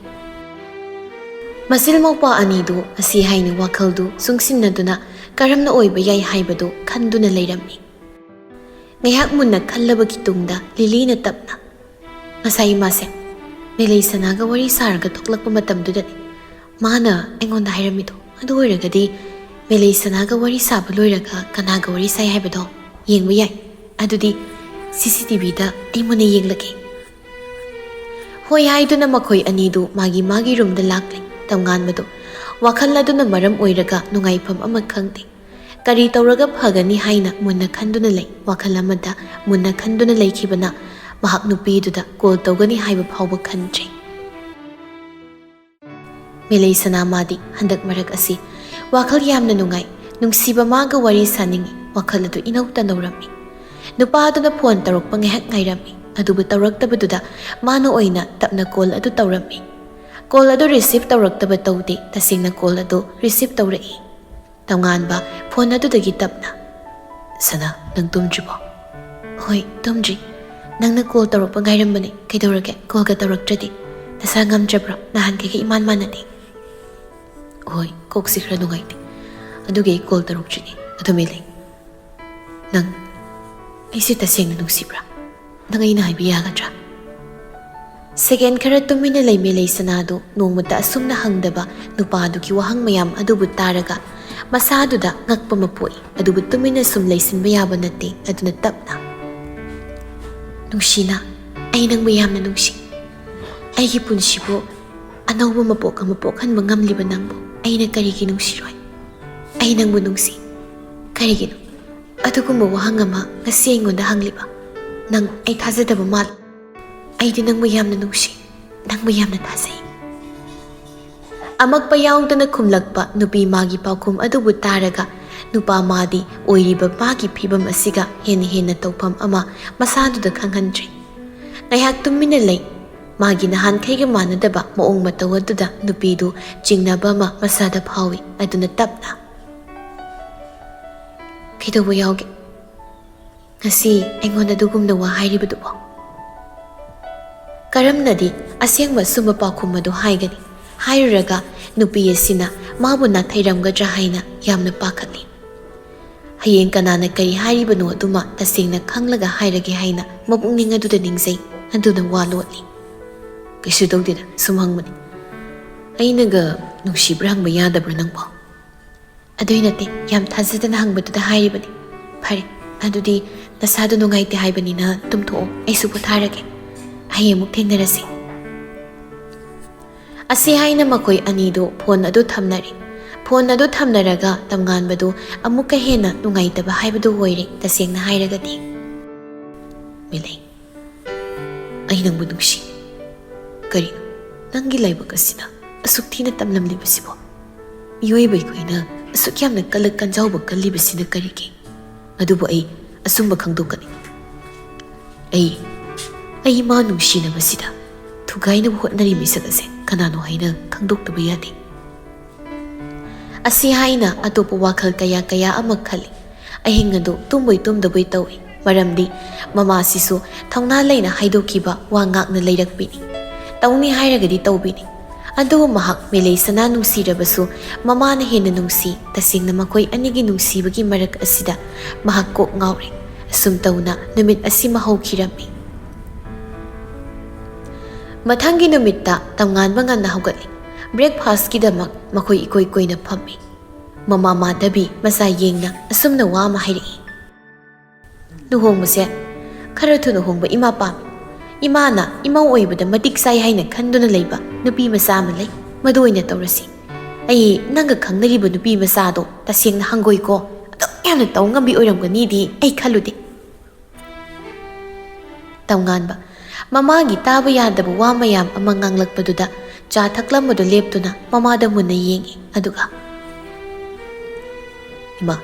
ꯃꯆꯤꯜ ꯃꯧꯄ꯭ꯋꯥ ꯑꯅꯤꯗꯨ ꯑꯁꯤ ꯍꯥꯏꯅ ꯋꯥꯈꯜꯗꯨ ꯆꯨꯡꯁꯤꯟꯅꯗꯨꯅ ꯀꯔꯝꯅ ꯑꯣꯏꯕ ꯌꯥꯏ ꯍꯥꯏꯕꯗꯨ ꯈꯟꯗꯨꯅ ꯂꯩꯔꯝꯃꯤ꯫ ꯉꯥꯏꯍꯥꯛ ꯃꯨꯟꯅ ꯈꯜꯂꯕꯒꯤ ꯇꯨꯡꯗ ꯂꯤꯂꯤꯅ ꯇꯞꯅ, "ꯉꯁꯥꯏ ꯏꯃꯥꯁꯦ ꯃꯦꯂꯩ ꯁꯅꯥꯒ ꯋꯥꯔꯤ ꯁꯥꯔꯒ ꯊꯣꯛꯂꯛꯄ ꯃꯇꯝꯗꯨꯗꯅꯤ ꯃꯥꯅ ꯑꯩꯉꯣꯟꯗ ꯍꯥꯏꯔꯝꯃꯤꯗꯣ꯫ ꯑꯗꯨ ꯑꯣꯏꯔꯒꯗꯤ ꯃꯦꯂꯩ ꯁꯅꯥꯒ ꯋꯥꯔꯤ ꯁꯥꯕ ꯂꯣꯏꯔꯒ ꯀꯅꯥꯒ ꯋꯥꯔꯤ ꯁꯥꯏ ꯍꯥꯏꯕꯗꯣ ꯌꯦꯡꯕ ꯌꯥꯏ꯫ ꯑꯗꯨꯗꯤ ꯁꯤ ꯁꯤ ꯇꯤ ꯚꯤꯗ ꯑꯩ ꯃꯨꯟꯅ ꯌꯦꯡꯂꯒꯦ꯫" ꯍꯣꯏ ꯍꯥꯏꯗꯨꯅ ꯃꯈꯣꯏ ꯑꯅꯤꯗꯨ ꯃꯥꯒꯤ ꯃꯥꯒꯤ ꯔꯨꯝꯗ ꯂꯥꯛꯂꯦ꯫ ꯇꯝꯉꯥꯟꯕꯗꯨ ꯋꯥꯈꯜ ꯑꯗꯨꯅ ꯃꯔꯝ ꯑꯣꯏꯔꯒ ꯅꯨꯡꯉꯥꯏꯐꯝ ꯑꯃ ꯈꯪꯗꯦ꯫ ꯀꯔꯤ ꯇꯧꯔꯒ ꯐꯒꯅꯤ ꯍꯥꯏꯅ ꯃꯨꯟꯅ ꯈꯟꯗꯨꯅ ꯂꯩ꯫ ꯋꯥꯈꯜ ꯑꯃꯗ ꯃꯨꯟꯅ ꯈꯟꯗꯨꯅ ꯂꯩꯈꯤꯕꯅ ꯃꯍꯥꯛ ꯅꯨꯄꯤꯗꯨꯗ ꯀꯣꯜ ꯇꯧꯒꯅꯤ ꯍꯥꯏꯕ ꯐꯥꯎꯕ ꯈꯟꯗ꯭ꯔꯦ꯫ ꯃꯦꯂꯩ ꯁꯅꯥ ꯃꯥꯗꯤ ꯍꯟꯗꯛ ꯃꯔꯛ ꯑꯁꯤ ꯋꯥꯈꯜ ꯌꯥꯝꯅ ꯅꯨꯡꯉꯥꯏ, ꯅꯨꯡꯁꯤꯕ ꯃꯥꯒ ꯋꯥꯔꯤ ꯁꯥꯅꯤꯡꯏ, ꯋꯥꯈꯜ ꯑꯗꯨ ꯏꯅꯧ ꯇꯅꯧꯔꯝꯃꯤ꯫ ꯅꯨꯄꯥ ꯑꯗꯨꯅ ꯐꯣꯟ ꯇꯧꯔꯛꯄ ꯉꯥꯏꯍꯥꯛ ꯉꯥꯏꯔꯝꯃꯤ, ꯑꯗꯨꯕꯨ ꯇꯧꯔꯛꯇꯕꯗꯨꯗ ꯃꯥꯅ ꯑꯣꯏꯅ ꯇꯞꯅ ꯀꯣꯜ ꯑꯗꯨ ꯇꯧꯔꯝꯃꯤ꯫ ꯀꯣꯜ ꯑꯗꯨ ꯔꯤꯁꯤꯞ ꯇꯧꯔꯛꯇꯕ ꯇꯧꯗꯦ, ꯇꯁꯦꯡꯅ ꯀꯣꯜ ꯑꯗꯨ ꯔꯤꯁꯤꯞ ꯇꯧꯔꯛꯏ꯫ ꯇꯝꯉꯥꯟꯕ ꯐꯣꯟ ꯑꯗꯨꯗꯒꯤ ꯇꯞꯅ, "ꯁꯅꯥ, ꯅꯪ ꯇꯨꯝꯗ꯭ꯔꯤꯕꯣ?" "ꯍꯣꯏ, ꯇꯨꯝꯗ꯭ꯔꯤ꯫ ꯅꯪꯅ ꯀꯣꯜ ꯇꯧꯔꯛꯄ ꯉꯥꯏꯔꯝꯕꯅꯦ꯫ ꯀꯩꯗꯧꯔꯒꯦ? ꯀꯣꯜꯒ ꯇꯧꯔꯛꯇ꯭ꯔꯗꯤ? ꯅꯁꯥ ꯉꯝꯗ꯭ꯔꯕ꯭ꯔꯣ? ꯅꯍꯥꯟꯈꯩꯒ ꯏꯃꯥꯟ ꯃꯥꯟꯅꯗꯦ꯫" "ꯍꯣꯏ, ꯀꯣꯛꯁꯤ ꯈꯔ ꯅꯨꯡꯉꯥꯏꯇꯦ, ꯑꯗꯨꯒꯤ ꯑꯩ ꯀꯣꯜ ꯇꯧꯔꯛꯇ꯭ꯔꯤꯅꯦ꯫ ꯑꯗꯨ ꯃꯦꯂꯩ, ꯅꯪ ꯑꯩꯁꯦ ꯇꯁꯦꯡꯅ ꯅꯨꯡꯁꯤꯕ꯭ꯔꯥ? ꯅꯪ ꯑꯩꯅ ꯍꯥꯏꯕ ꯌꯥꯒꯗ꯭ꯔꯥ?" ꯁꯦꯀꯦꯟ ꯈꯔ ꯇꯨꯃꯤꯟꯅ ꯂꯩ ꯃꯦꯂꯩ ꯁꯅꯥꯗꯨ ꯅꯣꯡꯃꯇ ꯑꯁꯨꯝꯅ ꯍꯪꯗꯕ ꯅꯨꯄꯥꯗꯨꯒꯤ ꯋꯥꯍꯪ ꯃꯌꯥꯝ ꯑꯗꯨꯕꯨ ꯇꯥꯔꯒ ꯃꯁꯥꯗꯨꯗ ꯉꯛꯄ ꯑꯃ ꯄꯣꯛꯏ꯫ ꯑꯗꯨꯕꯨ ꯇꯨꯃꯤꯟꯅ ꯁꯨꯝ ꯂꯩꯁꯤꯟꯕ ꯌꯥꯕ ꯅꯠꯇꯦ꯫ ꯑꯗꯨꯅ ꯇꯞꯅ, "ꯅꯨꯡꯁꯤꯅ, ꯑꯩ ꯅꯪꯕꯨ ꯌꯥꯝꯅ ꯅꯨꯡꯁꯤ꯫ ꯑꯩꯒꯤ ꯄꯨꯟꯁꯤꯕꯨ ꯑꯅꯧꯕ ꯃꯄꯣꯛ ꯑꯃ ꯄꯣꯛꯍꯟꯕ ꯉꯝꯂꯤꯕ ꯅꯪꯕꯨ ꯑꯩꯅ ꯀꯔꯤꯒꯤ ꯅꯨꯡꯁꯤꯔꯣꯏ? ꯑꯩ ꯅꯪꯕꯨ ꯅꯨꯡꯁꯤ꯫ ꯀꯔꯤꯒꯤꯅꯣ ꯑꯗꯨꯒꯨꯝꯕ ꯋꯥꯍꯪ ꯑꯃ ꯉꯁꯤ ꯑꯩꯉꯣꯟꯗ ꯍꯪꯂꯤꯕ? ꯅꯪ ꯑꯩ ꯊꯥꯖꯗꯕ ꯃꯥꯜꯂꯤ꯫ ꯑꯩꯗꯤ ꯅꯪꯕꯨ ꯌꯥꯝꯅ ꯅꯨꯡꯁꯤ, ꯅꯪꯕꯨ ꯌꯥꯝꯅ ꯊꯥꯖꯩ꯫" ꯑꯃꯛꯄ ꯌꯥꯎꯗꯅ ꯈꯨꯝꯂꯛꯄ ꯅꯨꯄꯤ ꯃꯥꯒꯤ ꯄꯥꯎꯈꯨꯝ ꯑꯗꯨꯕꯨ ꯇꯥꯔꯒ ꯅꯨꯄꯥ ꯃꯥꯗꯤ ꯑꯣꯏꯔꯤꯕ ꯃꯥꯒꯤ ꯐꯤꯕꯝ ꯑꯁꯤꯒ ꯍꯦꯟꯅ ꯍꯦꯟꯅ ꯇꯧꯐꯝ ꯑꯃ ꯃꯁꯥꯗꯨꯗ ꯈꯪꯍꯟꯗ꯭ꯔꯦ꯫ ꯉꯥꯏꯍꯥꯛ ꯇꯨꯃꯤꯟꯅ ꯂꯩ꯫ ꯃꯥꯒꯤ ꯅꯍꯥꯟꯈꯩꯒ ꯃꯥꯟꯅꯗꯕ ꯃꯑꯣꯡ ꯃꯇꯧ ꯑꯗꯨꯗ ꯅꯨꯄꯤꯗꯨ ꯆꯤꯡꯅꯕ ꯑꯃ ꯃꯁꯥꯗ ꯐꯥꯎꯏ꯫ ꯑꯗꯨꯅ ꯇꯞꯅ, "ꯀꯩꯗꯧꯕ ꯌꯥꯎꯒꯦ? ꯉꯁꯤ ꯑꯩꯉꯣꯟꯗ ꯑꯗꯨꯒꯨꯝꯅ ꯋꯥ ꯍꯥꯏꯔꯤꯕꯗꯨꯕꯣ? ꯀꯔꯝꯅꯗꯤ ꯑꯁꯦꯡꯕ ꯑꯆꯨꯝꯕ ꯄꯥꯎꯈꯨꯝ ꯑꯗꯨ ꯍꯥꯏꯒꯅꯤ?" ꯍꯥꯏꯔꯨꯔꯒ ꯅꯨꯄꯤ ꯑꯁꯤꯅ ꯃꯥꯕꯨ ꯅꯥꯊꯩꯔꯝꯒꯗ꯭ꯔꯥ ꯍꯥꯏꯅ ꯌꯥꯝꯅ ꯄꯥꯈꯠꯂꯤ꯫ ꯍꯌꯦꯡ ꯀꯅꯥꯅ ꯀꯔꯤ ꯍꯥꯏꯔꯤꯕꯅꯣ ꯑꯗꯨꯃ ꯇꯁꯦꯡꯅ ꯈꯪꯂꯒ ꯍꯥꯏꯔꯒꯦ ꯍꯥꯏꯅ ꯃꯄꯨꯛꯅꯤꯡ ꯑꯗꯨꯗ ꯅꯤꯡꯖꯩ꯫ ꯑꯗꯨꯅ ꯋꯥ ꯂꯣꯠꯂꯤ꯫ "ꯀꯩꯁꯨ ꯇꯧꯗꯦꯗ, ꯁꯨꯝ ꯍꯪꯕꯅꯤ꯫ ꯑꯩꯅꯒ ꯅꯨꯡꯁꯤꯕ꯭ꯔꯥ ꯍꯪꯕ ꯌꯥꯗꯕ꯭ꯔꯥ ꯅꯪꯕꯣ?" "ꯑꯗꯨꯏ ꯅꯠꯇꯦ, ꯌꯥꯝ ꯊꯥꯖꯗꯅ ꯍꯪꯕꯗꯨꯗ ꯍꯥꯏꯔꯤꯕꯅꯤ꯫ ꯐꯔꯦ, ꯑꯗꯨꯗꯤ ꯅꯁꯥꯗꯣ ꯅꯨꯡꯉꯥꯏꯇꯦ ꯍꯥꯏꯕꯅꯤꯅ ꯇꯨꯝꯊꯣꯛꯑꯣ, ꯑꯩꯁꯨ ꯄꯣꯊꯥꯔꯒꯦ꯫ ꯍꯌꯦꯡ ꯑꯃꯨꯛ ꯊꯦꯡꯅꯔꯁꯤ꯫" ꯑꯁꯤ ꯍꯥꯏꯅ ꯃꯈꯣꯏ ꯑꯅꯤꯗꯨ ꯐꯣꯟ ꯑꯗꯨ ꯊꯝꯅꯔꯦ꯫ ꯐꯣꯟ ꯑꯗꯨ ꯊꯝꯅꯔꯒ ꯇꯝꯉꯥꯟꯕꯗꯨ ꯑꯃꯨꯛꯀ ꯍꯦꯟꯅ ꯅꯨꯡꯉꯥꯏꯇꯕ ꯍꯥꯏꯕꯗꯨ ꯑꯣꯏꯔꯦ, ꯇꯁꯦꯡꯅ ꯍꯥꯏꯔꯒꯗꯤ꯫ "ꯃꯤꯂꯩ, ꯑꯩ ꯅꯪꯕꯨ ꯅꯨꯡꯁꯤ꯫ ꯀꯔꯤꯅꯣ ꯅꯪꯒꯤ ꯂꯥꯏꯕꯛ ꯑꯁꯤꯅ ꯑꯁꯨꯛ ꯊꯤꯅ ꯇꯝꯂꯝꯂꯤꯕꯁꯤꯕꯣ? ꯃꯤꯑꯣꯏꯕ ꯑꯩꯈꯣꯏꯅ ꯑꯁꯨꯛ ꯌꯥꯝꯅ ꯀꯜꯂꯛ ꯀꯟꯖꯥꯎꯕ ꯀꯜꯂꯤꯕꯁꯤꯅ ꯀꯔꯤꯒꯤ? ꯑꯗꯨꯕꯨ ꯑꯩ ꯑꯆꯨꯝꯕ ꯈꯪꯗꯣꯛꯀꯅꯤ꯫ ꯑꯩ, ꯑꯩ ꯃꯥ ꯅꯨꯡꯁꯤꯅꯕꯁꯤꯗ ꯊꯨꯒꯥꯏꯅꯕ ꯍꯣꯠꯅꯔꯤ ꯃꯤꯁꯛ ꯑꯁꯦ ꯀꯅꯥꯅꯣ ꯍꯥꯏꯅ ꯈꯪꯗꯣꯛꯇꯕ ꯌꯥꯗꯦ꯫" ꯑꯁꯤ ꯍꯥꯏꯅ ꯑꯇꯣꯞꯄ ꯋꯥꯈꯜ ꯀꯌꯥ ꯀꯌꯥ ꯑꯃ ꯈꯜꯂꯤ꯫ ꯑꯍꯤꯡ ꯑꯗꯨ ꯇꯨꯝꯕꯣꯏ ꯇꯨꯝꯗꯕꯣꯏ ꯇꯧꯏ꯫ ꯃꯔꯝꯗꯤ ꯃꯃꯥꯁꯤꯁꯨ ꯊꯧꯅꯥ ꯂꯩꯅ ꯍꯥꯏꯗꯣꯛꯈꯤꯕ ꯋꯥ ꯉꯥꯛꯅ ꯂꯩꯔꯛꯄꯤꯅꯤ꯫ ꯇꯧꯅꯤ ꯍꯥꯏꯔꯒꯗꯤ ꯇꯧꯕꯤꯅꯤ꯫ ꯑꯗꯨꯕꯨ ꯃꯍꯥꯛ ꯃꯤꯂꯩ ꯁꯅꯥ ꯅꯨꯡꯁꯤꯔꯕꯁꯨ ꯃꯃꯥꯅ ꯍꯦꯟꯅ ꯅꯨꯡꯁꯤ꯫ ꯇꯁꯦꯡꯅ ꯃꯈꯣꯏ ꯑꯅꯤꯒꯤ ꯅꯨꯡꯁꯤꯕꯒꯤ ꯃꯔꯛ ꯑꯁꯤꯗ ꯃꯍꯥꯛ ꯀꯣꯛ ꯉꯥꯎꯔꯦ꯫ ꯑꯁꯨꯝ ꯇꯧꯅ ꯅꯨꯃꯤꯠ ꯑꯁꯤꯃ ꯍꯧꯈꯤꯔꯝꯃꯤ꯫ ꯃꯊꯪꯒꯤ ꯅꯨꯃꯤꯠꯇ ꯇꯝꯉꯥꯟꯕ ꯉꯟꯅ ꯍꯧꯒꯠꯂꯤ꯫ ꯕ꯭ꯔꯦꯛꯐꯥꯁꯀꯤꯗꯃꯛ ꯃꯈꯣꯏ ꯏꯀꯣꯏ ꯀꯣꯏꯅ ꯐꯝꯃꯤ꯫ ꯃꯃꯥ ꯃꯥꯙꯕꯤ ꯃꯆꯥ ꯌꯦꯡꯅ ꯑꯁꯨꯝꯅ ꯋꯥ ꯑꯃ ꯍꯥꯏꯔꯛꯏ꯫ "ꯂꯨꯍꯣꯡꯕꯁꯦ ꯈꯔ ꯊꯨꯅ ꯍꯣꯡꯕ ꯏꯃꯥ ꯄꯥꯝꯃꯤ꯫ ꯏꯃꯥꯅ ꯏꯃꯧ ꯑꯣꯏꯕꯗ ꯃꯇꯤꯛ ꯆꯥꯏ ꯍꯥꯏꯅ ꯈꯟꯗꯨꯅ ꯂꯩꯕ ꯅꯨꯄꯤ ꯃꯆꯥ ꯑꯃ ꯂꯩ, ꯃꯗꯨ ꯑꯣꯏꯅ ꯇꯧꯔꯁꯤ꯫ ꯑꯩ ꯅꯪꯒ ꯈꯪꯅꯔꯤꯕ ꯅꯨꯄꯤ ꯃꯆꯥꯗꯣ ꯇꯁꯦꯡꯅ ꯍꯪꯒꯣꯏꯀꯣ, ꯑꯗꯨꯛ ꯌꯥꯝꯅ ꯇꯧ ꯉꯝꯕꯤ ꯑꯣꯏꯔꯝꯒꯅꯤꯗꯤ ꯑꯩ ꯈꯜꯂꯨꯗꯦ꯫" ꯇꯝꯉꯥꯟꯕ ꯃꯃꯥꯒꯤ ꯇꯥꯕ ꯌꯥꯗꯕ ꯋꯥ ꯃꯌꯥꯝ ꯑꯃ ꯉꯥꯡꯂꯛꯄꯗꯨꯗ ꯆꯥ ꯊꯛꯂꯝꯕꯗꯨ ꯂꯦꯞꯇꯨꯅ ꯃꯃꯥꯗ ꯃꯨꯟꯅ ꯌꯦꯡꯏ꯫ ꯑꯗꯨꯒ, "ꯏꯃꯥ,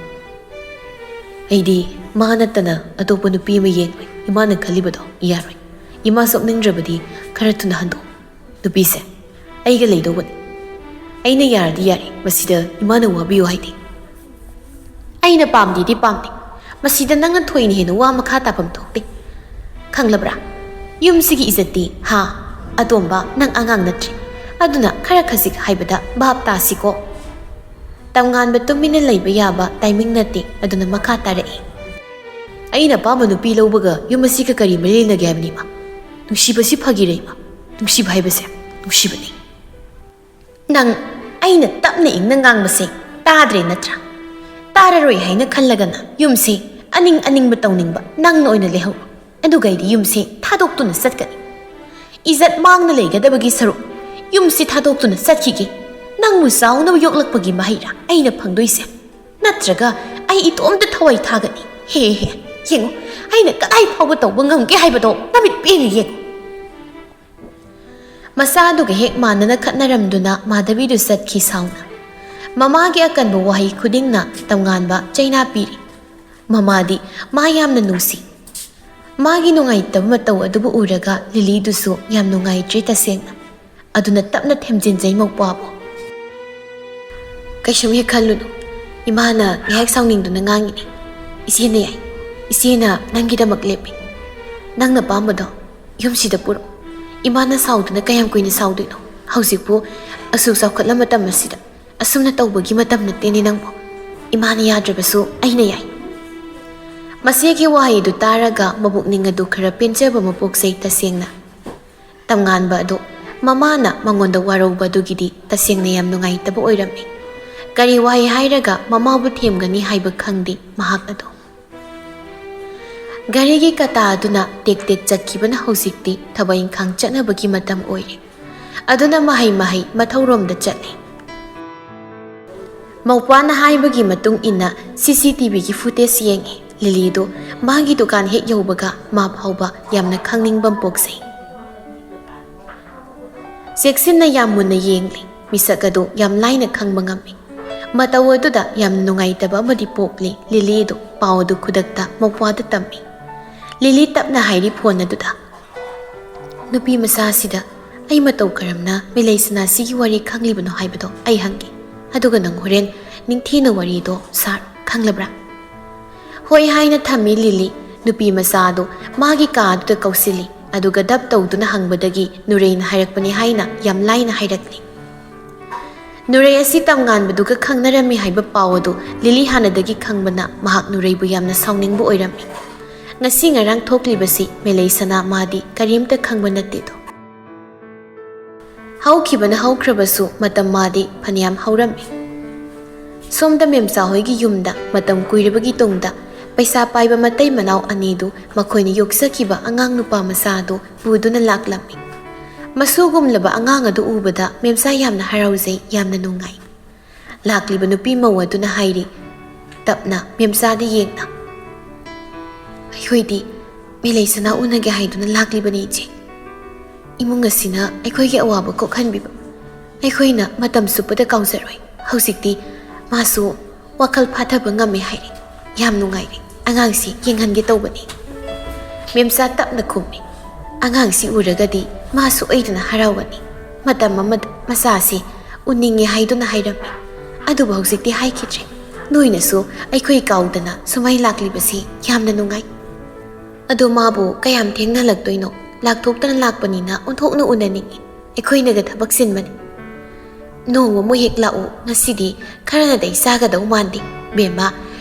ꯑꯩꯗꯤ ꯃꯥ ꯅꯠꯇꯅ ꯑꯇꯣꯞꯄ ꯅꯨꯄꯤ ꯑꯃ ꯌꯦꯡꯂꯣꯏ꯫ ꯏꯃꯥꯅ ꯈꯜꯂꯤꯕꯗꯣ ꯌꯥꯔꯣꯏ꯫ ꯏꯃꯥ ꯁꯣꯛꯅꯤꯡꯗ꯭ꯔꯕꯗꯤ ꯈꯔ ꯊꯨꯅ ꯍꯟꯗꯣꯛꯑꯣ꯫ ꯅꯨꯄꯤꯁꯦ ꯑꯩꯒ ꯂꯩꯗꯧꯕꯅꯤ꯫ ꯑꯩꯅ ꯌꯥꯔꯗꯤ ꯌꯥꯔꯦ, ꯃꯁꯤꯗ ꯏꯃꯥꯅ ꯋꯥꯕꯤꯌꯨ ꯍꯥꯏꯗꯦ꯫" "ꯑꯩꯅ ꯄꯥꯝꯗꯦꯗꯤ ꯄꯥꯝꯗꯦ, ꯃꯁꯤꯗ ꯅꯪꯅ ꯊꯣꯏꯅ ꯍꯦꯟꯅ ꯋꯥ ꯃꯈꯥ ꯇꯥꯐꯝ ꯊꯣꯛꯇꯦ, ꯈꯪꯂꯕ꯭ꯔꯥ? ꯌꯨꯝꯁꯤꯒꯤ ꯏꯖꯠꯇꯤ, ꯍꯥ? ꯑꯇꯣꯝꯕ, ꯅꯪ ꯑꯉꯥꯡ ꯅꯠꯇ꯭ꯔꯤ, ꯑꯗꯨꯅ ꯈꯔ ꯈꯖꯤꯛ ꯍꯥꯏꯕꯗ ꯚꯥꯞ ꯇꯥꯁꯤꯀꯣ꯫" ꯇꯝꯉꯥꯟꯕ ꯇꯨꯃꯤꯟꯅ ꯂꯩꯕ ꯌꯥꯕ ꯇꯥꯏꯃꯤꯡ ꯅꯠꯇꯦ, ꯑꯗꯨꯅ ꯃꯈꯥ ꯇꯥꯔꯛꯏ꯫ ꯑꯩꯅ ꯑꯄꯥꯝꯕ ꯅꯨꯄꯤ ꯂꯧꯕꯒ ꯌꯨꯝ ꯑꯁꯤꯒ ꯀꯔꯤ ꯃꯔꯤ ꯂꯩꯅꯒꯦ ꯍꯥꯏꯕꯅꯤꯃ? ꯅꯨꯡꯁꯤꯕꯁꯤ ꯐꯒꯤꯔꯦ ꯏꯃꯥ, ꯅꯨꯡꯁꯤꯕ ꯍꯥꯏꯕꯁꯦ ꯅꯨꯡꯁꯤꯕꯅꯤ꯫ ꯅꯪ ꯑꯩꯅ ꯇꯞꯅ ꯏꯪꯅ ꯉꯥꯡꯕꯁꯦ ꯇꯥꯗ꯭ꯔꯦ ꯅꯠꯇ꯭ꯔꯥ? ꯇꯥꯔꯔꯣꯏ ꯍꯥꯏꯅ ꯈꯜꯂꯒꯅ ꯌꯨꯝꯁꯦ ꯑꯅꯤꯡ ꯑꯅꯤꯡꯕ ꯇꯧꯅꯤꯡꯕ ꯅꯪꯅ ꯑꯣꯏꯅ ꯂꯩꯍꯧꯔꯣ꯫ ꯑꯗꯨꯒ ꯑꯩꯗꯤ ꯌꯨꯝꯁꯦ ꯊꯥꯗꯣꯛꯇꯨꯅ ꯆꯠꯀꯅꯤ꯫ ꯏꯖꯠ ꯃꯥꯡꯅ ꯂꯩꯒꯗꯕꯒꯤ ꯁꯔꯨꯛ ꯌꯨꯝꯁꯤ ꯊꯥꯗꯣꯛꯇꯨꯅ ꯆꯠꯈꯤꯒꯦ꯫ ꯅꯪꯕꯨ ꯆꯥꯎꯅꯕ ꯌꯣꯛꯂꯛꯄꯒꯤ ꯃꯍꯩꯔꯥ ꯑꯩꯅ ꯐꯪꯗꯣꯏꯁꯦ? ꯅꯠꯇ꯭ꯔꯒ ꯑꯩ ꯏꯇꯣꯝꯇ ꯊꯋꯥꯏ ꯊꯥꯒꯅꯤ? ꯍꯦ ꯍꯦ, ꯌꯦꯡꯉꯨ, ꯑꯩꯅ ꯀꯗꯥꯏ ꯐꯥꯎꯕ ꯇꯧꯕ ꯉꯝꯒꯦ ꯍꯥꯏꯕꯗꯣ ꯅꯃꯤꯠ ꯄꯦꯟꯅ ꯌꯦꯡꯉꯨ꯫ ꯃꯆꯥꯗꯨꯒ ꯍꯦꯛ ꯃꯥꯟꯅꯅ ꯈꯠꯅꯔꯝꯗꯨꯅ ꯃꯥꯙꯕꯤꯗꯨ ꯆꯠꯈꯤ ꯁꯥꯎꯅ꯫ ꯃꯃꯥꯒꯤ ꯑꯀꯟꯕ ꯋꯥꯍꯩ ꯈꯨꯗꯤꯡꯅ ꯇꯝꯉꯥꯟꯕ ꯆꯩꯅꯥ ꯄꯤꯔꯤ꯫ ꯃꯃꯥꯗꯤ ꯃꯥ ꯌꯥꯝꯅ ꯅꯨꯡꯁꯤ꯫ ꯃꯥꯒꯤ ꯅꯨꯡꯉꯥꯏꯇꯕ ꯃꯇꯧ ꯑꯗꯨꯕꯨ ꯎꯔꯒ ꯂꯤꯂꯤꯗꯨꯁꯨ ꯌꯥꯝ ꯅꯨꯡꯉꯥꯏꯇ꯭ꯔꯦ ꯇꯁꯦꯡꯅ꯫ ꯑꯗꯨꯅ ꯇꯞꯅ ꯊꯦꯝꯖꯤꯟꯖꯩ ꯃꯧꯄ꯭ꯋꯥꯕꯨ꯫ "ꯀꯩꯁꯨꯝ ꯍꯦꯛ ꯈꯜꯂꯨꯅꯨ꯫ ꯏꯃꯥꯅ ꯉꯥꯏꯍꯥꯛ ꯁꯥꯎꯅꯤꯡꯗꯨꯅ ꯉꯥꯡꯉꯤꯅꯦ꯫ ꯏꯆꯦꯅ ꯌꯥꯏ꯫ ꯏꯆꯦꯅ ꯅꯪꯒꯤꯗꯃꯛ ꯂꯦꯞꯄꯤ꯫ ꯅꯪꯅ ꯄꯥꯝꯕꯗꯣ ꯌꯨꯝꯁꯤꯗ ꯄꯨꯔꯛꯑꯣ꯫ ꯏꯃꯥꯅ ꯁꯥꯎꯗꯅ ꯀꯌꯥꯝ ꯀꯨꯏꯅ ꯁꯥꯎꯗꯣꯏꯅꯣ? ꯍꯧꯖꯤꯛꯄꯨ ꯑꯁꯨꯛ ꯆꯥꯎꯈꯠꯂ ꯃꯇꯝ ꯑꯁꯤꯗ ꯑꯁꯨꯝꯅ ꯇꯧꯕꯒꯤ ꯃꯇꯝ ꯅꯠꯇꯦꯅꯦ ꯅꯪꯕꯨ꯫ ꯏꯃꯥꯅ ꯌꯥꯗ꯭ꯔꯕꯁꯨ ꯑꯩꯅ ꯌꯥꯏ꯫" ꯃꯆꯦꯒꯤ ꯋꯥꯍꯩꯗꯨ ꯇꯥꯔꯒ ꯃꯕꯨꯛꯅꯤꯡ ꯑꯗꯨ ꯈꯔ ꯄꯦꯟꯖꯕ ꯑꯃ ꯄꯣꯛꯆꯩ ꯇꯁꯦꯡꯅ꯫ ꯇꯝꯉꯥꯟꯕ ꯑꯗꯨ ꯃꯃꯥꯅ ꯃꯉꯣꯟꯗ ꯋꯥꯔꯧꯕ ꯑꯗꯨꯒꯤꯗꯤ ꯇꯁꯦꯡꯅ ꯌꯥꯝ ꯅꯨꯡꯉꯥꯏꯇꯕ ꯑꯣꯏꯔꯝꯃꯤ꯫ ꯀꯔꯤ ꯋꯥꯍꯩ ꯍꯥꯏꯔꯒ ꯃꯃꯥꯕꯨ ꯊꯦꯝꯒꯅꯤ ꯍꯥꯏꯕ ꯈꯪꯗꯦ ꯃꯍꯥꯛ ꯑꯗꯨ꯫ ꯘꯔꯤꯒꯤ ꯀꯇꯥ ꯑꯗꯨꯅ ꯇꯦꯛ ꯇꯦꯛ ꯆꯠꯈꯤꯕꯅ ꯍꯧꯖꯤꯛꯇꯤ ꯊꯕꯛ ꯏꯪꯈꯥꯡ ꯆꯠꯅꯕꯒꯤ ꯃꯇꯝ ꯑꯣꯏꯔꯦ꯫ ꯑꯗꯨꯅ ꯃꯍꯩ ꯃꯍꯩ ꯃꯊꯧꯔꯣꯝꯗ ꯆꯠꯂꯤ꯫ ꯃꯧꯄ꯭ꯋꯥꯅ ꯍꯥꯏꯕꯒꯤ ꯃꯇꯨꯡ ꯏꯟꯅ ꯁꯤ ꯁꯤ ꯇꯤ ꯚꯤꯒꯤ ꯐꯨꯇꯦꯖ ꯌꯦꯡꯉꯤ꯫ ꯂꯤꯂꯤꯗꯨ ꯃꯥꯒꯤ ꯗꯨꯀꯥꯟ ꯍꯦꯛ ꯌꯧꯕꯒ ꯃꯥ ꯐꯥꯎꯕ ꯌꯥꯝꯅ ꯈꯪꯅꯤꯡꯕ ꯑꯃ ꯄꯣꯛꯆꯩ꯫ ꯆꯦꯛꯁꯤꯟꯅ ꯌꯥꯝ ꯃꯨꯟꯅ ꯌꯦꯡꯂꯤ꯫ ꯃꯤꯁꯛ ꯑꯗꯨ ꯌꯥꯝ ꯂꯥꯏꯅ ꯈꯪꯕ ꯉꯝꯃꯤ꯫ ꯃꯇꯧ ꯑꯗꯨꯗ ꯌꯥꯝꯅ ꯅꯨꯡꯉꯥꯏꯇꯕ ꯑꯃꯗꯤ ꯄꯣꯛꯂꯤ꯫ ꯂꯤꯂꯤ ꯑꯗꯨ ꯄꯥꯎ ꯑꯗꯨ ꯈꯨꯗꯛꯇ ꯃꯧꯄ꯭ꯋꯥꯗ ꯇꯝꯃꯤ꯫ ꯂꯤꯂꯤ ꯇꯞꯅ ꯍꯥꯏꯔꯤ ꯐꯣꯟ ꯑꯗꯨꯗ, "ꯅꯨꯄꯤ ꯃꯆꯥꯁꯤꯗ ꯑꯩ ꯃꯇꯧ ꯀꯔꯝꯅ ꯃꯤꯂꯩ ꯁꯅꯥꯁꯤꯒꯤ ꯋꯥꯔꯤ ꯈꯪꯂꯤꯕꯅꯣ ꯍꯥꯏꯕꯗꯣ ꯑꯩ ꯍꯪꯒꯦ꯫ ꯑꯗꯨꯒ ꯅꯪ ꯍꯣꯔꯦꯟ ꯅꯤꯡꯊꯤꯅ ꯋꯥꯔꯤꯗꯣ ꯁꯥꯔꯣ, ꯈꯪꯂꯕ꯭ꯔꯥ?" "ꯍꯣꯏ" ꯍꯥꯏꯅ ꯊꯝꯃꯤ ꯂꯤꯂꯤ꯫ ꯅꯨꯄꯤ ꯃꯆꯥ ꯑꯗꯨ ꯃꯥꯒꯤ ꯀꯥ ꯑꯗꯨꯗ ꯀꯧꯁꯤꯜꯂꯤ꯫ ꯑꯗꯨꯒ ꯗꯞ ꯇꯧꯗꯨꯅ ꯍꯪꯕꯗꯒꯤ ꯅꯨꯔꯩꯅ ꯍꯥꯏꯔꯛꯄꯅꯤ ꯍꯥꯏꯅ ꯌꯥꯝ ꯂꯥꯏꯅ ꯍꯥꯏꯔꯛꯂꯤ꯫ ꯅꯨꯔꯩ ꯑꯁꯤ ꯇꯝꯉꯥꯟꯕꯗꯨꯒ ꯈꯪꯅꯔꯝꯃꯤ ꯍꯥꯏꯕ ꯄꯥꯎ ꯑꯗꯨ ꯂꯤꯂꯤ ꯍꯥꯟꯅꯗꯒꯤ ꯈꯪꯕꯅ ꯃꯍꯥꯛ ꯅꯨꯔꯩꯕꯨ ꯌꯥꯝꯅ ꯁꯥꯎꯅꯤꯡꯕ ꯑꯣꯏꯔꯝꯃꯤ꯫ ꯉꯁꯤ ꯉꯔꯥꯡ ꯊꯣꯛꯂꯤꯕꯁꯤ ꯃꯦꯂꯩꯁꯅꯥ ꯃꯥꯗꯤ ꯀꯔꯤꯝꯇ ꯈꯪꯕ ꯅꯠꯇꯦꯗꯣ꯫ ꯍꯧꯈꯤꯕꯅ ꯍꯧꯈ꯭ꯔꯕꯁꯨ ꯃꯇꯝ ꯃꯥꯗꯤ ꯐꯅꯌꯥꯝ ꯍꯧꯔꯝꯃꯤ꯫ ꯁꯣꯝꯗ ꯃꯦꯝꯆꯥ ꯍꯣꯏꯒꯤ ꯌꯨꯝꯗ ꯃꯇꯝ ꯀꯨꯏꯔꯕꯒꯤ ꯇꯨꯡꯗ ꯄꯩꯁꯥ ꯄꯥꯏꯕ ꯃꯇꯩ ꯃꯅꯥꯎ ꯑꯅꯤꯗꯨ ꯃꯈꯣꯏꯅ ꯌꯣꯛꯆꯈꯤꯕ ꯑꯉꯥꯡ ꯅꯨꯄꯥ ꯃꯆꯥ ꯑꯗꯨ ꯄꯨꯗꯨꯅ ꯂꯥꯛꯂꯝꯃꯤ꯫ ꯃꯁꯨꯒꯨꯝꯂꯕ ꯑꯉꯥꯡ ꯑꯗꯨ ꯎꯕꯗ ꯃꯦꯝꯆꯥ ꯌꯥꯝꯅ ꯍꯔꯥꯎꯖꯩ, ꯌꯥꯝꯅ ꯅꯨꯡꯉꯥꯏ꯫ ꯂꯥꯛꯂꯤꯕ ꯅꯨꯄꯤ ꯃꯧ ꯑꯗꯨꯅ ꯍꯥꯏꯔꯤ, ꯇꯞꯅ ꯃꯦꯝꯆꯥꯗ ꯌꯦꯡꯅ, "ꯑꯩꯈꯣꯏꯗꯤ ꯃꯦꯂꯩꯁꯅꯥ ꯎꯅꯒꯦ ꯍꯥꯏꯗꯨꯅ ꯂꯥꯛꯂꯤꯕꯅꯤ, ꯏꯆꯦ꯫ ꯏꯃꯨꯡ ꯑꯁꯤꯅ ꯑꯩꯈꯣꯏꯒꯤ ꯑꯋꯥꯕ ꯀꯣꯛꯍꯟꯕꯤꯕ ꯑꯩꯈꯣꯏꯅ ꯃꯇꯝ ꯆꯨꯞꯄꯗ ꯀꯥꯎꯖꯔꯣꯏ꯫ ꯍꯧꯖꯤꯛꯇꯤ ꯃꯥꯁꯨ ꯋꯥꯈꯜ ꯐꯥꯊꯕ ꯉꯝꯃꯦ ꯍꯥꯏꯔꯦ꯫ ꯌꯥꯝ ꯅꯨꯡꯉꯥꯏꯔꯦ꯫ ꯑꯉꯥꯡꯁꯤ ꯌꯦꯡꯍꯟꯒꯦ ꯇꯧꯕꯅꯤ꯫" ꯃꯦꯝꯆꯥ ꯇꯞꯅ ꯈꯨꯝꯃꯤ, "ꯑꯉꯥꯡꯁꯤ ꯎꯔꯒꯗꯤ ꯃꯥꯁꯨ ꯑꯩꯗꯨꯅ ꯍꯔꯥꯎꯒꯅꯤ꯫ ꯃꯇꯝ ꯑꯃꯗ ꯃꯆꯥꯁꯤ ꯎꯅꯤꯡꯉꯦ ꯍꯥꯏꯗꯨꯅ ꯍꯥꯏꯔꯝꯃꯤ꯫ ꯑꯗꯨꯕꯨ ꯍꯧꯖꯤꯛꯇꯤ ꯍꯥꯏꯈꯤꯗ꯭ꯔꯦ꯫ ꯅꯣꯏꯅꯁꯨ ꯑꯩꯈꯣꯏ ꯀꯥꯎꯗꯅ ꯁꯨꯃꯥꯏ ꯂꯥꯛꯂꯤꯕꯁꯤ ꯌꯥꯝꯅ ꯅꯨꯡꯉꯥꯏ꯫ ꯑꯗꯣ ꯃꯥꯕꯨ ꯀꯌꯥꯝ ꯊꯦꯡꯅ ꯍꯜꯂꯛꯇꯣꯏꯅꯣ? ꯂꯥꯛꯊꯣꯛꯇꯅ ꯂꯥꯛꯄꯅꯤꯅ ꯑꯣꯟꯊꯣꯛꯅ ꯎꯅꯅꯤꯡꯉꯤ꯫ ꯑꯩꯈꯣꯏꯅꯒ ꯊꯕꯛ ꯆꯤꯟꯕꯅꯤ꯫ ꯅꯣꯡꯃ ꯃꯣꯏ ꯍꯦꯛ ꯂꯥꯛꯎ꯫ ꯉꯁꯤꯗꯤ ꯈꯔ ꯅꯥꯇꯩ ꯆꯥꯒꯗꯧ ꯃꯥꯟꯗꯦ꯫ ꯕꯦꯝꯃ,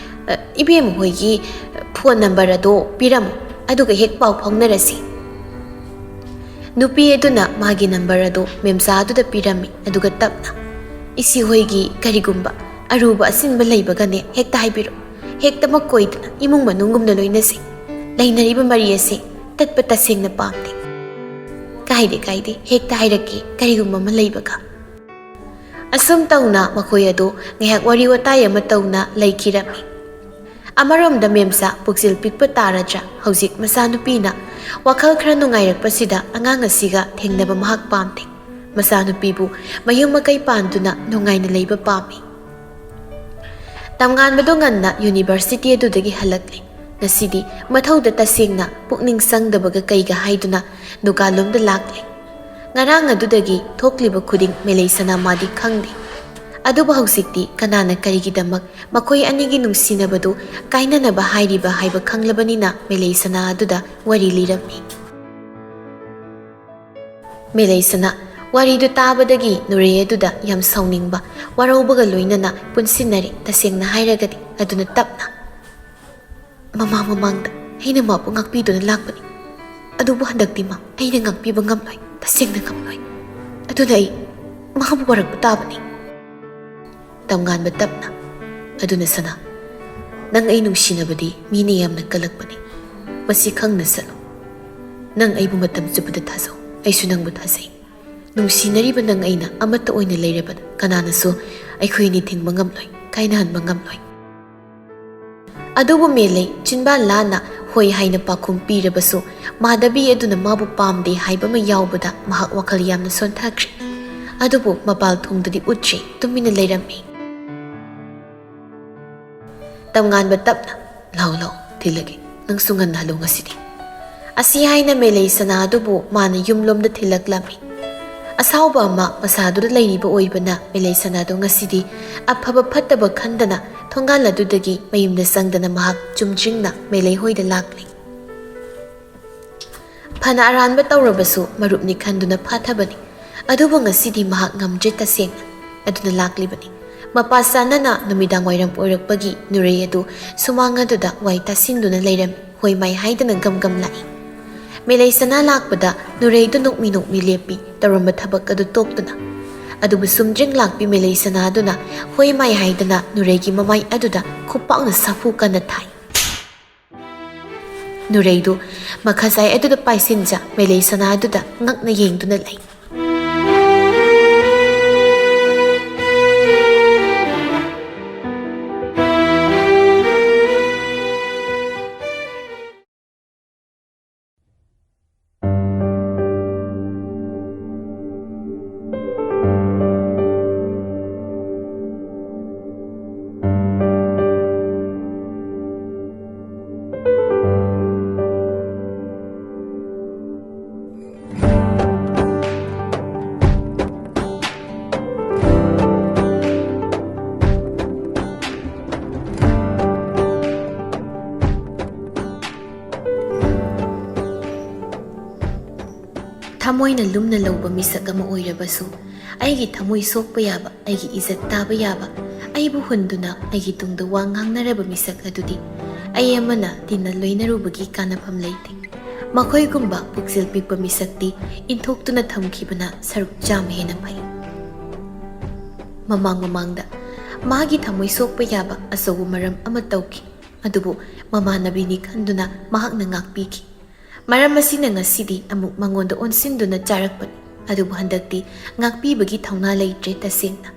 ꯑ, ꯏꯕꯦꯝꯃ ꯍꯣꯏꯒꯤ ꯐꯣꯟ ꯅꯝꯕꯔ ꯑꯗꯣ ꯄꯤꯔꯝꯃꯨ, ꯑꯗꯨꯒ ꯍꯦꯛ ꯄꯥꯎ ꯐꯥꯎꯅꯔꯁꯤ꯫" ꯅꯨꯄꯤ ꯑꯗꯨꯅ ꯃꯥꯒꯤ ꯅꯝꯕꯔ ꯑꯗꯨ ꯃꯦꯝꯆꯥ ꯑꯗꯨꯗ ꯄꯤꯔꯝꯃꯤ, ꯑꯗꯨꯒ ꯇꯞꯅ, "ꯏꯆꯦ ꯍꯣꯏꯒꯤ ꯀꯔꯤꯒꯨꯝꯕ ꯑꯔꯨꯕ ꯑꯆꯤꯟꯕ ꯂꯩꯕꯒꯅꯦ ꯍꯦꯛꯇ ꯍꯥꯏꯕꯤꯔꯛꯎ꯫ ꯍꯦꯛꯇꯃꯛ ꯀꯣꯏꯗꯅ ꯏꯃꯨꯡ ꯃꯅꯨꯡꯒꯨꯝꯅ ꯂꯣꯏꯅꯁꯤ꯫ ꯂꯩꯅꯔꯤꯕ ꯃꯔꯤ ꯑꯁꯤ ꯇꯠꯄ ꯇꯁꯦꯡꯅ ꯄꯥꯝꯗꯦ꯫ ꯀꯥꯏꯗꯦ, ꯀꯥꯏꯗꯦ, ꯍꯦꯛꯇ ꯍꯥꯏꯔꯛꯀꯦ ꯀꯔꯤꯒꯨꯝꯕ ꯑꯃ ꯂꯩꯕꯒ꯫" ꯑꯁꯨꯝ ꯇꯧꯅ ꯃꯈꯣꯏ ꯑꯗꯨ ꯉꯥꯏꯍꯥꯛ ꯋꯥꯔꯤ ꯋꯥꯇꯥꯏ ꯑꯃ ꯇꯧꯅ ꯂꯩꯈꯤꯔꯝꯃꯤ꯫ ꯑꯃꯔꯣꯝꯗ ꯃꯦꯝꯆꯥ ꯄꯨꯛꯆꯦꯜ ꯄꯤꯛꯄ ꯇꯥꯔꯗ꯭ꯔꯥ? ꯍꯧꯖꯤꯛ ꯃꯆꯥꯅꯨꯄꯤꯅ ꯋꯥꯈꯜ ꯈꯔ ꯅꯨꯡꯉꯥꯏꯔꯛꯄꯁꯤꯗ ꯑꯉꯥꯡ ꯑꯁꯤꯒ ꯊꯦꯡꯅꯕ ꯃꯍꯥꯛ ꯄꯥꯝꯗꯦ꯫ ꯃꯆꯥꯅꯨꯄꯤꯕꯨ ꯃꯌꯨꯝ ꯃꯀꯩ ꯄꯥꯟꯗꯨꯅ ꯅꯨꯡꯉꯥꯏꯅ ꯂꯩꯕ ꯄꯥꯝꯃꯤ꯫ ꯇꯝꯉꯥꯟꯕꯗꯨ ꯉꯟꯅ ꯌꯨꯅꯤꯚꯔꯁꯤꯇꯤ ꯑꯗꯨꯗꯒꯤ ꯍꯜꯂꯛꯂꯦ꯫ ꯉꯁꯤꯗꯤ ꯃꯊꯧꯗ ꯇꯁꯦꯡꯅ ꯄꯨꯛꯅꯤꯡ ꯆꯪꯗꯕꯒ ꯀꯩꯒ ꯍꯥꯏꯗꯨꯅ ꯗꯨꯀꯥꯟꯂꯣꯝꯗ ꯂꯥꯛꯂꯦ꯫ ꯉꯔꯥꯡ ꯑꯗꯨꯗꯒꯤ ꯊꯣꯛꯂꯤꯕ ꯈꯨꯗꯤꯡ ꯃꯦꯂꯩꯁꯅꯥ ꯃꯥꯗꯤ ꯈꯪꯗꯦ꯫ ꯑꯗꯨꯕꯨ ꯍꯧꯖꯤꯛꯇꯤ ꯀꯅꯥꯅ ꯀꯔꯤꯒꯤꯗꯃꯛ ꯃꯈꯣꯏ ꯑꯅꯤꯒꯤ ꯅꯨꯡꯁꯤꯅꯕꯗꯨ ꯀꯥꯏꯅꯅꯕ ꯍꯥꯏꯔꯤꯕ ꯍꯥꯏꯕ ꯈꯪꯂꯕꯅꯤꯅ ꯃꯦꯂꯩꯁꯅꯥ ꯑꯗꯨꯗ ꯋꯥꯔꯤ ꯂꯤꯔꯝꯃꯤ꯫ ꯃꯦꯂꯩꯁꯅꯥ, ꯋꯥꯔꯤꯗꯨ ꯇꯥꯕꯗꯒꯤ ꯅꯨꯔꯩ ꯑꯗꯨꯗ ꯌꯥꯝ ꯁꯥꯎꯅꯤꯡꯕ, ꯋꯥꯔꯧꯕꯒ ꯂꯣꯏꯅꯅ ꯄꯨꯟꯁꯤꯟꯅꯔꯦ꯫ ꯇꯁꯦꯡꯅ ꯍꯥꯏꯔꯒꯗꯤ ꯑꯗꯨꯅ ꯇꯞꯅ, "ꯃꯃꯥ ꯃꯃꯥꯡꯗ ꯑꯩꯅ ꯃꯥꯕꯨ ꯉꯥꯛꯄꯤꯗꯨꯅ ꯂꯥꯛꯄꯅꯤ꯫ ꯑꯗꯨꯕꯨ ꯍꯟꯗꯛꯇꯤ ꯃꯥ ꯑꯩꯅ ꯉꯥꯛꯄꯤꯕ ꯉꯝꯂꯣꯏ, ꯇꯁꯦꯡꯅ ꯉꯝꯂꯣꯏ꯫ ꯑꯗꯨꯅ ꯑꯩ ꯃꯥꯕꯨ ꯋꯥꯔꯛꯄ ꯇꯥꯕꯅꯤ꯫" ꯇꯝꯉꯥꯟꯕ ꯇꯞꯅ, "ꯑꯗꯨꯅ ꯁꯅꯥ, ꯅꯪ ꯑꯩ ꯅꯨꯡꯁꯤꯅꯕꯗꯤ ꯃꯤꯅ ꯌꯥꯝꯅ ꯀꯜꯂꯛꯄꯅꯤ꯫ ꯃꯁꯤ ꯈꯪꯅ ꯆꯠꯂꯨ꯫ ꯅꯪ ꯑꯩꯕꯨ ꯃꯇꯝ ꯆꯨꯞꯄꯗ ꯊꯥꯖꯧ, ꯑꯩꯁꯨ ꯅꯪꯕꯨ ꯊꯥꯖꯩ꯫ ꯅꯨꯡꯁꯤꯅꯔꯤꯕ ꯅꯪ ꯑꯩꯅ ꯑꯃꯠꯇ ꯑꯣꯏꯅ ꯂꯩꯔꯕꯅ ꯀꯅꯥꯅꯁꯨ ꯑꯩꯈꯣꯏ ꯑꯅꯤ ꯊꯤꯡꯕ ꯉꯝꯂꯣꯏ, ꯀꯥꯏꯅꯍꯟꯕ ꯉꯝꯂꯣꯏ꯫" ꯑꯗꯨꯕꯨ ꯃꯦꯂꯩ ꯆꯤꯟꯕꯥꯟ ꯂꯥꯟꯅ ꯍꯣꯏ ꯍꯥꯏꯅ ꯄꯥꯎꯈꯨꯝ ꯄꯤꯔꯕꯁꯨ, ꯃꯥꯙꯕꯤ ꯑꯗꯨꯅ ꯃꯥꯕꯨ ꯄꯥꯝꯗꯦ ꯍꯥꯏꯕ ꯑꯃ ꯌꯥꯎꯕꯗ ꯃꯍꯥꯛ ꯋꯥꯈꯜ ꯌꯥꯝꯅ ꯁꯣꯟꯊꯈ꯭ꯔꯦ꯫ ꯑꯗꯨꯕꯨ ꯃꯄꯥꯜ ꯊꯣꯡꯗꯗꯤ ꯎꯠꯇ꯭ꯔꯦ, ꯇꯨꯃꯤꯟꯅ ꯂꯩꯔꯝꯃꯤ꯫ ꯇꯝꯉꯥꯟꯕ ꯇꯞꯅ, "ꯂꯥꯎ ꯂꯥꯎ, ꯊꯤꯜꯂꯒꯦ, ꯅꯪꯁꯨ ꯉꯟꯅ ꯍꯜꯂꯨ ꯉꯁꯤꯗꯤ꯫" ꯑꯁꯤ ꯍꯥꯏꯅ ꯃꯦꯂꯩ ꯁꯅꯥ ꯑꯗꯨꯕꯨ ꯃꯥꯅ ꯌꯨꯝꯂꯣꯝꯗ ꯊꯤꯜꯂꯛꯂꯝꯃꯤ꯫ ꯑꯁꯥꯎꯕ ꯑꯃ ꯃꯁꯥꯗꯨꯗ ꯂꯩꯔꯤꯕ ꯑꯣꯏꯕꯅ ꯃꯦꯂꯩ ꯁꯅꯥꯗꯨ ꯉꯁꯤꯗꯤ ꯑꯐꯕ ꯐꯠꯇꯕ ꯈꯟꯗꯅ ꯊꯣꯡꯒꯥꯜ ꯑꯗꯨꯗꯒꯤ ꯃꯌꯨꯝꯗ ꯆꯪꯗꯅ ꯃꯍꯥꯛ ꯆꯨꯝꯗ꯭ꯔꯤꯡꯅ ꯃꯦꯂꯩ ꯍꯣꯏꯗ ꯂꯥꯛꯂꯤ꯫ ꯐꯅ ꯑꯔꯥꯟꯕ ꯇꯧꯔꯕꯁꯨ ꯃꯔꯨꯞꯅꯤ ꯈꯟꯗꯨꯅ ꯐꯥꯊꯕꯅꯤ꯫ ꯑꯗꯨꯕꯨ ꯉꯁꯤꯗꯤ ꯃꯍꯥꯛ ꯉꯝꯗ꯭ꯔꯦ ꯇꯁꯦꯡꯅ꯫ ꯑꯗꯨꯅ ꯂꯥꯛꯂꯤꯕꯅꯤ꯫ ꯃꯄꯥ ꯆꯥꯅꯅ ꯅꯨꯃꯤꯗꯥꯡ ꯋꯥꯏꯔꯝ ꯑꯣꯏꯔꯛꯄꯒꯤ ꯅꯨꯔꯩ ꯑꯗꯨ ꯁꯨꯃꯥꯡ ꯑꯗꯨꯗ ꯋꯥꯏ ꯇꯥꯁꯤꯟꯗꯨꯅ ꯂꯩꯔꯝꯃꯤ꯫ ꯍꯣꯏ ꯃꯥꯏ ꯍꯥꯏꯗꯅ ꯒꯝ ꯒꯝ ꯂꯥꯛꯏ꯫ ꯃꯦꯂꯩ ꯁꯅꯥ ꯂꯥꯛꯄꯗ ꯅꯨꯔꯩꯗꯨ ꯅꯣꯛꯃꯤ ꯅꯣꯛꯃꯤ ꯂꯦꯞꯄꯤ꯫ ꯇꯧꯔꯝꯕ ꯊꯕꯛ ꯑꯗꯨ ꯇꯣꯛꯇꯨꯅ꯫ ꯑꯗꯨꯕꯨ ꯁꯨꯝꯗ꯭ꯔꯤꯡ ꯂꯥꯛꯄꯤ ꯃꯦꯂꯩ ꯁꯅꯥꯗꯨꯅ ꯍꯣꯏ ꯃꯥꯏ ꯍꯥꯏꯗꯅ ꯅꯨꯔꯩꯒꯤ ꯃꯃꯥꯏ ꯑꯗꯨꯗ ꯈꯨꯄꯥꯛꯅ ꯁꯥꯐꯨ ꯀꯟꯅ ꯊꯥꯏ꯫ ꯅꯨꯔꯩꯗꯨ ꯃꯈꯥꯖꯥꯏ ꯑꯗꯨꯗ ꯄꯥꯏꯁꯤꯟꯖ ꯃꯦꯂꯩ ꯁꯅꯥ ꯑꯗꯨꯗ ꯉꯛꯅ ꯌꯦꯡꯗꯨꯅ ꯂꯩ꯫ ꯊꯃꯣꯏꯅ ꯂꯨꯝꯅ ꯂꯧꯕ ꯃꯤꯁꯛ ꯑꯃ ꯑꯣꯏꯔꯕꯁꯨ, ꯑꯩꯒꯤ ꯊꯃꯣꯏ ꯁꯣꯛꯄ ꯌꯥꯕ, ꯑꯩꯒꯤ ꯏꯖꯠ ꯇꯥꯕ ꯌꯥꯕ, ꯑꯩꯕꯨ ꯍꯨꯟꯗꯨꯅ ꯑꯩꯒꯤ ꯇꯨꯡꯗ ꯋꯥ ꯉꯥꯡꯅꯔꯕ ꯃꯤꯁꯛ ꯑꯗꯨꯗꯤ ꯑꯩ ꯑꯃꯅ ꯇꯤꯟꯅ ꯂꯣꯏꯅꯔꯨꯕꯒꯤ ꯀꯥꯟꯅꯐꯝ ꯂꯩꯇꯦ꯫ ꯃꯈꯣꯏꯒꯨꯝꯕ ꯄꯨꯛꯆꯦꯜ ꯄꯤꯛꯄ ꯃꯤꯁꯛꯇꯤ ꯏꯟꯊꯣꯛꯇꯨꯅ ꯊꯝꯈꯤꯕꯅ ꯁꯔꯨꯛ ꯆꯥꯝꯃ ꯍꯦꯟꯅ ꯐꯩ꯫ ꯃꯃꯥꯡ ꯃꯃꯥꯡꯗ ꯃꯥꯒꯤ ꯊꯃꯣꯏ ꯁꯣꯛꯄ ꯌꯥꯕ ꯑꯆꯧꯕ ꯃꯔꯝ ꯑꯃ ꯇꯧꯈꯤ, ꯑꯗꯨꯕꯨ ꯃꯃꯥꯟꯅꯕꯤꯅꯤ ꯈꯟꯗꯨꯅ ꯃꯍꯥꯛꯅ ꯉꯥꯛꯄꯤꯈꯤ꯫ ꯃꯔꯝ ꯑꯁꯤꯅ ꯉꯁꯤꯗꯤ ꯑꯃꯨꯛ ꯃꯉꯣꯟꯗ ꯑꯣꯟꯁꯤꯟꯗꯨꯅ ꯆꯥꯔꯛꯄꯅꯤ, ꯑꯗꯨꯕꯨ ꯍꯟꯗꯛꯇꯤ ꯉꯥꯛꯄꯤꯕꯒꯤ ꯊꯧꯅꯥ ꯂꯩꯇ꯭ꯔꯦ ꯇꯁꯦꯡꯅ꯫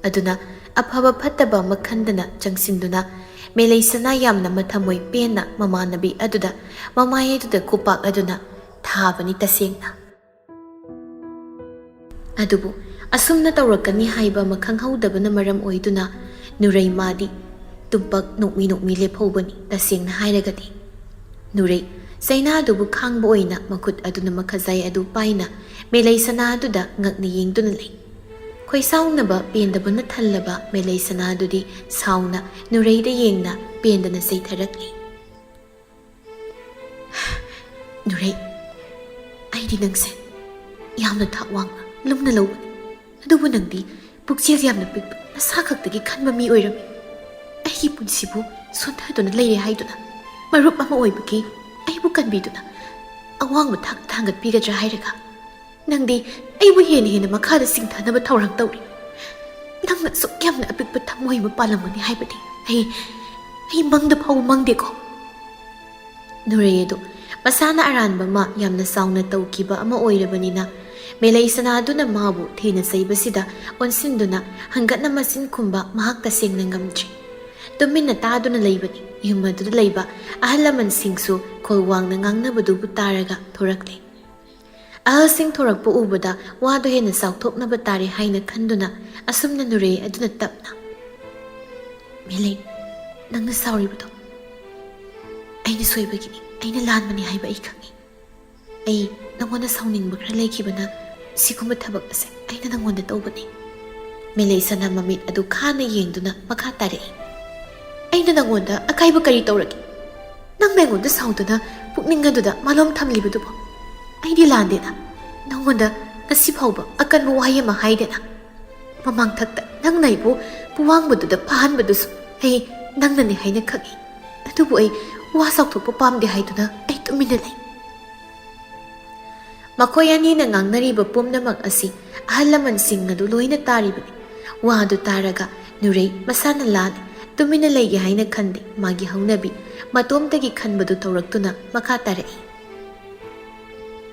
ꯑꯗꯨꯅ ꯑꯐꯕ ꯐꯠꯇꯕ ꯑꯃ ꯈꯟꯗꯅ ꯆꯪꯁꯤꯟꯗꯨꯅ ꯃꯦꯂꯩꯁꯅꯥ ꯌꯥꯝꯅ ꯃꯊꯃꯣꯏ ꯄꯦꯟꯅ ꯃꯃꯥꯟꯅꯕꯤ ꯑꯗꯨꯗ ꯃꯃꯥꯏ ꯑꯗꯨꯗ ꯈꯨꯄꯥꯛ ꯑꯗꯨꯅ ꯊꯥꯕꯅꯤ ꯇꯁꯦꯡꯅ꯫ ꯑꯗꯨꯕꯨ ꯑꯁꯨꯝꯅ ꯇꯧꯔꯛꯀꯅꯤ ꯍꯥꯏꯕ ꯑꯃ ꯈꯪꯍꯧꯗꯕꯅ ꯃꯔꯝ ꯑꯣꯏꯗꯨꯅ ꯅꯨꯔꯩ ꯃꯥꯗꯤ ꯇꯨꯝꯄꯛ ꯅꯣꯛꯃꯤ ꯅꯣꯛꯃꯤ ꯂꯦꯞꯍꯧꯕꯅꯤ꯫ ꯇꯁꯦꯡꯅ ꯍꯥꯏꯔꯒꯗꯤ ꯅꯨꯔꯩ ꯆꯩꯅꯥꯗꯨꯕꯨ ꯈꯥꯡꯕ ꯑꯣꯏꯅ ꯃꯈꯨꯠ ꯑꯗꯨꯅ ꯃꯈꯖꯥꯏ ꯑꯗꯨ ꯄꯥꯏꯅ ꯃꯦꯂꯩ ꯁꯅꯥ ꯑꯗꯨꯗ ꯉꯛꯅ ꯌꯦꯡꯗꯨꯅ ꯂꯩ꯫ ꯈꯣꯏꯁꯥꯎꯅꯕ ꯄꯦꯟꯗꯕꯅ ꯊꯜꯂꯕ ꯃꯦꯂꯩ ꯁꯅꯥ ꯑꯗꯨꯗꯤ ꯁꯥꯎꯅ ꯅꯨꯔꯩꯗ ꯌꯦꯡꯅ ꯄꯦꯟꯗꯅ ꯆꯩꯊꯔꯛꯂꯤ꯫ ꯅꯨꯔꯩ, ꯑꯩꯗꯤ ꯅꯪꯁꯦ ꯌꯥꯝꯅ ꯊꯥꯛ ꯋꯥꯡꯅ ꯂꯨꯝꯅ ꯂꯧꯕꯅꯤ, ꯑꯗꯨꯕꯨ ꯅꯪꯗꯤ ꯄꯨꯛꯆꯦꯜ ꯌꯥꯝꯅ ꯄꯤꯛꯄ ꯅꯁꯥ ꯈꯛꯇꯒꯤ ꯈꯟꯕ ꯃꯤ ꯑꯣꯏꯔꯝꯃꯤ꯫ ꯑꯩꯒꯤ ꯄꯨꯟꯁꯤꯕꯨ ꯁꯣꯟꯊꯗꯨꯅ ꯂꯩꯔꯦ ꯍꯥꯏꯗꯨꯅ ꯃꯔꯨꯞ ꯑꯃ ꯑꯣꯏꯕꯒꯤ ꯑꯩꯕꯨ ꯀꯟꯕꯤꯗꯨꯅ ꯑꯋꯥꯡꯕ ꯊꯥꯛꯇ ꯊꯥꯡꯒꯠꯄꯤꯒꯗ꯭ꯔꯥ ꯍꯥꯏꯔꯒ ꯅꯪꯗꯤ ꯑꯩꯕꯨ ꯍꯦꯟꯅ ꯍꯦꯟꯅ ꯃꯈꯥꯗ ꯆꯤꯡꯊꯅꯕ ꯊꯧꯔꯥꯡ ꯇꯧꯔꯤ꯫ ꯅꯪꯅ ꯑꯁꯨꯛ ꯌꯥꯝꯅ ꯑꯄꯤꯛꯄ ꯊꯃꯣꯏ ꯑꯃ ꯄꯥꯜꯂꯝꯒꯅꯤ ꯍꯥꯏꯕꯗꯤ ꯑꯩ, ꯑꯩ ꯃꯪꯗ ꯐꯥꯎꯕ ꯃꯪꯗꯦꯀꯣ꯫ ꯅꯨꯔꯩ ꯑꯗꯨ ꯃꯁꯥꯅ ꯑꯔꯥꯟꯕ ꯑꯃ ꯌꯥꯝꯅ ꯆꯥꯎꯅ ꯇꯧꯈꯤꯕ ꯑꯃ ꯑꯣꯏꯔꯕꯅꯤꯅ, ꯃꯦꯂꯩ ꯁꯅꯥꯗꯨꯅ ꯃꯥꯕꯨ ꯊꯤꯅ ꯆꯩꯕꯁꯤꯗ ꯑꯣꯟꯁꯤꯟꯗꯨꯅ ꯍꯪꯒꯠꯅ ꯃꯆꯤꯟ ꯈꯨꯝꯕ ꯃꯍꯥꯛ ꯇꯁꯦꯡꯅ ꯉꯝꯗ꯭ꯔꯤ꯫ ꯇꯨꯃꯤꯟꯅ ꯇꯥꯗꯨꯅ ꯂꯩꯕꯅꯤ꯫ ꯌꯨꯝ ꯑꯗꯨꯗ ꯂꯩꯕ ꯑꯍꯜ ꯂꯃꯟꯁꯤꯡꯁꯨ ꯈꯣꯜ ꯋꯥꯡꯅ ꯉꯥꯡꯅꯕꯗꯨꯕꯨ ꯇꯥꯔꯒ ꯊꯣꯔꯛꯂꯦ꯫ ꯑꯍꯜꯁꯤꯡ ꯊꯣꯔꯛꯄ ꯎꯕꯗ ꯋꯥꯗꯨ ꯍꯦꯟꯅ ꯆꯥꯎꯊꯣꯛꯅꯕ ꯇꯥꯔꯦ ꯍꯥꯏꯅ ꯈꯟꯗꯨꯅ ꯑꯁꯨꯝꯅ ꯅꯨꯔꯩ ꯑꯗꯨꯅ ꯇꯞꯅ, "ꯃꯦꯂꯩ, ꯅꯪꯅ ꯁꯥꯎꯔꯤꯕꯗꯣ ꯑꯩꯅ ꯁꯣꯏꯕꯒꯤꯅꯤ, ꯑꯩꯅ ꯂꯥꯟꯕꯅꯤ ꯍꯥꯏꯕ ꯑꯩ ꯈꯪꯏ꯫ ꯑꯩ ꯅꯉꯣꯟꯗ ꯁꯥꯎꯅꯤꯡꯕ ꯈꯔ ꯂꯩꯈꯤꯕꯅ ꯁꯤꯒꯨꯝꯕ ꯊꯕꯛ ꯑꯁꯦ ꯑꯩꯅ ꯅꯉꯣꯟꯗ ꯇꯧꯕꯅꯤ꯫" ꯃꯦꯂꯩ ꯁꯅꯥ ꯃꯃꯤꯠ ꯑꯗꯨ ꯈꯥꯅ ꯌꯦꯡꯗꯨꯅ ꯃꯈꯥ ꯇꯥꯔꯛꯏ, "ꯑꯩꯅ ꯅꯉꯣꯟꯗ ꯑꯀꯥꯏꯕ ꯀꯔꯤ ꯇꯧꯔꯒꯦ? ꯅꯪꯅ ꯑꯩꯉꯣꯟꯗ ꯁꯥꯎꯗꯨꯅ ꯄꯨꯛꯅꯤꯡ ꯑꯗꯨꯗ ꯃꯥꯂꯣꯝ ꯊꯝꯂꯤꯕꯗꯨꯕꯨ ꯑꯩꯗꯤ ꯂꯥꯟꯗꯦꯅ꯫ ꯅꯉꯣꯟꯗ ꯉꯁꯤ ꯐꯥꯎꯕ ꯑꯀꯟꯕ ꯋꯥꯍꯩ ꯑꯃ ꯍꯥꯏꯗꯅ꯫ ꯃꯃꯥꯡꯊꯛꯇ ꯅꯪꯅ ꯑꯩꯕꯨ ꯄꯨꯋꯥꯡꯕꯗꯨꯗ ꯐꯥꯍꯟꯕꯗꯨꯁꯨ ꯑꯩ ꯅꯪꯅꯅꯤ ꯍꯥꯏꯅ ꯈꯪꯏ꯫ ꯑꯗꯨꯕꯨ ꯑꯩ ꯋꯥ ꯆꯥꯎꯊꯣꯛꯄ ꯄꯥꯝꯗꯦ ꯍꯥꯏꯗꯨꯅ ꯑꯩ ꯇꯨꯃꯤꯟꯅ ꯂꯩ꯫ ꯃꯈꯣꯏ ꯑꯅꯤꯅ ꯉꯥꯡꯅꯔꯤꯕ ꯄꯨꯝꯅꯃꯛ ꯑꯁꯤ ꯑꯍꯜ ꯂꯃꯟꯁꯤꯡ ꯑꯗꯨ ꯂꯣꯏꯅ ꯇꯥꯔꯤꯕꯅꯤ꯫ ꯋꯥꯗꯨ ꯇꯥꯔꯒ ꯅꯨꯔꯩ ꯃꯁꯥꯅ ꯂꯥꯜꯂꯦ, ꯇꯨꯃꯤꯟꯅ ꯂꯩꯒꯦ ꯍꯥꯏꯅ ꯈꯟꯗꯦ꯫ ꯃꯥꯒꯤ ꯍꯧꯅꯕꯤ ꯃꯇꯣꯝꯇꯒꯤ ꯈꯟꯕꯗꯨ ꯇꯧꯔꯛꯇꯨꯅ ꯃꯈꯥ ꯇꯥꯔꯛꯏ꯫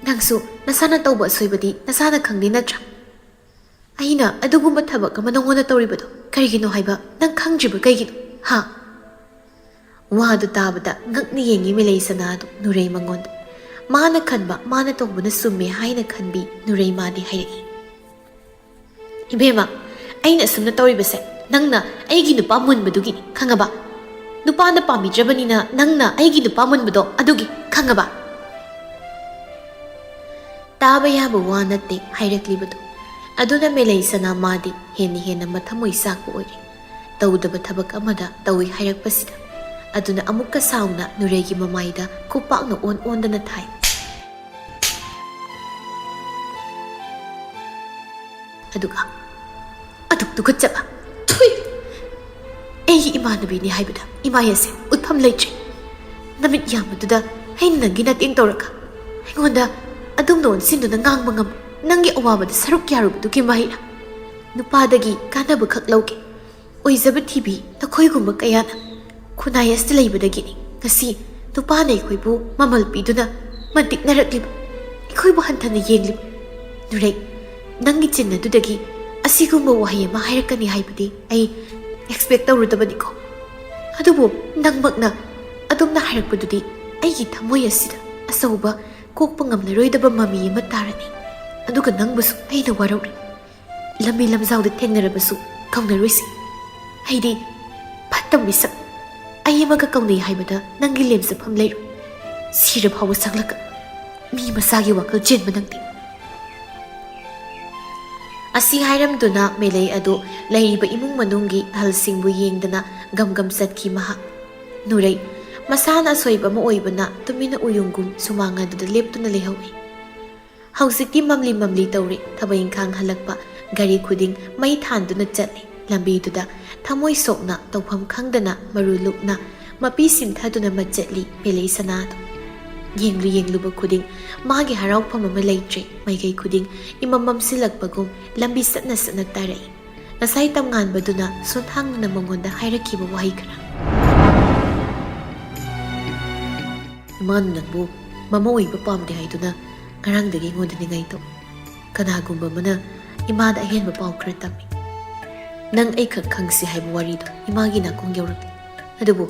"ꯅꯪꯁꯨ ꯅꯁꯥꯅ ꯇꯧꯕ ꯑꯁꯣꯏꯕꯗꯤ ꯅꯁꯥꯅ ꯈꯪꯗꯦ ꯅꯠꯇ꯭ꯔꯥ? ꯑꯩꯅ ꯑꯗꯨꯒꯨꯝꯕ ꯊꯕꯛ ꯑꯃ ꯅꯉꯣꯟꯗ ꯇꯧꯔꯤꯕꯗꯣ ꯀꯔꯤꯒꯤꯅꯣ ꯍꯥꯏꯕ ꯅꯪ ꯈꯪꯗ꯭ꯔꯤꯕ ꯀꯩꯒꯤꯅꯣ? ꯍꯥ?" ꯋꯥꯗꯨ ꯇꯥꯕꯗ ꯉꯛꯅ ꯌꯦꯡꯉꯤ ꯃꯤꯂꯩ ꯁꯅꯥꯗꯨ ꯅꯨꯔꯩ ꯃꯉꯣꯟꯗ꯫ ꯃꯥꯅ ꯈꯟꯕ, ꯃꯥꯅ ꯇꯧꯕꯅ ꯆꯨꯝꯃꯦ ꯍꯥꯏꯅ ꯈꯟꯕꯤ ꯅꯨꯔꯩ ꯃꯥꯗꯤ ꯍꯥꯏꯔꯛꯏ꯫ "ꯏꯕꯦꯝꯃ, ꯑꯩꯅ ꯑꯁꯨꯝꯅ ꯇꯧꯔꯤꯕꯁꯦ ꯅꯪꯅ ꯑꯩꯒꯤ ꯅꯨꯄꯥ ꯃꯨꯟꯕꯗꯨꯒꯤꯅꯤ, ꯈꯪꯉꯕ? ꯅꯨꯄꯥꯅ ꯄꯥꯝꯕꯤꯗ꯭ꯔꯕꯅꯤꯅ ꯅꯪꯅ ꯑꯩꯒꯤ ꯅꯨꯄꯥ ꯃꯨꯟꯕꯗꯣ ꯑꯗꯨꯒꯤ, ꯈꯪꯉꯕ?" ꯇꯥꯕ ꯌꯥꯕ ꯋꯥ ꯅꯠꯇꯦ ꯍꯥꯏꯔꯛꯂꯤꯕꯗꯨ꯫ ꯑꯗꯨꯅ ꯃꯦꯂꯩ ꯁꯅꯥ ꯃꯥꯗꯤ ꯍꯦꯟꯅ ꯍꯦꯟꯅ ꯃꯊꯃꯣꯏ ꯆꯥꯛꯄ ꯑꯣꯏꯔꯦ꯫ ꯇꯧꯗꯕ ꯊꯕꯛ ꯑꯃꯗ ꯇꯧꯏ ꯍꯥꯏꯔꯛꯄꯁꯤꯗ꯫ ꯑꯗꯨꯅ ꯑꯃꯨꯛꯀ ꯁꯥꯎꯅ ꯅꯨꯔꯩꯒꯤ ꯃꯃꯥꯏꯗ ꯈꯨꯄꯥꯛꯅ ꯑꯣꯟ ꯑꯣꯟꯗꯅ ꯊꯥꯏ꯫ ꯑꯗꯨꯒ ꯑꯗꯨꯛ ꯇꯨꯀꯠꯆꯕ! ꯊꯨꯏ! ꯑꯩꯒꯤ ꯏꯃꯥꯟꯅꯕꯤꯅꯤ ꯍꯥꯏꯕꯗ ꯏꯃꯥꯏ ꯑꯁꯦ ꯎꯠꯐꯝ ꯂꯩꯇ꯭ꯔꯦ꯫ ꯅꯃꯤꯠ ꯌꯥꯝꯕꯗꯨꯗ ꯑꯩꯅ ꯅꯪꯒꯤ ꯅꯇꯦꯡ ꯇꯧꯔꯒ ꯑꯩꯉꯣꯟꯗ ꯑꯗꯨꯝꯅ ꯑꯣꯟꯁꯤꯟꯗꯨꯅ ꯉꯥꯡꯕ ꯉꯝꯕ ꯅꯪꯒꯤ ꯑꯋꯥꯕꯗ ꯁꯔꯨꯛ ꯌꯥꯔꯨꯕꯗꯨꯒꯤ ꯃꯍꯩꯔꯥ? ꯅꯨꯄꯥꯗꯒꯤ ꯀꯥꯟꯅꯕ ꯈꯛ ꯂꯧꯒꯦ꯫ ꯑꯣꯏꯖꯕ ꯊꯤꯕꯤ ꯅꯈꯣꯏꯒꯨꯝꯕ ꯀꯌꯥꯅ ꯈꯨꯟꯅꯥꯏ ꯑꯁꯤꯗ ꯂꯩꯕꯗꯒꯤꯅꯤ ꯉꯁꯤ ꯅꯨꯄꯥꯅ ꯑꯩꯈꯣꯏꯕꯨ ꯃꯃꯜ ꯄꯤꯗꯨꯅ ꯃꯟꯇꯤꯛꯅꯔꯛꯂꯤꯕ, ꯑꯩꯈꯣꯏꯕꯨ ꯍꯟꯊꯅ ꯌꯦꯡꯂꯤꯕ꯫ ꯅꯨꯔꯩ, ꯅꯪꯒꯤ ꯆꯤꯟ ꯑꯗꯨꯗꯒꯤ ꯑꯁꯤꯒꯨꯝꯕ ꯋꯥꯍꯩ ꯑꯃ ꯍꯥꯏꯔꯛꯀꯅꯤ ꯍꯥꯏꯕꯗꯤ ꯑꯩ expect ꯇꯧꯔꯨꯗꯕꯅꯤꯀꯣ꯫ ꯑꯗꯨꯕꯨ ꯅꯪꯃꯛꯅ ꯑꯗꯨꯝꯅ ꯍꯥꯏꯔꯛꯄꯗꯨꯗꯤ ꯑꯩꯒꯤ ꯊꯃꯣꯏ ꯑꯁꯤꯗ ꯑꯆꯧꯕ ꯀꯣꯛꯄ ꯉꯝꯂꯔꯣꯏꯗꯕ ꯃꯃꯤ ꯑꯃ ꯇꯥꯔꯅꯤ꯫ ꯑꯗꯨꯒ ꯅꯪꯕꯨꯁꯨ ꯑꯩꯅ ꯋꯥꯔꯧꯔꯦ꯫ ꯂꯝꯕꯤ ꯂꯝꯖꯥꯎꯗ ꯊꯦꯡꯅꯔꯕꯁꯨ ꯀꯧꯅꯔꯣꯏꯁꯤ꯫ ꯑꯩꯗꯤ ꯐꯠꯇꯕ ꯃꯤꯁꯛ, ꯑꯩ ꯑꯃꯒ ꯀꯧꯅꯩ ꯍꯥꯏꯕꯗ ꯅꯪꯒꯤ ꯂꯦꯝꯖꯐꯝ ꯂꯩꯔꯣꯏ꯫ ꯁꯤꯔ ꯐꯥꯎꯕ ꯁꯪꯂꯛꯀ ꯃꯤ ꯃꯆꯥꯒꯤ ꯋꯥꯈꯜ ꯆꯦꯟꯕ ꯅꯪꯗꯤ꯫ ꯑꯁꯤ ꯍꯥꯏꯔꯝꯗꯨꯅ ꯃꯦꯂꯩ ꯑꯗꯨ ꯂꯩꯔꯤꯕ ꯏꯃꯨꯡ ꯃꯅꯨꯡꯒꯤ ꯑꯍꯜꯁꯤꯡꯕꯨ ꯌꯦꯡꯗꯅ ꯒꯝ ꯒꯝ ꯆꯠꯈꯤ ꯃꯍꯥꯛ꯫ ꯅꯨꯔꯩ, ꯃꯁꯥꯅ ꯑꯁꯣꯏꯕ ꯑꯃ ꯑꯣꯏꯕꯅ ꯇꯨꯃꯤꯟꯅ ꯎꯌꯨꯡꯒꯨꯝ ꯁꯨꯃꯥꯡ ꯑꯗꯨꯗ ꯂꯦꯞꯇꯨꯅ ꯂꯩꯍꯧꯏ꯫ ꯍꯧꯖꯤꯛꯇꯤ ꯃꯝꯂꯤ ꯃꯝꯂꯤ ꯇꯧꯔꯦ꯫ ꯊꯕꯛ ꯏꯪꯈꯥꯡ ꯍꯜꯂꯛꯄ ꯒꯥꯔꯤ ꯈꯨꯗꯤꯡ ꯃꯩ ꯊꯥꯟꯗꯨꯅ ꯆꯠꯂꯦ꯫ ꯂꯝꯕꯤꯗꯨꯗ ꯊꯃꯣꯏ ꯁꯣꯛꯅ, ꯇꯧꯐꯝ ꯈꯪꯗꯅ, ꯃꯔꯨ ꯂꯨꯛꯅ, ꯃꯄꯤ ꯁꯤꯟꯊꯗꯨꯅ ꯃꯆꯠꯂꯤ ꯃꯦꯂꯩ ꯁꯅꯥꯗꯣ꯫ ꯌꯦꯡꯂꯨ ꯌꯦꯡꯂꯨꯕ ꯈꯨꯗꯤꯡ ꯃꯥꯒꯤ ꯍꯔꯥꯎꯐꯝ ꯑꯃ ꯂꯩꯇ꯭ꯔꯦ꯫ ꯃꯥꯏꯀꯩ ꯈꯨꯗꯤꯡ ꯏꯃꯝ ꯃꯝꯁꯤꯜꯂꯛꯄꯒꯨꯝ ꯂꯝꯕꯤ ꯆꯠꯅ ꯆꯠꯅ ꯇꯥꯔꯛꯏ꯫ ꯉꯁꯥꯏ ꯇꯝꯉꯥꯟꯕꯗꯨꯅ ꯁꯣꯟꯊꯥꯡꯅ ꯃꯉꯣꯟꯗ ꯍꯥꯏꯔꯛꯈꯤꯕ ꯋꯥꯍꯩ ꯈꯔ꯫ "ꯏꯃꯥꯅ ꯅꯪꯕꯨ ꯃꯃꯧ ꯑꯣꯏꯕ ꯄꯥꯝꯗꯦ ꯍꯥꯏꯗꯨꯅ ꯉꯔꯥꯡꯗꯒꯤ ꯑꯩꯉꯣꯟꯗ ꯅꯤꯡꯉꯥꯏ ꯇꯧ꯫ ꯀꯅꯥꯒꯨꯝꯕ ꯑꯃꯅ ꯏꯃꯥꯗ ꯑꯍꯦꯟꯕ ꯄꯥꯎ ꯈꯔ ꯇꯝꯃꯤ꯫ ꯅꯪ ꯑꯩꯈꯛ ꯈꯪꯁꯤ ꯍꯥꯏꯕ ꯋꯥꯔꯤꯗꯣ ꯏꯃꯥꯒꯤ ꯅꯥꯀꯣꯡ ꯌꯧꯔꯛꯂꯤ꯫ ꯑꯗꯨꯕꯨ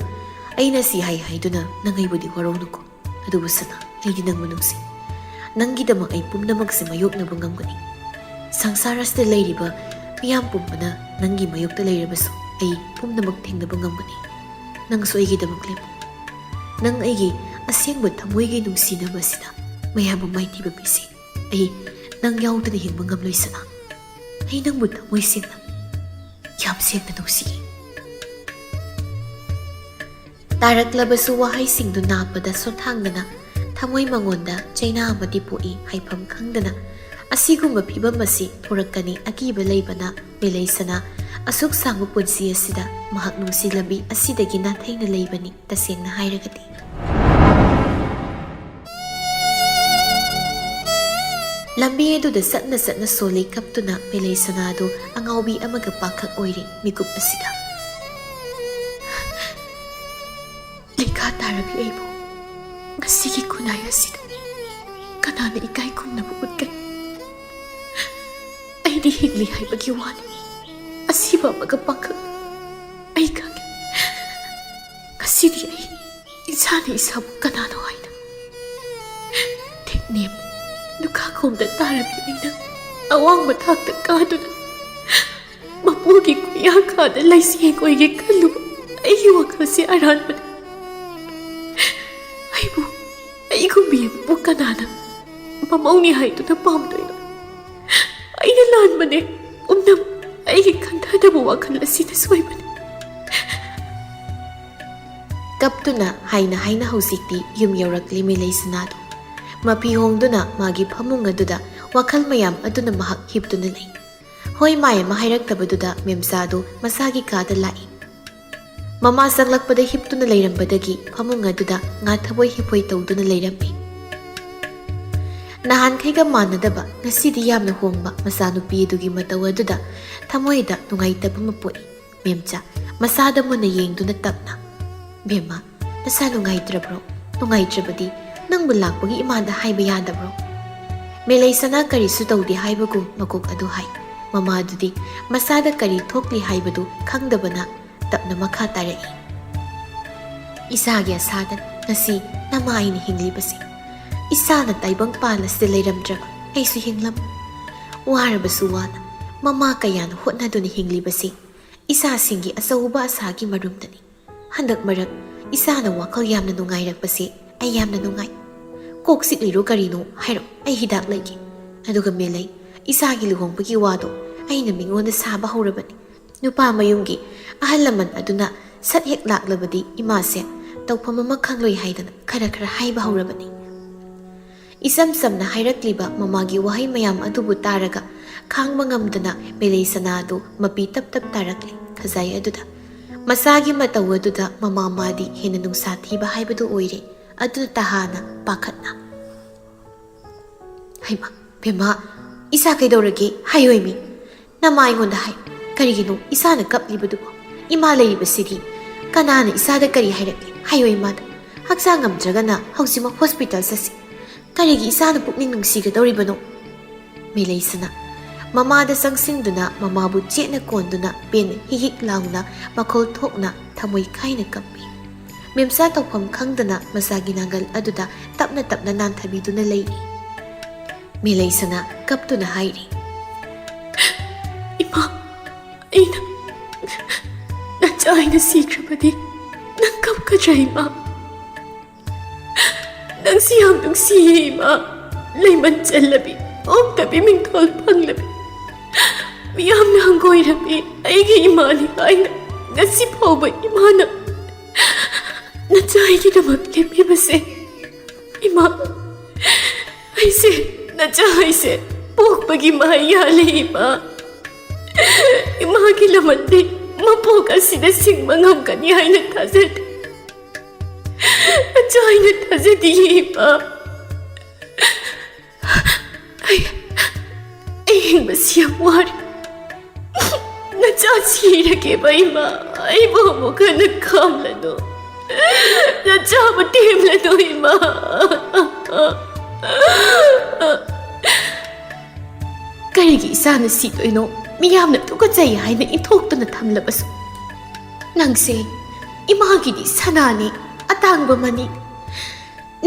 ꯑꯩꯅ ꯁꯤ ꯍꯥꯏ ꯍꯥꯏꯗꯨꯅ ꯅꯪ ꯑꯩꯕꯨꯗꯤ ꯋꯥꯔꯧꯅꯨꯀꯣ꯫ ꯑꯗꯨꯕꯨ ꯁꯅꯥ, ꯑꯩꯗꯤ ꯅꯪꯕꯨ ꯅꯨꯡꯁꯤ꯫ ꯅꯪꯒꯤꯗꯃꯛ ꯑꯩ ꯄꯨꯝꯅꯃꯛꯁꯦ ꯃꯥꯌꯣꯛꯅꯕ ꯉꯝꯒꯅꯤ꯫ ꯁꯪꯁꯥꯔ ꯑꯁꯤꯗ ꯂꯩꯔꯤꯕ ꯃꯤꯌꯥꯝ ꯄꯨꯝꯕꯅ ꯅꯪꯒꯤ ꯃꯥꯌꯣꯛꯇ ꯂꯩꯔꯕꯁꯨ ꯑꯩ ꯄꯨꯝꯅꯃꯛ ꯊꯦꯡꯅꯕ ꯉꯝꯒꯅꯤ꯫ ꯅꯪꯁꯨ ꯑꯩꯒꯤꯗꯃꯛ ꯂꯦꯞꯄꯨ꯫ ꯅꯪ ꯑꯩꯒꯤ ꯑꯁꯦꯡꯕ ꯊꯃꯣꯏꯒꯤ ꯅꯨꯡꯁꯤꯅꯕ ꯑꯁꯤꯗ ꯃꯌꯥꯝꯕꯨ ꯃꯥꯏꯊꯤꯕ ꯄꯤꯁꯤ꯫ ꯑꯩ ꯅꯪ ꯌꯥꯎꯗꯅ ꯍꯤꯡꯕ ꯉꯝꯂꯣꯏ ꯁꯅꯥ꯫ ꯑꯩ ꯅꯪꯕꯨ ꯊꯃꯣꯏ ꯁꯦꯡꯅ, ꯌꯥꯝ ꯁꯦꯡꯅ ꯅꯨꯡꯁꯤꯌꯦ"꯫ ꯇꯥꯔꯛꯂꯕꯁꯨ ꯋꯥꯍꯩꯁꯤꯡꯗꯨ ꯅꯥꯞꯄꯗ ꯁꯣꯟꯊꯥꯡꯗꯅ ꯊꯃꯣꯏ ꯃꯉꯣꯟꯗ ꯆꯩꯅꯥ ꯑꯃꯗꯤ ꯄꯣꯛꯏ꯫ ꯍꯥꯏꯐꯝ ꯈꯪꯗꯅ ꯑꯁꯤꯒꯨꯝꯕ ꯐꯤꯕꯝ ꯑꯁꯤ ꯊꯣꯔꯛꯀꯅꯤ ꯑꯀꯤꯕ ꯂꯩꯕꯅ ꯃꯦꯂꯩ ꯁꯅꯥ ꯑꯁꯨꯛ ꯁꯥꯡꯕ ꯄꯨꯟꯁꯤ ꯑꯁꯤꯗ ꯃꯍꯥꯛ ꯅꯨꯡꯁꯤ ꯂꯝꯕꯤ ꯑꯁꯤꯗꯒꯤ ꯅꯥꯊꯩꯅ ꯂꯩꯕꯅꯤ꯫ ꯇꯁꯦꯡꯅ ꯍꯥꯏꯔꯒꯗꯤ ꯂꯝꯕꯤ ꯑꯗꯨꯗ ꯆꯠꯅ ꯆꯠꯅ ꯁꯣꯜꯂꯤ ꯀꯞꯇꯨꯅ ꯃꯦꯂꯩ ꯁꯅꯥꯗꯨ ꯑꯉꯥꯎꯕꯤ ꯑꯃꯒ ꯄꯥꯈꯛ ꯑꯣꯏꯔꯤ ꯃꯤꯀꯨꯞ ꯑꯁꯤꯗ꯫ ꯂꯩꯈꯥ ꯇꯥꯔꯕꯤ ꯑꯩꯕꯨ ꯉꯁꯤꯒꯤ ꯈꯨꯟꯅꯥꯏ ꯑꯁꯤꯗ ꯀꯅꯥꯅ ꯏꯀꯥꯏ ꯈꯨꯝꯅꯕ ꯎꯠꯀꯅꯤ? ꯑꯩꯗꯤ ꯍꯤꯡꯂꯤ ꯍꯥꯏꯕꯒꯤ ꯋꯥꯅꯤ꯫ ꯑꯁꯤꯕ ꯑꯃꯒ ꯄꯥꯈꯛ ꯑꯩ ꯈꯪꯉꯤ꯫ ꯉꯁꯤꯗꯤ ꯑꯩ ꯏꯁꯥꯅ ꯏꯁꯥꯕꯨ ꯀꯅꯥꯅꯣ ꯍꯥꯏꯅ ꯊꯦꯛꯅꯦꯝ ꯂꯨꯈꯥꯈꯣꯡꯗ ꯇꯥꯔꯕꯤ ꯑꯩꯅ ꯑꯋꯥꯡꯕ ꯊꯥꯛꯇ ꯀꯥꯗꯨꯅ ꯃꯄꯨꯒꯤ ꯈꯨꯌꯥꯀꯥꯗ ꯂꯩꯁꯦꯡ ꯑꯣꯏꯒꯦ ꯈꯜꯂꯨꯕ ꯑꯩꯒꯤ ꯋꯥꯈꯜꯁꯤ ꯑꯔꯥꯟꯕꯅꯤ꯫ ꯑꯩꯕꯨ, ꯑꯩꯒꯨꯝꯕꯤ ꯑꯃꯕꯨ ꯀꯅꯥꯅ ꯃꯃꯧꯅꯤ ꯍꯥꯏꯗꯨꯅ ꯄꯥꯝꯗꯣꯏꯅꯣ? ꯑꯩꯅ ꯂꯥꯟꯕꯅꯦ꯫ ꯄꯨꯝꯅꯃꯛ ꯑꯩꯒꯤ ꯈꯟꯊꯗꯕ ꯋꯥꯈꯜ ꯑꯁꯤꯅ ꯁꯣꯏꯕꯅꯤ꯫ ꯀꯞꯇꯨꯅ ꯍꯥꯏꯅ ꯍꯥꯏꯅ ꯍꯧꯖꯤꯛꯇꯤ ꯌꯨꯝ ꯌꯧꯔꯛꯂꯤ ꯃꯦꯂꯩ ꯁꯅꯥꯗꯣ꯫ ꯃꯐꯤ ꯍꯣꯡꯗꯨꯅ ꯃꯥꯒꯤ ꯐꯃꯨꯡ ꯑꯗꯨꯗ ꯋꯥꯈꯜ ꯃꯌꯥꯝ ꯑꯗꯨꯅ ꯃꯍꯥꯛ ꯍꯤꯞꯇꯨꯅ ꯂꯩ꯫ ꯍꯣꯏ ꯃꯥꯏ ꯑꯃ ꯍꯥꯏꯔꯛꯇꯕꯗꯨꯗ ꯃꯦꯝꯆꯥꯗꯨ ꯃꯁꯥꯒꯤ ꯀꯥꯗ ꯂꯥꯛꯏ꯫ ꯃꯃꯥ ꯆꯪꯂꯛꯄꯗ ꯍꯤꯞꯇꯨꯅ ꯂꯩꯔꯝꯕꯗꯒꯤ ꯐꯃꯨꯡ ꯑꯗꯨꯗ ꯉꯥ ꯊꯕꯣꯏ ꯍꯤꯞꯄꯣꯏ ꯇꯧꯗꯨꯅ ꯂꯩꯔꯝꯃꯤ꯫ ꯅꯍꯥꯟꯈꯩꯒ ꯃꯥꯟꯅꯗꯕ ꯉꯁꯤꯗꯤ ꯌꯥꯝꯅ ꯍꯣꯡꯕ ꯃꯆꯥꯅꯨꯄꯤ ꯑꯗꯨꯒꯤ ꯃꯇꯧ ꯑꯗꯨꯗ ꯊꯃꯣꯏꯗ ꯅꯨꯡꯉꯥꯏꯇꯕ ꯑꯃ ꯄꯣꯛꯏ꯫ ꯃꯦꯝꯆꯥ ꯃꯁꯥꯗ ꯃꯨꯟꯅ ꯌꯦꯡꯗꯨꯅ ꯇꯞꯅ, "ꯕꯦꯝꯃ, ꯅꯁꯥ ꯅꯨꯡꯉꯥꯏꯇ꯭ꯔꯕ꯭ꯔꯣ? ꯅꯨꯡꯉꯥꯏꯇ꯭ꯔꯕꯗꯤ ꯅꯪꯕꯨ ꯂꯥꯛꯄꯒꯤ ꯏꯃꯥꯗ ꯍꯥꯏꯕ ꯌꯥꯗꯕ꯭ꯔꯣ?" ꯃꯦꯂꯩꯁꯅꯥ ꯀꯔꯤꯁꯨ ꯇꯧꯗꯦ ꯍꯥꯏꯕꯒꯨꯝ ꯃꯀꯣꯛ ꯑꯗꯨ ꯍꯥꯏ꯫ ꯃꯃꯥꯗꯨꯗꯤ ꯃꯁꯥꯗ ꯀꯔꯤ ꯊꯣꯛꯂꯤ ꯍꯥꯏꯕꯗꯨ ꯈꯪꯗꯕꯅ ꯇꯞꯅ ꯃꯈꯥ ꯇꯥꯔꯛꯏ꯫ "ꯏꯁꯥꯒꯤ ꯑꯁꯥꯗ ꯉꯁꯤ ꯅꯃꯥ ꯑꯩꯅ ꯍꯤꯡꯂꯤꯕꯁꯤ꯫ ꯏꯁꯥꯅ ꯇꯥꯏꯕꯪ ꯄꯥꯜ ꯑꯁꯤꯗ ꯂꯩꯔꯝꯗ꯭ꯔꯕ ꯑꯩꯁꯨ ꯍꯤꯡꯂꯝ꯫ ꯋꯥꯔꯕꯁꯨ ꯋꯥꯅ ꯃꯃꯥ ꯀꯌꯥꯅ ꯍꯣꯠꯅꯗꯨꯅ ꯍꯤꯡꯂꯤꯕꯁꯤ ꯏꯆꯥꯁꯤꯡꯒꯤ ꯑꯆꯧꯕ ꯑꯁꯥꯒꯤ ꯃꯔꯨꯝꯗꯅꯤ꯫ ꯍꯟꯗꯛ ꯃꯔꯛ ꯏꯆꯥꯅ ꯋꯥꯈꯜ ꯌꯥꯝꯅ ꯅꯨꯡꯉꯥꯏꯔꯛꯄꯁꯦ ꯑꯩ ꯌꯥꯝꯅ ꯅꯨꯡꯉꯥꯏ꯫ ꯀꯣꯛ ꯆꯤꯛꯂꯤꯔꯣ ꯀꯔꯤꯅꯣ ꯍꯥꯏꯔꯣ, ꯑꯩ ꯍꯤꯗꯥꯛ ꯂꯩꯒꯦ꯫ ꯑꯗꯨꯒ ꯃꯦꯂꯩ, ꯏꯆꯥꯒꯤ ꯂꯨꯍꯣꯡꯕꯒꯤ ꯋꯥꯗꯣ ꯑꯩꯅ ꯃꯤꯉꯣꯟꯗ ꯁꯥꯕ ꯍꯧꯔꯕꯅꯤ꯫ ꯅꯨꯄꯥ ꯃꯌꯨꯝꯒꯤ ꯑꯍꯜ ꯂꯃꯟ ꯑꯗꯨꯅ ꯁꯠ ꯍꯦꯛ ꯂꯥꯛꯂꯕꯗꯤ ꯏꯃꯥꯁꯦ ꯇꯧꯐꯝ ꯑꯃ ꯈꯪꯂꯣꯏ ꯍꯥꯏꯗꯅ ꯈꯔ ꯈꯔ ꯍꯥꯏꯕ ꯍꯧꯔꯕꯅꯤ꯫" ꯏꯆꯝ ꯆꯝꯅ ꯍꯥꯏꯔꯛꯂꯤꯕ ꯃꯃꯥꯒꯤ ꯋꯥꯍꯩ ꯃꯌꯥꯝ ꯑꯗꯨꯕꯨ ꯇꯥꯔꯒ ꯈꯥꯡꯕ ꯉꯝꯗꯅ ꯃꯦꯂꯩ ꯁꯅꯥ ꯑꯗꯨ ꯃꯄꯤ ꯇꯞ ꯇꯞ ꯇꯥꯔꯛꯂꯦ ꯈꯖꯥꯏ ꯑꯗꯨꯗ꯫ ꯃꯆꯥꯒꯤ ꯃꯇꯧ ꯑꯗꯨꯗ ꯃꯃꯥ ꯃꯥꯗꯤ ꯍꯦꯟꯅ ꯅꯨꯡꯁꯥ ꯊꯤꯕ ꯍꯥꯏꯕꯗꯨ ꯑꯣꯏꯔꯦ꯫ ꯑꯗꯨꯅ ꯇꯍꯥꯅ ꯄꯥꯈꯠꯅ, "ꯍꯩꯃꯥ, ꯕꯦꯝꯃ, ꯏꯆꯥ ꯀꯩꯗꯧꯔꯒꯦ? ꯍꯥꯏꯌꯣꯏꯃꯤ꯫ ꯅꯃꯥ ꯑꯩꯉꯣꯟꯗ ꯍꯥꯏ꯫ ꯀꯔꯤꯒꯤꯅꯣ ꯏꯆꯥꯅ ꯀꯞꯂꯤꯕꯗꯨꯕꯣ? ꯏꯃꯥ ꯂꯩꯔꯤꯕꯁꯤꯗꯤ꯫ ꯀꯅꯥꯅ ꯏꯆꯥꯗ ꯀꯔꯤ ꯍꯥꯏꯔꯛꯂꯤ? ꯍꯥꯏꯌꯣ ꯏꯃꯥꯗ꯫ ꯍꯛꯆꯥꯡ ꯉꯝꯗ꯭ꯔꯒꯅ ꯍꯧꯖꯤꯛꯃꯛ ꯍꯣꯁꯄꯤꯇꯥꯜ ꯆꯠꯁꯤ꯫ ꯀꯔꯤꯒꯤ ꯏꯆꯥꯅ ꯄꯨꯛꯅꯤꯡ ꯅꯨꯡꯁꯤꯒꯗꯧꯔꯤꯕꯅꯣ?" ꯃꯦꯂꯩꯁꯅ ꯃꯃꯥꯗ ꯆꯪꯁꯤꯟꯗꯨꯅ ꯃꯃꯥꯕꯨ ꯆꯦꯠꯅ ꯀꯣꯟꯗꯨꯅ ꯄꯦꯟꯅ ꯍꯤꯛ ꯍꯤꯛ ꯂꯥꯎꯅ ꯃꯈꯣꯜ ꯊꯣꯛꯅ ꯊꯃꯣꯏ ꯀꯥꯏꯅ ꯀꯞꯄꯤ꯫ ꯃꯦꯝꯆꯥ ꯇꯧꯐꯝ ꯈꯪꯗꯅ ꯃꯆꯥꯒꯤ ꯅꯥꯒꯜ ꯑꯗꯨꯗ ꯇꯞꯅ ꯇꯞꯅ ꯅꯥꯟꯊꯕꯤꯗꯨꯅ ꯂꯩꯔꯤ꯫ ꯃꯦꯂꯩꯁꯅ ꯀꯞꯇꯨꯅ ꯍꯥꯏꯔꯤ, "ꯏꯃꯥ, ꯑꯩꯅ ꯅꯆꯥ ꯑꯩꯅ ꯁꯤꯈ꯭ꯔꯕꯗꯤ ꯅꯪ ꯀꯞꯀꯗ꯭ꯔꯥ ꯏꯃꯥ? ꯅꯪꯁꯤ ꯌꯥꯝ ꯅꯨꯡꯁꯤꯌꯦ ꯏꯃꯥ꯫ ꯂꯩꯃꯟ ꯆꯜꯂꯕꯤ, ꯑꯣꯛꯇꯕꯤ ꯃꯤꯡꯊꯣꯜ ꯐꯪꯂꯕꯤ, ꯃꯤꯌꯥꯝꯅ ꯍꯪꯒꯣꯏꯔꯕꯤ ꯑꯩꯒꯤ ꯏꯃꯥꯅꯤ ꯍꯥꯏꯅ ꯉꯁꯤ ꯐꯥꯎꯕ ꯏꯃꯥꯅ ꯅꯆꯥ ꯑꯩꯒꯤꯗꯃꯛ ꯂꯦꯞꯄꯤꯕꯁꯦ꯫ ꯏꯃꯥ, ꯑꯩꯁꯦ, ꯅꯆꯥ ꯑꯩꯁꯦ ꯄꯣꯛꯄꯒꯤ ꯃꯍꯩ ꯌꯥꯜꯂꯦ, ꯏꯃꯥ꯫ ꯏꯃꯥꯒꯤ ꯂꯃꯟꯗꯤ ꯃꯄꯣꯛ ꯑꯁꯤꯗ ꯁꯤꯡꯕ ꯉꯝꯒꯅꯤ ꯍꯥꯏꯅ ꯊꯥꯖꯗꯦ꯫ ꯅꯆꯥ ꯑꯩꯅ ꯊꯥꯖꯗꯤꯌꯦ, ꯏꯃꯥ꯫ ꯑꯩ, ꯑꯩ ꯍꯤꯡꯕꯁꯤ ꯌꯥꯝ ꯋꯥꯔꯦ꯫ ꯅꯆꯥ ꯁꯤꯔꯒꯦꯕ, ꯏꯃꯥ꯫ ꯑꯩꯕꯨ ꯑꯃꯨꯛ ꯍꯟꯅ ꯈꯥꯝꯂꯅꯨ꯫ ꯅꯆꯥꯕꯨ ꯊꯦꯝꯂꯅꯨ, ꯏꯃꯥ꯫ ꯀꯔꯤꯒꯤ ꯏꯆꯥꯅ ꯁꯤꯗꯣꯏꯅꯣ? ꯃꯤꯌꯥꯝꯅ ꯇꯨꯀꯠꯆꯩ ꯍꯥꯏꯅ ꯏꯟꯊꯣꯛꯇꯨꯅ ꯊꯝꯂꯕꯁꯨ, ꯅꯪꯁꯦ ꯏꯃꯥꯒꯤꯗꯤ ꯁꯅꯥꯅꯤ, ꯑꯇꯥꯡꯕ ꯃꯅꯤ꯫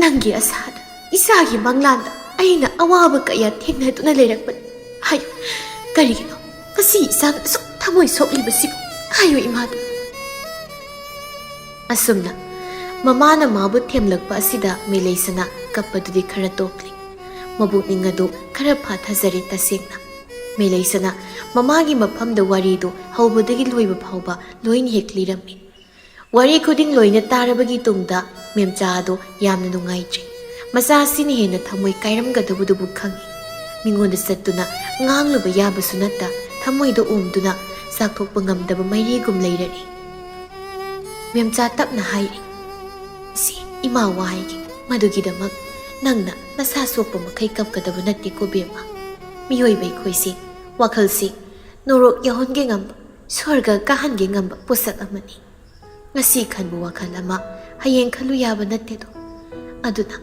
ꯅꯪꯒꯤ ꯑꯁꯥꯗ, ꯏꯆꯥꯒꯤ ꯃꯪꯂꯥꯟꯗ ꯑꯩꯅ ꯑꯋꯥꯕ ꯀꯌꯥ ꯊꯦꯡꯅꯗꯨꯅ ꯂꯩꯔꯛꯄꯅꯤ꯫ ꯍꯥꯏꯌꯨ, ꯀꯔꯤꯒꯤꯅꯣ ꯉꯁꯤ ꯏꯆꯥꯅ ꯑꯁꯨꯛ ꯊꯃꯣꯏ ꯁꯣꯛꯂꯤꯕꯁꯤꯕꯨ? ꯍꯥꯏꯌꯨ, ꯏꯃꯥꯗ꯫ ꯑꯁꯨꯝꯅ ꯃꯃꯥꯅ ꯃꯥꯕꯨ ꯊꯦꯝꯂꯛꯄ ꯑꯁꯤꯗ ꯃꯦꯂꯩꯁꯅꯥ ꯀꯞꯄꯗꯨꯗꯤ ꯈꯔ ꯇꯣꯛꯂꯦ꯫ ꯃꯕꯨꯛꯅꯤꯡ ꯑꯗꯨ ꯈꯔ ꯐꯥꯊꯖꯔꯦ ꯇꯁꯦꯡꯅ꯫ ꯃꯦꯂꯩꯁꯅꯥ ꯃꯃꯥꯒꯤ ꯃꯐꯝꯗ ꯋꯥꯔꯤꯗꯨ ꯍꯧꯕꯗꯒꯤ ꯂꯣꯏꯕ ꯐꯥꯎꯕ ꯂꯣꯏꯅ ꯍꯦꯛ ꯂꯤꯔꯝꯃꯤ꯫ ꯋꯥꯔꯤ ꯈꯨꯗꯤꯡ ꯂꯣꯏꯅ ꯇꯥꯔꯕꯒꯤ ꯇꯨꯡꯗ ꯃꯦꯝꯆꯥ ꯑꯗꯨ ꯌꯥꯝꯅ ꯅꯨꯡꯉꯥꯏꯇ꯭ꯔꯦ꯫ ꯃꯆꯥ ꯑꯁꯤꯅ ꯍꯦꯟꯅ ꯊꯃꯣꯏ ꯀꯥꯏꯔꯝꯒꯗꯕꯗꯨꯕꯨ ꯈꯪꯏ꯫ ꯃꯤꯉꯣꯟꯗ ꯆꯠꯇꯨꯅ ꯉꯥꯡꯂꯨꯕ ꯌꯥꯕꯁꯨ ꯅꯠꯇ, ꯊꯃꯣꯏꯗ ꯑꯣꯝꯗꯨꯅ ꯆꯥꯛꯊꯣꯛꯄ ꯉꯝꯗꯕ ꯃꯩꯔꯤꯒꯨꯝ ꯂꯩꯔꯔꯦ꯫ ꯃꯦꯝꯆꯥ ꯇꯞꯅ ꯍꯥꯏꯔꯤ, "ꯁꯤ ꯏꯃꯥ ꯋꯥ ꯍꯥꯏꯒꯦ, ꯃꯗꯨꯒꯤꯗꯃꯛ ꯅꯪꯅ ꯅꯁꯥ ꯁꯣꯛꯄ ꯃꯈꯩ ꯀꯞꯀꯗꯕ ꯅꯠꯇꯦꯀꯣ ꯕꯦꯝꯃ꯫ ꯃꯤꯑꯣꯏꯕ ꯑꯩꯈꯣꯏꯁꯦ ꯋꯥꯈꯜꯁꯦ ꯅꯣꯔꯣꯛ ꯌꯧꯍꯟꯒꯦ ꯉꯝꯕ, ꯁ꯭ꯋꯔꯒ ꯀꯥꯍꯟꯒꯦ ꯉꯝꯕ ꯄꯣꯠꯁꯛ ꯑꯃꯅꯤ꯫ ꯉꯁꯤ ꯈꯟꯕ ꯋꯥꯈꯜ ꯑꯃ ꯍꯌꯦꯡ ꯈꯜꯂꯨ ꯌꯥꯕ ꯅꯠꯇꯦꯗꯣ꯫ ꯑꯗꯨꯅ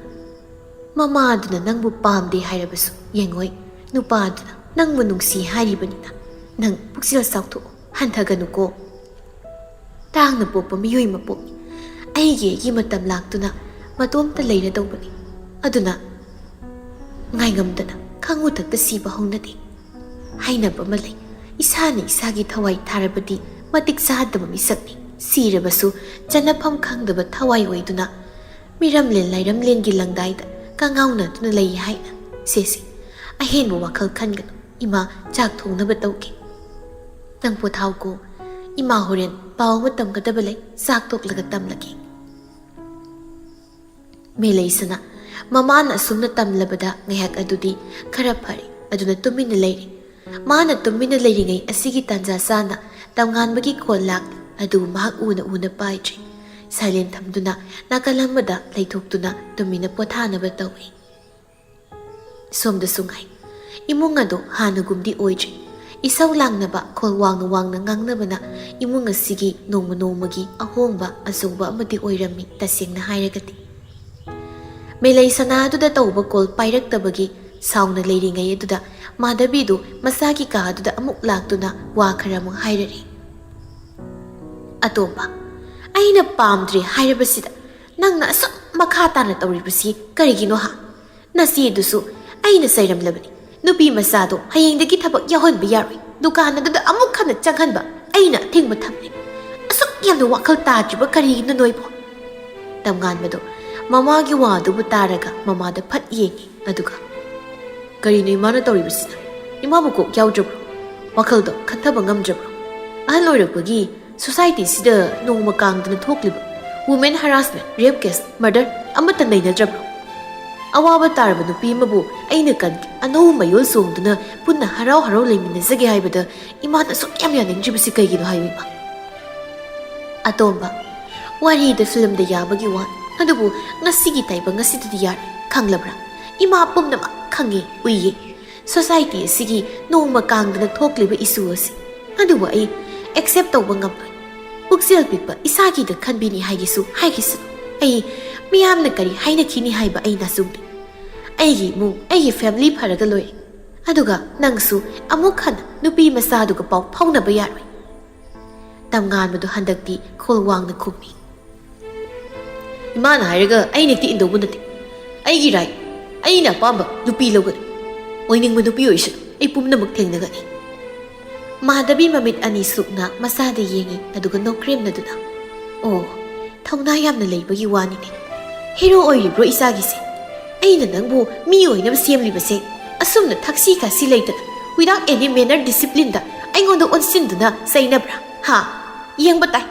ꯃꯃꯥ ꯑꯗꯨꯅ ꯅꯪꯕꯨ ꯄꯥꯝꯗꯦ ꯍꯥꯏꯔꯕꯁꯨ ꯌꯦꯡꯉꯣꯏ, ꯅꯨꯄꯥ ꯑꯗꯨꯅ ꯅꯪꯕꯨ ꯅꯨꯡꯁꯤ ꯍꯥꯏꯔꯤꯕꯅꯤꯅ ꯅꯪ ꯄꯨꯛꯆꯦꯜ ꯆꯥꯎꯊꯣꯛꯎ, ꯍꯟꯊꯒꯅꯨꯀꯣ꯫ ꯇꯥꯡꯅ ꯄꯣꯛꯄ ꯃꯤꯑꯣꯏ ꯃꯄꯣꯛꯅꯤ꯫ ꯑꯩꯒꯤ ꯑꯩꯒꯤ ꯃꯇꯝ ꯂꯥꯛꯇꯨꯅ ꯃꯇꯣꯝꯇ ꯂꯩꯔꯗꯧꯕꯅꯤ꯫ ꯑꯗꯨꯅ ꯉꯥꯏꯉꯝꯗꯅ ꯈꯪꯉꯨꯊꯛꯇ ꯁꯤꯕ ꯍꯧꯅꯗꯦ ꯍꯥꯏꯅꯕ ꯑꯃ ꯂꯩ꯫ ꯏꯁꯥꯅ ꯏꯁꯥꯒꯤ ꯊꯋꯥꯏ ꯊꯥꯔꯕꯗꯤ ꯃꯇꯤꯛ ꯆꯥꯗꯕ ꯃꯤꯁꯛꯅꯤ꯫ ꯁꯤꯔꯕꯁꯨ ꯆꯠꯅꯐꯝ ꯈꯪꯗꯕ ꯊꯋꯥꯏ ꯑꯣꯏꯗꯨꯅ ꯃꯤꯔꯝꯂꯦꯟ ꯂꯥꯏꯔꯝꯂꯦꯟꯒꯤ ꯂꯪꯗꯥꯏꯗ ꯀꯉꯥꯎꯅꯗꯨꯅ ꯂꯩ ꯍꯥꯏꯅ꯫ ꯁꯦ ꯁꯦ, ꯑꯍꯦꯟꯕ ꯋꯥꯈꯜ ꯈꯟꯒꯅꯨ꯫ ꯏꯃꯥ ꯆꯥꯛ ꯊꯣꯡꯅꯕ ꯇꯧꯒꯦ꯫ ꯅꯪ ꯄꯣꯊꯥꯎꯀꯣ꯫ ꯏꯃꯥ ꯍꯣꯔꯦꯟ ꯄꯥꯎ ꯑꯃ ꯇꯝꯒꯗꯕ ꯂꯩ꯫ ꯆꯥꯛ ꯇꯣꯛꯂꯒ ꯇꯝꯂꯒꯦ꯫ ꯃꯦꯂꯩꯁꯅꯥ ꯃꯃꯥꯅ ꯑꯁꯨꯝꯅ ꯇꯝꯂꯕꯗ ꯉꯥꯏꯍꯥꯛ ꯑꯗꯨꯗꯤ ꯈꯔ ꯐꯔꯦ꯫ ꯑꯗꯨꯅ ꯇꯨꯃꯤꯟꯅ ꯂꯩꯔꯦ꯫ ꯃꯥꯅ ꯇꯨꯃꯤꯟꯅ ꯂꯩꯔꯤꯉꯩ ꯑꯁꯤꯒꯤ ꯇꯥꯟꯖꯥ ꯆꯥꯅ ꯇꯝꯉꯥꯟꯕꯒꯤ ꯈꯣꯟ ꯂꯥꯛꯂꯤ꯫ ꯑꯗꯨ ꯃꯍꯥꯛ ꯎꯅ ꯎꯅ ꯄꯥꯏꯗ꯭ꯔꯦ꯫ ꯁꯥꯏꯂꯦꯟ ꯊꯝꯗꯨꯅ ꯅꯥꯀꯜ ꯑꯃꯗ ꯂꯩꯊꯣꯛꯇꯨꯅ ꯇꯨꯃꯤꯟꯅ ꯄꯣꯊꯥꯅꯕ ꯇꯧꯏ꯫ ꯁꯣꯝꯗꯁꯨ ꯉꯥꯏ꯫ ꯏꯃꯨꯡ ꯑꯗꯨ ꯍꯥꯟꯅꯒꯨꯝꯗꯤ ꯑꯣꯏꯗ꯭ꯔꯦ꯫ ꯏꯁꯧ ꯂꯥꯡꯅꯕ, ꯈꯣꯜ ꯋꯥꯡꯅ ꯋꯥꯡꯅ ꯉꯥꯡꯅꯕꯅ ꯏꯃꯨꯡ ꯑꯁꯤꯒꯤ ꯅꯣꯡꯃ ꯅꯣꯡꯃꯒꯤ ꯑꯍꯣꯡꯕ ꯑꯆꯧꯕ ꯑꯃꯗꯤ ꯑꯣꯏꯔꯝꯃꯤ, ꯇꯁꯦꯡꯅ ꯍꯥꯏꯔꯒꯗꯤ꯫ ꯃꯦꯂꯩ ꯁꯅꯥ ꯑꯗꯨꯗ ꯇꯧꯕ ꯀꯣꯜ ꯄꯥꯏꯔꯛꯇꯕꯒꯤ ꯁꯥꯎꯅ ꯂꯩꯔꯤꯉꯩ ꯑꯗꯨꯗ ꯃꯥꯙꯕꯤꯗꯨ ꯃꯁꯥꯒꯤ ꯀꯥ ꯑꯗꯨꯗ ꯑꯃꯨꯛ ꯂꯥꯛꯇꯨꯅ ꯋꯥ ꯈꯔ ꯑꯃꯨꯛ ꯍꯥꯏꯔꯔꯤ꯫ "ꯑꯇꯣꯝꯕ, ꯑꯩꯅ ꯄꯥꯝꯗ꯭ꯔꯦ ꯍꯥꯏꯔꯕꯁꯤꯗ ꯅꯪꯅ ꯑꯁꯨꯛ ꯃꯈꯥ ꯇꯥꯅ ꯇꯧꯔꯤꯕꯁꯤ ꯀꯔꯤꯒꯤꯅꯣ ꯍꯥ? ꯅꯆꯦꯗꯨꯁꯨ ꯑꯩꯅ ꯆꯩꯔꯝꯂꯕꯅꯤ꯫ ꯅꯨꯄꯤ ꯃꯆꯥꯗꯣ ꯍꯌꯦꯡꯗꯒꯤ ꯊꯕꯛ ꯌꯥꯎꯍꯟꯕ ꯌꯥꯔꯣꯏ꯫ ꯗꯨꯀꯥꯟ ꯑꯗꯨꯗ ꯑꯃꯨꯛ ꯍꯟꯅ ꯆꯪꯍꯟꯕ ꯑꯩꯅ ꯑꯊꯤꯡꯕ ꯊꯝꯂꯦ꯫ ꯑꯁꯨꯛ ꯌꯥꯝꯅ ꯋꯥꯈꯜ ꯇꯥꯗ꯭ꯔꯤꯕ ꯀꯔꯤꯒꯤꯅꯣ ꯅꯣꯏꯕꯣ?" ꯇꯝꯉꯥꯟꯕꯗꯣ ꯃꯃꯥꯒꯤ ꯋꯥ ꯑꯗꯨꯕꯨ ꯇꯥꯔꯒ ꯃꯃꯥꯗ ꯐꯠ ꯌꯦꯡꯉꯤ꯫ ꯑꯗꯨꯒ, "ꯀꯔꯤꯅꯣ ꯏꯃꯥꯅ ꯇꯧꯔꯤꯕꯁꯤꯅ? ꯏꯃꯥꯕꯨ ꯀꯣꯛ ꯌꯥꯎꯗ꯭ꯔꯕ꯭ꯔꯣ? ꯋꯥꯈꯜꯗꯣ ꯈꯟꯊꯕ ꯉꯝꯗ꯭ꯔꯕ꯭ꯔꯣ? ꯑꯍꯜ ꯑꯣꯏꯔꯛꯄꯒꯤ ꯁꯣꯁꯥꯏꯇꯤꯁꯤꯗ ꯅꯣꯡꯃ ꯀꯥꯡꯗꯅ ꯊꯣꯛꯂꯤꯕ women harassment, rape case, murder ꯑꯃꯠꯇ ꯅꯩꯅꯗ꯭ꯔꯕ꯭ꯔꯣ? ꯑꯋꯥꯕ ꯇꯥꯔꯕ ꯅꯨꯄꯤ ꯑꯃꯕꯨ ꯑꯩꯅ ꯀꯟꯒꯦ, ꯑꯅꯧꯕ ꯃꯌꯣꯜ ꯆꯣꯡꯗꯨꯅ ꯄꯨꯟꯅ ꯍꯔꯥꯎ ꯍꯔꯥꯎ ꯂꯩꯃꯤꯟꯅꯖꯒꯦ ꯍꯥꯏꯕꯗ ꯏꯃꯥꯅ ꯑꯁꯨꯛ ꯌꯥꯝ ꯌꯥꯅꯤꯡꯗ꯭ꯔꯤꯕꯁꯤ ꯀꯩꯒꯤꯅꯣ ꯍꯥꯏꯌꯨ ꯏꯃꯥ?" "ꯑꯇꯣꯝꯕ, ꯋꯥꯔꯤꯗ ꯐꯤꯂꯝꯗ ꯌꯥꯕꯒꯤ ꯋꯥ, ꯑꯗꯨꯕꯨ ꯉꯁꯤꯒꯤ ꯇꯥꯏꯕꯪ ꯑꯁꯤꯗꯗꯤ ꯌꯥꯔꯣꯏ, ꯈꯪꯂꯕ꯭ꯔꯥ? ꯏꯃꯥ ꯄꯨꯝꯅꯃꯛ ꯈꯪꯉꯤ, ꯎꯏꯌꯦ꯫ ꯁꯣꯁꯥꯏꯇꯤ ꯑꯁꯤꯒꯤ ꯅꯣꯡꯃ ꯀꯥꯡꯗꯅ ꯊꯣꯛꯂꯤꯕ ꯏꯁꯨ ꯑꯁꯤ, ꯑꯗꯨꯕꯨ ꯑꯩ ꯑꯦꯛꯁꯦꯞ ꯇꯧꯕ ꯉꯝꯂꯣꯏ꯫ ꯄꯨꯛꯆꯦꯜ ꯄꯤꯛꯄ ꯏꯁꯥꯒꯤꯗ ꯈꯟꯕꯤꯅꯤ ꯍꯥꯏꯒꯦꯁꯨ ꯍꯥꯏꯈꯤꯁꯅꯨ꯫ ꯑꯩ ꯃꯤꯌꯥꯝꯅ ꯀꯔꯤ ꯍꯥꯏꯅꯈꯤꯅꯤ ꯍꯥꯏꯕ ꯑꯩ ꯅꯥꯆꯨꯡꯗꯦ꯫ ꯑꯩꯒꯤ ꯏꯃꯨꯡ, ꯑꯩꯒꯤ ꯐꯦꯃꯤꯂꯤ ꯐꯔꯒ ꯂꯣꯏꯔꯦ꯫ ꯑꯗꯨꯒ ꯅꯪꯁꯨ ꯑꯃꯨꯛ ꯍꯟꯅ ꯅꯨꯄꯤ ꯃꯆꯥꯗꯨꯒ ꯄꯥꯎ ꯐꯥꯎꯅꯕ ꯌꯥꯔꯣꯏ꯫" ꯇꯝꯉꯥꯟꯕꯗꯨ ꯍꯟꯗꯛꯇꯤ ꯈꯣꯜ ꯋꯥꯡꯅ ꯈꯨꯝꯃꯤ꯫ "ꯏꯃꯥꯅ ꯍꯥꯏꯔꯒ ꯑꯩꯅ ꯍꯦꯛꯇ ꯏꯟꯗꯧꯕ ꯅꯠꯇꯦ꯫ ꯑꯩꯒꯤ ꯔꯥꯏꯠ, ꯑꯩꯅ ꯑꯄꯥꯝꯕ ꯅꯨꯄꯤ ꯂꯧꯒꯅꯤ꯫ ꯑꯣꯏꯅꯤꯡꯕ ꯅꯨꯄꯤ ꯑꯣꯏꯁꯅꯨ, ꯑꯩ ꯄꯨꯝꯅꯃꯛ ꯊꯦꯡꯅꯒꯅꯤ꯫" ꯃꯥꯙꯕꯤ ꯃꯃꯤꯠ ꯑꯅꯤ ꯁꯨꯛꯅ ꯃꯆꯥꯗ ꯌꯦꯡꯉꯤ, ꯑꯗꯨꯒ ꯅꯣꯛꯈ꯭ꯔꯦꯝꯅꯗꯨꯅ, "ꯑꯣ, ꯊꯧꯅꯥ ꯌꯥꯝꯅ ꯂꯩꯕꯒꯤ ꯋꯥꯅꯤꯅꯦ꯫ ꯍꯦꯔꯣ ꯑꯣꯏꯔꯤꯕ꯭ꯔꯣ ꯏꯆꯥꯒꯤꯁꯦ? ꯑꯩꯅ ꯅꯪꯕꯨ ꯃꯤ ꯑꯣꯏꯅꯕ ꯁꯦꯝꯂꯤꯕꯁꯦ, ꯑꯁꯨꯝꯅ ꯊꯛꯁꯤ ꯈꯥꯁꯤ ꯂꯩꯇꯅ, without any manner discipline ꯗ ꯑꯩꯉꯣꯟꯗ ꯑꯣꯟꯁꯤꯟꯗꯨꯅ ꯆꯩꯅꯕ꯭ꯔꯥ? ꯍꯥ? ꯌꯦꯡꯕ ꯇꯥꯏ꯫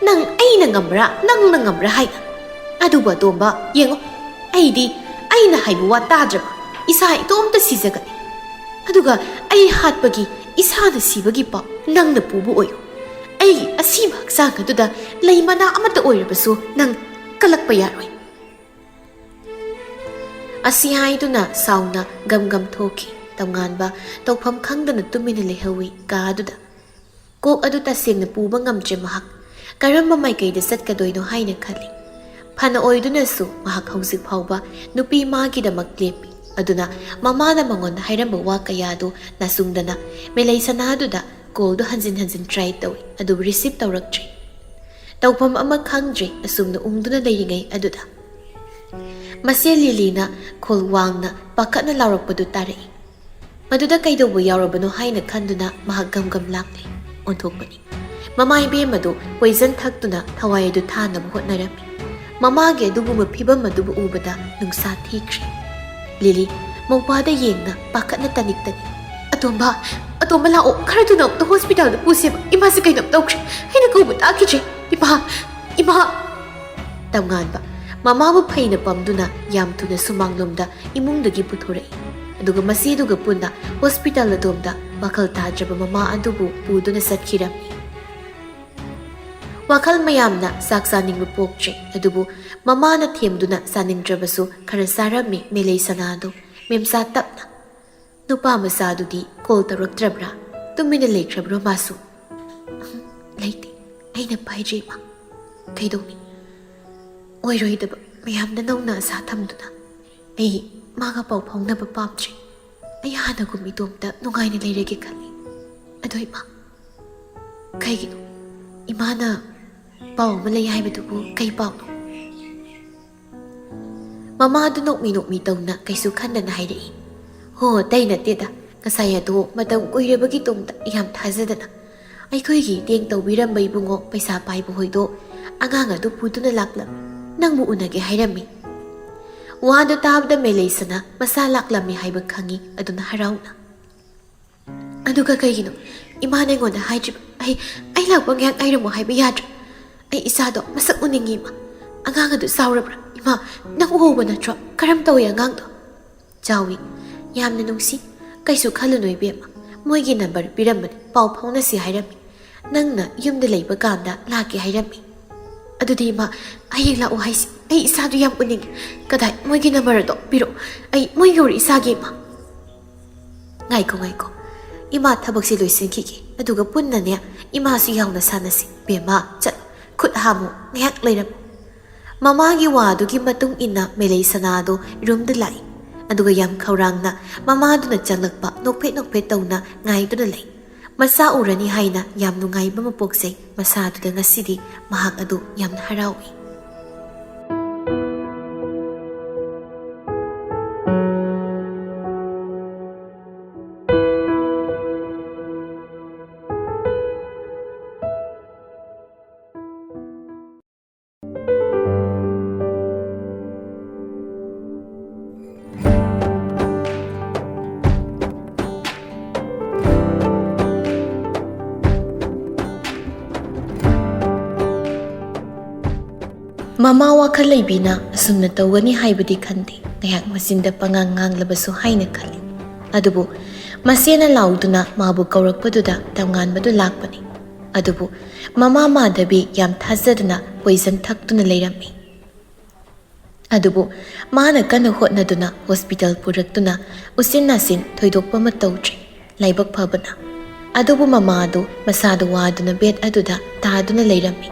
ꯅꯪ ꯑꯩꯅ ꯉꯝꯕ꯭ꯔꯥ, ꯅꯪꯅ ꯉꯝꯕ꯭ꯔꯥ ꯍꯥꯏꯅ꯫ ꯑꯗꯨꯕꯨ ꯑꯇꯣꯝꯕ, ꯌꯦꯡꯉꯣ, ꯑꯩꯗꯤ ꯑꯩꯅ ꯍꯥꯏꯕ ꯋꯥ ꯇꯥꯗ꯭ꯔꯕ? ꯏꯁꯥ ꯏꯇꯣꯝꯇ ꯁꯤꯖꯒꯅꯤ꯫ ꯑꯗꯨꯒ ꯑꯩ ꯍꯥꯠꯄꯒꯤ, ꯏꯁꯥꯅ ꯁꯤꯕꯒꯤ ꯄꯥꯎ ꯅꯪꯅ ꯄꯨꯕ ꯑꯣꯏꯌꯨ꯫ ꯑꯩꯒꯤ ꯑꯁꯤꯕ ꯍꯛꯆꯥꯡ ꯑꯗꯨꯗ ꯂꯩ ꯃꯅꯥ ꯑꯃꯠꯇ ꯑꯣꯏꯔꯕꯁꯨ ꯅꯪ ꯀꯜꯂꯛꯄ ꯌꯥꯔꯣꯏ꯫ ꯑꯁꯤ ꯍꯥꯏꯗꯨꯅ ꯁꯥꯎꯅ ꯒꯝ ꯒꯝ ꯊꯣꯛꯈꯤ꯫ ꯇꯝꯉꯥꯟꯕ ꯇꯧꯐꯝ ꯈꯪꯗꯅ ꯇꯨꯃꯤꯟꯅ ꯂꯩꯍꯧꯏ ꯀꯥ ꯑꯗꯨꯗ꯫ ꯀꯣꯛ ꯑꯗꯨ ꯇꯁꯦꯡꯅ ꯄꯨꯕ ꯉꯝꯗ꯭ꯔꯦ ꯃꯍꯥꯛ꯫ ꯀꯔꯝꯕ ꯃꯥꯏꯀꯩꯗ ꯆꯠꯀꯗꯣꯏꯅꯣ ꯍꯥꯏꯅ ꯈꯜꯂꯤ꯫ ꯐꯅ ꯑꯣꯏꯗꯨꯅꯁꯨ ꯃꯍꯥꯛ ꯍꯧꯖꯤꯛ ꯐꯥꯎꯕ ꯅꯨꯄꯤ ꯃꯥꯒꯤꯗꯃꯛ ꯂꯦꯞꯄꯤ꯫ ꯑꯗꯨꯅ ꯃꯃꯥꯅ ꯃꯉꯣꯟꯗ ꯍꯥꯏꯔꯝꯕ ꯋꯥ ꯀꯌꯥꯗꯨ ꯅꯥꯆꯨꯡꯗꯅ ꯃꯦꯂꯩ ꯁꯅꯥꯗꯨꯗ ꯀꯣꯜꯗꯨ ꯍꯟꯖꯤꯟ ꯍꯟꯖꯤꯟ ꯇ꯭ꯔꯥꯏ ꯇꯧꯏ, ꯑꯗꯨꯕꯨ ꯔꯤꯁꯤꯞ ꯇꯧꯔꯛꯇ꯭ꯔꯤ꯫ ꯇꯧꯐꯝ ꯑꯃ ꯈꯪꯗ꯭ꯔꯤ꯫ ꯑꯁꯨꯝꯅ ꯎꯪꯗꯨꯅ ꯂꯩꯔꯤꯉꯩ ꯑꯗꯨꯗ ꯃꯁꯦ ꯂꯤꯂꯤꯅ ꯈꯣꯜ ꯋꯥꯡꯅ ꯄꯥꯈꯠꯅ ꯂꯥꯎꯔꯛꯄꯗꯨ ꯇꯥꯔꯛꯏ꯫ ꯃꯗꯨꯗ ꯀꯩꯗꯧꯕ ꯌꯥꯎꯔꯕꯅꯣ ꯍꯥꯏꯅ ꯈꯟꯗꯨꯅ ꯃꯍꯥꯛ ꯒꯝ ꯒꯝ ꯂꯥꯛꯂꯤ꯫ ꯑꯣꯟꯊꯣꯛꯄꯅꯤ꯫ ꯃꯃꯥ ꯏꯕꯦꯝ ꯑꯗꯨ ꯄꯣꯏꯖꯟ ꯊꯛꯇꯨꯅ ꯊꯋꯥꯏ ꯑꯗꯨ ꯊꯥꯅꯕ ꯍꯣꯠꯅꯔꯝꯃꯤ꯫ ꯃꯃꯥꯒꯤ ꯑꯗꯨꯒꯨꯝꯕ ꯐꯤꯚꯝ ꯑꯗꯨꯕꯨ ꯎꯕꯗ ꯅꯨꯡꯁꯥ ꯊꯤꯈ꯭ꯔꯦ꯫ ꯂꯤꯂꯤ ꯃꯧꯄꯥꯗ ꯌꯦꯡꯅ ꯄꯥꯈꯠꯅ ꯇꯅꯤꯛ ꯇꯅꯤꯛ꯫ "ꯑꯇꯣꯝꯕ, ꯑꯇꯣꯝꯕ ꯂꯥꯛꯑꯣ, ꯈꯔ ꯊꯨꯅ ꯑꯃꯨꯛꯇ ꯍꯣꯁꯄꯤꯇꯥꯜꯗ ꯄꯨꯁꯦꯕ꯫ ꯏꯃꯥꯁꯦ ꯀꯩꯅꯣꯝ ꯇꯧꯈ꯭ꯔꯦ꯫ ꯑꯩꯅ ꯀꯧꯕ ꯇꯥꯈꯤꯗ꯭ꯔꯦ꯫ ꯏꯃꯥ, ꯏꯃꯥ!" ꯇꯝꯉꯥꯟꯕ ꯃꯃꯥꯕꯨ ꯐꯩꯅ ꯄꯝꯗꯨꯅ ꯌꯥꯝ ꯊꯨꯅ ꯁꯨꯃꯥꯡꯂꯣꯝꯗ ꯏꯃꯨꯡꯗꯒꯤ ꯄꯨꯊꯣꯔꯛꯏ꯫ ꯑꯗꯨꯒ ꯃꯆꯦꯗꯨꯒ ꯄꯨꯟꯅ ꯍꯣꯁꯄꯤꯇꯥꯜ ꯑꯗꯣꯝꯗ ꯋꯥꯈꯜ ꯇꯥꯗ꯭ꯔꯕ ꯃꯃꯥ ꯑꯗꯨꯕꯨ ꯄꯨꯗꯨꯅ ꯆꯠꯈꯤꯔꯝꯃꯤ꯫ ꯋꯥꯈꯜ ꯃꯌꯥꯝꯅ ꯆꯥꯛ ꯆꯥꯅꯤꯡꯕ ꯄꯣꯛꯇ꯭ꯔꯦ, ꯑꯗꯨꯕꯨ ꯃꯃꯥꯅ ꯊꯦꯝꯗꯨꯅ ꯆꯥꯅꯤꯡꯗ꯭ꯔꯕꯁꯨ ꯈꯔ ꯆꯥꯔꯝꯃꯤ ꯃꯦꯂꯩ ꯁꯅꯥꯗꯨ ꯃꯦꯝꯆꯥ ꯇꯞꯅ꯫ "ꯅꯨꯄꯥ ꯃꯆꯥꯗꯨꯗꯤ ꯀꯣꯜ ꯇꯧꯔꯛꯇ꯭ꯔꯕ꯭ꯔꯥ? ꯇꯨꯃꯤꯟꯅ ꯂꯩꯈ꯭ꯔꯕ꯭ꯔꯣ ꯃꯥꯁꯨ?" "ꯎꯝ, ꯂꯩꯇꯦ꯫ ꯑꯩꯅ ꯄꯥꯏꯗ꯭ꯔꯤ, ꯏꯃꯥ꯫ ꯀꯩꯗꯧꯅꯤ? ꯑꯣꯏꯔꯣꯏꯗꯕ ꯃꯌꯥꯝꯗ ꯅꯧꯅ ꯑꯁꯥ ꯊꯝꯗꯨꯅ꯫ ꯑꯩ ꯃꯥꯒ ꯄꯥꯎ ꯐꯥꯎꯅꯕ ꯄꯥꯝꯗ꯭ꯔꯦ꯫ ꯑꯩ ꯍꯥꯟꯅꯒꯨꯝ ꯏꯇꯣꯝꯇ ꯅꯨꯡꯉꯥꯏꯅ ꯂꯩꯔꯒꯦ ꯈꯜꯂꯤ꯫ ꯑꯗꯣ ꯏꯃꯥ, ꯀꯩꯒꯤꯅꯣ? ꯏꯃꯥꯅ ꯄꯥꯎ ꯑꯃ ꯂꯩ ꯍꯥꯏꯕꯗꯨꯕꯨ ꯀꯩ ꯄꯥꯎꯅꯣ?" ꯃꯃꯥꯗꯨ ꯅꯣꯛꯃꯤ ꯅꯣꯛꯃꯤ ꯇꯧꯅ ꯀꯩꯁꯨ ꯈꯟꯗꯅ ꯍꯥꯏꯔꯛꯏ꯫ "ꯍꯣ, ꯑꯇꯩ ꯅꯠꯇꯦꯗ, ꯉꯁꯥꯏ ꯑꯗꯣ ꯃꯇꯝ ꯀꯨꯏꯔꯕꯒꯤ ꯇꯨꯡꯗ ꯌꯥꯝ ꯊꯥꯖꯗꯅ ꯑꯩꯈꯣꯏꯒꯤ ꯇꯦꯡ ꯇꯧꯕꯤꯔꯝꯕ ꯏꯕꯨꯡꯉꯣ ꯄꯩꯁꯥ ꯄꯥꯏꯕ ꯍꯣꯏꯗꯣ ꯑꯉꯥꯡ ꯑꯗꯨ ꯄꯨꯗꯨꯅ ꯂꯥꯛꯂꯝꯃꯤ꯫ ꯅꯪꯕꯨ ꯎꯅꯒꯦ ꯍꯥꯏꯔꯝꯃꯤ꯫" ꯋꯥꯗꯨ ꯇꯥꯕꯗ ꯃꯦꯂꯩꯁꯅ ꯃꯁꯥ ꯂꯥꯛꯂꯝꯃꯤ ꯍꯥꯏꯕ ꯈꯪꯉꯤ꯫ ꯑꯗꯨꯅ ꯍꯔꯥꯎꯅ, "ꯑꯗꯨꯒ ꯀꯩꯒꯤꯅꯣ ꯏꯃꯥꯅ ꯑꯩꯉꯣꯟꯗ ꯍꯥꯏꯗ꯭ꯔꯤꯕ? ꯑꯩ, ꯑꯩ ꯂꯥꯛꯄ ꯉꯥꯏꯍꯥꯛ ꯉꯥꯏꯔꯝꯃꯣ ꯍꯥꯏꯕ ꯌꯥꯗ꯭ꯔꯥ? ꯑꯩ ꯏꯆꯥꯗꯣ ꯃꯁꯛ ꯎꯅꯤꯡꯉꯤ, ꯏꯃꯥ꯫ "ꯑꯉꯥꯡ ꯑꯗꯨ ꯆꯥꯎꯔꯕ꯭ꯔꯥ? ꯏꯃꯥ, ꯅꯪ ꯎꯍꯧꯕ ꯅꯠꯇ꯭ꯔꯣ? ꯀꯔꯝ ꯇꯧꯏ ꯑꯉꯥꯡꯗꯣ?" "ꯆꯥꯎꯏ꯫ ꯌꯥꯝꯅ ꯅꯨꯡꯁꯤ꯫ ꯀꯩꯁꯨ ꯈꯜꯂꯨꯅꯨ ꯏꯕꯦꯝꯃ꯫ ꯃꯣꯏꯒꯤ ꯅꯝꯕꯔ ꯄꯤꯔꯝꯕꯅꯤ, ꯄꯥꯎ ꯐꯥꯎꯅꯁꯤ ꯍꯥꯏꯔꯝꯃꯤ꯫ ꯅꯪꯅ ꯌꯨꯝꯗ ꯂꯩꯕ ꯀꯥꯟꯗ ꯂꯥꯛꯀꯦ ꯍꯥꯏꯔꯝꯃꯤ꯫ ꯑꯗꯨꯗꯤ ꯏꯃꯥ, ꯍꯌꯦꯡ ꯂꯥꯛꯑꯣ ꯍꯥꯏꯁꯤ꯫ ꯑꯩ ꯏꯆꯥꯗꯨ ꯌꯥꯝ ꯎꯅꯤꯡꯉꯤ꯫ ꯀꯗꯥꯏ? ꯃꯣꯏꯒꯤ ꯅꯝꯕꯔꯗꯣ ꯄꯤꯔꯛꯑꯣ꯫ ꯑꯩ ꯃꯣꯏꯒꯤ ꯎꯔ ꯏꯆꯥꯒꯤ ꯏꯃꯥ꯫" "ꯉꯥꯏꯈꯣ, ꯉꯥꯏꯈꯣ꯫ ꯏꯃꯥ ꯊꯕꯛꯁꯦ ꯂꯣꯏꯁꯤꯟꯈꯤꯒꯦ꯫ ꯑꯗꯨꯒ ꯄꯨꯟꯅꯅꯦ ꯏꯃꯥꯁꯨ ꯌꯥꯎꯅ ꯁꯥꯟꯅꯁꯤ꯫ ꯕꯦꯝꯃ, ꯆꯠꯂꯣ꯫ ꯈꯨꯠ ꯍꯥꯝꯃꯨ꯫ ꯉꯥꯏꯍꯥꯛ ꯂꯩꯔꯝꯃꯨ꯫" ꯃꯃꯥꯒꯤ ꯋꯥꯗꯨꯒꯤ ꯃꯇꯨꯡ ꯏꯟꯅ ꯃꯦꯂꯩ ꯁꯅꯥꯗꯣ ꯔꯨꯝꯗ ꯂꯥꯛꯏ꯫ ꯑꯗꯨꯒ ꯌꯥꯝ ꯈꯧꯔꯥꯡꯅ ꯃꯃꯥꯗꯨꯅ ꯆꯪꯂꯛꯄ ꯅꯣꯛꯐꯦꯠ ꯅꯣꯛꯐꯦꯠ ꯇꯧꯅ ꯉꯥꯏꯗꯨꯅ ꯂꯩ꯫ ꯃꯆꯥ ꯎꯔꯅꯤ ꯍꯥꯏꯅ ꯌꯥꯝ ꯅꯨꯡꯉꯥꯏꯕ ꯑꯃ ꯄꯣꯛꯆꯩ꯫ ꯃꯁꯥꯗꯨꯗ ꯉꯁꯤꯗꯤ ꯃꯍꯥꯛ ꯑꯗꯨ ꯌꯥꯝꯅ ꯍꯔꯥꯎꯏ꯫ ꯃꯃꯥ ꯋꯥꯈꯜ ꯂꯩꯕꯤꯅ ꯑꯁꯨꯝꯅ ꯇꯧꯒꯅꯤ ꯍꯥꯏꯕꯗꯤ ꯈꯟꯗꯦ꯫ ꯉꯥꯏꯍꯥꯛ ꯃꯆꯤꯟꯗ ꯄꯉꯥꯡ ꯉꯥꯡꯂꯕꯁꯨ ꯍꯥꯏꯅ ꯈꯜꯂꯤ꯫ ꯑꯗꯨꯕꯨ ꯃꯆꯦꯅ ꯂꯥꯎꯗꯨꯅ ꯃꯥꯕꯨ ꯀꯧꯔꯛꯄꯗꯨꯗ ꯇꯝꯉꯥꯟꯕꯗꯨ ꯂꯥꯛꯄꯅꯤ꯫ ꯑꯗꯨꯕꯨ ꯃꯃꯥ ꯃꯥꯙꯕꯤ ꯌꯥꯝ ꯊꯥꯖꯗꯅ ꯄꯣꯏꯖꯟ ꯊꯛꯇꯨꯅ ꯂꯩꯔꯝꯃꯤ꯫ ꯑꯗꯨꯕꯨ ꯃꯥꯅ ꯀꯟꯅ ꯍꯣꯠꯅꯗꯨꯅ ꯍꯣꯁꯄꯤꯇꯥꯜ ꯄꯨꯔꯛꯇꯨꯅ ꯎꯆꯤꯟ ꯅꯥꯆꯤꯟ ꯊꯣꯏꯗꯣꯛꯄ ꯑꯃ ꯇꯧꯗ꯭ꯔꯤ꯫ ꯂꯥꯏꯕꯛ ꯐꯕꯅ꯫ ꯑꯗꯨꯕꯨ ꯃꯃꯥꯗꯨ ꯃꯁꯥꯗꯨ ꯋꯥꯗꯨꯅ ꯕꯦꯗ ꯑꯗꯨꯗ ꯇꯥꯗꯨꯅ ꯂꯩꯔꯝꯃꯤ꯫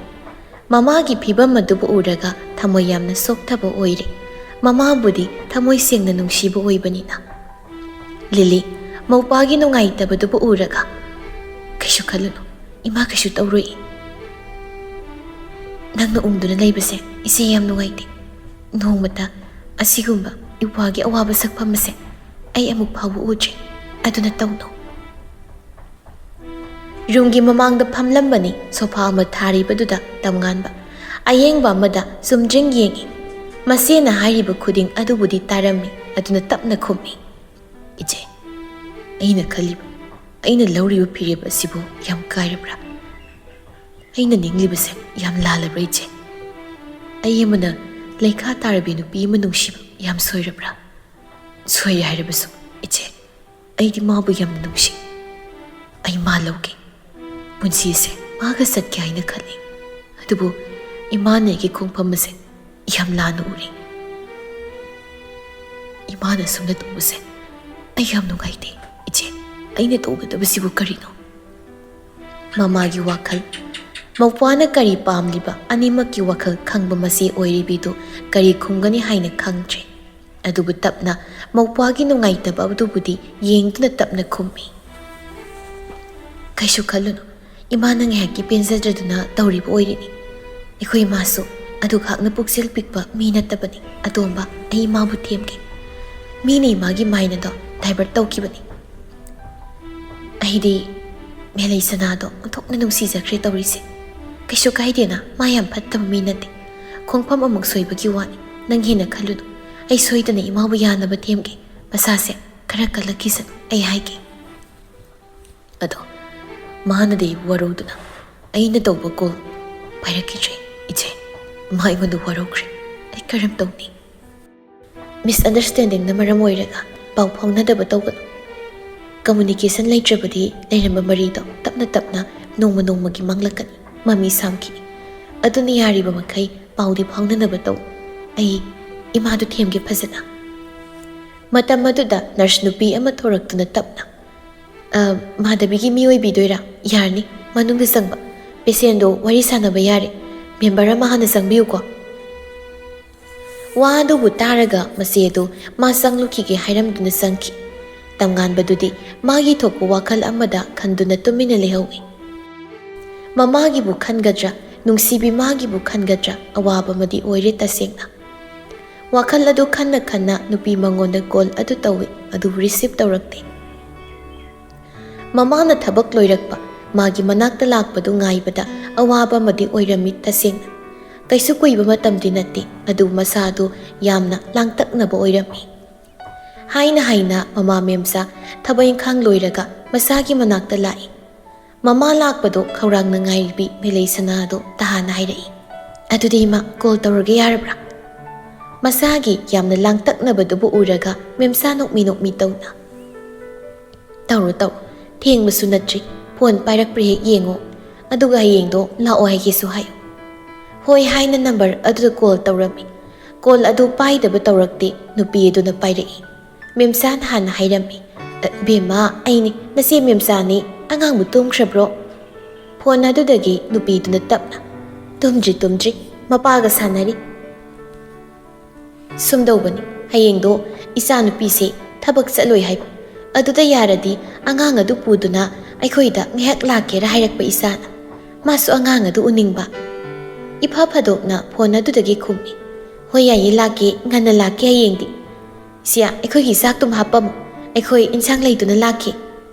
ꯃꯃꯥꯒꯤ ꯐꯤꯚꯝ ꯑꯗꯨꯕꯨ ꯎꯔꯒ ꯊꯃꯣꯏ ꯌꯥꯝꯅ ꯁꯣꯛꯊꯕ ꯑꯣꯏꯔꯦ꯫ ꯃꯃꯥꯕꯨꯗꯤ ꯊꯃꯣꯏ ꯁꯦꯡꯅ ꯅꯨꯡꯁꯤꯕ ꯑꯣꯏꯕꯅꯤꯅ꯫ ꯂꯤꯂꯤ, ꯃꯧꯄꯥꯒꯤ ꯅꯨꯡꯉꯥꯏꯇꯕꯗꯨꯕꯨ ꯎꯔꯒ, "ꯀꯩꯁꯨ ꯈꯜꯂꯨꯅꯨ, ꯏꯃꯥ ꯀꯩꯁꯨ ꯇꯧꯔꯣꯏ꯫ ꯅꯪꯅ ꯎꯝꯗꯨꯅ ꯂꯩꯕꯁꯦ ꯏꯆꯦ ꯌꯥꯝ ꯅꯨꯡꯉꯥꯏꯇꯦ꯫ ꯅꯣꯡꯃꯇ ꯑꯁꯤꯒꯨꯝꯕ ꯏꯄ꯭ꯋꯥꯒꯤ ꯑꯋꯥꯕ ꯁꯛꯐꯝ ꯑꯁꯦ ꯑꯩ ꯑꯃꯨꯛ ꯐꯥꯎꯕ ꯎꯗ꯭ꯔꯤ꯫ ꯑꯗꯨꯅ ꯇꯧꯅꯨ꯫" ꯔꯨꯝꯒꯤ ꯃꯃꯥꯡꯗ ꯐꯝꯂꯝꯕꯅꯤ ꯁꯣꯐꯥ ꯑꯃ ꯊꯥꯔꯤꯕꯗꯨꯗ ꯇꯝꯉꯥꯟꯕ꯫ ꯑꯌꯦꯡꯕ ꯑꯃꯗ ꯆꯨꯝꯗ꯭ꯔꯤꯡ ꯌꯦꯡꯏ꯫ ꯃꯆꯦꯅ ꯍꯥꯏꯔꯤꯕ ꯈꯨꯗꯤꯡ ꯑꯗꯨꯕꯨꯗꯤ ꯇꯥꯔꯝꯃꯤ, ꯑꯗꯨꯅ ꯇꯞꯅ ꯈꯨꯝꯃꯤ꯫ "ꯏꯆꯦ, ꯑꯩꯅ ꯈꯜꯂꯤꯕ, ꯑꯩꯅ ꯂꯧꯔꯤꯕ ꯐꯤꯔꯦꯞ ꯑꯁꯤꯕꯨ ꯌꯥꯝ ꯀꯥꯏꯔꯕ꯭ꯔꯥ? ꯑꯩꯅ ꯅꯤꯡꯂꯤꯕꯁꯦ ꯌꯥꯝ ꯂꯥꯜꯂꯕ꯭ꯔꯥ, ꯏꯆꯦ?" ꯑꯩ ꯑꯃꯅ ꯂꯩꯈꯥ ꯇꯥꯔꯕꯤ ꯅꯨꯄꯤ ꯑꯃ ꯅꯨꯡꯁꯤꯕ ꯌꯥꯝ ꯁꯣꯏꯔꯕ꯭ꯔꯥ? ꯁꯣꯏꯔꯦ ꯍꯥꯏꯔꯕꯁꯨ, ꯏꯆꯦ, ꯑꯩꯗꯤ ꯃꯥꯕꯨ ꯌꯥꯝꯅ ꯅꯨꯡꯁꯤ꯫ ꯑꯩ ꯃꯥ ꯂꯧꯒꯦ꯫ ꯄꯨꯟꯁꯤꯁꯦ ꯃꯥꯒ ꯆꯠꯀꯦ ꯍꯥꯏꯅ ꯈꯜꯂꯤ꯫ ꯑꯗꯨꯕꯨ ꯏꯃꯥꯅ ꯑꯩꯒꯤ ꯈꯣꯡꯐꯝ ꯑꯁꯦ ꯌꯥꯝ ꯂꯥꯟꯅ ꯎꯔꯦ꯫ ꯏꯃꯥꯅ ꯑꯁꯨꯝꯅ ꯇꯧꯕꯁꯦ ꯑꯩ ꯌꯥꯝ ꯅꯨꯡꯉꯥꯏꯇꯦ꯫ ꯏꯆꯦ, ꯑꯩꯅ ꯇꯧꯒꯗꯕꯁꯤꯕꯨ ꯀꯔꯤꯅꯣ? ꯃꯃꯥꯒꯤ ꯋꯥꯈꯜ, ꯃꯧꯄ꯭ꯋꯥꯅ ꯀꯔꯤ ꯄꯥꯝꯂꯤꯕ, ꯑꯅꯤꯃꯛꯀꯤ ꯋꯥꯈꯜ ꯈꯪꯕ ꯃꯆꯦ ꯑꯣꯏꯔꯤꯕꯤꯗꯨ ꯀꯔꯤ ꯈꯨꯝꯒꯅꯤ ꯍꯥꯏꯅ ꯈꯪꯗ꯭ꯔꯦ꯫ ꯑꯗꯨꯕꯨ ꯇꯞꯅ ꯃꯧꯄ꯭ꯋꯥꯒꯤ ꯅꯨꯡꯉꯥꯏꯇꯕ ꯑꯗꯨꯕꯨꯗꯤ ꯌꯦꯡꯗꯨꯅ ꯇꯞꯅ ꯈꯨꯝꯃꯤ꯫ "ꯀꯩꯁꯨ ꯈꯜꯂꯨꯅꯨ, ꯏꯃꯥꯅ ꯉꯥꯏꯍꯥꯛꯀꯤ ꯄꯦꯟꯖꯗ꯭ꯔꯗꯨꯅ ꯇꯧꯔꯤꯕ ꯑꯣꯏꯔꯤꯅꯤ꯫ ꯑꯩꯈꯣꯏ ꯏꯃꯥꯁꯨ ꯑꯗꯨꯈꯥꯛꯅ ꯄꯨꯛꯆꯦꯜ ꯄꯤꯛꯄ ꯃꯤ ꯅꯠꯇꯕꯅꯤ꯫ ꯑꯇꯣꯝꯕ, ꯑꯩ ꯏꯃꯥꯕꯨ ꯊꯦꯝꯒꯦ꯫ ꯃꯤꯅ ꯏꯃꯥꯒꯤ ꯃꯥꯏꯟ ꯑꯗꯣ ꯗꯥꯏꯚꯔꯠ ꯇꯧꯈꯤꯕꯅꯤ꯫ ꯑꯩꯗꯤ ꯃꯦꯂꯩ ꯁꯅꯥꯗꯣ ꯑꯣꯟꯊꯣꯛꯅ ꯅꯨꯡꯁꯤꯖꯈ꯭ꯔꯦ ꯇꯧꯔꯤꯁꯦ꯫ ꯀꯩꯁꯨ ꯀꯥꯏꯗꯦꯅ, ꯃꯥ ꯌꯥꯝ ꯐꯠꯇꯕ ꯃꯤ ꯅꯠꯇꯦ꯫ ꯈꯣꯡꯐꯝ ꯑꯃꯨꯛ ꯁꯣꯏꯕꯒꯤ ꯋꯥꯅꯤ꯫ ꯅꯪ ꯍꯦꯟꯅ ꯈꯜꯂꯨꯅꯨ꯫ ꯑꯩ ꯁꯣꯏꯗꯅ ꯏꯃꯥꯕꯨ ꯌꯥꯅꯕ ꯊꯦꯝꯒꯦ꯫ ꯃꯁꯥꯁꯦ ꯈꯔ ꯀꯜꯂꯛꯈꯤꯁꯅꯨ, ꯑꯩ ꯍꯥꯏꯒꯦ꯫" ꯑꯗꯣ ꯃꯥꯅꯗꯤ ꯋꯥꯔꯧꯗꯨꯅ ꯑꯩꯅ ꯇꯧꯕ ꯀꯣꯜ ꯄꯥꯏꯔꯛꯈꯤꯗ꯭ꯔꯦ꯫ "ꯏꯆꯦ, ꯃꯥ ꯑꯩꯉꯣꯟꯗ ꯋꯥꯔꯧꯈ꯭ꯔꯦ꯫ ꯑꯩ ꯀꯔꯝ ꯇꯧꯅꯤ?" ꯃꯤꯁꯑꯟꯗꯔꯁ꯭ꯇꯦꯟꯗꯤꯡꯅ ꯃꯔꯝ ꯑꯣꯏꯔꯒ ꯄꯥꯎ ꯐꯥꯎꯅꯗꯕ ꯇꯧꯒꯅꯨ꯫ ꯀꯝꯃꯨꯅꯤꯀꯦꯁꯟ ꯂꯩꯇ꯭ꯔꯕꯗꯤ ꯂꯩꯔꯝꯕ ꯃꯔꯤꯗꯣ ꯇꯞꯅ ꯇꯞꯅ ꯅꯣꯡꯃ ꯅꯣꯡꯃꯒꯤ ꯃꯥꯡꯂꯛꯀꯅꯤ, ꯃꯃꯤ ꯁꯥꯝꯈꯤꯅꯤ꯫ ꯑꯗꯨꯅ ꯌꯥꯔꯤꯕ ꯃꯈꯩ ꯄꯥꯎꯗꯤ ꯐꯥꯎꯅꯅꯕ ꯇꯧ꯫ ꯑꯩ ꯏꯃꯥꯗꯨ ꯊꯦꯝꯒꯦ ꯐꯖꯅ꯫ ꯃꯇꯝ ꯑꯗꯨꯗ ꯅꯔꯁ ꯅꯨꯄꯤ ꯑꯃ ꯊꯣꯔꯛꯇꯨꯅ ꯇꯞꯅ, "ꯑ, ꯃꯥꯙꯕꯤꯒꯤ ꯃꯤ ꯑꯣꯏꯕꯤꯗꯣꯏꯔꯥ? ꯌꯥꯔꯅꯤ, ꯃꯅꯨꯡꯗ ꯆꯪꯕ꯫ ꯄꯦꯁꯦꯟꯗꯣ ꯋꯥꯔꯤ ꯁꯥꯟꯅꯕ ꯌꯥꯔꯦ꯫ ꯃꯦꯝꯕꯔ ꯑꯃ ꯍꯥꯟꯅ ꯆꯪꯕꯤꯌꯨꯀꯣ꯫" ꯋꯥ ꯑꯗꯨꯕꯨ ꯇꯥꯔꯒ ꯃꯆꯦ ꯑꯗꯨ ꯃꯥ ꯆꯪꯂꯨꯈꯤꯒꯦ ꯍꯥꯏꯔꯝꯗꯨꯅ ꯆꯪꯈꯤ꯫ ꯇꯝꯉꯥꯟꯕꯗꯨꯗꯤ ꯃꯥꯒꯤ ꯊꯣꯛꯄ ꯋꯥꯈꯜ ꯑꯃꯗ ꯈꯟꯗꯨꯅ ꯇꯨꯃꯤꯟꯅ ꯂꯩꯍꯧꯏ꯫ ꯃꯃꯥꯒꯤꯕꯨ ꯈꯟꯒꯗ꯭ꯔꯥ, ꯅꯨꯡꯁꯤꯕꯤ ꯃꯥꯒꯤꯕꯨ ꯈꯟꯒꯗ꯭ꯔꯥ, ꯑꯋꯥꯕ ꯑꯃꯗꯤ ꯑꯣꯏꯔꯦ ꯇꯁꯦꯡꯅ꯫ ꯋꯥꯈꯜ ꯑꯗꯨ ꯈꯟꯅ ꯈꯟꯅ ꯅꯨꯄꯤ ꯃꯉꯣꯟꯗ ꯀꯣꯜ ꯑꯗꯨ ꯇꯧꯏ, ꯑꯗꯨꯕꯨ ꯔꯤꯁꯤꯞ ꯇꯧꯔꯛꯇꯦ꯫ ꯃꯃꯥꯅ ꯊꯕꯛ ꯂꯣꯏꯔꯛꯄ, ꯃꯥꯒꯤ ꯃꯅꯥꯛꯇ ꯂꯥꯛꯄꯗꯨ ꯉꯥꯏꯕꯗ ꯑꯋꯥꯕ ꯑꯃꯗꯤ ꯑꯣꯏꯔꯝꯃꯤ ꯇꯁꯦꯡꯅ꯫ ꯀꯩꯁꯨ ꯀꯨꯏꯕ ꯃꯇꯝꯗꯤ ꯅꯠꯇꯦ, ꯑꯗꯨꯕꯨ ꯃꯁꯥ ꯑꯗꯨ ꯌꯥꯝꯅ ꯂꯥꯡꯇꯛꯅꯕ ꯑꯣꯏꯔꯝꯃꯤ꯫ ꯍꯥꯏꯅ ꯍꯥꯏꯅ ꯃꯃꯥ ꯃꯦꯝꯆꯥ ꯊꯕꯛ ꯏꯪꯈꯥꯡ ꯂꯣꯏꯔꯒ ꯃꯆꯥꯒꯤ ꯃꯅꯥꯛꯇ ꯂꯥꯛꯏ꯫ ꯃꯃꯥ ꯂꯥꯛꯄꯗꯨ ꯈꯧꯔꯥꯡꯅ ꯉꯥꯏꯔꯤꯕꯤ ꯃꯦꯂꯩ ꯁꯅꯥ ꯑꯗꯨ ꯇꯍꯥꯅ ꯍꯥꯏꯔꯛꯏ꯫ "ꯑꯗꯨꯗꯤ ꯏꯃꯥ, ꯀꯣꯜ ꯇꯧꯔꯒꯦ ꯌꯥꯔꯕ꯭ꯔꯥ?" ꯃꯁꯥꯒꯤ ꯌꯥꯝꯅ ꯂꯥꯡꯇꯛꯅꯕꯗꯨꯕꯨ ꯎꯔꯒ ꯃꯦꯝꯆꯥ ꯅꯣꯛꯃꯤ ꯅꯣꯛꯃꯤ ꯇꯧꯅ, "ꯇꯧꯔꯣ, ꯇꯧꯔꯣ, ꯊꯦꯡꯕꯁꯨ ꯅꯠꯇ꯭ꯔꯤ, ꯐꯣꯟ ꯄꯥꯏꯔꯛꯄ꯭ꯔꯥ ꯍꯦꯛ ꯌꯦꯡꯉꯣ, ꯑꯗꯨꯒ ꯍꯌꯦꯡꯗꯣ ꯂꯥꯛꯑꯣ ꯍꯥꯏꯒꯦꯁꯨ ꯍꯥꯏꯌꯨ"꯫ "ꯍꯣꯏ" ꯍꯥꯏꯅ ꯅꯝꯕꯔ ꯑꯗꯨꯗ ꯀꯣꯜ ꯇꯧꯔꯝꯃꯤ꯫ ꯀꯣꯜ ꯑꯗꯨ ꯄꯥꯏꯗꯕ ꯇꯧꯔꯛꯇꯦ, ꯅꯨꯄꯤ ꯑꯗꯨꯅ ꯄꯥꯏꯔꯛꯏ꯫ ꯃꯦꯝꯆꯥꯅ ꯍꯥꯟꯅ ꯍꯥꯏꯔꯝꯃꯤ, "ꯑ, ꯕꯦꯝꯃ, ꯑꯩꯅꯤ, ꯅꯆꯦ ꯃꯦꯝꯆꯥꯅꯤ, ꯑꯉꯥꯡꯕꯨ ꯇꯨꯝꯈ꯭ꯔꯕ꯭ꯔꯣ?" ꯐꯣꯟ ꯑꯗꯨꯗꯒꯤ ꯅꯨꯄꯤꯗꯨꯅ ꯇꯞꯅ, "ꯇꯨꯝꯗ꯭ꯔꯤ, ꯇꯨꯝꯗ꯭ꯔꯤ, ꯃꯄꯥꯒ ꯁꯥꯟꯅꯔꯤ"꯫ ꯁꯨꯝꯗꯧꯕꯅꯤ, ꯍꯌꯦꯡꯗꯣ ꯏꯆꯥꯅꯨꯄꯤꯁꯦ ꯊꯕꯛ ꯆꯠꯂꯣꯏ ꯍꯥꯏꯕ꯫ ꯑꯗꯨꯗ ꯌꯥꯔꯗꯤ ꯑꯉꯥꯡ ꯑꯗꯨ ꯄꯨꯗꯨꯅ ꯑꯩꯈꯣꯏꯗ ꯉꯥꯏꯍꯥꯛ ꯂꯥꯛꯀꯦꯔ ꯍꯥꯏꯔꯛꯄ ꯏꯆꯥꯅ꯫ ꯃꯥꯁꯨ ꯑꯉꯥꯡ ꯑꯗꯨ ꯎꯅꯤꯡꯕ꯫ ꯏꯐ ꯐꯗꯣꯛꯅ ꯐꯣꯟ ꯑꯗꯨꯗꯒꯤ ꯈꯨꯝꯃꯤ, "ꯍꯣꯏ ꯌꯥꯏꯌꯦ, ꯂꯥꯛꯀꯦ, ꯉꯟꯅ ꯂꯥꯛꯀꯦ ꯍꯌꯦꯡꯗꯤ꯫ ꯁꯤꯌꯥ, ꯑꯩꯈꯣꯏꯒꯤ ꯆꯥꯛꯇꯨꯝ ꯍꯥꯞꯄꯝꯃꯨ, ꯑꯩꯈꯣꯏ ꯏꯟꯁꯥꯡ ꯂꯩꯗꯨꯅ ꯂꯥꯛꯀꯦ"꯫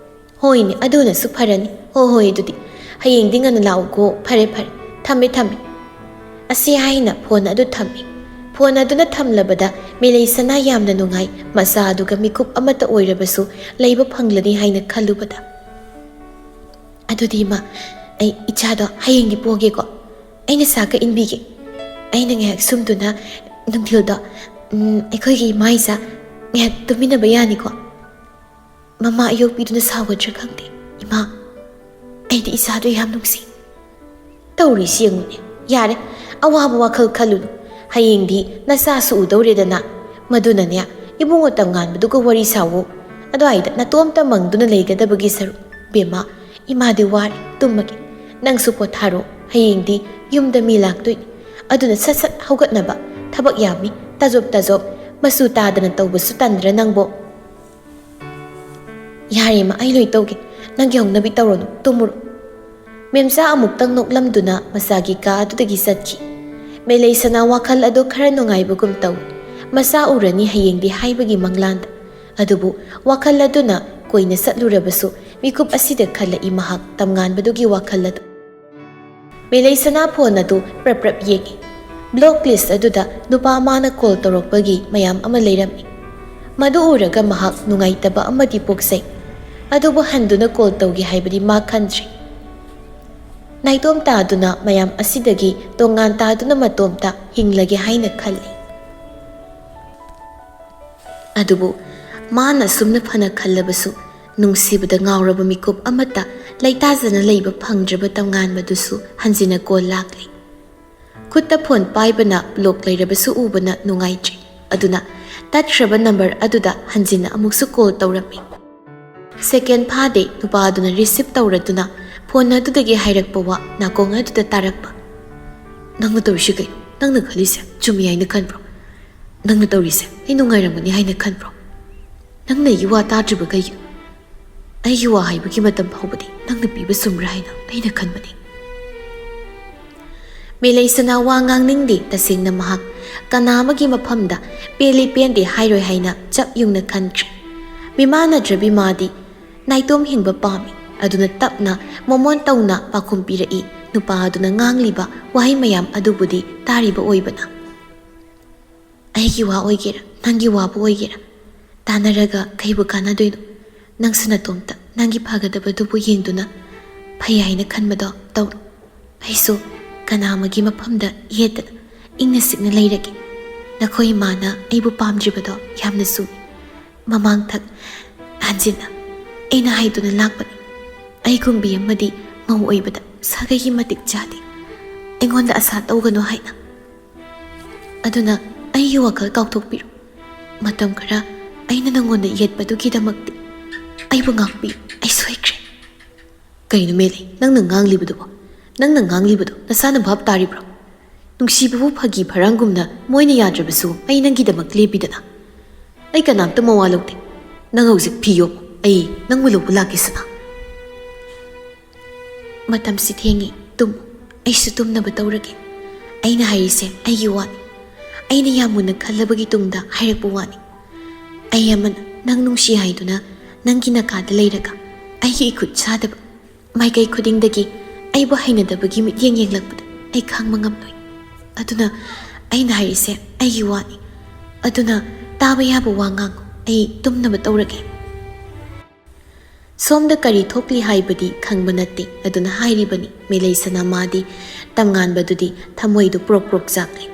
"ꯍꯣꯏꯅꯦ, ꯑꯗꯨꯅꯁꯨ ꯐꯔꯅꯤ꯫ ꯍꯣꯏ, ꯍꯣꯏ, ꯑꯗꯨꯗꯤ ꯍꯌꯦꯡꯗꯤ ꯉꯟꯅ ꯂꯥꯛꯎꯀꯣ꯫ ꯐꯔꯦ, ꯐꯔꯦ, ꯊꯝꯃꯦ, ꯊꯝꯃꯦ"꯫ ꯑꯁꯤ ꯍꯥꯏꯅ ꯐꯣꯟ ꯑꯗꯨ ꯊꯝꯃꯤ꯫ ꯐꯣꯟ ꯑꯗꯨꯅ ꯊꯝꯂꯕꯗ ꯃꯦꯂꯩꯁꯅꯥ ꯌꯥꯝꯅ ꯅꯨꯡꯉꯥꯏ, ꯃꯆꯥ ꯑꯗꯨꯒ ꯃꯤꯀꯨꯞ ꯑꯃꯠꯇ ꯑꯣꯏꯔꯕꯁꯨ ꯂꯩꯕ ꯐꯪꯂꯅꯤ ꯍꯥꯏꯅ ꯈꯜꯂꯨꯕꯗ꯫ "ꯑꯗꯨꯗꯤ ꯏꯃꯥ, ꯑꯩ ꯏꯆꯥꯗꯣ ꯍꯌꯦꯡꯗꯤ ꯄꯨꯒꯦꯀꯣ꯫ ꯑꯩꯅ ꯆꯥꯛꯀ ꯏꯟꯕꯤꯒꯦ꯫ ꯑꯩꯅ ꯉꯥꯏꯍꯥꯛ ꯁꯨꯝꯗꯨꯅ ꯅꯨꯡꯊꯤꯜꯗꯣ, ꯎꯝ, ꯑꯩꯈꯣꯏꯒꯤ ꯏꯃꯥ ꯏꯆꯥ ꯉꯥꯏꯍꯥꯛ ꯇꯨꯝꯃꯤꯟꯅꯕ ꯌꯥꯅꯤꯀꯣ"꯫ ꯃꯃꯥ ꯑꯌꯣꯛꯄꯤꯗꯨꯅ ꯁꯥꯎꯒꯗ꯭ꯔꯥ ꯈꯪꯗꯦ꯫ "ꯏꯃꯥ, ꯑꯩꯗꯤ ꯏꯆꯥꯗꯣ ꯌꯥꯝ ꯅꯨꯡꯁꯤ"꯫ ꯇꯧꯔꯤꯁꯤ ꯌꯦꯡꯉꯨꯅꯦ꯫ ꯌꯥꯔꯦ, ꯑꯋꯥꯕ ꯋꯥꯈꯜ ꯈꯜꯂꯨꯅꯨ꯫ ꯍꯌꯦꯡꯗꯤ ꯅꯆꯥꯁꯨ ꯎꯗꯧꯔꯦꯗꯅ꯫ ꯃꯗꯨꯅꯅꯦ, ꯏꯕꯨꯡꯉꯣ ꯇꯝꯉꯥꯟꯕꯗꯨꯒ ꯋꯥꯔꯤ ꯁꯥꯋꯣ꯫ ꯑꯗꯨꯋꯥꯏꯗ ꯅꯇꯣꯝꯇ ꯃꯪꯗꯨꯅ ꯂꯩꯒꯗꯕꯒꯤ ꯁꯔꯨꯛ꯫ "ꯕꯦꯝꯃ, ꯏꯃꯥꯗꯤ ꯋꯥꯔꯦ, ꯇꯨꯝꯃꯒꯦ꯫ ꯅꯪꯁꯨ ꯄꯣꯊꯥꯔꯣ, ꯍꯌꯦꯡꯗꯤ ꯌꯨꯝꯗ ꯃꯤ ꯂꯥꯛꯇꯣꯏꯅꯤ꯫ ꯑꯗꯨꯅ ꯁꯠ ꯁꯠ ꯍꯧꯒꯠꯅꯕ꯫ ꯊꯕꯛ ꯌꯥꯝꯃꯤ, ꯇꯥꯖꯣꯞ ꯇꯥꯖꯣꯞ, ꯃꯆꯨ ꯇꯥꯗꯅ ꯇꯧꯕꯁꯨ ꯇꯟꯗ꯭ꯔꯥ ꯅꯪꯕꯣ?" "ꯌꯥꯔꯦ ꯏꯃꯥ, ꯑꯩ ꯂꯣꯏ ꯇꯧꯒꯦ꯫ ꯅꯪꯒꯤ ꯍꯧꯅꯕꯤ ꯇꯧꯔꯨꯅꯨ, ꯇꯨꯝꯃꯨꯔꯣ"꯫ ꯃꯦꯝꯆꯥ ꯑꯃꯨꯛꯇꯪ ꯅꯣꯛꯂꯝꯗꯨꯅ ꯃꯆꯥꯒꯤ ꯀꯥ ꯑꯗꯨꯗꯒꯤ ꯆꯠꯈꯤ꯫ ꯃꯦꯂꯩꯁꯅꯥ ꯋꯥꯈꯜ ꯑꯗꯨ ꯈꯔ ꯅꯨꯡꯉꯥꯏꯕꯒꯨꯝ ꯇꯧꯏ꯫ ꯃꯆꯥ ꯎꯔꯅꯤ ꯍꯌꯦꯡꯗꯤ ꯍꯥꯏꯕꯒꯤ ꯃꯪꯂꯥꯟꯗ꯫ ꯑꯗꯨꯕꯨ ꯋꯥꯈꯜ ꯑꯗꯨꯅ ꯀꯣꯏꯅ ꯆꯠꯂꯨꯔꯕꯁꯨ ꯃꯤꯀꯨꯞ ꯑꯁꯤꯗ ꯈꯜꯂꯛꯏ ꯃꯍꯥꯛ ꯇꯝꯉꯥꯟꯕꯗꯨꯒꯤ ꯋꯥꯈꯜ ꯑꯗꯨ꯫ ꯃꯦꯂꯩꯁꯅꯥ ꯐꯣꯟ ꯑꯗꯨ ꯄ꯭ꯔꯞ ꯄ꯭ꯔꯞ ꯌꯦꯡꯏ꯫ ꯕ꯭ꯂꯣꯛ ꯂꯤꯁ ꯑꯗꯨꯗ ꯅꯨꯄꯥ ꯑꯃꯅ ꯀꯣꯜ ꯇꯧꯔꯛꯄꯒꯤ ꯃꯌꯥꯝ ꯑꯃ ꯂꯩꯔꯝꯃꯤ꯫ ꯃꯗꯨ ꯎꯔꯒ ꯃꯍꯥꯛ ꯅꯨꯡꯉꯥꯏꯇꯕ ꯑꯃꯗꯤ ꯄꯣꯛꯆꯩ꯫ ꯑꯗꯨꯕꯨ ꯍꯟꯗꯨꯅ ꯀꯣꯜ ꯇꯧꯒꯦ ꯍꯥꯏꯕꯗꯤ ꯃꯥ ꯈꯟꯗ꯭ꯔꯤ꯫ ꯅꯥꯏꯇꯣꯝ ꯇꯥꯗꯨꯅ ꯃꯌꯥꯝ ꯑꯁꯤꯗꯒꯤ ꯇꯣꯉꯥꯟ ꯇꯥꯗꯨꯅ ꯃꯇꯣꯝꯇ ꯍꯤꯡꯂꯒꯦ ꯍꯥꯏꯅ ꯈꯜꯂꯤ꯫ ꯑꯗꯨꯕꯨ ꯃꯥꯅ ꯑꯁꯨꯝꯅ ꯐꯅ ꯈꯜꯂꯕꯁꯨ, ꯅꯨꯡꯁꯤꯕꯗ ꯉꯥꯎꯔꯕ ꯃꯤꯀꯨꯞ ꯑꯃꯠꯇ ꯂꯩꯇꯥꯖꯅ ꯂꯩꯕ ꯐꯪꯗ꯭ꯔꯕ ꯇꯣꯉꯥꯟꯕꯗꯨꯁꯨ ꯍꯟꯖꯤꯟꯅ ꯀꯣꯜ ꯂꯥꯛꯂꯤ꯫ ꯈꯨꯠꯇ ꯐꯣꯟ ꯄꯥꯏꯕꯅ ꯕ꯭ꯂꯣꯛ ꯂꯩꯔꯕꯁꯨ ꯎꯕꯅ ꯅꯨꯡꯉꯥꯏꯇ꯭ꯔꯤ꯫ ꯑꯗꯨꯅ ꯇꯠꯈ꯭ꯔꯕ ꯅꯝꯕꯔ ꯑꯗꯨꯗ ꯍꯟꯖꯤꯟꯅ ꯑꯃꯨꯛꯁꯨ ꯀꯣꯜ ꯇꯧꯔꯝꯃꯤ꯫ ꯁꯦꯀꯦꯟ ꯐꯥꯗꯦ ꯅꯨꯄꯥ ꯑꯗꯨꯅ ꯔꯤꯁꯤꯞ ꯇꯧꯔꯗꯨꯅ ꯐꯣꯟ ꯑꯗꯨꯗꯒꯤ ꯍꯥꯏꯔꯛꯄ ꯋꯥ ꯅꯥꯀꯣꯡ ꯑꯗꯨꯗ ꯇꯥꯔꯛꯄ꯫ "ꯅꯪꯅ ꯇꯧꯔꯤꯁꯤ ꯀꯩꯅꯣ? ꯅꯪꯅ ꯈꯜꯂꯤꯁꯦ ꯆꯨꯝꯃꯤ ꯍꯥꯏꯅ ꯈꯟꯕ꯭ꯔꯣ? ꯅꯪꯅ ꯇꯧꯔꯤꯁꯦ ꯑꯩ ꯅꯨꯡꯉꯥꯏꯔꯝꯒꯅꯤ ꯍꯥꯏꯅ ꯈꯟꯕ꯭ꯔꯣ? ꯅꯪꯅ ꯑꯩꯒꯤ ꯋꯥ ꯇꯥꯗ꯭ꯔꯤꯕ ꯀꯩꯒꯤꯅꯣ? ꯑꯩꯒꯤ ꯋꯥ ꯍꯥꯏꯕꯒꯤ ꯃꯇꯝ ꯐꯥꯎꯕꯗꯤ ꯅꯪꯅ ꯄꯤꯕ ꯆꯨꯝꯕ꯭ꯔꯥ ꯍꯥꯏꯅ ꯑꯩꯅ ꯈꯟꯕꯅꯤ꯫" ꯃꯦꯂꯩꯁꯅꯥ ꯋꯥ ꯉꯥꯡꯅꯤꯡꯗꯦ꯫ ꯇꯁꯦꯡꯅ ꯃꯍꯥꯛ ꯀꯅꯥ ꯑꯃꯒꯤ ꯃꯐꯝꯗ ꯄꯦꯜꯂꯤ ꯄꯦꯟꯗꯦ ꯍꯥꯏꯔꯣꯏ ꯍꯥꯏꯅ ꯆꯞ ꯌꯨꯡꯅ ꯈꯟꯈ꯭ꯔꯦ꯫ ꯃꯤꯃꯥꯟꯅꯗ꯭ꯔꯕꯤ ꯃꯥꯗꯤ ꯅꯥꯏꯇꯣꯝ ꯍꯤꯡꯕ ꯄꯥꯝꯃꯤ꯫ ꯑꯗꯨꯅ ꯇꯞꯅ ꯃꯣꯃꯣꯟ ꯇꯧꯅ ꯄꯥꯎꯈꯨꯝ ꯄꯤꯔꯛꯏ꯫ ꯅꯨꯄꯥ ꯑꯗꯨꯅ ꯉꯥꯡꯂꯤꯕ ꯋꯥꯍꯩ ꯃꯌꯥꯝ ꯑꯗꯨꯕꯨꯗꯤ ꯇꯥꯔꯤꯕ ꯑꯣꯏꯕꯅ꯫ "ꯑꯩꯒꯤ ꯋꯥ ꯑꯣꯏꯒꯦꯔꯥ, ꯅꯪꯒꯤ ꯋꯥꯕꯨ ꯑꯣꯏꯒꯦꯔꯥ, ꯇꯥꯟꯅꯔꯒ ꯀꯩꯕꯨ ꯀꯥꯟꯅꯗꯣꯏꯅꯣ? ꯅꯪꯁꯨ ꯅꯇꯣꯝꯇ ꯅꯪꯒꯤ ꯐꯒꯗꯕꯗꯨꯕꯨ ꯌꯦꯡꯗꯨꯅ ꯐꯩ ꯍꯥꯏꯅ ꯈꯟꯕꯗꯣ ꯇꯧꯔꯣ꯫ ꯑꯩꯁꯨ ꯀꯅꯥ ꯑꯃꯒꯤ ꯃꯐꯝꯗ ꯌꯦꯠꯇꯅ ꯏꯪꯅ ꯆꯤꯛꯅ ꯂꯩꯔꯒꯦ꯫ ꯅꯈꯣꯏ ꯏꯃꯥꯅ ꯑꯩꯕꯨ ꯄꯥꯝꯗ꯭ꯔꯤꯕꯗꯣ ꯌꯥꯝꯅ ꯆꯨꯝꯃꯤ꯫ ꯃꯃꯥꯡꯊꯛ ꯍꯟꯖꯤꯟꯅ ꯑꯩꯅ ꯍꯥꯏꯗꯨꯅ ꯂꯥꯛꯄꯅꯤ꯫ ꯑꯩꯒꯨꯝꯕꯤ ꯑꯃꯗꯤ ꯃꯧ ꯑꯣꯏꯕꯗ ꯁꯥꯒꯩꯒꯤ ꯃꯇꯤꯛ ꯆꯥꯗꯦ꯫ ꯑꯩꯉꯣꯟꯗ ꯑꯁꯥ ꯇꯧꯒꯅꯨ ꯍꯥꯏꯅ꯫ ꯑꯗꯨꯅ ꯑꯩꯒꯤ ꯋꯥꯈꯜ ꯀꯥꯎꯊꯣꯛꯄꯤꯔꯣ꯫ ꯃꯇꯝ ꯈꯔ ꯑꯩꯅ ꯅꯉꯣꯟꯗ ꯌꯦꯠꯄꯗꯨꯒꯤꯗꯃꯛꯇꯤ ꯑꯩꯕꯨ ꯉꯥꯛꯄꯤꯌꯨ꯫ ꯑꯩ ꯁꯣꯏꯈ꯭ꯔꯦ꯫" "ꯀꯩꯅꯣ ꯃꯦꯂꯩ, ꯅꯪꯅ ꯉꯥꯡꯂꯤꯕꯗꯨꯕꯣ? ꯅꯪꯅ ꯉꯥꯡꯂꯤꯕꯗꯣ ꯅꯁꯥꯅ ꯚꯥꯞ ꯇꯥꯔꯤꯕ꯭ꯔꯣ? ꯅꯨꯡꯁꯤꯕꯕꯨ ꯐꯥꯒꯤ ꯐꯔꯥꯡꯒꯨꯝꯅ ꯃꯣꯏꯅ ꯌꯥꯗ꯭ꯔꯕꯁꯨ ꯑꯩ ꯅꯪꯒꯤꯗꯃꯛ ꯂꯦꯞꯄꯤꯗꯅ꯫ ꯑꯩ ꯀꯅꯥꯝꯇ ꯃꯋꯥ ꯂꯧꯗꯦ꯫ ꯅꯪ ꯍꯧꯖꯤꯛ ꯐꯤ ꯌꯣꯝꯃꯨ, ꯑꯩ ꯅꯪꯕꯨ ꯂꯧꯕ ꯂꯥꯛꯀꯦ ꯁꯅꯥ꯫" "ꯃꯇꯝꯁꯤ ꯊꯦꯡꯉꯤ, ꯇꯨꯝꯃꯨ꯫ ꯑꯩꯁꯨ ꯇꯨꯝꯅꯕ ꯇꯧꯔꯒꯦ꯫" "ꯑꯩꯅ ꯍꯥꯏꯔꯤꯁꯦ ꯑꯩꯒꯤ ꯋꯥꯅꯤ꯫ ꯑꯩꯅ ꯌꯥꯝ ꯃꯨꯟꯅ ꯈꯜꯂꯕꯒꯤ ꯇꯨꯡꯗ ꯍꯥꯏꯔꯛꯄ ꯋꯥꯅꯤ꯫ ꯑꯩ ꯑꯃꯅ ꯅꯪ ꯅꯨꯡꯁꯤ ꯍꯥꯏꯗꯨꯅ ꯅꯪꯒꯤ ꯅꯥꯀꯥꯗ ꯂꯩꯔꯒ ꯑꯩꯒꯤ ꯏꯈꯨꯠ ꯁꯥꯗꯕ, ꯃꯥꯏꯀꯩ ꯈꯨꯗꯤꯡꯗꯒꯤ ꯑꯩꯕꯨ ꯍꯩꯅꯗꯕꯒꯤ ꯃꯤꯠꯌꯦꯡ ꯌꯦꯡꯂꯛꯄꯗ ꯑꯩ ꯈꯥꯡꯕ ꯉꯝꯂꯣꯏ꯫ ꯑꯗꯨꯅ ꯑꯩꯅ ꯍꯥꯏꯔꯤꯁꯦ ꯑꯩꯒꯤ ꯋꯥꯅꯤ꯫ ꯑꯗꯨꯅ ꯇꯥꯕ ꯌꯥꯕ ꯋꯥ ꯉꯥꯡꯉꯨ, ꯑꯩ ꯇꯨꯝꯅꯕ ꯇꯧꯔꯒꯦ꯫" "ꯁꯣꯝꯗ ꯀꯔꯤ ꯊꯣꯛꯂꯤ ꯍꯥꯏꯕꯗꯤ ꯈꯪꯕ ꯅꯠꯇꯦ" ꯑꯗꯨꯅ ꯍꯥꯏꯔꯤꯕꯅꯤ꯫ ꯃꯦꯂꯩꯁꯅꯥ ꯃꯥꯗꯤ ꯇꯝꯉꯥꯟꯕꯗꯨꯗꯤ ꯊꯃꯣꯏꯗꯨ ꯄ꯭ꯔꯣꯛ ꯄ꯭ꯔꯣꯛ ꯆꯥꯛꯂꯤ꯫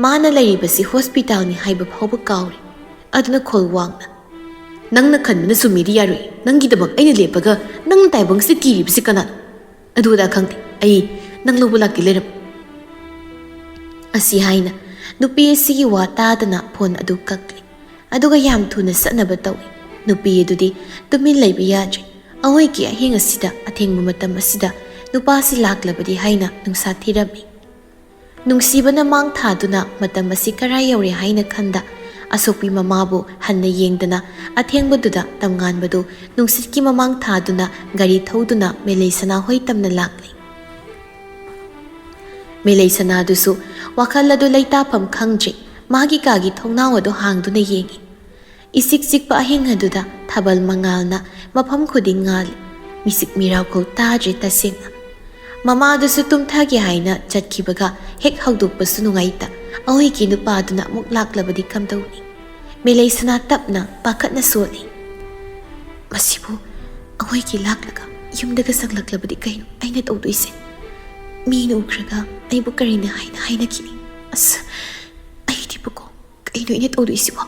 ꯃꯥꯅ ꯂꯩꯔꯤꯕꯁꯤ ꯍꯣꯁꯄꯤꯇꯥꯜꯅꯤ ꯍꯥꯏꯕ ꯐꯥꯎꯕ ꯀꯥꯎꯔꯦ꯫ ꯑꯗꯨꯅ ꯈꯣꯜ ꯋꯥꯡꯅ, "ꯅꯪꯅ ꯈꯟꯕꯅ ꯆꯨꯝꯃꯤꯗꯤ ꯌꯥꯔꯣꯏ꯫ ꯅꯪꯒꯤꯗꯃꯛ ꯑꯩꯅ ꯂꯦꯞꯄꯒ ꯅꯪꯅ ꯇꯥꯏꯕꯪꯁꯤꯗ ꯀꯤꯔꯤꯕꯁꯤ ꯀꯅꯥꯅꯣ? ꯑꯗꯨ ꯑꯗꯥ ꯈꯪꯗꯦ꯫ ꯑꯩ ꯅꯪ ꯂꯧꯕ ꯂꯥꯛꯀꯦ ꯂꯩꯔꯝ꯫" ꯑꯁꯤ ꯍꯥꯏꯅ ꯅꯨꯄꯤ ꯑꯁꯤꯒꯤ ꯋꯥ ꯇꯥꯗꯅ ꯐꯣꯟ ꯑꯗꯨ ꯀꯛꯂꯤ꯫ ꯑꯗꯨꯒ ꯌꯥꯝ ꯊꯨꯅ ꯆꯠꯅꯕ ꯇꯧꯏ꯫ ꯅꯨꯄꯤ ꯑꯗꯨꯗꯤ ꯇꯨꯃꯤꯟ ꯂꯩꯕ ꯌꯥꯗ꯭ꯔꯦ꯫ ꯑꯋꯣꯏꯒꯤ ꯑꯍꯤꯡ ꯑꯁꯤꯗ, ꯑꯊꯦꯡꯕ ꯃꯇꯝ ꯑꯁꯤꯗ ꯅꯨꯄꯥꯁꯤ ꯂꯥꯛꯂꯕꯗꯤ ꯍꯥꯏꯅ ꯅꯨꯡꯁꯥ ꯊꯤꯔꯝꯃꯤ꯫ ꯅꯨꯡꯁꯤꯕꯅ ꯃꯥꯡ ꯊꯥꯗꯨꯅ ꯃꯇꯝ ꯑꯁꯤ ꯀꯔꯥꯏ ꯌꯧꯔꯦ ꯍꯥꯏꯅ ꯈꯟꯗ, ꯑꯁꯣꯛꯄꯤ ꯃꯃꯥꯕꯨ ꯍꯟꯅ ꯌꯦꯡꯗꯅ ꯑꯊꯦꯡꯕꯗꯨꯗ ꯇꯝꯉꯥꯟꯕꯗꯨ ꯅꯨꯡꯁꯤꯠꯀꯤ ꯃꯃꯥꯡ ꯊꯥꯗꯨꯅ ꯒꯥꯔꯤ ꯊꯧꯗꯨꯅ ꯃꯦꯂꯩꯁꯅꯥ ꯍꯣꯏ ꯇꯝꯅ ꯂꯥꯛꯂꯤ꯫ ꯃꯦꯂꯩꯁꯅꯥꯗꯨꯁꯨ ꯋꯥꯈꯜ ꯑꯗꯨ ꯂꯩꯇꯥꯐꯝ ꯈꯪꯗ꯭ꯔꯦ꯫ ꯃꯥꯒꯤ ꯀꯥꯒꯤ ꯊꯣꯡꯅꯥꯎ ꯑꯗꯨ ꯍꯥꯡꯗꯨꯅ ꯌꯦꯡꯏ꯫ ꯏꯆꯤꯛ ꯆꯤꯛꯄ ꯑꯍꯤꯡ ꯑꯗꯨꯗ ꯊꯥꯕꯜ ꯃꯉꯥꯜꯅ ꯃꯐꯝ ꯈꯨꯗꯤꯡ ꯉꯥꯜꯂꯤ꯫ ꯃꯤꯆꯤꯛ ꯃꯤꯔꯥꯎꯈꯣꯜ ꯇꯥꯗ꯭ꯔꯦ ꯇꯁꯦꯡꯅ꯫ ꯃꯃꯥꯗꯨꯁꯨ ꯇꯨꯝꯊꯒꯦ ꯍꯥꯏꯅ ꯆꯠꯈꯤꯕꯒ ꯍꯦꯛ ꯍꯧꯗꯣꯛꯄꯁꯨ ꯅꯨꯡꯉꯥꯏꯇ, ꯑꯋꯣꯏꯒꯤ ꯅꯨꯄꯥꯗꯨꯅ ꯑꯃꯨꯛ ꯂꯥꯛꯂꯕꯗꯤ ꯀꯝꯗꯧꯅꯤ? ꯃꯦꯂꯩꯁꯅꯥ ꯇꯞꯅ ꯄꯥꯈꯠꯅ ꯁꯣꯜꯂꯤ꯫ "ꯃꯁꯤꯕꯨ ꯑꯋꯣꯏꯒꯤ ꯂꯥꯛꯂꯒ ꯌꯨꯝꯗꯒ ꯆꯪꯂꯛꯂꯕꯗꯤ ꯀꯩꯅꯣ ꯑꯩꯅ ꯇꯧꯗꯣꯏꯁꯦ? ꯃꯤꯅ ꯎꯈ꯭ꯔꯒ ꯑꯩꯕꯨ ꯀꯔꯤꯅ ꯍꯥꯏꯅ ꯍꯥꯏꯅꯈꯤꯅꯤ? ꯑꯁ, ꯑꯩꯗꯤꯕꯀꯣ, ꯀꯩꯅꯣ ꯑꯩꯅ ꯇꯧꯗꯣꯏꯁꯤꯕꯣ?"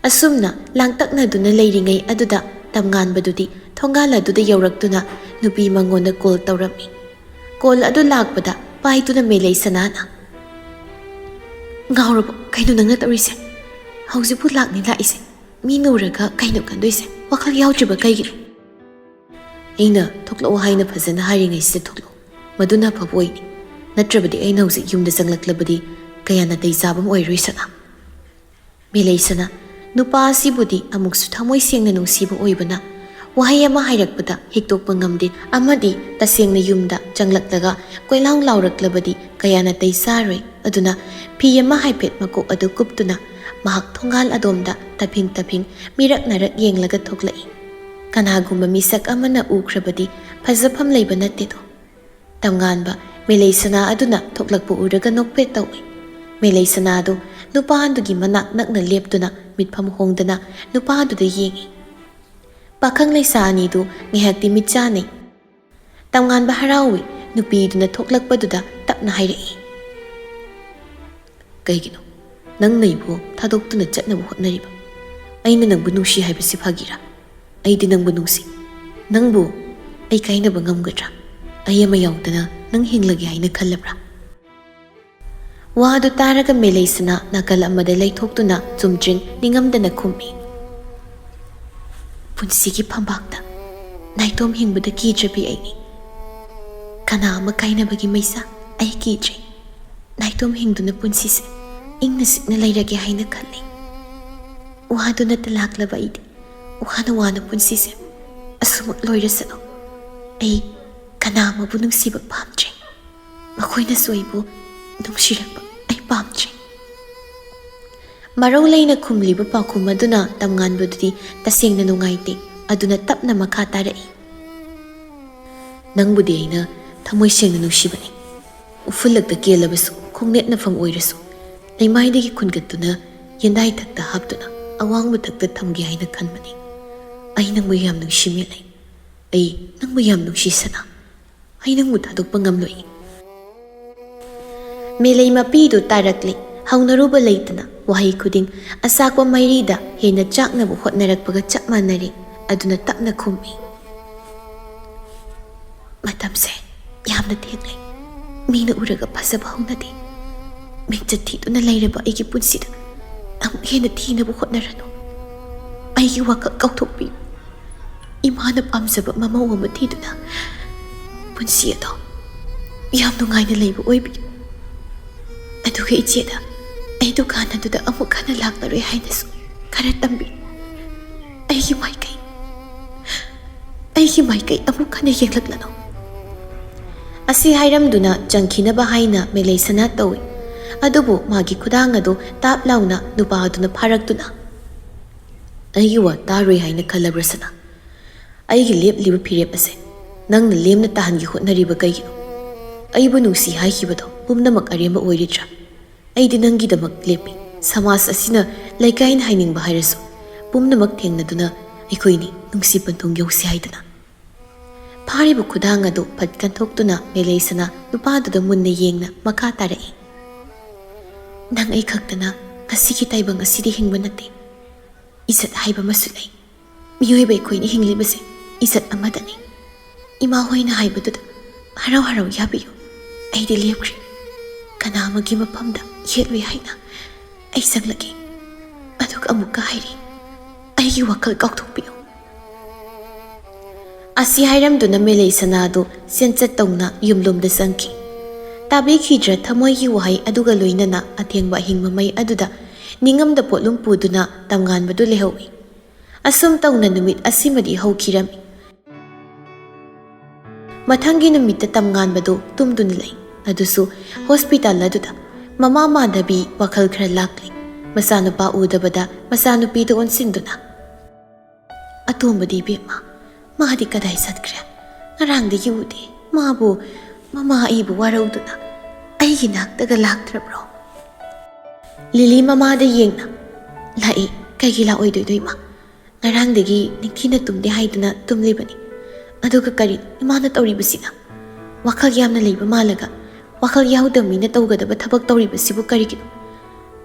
ꯑꯁꯨꯝꯅ ꯂꯥꯡꯇꯛꯅꯗꯨꯅ ꯂꯩꯔꯤꯉꯩ ꯑꯗꯨꯗ ꯇꯝꯉꯥꯟꯕꯗꯨꯗꯤ ꯊꯣꯡꯒꯥꯜ ꯑꯗꯨꯗ ꯌꯧꯔꯛꯇꯨꯅ ꯅꯨꯄꯤ ꯃꯉꯣꯟꯗ ꯀꯣꯜ ꯇꯧꯔꯝꯃꯤ꯫ ꯀꯣꯜ ꯑꯗꯨ ꯂꯥꯛꯄꯗ ꯄꯥꯏꯗꯨꯅ ꯃꯦꯂꯩꯁꯅꯥꯅ, "ꯉꯥꯎꯔꯕꯣ? ꯀꯩꯅꯣ ꯅꯪꯅ ꯇꯧꯔꯤꯁꯦ? ꯍꯧꯖꯤꯛꯄꯨ ꯂꯥꯛꯅꯤ ꯂꯥꯛꯏꯁꯦ꯫ ꯃꯤꯅ ꯎꯔꯒ ꯀꯩꯅꯣ ꯈꯟꯗꯣꯏꯁꯦ? ꯋꯥꯈꯜ ꯌꯥꯎꯗ꯭ꯔꯤꯕ ꯀꯩꯒꯤꯅꯣ?" "ꯑꯩꯅ ꯊꯣꯛꯂꯛꯑꯣ ꯍꯥꯏꯅ ꯐꯖꯅ ꯍꯥꯏꯔꯤꯉꯩꯁꯤꯗ ꯊꯣꯛꯂꯛꯑꯣ꯫ ꯃꯗꯨꯅ ꯑꯐꯕ ꯑꯣꯏꯅꯤ꯫ ꯅꯠꯇ꯭ꯔꯕꯗꯤ ꯑꯩꯅ ꯍꯧꯖꯤꯛ ꯌꯨꯝꯗ ꯆꯪꯂꯛꯂꯕꯗꯤ ꯀꯌꯥ ꯅꯥꯇꯩ ꯆꯥꯕ ꯑꯃ ꯑꯣꯏꯔꯣꯏ ꯁꯅꯥ꯫" ꯃꯦꯂꯩꯁꯅ ꯅꯨꯄꯥ ꯑꯁꯤꯕꯨꯗꯤ ꯑꯃꯨꯛꯁꯨ ꯊꯃꯣꯏ ꯁꯦꯡꯅ ꯅꯨꯡꯁꯤꯕ ꯑꯣꯏꯕꯅ ꯋꯥꯍꯩ ꯑꯃ ꯍꯥꯏꯔꯛꯄꯗ ꯍꯤꯛꯇꯣꯛꯄ ꯉꯝꯗꯦ꯫ ꯑꯃꯗꯤ ꯇꯁꯦꯡꯅ ꯌꯨꯝꯗ ꯆꯪꯂꯛꯂꯒ ꯀꯣꯏꯂꯥꯎ ꯂꯥꯎꯔꯛꯂꯕꯗꯤ ꯀꯌꯥ ꯅꯥꯇꯩ ꯆꯥꯔꯣꯏ꯫ ꯑꯗꯨꯅ ꯐꯤ ꯑꯃ ꯍꯥꯏꯐꯦꯠ ꯃꯀꯣꯛ ꯑꯗꯨ ꯀꯨꯞꯇꯨꯅ ꯃꯍꯥꯛ ꯊꯣꯡꯒꯥꯜ ꯑꯗꯣꯝꯗ ꯇꯞꯐꯤꯡ ꯇꯞꯐꯤꯡ ꯃꯤꯔꯛ ꯅꯥꯔꯛ ꯌꯦꯡꯂꯒ ꯊꯣꯛꯂꯛꯏ꯫ ꯀꯅꯥꯒꯨꯝꯕ ꯃꯤꯁꯛ ꯑꯃꯅ ꯎꯈ꯭ꯔꯕꯗꯤ ꯐꯖꯐꯝ ꯂꯩꯕ ꯅꯠꯇꯦꯗꯣ꯫ ꯇꯝꯉꯥꯟꯕ ꯃꯦꯂꯩꯁꯅꯥ ꯑꯗꯨꯅ ꯊꯣꯛꯂꯛꯄ ꯎꯔꯒ ꯅꯣꯛꯐꯦꯠ ꯇꯧꯏ꯫ ꯃꯦꯂꯩꯁꯅꯥ ꯑꯗꯨ ꯅꯨꯄꯥ ꯑꯗꯨꯒꯤ ꯃꯅꯥꯛ ꯅꯛꯅ ꯂꯦꯞꯇꯨꯅ ꯃꯤꯠꯐꯝ ꯍꯣꯡꯗꯅ ꯅꯨꯄꯥ ꯑꯗꯨꯗ ꯌꯦꯡꯏ꯫ ꯄꯥꯈꯪ ꯂꯩꯁꯥ ꯑꯅꯤꯗꯨ ꯉꯥꯏꯍꯥꯛꯇꯤ ꯃꯤꯠ ꯆꯥꯟꯅꯩ꯫ ꯇꯝꯉꯥꯟꯕ ꯍꯔꯥꯎꯏ꯫ ꯅꯨꯄꯤꯗꯨꯅ ꯊꯣꯛꯂꯛꯄꯗꯨꯗ ꯇꯞꯅ ꯍꯥꯏꯔꯛꯏ, "ꯀꯩꯒꯤꯅꯣ? ꯅꯪꯅ ꯑꯩꯕꯨ ꯊꯥꯗꯣꯛꯇꯨꯅ ꯆꯠꯅꯕ ꯍꯣꯠꯅꯔꯤꯕ? ꯑꯩꯅ ꯅꯪꯕꯨ ꯅꯨꯡꯁꯤ ꯍꯥꯏꯕꯁꯤ ꯐꯥꯒꯤꯔꯥ? ꯑꯩꯗꯤ ꯅꯪꯕꯨ ꯅꯨꯡꯁꯤ꯫ ꯅꯪꯕꯨ ꯑꯩ ꯀꯥꯏꯅꯕ ꯉꯝꯒꯗ꯭ꯔꯥ? ꯑꯩ ꯑꯃ ꯌꯥꯎꯗꯅ ꯅꯪ ꯍꯤꯡꯂꯒꯦ ꯍꯥꯏꯅ ꯈꯜꯂꯕ꯭ꯔꯥ?" ꯋꯥꯗꯨ ꯇꯥꯔꯒ ꯃꯦꯂꯩꯁꯅꯥ ꯅꯥꯀꯜ ꯑꯃꯗ ꯂꯩꯊꯣꯛꯇꯨꯅ ꯆꯨꯝꯗ꯭ꯔꯤꯡ ꯅꯤꯡꯉꯝꯗꯅ ꯈꯨꯝꯃꯤ, "ꯄꯨꯟꯁꯤꯒꯤ ꯐꯝꯕꯥꯛꯇ ꯅꯥꯏꯇꯣꯝ ꯍꯤꯡꯕꯗ ꯀꯤꯗ꯭ꯔꯕꯤ ꯑꯩꯅꯤ꯫ ꯀꯅꯥ ꯑꯃ ꯀꯥꯏꯅꯕꯒꯤ ꯃꯩꯁꯥ ꯑꯩ ꯀꯤꯗ꯭ꯔꯦ꯫ ꯅꯥꯏꯇꯣꯝ ꯍꯤꯡꯗꯨꯅ ꯄꯨꯟꯁꯤꯁꯦ ꯏꯪꯅ ꯆꯤꯛꯅ ꯂꯩꯔꯒꯦ ꯍꯥꯏꯅ ꯈꯜꯂꯤ꯫ ꯋꯥꯗꯨꯅꯇ ꯂꯥꯛꯂꯕ ꯑꯩꯗꯤ ꯋꯥꯅ ꯋꯥꯅ ꯄꯨꯟꯁꯤꯁꯦ ꯑꯁꯨꯃꯛ ꯂꯣꯏꯔꯁꯅꯨ꯫ ꯑꯩ ꯀꯅꯥ ꯑꯃꯕꯨ ꯅꯨꯡꯁꯤꯕ ꯄꯥꯝꯗ꯭ꯔꯦ꯫ ꯃꯈꯣꯏꯅꯁꯨ ꯑꯩꯕꯨ ꯅꯨꯡꯁꯤꯔꯛꯄ ꯑꯩ ꯄꯥꯝꯗ꯭ꯔꯦ꯫" ꯃꯔꯧ ꯂꯩꯅ ꯈꯨꯝꯂꯤꯕ ꯄꯥꯎꯈꯨꯝ ꯑꯗꯨꯅ ꯇꯝꯉꯥꯟꯕꯗꯨꯗꯤ ꯇꯁꯦꯡꯅ ꯅꯨꯡꯉꯥꯏꯇꯦ꯫ ꯑꯗꯨꯅ ꯇꯞꯅ ꯃꯈꯥ ꯇꯥꯔꯛꯏ, "ꯅꯪꯕꯨꯗꯤ ꯑꯩꯅ ꯊꯃꯣꯏ ꯁꯦꯡꯅ ꯅꯨꯡꯁꯤꯕꯅꯤ꯫ ꯎꯐꯨꯜꯂꯛꯇ ꯀꯦꯜꯂꯕꯁꯨ, ꯈꯣꯡꯅꯦꯠ ꯅꯐꯝ ꯑꯣꯏꯔꯁꯨ, ꯂꯩꯃꯥꯏꯗꯒꯤ ꯈꯨꯟꯒꯠꯇꯨꯅ ꯌꯦꯟꯗꯥꯏ ꯊꯛꯇ ꯍꯥꯞꯇꯨꯅ ꯑꯋꯥꯡꯕ ꯊꯛꯇ ꯊꯝꯒꯦ ꯍꯥꯏꯅ ꯈꯟꯕꯅꯤ꯫ ꯑꯩ ꯅꯪꯕꯨ ꯌꯥꯝ ꯅꯨꯡꯁꯤ ꯃꯦꯂꯩ꯫ ꯑꯩ ꯅꯪꯕꯨ ꯌꯥꯝ ꯅꯨꯡꯁꯤ ꯁꯅꯥ꯫ ꯑꯩ ꯅꯪꯕꯨ ꯊꯥꯗꯣꯛꯄ ꯉꯝꯂꯣꯏ꯫" ꯃꯦꯂꯩ ꯃꯄꯤꯗꯨ ꯇꯥꯔꯛꯂꯤ꯫ ꯍꯧꯅꯔꯨꯕ ꯂꯩꯇꯅ ꯋꯥꯍꯩ ꯈꯨꯗꯤꯡ ꯑꯆꯥꯛꯄ ꯃꯩꯔꯤꯗ ꯍꯦꯟꯅ ꯆꯥꯛꯅꯕ ꯍꯣꯠꯅꯔꯛꯄꯒ ꯆꯞ ꯃꯥꯟꯅꯔꯦ꯫ ꯑꯗꯨꯅ ꯇꯞꯅ ꯈꯨꯝꯃꯤ, "ꯃꯇꯝꯁꯦ ꯌꯥꯝꯅ ꯊꯦꯡꯂꯦ꯫ ꯃꯤꯅ ꯎꯔꯒ ꯐꯖꯕ ꯍꯧꯅꯗꯦ꯫ ꯃꯤꯡꯆꯠ ꯊꯤꯗꯨꯅ ꯂꯩꯔꯕ ꯑꯩꯒꯤ ꯄꯨꯟꯁꯤꯗ ꯑꯃꯨꯛ ꯍꯦꯟꯅ ꯊꯤꯅꯕ ꯍꯣꯠꯅꯔꯅꯨ꯫ ꯑꯩꯒꯤ ꯋꯥꯈꯜ ꯀꯥꯎꯊꯣꯛꯄꯤꯌꯨ꯫ ꯏꯃꯥꯅ ꯄꯥꯝꯖꯕ ꯃꯃꯧ ꯑꯃ ꯊꯤꯗꯨꯅ ꯄꯨꯟꯁꯤ ꯑꯗꯣ ꯌꯥꯝ ꯅꯨꯡꯉꯥꯏꯅ ꯂꯩꯕ ꯑꯣꯏꯕꯤꯌꯨ꯫ ꯑꯗꯨꯒ ꯏꯆꯦꯗ ꯑꯩ ꯗꯨꯀꯥꯟ ꯑꯗꯨꯗ ꯑꯃꯨꯛ ꯍꯟꯅ ꯂꯥꯛꯂꯔꯣꯏ ꯍꯥꯏꯅꯁꯨ ꯈꯔ ꯇꯝꯕꯤꯌꯨ꯫ ꯑꯩꯒꯤ ꯃꯥꯏꯀꯩ, ꯑꯩꯒꯤ ꯃꯥꯏꯀꯩ ꯑꯃꯨꯛ ꯍꯟꯅ ꯌꯦꯡꯂꯛꯂꯅꯨ꯫" ꯑꯁꯤ ꯍꯥꯏꯔꯝꯗꯨꯅ ꯆꯪꯈꯤꯅꯕ ꯍꯥꯏꯅ ꯃꯦꯂꯩꯁꯅꯥ ꯇꯧꯏ꯫ ꯑꯗꯨꯕꯨ ꯃꯥꯒꯤ ꯈꯨꯗꯥꯡ ꯑꯗꯨ ꯇꯥꯞ ꯂꯥꯎꯅ ꯅꯨꯄꯥ ꯑꯗꯨꯅ ꯐꯥꯔꯛꯇꯨꯅ, "ꯑꯩꯒꯤ ꯋꯥ ꯇꯥꯔꯣꯏ ꯍꯥꯏꯅ ꯈꯜꯂꯕ꯭ꯔꯥ ꯁꯅꯥ? ꯑꯩꯒꯤ ꯂꯦꯞꯂꯤꯕ ꯐꯤꯔꯦꯞ ꯑꯁꯦ ꯅꯪꯅ ꯂꯦꯝꯅ ꯇꯥꯍꯟꯒꯦ ꯍꯣꯠꯅꯔꯤꯕ ꯀꯩꯒꯤꯅꯣ? ꯑꯩꯕꯨ ꯅꯨꯡꯁꯤ ꯍꯥꯏꯈꯤꯕꯗꯣ ꯄꯨꯝꯅꯃꯛ ꯑꯔꯦꯝꯕ ꯑꯣꯏꯔꯤꯗ꯭ꯔꯥ? ꯑꯩꯗꯤ ꯅꯪꯒꯤꯗꯃꯛ ꯂꯦꯞꯄꯤ꯫ ꯁꯃꯥꯖ ꯑꯁꯤꯅ, ꯂꯩꯀꯥꯏꯅ ꯍꯥꯏꯅꯤꯡꯕ ꯍꯥꯏꯔꯁꯨ, ꯄꯨꯝꯅꯃꯛ ꯊꯦꯡꯅꯗꯨꯅ ꯑꯩꯈꯣꯏꯅꯤ ꯅꯨꯡꯁꯤ ꯄꯟꯊꯨꯡ ꯌꯧꯁꯤ ꯍꯥꯏꯗꯅ꯫ ꯐꯥꯔꯤꯕ ꯈꯨꯗꯥꯡ ꯑꯗꯨ ꯐꯠ ꯀꯟꯊꯣꯛꯇꯨꯅ ꯃꯦꯂꯩꯁꯅꯥ ꯅꯨꯄꯥꯗꯨꯗ ꯃꯨꯟꯅ ꯌꯦꯡꯅ ꯃꯈꯥ ꯇꯥꯔꯛꯏ꯫ "ꯅꯪ ꯑꯩ ꯈꯛꯇꯅ ꯉꯁꯤꯒꯤ ꯇꯥꯏꯕꯪ ꯑꯁꯤꯗ ꯍꯤꯡꯕ ꯅꯠꯇꯦ꯫ ꯏꯖꯠ ꯍꯥꯏꯕ ꯑꯃꯁꯨ ꯂꯩ꯫ ꯃꯤꯑꯣꯏꯕ ꯑꯩꯈꯣꯏꯅ ꯍꯤꯡꯂꯤꯕꯁꯦ ꯏꯖꯠ ꯑꯃꯗꯅꯤ꯫ ꯏꯃꯥ ꯍꯣꯏꯅ ꯍꯥꯏꯕꯗꯨꯗ ꯍꯔꯥꯎ ꯍꯔꯥꯎ ꯌꯥꯕꯤꯌꯨ꯫ ꯑꯩꯗꯤ ꯂꯦꯞꯈ꯭ꯔꯦ꯫ ꯀꯅꯥ ꯑꯃꯒꯤ ꯃꯐꯝꯗ ꯌꯦꯠꯂꯣꯏ ꯍꯥꯏꯅ ꯑꯩ ꯆꯪꯂꯒꯦ꯫ ꯑꯗꯨꯒ ꯑꯃꯨꯛꯀ ꯍꯥꯏꯔꯤ, ꯑꯩꯒꯤ ꯋꯥꯈꯜ ꯀꯥꯎꯊꯣꯛꯄꯤꯌꯨ꯫" ꯑꯁꯤ ꯍꯥꯏꯔꯝꯗꯨꯅ ꯃꯦꯂꯩ ꯁꯅꯥꯗꯨ ꯆꯦꯟꯆꯠ ꯇꯧꯅ ꯌꯨꯝꯂꯣꯝꯗ ꯆꯪꯈꯤ꯫ ꯇꯥꯕꯤꯈꯤꯗ꯭ꯔ ꯊꯃꯣꯏꯒꯤ ꯋꯥꯍꯩ ꯑꯗꯨꯒ ꯂꯣꯏꯅꯅ ꯑꯊꯦꯡꯕ ꯑꯍꯤꯡ ꯃꯃꯩ ꯑꯗꯨꯗ ꯅꯤꯡꯉꯝꯗ ꯄꯣꯠꯂꯨꯝ ꯄꯨꯗꯨꯅ ꯇꯝꯉꯥꯟꯕꯗꯨ ꯂꯩꯍꯧꯏ꯫ ꯑꯁꯨꯝ ꯇꯧꯅ ꯅꯨꯃꯤꯠ ꯑꯁꯤꯃꯗꯤ ꯍꯧꯈꯤꯔꯝꯃꯤ꯫ ꯃꯊꯪꯒꯤ ꯅꯨꯃꯤꯠꯇ ꯇꯝꯉꯥꯟꯕꯗꯨ ꯇꯨꯝꯗꯨꯅ ꯂꯩ꯫ ꯑꯗꯨꯁꯨ ꯍꯣꯁꯄꯤꯇꯥꯜ ꯑꯗꯨꯗ ꯃꯃꯥ ꯃꯥꯙꯕꯤ ꯋꯥꯈꯜ ꯈꯔ ꯂꯥꯛꯂꯤ꯫ ꯃꯆꯥꯅꯨꯄꯥ ꯎꯗꯕꯗ ꯃꯆꯥꯅꯨꯄꯤꯗ ꯑꯣꯟꯁꯤꯟꯗꯨꯅ, "ꯑꯇꯣꯝꯕꯗꯤ ꯏꯕꯦꯝꯃ, ꯃꯥꯗꯤ ꯀꯗꯥꯏ ꯆꯠꯈ꯭ꯔꯦ? ꯉꯔꯥꯡꯗꯒꯤ ꯎꯗꯦ꯫ ꯃꯥꯕꯨ, ꯃꯃꯥ ꯑꯩꯕꯨ ꯋꯥꯔꯧꯗꯨꯅ ꯑꯩꯒꯤ ꯅꯥꯛꯇꯒ ꯂꯥꯛꯇ꯭ꯔꯕ꯭ꯔꯣ?" ꯂꯤꯂꯤ ꯃꯃꯥꯗ ꯌꯦꯡꯅ, "ꯂꯥꯛꯏ, ꯀꯩꯒꯤ ꯂꯥꯛꯑꯣꯏꯗꯣꯏꯅꯣ ꯏꯃꯥ? ꯉꯔꯥꯡꯗꯒꯤ ꯅꯤꯡꯊꯤꯅ ꯇꯨꯝꯗꯦ ꯍꯥꯏꯗꯨꯅ ꯇꯨꯝꯂꯤꯕꯅꯤ꯫ ꯑꯗꯨꯒ ꯀꯔꯤ ꯏꯃꯥꯅ ꯇꯧꯔꯤꯕꯁꯤꯅ? ꯋꯥꯈꯜ ꯌꯥꯝꯅ ꯂꯩꯕ ꯃꯥꯜꯂꯒ ꯋꯥꯈꯜ ꯌꯥꯎꯗꯕ ꯃꯤꯅ ꯇꯧꯒꯗꯕ ꯊꯕꯛ ꯇꯧꯔꯤꯕꯁꯤꯕꯨ ꯀꯔꯤꯒꯤꯅꯣ?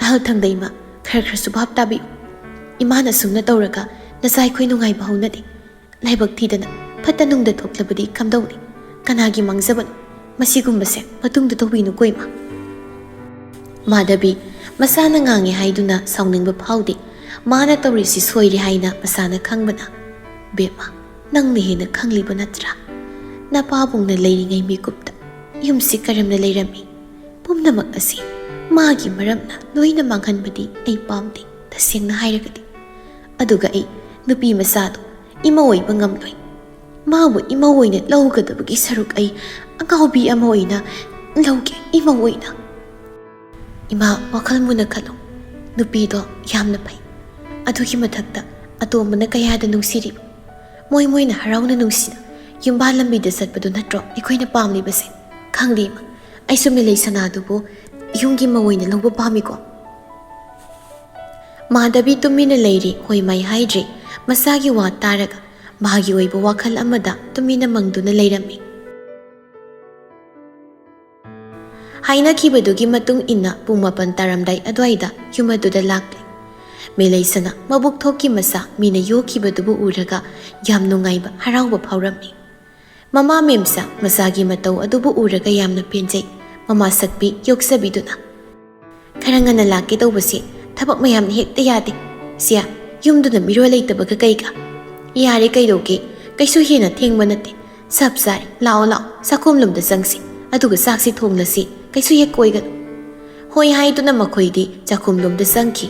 ꯑꯍꯜ ꯊꯪꯗ ꯏꯃꯥ, ꯈꯔ ꯈꯔꯁꯨ ꯚꯥꯞ ꯇꯥꯕꯤꯌꯨ꯫ ꯏꯃꯥꯅ ꯑꯁꯨꯝꯅ ꯇꯧꯔꯒ ꯅꯆꯥ ꯑꯩꯈꯣꯏ ꯅꯨꯡꯉꯥꯏꯕ ꯍꯧꯅꯗꯦ꯫ ꯂꯥꯏꯕꯛ ꯊꯤꯗꯅ ꯐꯠꯇ ꯅꯨꯡꯗ ꯊꯣꯛꯂꯕꯗꯤ ꯀꯝꯗꯧꯅꯤ? ꯀꯅꯥꯒꯤ ꯃꯥꯡꯖꯕꯅꯣ? ꯃꯁꯤꯒꯨꯝꯕꯁꯦ ꯃꯇꯨꯡꯗ ꯇꯧꯕꯤꯅꯨꯀꯣ ꯏꯃꯥ꯫" ꯃꯥꯙꯕꯤ ꯃꯁꯥꯅ ꯉꯥꯡꯉꯦ ꯍꯥꯏꯗꯨꯅ ꯁꯥꯎꯅꯤꯡꯕ ꯐꯥꯎꯗꯦ꯫ ꯃꯥꯅ ꯇꯧꯔꯤꯁꯤ ꯁꯣꯏꯔꯦ ꯍꯥꯏꯅ ꯃꯁꯥꯅ ꯈꯪꯕꯅ, "ꯕꯦꯝꯃ, ꯅꯪꯅ ꯍꯦꯟꯅ ꯈꯪꯂꯤꯕ ꯅꯠꯇ꯭ꯔꯥ? ꯅꯄꯥꯕꯨꯡꯅ ꯂꯩꯔꯤꯉꯩ ꯃꯤꯀꯨꯞꯇ ꯌꯨꯝꯁꯤ ꯀꯔꯝꯅ ꯂꯩꯔꯝꯃꯤ? ꯄꯨꯝꯅꯃꯛ ꯑꯁꯤ ꯃꯥꯒꯤ ꯃꯔꯝꯅ ꯂꯣꯏꯅ ꯃꯥꯡꯍꯟꯕꯗꯤ ꯑꯩ ꯄꯥꯝꯗꯦ, ꯇꯁꯦꯡꯅ ꯍꯥꯏꯔꯒꯗꯤ꯫ ꯑꯗꯨꯒ ꯑꯩ ꯅꯨꯄꯤ ꯃꯆꯥꯗꯣ ꯏꯃꯧ ꯑꯣꯏꯕ ꯉꯝꯂꯣꯏ꯫ ꯃꯥꯕꯨ ꯏꯃꯧ ꯑꯣꯏꯅ ꯂꯧꯒꯗꯕꯒꯤ ꯁꯔꯨꯛ ꯑꯩ ꯑꯉꯥꯎꯕꯤ ꯑꯃ ꯑꯣꯏꯅ ꯂꯧꯒꯦ, ꯏꯃꯧ ꯑꯣꯏꯅ꯫" ꯏꯃꯥ, ꯋꯥꯈꯜ ꯃꯨꯟꯅ ꯈꯜꯂꯨ꯫ ꯅꯨꯄꯤꯗꯣ ꯌꯥꯝꯅ ꯐꯩ꯫ ꯑꯗꯨꯒꯤ ꯃꯊꯛꯇ ꯑꯇꯣꯝꯕꯅ ꯀꯌꯥꯗ ꯅꯨꯡꯁꯤꯔꯤꯕ꯫ ꯃꯣꯏ ꯃꯣꯏꯅ ꯍꯔꯥꯎꯅ ꯅꯨꯡꯁꯤꯅ ꯌꯨꯝꯕꯥꯜ ꯂꯝꯕꯤꯗ ꯆꯠꯄꯗꯨ ꯅꯠꯇ꯭ꯔꯣ ꯑꯩꯈꯣꯏꯅ ꯄꯥꯝꯂꯤꯕꯁꯦ? ꯈꯪꯗꯦ ꯏꯃꯥ, ꯑꯩꯁꯨ ꯃꯦꯂꯩ ꯁꯅꯥꯗꯨꯕꯨ ꯌꯨꯝꯒꯤ ꯃꯧ ꯑꯣꯏꯅ ꯂꯧꯕ ꯄꯥꯝꯃꯤꯀꯣ꯫ ꯃꯥꯙꯕꯤ ꯇꯨꯃꯤꯟꯅ ꯂꯩꯔꯤ, ꯍꯣꯏ ꯃꯥꯏ ꯍꯥꯏꯗ꯭ꯔꯤ꯫ ꯃꯁꯥꯒꯤ ꯋꯥ ꯇꯥꯔꯒ ꯃꯥꯒꯤ ꯑꯣꯏꯕ ꯋꯥꯈꯜ ꯑꯃꯗ ꯇꯨꯃꯤꯟꯅ ꯃꯪꯗꯨꯅ ꯂꯩꯔꯝꯃꯤ꯫ ꯍꯥꯏꯅꯈꯤꯕꯗꯨꯒꯤ ꯃꯇꯨꯡ ꯏꯟꯅ ꯄꯨꯡ ꯃꯥꯄꯟ ꯇꯥꯔꯝꯗꯥꯏ ꯑꯗꯨꯋꯥꯏꯗ ꯌꯨꯝ ꯑꯗꯨꯗ ꯂꯥꯛꯂꯦ꯫ ꯃꯦꯂꯩꯁꯅꯥ ꯃꯕꯨꯛ ꯊꯣꯛꯀꯤ ꯃꯆꯥ ꯃꯤꯅ ꯌꯣꯛꯈꯤꯕꯗꯨꯕꯨ ꯎꯔꯒ ꯌꯥꯝ ꯅꯨꯡꯉꯥꯏꯕ, ꯍꯔꯥꯎꯕ ꯐꯥꯎꯔꯝꯃꯤ꯫ ꯃꯃꯥ ꯃꯦꯝꯆꯥ ꯃꯆꯥꯒꯤ ꯃꯇꯧ ꯑꯗꯨꯕꯨ ꯎꯔꯒ ꯌꯥꯝꯅ ꯄꯦꯟꯖꯩ꯫ ꯃꯃꯥ ꯁꯛꯄꯤ ꯌꯣꯛꯆꯕꯤꯗꯨꯅ, "ꯈꯔ ꯉꯟꯅ ꯂꯥꯛꯀꯦ ꯇꯧꯕꯁꯤ ꯊꯕꯛ ꯃꯌꯥꯝꯅ ꯍꯦꯛꯇ ꯌꯥꯗꯦ꯫ ꯁꯤꯌꯥ, ꯌꯨꯝꯗꯨꯅ ꯃꯤꯔꯣꯜ ꯂꯩꯇꯕꯒ ꯀꯩꯒ?" "ꯌꯥꯔꯦ, ꯀꯩꯗꯧꯒꯦ? ꯀꯩꯁꯨ ꯍꯦꯟꯅ ꯊꯦꯡꯕ ꯅꯠꯇꯦ꯫ ꯆꯞ ꯆꯥꯔꯦ, ꯂꯥꯛꯑꯣ, ꯂꯥꯛꯑꯣ, ꯆꯥꯛꯈꯨꯝꯂꯣꯝꯗ ꯆꯪꯁꯤ, ꯑꯗꯨꯒ ꯆꯥꯛꯁꯤ ꯊꯣꯡꯂꯁꯤ, ꯀꯩꯁꯨ ꯍꯦꯛ ꯀꯣꯏꯒꯅꯨ꯫" ꯍꯣꯏ ꯍꯥꯏꯗꯨꯅ ꯃꯈꯣꯏꯗꯤ ꯆꯥꯛꯈꯨꯝꯂꯣꯝꯗ ꯆꯪꯈꯤ꯫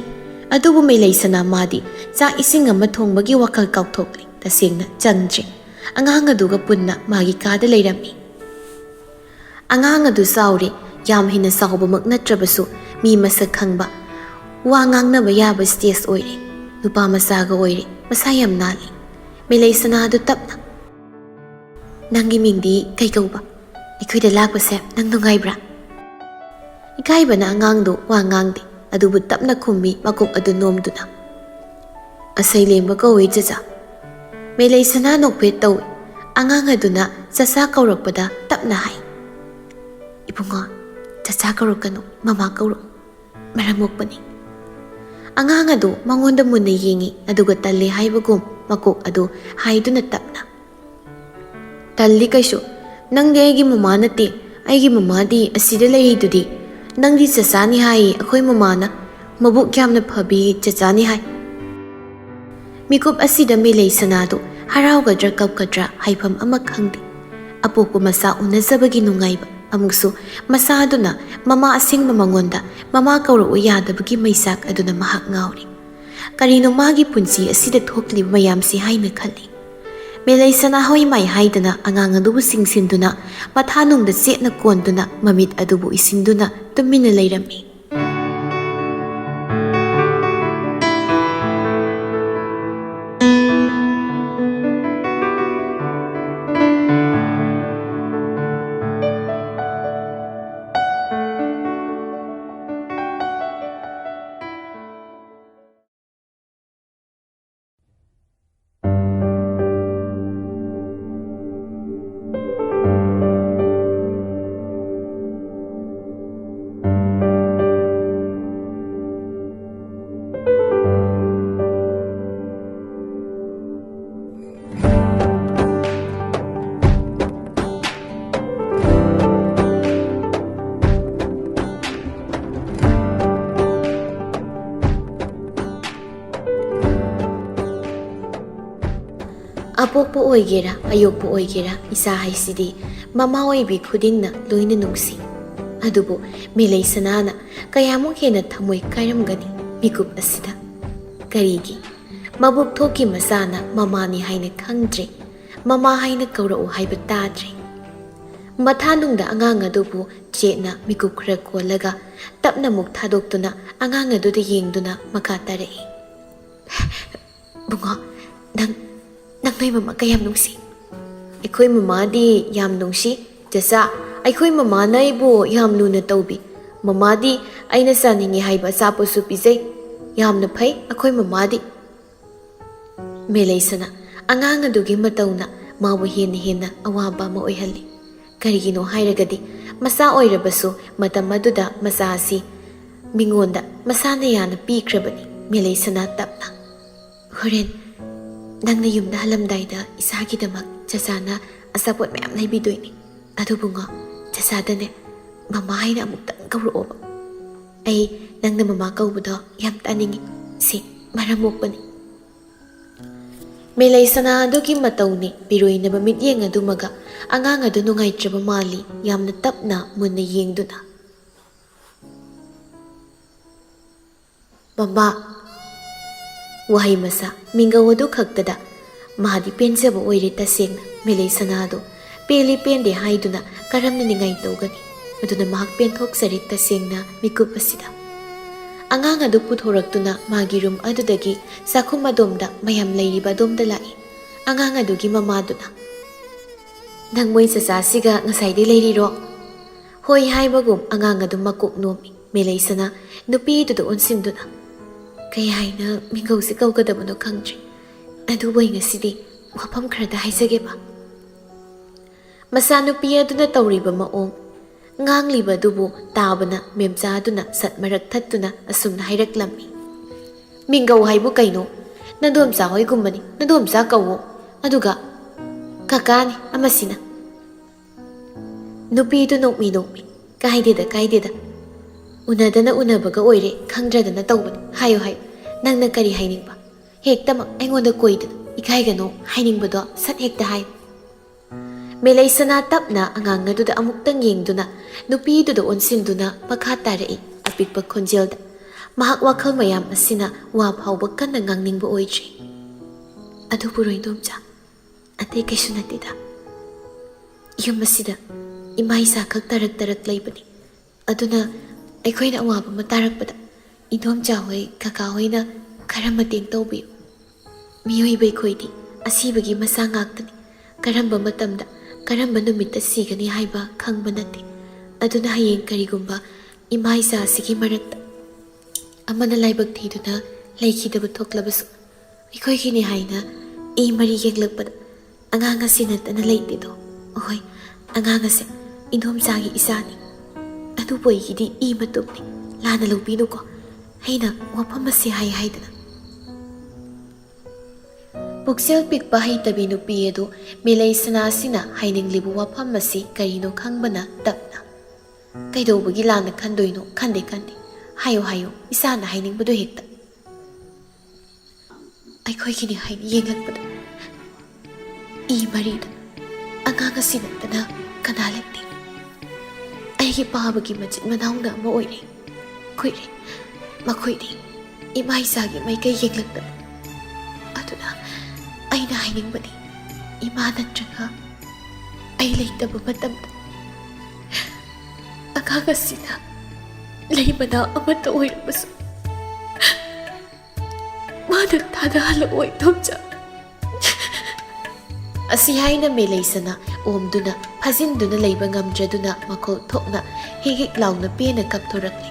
ꯑꯗꯨꯕꯨ ꯃꯦꯂꯩꯁꯅꯥ ꯃꯥꯗꯤ ꯆꯥꯛ ꯏꯁꯤꯡ ꯑꯃ ꯊꯣꯡꯕꯒꯤ ꯋꯥꯈꯜ ꯀꯥꯎꯊꯣꯛꯂꯦ꯫ ꯇꯁꯦꯡꯅ ꯆꯪꯗ꯭ꯔꯦ꯫ ꯑꯉꯥꯡ ꯑꯗꯨꯒ ꯄꯨꯟꯅ ꯃꯥꯒꯤ ꯀꯥꯗ ꯂꯩꯔꯝꯃꯤ꯫ ꯑꯉꯥꯡ ꯑꯗꯨ ꯆꯥꯎꯔꯦ, ꯌꯥꯝ ꯍꯦꯟꯅ ꯆꯥꯎꯕꯃꯛ ꯅꯠꯇ꯭ꯔꯕꯁꯨ ꯃꯤ ꯃꯁꯛ ꯈꯪꯕ, ꯋꯥ ꯉꯥꯡꯅꯕ ꯌꯥꯕ ꯁ꯭ꯇꯦꯖ ꯑꯣꯏꯔꯦ꯫ ꯅꯨꯄꯥ ꯃꯆꯥꯒ ꯑꯣꯏꯔꯦ, ꯃꯁꯥ ꯌꯥꯝ ꯅꯥꯜꯂꯤ꯫ ꯃꯦꯂꯩꯁꯅꯥ ꯑꯗꯨ ꯇꯞꯅ, "ꯅꯪꯒꯤ ꯃꯤꯡꯗꯤ ꯀꯩ ꯀꯧꯕ? ꯑꯩꯈꯣꯏꯗ ꯂꯥꯛꯄꯁꯦ ꯅꯪ ꯅꯨꯡꯉꯥꯏꯕ꯭ꯔꯥ?" ꯏꯀꯥꯏꯕꯅ ꯑꯉꯥꯡꯗꯨ ꯋꯥ ꯉꯥꯡꯗꯦ, ꯑꯗꯨꯕꯨ ꯇꯞꯅ ꯈꯨꯝꯃꯤ, ꯃꯀꯣꯛ ꯑꯗꯨ ꯅꯣꯝꯗꯨꯅ꯫ "ꯑꯁꯩꯂꯦꯝꯕ ꯀꯧꯏ, ꯆꯆꯥ꯫" ꯃꯦꯂꯩꯁꯅꯥ ꯅꯣꯛꯐꯦꯠ ꯇꯧꯏ꯫ ꯑꯉꯥꯡ ꯑꯗꯨꯅ ꯆꯆꯥ ꯀꯧꯔꯛꯄꯗ ꯇꯞꯅ ꯍꯥꯏ, "ꯏꯕꯨꯡꯉꯣ, ꯆꯆꯥ ꯀꯧꯔꯛꯀꯅꯨ, ꯃꯃꯥ ꯀꯧꯔꯛꯎ꯫ ꯃꯔꯝ ꯃꯣꯛꯄꯅꯤ꯫" ꯑꯉꯥꯡ ꯑꯗꯨ ꯃꯉꯣꯟꯗ ꯃꯨꯟꯅ ꯌꯦꯡꯏ, ꯑꯗꯨꯒ ꯇꯜꯂꯦ ꯍꯥꯏꯕꯒꯨꯝ ꯃꯀꯣꯛ ꯑꯗꯨ ꯍꯥꯏꯗꯨꯅ ꯇꯞꯅ, "ꯇꯜꯂꯤ ꯀꯩꯁꯨ꯫ ꯅꯪꯗꯤ ꯑꯩꯒꯤ ꯃꯃꯥ ꯅꯠꯇꯦ꯫ ꯑꯩꯒꯤ ꯃꯃꯥꯗꯤ ꯑꯁꯤꯗ ꯂꯩꯔꯤꯗꯨꯗꯤ꯫ ꯅꯪꯗꯤ ꯆꯆꯥꯅꯤ ꯍꯥꯏꯌꯦ ꯑꯩꯈꯣꯏ ꯃꯃꯥꯅ꯫ ꯃꯕꯨꯛ ꯌꯥꯝꯅ ꯐꯕꯤ ꯆꯆꯥꯅꯤ ꯍꯥꯏ꯫" ꯃꯤꯀꯨꯞ ꯑꯁꯤꯗ ꯃꯦꯂꯩ ꯁꯅꯥꯗꯨ ꯍꯔꯥꯎꯒꯗ꯭ꯔꯥ ꯀꯞꯀꯗ꯭ꯔꯥ ꯍꯥꯏꯐꯝ ꯑꯃ ꯈꯪꯗꯦ꯫ ꯑꯄꯣꯛꯄ ꯃꯆꯥ ꯎꯅꯖꯕꯒꯤ ꯅꯨꯡꯉꯥꯏꯕ, ꯑꯃꯨꯛꯁꯨ ꯃꯆꯥꯗꯨꯅ ꯃꯃꯥ ꯑꯁꯦꯡꯕ ꯃꯉꯣꯟꯗ ꯃꯃꯥ ꯀꯧꯔꯛꯎ ꯌꯥꯗꯕꯒꯤ ꯃꯩꯆꯥꯛ ꯑꯗꯨꯅ ꯃꯍꯥꯛ ꯉꯥꯎꯔꯤ꯫ ꯀꯔꯤꯅꯣ ꯃꯥꯒꯤ ꯄꯨꯟꯁꯤ ꯑꯁꯤꯗ ꯊꯣꯛꯂꯤꯕ ꯃꯌꯥꯝꯁꯤ ꯍꯥꯏꯅ ꯈꯜꯂꯤ꯫ ꯃꯦꯂꯩ ꯁꯅꯥ ꯍꯣꯏ ꯃꯥꯏ ꯍꯥꯏꯗꯅ ꯑꯉꯥꯡ ꯑꯗꯨꯕꯨ ꯆꯤꯡꯁꯤꯟꯗꯨꯅ, ꯃꯊꯥꯅꯨꯡꯗ ꯆꯦꯠꯅ ꯀꯣꯟꯗꯨꯅ, ꯃꯃꯤꯠ ꯑꯗꯨꯕꯨ ꯏꯁꯤꯟꯗꯨꯅ ꯇꯨꯃꯤꯟꯅ ꯂꯩꯔꯝꯃꯤ꯫ ꯑꯄꯣꯛꯄ ꯑꯣꯏꯒꯦꯔꯥ, ꯑꯌꯣꯛꯄ ꯑꯣꯏꯒꯦꯔꯥ, ꯏꯆꯥ ꯍꯥꯏꯁꯤꯗꯤ ꯃꯃꯥ ꯑꯣꯏꯕꯤ ꯈꯨꯗꯤꯡꯅ ꯂꯣꯏꯅ ꯅꯨꯡꯁꯤ꯫ ꯑꯗꯨꯕꯨ ꯃꯦꯂꯩ ꯁꯅꯥꯅ ꯀꯌꯥꯃꯨꯛ ꯍꯦꯟꯅ ꯊꯃꯣꯏ ꯀꯥꯏꯔꯝꯒꯅꯤ ꯃꯤꯀꯨꯞ ꯑꯁꯤꯗ꯫ ꯀꯔꯤꯒꯤ? ꯃꯕꯨꯛ ꯊꯣꯛꯀꯤ ꯃꯆꯥꯅ ꯃꯃꯥꯅꯤ ꯍꯥꯏꯅ ꯈꯪꯗ꯭ꯔꯦ, ꯃꯃꯥ ꯍꯥꯏꯅ ꯀꯧꯔꯛꯎ ꯍꯥꯏꯕ ꯇꯥꯗ꯭ꯔꯦ꯫ ꯃꯊꯥꯅꯨꯡꯗ ꯑꯉꯥꯡ ꯑꯗꯨꯕꯨ ꯆꯦꯠꯅ ꯃꯤꯀꯨꯞ ꯈꯔ ꯀꯣꯜꯂꯒ ꯇꯞꯅ ꯃꯨꯛ ꯊꯥꯗꯣꯛꯇꯨꯅ ꯑꯉꯥꯡ ꯑꯗꯨꯗ ꯌꯦꯡꯗꯨꯅ ꯃꯈꯥ ꯇꯥꯔꯛꯏ꯫ "ꯕꯨꯡꯉꯣ, ꯅꯪ, ꯅꯪ ꯅꯣꯏ ꯃꯃꯥ ꯀꯌꯥꯝ ꯅꯨꯡꯁꯤ?" "ꯑꯩꯈꯣꯏ ꯃꯃꯥꯗꯤ ꯌꯥꯝ ꯅꯨꯡꯁꯤ, ꯆꯆꯥ꯫ ꯑꯩꯈꯣꯏ ꯃꯃꯥꯅ ꯑꯩꯕꯨ ꯌꯥꯝ ꯂꯨꯅ ꯇꯧꯕꯤ꯫ ꯃꯃꯥꯗꯤ ꯑꯩꯅ ꯆꯥꯅꯤꯡꯉꯤ ꯍꯥꯏꯕ ꯑꯆꯥꯄꯣꯠꯁꯨ ꯄꯤꯖꯩ꯫ ꯌꯥꯝꯅ ꯐꯩ ꯑꯩꯈꯣꯏ ꯃꯃꯥꯗꯤ꯫" ꯃꯦꯂꯩꯁꯅꯥ, ꯑꯉꯥꯡ ꯑꯗꯨꯒꯤ ꯃꯇꯧꯅ ꯃꯥꯕꯨ ꯍꯦꯟꯅ ꯍꯦꯟꯅ ꯑꯋꯥꯕ ꯑꯃ ꯑꯣꯏꯍꯜꯂꯤ꯫ ꯀꯔꯤꯒꯤꯅꯣ ꯍꯥꯏꯔꯒꯗꯤ, ꯃꯆꯥ ꯑꯣꯏꯔꯕꯁꯨ ꯃꯇꯝ ꯑꯗꯨꯗ ꯃꯆꯥ ꯑꯁꯤ ꯃꯤꯉꯣꯟꯗ ꯃꯁꯥꯅ ꯌꯥꯅ ꯄꯤꯈ꯭ꯔꯕꯅꯤ꯫ ꯃꯦꯂꯩꯁꯅꯥ ꯇꯞꯅ, "ꯍꯣꯔꯦꯟ ꯅꯪꯅ ꯌꯨꯝꯗ ꯍꯜꯂꯝꯗꯥꯏꯗ ꯏꯁꯥꯒꯤꯗꯃꯛ ꯆꯆꯥꯅ ꯑꯆꯥꯄꯣꯠ ꯃꯌꯥꯝ ꯂꯩꯕꯤꯗꯣꯏꯅꯤ꯫ ꯑꯗꯨꯕꯨꯉꯣ, ꯆꯆꯥꯗꯅꯦ ꯃꯃꯥ ꯍꯥꯏꯅ ꯑꯃꯨꯛꯇꯪ ꯀꯧꯔꯛꯑꯣꯕ꯫ ꯑꯩ ꯅꯪꯅ ꯃꯃꯥ ꯀꯧꯕꯗꯣ ꯌꯥꯝ ꯇꯥꯅꯤꯡꯉꯤ꯫ ꯁꯤ ꯃꯔꯝ ꯃꯣꯛꯄꯅꯤ꯫" ꯃꯦꯂꯩꯁꯅꯥ ꯑꯗꯨꯒꯤ ꯃꯇꯧꯅꯤ ꯄꯤꯔꯣꯏꯅꯕ ꯃꯤꯠꯌꯦꯡ ꯑꯗꯨꯃꯒ ꯑꯉꯥꯡ ꯑꯗꯨ ꯅꯨꯡꯉꯥꯏꯇ꯭ꯔꯕ ꯃꯥꯜꯂꯤ꯫ ꯌꯥꯝꯅ ꯇꯞꯅ ꯃꯨꯟꯅ ꯌꯦꯡꯗꯨꯅ, "ꯃꯃꯥ!" ꯋꯥꯍꯩ ꯃꯆꯥ, ꯃꯤꯡꯒꯧ ꯑꯗꯨ ꯈꯛꯇꯗ ꯃꯥꯗꯤ ꯄꯦꯟꯖꯕ ꯑꯣꯏꯔꯦ ꯇꯁꯦꯡꯅ꯫ ꯃꯦꯂꯩꯁꯅꯥ ꯑꯗꯨ ꯄꯦꯜꯂꯤ ꯄꯦꯟꯗꯦ ꯍꯥꯏꯗꯨꯅ ꯀꯔꯝꯅ ꯅꯤꯡꯉꯥꯏ ꯇꯧꯒꯅꯤ? ꯑꯗꯨꯅ ꯃꯍꯥꯛ ꯄꯦꯟꯊꯣꯛꯆꯔꯦ ꯇꯁꯦꯡꯅ ꯃꯤꯀꯨꯞ ꯑꯁꯤꯗ꯫ ꯑꯉꯥꯡ ꯑꯗꯨ ꯄꯨꯊꯣꯔꯛꯇꯨꯅ ꯃꯥꯒꯤ ꯔꯨꯝ ꯑꯗꯨꯗꯒꯤ ꯆꯥꯛꯈꯨꯝ ꯑꯗꯣꯝꯗ ꯃꯌꯥꯝ ꯂꯩꯔꯤꯕ ꯑꯗꯣꯝꯗ ꯂꯥꯛꯏ꯫ ꯑꯉꯥꯡ ꯑꯗꯨꯒꯤ ꯃꯃꯥꯗꯨꯅ, "ꯅꯪ ꯃꯣꯏ ꯆꯆꯥꯁꯤꯒ ꯉꯁꯥꯏꯗꯩ ꯂꯩꯔꯤꯔꯣ?" ꯍꯣꯏ ꯍꯥꯏꯕꯒꯨꯝ ꯑꯉꯥꯡ ꯑꯗꯨ ꯃꯀꯣꯛ ꯅꯣꯝꯃꯤ꯫ ꯃꯦꯂꯩꯁꯅꯥ ꯅꯨꯄꯤꯗꯨꯗ ꯑꯣꯟꯁꯤꯟꯗꯨꯅ, "ꯀꯩ ꯍꯥꯏꯅ ꯃꯤꯡꯒꯧꯁꯦ ꯀꯧꯒꯗꯕꯅꯣ ꯈꯪꯗ꯭ꯔꯦ꯫ ꯑꯗꯨꯕꯨ ꯑꯩ ꯉꯁꯤꯗꯤ ꯋꯥꯐꯝ ꯈꯔꯗ ꯍꯥꯏꯖꯒꯦꯕ꯫" ꯃꯆꯥꯅꯨꯄꯤ ꯑꯗꯨꯅ ꯇꯧꯔꯤꯕ ꯃꯑꯣꯡ, ꯉꯥꯡꯂꯤꯕ ꯑꯗꯨꯕꯨ ꯇꯥꯕꯅ ꯃꯦꯝꯆꯥ ꯑꯗꯨꯅ ꯁꯠ ꯃꯔꯛ ꯊꯠꯇꯨꯅ ꯑꯁꯨꯝꯅ ꯍꯥꯏꯔꯛꯂꯝꯃꯤ, "ꯃꯤꯡꯒꯧ ꯍꯥꯏꯕꯨ ꯀꯩꯅꯣ? ꯅꯗꯣꯝꯆꯥ ꯍꯣꯏꯒꯨꯝꯕꯅꯤ, ꯅꯗꯣꯝꯆꯥ ꯀꯧꯋꯣ꯫ ꯑꯗꯨꯒ ꯀꯀꯥꯅꯤ ꯑꯃꯁꯤꯅ꯫" ꯅꯨꯄꯤꯗꯨ ꯅꯣꯛꯃꯤ ꯅꯣꯛꯃꯤ, "ꯀꯥꯏꯗꯦꯗ, ꯀꯥꯏꯗꯦꯗ꯫ ꯎꯅꯗꯅ ꯎꯅꯕꯒ ꯑꯣꯏꯔꯦ, ꯈꯪꯗ꯭ꯔꯗꯅ ꯇꯧꯕꯅꯤ꯫ ꯍꯥꯏꯌꯨ, ꯍꯥꯏꯌꯨ, ꯅꯪꯅ ꯀꯔꯤ ꯍꯥꯏꯅꯤꯡꯕ?" ꯍꯦꯛꯇꯃꯛ ꯑꯩꯉꯣꯟꯗ ꯀꯣꯏꯗꯅ ꯏꯀꯥꯏꯒꯅꯨ ꯍꯥꯏꯅꯤꯡꯕꯗꯣ ꯁꯠ ꯍꯦꯛꯇ ꯍꯥꯏ꯫ ꯃꯦꯂꯩꯁꯅꯥ ꯇꯞꯅ ꯑꯉꯥꯡ ꯑꯗꯨꯗ ꯑꯃꯨꯛꯇꯪ ꯌꯦꯡꯗꯨꯅ ꯅꯨꯄꯤꯗꯨꯗ ꯑꯣꯟꯁꯤꯟꯗꯨꯅ ꯃꯈꯥ ꯇꯥꯔꯛꯏ ꯑꯄꯤꯛꯄ ꯈꯣꯟꯖꯦꯜꯗ꯫ ꯃꯍꯥꯛ ꯋꯥꯈꯜ ꯃꯌꯥꯝ ꯑꯁꯤꯅ ꯋꯥ ꯐꯥꯎꯕ ꯀꯟꯅ ꯉꯥꯡꯅꯤꯡꯕ ꯑꯣꯏꯗ꯭ꯔꯤ꯫ "ꯑꯗꯨꯕꯨ ꯔꯣꯏꯗꯣꯝꯆꯥ, ꯑꯇꯩ ꯀꯩꯁꯨ ꯅꯠꯇꯦꯗ꯫ ꯌꯨꯝ ꯑꯁꯤꯗ ꯏꯃꯥ ꯏꯆꯥ ꯈꯛ ꯇꯔꯛ ꯇꯔꯛ ꯂꯩꯕꯅꯤ꯫ ꯑꯗꯨꯅ ꯑꯩꯈꯣꯏꯅ ꯑꯋꯥꯕ ꯑꯃ ꯇꯥꯔꯛꯄꯗ ꯏꯟꯗꯣꯝꯆꯥ ꯍꯣꯏ, ꯀꯀꯥ ꯍꯣꯏꯅ ꯈꯔ ꯃꯇꯦꯡ ꯇꯧꯕꯤꯌꯨ꯫ ꯃꯤꯑꯣꯏꯕ ꯑꯩꯈꯣꯏꯗꯤ ꯑꯁꯤꯕꯒꯤ ꯃꯆꯥ ꯉꯥꯛꯇꯅꯤ꯫ ꯀꯔꯝꯕ ꯃꯇꯝꯗ, ꯀꯔꯝꯕ ꯅꯨꯃꯤꯠꯇ ꯁꯤꯒꯅꯤ ꯍꯥꯏꯕ ꯈꯪꯕ ꯅꯠꯇꯦ꯫ ꯑꯗꯨꯅ ꯍꯌꯦꯡ ꯀꯔꯤꯒꯨꯝꯕ ꯏꯃꯥ ꯏꯆꯥ ꯑꯁꯤꯒꯤ ꯃꯔꯛꯇ ꯑꯃꯅ ꯂꯥꯏꯕꯛ ꯊꯤꯗꯨꯅ ꯂꯩꯈꯤꯗꯕ ꯊꯣꯛꯂꯕꯁꯨ, ꯑꯩꯈꯣꯏꯒꯤꯅꯤ ꯍꯥꯏꯅ ꯏ ꯃꯔꯤ ꯌꯦꯛꯂꯛꯄꯗ ꯑꯉꯥꯡ ꯑꯁꯤ ꯅꯠꯇꯅ ꯂꯩꯇꯦꯗꯣ꯫ ꯑꯍꯣꯏ, ꯑꯉꯥꯡ ꯑꯁꯦ ꯏꯟꯗꯣꯝꯆꯥꯒꯤ ꯏꯆꯥꯅꯤ꯫ ꯑꯗꯨꯕꯨ ꯑꯩꯒꯤꯗꯤ ꯏ ꯃꯇꯨꯝꯅꯤ꯫ ꯂꯥꯟꯅ ꯂꯧꯕꯤꯅꯨꯀꯣ꯫ ꯑꯩꯅ ꯋꯥꯐꯝ ꯑꯁꯤ ꯍꯥꯏ ꯍꯥꯏꯗꯅ" ꯄꯨꯛꯆꯦꯜ ꯄꯤꯛꯄ ꯍꯩꯇꯕꯤ ꯅꯨꯄꯤ ꯑꯗꯨ ꯃꯦꯂꯩꯁꯅꯥ ꯑꯁꯤꯅ ꯍꯥꯏꯅꯤꯡꯂꯤꯕ ꯋꯥꯐꯝ ꯑꯁꯤ ꯀꯔꯤꯅꯣ ꯈꯪꯕꯅ ꯇꯞꯅ, "ꯀꯩꯗꯧꯕꯒꯤ ꯂꯥꯟꯅ ꯈꯟꯗꯣꯏꯅꯣ? ꯈꯟꯗꯦ, ꯈꯟꯗꯦ꯫ ꯍꯥꯏꯌꯨ, ꯍꯥꯏꯌꯨ, ꯏꯆꯥꯅ ꯍꯥꯏꯅꯤꯡꯕꯗꯣ ꯍꯦꯛꯇ꯫ ꯑꯩꯈꯣꯏꯒꯤꯅꯤ ꯍꯥꯏꯅ ꯌꯦꯡꯂꯛꯄꯗ ꯏ ꯃꯔꯤꯗ ꯑꯉꯥꯡ ꯑꯁꯤ ꯅꯠꯇꯅ ꯀꯅꯥ ꯂꯩꯇꯦ꯫ ꯑꯩꯒꯤ ꯄꯥꯕꯒꯤ ꯃꯆꯤꯟ ꯃꯅꯥꯎꯅ ꯑꯃ ꯑꯣꯏꯔꯦ꯫ ꯀꯨꯏꯔꯦ ꯃꯈꯣꯏꯗꯤ ꯏꯃꯥ ꯏꯆꯥꯒꯤ ꯃꯥꯏꯀꯩ ꯌꯦꯡꯂꯛꯇꯕ꯫ ꯑꯗꯨꯅ ꯑꯩꯅ ꯍꯥꯏꯅꯤꯡꯕꯗꯤ, ꯏꯃꯥ ꯅꯠꯇ꯭ꯔꯒ ꯑꯩ ꯂꯩꯇꯕ ꯃꯇꯝꯗ ꯑꯉꯥꯡ ꯑꯁꯤꯅ ꯂꯩ ꯃꯅꯥ ꯑꯃꯠꯇ ꯑꯣꯏꯔꯕꯁꯨ ꯃꯥꯅ ꯊꯥꯗꯍꯜꯂꯛꯑꯣ, ꯏꯟꯗꯣꯝꯆꯥ꯫" ꯑꯁꯤ ꯍꯥꯏꯅ ꯃꯦꯂꯩꯁꯅꯥ ꯑꯣꯝꯗꯨꯅ ꯐꯥꯖꯤꯟꯗꯨꯅ ꯂꯩꯕ ꯉꯝꯗ꯭ꯔꯗꯨꯅ ꯃꯈꯣꯜ ꯊꯣꯛꯅ ꯍꯤꯛ ꯍꯤꯛ ꯂꯥꯎꯅ ꯄꯦꯟꯅ ꯀꯞꯊꯣꯔꯛꯂꯤ꯫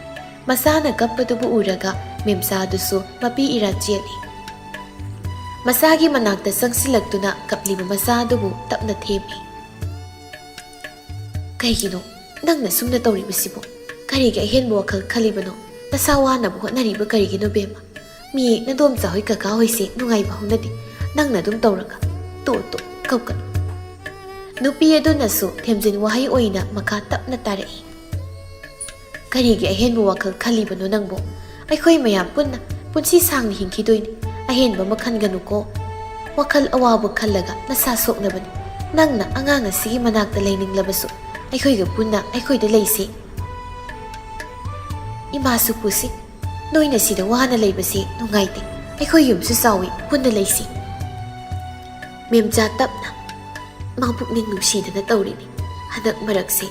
ꯃꯆꯥꯅ ꯀꯞꯄꯗꯨꯕꯨ ꯎꯔꯒ ꯃꯦꯝꯆꯥꯗꯨꯁꯨ ꯃꯄꯤ ꯏꯔꯥ ꯆꯦꯜꯂꯤ꯫ ꯃꯆꯥꯒꯤ ꯃꯅꯥꯛꯇ ꯆꯪꯁꯤꯜꯂꯛꯇꯨꯅ ꯀꯞꯂꯤꯕ ꯃꯆꯥꯗꯨꯕꯨ ꯇꯞꯅ ꯊꯦꯝꯃꯤ꯫ "ꯀꯩꯒꯤꯅꯣ ꯅꯪꯅ ꯁꯨꯝꯅ ꯇꯧꯔꯤꯕꯁꯤꯕꯨ? ꯀꯔꯤꯒꯤ ꯑꯍꯦꯟꯕ ꯋꯥꯈꯜ ꯈꯜꯂꯤꯕꯅꯣ? ꯅꯁꯥ ꯋꯥꯅꯕ ꯍꯣꯠꯅꯔꯤꯕ ꯀꯔꯤꯒꯤꯅꯣ, ꯕꯦꯝꯃ? ꯃꯤ ꯅꯗꯣꯝꯆꯥ ꯍꯣꯏ, ꯀꯀꯥ ꯍꯣꯏꯁꯦ ꯅꯨꯡꯉꯥꯏꯕ ꯍꯧꯅꯗꯦ꯫ ꯅꯪꯅ ꯑꯗꯨꯝ ꯇꯧꯔꯒ꯫ ꯇꯣꯛ, ꯇꯣꯛ, ꯀꯞꯀꯅꯨ꯫" ꯅꯨꯄꯤ ꯑꯗꯨꯅꯁꯨ ꯊꯦꯝꯖꯤꯟ ꯋꯥꯍꯩ ꯑꯣꯏꯅ ꯃꯈꯥ ꯇꯞꯅ ꯇꯥꯔꯛꯏ꯫ "ꯀꯔꯤꯒꯤ ꯑꯍꯦꯟꯕ ꯋꯥꯈꯜ ꯈꯜꯂꯤꯕꯅꯣ ꯅꯪꯕꯨ? ꯑꯩꯈꯣꯏ ꯃꯌꯥꯝ ꯄꯨꯟꯅ ꯄꯨꯟꯁꯤ ꯁꯥꯡꯅ ꯍꯤꯡꯈꯤꯗꯣꯏꯅꯤ꯫ ꯑꯍꯦꯟꯕ ꯑꯃ ꯈꯟꯒꯅꯨꯀꯣ꯫ ꯋꯥꯈꯜ ꯑꯋꯥꯕ ꯈꯜꯂꯒ ꯅꯁꯥ ꯁꯣꯛꯅꯕꯅꯤ꯫ ꯅꯪꯅ ꯑꯉꯥꯡ ꯑꯁꯤꯒꯤ ꯃꯅꯥꯛꯇ ꯂꯩꯅꯤꯡꯂꯕꯁꯨ ꯑꯩꯈꯣꯏꯒ ꯄꯨꯟꯅ ꯑꯩꯈꯣꯏꯗ ꯂꯩꯁꯤ꯫ ꯏꯃꯥꯁꯨ ꯄꯨꯁꯤ꯫ ꯅꯣꯏꯅ ꯁꯤꯗ ꯋꯥꯅ ꯂꯩꯕꯁꯤ ꯅꯨꯡꯉꯥꯏꯇꯦ꯫ ꯑꯩꯈꯣꯏ ꯌꯨꯝꯁꯨ ꯆꯥꯎꯏ, ꯄꯨꯟꯅ ꯂꯩꯁꯤ꯫ ꯃꯦꯝꯆꯥ ꯇꯞꯅ, ꯃꯥ ꯄꯨꯛꯅꯤꯡ ꯅꯨꯡꯁꯤꯗꯅ ꯇꯧꯔꯤꯅꯤ꯫ ꯍꯟꯗꯛ ꯃꯔꯛꯁꯦ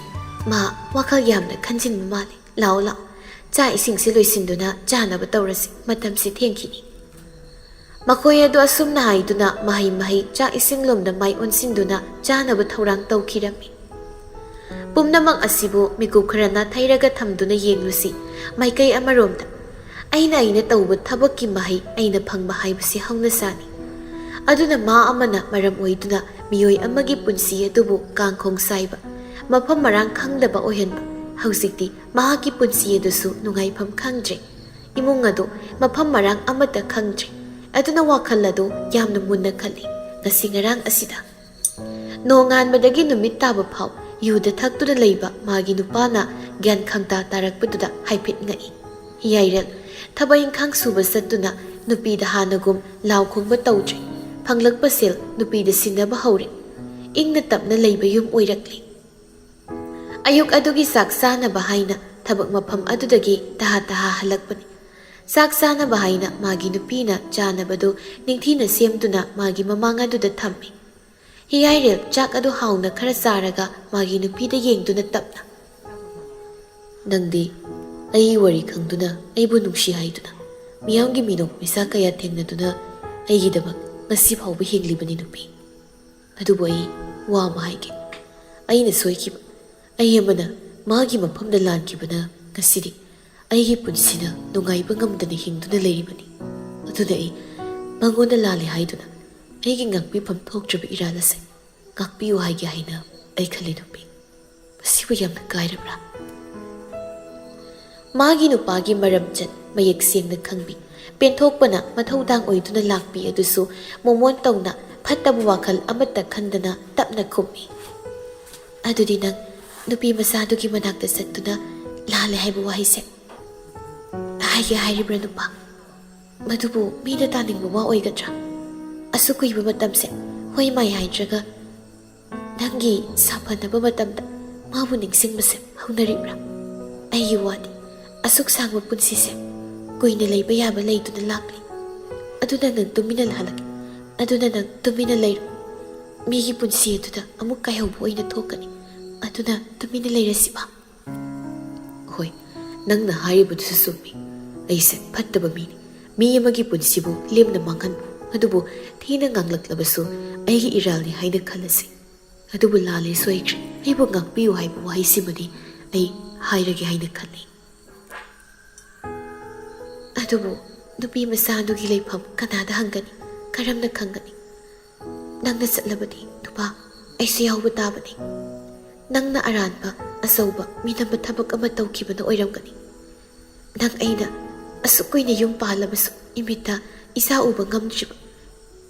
ꯃꯥ ꯋꯥꯈꯜ ꯌꯥꯝꯅ ꯈꯟꯖꯤꯟꯕ ꯃꯥꯜꯂꯤ꯫ ꯂꯥꯛꯑꯣ, ꯂꯥꯛꯑꯣ꯫ ꯆꯥꯛ ꯏꯁꯤꯡꯁꯦ ꯂꯣꯏꯁꯤꯟꯗꯨꯅ ꯆꯥꯅꯕ ꯇꯧꯔꯁꯤ꯫ ꯃꯇꯝꯁꯦ ꯊꯦꯡꯈꯤꯅꯤ꯫ ꯃꯈꯣꯏ ꯑꯗꯨ ꯑꯁꯨꯝꯅ ꯍꯥꯏꯗꯨꯅ ꯃꯍꯩ ꯃꯍꯩ ꯆꯥꯛ ꯏꯁꯤꯡꯂꯣꯝꯗ ꯃꯥꯏ ꯑꯣꯟꯁꯤꯟꯗꯨꯅ ꯆꯥꯅꯕ ꯊꯧꯔꯥꯡ ꯇꯧꯈꯤꯔꯝꯃꯤ꯫ ꯄꯨꯝꯅꯃꯛ ꯑꯁꯤꯕꯨ ꯃꯤꯀꯨꯞ ꯈꯔ ꯅꯥꯊꯩꯔꯒ ꯊꯝꯗꯨꯅ ꯌꯦꯡꯂꯨꯁꯤ꯫ ꯃꯥꯏꯀꯩ ꯑꯃꯔꯣꯝꯗ, ꯑꯩꯅ ꯑꯩꯅ ꯇꯧꯕ ꯊꯕꯛꯀꯤ ꯃꯍꯩ ꯑꯩꯅ ꯐꯪꯕ ꯍꯥꯏꯕꯁꯤ ꯍꯧꯅꯁꯥꯅꯤ꯫ ꯑꯗꯨꯅ ꯃꯥ ꯑꯃꯅ ꯃꯔꯝ ꯑꯣꯏꯗꯨꯅ ꯃꯤꯑꯣꯏ ꯑꯃꯒꯤ ꯄꯨꯟꯁꯤ ꯑꯗꯨꯕꯨ ꯀꯥꯡꯈꯣꯡ ꯆꯥꯏꯕ, ꯃꯐꯝ ꯃꯔꯥꯡ ꯈꯪꯗꯕ ꯑꯣꯏꯍꯟꯕ꯫ ꯍꯧꯖꯤꯛꯇꯤ ꯃꯍꯥꯛꯀꯤ ꯄꯨꯟꯁꯤ ꯑꯗꯨꯁꯨ ꯅꯨꯡꯉꯥꯏꯐꯝ ꯈꯪꯗ꯭ꯔꯦ꯫ ꯏꯃꯨꯡ ꯑꯗꯨ ꯃꯐꯝ ꯃꯔꯥꯡ ꯑꯃꯠꯇ ꯈꯪꯗ꯭ꯔꯦ꯫ ꯑꯗꯨꯅ ꯋꯥꯈꯜ ꯑꯗꯨ ꯌꯥꯝꯅ ꯃꯨꯟꯅ ꯈꯜꯂꯤ꯫ ꯉꯁꯤ ꯉꯔꯥꯡ ꯑꯁꯤꯗ ꯅꯣꯡꯉꯥꯟꯕꯗꯒꯤ ꯅꯨꯃꯤꯠ ꯇꯥꯕ ꯐꯥꯎ ꯌꯨꯗ ꯊꯛꯇꯨꯅ ꯂꯩꯕ ꯃꯥꯒꯤ ꯅꯨꯄꯥꯅ ꯒ꯭ꯌꯥꯟ ꯈꯪꯇꯥ ꯇꯥꯔꯛꯄꯗꯨꯗ ꯍꯥꯏꯐꯦꯠ ꯉꯛꯏ꯫ ꯍꯤꯌꯥꯏꯔꯦꯜ ꯊꯕꯛ ꯏꯪꯈꯥꯡ ꯁꯨꯕ ꯆꯠꯇꯨꯅ ꯅꯨꯄꯤꯗ ꯍꯥꯟꯅꯒꯨꯝ ꯂꯥꯎ ꯈꯣꯡꯕ ꯇꯧꯗ꯭ꯔꯦ꯫ ꯐꯪꯂꯛꯄ ꯁꯦꯜ ꯅꯨꯄꯤꯗ ꯁꯤꯟꯅꯕ ꯍꯧꯔꯦ꯫ ꯏꯪꯅ ꯇꯞꯅ ꯂꯩꯕ ꯌꯨꯝ ꯑꯣꯏꯔꯛꯂꯦ꯫ ꯑꯌꯨꯛ ꯑꯗꯨꯒꯤ ꯆꯥꯛ ꯆꯥꯅꯕ ꯍꯥꯏꯅ ꯊꯕꯛ ꯃꯐꯝ ꯑꯗꯨꯗꯒꯤ ꯇꯍꯥ ꯇꯍꯥ ꯍꯜꯂꯛꯄꯅꯤ꯫ ꯆꯥꯛ ꯆꯥꯅꯕ ꯍꯥꯏꯅ ꯃꯥꯒꯤ ꯅꯨꯄꯤꯅ ꯆꯥꯅꯕꯗꯨ ꯅꯤꯡꯊꯤꯅ ꯁꯦꯝꯗꯨꯅ ꯃꯥꯒꯤ ꯃꯃꯥꯡ ꯑꯗꯨꯗ ꯊꯝꯃꯤ꯫ ꯍꯤꯌꯥꯏꯔꯦꯜ ꯆꯥꯛ ꯑꯗꯨ ꯍꯥꯎꯅ ꯈꯔ ꯆꯥꯔꯒ ꯃꯥꯒꯤ ꯅꯨꯄꯤꯗ ꯌꯦꯡꯗꯨꯅ ꯇꯞꯅ, "ꯅꯪꯗꯤ ꯑꯩꯒꯤ ꯋꯥꯔꯤ ꯈꯪꯗꯨꯅ ꯑꯩꯕꯨ ꯅꯨꯡꯁꯤ ꯍꯥꯏꯗꯨꯅ ꯃꯤꯌꯥꯝꯒꯤ ꯃꯤꯅꯣꯛ ꯃꯤꯁꯥ ꯀꯌꯥ ꯊꯦꯡꯅꯗꯨꯅ ꯑꯩꯒꯤꯗꯃꯛ ꯉꯁꯤ ꯐꯥꯎꯕ ꯍꯤꯡꯂꯤꯕꯅꯤ ꯅꯨꯄꯤ꯫ ꯑꯗꯨꯕꯨ ꯑꯩ ꯋꯥ ꯑꯃ ꯍꯥꯏꯒꯦ꯫ ꯑꯩꯅ ꯁꯣꯏꯈꯤꯕ, ꯑꯩ ꯑꯃꯅ ꯃꯥꯒꯤ ꯃꯐꯝꯗ ꯂꯥꯟꯈꯤꯕꯅ ꯉꯁꯤꯗꯤ ꯑꯩꯒꯤ ꯄꯨꯟꯁꯤꯗ ꯅꯨꯡꯉꯥꯏꯕ ꯉꯝꯗꯅ ꯍꯤꯡꯗꯨꯅ ꯂꯩꯔꯤꯕꯅꯤ꯫ ꯑꯗꯨꯅ ꯑꯩ ꯃꯉꯣꯟꯗ ꯂꯥꯜꯂꯦ ꯍꯥꯏꯗꯨꯅ ꯑꯩꯒꯤ ꯉꯥꯛꯄꯤꯐꯝ ꯊꯣꯛꯇ꯭ꯔꯕ ꯏꯔꯥꯜ ꯑꯁꯦ ꯉꯥꯛꯄꯤꯌꯨ ꯍꯥꯏꯒꯦ ꯍꯥꯏꯅ ꯑꯩ ꯈꯜꯂꯤ ꯅꯨꯄꯤ꯫ ꯃꯁꯤꯕꯨ ꯌꯥꯝꯅ ꯀꯥꯏꯔꯕ꯭ꯔꯥ?" ꯃꯥꯒꯤ ꯅꯨꯄꯥꯒꯤ ꯃꯔꯝꯆꯠ ꯃꯌꯦꯛ ꯁꯦꯡꯅ ꯈꯪꯕꯤ, ꯄꯦꯟꯊꯣꯛꯄꯅ ꯃꯊꯧꯗꯥꯡ ꯑꯣꯏꯗꯨꯅ ꯂꯥꯛꯄꯤ ꯑꯗꯨꯁꯨ ꯃꯣꯃꯣꯟ ꯇꯧꯅ ꯐꯠꯇꯕ ꯋꯥꯈꯜ ꯑꯃꯠꯇ ꯈꯟꯗꯅ ꯇꯞꯅ ꯈꯨꯝꯃꯤ꯫ "ꯑꯗꯨꯗꯤ ꯅꯪ ꯅꯨꯄꯤ ꯃꯆꯥꯗꯨꯒꯤ ꯃꯅꯥꯛꯇ ꯆꯠꯇꯨꯅ ꯂꯥꯜꯂꯦ ꯍꯥꯏꯕ ꯋꯥꯍꯩꯁꯦ ꯍꯥꯏꯒꯦ ꯍꯥꯏꯔꯤꯕ꯭ꯔꯥ ꯅꯨꯄꯥ?" ꯃꯗꯨꯕꯨ ꯃꯤꯅ ꯇꯥꯅꯤꯡꯕ ꯋꯥ ꯑꯣꯏꯒꯗ꯭ꯔꯥ? ꯑꯁꯨꯛ ꯀꯨꯏꯕ ꯃꯇꯝꯁꯦ ꯍꯣꯏ ꯃꯥꯏ ꯍꯥꯏꯗ꯭ꯔꯒ ꯅꯪꯒꯤ ꯁꯥꯐꯅꯕ ꯃꯇꯝꯗ ꯃꯥꯕꯨ ꯅꯤꯡꯁꯤꯡꯕꯁꯦ ꯍꯧꯅꯔꯤꯕ꯭ꯔꯥ? ꯑꯩꯒꯤ ꯋꯥꯗꯤ, ꯑꯁꯨꯛ ꯁꯥꯡꯕ ꯄꯨꯟꯁꯤꯁꯦ ꯀꯨꯏꯅ ꯂꯩꯕ ꯌꯥꯕ ꯂꯩꯗꯨꯅ ꯂꯥꯛꯂꯤ꯫ ꯑꯗꯨꯅ ꯅꯪ ꯇꯨꯃꯤꯟꯅ ꯂꯥꯜꯂꯒꯦ꯫ ꯑꯗꯨꯅ ꯅꯪ ꯇꯨꯃꯤꯟꯅ ꯂꯩꯔꯣ꯫ ꯃꯤꯒꯤ ꯄꯨꯟꯁꯤ ꯑꯗꯨꯗ ꯑꯃꯨꯛ ꯀꯥꯏꯍꯧꯕ ꯑꯣꯏꯅ ꯊꯣꯛꯀꯅꯤ꯫ ꯑꯗꯨꯅ ꯇꯨꯃꯤꯟꯅ ꯂꯩꯔꯁꯤꯕ꯫ ꯍꯣꯏ, ꯅꯪꯅ ꯍꯥꯏꯔꯤꯕꯗꯨꯁꯨ ꯆꯨꯝꯃꯤ꯫ ꯑꯩꯁꯦ ꯐꯠꯇꯕ ꯃꯤꯅꯤ꯫ ꯃꯤ ꯑꯃꯒꯤ ꯄꯨꯟꯁꯤꯕꯨ ꯂꯦꯝꯅ ꯃꯥꯡꯍꯟꯕ, ꯑꯗꯨꯕꯨ ꯊꯤꯅ ꯉꯥꯡꯂꯛꯂꯕꯁꯨ ꯑꯩꯒꯤ ꯏꯔꯥꯜꯅꯤ ꯍꯥꯏꯅ ꯈꯜꯂꯁꯤ꯫ ꯑꯗꯨꯕꯨ ꯂꯥꯜꯂꯦ ꯁꯣꯏꯈ꯭ꯔꯦ, ꯑꯩꯕꯨ ꯉꯥꯛꯄꯤꯌꯨ ꯍꯥꯏꯕ ꯋꯥꯍꯩꯁꯤꯃꯗꯤ ꯑꯩ ꯍꯥꯏꯔꯒꯦ ꯍꯥꯏꯅ ꯈꯜꯂꯤ꯫ ꯑꯗꯨꯕꯨ ꯅꯨꯄꯤ ꯃꯆꯥ ꯑꯗꯨꯒꯤ ꯂꯩꯐꯝ ꯀꯅꯥꯗ ꯍꯪꯒꯅꯤ? ꯀꯔꯝꯅ ꯈꯪꯒꯅꯤ? ꯅꯪꯅ ꯆꯠꯂꯕꯗꯤ ꯅꯨꯄꯥ, ꯑꯩꯁꯨ ꯌꯥꯎꯕ ꯇꯥꯕꯅꯤ꯫ ꯅꯪꯅ ꯑꯔꯥꯟꯕ, ꯑꯆꯧꯕ, ꯃꯤꯅꯝꯕ ꯊꯕꯛ ꯑꯃ ꯇꯧꯈꯤꯕꯅ ꯑꯣꯏꯔꯝꯒꯅꯤ꯫ ꯅꯪ ꯑꯩꯅ ꯑꯁꯨꯛ ꯀꯨꯏꯅ ꯌꯨꯝ ꯄꯥꯜꯂꯕꯁꯨ ꯏꯃꯤꯠꯇ ꯏꯆꯥ ꯎꯕ ꯉꯝꯗ꯭ꯔꯤꯕ꯫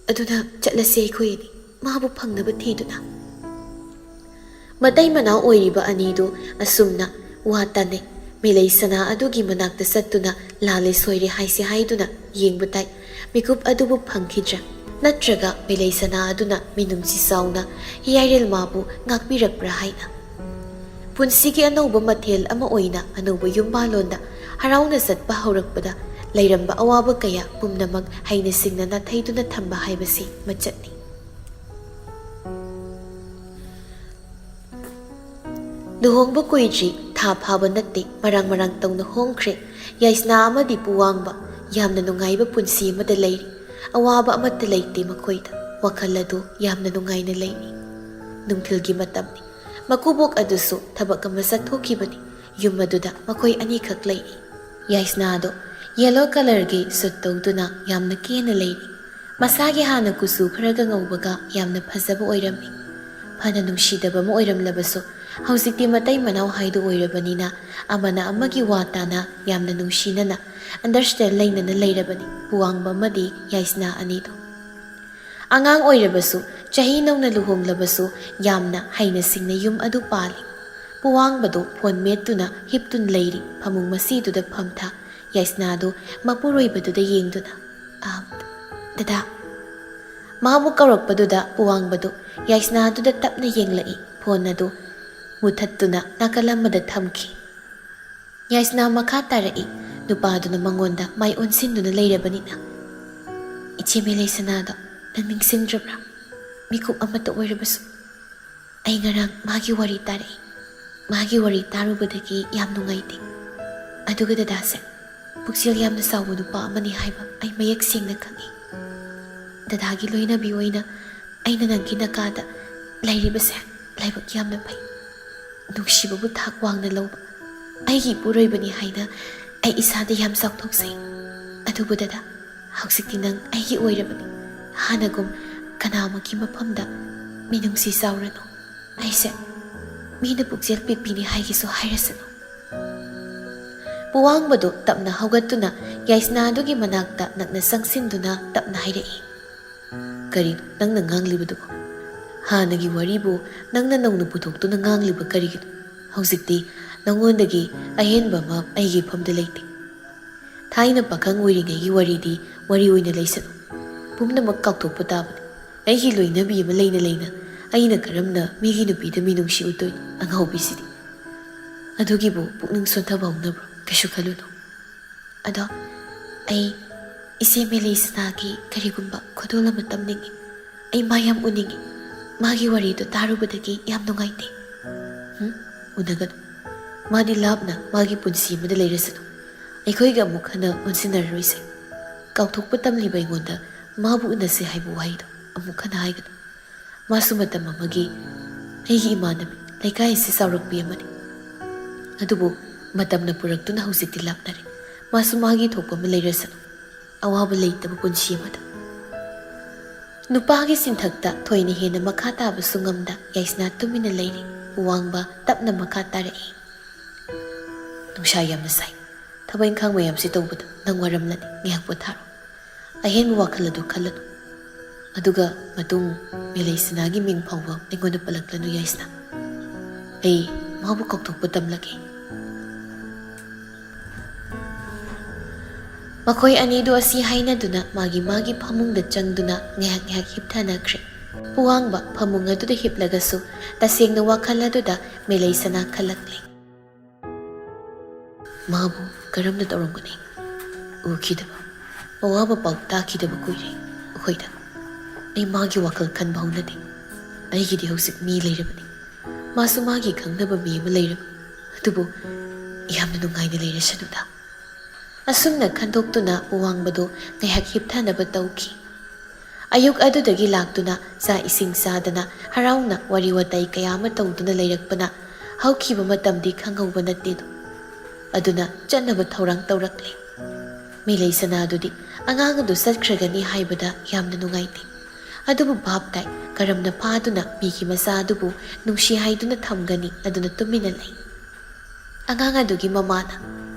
ꯑꯗꯨꯅ ꯆꯠꯂꯁꯤ ꯑꯩꯈꯣꯏ ꯑꯅꯤ, ꯃꯥꯕꯨ ꯐꯪꯅꯕ ꯊꯤꯗꯨꯅ꯫ ꯃꯇꯩ ꯃꯅꯥꯎ ꯑꯣꯏꯔꯤꯕ ꯑꯅꯤꯗꯨ ꯑꯁꯨꯝꯅ ꯋꯥ ꯇꯥꯅꯩ꯫ ꯃꯤꯂꯩ ꯁꯅꯥ ꯑꯗꯨꯒꯤ ꯃꯅꯥꯛꯇ ꯆꯠꯇꯨꯅ ꯂꯥꯜꯂꯦ ꯁꯣꯏꯔꯦ ꯍꯥꯏꯁꯦ ꯍꯥꯏꯗꯨꯅ ꯌꯦꯡꯕ ꯇꯥꯏ꯫ ꯃꯤꯀꯨꯞ ꯑꯗꯨꯕꯨ ꯐꯪꯈꯤꯗ꯭ꯔꯥ? ꯅꯠꯇ꯭ꯔꯒ ꯃꯤꯂꯩ ꯁꯅꯥ ꯑꯗꯨꯅ ꯃꯤꯅꯨꯡꯁꯤ ꯆꯥꯎꯅ ꯍꯤꯌꯥꯏꯔꯦꯜ ꯃꯥꯕꯨ ꯉꯥꯛꯄꯤꯔꯛꯄ꯭ꯔꯥ ꯍꯥꯏꯅ? ꯄꯨꯟꯁꯤꯒꯤ ꯑꯅꯧꯕ ꯃꯊꯦꯜ ꯑꯃ ꯑꯣꯏꯅ ꯑꯅꯧꯕ ꯌꯨꯝꯕꯥꯜꯂꯣꯟꯗ ꯍꯔꯥꯎꯅ ꯆꯠꯄ ꯍꯧꯔꯛꯄꯗ ꯂꯩꯔꯝꯕ ꯑꯋꯥꯕ ꯀꯌꯥ ꯄꯨꯝꯅꯃꯛ ꯍꯩꯅ ꯁꯤꯡꯅ ꯅꯥꯊꯩꯗꯨꯅ ꯊꯝꯕ ꯍꯥꯏꯕꯁꯤ ꯃꯆꯠꯅꯤ꯫ ꯂꯨꯍꯣꯡꯕ ꯀꯨꯏꯗ꯭ꯔꯤ ꯊꯥ ꯐꯥꯕ ꯅꯠꯇꯦ, ꯃꯔꯥꯡ ꯃꯔꯥꯡ ꯇꯧꯅ ꯍꯣꯡꯈ꯭ꯔꯦ꯫ ꯌꯥꯏꯁꯅꯥ ꯑꯃꯗꯤ ꯄꯨꯋꯥꯡꯕ ꯌꯥꯝꯅ ꯅꯨꯡꯉꯥꯏꯕ ꯄꯨꯟꯁꯤ ꯑꯃꯗ ꯂꯩꯔꯤ꯫ ꯑꯋꯥꯕ ꯑꯃꯠꯇ ꯂꯩꯇꯦ ꯃꯈꯣꯏꯗ꯫ ꯋꯥꯈꯜ ꯑꯗꯨ ꯌꯥꯝꯅ ꯅꯨꯡꯉꯥꯏꯅ ꯂꯩꯔꯤ꯫ ꯅꯨꯡꯊꯤꯜꯒꯤ ꯃꯇꯝꯅꯤ꯫ ꯃꯀꯨꯕꯣꯛ ꯑꯗꯨꯁꯨ ꯊꯕꯛ ꯑꯃ ꯆꯠꯊꯣꯛꯈꯤꯕꯅꯤ꯫ ꯌꯨꯝ ꯑꯗꯨꯗ ꯃꯈꯣꯏ ꯑꯅꯤꯈꯛ ꯂꯩꯔꯤ꯫ ꯌꯥꯏꯁꯅꯥꯗꯣ ꯌꯦꯂꯣ ꯀꯂꯔꯒꯤ ꯁꯨꯠ ꯇꯧꯗꯨꯅ ꯌꯥꯝꯅ ꯀꯦꯅ ꯂꯩꯔꯤ꯫ ꯃꯁꯥꯒꯤ ꯍꯥꯟꯅ ꯀꯨꯆꯨ ꯈꯔꯒ ꯉꯧꯕꯒ ꯌꯥꯝꯅ ꯐꯖꯕ ꯑꯣꯏꯔꯝꯃꯤ꯫ ꯐꯅ ꯅꯨꯡꯁꯤꯗꯕ ꯑꯃ ꯑꯣꯏꯔꯝꯂꯕꯁꯨ ꯍꯧꯖꯤꯛꯇꯤ ꯃꯇꯩ ꯃꯅꯥꯎ ꯍꯥꯏꯗꯨ ꯑꯣꯏꯔꯕꯅꯤꯅ ꯑꯃꯅ ꯑꯃꯒꯤ ꯋꯥ ꯇꯥꯅ ꯌꯥꯝꯅ ꯅꯨꯡꯁꯤꯅꯅ ꯑꯟꯗꯔꯁꯇꯦꯟ ꯂꯩꯅꯅ ꯂꯩꯔꯕꯅꯤ ꯄꯨꯋꯥꯡꯕ ꯑꯃꯗꯤ ꯌꯥꯏꯁꯅꯥ ꯑꯅꯤꯗꯨ꯫ ꯑꯉꯥꯡ ꯑꯣꯏꯔꯕꯁꯨ ꯆꯍꯤ ꯅꯧꯅ ꯂꯨꯍꯣꯡꯂꯕꯁꯨ ꯌꯥꯝꯅ ꯍꯩꯅ ꯁꯤꯡꯅ ꯌꯨꯝ ꯑꯗꯨ ꯄꯥꯜꯂꯤ꯫ ꯄꯨꯋꯥꯡꯕꯗꯨ ꯐꯣꯟ ꯃꯦꯠꯇꯨꯅ ꯍꯤꯞꯇꯨꯅ ꯂꯩꯔꯤ ꯐꯃꯨꯡ ꯃꯁꯤꯗꯨꯗ ꯐꯝꯊ ꯌꯥꯏꯁꯅꯥꯗꯨ ꯃꯄꯨꯔꯣꯏꯕꯗꯨꯗ ꯌꯦꯡꯗꯨꯅ, "ꯑꯥ, ꯗꯗꯥ꯫" ꯃꯥꯕꯨ ꯀꯧꯔꯛꯄꯗꯨꯗ ꯄꯨꯋꯥꯡꯕꯗꯨ ꯌꯥꯏꯁꯅꯥꯗꯨꯗ ꯇꯞꯅ ꯌꯦꯡꯂꯛꯏ, ꯐꯣꯟ ꯑꯗꯨ ꯃꯨꯊꯠꯇꯨꯅ ꯅꯥꯀꯜ ꯑꯃꯗ ꯊꯝꯈꯤ꯫ ꯌꯥꯏꯁꯅꯥ ꯃꯈꯥ ꯇꯥꯔꯛꯏ, ꯅꯨꯄꯥꯗꯨꯅ ꯃꯉꯣꯟꯗ ꯃꯥꯏ ꯑꯣꯟꯁꯤꯟꯗꯨꯅ ꯂꯩꯔꯕꯅꯤꯅ꯫ "ꯏꯆꯦ ꯃꯦꯂꯩꯁꯅꯥꯗꯣ ꯅꯪ ꯅꯤꯡꯁꯤꯡꯗ꯭ꯔꯕ꯭ꯔꯥ? ꯃꯤꯀꯨꯞ ꯑꯃꯠꯇ ꯑꯣꯏꯔꯕꯁꯨ꯫ ꯑꯩ ꯉꯔꯥꯡ ꯃꯥꯒꯤ ꯋꯥꯔꯤ ꯇꯥꯔꯛꯏ꯫ ꯃꯥꯒꯤ ꯋꯥꯔꯤ ꯇꯥꯔꯨꯕꯗꯒꯤ ꯌꯥꯝ ꯅꯨꯡꯉꯥꯏꯇꯦ꯫ ꯑꯗꯨꯒ ꯗꯗꯥꯁꯦ, ꯄꯨꯛꯆꯦꯜ ꯌꯥꯝꯅ ꯆꯥꯎꯕ ꯅꯨꯄꯥ ꯑꯃꯅꯤ ꯍꯥꯏꯕ ꯑꯩ ꯃꯌꯦꯛ ꯁꯦꯡꯅ ꯈꯪꯏ꯫ ꯗꯗꯥꯒꯤ ꯂꯣꯏꯅꯕꯤ ꯑꯣꯏꯅ ꯑꯩꯅ ꯅꯪꯒꯤ ꯅꯀꯥꯗ ꯂꯩꯔꯤꯕꯁꯦ ꯂꯥꯏꯕꯛ ꯌꯥꯝꯅ ꯐꯩ꯫ ꯅꯨꯡꯁꯤꯕꯕꯨ ꯊꯥꯛ ꯋꯥꯡꯅ ꯂꯧꯕ ꯑꯩꯒꯤ ꯏꯄꯨꯔꯣꯏꯕꯅꯤ ꯍꯥꯏꯅ ꯑꯩ ꯏꯁꯥꯗ ꯌꯥꯝ ꯆꯥꯎꯊꯣꯛꯆꯩ꯫ ꯑꯗꯨꯕꯨ ꯗꯗꯥ, ꯍꯧꯖꯤꯛꯇꯤ ꯅꯪ ꯑꯩꯒꯤ ꯑꯣꯏꯔꯕꯅꯤ꯫ ꯍꯥꯟꯅꯒꯨꯝ ꯀꯅꯥ ꯑꯃꯒꯤ ꯃꯐꯝꯗ ꯃꯤꯅꯨꯡꯁꯤ ꯆꯥꯎꯔꯅꯨ꯫ ꯑꯩꯁꯦ ꯃꯤꯅ ꯄꯨꯛꯆꯦꯜ ꯄꯤꯛꯄꯤꯅꯤ ꯍꯥꯏꯒꯦꯁꯨ ꯍꯥꯏꯔꯁꯅꯨ꯫" ꯄꯨꯋꯥꯡꯕꯗꯨ ꯇꯞꯅ ꯍꯧꯒꯠꯇꯨꯅ ꯌꯥꯏꯁꯅꯥꯗꯨꯒꯤ ꯃꯅꯥꯛꯇ ꯅꯛꯅ ꯆꯪꯁꯤꯟꯗꯨꯅ ꯇꯞꯅ ꯍꯥꯏꯔꯛꯏ, "ꯀꯔꯤꯅꯣ ꯅꯪꯅ ꯉꯥꯡꯂꯤꯕꯗꯨꯕꯨ? ꯍꯥꯟꯅꯒꯤ ꯋꯥꯔꯤꯕꯨ ꯅꯪꯅ ꯅꯧꯅ ꯄꯨꯊꯣꯛꯇꯨꯅ ꯉꯥꯡꯂꯤꯕ ꯀꯔꯤꯒꯤꯅꯣ? ꯍꯧꯖꯤꯛꯇꯤ ꯅꯉꯣꯟꯗꯒꯤ ꯑꯍꯦꯟꯕ ꯑꯃ ꯑꯩꯒꯤ ꯏꯐꯝꯗ ꯂꯩꯇꯦ꯫ ꯊꯥꯏꯅ ꯄꯥꯈꯪ ꯑꯣꯏꯔꯤꯉꯩꯒꯤ ꯋꯥꯔꯤꯗꯤ ꯋꯥꯔꯤ ꯑꯣꯏꯅ ꯂꯩꯁꯅꯨ꯫ ꯄꯨꯝꯅꯃꯛ ꯀꯥꯎꯊꯣꯛꯄ ꯇꯥꯕꯅꯤ꯫ ꯑꯩꯒꯤ ꯂꯣꯏꯅꯕꯤ ꯑꯃ ꯂꯩꯅ ꯂꯩꯅ ꯑꯩꯅ ꯀꯔꯝꯅ ꯃꯤꯒꯤ ꯅꯨꯄꯤꯗ ꯃꯤꯅꯨꯡꯁꯤ ꯎꯠꯇꯣꯏꯅꯣ? ꯑꯉꯥꯎꯕꯤꯁꯤꯗꯤ꯫ ꯑꯗꯨꯒꯤꯕꯨ ꯄꯨꯛꯅꯤꯡ ꯁꯣꯟꯊꯕ ꯍꯧꯅꯕ꯭ꯔꯣ? ꯀꯩꯁꯨ ꯈꯜꯂꯨꯅꯨ꯫ ꯑꯗꯣ ꯑꯩ ꯏꯆꯦ ꯃꯦꯂꯩꯁꯅꯥꯒꯤ ꯀꯔꯤꯒꯨꯝꯕ ꯈꯨꯗꯣꯜ ꯑꯃ ꯇꯝꯅꯤꯡꯏ꯫ ꯑꯩ ꯃꯥ ꯌꯥꯝ ꯎꯅꯤꯡꯏ꯫ ꯃꯥꯒꯤ ꯋꯥꯔꯤꯗꯣ ꯇꯥꯔꯨꯕꯗꯒꯤ ꯌꯥꯝ ꯅꯨꯡꯉꯥꯏꯇꯦ꯫" "ꯎꯝ, ꯎꯅꯒꯅꯨ꯫ ꯃꯥꯗꯤ ꯂꯥꯞꯅ ꯃꯥꯒꯤ ꯄꯨꯟꯁꯤ ꯑꯃꯗ ꯂꯩꯔꯁꯅꯨ꯫ ꯑꯩꯈꯣꯏꯒ ꯑꯃꯨꯛ ꯍꯟꯅ ꯑꯣꯟꯁꯤꯟꯅꯔꯔꯣꯏꯁꯦ꯫ ꯀꯥꯎꯊꯣꯛꯄ ꯇꯝꯂꯤꯕ ꯑꯩꯉꯣꯟꯗ ꯃꯥꯕꯨ ꯎꯅꯁꯦ ꯍꯥꯏꯕ ꯋꯥꯍꯩꯗꯣ ꯑꯃꯨꯛ ꯍꯟꯅ ꯍꯥꯏꯒꯅꯨ꯫ ꯃꯥꯁꯨ ꯃꯇꯝ ꯑꯃꯒꯤ ꯑꯩꯒꯤ ꯏꯃꯥꯟꯅꯕꯤ, ꯂꯩꯀꯥꯏ ꯑꯁꯤ ꯆꯥꯎꯔꯛꯄꯤ ꯑꯃꯅꯤ꯫ ꯑꯗꯨꯕꯨ ꯃꯇꯝꯅ ꯄꯨꯔꯛꯇꯨꯅ ꯍꯧꯖꯤꯛꯇꯤ ꯂꯥꯞꯅꯔꯦ꯫ ꯃꯥꯁꯨ ꯃꯥꯒꯤ ꯊꯣꯛꯄ ꯑꯃ ꯂꯩꯔꯁꯅꯨ꯫ ꯑꯋꯥꯕ ꯂꯩꯇꯕ ꯄꯨꯟꯁꯤ ꯑꯃꯗ꯫" ꯅꯨꯄꯥꯒꯤ ꯆꯤꯟꯊꯛꯇ ꯊꯣꯏꯅ ꯍꯦꯟꯅ ꯃꯈꯥ ꯇꯥꯕꯁꯨ ꯉꯝꯗ ꯌꯥꯏꯁꯅꯥ ꯇꯨꯃꯤꯟꯅ ꯂꯩꯔꯤ꯫ ꯄꯨꯋꯥꯡꯕ ꯇꯞꯅ ꯃꯈꯥ ꯇꯥꯔꯛꯏ, "ꯅꯨꯡꯁꯥ ꯌꯥꯝꯅ ꯁꯥꯏ꯫ ꯊꯕꯛ ꯏꯪꯈꯥꯡ ꯃꯌꯥꯝꯁꯤ ꯇꯧꯕꯗ ꯅꯪ ꯋꯥꯔꯝꯂꯅꯤ꯫ ꯉꯥꯏꯍꯥꯛ ꯄꯣꯊꯥꯔꯣ꯫ ꯑꯍꯦꯟꯕ ꯋꯥꯈꯜ ꯑꯗꯨ ꯈꯜꯂꯅꯨ꯫ ꯑꯗꯨꯒ ꯃꯇꯨꯡ ꯃꯦꯂꯩꯁꯅꯥꯒꯤ ꯃꯤꯡ ꯐꯥꯎꯕ ꯑꯩꯉꯣꯟꯗ ꯄꯜꯂꯛꯂꯅꯨ ꯌꯥꯏꯁꯅꯥ꯫ ꯑꯩ ꯃꯥꯕꯨ ꯀꯥꯎꯊꯣꯛꯄ ꯇꯝꯂꯒꯦ꯫" ꯃꯈꯣꯏ ꯑꯅꯤꯗꯨ ꯑꯁꯤ ꯍꯥꯏꯅꯗꯨꯅ ꯃꯥꯒꯤ ꯃꯥꯒꯤ ꯐꯃꯨꯡꯗ ꯆꯪꯗꯨꯅ ꯉꯥꯏꯍꯥꯛ ꯉꯥꯏꯍꯥꯛ ꯍꯤꯞꯊꯅꯈ꯭ꯔꯦ꯫ ꯄꯨꯋꯥꯡꯕ ꯐꯃꯨꯡ ꯑꯗꯨꯗ ꯍꯤꯞꯂꯒꯁꯨ ꯇꯁꯦꯡꯅ ꯋꯥꯈꯜ ꯑꯗꯨꯗ ꯃꯦꯂꯩ ꯁꯅꯥ ꯈꯜꯂꯛꯂꯦ꯫ ꯃꯥꯕꯨ ꯀꯔꯝꯅ ꯇꯧꯔꯝꯒꯅꯤ? ꯎꯈꯤꯗꯕ, ꯑꯋꯥꯕ ꯄꯥꯎ ꯇꯥꯈꯤꯗꯕ ꯀꯨꯏꯔꯦ꯫ ꯑꯩꯈꯣꯏꯗ ꯑꯩ ꯃꯥꯒꯤ ꯋꯥꯈꯜ ꯈꯟꯕ ꯍꯧꯅꯗꯦ꯫ ꯑꯩꯒꯤꯗꯤ ꯍꯧꯖꯤꯛ ꯃꯤ ꯂꯩꯔꯕꯅꯤ꯫ ꯃꯥꯁꯨ ꯃꯥꯒꯤ ꯈꯪꯅꯕ ꯃꯤ ꯑꯃ ꯂꯩꯔꯕ꯫ ꯑꯗꯨꯕꯨ ꯌꯥꯝꯅ ꯅꯨꯡꯉꯥꯏꯅ ꯂꯩꯔꯁꯅꯨꯗ꯫ ꯑꯁꯨꯝꯅ ꯈꯟꯗꯣꯛꯇꯨꯅ ꯎꯋꯥꯡꯕꯗꯨ ꯉꯥꯏꯍꯥꯛ ꯍꯤꯞꯊꯅꯕ ꯇꯧꯈꯤ꯫ ꯑꯌꯨꯛ ꯑꯗꯨꯗꯒꯤ ꯂꯥꯛꯇꯨꯅ ꯆꯥꯛ ꯏꯁꯤꯡ ꯆꯥꯗꯅ ꯍꯔꯥꯎꯅ ꯋꯥꯔꯤ ꯋꯥꯇꯥꯏ ꯀꯌꯥ ꯑꯃ ꯇꯧꯗꯨꯅ ꯂꯩꯔꯛꯄꯅ ꯍꯧꯈꯤꯕ ꯃꯇꯝꯗꯤ ꯈꯪꯍꯧꯕ ꯅꯠꯇꯦꯗꯣ꯫ ꯑꯗꯨꯅ ꯆꯠꯅꯕ ꯊꯧꯔꯥꯡ ꯇꯧꯔꯛꯂꯦ꯫ ꯃꯦꯂꯩ ꯁꯅꯥꯗꯨꯗꯤ ꯑꯉꯥꯡ ꯑꯗꯨ ꯆꯠꯈ꯭ꯔꯒꯅꯤ ꯍꯥꯏꯕꯗ ꯌꯥꯝꯅ ꯅꯨꯡꯉꯥꯏꯇꯦ꯫ ꯑꯗꯨꯕꯨ ꯚꯥꯞ ꯇꯥꯏ, ꯀꯔꯝꯅ ꯐꯥꯗꯨꯅ ꯃꯤꯒꯤ ꯃꯆꯥ ꯑꯗꯨꯕꯨ ꯅꯨꯡꯁꯤ ꯍꯥꯏꯗꯨꯅ ꯊꯝꯒꯅꯤ? ꯑꯗꯨꯅ ꯇꯨꯃꯤꯟꯅ ꯂꯩ꯫ ꯑꯉꯥꯡ ꯑꯗꯨꯒꯤ ꯃꯃꯥꯅ,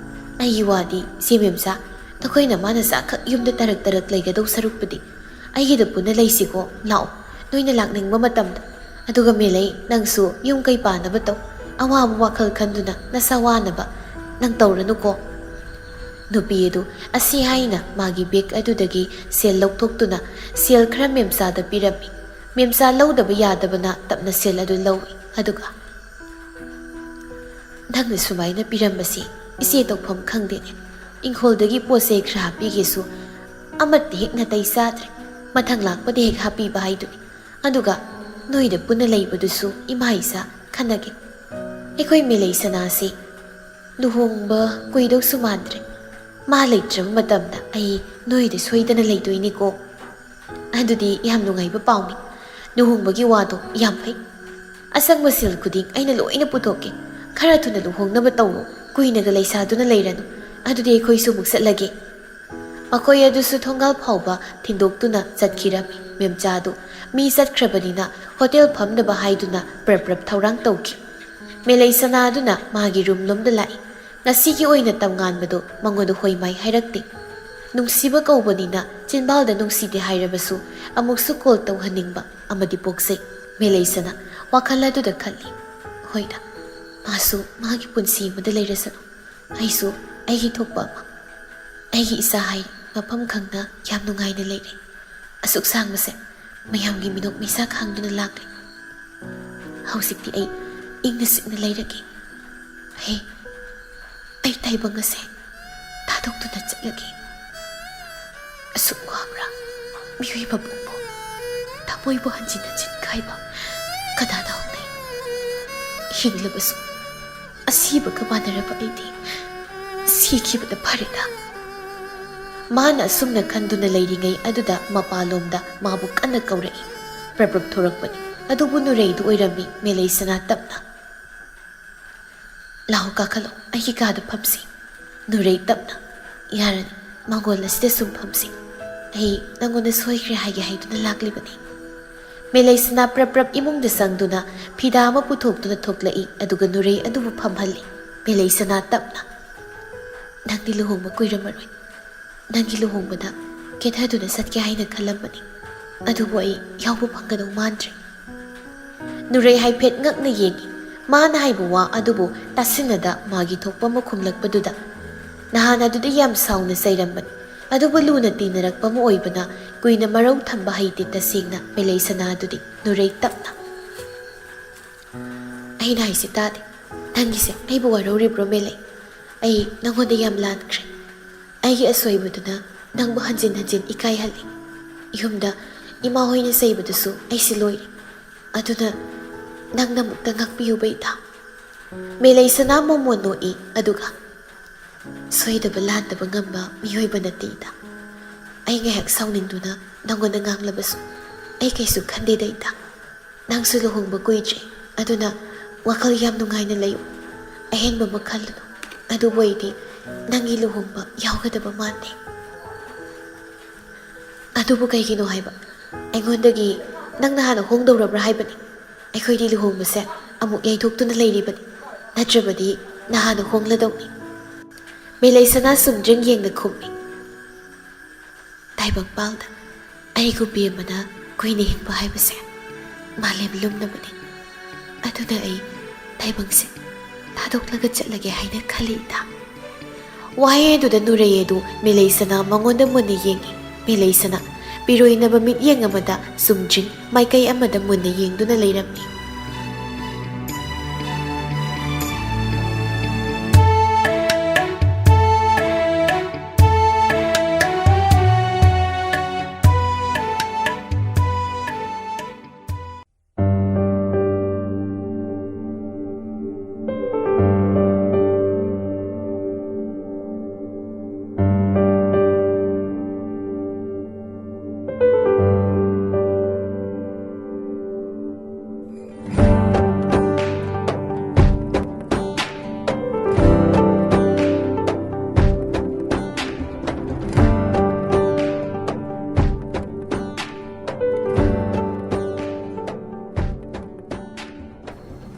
"ꯑꯩꯒꯤ ꯋꯥꯗꯤ, ꯁꯤ ꯃꯦꯝꯆꯥ, ꯅꯈꯣꯏꯅ ꯃꯥꯅ ꯆꯥꯈꯛ ꯌꯨꯝꯗ ꯇꯔꯛ ꯇꯔꯛ ꯂꯩꯒꯗꯧ ꯁꯔꯨꯛꯄꯨꯗꯤ ꯑꯩꯒꯤꯗ ꯄꯨꯟꯅ ꯂꯩꯁꯤꯀꯣ, ꯂꯥꯛꯑꯣ, ꯅꯣꯏꯅ ꯂꯥꯛꯅꯤꯡꯕ ꯃꯇꯝꯗ꯫ ꯑꯗꯨꯒ ꯃꯦꯂꯩ, ꯅꯪꯁꯨ ꯌꯨꯝ ꯀꯩ ꯄꯥꯟꯅꯕ ꯇꯧ, ꯑꯋꯥꯕ ꯋꯥꯈꯜ ꯈꯟꯗꯨꯅ ꯅꯁꯥ ꯋꯥꯅꯕ ꯅꯪ ꯇꯧꯔꯅꯨꯀꯣ"꯫ ꯅꯨꯄꯤ ꯑꯗꯨ ꯑꯁꯤ ꯍꯥꯏꯅ ꯃꯥꯒꯤ ꯕꯦꯒ ꯑꯗꯨꯗꯒꯤ ꯁꯦꯜ ꯂꯧꯊꯣꯛꯇꯨꯅ ꯁꯦꯜ ꯈꯔ ꯃꯦꯝꯆꯥꯗ ꯄꯤꯔꯝꯃꯤ꯫ ꯃꯦꯝꯆꯥ ꯂꯧꯗꯕ ꯌꯥꯗꯕꯅ ꯇꯞꯅ ꯁꯦꯜ ꯑꯗꯨ ꯂꯧꯏ꯫ ꯑꯗꯨꯒ, "ꯅꯪꯅ ꯁꯨꯃꯥꯏꯅ ꯄꯤꯔꯝꯕꯁꯤ ꯏꯆꯦ ꯇꯧꯐꯝ ꯈꯪꯗꯦꯅꯦ꯫ ꯏꯪꯈꯣꯜꯗꯒꯤ ꯄꯣꯠ ꯆꯩ ꯈꯔ ꯍꯥꯞꯄꯤꯒꯦꯁꯨ ꯑꯃꯠꯇ ꯍꯦꯛ ꯅꯥꯇꯩ ꯆꯥꯗ꯭ꯔꯦ꯫ ꯃꯊꯪ ꯂꯥꯛꯄꯗ ꯍꯦꯛ ꯍꯥꯞꯄꯤꯕ ꯍꯥꯏꯗꯨꯅꯤ꯫ ꯑꯗꯨꯒ ꯅꯣꯏꯗ ꯄꯨꯟꯅ ꯂꯩꯕꯗꯨꯁꯨ ꯏꯃꯥ ꯏꯆꯥ ꯈꯟꯅꯒꯦ꯫ ꯑꯩꯈꯣꯏ ꯃꯦꯂꯩ ꯁꯅꯥꯁꯤ ꯂꯨꯍꯣꯡꯕ ꯀꯨꯏꯗꯧꯁꯨ ꯃꯥꯟꯗ꯭ꯔꯦ꯫ ꯃꯥ ꯂꯩꯇ꯭ꯔꯕ ꯃꯇꯝꯗ ꯑꯩ ꯅꯣꯏꯗ ꯁꯣꯏꯗꯅ ꯂꯩꯗꯣꯏꯅꯤꯀꯣ"꯫ "ꯑꯗꯨꯗꯤ ꯌꯥꯝ ꯅꯨꯡꯉꯥꯏꯕ ꯄꯥꯎꯅꯤ꯫ ꯂꯨꯍꯣꯡꯕꯒꯤ ꯋꯥꯗꯣ ꯌꯥꯝ ꯐꯩ꯫ ꯑꯆꯪꯕ ꯁꯦꯜ ꯈꯨꯗꯤꯡ ꯑꯩꯅ ꯂꯣꯏꯅ ꯄꯨꯊꯣꯛꯀꯦ꯫ ꯈꯔ ꯊꯨꯅ ꯂꯨꯍꯣꯡꯅꯕ ꯇꯧꯔꯣ꯫ ꯀꯨꯏꯅꯒ ꯂꯩꯁꯥꯗꯨꯅ ꯂꯩꯔꯅꯨ꯫ ꯑꯗꯨꯗꯤ ꯑꯩꯈꯣꯏꯁꯨ ꯑꯃꯨꯛ ꯆꯠꯂꯒꯦ"꯫ ꯃꯈꯣꯏ ꯑꯗꯨꯁꯨ ꯊꯣꯡꯒꯥꯜ ꯐꯥꯎꯕ ꯊꯤꯟꯗꯣꯛꯇꯨꯅ ꯆꯠꯈꯤꯔꯝꯃꯤ꯫ ꯃꯦꯝꯆꯥꯗꯨ ꯃꯤ ꯆꯠꯈ꯭ꯔꯕꯅꯤꯅ ꯍꯣꯇꯦꯜ ꯐꯝꯅꯕ ꯍꯥꯏꯗꯨꯅ ꯄ꯭ꯔꯞ ꯄ꯭ꯔꯞ ꯊꯧꯔꯥꯡ ꯇꯧꯈꯤ꯫ ꯃꯦꯂꯩ ꯁꯅꯥ ꯑꯗꯨꯅ ꯃꯥꯒꯤ ꯔꯨꯝ ꯂꯣꯝꯗ ꯂꯥꯛꯏ꯫ ꯉꯁꯤꯒꯤ ꯑꯣꯏꯅ ꯇꯝꯉꯥꯟꯕꯗꯨ ꯃꯉꯣꯟꯗ ꯍꯣꯏ ꯃꯥꯏ ꯍꯥꯏꯔꯛꯇꯦ꯫ ꯅꯨꯡꯁꯤꯕ ꯀꯧꯕꯅꯤꯅ ꯆꯤꯟꯕꯥꯜꯗ ꯅꯨꯡꯁꯤꯗꯦ ꯍꯥꯏꯔꯕꯁꯨ ꯑꯃꯨꯛꯁꯨ ꯀꯣꯜ ꯇꯧꯍꯟꯅꯤꯡꯕ ꯑꯃꯗꯤ ꯄꯣꯛꯆꯩ꯫ ꯃꯦꯂꯩ ꯁꯅꯥ ꯋꯥꯈꯜ ꯑꯗꯨꯗ ꯈꯜꯂꯤ, "ꯍꯣꯏꯗ, ꯃꯥꯁꯨ ꯃꯥꯒꯤ ꯄꯨꯟꯁꯤ ꯑꯃꯗ ꯂꯩꯔꯁꯅꯨ, ꯑꯩꯁꯨ ꯑꯩꯒꯤ ꯊꯣꯛꯄ ꯑꯃ"꯫ ꯑꯩꯒꯤ ꯏꯆꯥ ꯍꯥꯏ ꯃꯐꯝ ꯈꯪꯅ ꯌꯥꯝ ꯅꯨꯡꯉꯥꯏꯅ ꯂꯩꯔꯦ꯫ ꯑꯁꯨꯛ ꯁꯥꯡꯕꯁꯦ ꯃꯌꯥꯝꯒꯤ ꯃꯤꯅꯣꯛ ꯃꯩꯁꯥ ꯈꯥꯡꯗꯨꯅ ꯂꯥꯛꯂꯦ꯫ ꯍꯧꯖꯤꯛꯇꯤ ꯑꯩ ꯏꯪꯅ ꯆꯤꯛꯅ ꯂꯩꯔꯒꯦ꯫ ꯍꯦ, ꯑꯩ ꯇꯥꯏꯕꯪ ꯑꯁꯦ ꯊꯥꯗꯣꯛꯇꯨꯅ ꯆꯠꯂꯒꯦ꯫ ꯑꯁꯨꯛ ꯋꯥꯕ꯭ꯔꯥ? ꯃꯤꯑꯣꯏꯕ ꯄꯣꯛꯄ ꯊꯃꯣꯏꯕꯨ ꯍꯟꯖꯤꯟ ꯍꯟꯖꯤꯟ ꯀꯥꯏꯕ ꯀꯅꯥꯅ ꯍꯧꯅꯩ? ꯍꯤꯡꯂꯕꯁꯨ ꯑꯁꯤꯕꯒ ꯃꯥꯟꯅꯔꯕ ꯑꯩꯗꯤ ꯁꯤꯈꯤꯕꯅ ꯐꯔꯦꯗ꯫ ꯃꯥꯅ ꯑꯁꯨꯝꯅ ꯈꯟꯗꯨꯅ ꯂꯩꯔꯤꯉꯩ ꯑꯗꯨꯗ ꯃꯄꯥꯂꯣꯝꯗ ꯃꯥꯕꯨ ꯀꯟꯅ ꯀꯧꯔꯛꯏ꯫ ꯄ꯭ꯔꯞ ꯄ꯭ꯔꯞ ꯊꯣꯔꯛꯄꯅꯤ꯫ ꯑꯗꯨꯕꯨ ꯅꯨꯔꯩꯗꯨ ꯑꯣꯏꯔꯝꯃꯤ꯫ ꯃꯦꯂꯩꯁꯅꯥ ꯇꯞꯅ, "ꯂꯥꯛꯑꯣ, ꯀꯥꯈꯠꯂꯣ, ꯑꯩꯒꯤ ꯀꯥꯗ ꯐꯝꯁꯤ꯫" ꯅꯨꯔꯩ ꯇꯞꯅ, "ꯌꯥꯔꯅꯤ, ꯃꯥꯡꯒꯣꯜ ꯑꯁꯤꯗ ꯁꯨꯝ ꯐꯝꯁꯤ꯫ ꯑꯩ ꯅꯪꯉꯣꯟꯗ ꯁꯣꯏꯈ꯭ꯔꯦ ꯍꯥꯏꯒꯦ ꯍꯥꯏꯗꯨꯅ ꯂꯥꯛꯂꯤꯕꯅꯤ꯫" ꯃꯦꯂꯩꯁꯅꯥ ꯄ꯭ꯔꯞ ꯄ꯭ꯔꯞ ꯏꯃꯨꯡꯗ ꯆꯪꯗꯨꯅ ꯐꯤꯗꯥ ꯑꯃ ꯄꯨꯊꯣꯛꯇꯨꯅ ꯊꯣꯛꯂꯛꯏ, ꯑꯗꯨꯒ ꯅꯨꯔꯩ ꯑꯗꯨꯕꯨ ꯐꯝꯍꯜꯂꯤ꯫ ꯃꯦꯂꯩꯁꯅꯥ ꯇꯞꯅ, "ꯅꯪꯗꯤ ꯂꯨꯍꯣꯡꯕ ꯀꯨꯏꯔꯝꯃꯔꯣꯏ꯫ ꯅꯪꯒꯤ ꯂꯨꯍꯣꯡꯕꯗ ꯀꯦꯊꯗꯨꯅ ꯆꯠꯀꯦ ꯍꯥꯏꯅ ꯈꯜꯂꯝꯕꯅꯤ, ꯑꯗꯨꯕꯨ ꯑꯩ ꯌꯥꯎꯕ ꯐꯪꯒꯗꯧ ꯃꯥꯟꯗ꯭ꯔꯦ꯫" ꯅꯨꯔꯩ ꯍꯥꯏꯐꯦꯠ ꯉꯛꯅ ꯌꯦꯡꯏ꯫ ꯃꯥꯅ ꯍꯥꯏꯕ ꯋꯥ ꯑꯗꯨꯕꯨ ꯇꯥꯁꯤꯟꯅꯗ ꯃꯥꯒꯤ ꯊꯣꯛꯄ ꯑꯃ ꯈꯨꯝꯂꯛꯄꯗꯨꯗ, ꯅꯍꯥꯟ ꯑꯗꯨꯗꯤ ꯌꯥꯝ ꯁꯥꯎꯅ ꯆꯩꯔꯝꯕꯅꯤ, ꯑꯗꯨꯕꯨ ꯂꯨꯅ ꯇꯤꯟꯅꯔꯛꯄ ꯑꯃ ꯑꯣꯏꯕꯅ ꯀꯨꯏꯅ ꯃꯔꯧ ꯊꯝꯕ ꯍꯩꯇꯦ ꯇꯁꯦꯡꯅ꯫ ꯃꯦꯂꯩꯁꯅꯥ ꯑꯗꯨꯗꯤ ꯅꯨꯔꯩ ꯇꯞꯅ, "ꯑꯩꯅ ꯍꯥꯏꯁꯤ ꯇꯥꯗꯦ꯫ ꯅꯪꯒꯤꯁꯦ ꯑꯩꯕꯨ ꯋꯥꯔꯧꯔꯤꯕ꯭ꯔꯣ ꯃꯦꯂꯩ? ꯑꯩ ꯅꯪꯉꯣꯟꯗ ꯌꯥꯝ ꯂꯥꯟꯈ꯭ꯔꯦ꯫ ꯑꯩꯒꯤ ꯑꯁꯣꯏꯕꯗꯨꯅ ꯅꯪꯕꯨ ꯍꯟꯖꯤꯟ ꯍꯟꯖꯤꯟ ꯏꯀꯥꯏꯍꯜꯂꯤ꯫ ꯌꯨꯝꯗ ꯏꯃꯥ ꯍꯣꯏꯅ ꯆꯩꯕꯗꯨꯁꯨ ꯑꯩꯁꯦ ꯂꯣꯏꯔꯦ꯫ ꯑꯗꯨꯅ ꯅꯪꯅ ꯑꯃꯨꯛꯇ ꯉꯥꯛꯄꯤꯌꯨꯕ ꯏꯇꯥ꯫" ꯃꯦꯂꯩꯁꯅꯥ ꯃꯣꯃꯣꯟ ꯅꯣꯛꯏ, ꯑꯗꯨꯒ, "ꯁꯣꯏꯗꯕ ꯂꯥꯟꯗꯕ ꯉꯝꯕ ꯃꯤꯑꯣꯏꯕ ꯅꯠꯇꯦ ꯏꯇꯥ꯫ ꯑꯩ ꯉꯥꯏꯍꯥꯛ ꯁꯥꯎꯅꯤꯡꯗꯨꯅ ꯅꯪꯉꯣꯟꯗ ꯉꯥꯡꯂꯕꯁꯨ ꯑꯩ ꯀꯩꯁꯨ ꯈꯟꯗꯦꯗ ꯏꯇꯥ꯫ ꯅꯪꯁꯨ ꯂꯨꯍꯣꯡꯕ ꯀꯨꯏꯗ꯭ꯔꯦ, ꯑꯗꯨꯅ ꯋꯥꯈꯜ ꯌꯥꯝ ꯅꯨꯡꯉꯥꯏꯅ ꯂꯩꯌꯨ꯫ ꯑꯍꯦꯟꯕ ꯑꯃ ꯈꯜꯂꯨꯅꯨ꯫ ꯑꯗꯨꯕꯨ ꯑꯩꯗꯤ ꯅꯪꯒꯤ ꯂꯨꯍꯣꯡꯕ ꯌꯥꯎꯒꯗꯕ ꯃꯥꯟꯗꯦ꯫" "ꯑꯗꯨꯕꯨ ꯀꯩꯒꯤꯅꯣ ꯍꯥꯏꯕ? ꯑꯩꯉꯣꯟꯗꯒꯤ ꯅꯪꯅ ꯍꯥꯟꯅ ꯍꯣꯡꯗꯧꯔꯕ꯭ꯔꯥ ꯍꯥꯏꯕꯅꯤ꯫ ꯑꯩꯈꯣꯏꯗꯤ ꯂꯨꯍꯣꯡꯕꯁꯦ ꯑꯃꯨꯛ ꯌꯩꯊꯣꯛꯇꯨꯅ ꯂꯩꯔꯤꯕꯅꯤ, ꯅꯠꯇ꯭ꯔꯕꯗꯤ ꯅꯍꯥꯟꯅ ꯍꯣꯡꯂꯗꯧꯅꯤ꯫" ꯃꯦꯂꯩꯁꯅꯥ ꯆꯨꯝꯗ꯭ꯔꯤꯡ ꯌꯦꯡꯅ ꯈꯨꯝꯃꯤ꯫ ꯇꯥꯏꯕꯪꯄꯥꯜꯗ ꯑꯩꯒꯨꯝꯕꯤ ꯑꯃꯅ ꯀꯨꯏꯅ ꯍꯤꯡꯕ ꯍꯥꯏꯕꯁꯦ ꯃꯥꯂꯦꯝ ꯂꯨꯝꯅꯕꯅꯤ꯫ ꯑꯗꯨꯅ ꯑꯩ ꯇꯥꯏꯕꯪꯁꯦ ꯊꯥꯗꯣꯛꯂꯒ ꯆꯠꯂꯒꯦ ꯍꯥꯏꯅ ꯈꯜꯂꯤ ꯏꯇꯥ꯫ ꯋꯥꯍꯩ ꯑꯗꯨꯗ ꯅꯨꯔꯩ ꯑꯗꯨ ꯃꯦꯂꯩꯁꯅꯥ ꯃꯉꯣꯟꯗ ꯃꯨꯟꯅ ꯌꯦꯡꯉꯤ꯫ ꯃꯦꯂꯩꯁꯅꯥ ꯄꯤꯔꯣꯏꯅꯕ ꯃꯤꯠꯌꯦꯡ ꯑꯃꯗ ꯁꯨꯝꯗ꯭ꯔꯤꯡ ꯃꯥꯏꯀꯩ ꯑꯃꯗ ꯃꯨꯟꯅ ꯌꯦꯡꯗꯨꯅ ꯂꯩꯔꯝꯃꯤ꯫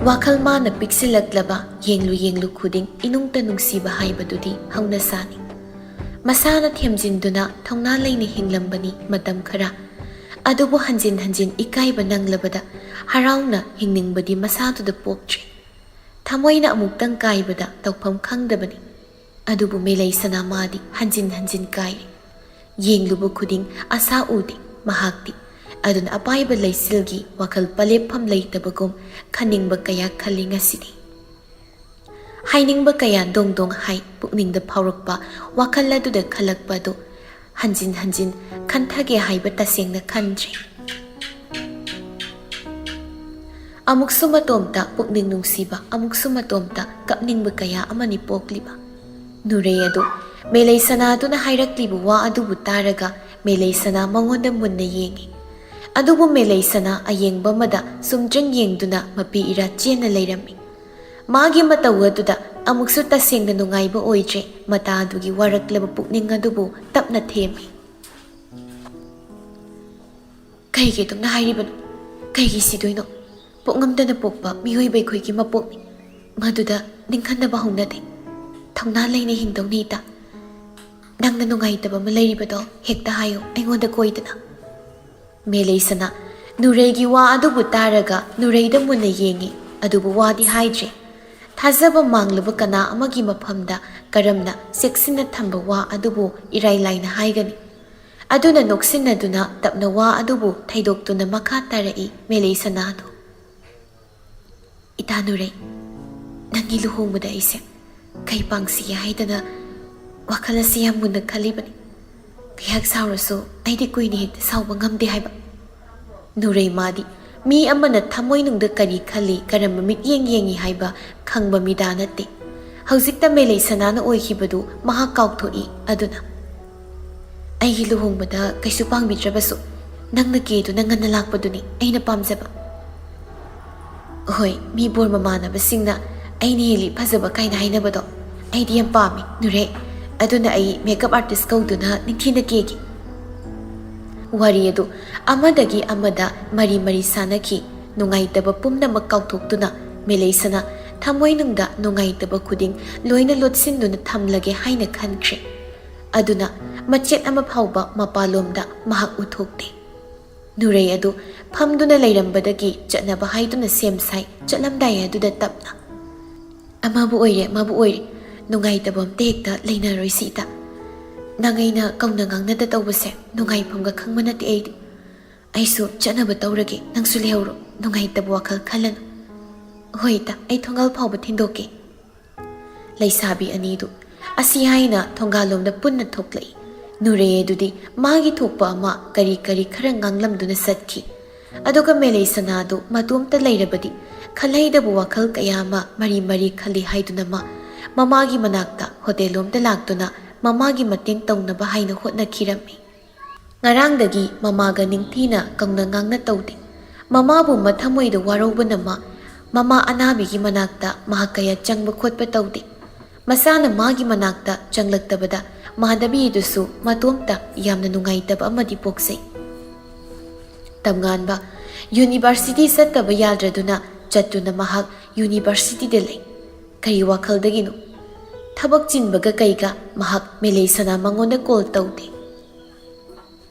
ꯋꯥꯈꯜ ꯃꯥꯅ ꯄꯤꯛꯁꯤꯜꯂꯛꯂꯕ ꯌꯦꯡꯂꯨ ꯌꯦꯡꯂꯨ ꯈꯨꯗꯤꯡ ꯏꯅꯨꯡꯇ ꯅꯨꯡꯁꯤꯕ ꯍꯥꯏꯕꯗꯨꯗꯤ ꯍꯧꯅꯁꯥꯅꯤ꯫ ꯃꯁꯥꯅ ꯊꯦꯝꯖꯤꯟꯗꯨꯅ ꯊꯧꯅꯥ ꯂꯩꯅ ꯍꯤꯡꯂꯝꯕꯅꯤ ꯃꯇꯝ ꯈꯔ꯫ ꯑꯗꯨꯕꯨ ꯍꯟꯖꯤꯟ ꯍꯟꯖꯤꯟ ꯏꯀꯥꯏꯕ ꯅꯪꯂꯕꯗ ꯍꯔꯥꯎꯅ ꯍꯤꯡꯅꯤꯡꯕꯗꯤ ꯃꯁꯥꯗꯨꯗ ꯄꯣꯛꯇ꯭ꯔꯦ꯫ ꯊꯃꯣꯏꯅ ꯑꯃꯨꯛꯇꯪ ꯀꯥꯏꯕꯗ ꯇꯧꯐꯝ ꯈꯪꯗꯕꯅꯤ꯫ ꯑꯗꯨꯕꯨ ꯃꯦꯂꯩꯁꯅꯥ ꯃꯥꯗꯤ ꯍꯟꯖꯤꯟ ꯍꯟꯖꯤꯟ ꯀꯥꯏꯔꯦ꯫ ꯌꯦꯡꯂꯨꯕ ꯈꯨꯗꯤꯡ ꯑꯁꯥ ꯎꯗꯦ ꯃꯍꯥꯛꯇꯤ꯫ ꯑꯗꯨꯅ ꯑꯄꯥꯏꯕ ꯂꯩꯆꯤꯜꯒꯤ ꯋꯥꯈꯜ ꯄꯂꯦꯞꯐꯝ ꯂꯩꯇꯕꯒꯨꯝ ꯈꯟꯅꯤꯡꯕ ꯀꯌꯥ ꯈꯜꯂꯤ ꯉꯁꯤꯗꯤ꯫ ꯍꯥꯏꯅꯤꯡꯕ ꯀꯌꯥ ꯗꯣꯡ ꯗꯣꯡ ꯍꯥꯏ ꯄꯨꯛꯅꯤꯡꯗ ꯐꯥꯎꯔꯛꯄ ꯋꯥꯈꯜ ꯑꯗꯨꯗ ꯈꯜꯂꯛꯄ ꯑꯗꯨ ꯍꯟꯖꯤꯟ ꯍꯟꯖꯤꯟ ꯈꯟꯊꯒꯦ ꯍꯥꯏꯕ ꯇꯁꯦꯡꯅ ꯈꯟꯗ꯭ꯔꯦ꯫ ꯑꯃꯨꯛꯁꯨ ꯃꯇꯣꯝꯇ ꯄꯨꯛꯅꯤꯡ ꯅꯨꯡꯁꯤꯕ, ꯑꯃꯨꯛꯁꯨ ꯃꯇꯣꯝꯇ ꯀꯞꯅꯤꯡꯕ ꯀꯌꯥ ꯑꯃꯅꯤ ꯄꯣꯛꯂꯤꯕ꯫ ꯅꯨꯔꯩ ꯑꯗꯨ ꯃꯦꯂꯩ ꯁꯅꯥꯗꯨꯅ ꯍꯥꯏꯔꯛꯂꯤꯕ ꯋꯥ ꯑꯗꯨꯕꯨ ꯇꯥꯔꯒ ꯃꯦꯂꯩ ꯁꯅꯥ ꯃꯉꯣꯟꯗ ꯃꯨꯟꯅ ꯌꯦꯡꯉꯤ꯫ ꯑꯗꯨꯕꯨ ꯃꯦꯂꯩ ꯁꯅꯥ ꯑꯌꯦꯡꯕ ꯑꯃꯗ ꯁꯨꯝꯇ꯭ꯔꯤꯡ ꯌꯦꯡꯗꯨꯅ ꯃꯄꯤ ꯏꯔꯥ ꯆꯦꯟꯅ ꯂꯩꯔꯝꯃꯤ꯫ ꯃꯥꯒꯤ ꯃꯇꯧ ꯑꯗꯨꯗ ꯑꯃꯨꯛꯁꯨ ꯇꯁꯦꯡꯅ ꯅꯨꯡꯉꯥꯏꯕ ꯑꯣꯏꯗ꯭ꯔꯦ꯫ ꯃꯇꯥ ꯑꯗꯨꯒꯤ ꯋꯥꯔꯛꯂꯕ ꯄꯨꯛꯅꯤꯡ ꯑꯗꯨꯕꯨ ꯇꯞꯅ ꯊꯦꯝꯃꯤ꯫ "ꯀꯩꯒꯤ ꯑꯗꯨꯝꯅ ꯍꯥꯏꯔꯤꯕꯅꯣ? ꯀꯩꯒꯤ ꯁꯤꯗꯣꯏꯅꯣ? ꯄꯣꯛꯉꯝꯗꯅ ꯄꯣꯛꯄ ꯃꯤꯑꯣꯏꯕ ꯑꯩꯈꯣꯏꯒꯤ ꯃꯄꯣꯛꯅꯤ꯫ ꯃꯗꯨꯗ ꯅꯤꯡꯍꯟꯅꯕ ꯍꯧꯅꯗꯦ꯫ ꯊꯧꯅꯥ ꯂꯩꯅ ꯍꯤꯡꯗꯧꯅꯤ ꯏꯇꯥ꯫ ꯅꯪꯅ ꯅꯨꯡꯉꯥꯏꯇꯕ ꯑꯃ ꯂꯩꯔꯤꯕꯗꯣ ꯍꯦꯛꯇ ꯍꯥꯏꯌꯨ ꯑꯩꯉꯣꯟꯗ ꯀꯣꯏꯗꯅ꯫" ꯃꯦꯂꯩꯁꯅꯥ ꯅꯨꯔꯩꯒꯤ ꯋꯥ ꯑꯗꯨꯕꯨ ꯇꯥꯔꯒ ꯅꯨꯔꯩꯗ ꯃꯨꯟꯅ ꯌꯦꯡꯉꯤ, ꯑꯗꯨꯕꯨ ꯋꯥꯗꯤ ꯍꯥꯏꯗ꯭ꯔꯦ꯫ ꯊꯥꯖꯕ ꯃꯥꯡꯂꯕ ꯀꯅꯥ ꯑꯃꯒꯤ ꯃꯐꯝꯗ ꯀꯔꯝꯅ ꯆꯦꯛꯁꯤꯟꯅ ꯊꯝꯕ ꯋꯥ ꯑꯗꯨꯕꯨ ꯏꯔꯥꯏ ꯂꯥꯏꯅ ꯍꯥꯏꯒꯅꯤ? ꯑꯗꯨꯅ ꯅꯣꯛꯁꯤꯟꯅꯗꯨꯅ ꯇꯞꯅ ꯋꯥ ꯑꯗꯨꯕꯨ ꯊꯩꯗꯣꯛꯇꯨꯅ ꯃꯈꯥ ꯇꯥꯔꯛꯏ ꯃꯦꯂꯩ ꯁꯅꯥꯗꯨ꯫ "ꯏꯇꯥ ꯅꯨꯔꯩ, ꯅꯪꯒꯤ ꯂꯨꯍꯣꯡꯕꯗ ꯑꯩꯁꯦ ꯀꯩ ꯄꯥꯡꯁꯤꯒꯦ ꯍꯥꯏꯗꯅ ꯋꯥꯈꯜ ꯑꯁꯤ ꯌꯥꯝ ꯃꯨꯟꯅ ꯈꯜꯂꯤꯕꯅꯤ꯫ ꯀꯌꯥꯛ ꯁꯥꯎꯔꯁꯨ ꯑꯩꯗꯤ ꯀꯨꯏꯅ ꯍꯦꯛꯇ ꯁꯥꯎꯕ ꯉꯝꯗꯦ ꯍꯥꯏꯕ꯫" ꯅꯨꯔꯩ ꯃꯥꯗꯤ ꯃꯤ ꯑꯃꯅ ꯊꯃꯣꯏꯅꯨꯡꯗ ꯀꯔꯤ ꯈꯜꯂꯤ, ꯀꯔꯝꯕ ꯃꯤꯠꯌꯦꯡ ꯌꯦꯡꯉꯤ ꯍꯥꯏꯕ ꯈꯪꯕ ꯃꯤꯗꯥ ꯅꯠꯇꯦ꯫ ꯍꯧꯖꯤꯛꯇ ꯃꯦꯂꯩ ꯁꯅꯥꯅ ꯑꯣꯏꯈꯤꯕꯗꯨ ꯃꯍꯥꯛ ꯀꯥꯎꯊꯣꯛꯏ꯫ ꯑꯗꯨꯅ, "ꯑꯩꯒꯤ ꯂꯨꯍꯣꯡꯕꯗ ꯀꯩꯁꯨ ꯄꯥꯡꯕꯤꯗ꯭ꯔꯕꯁꯨ ꯅꯪꯅ ꯀꯦꯗꯨꯅ ꯉꯟꯅ ꯂꯥꯛꯄꯗꯨꯅꯤ ꯑꯩꯅ ꯄꯥꯝꯖꯕ꯫" "ꯍꯣꯏ, ꯃꯤ ꯕꯣꯔ ꯃꯃꯥꯟꯅꯕꯁꯤꯡꯅ ꯑꯩꯅ ꯍꯦꯜꯂꯤ ꯐꯖꯕ ꯀꯥꯏꯅ ꯍꯥꯏꯅꯕꯗꯣ ꯑꯩꯗꯤ ꯌꯥꯝ ꯄꯥꯝꯃꯤ, ꯅꯨꯔꯩ꯫ ꯑꯗꯨꯅ ꯑꯩ ꯃꯦꯀꯞ ꯑꯥꯔꯇꯤꯁ ꯀꯧꯗꯨꯅ ꯅꯤꯡꯊꯤꯅ ꯀꯦꯒꯦ꯫" ꯋꯥꯔꯤ ꯑꯗꯨ ꯑꯃꯗꯒꯤ ꯑꯃꯗ ꯃꯔꯤ ꯃꯔꯤ ꯁꯥꯟꯅꯈꯤ꯫ ꯅꯨꯡꯉꯥꯏꯇꯕ ꯄꯨꯝꯅꯃꯛ ꯀꯥꯎꯊꯣꯛꯇꯨꯅ ꯃꯦꯂꯩꯁꯅꯥ ꯊꯃꯣꯏꯅꯨꯡꯗ ꯅꯨꯡꯉꯥꯏꯇꯕ ꯈꯨꯗꯤꯡ ꯂꯣꯏꯅ ꯂꯣꯠꯁꯤꯟꯗꯨꯅ ꯊꯝꯂꯒꯦ ꯍꯥꯏꯅ ꯈꯟꯈ꯭ꯔꯦ꯫ ꯑꯗꯨꯅ ꯃꯆꯦꯠ ꯑꯃ ꯐꯥꯎꯕ ꯃꯄꯥꯟꯂꯣꯝꯗ ꯃꯍꯥꯛ ꯎꯠꯊꯣꯛꯇꯦ꯫ ꯅꯨꯔꯩ ꯑꯗꯨ ꯐꯝꯗꯨꯅ ꯂꯩꯔꯝꯕꯗꯒꯤ ꯆꯠꯅꯕ ꯍꯥꯏꯗꯨꯅ ꯁꯦꯝ ꯁꯥꯏ꯫ ꯆꯠꯂꯝꯗꯥꯏ ꯑꯗꯨꯗ ꯇꯞꯅ, "ꯑꯃꯕꯨ ꯑꯣꯏꯔꯦ, ꯑꯃꯕꯨ ꯑꯣꯏꯔꯦ, ꯅꯨꯡꯉꯥꯏꯇꯕ ꯑꯝꯇ ꯍꯦꯛꯇ ꯂꯩꯅꯔꯣꯏꯁꯤ ꯏꯇꯥ꯫ ꯅꯪ ꯑꯩꯅ ꯀꯧꯅ ꯉꯥꯡꯅꯗ ꯇꯧꯕꯁꯦ ꯅꯨꯡꯉꯥꯏꯐꯝꯒ ꯈꯪꯕ ꯅꯠꯇꯦ ꯑꯩꯗꯤ꯫ ꯑꯩꯁꯨ ꯆꯠꯅꯕ ꯇꯧꯔꯒꯦ, ꯅꯪꯁꯨ ꯂꯩꯍꯧꯔꯣ, ꯅꯨꯡꯉꯥꯏꯇꯕ ꯋꯥꯈꯜ ꯈꯜꯂꯅꯨ꯫" "ꯍꯣꯏ ꯏꯇꯥ, ꯑꯩ ꯊꯣꯡꯒꯥꯜ ꯐꯥꯎꯕ ꯊꯤꯟꯗꯣꯛꯀꯦ꯫" ꯂꯩꯁꯥꯕꯤ ꯑꯅꯤꯗꯨ ꯑꯁꯤ ꯍꯥꯏꯅ ꯊꯣꯡꯒꯥꯜꯂꯣꯝꯗ ꯄꯨꯟꯅ ꯊꯣꯛꯂꯛꯏ꯫ ꯅꯨꯔꯩ ꯑꯗꯨꯗꯤ ꯃꯥꯒꯤ ꯊꯣꯛꯄ ꯑꯃ ꯀꯔꯤ ꯀꯔꯤ ꯈꯔ ꯉꯥꯡꯂꯝꯗꯨꯅ ꯆꯠꯈꯤ꯫ ꯑꯗꯨꯒ ꯃꯦꯂꯩ ꯁꯅꯥꯗꯨ ꯃꯇꯣꯝꯇ ꯂꯩꯔꯕꯗꯤ ꯈꯜꯍꯩꯗꯕ ꯋꯥꯈꯜ ꯀꯌꯥ ꯑꯃ ꯃꯔꯤ ꯃꯔꯤ ꯈꯜꯂꯤ ꯍꯥꯏꯗꯨꯅ ꯃꯥ ꯃꯃꯥꯒꯤ ꯃꯅꯥꯛꯇ ꯍꯣꯇꯦꯜꯂꯣꯝꯗ ꯂꯥꯛꯇꯨꯅ ꯃꯃꯥꯒꯤ ꯃꯇꯦꯡ ꯇꯧꯅꯕ ꯍꯥꯏꯅ ꯍꯣꯠꯅꯈꯤꯔꯝꯃꯤ꯫ ꯉꯔꯥꯡꯗꯒꯤ ꯃꯃꯥꯒ ꯅꯤꯡꯊꯤꯅ ꯀꯧꯅ ꯉꯥꯡꯅ ꯇꯧꯗꯦ꯫ ꯃꯃꯥꯕꯨ ꯃꯊꯃꯣꯏꯗ ꯋꯥꯔꯧꯕꯅ ꯃꯥ ꯃꯃꯥ ꯑꯅꯥꯕꯤꯒꯤ ꯃꯅꯥꯛꯇ ꯃꯍꯥꯛ ꯀꯌꯥ ꯆꯪꯕ ꯈꯣꯠꯄ ꯇꯧꯗꯦ꯫ ꯃꯆꯥꯅ ꯃꯥꯒꯤ ꯃꯅꯥꯛꯇ ꯆꯪꯂꯛꯇꯕꯗ ꯃꯥꯙꯕꯤꯗꯨꯁꯨ ꯃꯇꯣꯝꯇ ꯌꯥꯝꯅ ꯅꯨꯡꯉꯥꯏꯇꯕ ꯑꯃꯗꯤ ꯄꯣꯛꯆꯩ꯫ ꯇꯝꯉꯥꯟꯕ ꯌꯨꯅꯤꯚꯔꯁꯤꯇꯤ ꯆꯠꯇꯕ ꯌꯥꯗ꯭ꯔꯗꯨꯅ ꯆꯠꯇꯨꯅ ꯃꯍꯥꯛ ꯌꯨꯅꯤꯚꯔꯁꯤꯇꯤꯗ ꯂꯩ꯫ ꯀꯔꯤ ꯋꯥꯈꯜꯗꯒꯤꯅꯣ? ꯊꯕꯛ ꯆꯤꯟꯕꯒ ꯀꯩꯒ ꯃꯍꯥꯛ ꯃꯦꯂꯩ ꯁꯅꯥ ꯃꯉꯣꯟꯗ ꯀꯣꯜ ꯇꯧꯗꯦ꯫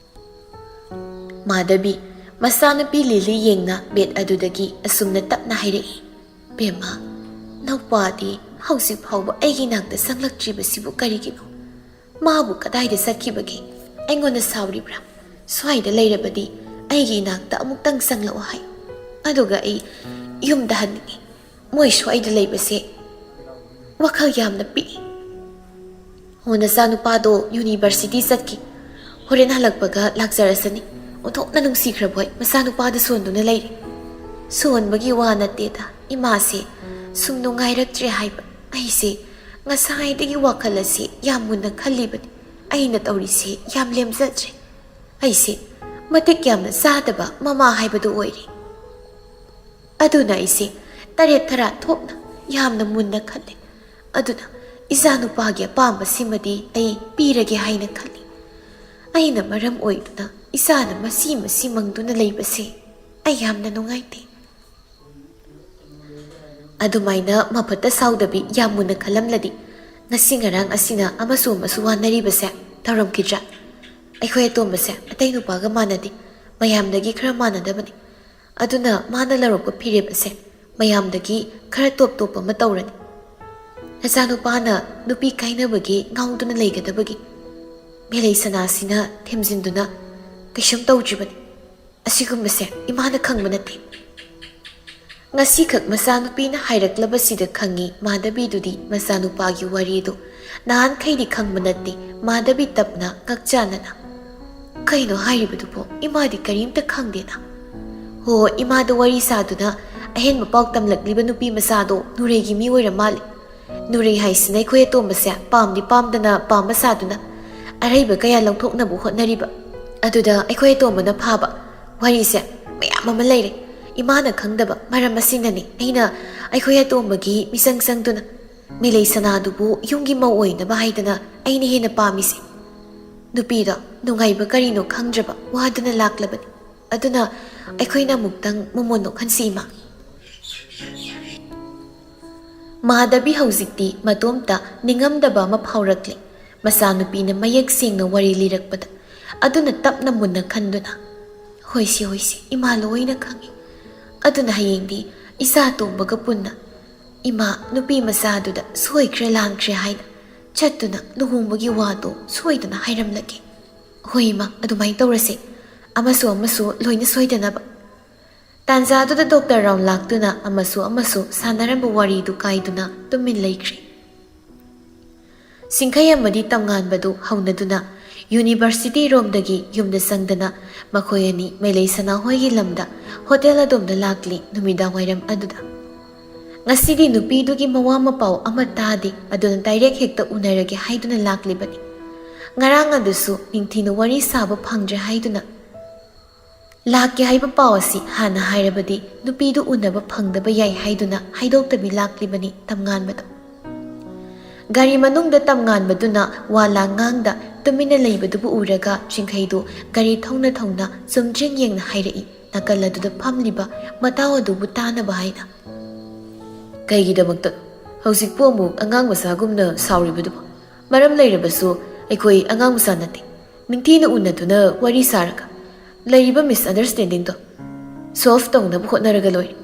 ꯃꯥꯙꯕꯤ, ꯃꯆꯥꯅꯨꯄꯤ ꯂꯤꯂꯤ ꯌꯦꯡꯅ ꯕꯦꯗ ꯑꯗꯨꯗꯒꯤ ꯑꯁꯨꯝꯅ ꯇꯞꯅ ꯍꯥꯏꯔꯛꯏ, "ꯕꯦꯝꯃ, "ꯅꯧꯄꯥꯗꯤ ꯍꯧꯖꯤꯛ ꯐꯥꯎꯕ ꯑꯩꯒꯤ ꯏꯅꯥꯛꯇ ꯆꯪꯂꯛꯇ꯭ꯔꯤꯕꯁꯤꯕꯨ ꯀꯔꯤꯒꯤꯅꯣ? ꯃꯥꯕꯨ ꯀꯗꯥꯏꯗ ꯆꯠꯈꯤꯕꯒꯦ? ꯑꯩꯉꯣꯟꯗ ꯁꯥꯎꯔꯤꯕ꯭ꯔꯥ? ꯁ꯭ꯋꯥꯏꯗ ꯂꯩꯔꯕꯗꯤ ꯑꯩꯒꯤ ꯏꯅꯥꯛꯇ ꯑꯃꯨꯛꯇꯪ ꯆꯪꯂꯛꯑꯣ ꯍꯥꯏ꯫ ꯑꯗꯨꯒ ꯑꯩ ꯌꯨꯝꯗ ꯍꯟꯅꯤꯡꯉꯤ꯫ ꯃꯣꯏ ꯁ꯭ꯋꯥꯏꯗ ꯂꯩꯕꯁꯦ ꯋꯥꯈꯜ ꯌꯥꯝꯅ ꯄꯤꯛꯏ꯫ ꯑꯣ, ꯅꯆꯥꯅꯨꯄꯥꯗꯣ ꯌꯨꯅꯤꯚꯔꯁꯤꯇꯤ ꯆꯠꯈꯤ꯫ ꯍꯣꯔꯦꯟ ꯍꯜꯂꯛꯄꯒ ꯂꯥꯛꯆꯔꯁꯅꯤ꯫ ꯑꯣꯟꯊꯣꯛꯅ ꯅꯨꯡꯁꯤꯈ꯭ꯔꯕꯣꯏ ꯃꯆꯥꯅꯨꯄꯥꯗ ꯁꯣꯟꯗꯨꯅ ꯂꯩꯔꯦ꯫" "ꯁꯣꯟꯕꯒꯤ ꯋꯥ ꯅꯠꯇꯦꯗ, ꯏꯃꯥꯁꯦ ꯁꯨꯝ ꯅꯨꯡꯉꯥꯏꯔꯛꯇ꯭ꯔꯦ ꯍꯥꯏꯕ꯫ ꯑꯩꯁꯦ ꯉꯁꯥꯏꯗꯒꯤ ꯋꯥꯈꯜ ꯑꯁꯤ ꯌꯥꯝ ꯃꯨꯟꯅ ꯈꯜꯂꯤꯕꯅꯤ꯫ ꯑꯩꯅ ꯇꯧꯔꯤꯁꯦ ꯌꯥꯝ ꯂꯦꯝꯖꯗ꯭ꯔꯦ꯫ ꯑꯩꯁꯦ ꯃꯇꯤꯛ ꯌꯥꯝꯅ ꯆꯥꯗꯕ ꯃꯃꯥ ꯍꯥꯏꯕꯗꯨ ꯑꯣꯏꯔꯦ꯫ ꯑꯗꯨꯅ ꯑꯩꯁꯦ ꯇꯔꯦꯠ ꯊꯔꯥ ꯊꯣꯛꯅ ꯌꯥꯝꯅ ꯃꯨꯟꯅ ꯈꯜꯂꯦ꯫ ꯑꯗꯨꯅ ꯏꯆꯥꯅꯨꯄꯥꯒꯤ ꯑꯄꯥꯝꯕꯁꯤꯃꯗꯤ ꯑꯩ ꯄꯤꯔꯒꯦ ꯍꯥꯏꯅ ꯈꯜꯂꯤ꯫ ꯑꯩꯅ ꯃꯔꯝ ꯑꯣꯏꯗꯨꯅ ꯏꯆꯥꯅ ꯃꯁꯤ ꯃꯁꯤ ꯃꯪꯗꯨꯅ ꯂꯩꯕꯁꯦ ꯑꯩ ꯌꯥꯝꯅ ꯅꯨꯡꯉꯥꯏꯇꯦ꯫" ꯑꯗꯨꯃꯥꯏꯅ ꯃꯐꯠꯇ ꯁꯥꯎꯗꯕꯤ ꯌꯥꯝ ꯃꯨꯟꯅ ꯈꯜꯂꯝꯂꯗꯤ, ꯉꯁꯤ ꯉꯔꯥꯡ ꯑꯁꯤꯅ ꯑꯃꯁꯨ ꯑꯃꯁꯨ ꯋꯥꯅꯔꯤꯕꯁꯦ ꯇꯧꯔꯝꯈꯤꯗ꯭ꯔꯥ? ꯑꯩꯈꯣꯏ ꯑꯇꯣꯝꯕꯁꯦ ꯑꯇꯩ ꯅꯨꯄꯥꯒ ꯃꯥꯟꯅꯗꯦ, ꯃꯌꯥꯝꯗꯒꯤ ꯈꯔ ꯃꯥꯟꯅꯗꯕꯅꯤ꯫ ꯑꯗꯨꯅ ꯃꯥꯅ ꯂꯧꯔꯛꯄ ꯐꯤꯔꯦꯞ ꯑꯁꯦ ꯃꯌꯥꯝꯗꯒꯤ ꯈꯔ ꯇꯣꯞ ꯇꯣꯞꯄ ꯑꯃ ꯇꯧꯔꯅꯤ꯫ ꯅꯆꯥꯅꯨꯄꯥꯅ ꯅꯨꯄꯤ ꯀꯥꯏꯅꯕꯒꯤ ꯉꯥꯎꯗꯨꯅ ꯂꯩꯒꯗꯕꯒꯤ ꯃꯦꯂꯩ ꯁꯅꯥꯁꯤꯅ ꯊꯦꯝꯖꯤꯟꯗꯨꯅ ꯀꯩꯁꯨꯝ ꯇꯧꯗ꯭ꯔꯤꯕꯅꯤ꯫ ꯑꯁꯤꯒꯨꯝꯕꯁꯦ ꯏꯃꯥꯅ ꯈꯪꯕ ꯅꯠꯇꯦ꯫ ꯉꯁꯤꯈꯛ ꯃꯆꯥꯅꯨꯄꯤꯅ ꯍꯥꯏꯔꯛꯂꯕꯁꯤꯗ ꯈꯪꯉꯤ ꯃꯥꯙꯕꯤꯗꯨꯗꯤ ꯃꯆꯥꯅꯨꯄꯥꯒꯤ ꯋꯥꯔꯤꯗꯨ ꯅꯍꯥꯟꯈꯩꯗꯤ ꯈꯪꯕ ꯅꯠꯇꯦ꯫ ꯃꯥꯙꯕꯤ ꯇꯞꯅ ꯉꯛꯆꯥꯅꯅ, "ꯀꯩꯅꯣ ꯍꯥꯏꯔꯤꯕꯗꯨꯕꯣ? ꯏꯃꯥꯗꯤ ꯀꯔꯤꯝꯇ ꯈꯪꯗꯦꯅ?" "ꯍꯣ, ꯏꯃꯥꯗ ꯋꯥꯔꯤ ꯁꯥꯗꯨꯅ ꯑꯍꯦꯟꯕ ꯄꯥꯎ ꯇꯝꯂꯛꯂꯤꯕ ꯅꯨꯄꯤ ꯃꯆꯥꯗꯣ ꯅꯨꯔꯩꯒꯤ ꯃꯤ ꯑꯣꯏꯔ ꯃꯥꯜꯂꯦ꯫ ꯅꯨꯔꯩ ꯍꯥꯏꯁꯤꯅ ꯑꯩꯈꯣꯏ ꯑꯇꯣꯝꯕꯁꯦ ꯄꯥꯝꯗꯤ ꯄꯥꯝꯗꯅ ꯄꯥꯝꯕ ꯁꯥꯗꯨꯅ ꯑꯔꯩꯕ ꯀꯌꯥ ꯂꯧꯊꯣꯛꯅꯕ ꯍꯣꯠꯅꯔꯤꯕ꯫ ꯑꯗꯨꯗ ꯑꯩꯈꯣꯏ ꯑꯇꯣꯝꯕꯅ ꯐꯥꯕ ꯋꯥꯔꯤꯁꯦ ꯃꯌꯥꯝ ꯑꯃ ꯂꯩꯔꯦ꯫ ꯏꯃꯥꯅ ꯈꯪꯗꯕ ꯃꯔꯝ ꯑꯁꯤꯅꯅꯤ ꯑꯩꯅ ꯑꯩꯈꯣꯏ ꯑꯇꯣꯝꯕꯒꯤ ꯃꯤꯆꯪ ꯆꯪꯗꯨꯅ ꯃꯦꯂꯩ ꯁꯅꯥꯗꯨꯕꯨ ꯌꯨꯝꯒꯤ ꯃꯧ ꯑꯣꯏꯅꯕ ꯍꯥꯏꯗꯅ ꯑꯩꯅ ꯍꯦꯟꯅ ꯄꯥꯝꯃꯤꯁꯦ꯫ ꯅꯨꯄꯤꯗꯣ ꯅꯨꯡꯉꯥꯏꯕ ꯀꯔꯤꯅꯣ ꯈꯪꯗ꯭ꯔꯕ ꯋꯥꯗꯨꯅ ꯂꯥꯛꯂꯕꯅꯤ꯫ ꯑꯗꯨꯅ ꯑꯩꯈꯣꯏꯅ ꯑꯃꯨꯛꯇꯪ ꯃꯃꯣꯟ ꯅꯣꯛꯍꯟꯁꯤ, ꯏꯃꯥ꯫" ꯃꯥꯙꯕꯤ ꯍꯧꯖꯤꯛꯇꯤ ꯃꯇꯣꯝꯇ ꯅꯤꯡꯉꯝꯗꯕ ꯑꯃ ꯐꯥꯎꯔꯛꯂꯦ꯫ ꯃꯆꯥꯅꯨꯄꯤꯅ ꯃꯌꯦꯛ ꯁꯦꯡꯅ ꯋꯥꯔꯤ ꯂꯤꯔꯛꯄꯗ꯫ ꯑꯗꯨꯅ ꯇꯞꯅ ꯃꯨꯟꯅ ꯈꯟꯗꯨꯅ, "ꯍꯣꯏꯁꯦ, ꯍꯣꯏꯁꯦ, ꯏꯃꯥ ꯂꯣꯏꯅ ꯈꯪꯉꯤ꯫ ꯑꯗꯨꯅ ꯍꯌꯦꯡꯗꯤ ꯏꯆꯥ ꯑꯇꯣꯝꯕꯒ ꯄꯨꯟꯅ "ꯏꯃꯥ, ꯅꯨꯄꯤ ꯃꯆꯥꯗꯨꯗ ꯁꯣꯏꯈ꯭ꯔꯦ ꯂꯥꯟꯈ꯭ꯔꯦ ꯍꯥꯏꯅ ꯆꯠꯇꯨꯅ ꯂꯨꯍꯣꯡꯕꯒꯤ ꯋꯥꯗꯣ ꯁꯣꯏꯗꯅ ꯍꯥꯏꯔꯝꯂꯒꯦ꯫ ꯍꯣꯏ ꯏꯃꯥ, ꯑꯗꯨꯃꯥꯏꯅ ꯇꯧꯔꯁꯦ꯫ ꯑꯃꯁꯨ ꯑꯃꯁꯨ ꯂꯣꯏꯅ ꯁꯣꯏꯗꯅꯕ"꯫ ꯇꯥꯟꯖꯥꯗꯨꯗ ꯗꯣꯛꯇꯔ ꯔꯥꯎꯟ ꯂꯥꯛꯇꯨꯅ ꯑꯃꯁꯨ ꯑꯃꯁꯨ ꯁꯥꯟꯅꯔꯝꯕ ꯋꯥꯔꯤꯗꯨ ꯀꯥꯏꯗꯨꯅ ꯇꯨꯃꯤꯟ ꯂꯩꯈ꯭ꯔꯦ꯫ ꯁꯤꯡꯈꯩ ꯑꯃꯗꯤ ꯇꯝꯉꯥꯟꯕꯗꯨ ꯍꯧꯅꯗꯨꯅ ꯌꯨꯅꯤꯚꯔꯁꯤꯇꯤ ꯔꯣꯝꯗꯒꯤ ꯌꯨꯝꯗ ꯆꯪꯗꯅ ꯃꯈꯣꯏ ꯑꯅꯤ ꯃꯦꯂꯩ ꯁꯅꯥ ꯍꯣꯏꯒꯤ ꯂꯝꯗ ꯍꯣꯇꯦꯜ ꯑꯗꯣꯝꯗ ꯂꯥꯛꯂꯤ꯫ ꯅꯨꯃꯤꯗꯥꯡ ꯋꯥꯏꯔꯝ ꯑꯗꯨꯗ ꯉꯁꯤꯗꯤ ꯅꯨꯄꯤꯗꯨꯒꯤ ꯃꯋꯥ ꯃꯄꯥꯎ ꯑꯃ ꯇꯥꯗꯦ, ꯑꯗꯨꯅ ꯗꯥꯏꯔꯦꯛ ꯍꯦꯛꯇ ꯎꯅꯔꯒꯦ ꯍꯥꯏꯗꯨꯅ ꯂꯥꯛꯂꯤꯕꯅꯤ꯫ ꯉꯔꯥꯡ ꯑꯗꯨꯁꯨ ꯅꯤꯡꯊꯤꯅ ꯋꯥꯔꯤ ꯁꯥꯕ ꯐꯪꯗ꯭ꯔꯦ ꯍꯥꯏꯗꯨꯅ ꯂꯥꯛꯀꯦ ꯍꯥꯏꯕ ꯄꯥꯎ ꯑꯁꯤ ꯍꯥꯟꯅ ꯍꯥꯏꯔꯕꯗꯤ ꯅꯨꯄꯤꯗꯨ ꯎꯅꯕ ꯐꯪꯗꯕ ꯌꯥꯏ ꯍꯥꯏꯗꯨꯅ ꯍꯥꯏꯗꯣꯛꯇꯕꯤ ꯂꯥꯛꯂꯤꯕꯅꯤ ꯇꯝꯉꯥꯟꯕꯗꯣ꯫ ꯒꯥꯔꯤ ꯃꯅꯨꯡꯗ ꯇꯝꯉꯥꯟꯕꯗꯨꯅ ꯋꯥ ꯂꯥꯡ ꯉꯥꯡꯗ ꯇꯨꯃꯤꯟꯅ ꯂꯩꯕꯗꯨꯕꯨ ꯎꯔꯒ ꯆꯤꯡꯈꯩꯗꯨ ꯒꯥꯔꯤ ꯊꯧꯅ ꯊꯧꯅ ꯆꯨꯝꯗ꯭ꯔꯤꯡ ꯌꯦꯡꯅ ꯍꯥꯏꯔꯛꯏ, ꯅꯥꯀꯜ ꯑꯗꯨꯗ ꯐꯝꯂꯤꯕ ꯃꯇꯥꯎ ꯑꯗꯨꯕꯨ ꯇꯥꯅꯕ ꯍꯥꯏꯅ꯫ "ꯀꯩꯒꯤꯗꯃꯛꯇ ꯍꯧꯖꯤꯛꯄꯨ ꯑꯃꯨꯛ ꯑꯉꯥꯡ ꯃꯆꯥꯒꯨꯝꯅ ꯁꯥꯎꯔꯤꯕꯗꯨꯕꯨ? ꯃꯔꯝ ꯂꯩꯔꯕꯁꯨ ꯑꯩꯈꯣꯏ ꯑꯉꯥꯡ ꯃꯆꯥ ꯅꯠꯇꯦ꯫ ꯅꯤꯡꯊꯤꯅ ꯎꯅꯗꯨꯅ ꯋꯥꯔꯤ ꯁꯥꯔꯒ ꯂꯩꯔꯤꯕ ꯃꯤꯁꯑꯟꯗꯔꯁ꯭ꯇꯦꯟꯗꯤꯡꯗꯣ ꯁꯣꯜꯚ ꯇꯧꯅꯕ ꯍꯣꯠꯅꯔꯒ ꯂꯣꯏꯔꯦ꯫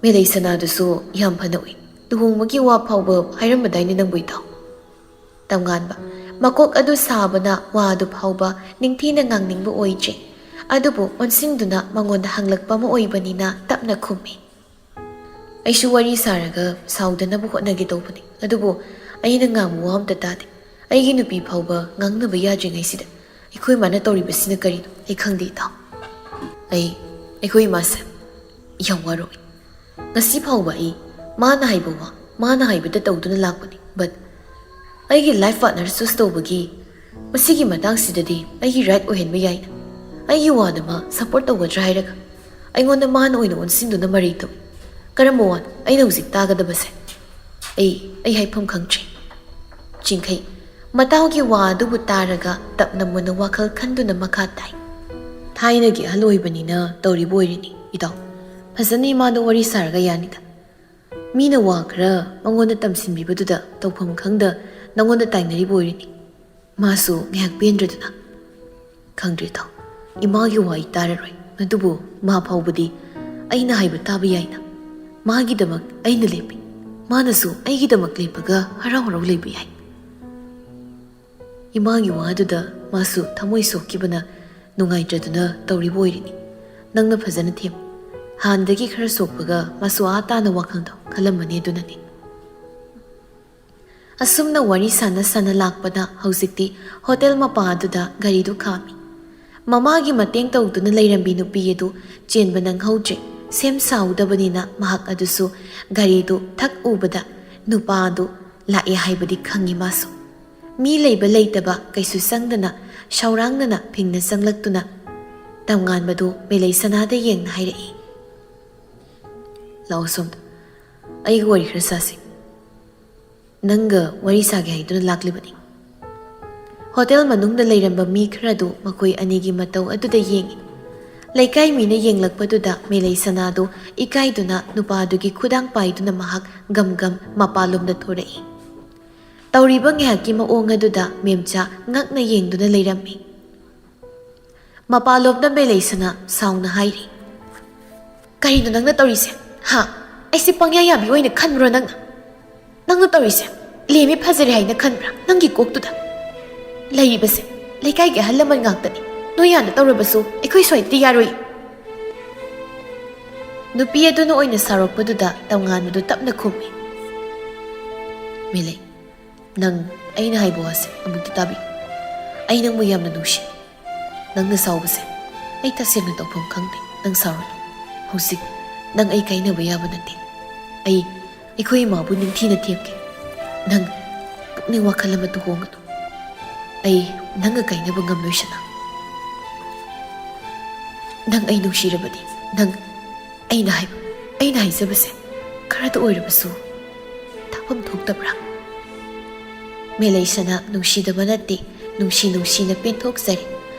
ꯃꯦꯂꯩ ꯁꯅꯥꯗꯨꯁꯨ ꯌꯥꯝ ꯐꯅ ꯎꯏ꯫ ꯂꯨꯍꯣꯡꯕꯒꯤ ꯋꯥ ꯐꯥꯎꯕ ꯍꯥꯏꯔꯝꯕꯗꯥꯏꯅꯦ ꯅꯪꯕꯨ, ꯏꯇꯥꯎ?" ꯇꯝꯉꯥꯟꯕ ꯃꯀꯣꯛ ꯑꯗꯨ ꯁꯥꯕꯅ ꯋꯥ ꯑꯗꯨ ꯐꯥꯎꯕ ꯅꯤꯡꯊꯤꯅ ꯉꯥꯡꯅꯤꯡꯕ ꯑꯣꯏꯗ꯭ꯔꯦ꯫ ꯑꯗꯨꯕꯨ ꯑꯣꯟꯁꯤꯟꯗꯨꯅ ꯃꯉꯣꯟꯗ ꯍꯪꯂꯛꯄ ꯑꯃ ꯑꯣꯏꯕꯅꯤꯅ ꯇꯞꯅ ꯈꯨꯝꯃꯤ꯫ "ꯑꯩꯁꯨ ꯋꯥꯔꯤ ꯁꯥꯔꯒ ꯁꯥꯎꯗꯅꯕ ꯍꯣꯠꯅꯒꯦ ꯇꯧꯕꯅꯤ, ꯑꯗꯨꯕꯨ ꯑꯩꯅ ꯉꯥꯡꯕ ꯋꯥ ꯑꯝꯇ ꯇꯥꯗꯦ꯫ ꯑꯩꯒꯤ ꯅꯨꯄꯤ ꯐꯥꯎꯕ ꯉꯥꯡꯅꯕ ꯌꯥꯗ꯭ꯔꯤꯉꯩꯁꯤꯗ ꯑꯩꯈꯣꯏ ꯃꯥꯅ ꯇꯧꯔꯤꯕꯁꯤꯅ ꯀꯔꯤꯅꯣ? ꯑꯩ ꯈꯪꯗꯦ, ꯏꯇꯥꯎ꯫ ꯑꯩ, ꯑꯩꯈꯣꯏ ꯏꯃꯥꯁꯦ ꯌꯥꯝ ꯋꯥꯔꯧꯏ꯫ ꯉꯁꯤ ꯐꯥꯎꯕ ꯑꯩ ꯃꯥꯅ ꯍꯥꯏꯕ ꯋꯥ, ꯃꯥꯅ ꯍꯥꯏꯕꯗ ꯇꯧꯗꯨꯅ ꯂꯥꯛꯄꯅꯤ꯫ But ꯑꯩꯒꯤ ꯂꯥꯏꯐ ꯄꯥꯔꯠꯅꯔ ꯆꯨꯁ ꯇꯧꯕꯒꯤ ꯃꯁꯤꯒꯤ ꯃꯇꯥꯡꯁꯤꯗꯗꯤ ꯑꯩꯒꯤ ꯔꯥꯏꯠ ꯑꯣꯏꯍꯟꯕ ꯌꯥꯏꯅ꯫ ꯑꯩꯒꯤ ꯋꯥꯗ ꯃꯥ ꯁꯞꯄꯣꯔꯠ ꯇꯧꯒꯗ꯭ꯔꯥ ꯍꯥꯏꯔꯒ ꯑꯩꯉꯣꯟꯗ ꯃꯥꯅ ꯑꯣꯏꯅ ꯑꯣꯟꯁꯤꯟꯗꯨꯅ ꯃꯔꯩ ꯇꯧꯏ꯫ ꯀꯔꯝꯕ ꯋꯥꯅꯣ ꯑꯩꯅ ꯍꯧꯖꯤꯛ ꯇꯥꯒꯗꯕꯁꯦ? ꯑꯩ, ꯑꯩ ꯍꯥꯏꯐꯝ ꯈꯪꯗ꯭ꯔꯦ꯫" ꯆꯤꯡꯈꯩ ꯃꯇꯥꯎꯒꯤ ꯋꯥ ꯑꯗꯨꯕꯨ ꯇꯥꯔꯒ ꯇꯞꯅ ꯃꯨꯟꯅ ꯋꯥꯈꯜ ꯈꯟꯗꯨꯅ ꯃꯈꯥ ꯇꯥꯏ꯫ "ꯊꯥꯏꯅꯒꯤ ꯑꯍꯜ ꯑꯣꯏꯕꯅꯤꯅ ꯇꯧꯔꯤꯕ ꯑꯣꯏꯔꯤꯅꯤ, ꯏꯇꯥꯎ꯫ ꯐꯖꯅ ꯏꯃꯥꯗ ꯋꯥꯔꯤ ꯁꯥꯔꯒ ꯌꯥꯅꯤꯗ꯫ ꯃꯤꯅ ꯋꯥ ꯈꯔ ꯃꯉꯣꯟꯗ ꯇꯝꯁꯤꯟꯕꯤꯕꯗꯨꯗ ꯇꯧꯐꯝ ꯈꯪꯗ ꯅꯉꯣꯟꯗ ꯇꯥꯏꯅꯔꯤꯕ ꯑꯣꯏꯔꯤꯅꯤ꯫ ꯃꯥꯁꯨ ꯉꯥꯏꯍꯥꯛ ꯄꯦꯟꯗ꯭ꯔꯗꯨꯅ, ꯈꯪꯗ꯭ꯔꯦ ꯏꯇꯥꯎ, ꯏꯃꯥꯒꯤ ꯋꯥ ꯑꯩ ꯇꯥꯔꯔꯣꯏ꯫ ꯑꯗꯨꯕꯨ ꯃꯥ ꯐꯥꯎꯕꯗꯤ ꯑꯩꯅ ꯍꯥꯏꯕ ꯇꯥꯕ ꯌꯥꯏꯅ꯫ ꯃꯥꯒꯤꯗꯃꯛ ꯑꯩꯅ ꯂꯦꯞꯄꯤ꯫ ꯃꯥꯅꯁꯨ ꯑꯩꯒꯤꯗꯃꯛ ꯂꯦꯞꯄꯒ ꯍꯔꯥꯎ ꯍꯔꯥꯎ ꯂꯩꯕ ꯌꯥꯏ꯫ ꯏꯃꯥꯒꯤ ꯋꯥꯗꯨꯗ ꯃꯥꯁꯨ ꯊꯃꯣꯏ ꯁꯣꯛꯈꯤꯕꯅ ꯅꯨꯡꯉꯥꯏꯇ꯭ꯔꯗꯨꯅ ꯇꯧꯔꯤꯕ ꯑꯣꯏꯔꯤꯅꯤ꯫ ꯅꯪꯅ ꯐꯖꯅ ꯊꯦꯝ꯫ ꯍꯥꯟꯅꯗꯒꯤ ꯈꯔ ꯁꯣꯛꯄꯒ ꯃꯥꯁꯨ ꯑꯥ ꯇꯥꯅ ꯋꯥꯈꯜꯗꯣ ꯈꯜꯂꯝꯃꯅꯤ ꯑꯗꯨꯅꯅꯤ꯫ ꯑꯁꯨꯝꯅ ꯋꯥꯔꯤ ꯁꯥꯟꯅ ꯁꯥꯟꯅ ꯂꯥꯛꯄꯗ ꯍꯧꯖꯤꯛꯇꯤ ꯍꯣꯇꯦꯜ ꯃꯄꯥ ꯑꯗꯨꯗ ꯒꯥꯔꯤꯗꯨ ꯈꯥꯝꯃꯤ꯫ ꯃꯃꯥꯒꯤ ꯃꯇꯦꯡ ꯇꯧꯗꯨꯅ ꯂꯩꯔꯝꯕꯤ ꯅꯨꯄꯤ ꯑꯗꯨ ꯆꯦꯟꯕ ꯅꯪꯍꯧꯗ꯭ꯔꯦ꯫ ꯁꯦꯝ ꯁꯥꯍꯧꯗꯕꯅꯤꯅ ꯃꯍꯥꯛ ꯑꯗꯨꯁꯨ ꯒꯥꯔꯤꯗꯨ ꯊꯛ ꯎꯕꯗ ꯅꯨꯄꯥ ꯑꯗꯨ ꯂꯥꯛꯑꯦ ꯍꯥꯏꯕꯗꯤ ꯈꯪꯉꯤ ꯃꯥꯁꯨ꯫ ꯃꯤ ꯂꯩꯕ ꯂꯩꯇꯕ ꯀꯩꯁꯨ ꯆꯪꯗꯅ ꯁꯧꯔꯥꯡꯅꯅ ꯐꯤꯡꯅ ꯆꯪꯂꯛꯇꯨꯅ ꯇꯝꯉꯥꯟꯕꯗꯨ ꯃꯦꯂꯩ ꯁꯅꯥꯗ ꯌꯦꯡꯅ ꯍꯥꯏꯔꯛꯏ, "ꯂꯥꯛꯑꯣ ꯁꯣꯝꯗ, ꯑꯩꯒ ꯋꯥꯔꯤ ꯈꯔ ꯁꯥꯁꯤ꯫ ꯅꯪꯒ ꯋꯥꯔꯤ ꯁꯥꯒꯦ ꯍꯥꯏꯗꯨꯅ ꯂꯥꯛꯂꯤꯕꯅꯤ꯫" ꯍꯣꯇꯦꯜ ꯃꯅꯨꯡꯗ ꯂꯩꯔꯝꯕ ꯃꯤ ꯈꯔꯗꯨ ꯃꯈꯣꯏ ꯑꯅꯤꯒꯤ ꯃꯇꯧ ꯑꯗꯨꯗ ꯌꯦꯡꯏ꯫ ꯂꯩꯀꯥꯏ ꯃꯤꯅ ꯌꯦꯡꯂꯛꯄꯗꯨꯗ ꯃꯦꯂꯩ ꯁꯅꯥꯗꯨ ꯏꯀꯥꯏꯗꯨꯅ ꯅꯨꯄꯥꯗꯨꯒꯤ ꯈꯨꯗꯥꯡ ꯄꯥꯏꯗꯨꯅ ꯃꯍꯥꯛ ꯒꯝ ꯒꯝ ꯃꯄꯥꯟꯂꯣꯝꯗ ꯊꯣꯔꯛꯏ꯫ ꯇꯧꯔꯤꯕ ꯉꯥꯏꯍꯥꯛꯀꯤ ꯃꯑꯣꯡ ꯑꯗꯨꯗ ꯃꯦꯝꯆꯥ ꯉꯛꯅ ꯌꯦꯡꯗꯨꯅ ꯂꯩꯔꯝꯃꯤ꯫ ꯃꯄꯥꯟꯂꯣꯝꯗ ꯃꯦꯂꯩꯁꯅ ꯁꯥꯎꯅ ꯍꯥꯏꯔꯤ, "ꯀꯔꯤꯅꯣ ꯅꯪꯅ ꯇꯧꯔꯤꯁꯦ? ꯍꯥ? ꯑꯩꯁꯦ ꯄꯪꯌꯥ ꯌꯥꯕꯤ ꯑꯣꯏꯅ ꯈꯟꯕ꯭ꯔꯣ ꯅꯪꯅ? ꯅꯪꯅ ꯇꯧꯔꯤꯁꯦ ꯂꯦꯝꯃꯤ ꯐꯖꯔꯦ ꯍꯥꯏꯅ ꯈꯟꯕ꯭ꯔꯥ ꯅꯪꯒꯤ ꯀꯣꯛꯇꯨꯗ? ꯂꯩꯔꯤꯕꯁꯦ ꯂꯩꯀꯥꯏꯒꯤ ꯑꯍꯜ ꯂꯃꯟ ꯉꯥꯛꯇꯅꯤ꯫ ꯅꯣꯏ ꯌꯥꯅ ꯇꯧꯔꯕꯁꯨ ꯑꯩꯈꯣꯏ ꯁ꯭ꯋꯥꯏꯗꯗꯤ ꯌꯥꯔꯣꯏ꯫" ꯅꯨꯄꯤ ꯑꯗꯨꯅ ꯑꯣꯏꯅ ꯁꯥꯎꯔꯛꯄꯗꯨꯗ ꯇꯝꯉꯥꯟꯕꯗꯨ ꯇꯞꯅ ꯈꯨꯝꯃꯤ, "ꯃꯦꯂꯩ, ꯅꯪ ꯑꯩꯅ ꯍꯥꯏꯕ ꯋꯥꯁꯦ ꯑꯃꯨꯛꯇ ꯇꯥꯕꯤꯌꯨ꯫ ꯑꯩ ꯅꯪꯕꯨ ꯌꯥꯝꯅ ꯅꯨꯡꯁꯤ꯫ ꯅꯪꯅ ꯁꯥꯎꯕꯁꯦ ꯑꯩ ꯇꯁꯦꯡꯅ ꯇꯧꯐꯝ ꯈꯪꯗꯦ꯫ ꯅꯪ ꯁꯥꯎꯔꯅꯨ꯫ ꯍꯧꯖꯤꯛ ꯅꯪ ꯑꯩ ꯀꯥꯏꯅꯕ ꯌꯥꯕ ꯅꯠꯇꯦ꯫ ꯑꯩ ꯑꯩꯈꯣꯏ ꯏꯃꯥꯕꯨ ꯅꯤꯡꯊꯤꯅ ꯊꯦꯝꯒꯦ꯫ ꯅꯪ ꯄꯨꯛꯅꯤꯡ ꯋꯥꯈꯜ ꯑꯃꯠꯇ ꯍꯣꯡꯒꯅꯨ꯫ ꯑꯩ ꯅꯪꯒ ꯀꯥꯏꯅꯕ ꯉꯝꯂꯣꯏ ꯁꯅꯥ꯫ ꯅꯪ ꯑꯩ ꯅꯨꯡꯁꯤꯔꯕꯗꯤ ꯅꯪ ꯑꯩꯅ ꯍꯥꯏꯕ, ꯑꯩꯅ ꯍꯥꯏꯖꯕꯁꯦ ꯈꯔꯗ ꯑꯣꯏꯔꯕꯁꯨ ꯊꯥꯐꯝ ꯊꯣꯛꯇꯕ꯭ꯔꯥ?" ꯃꯦꯂꯩꯁꯅ ꯅꯨꯡꯁꯤꯗꯕ ꯅꯠꯇꯦ, ꯅꯨꯡꯁꯤ ꯅꯨꯡꯁꯤꯅ ꯄꯦꯟꯊꯣꯛꯆꯔꯦ꯫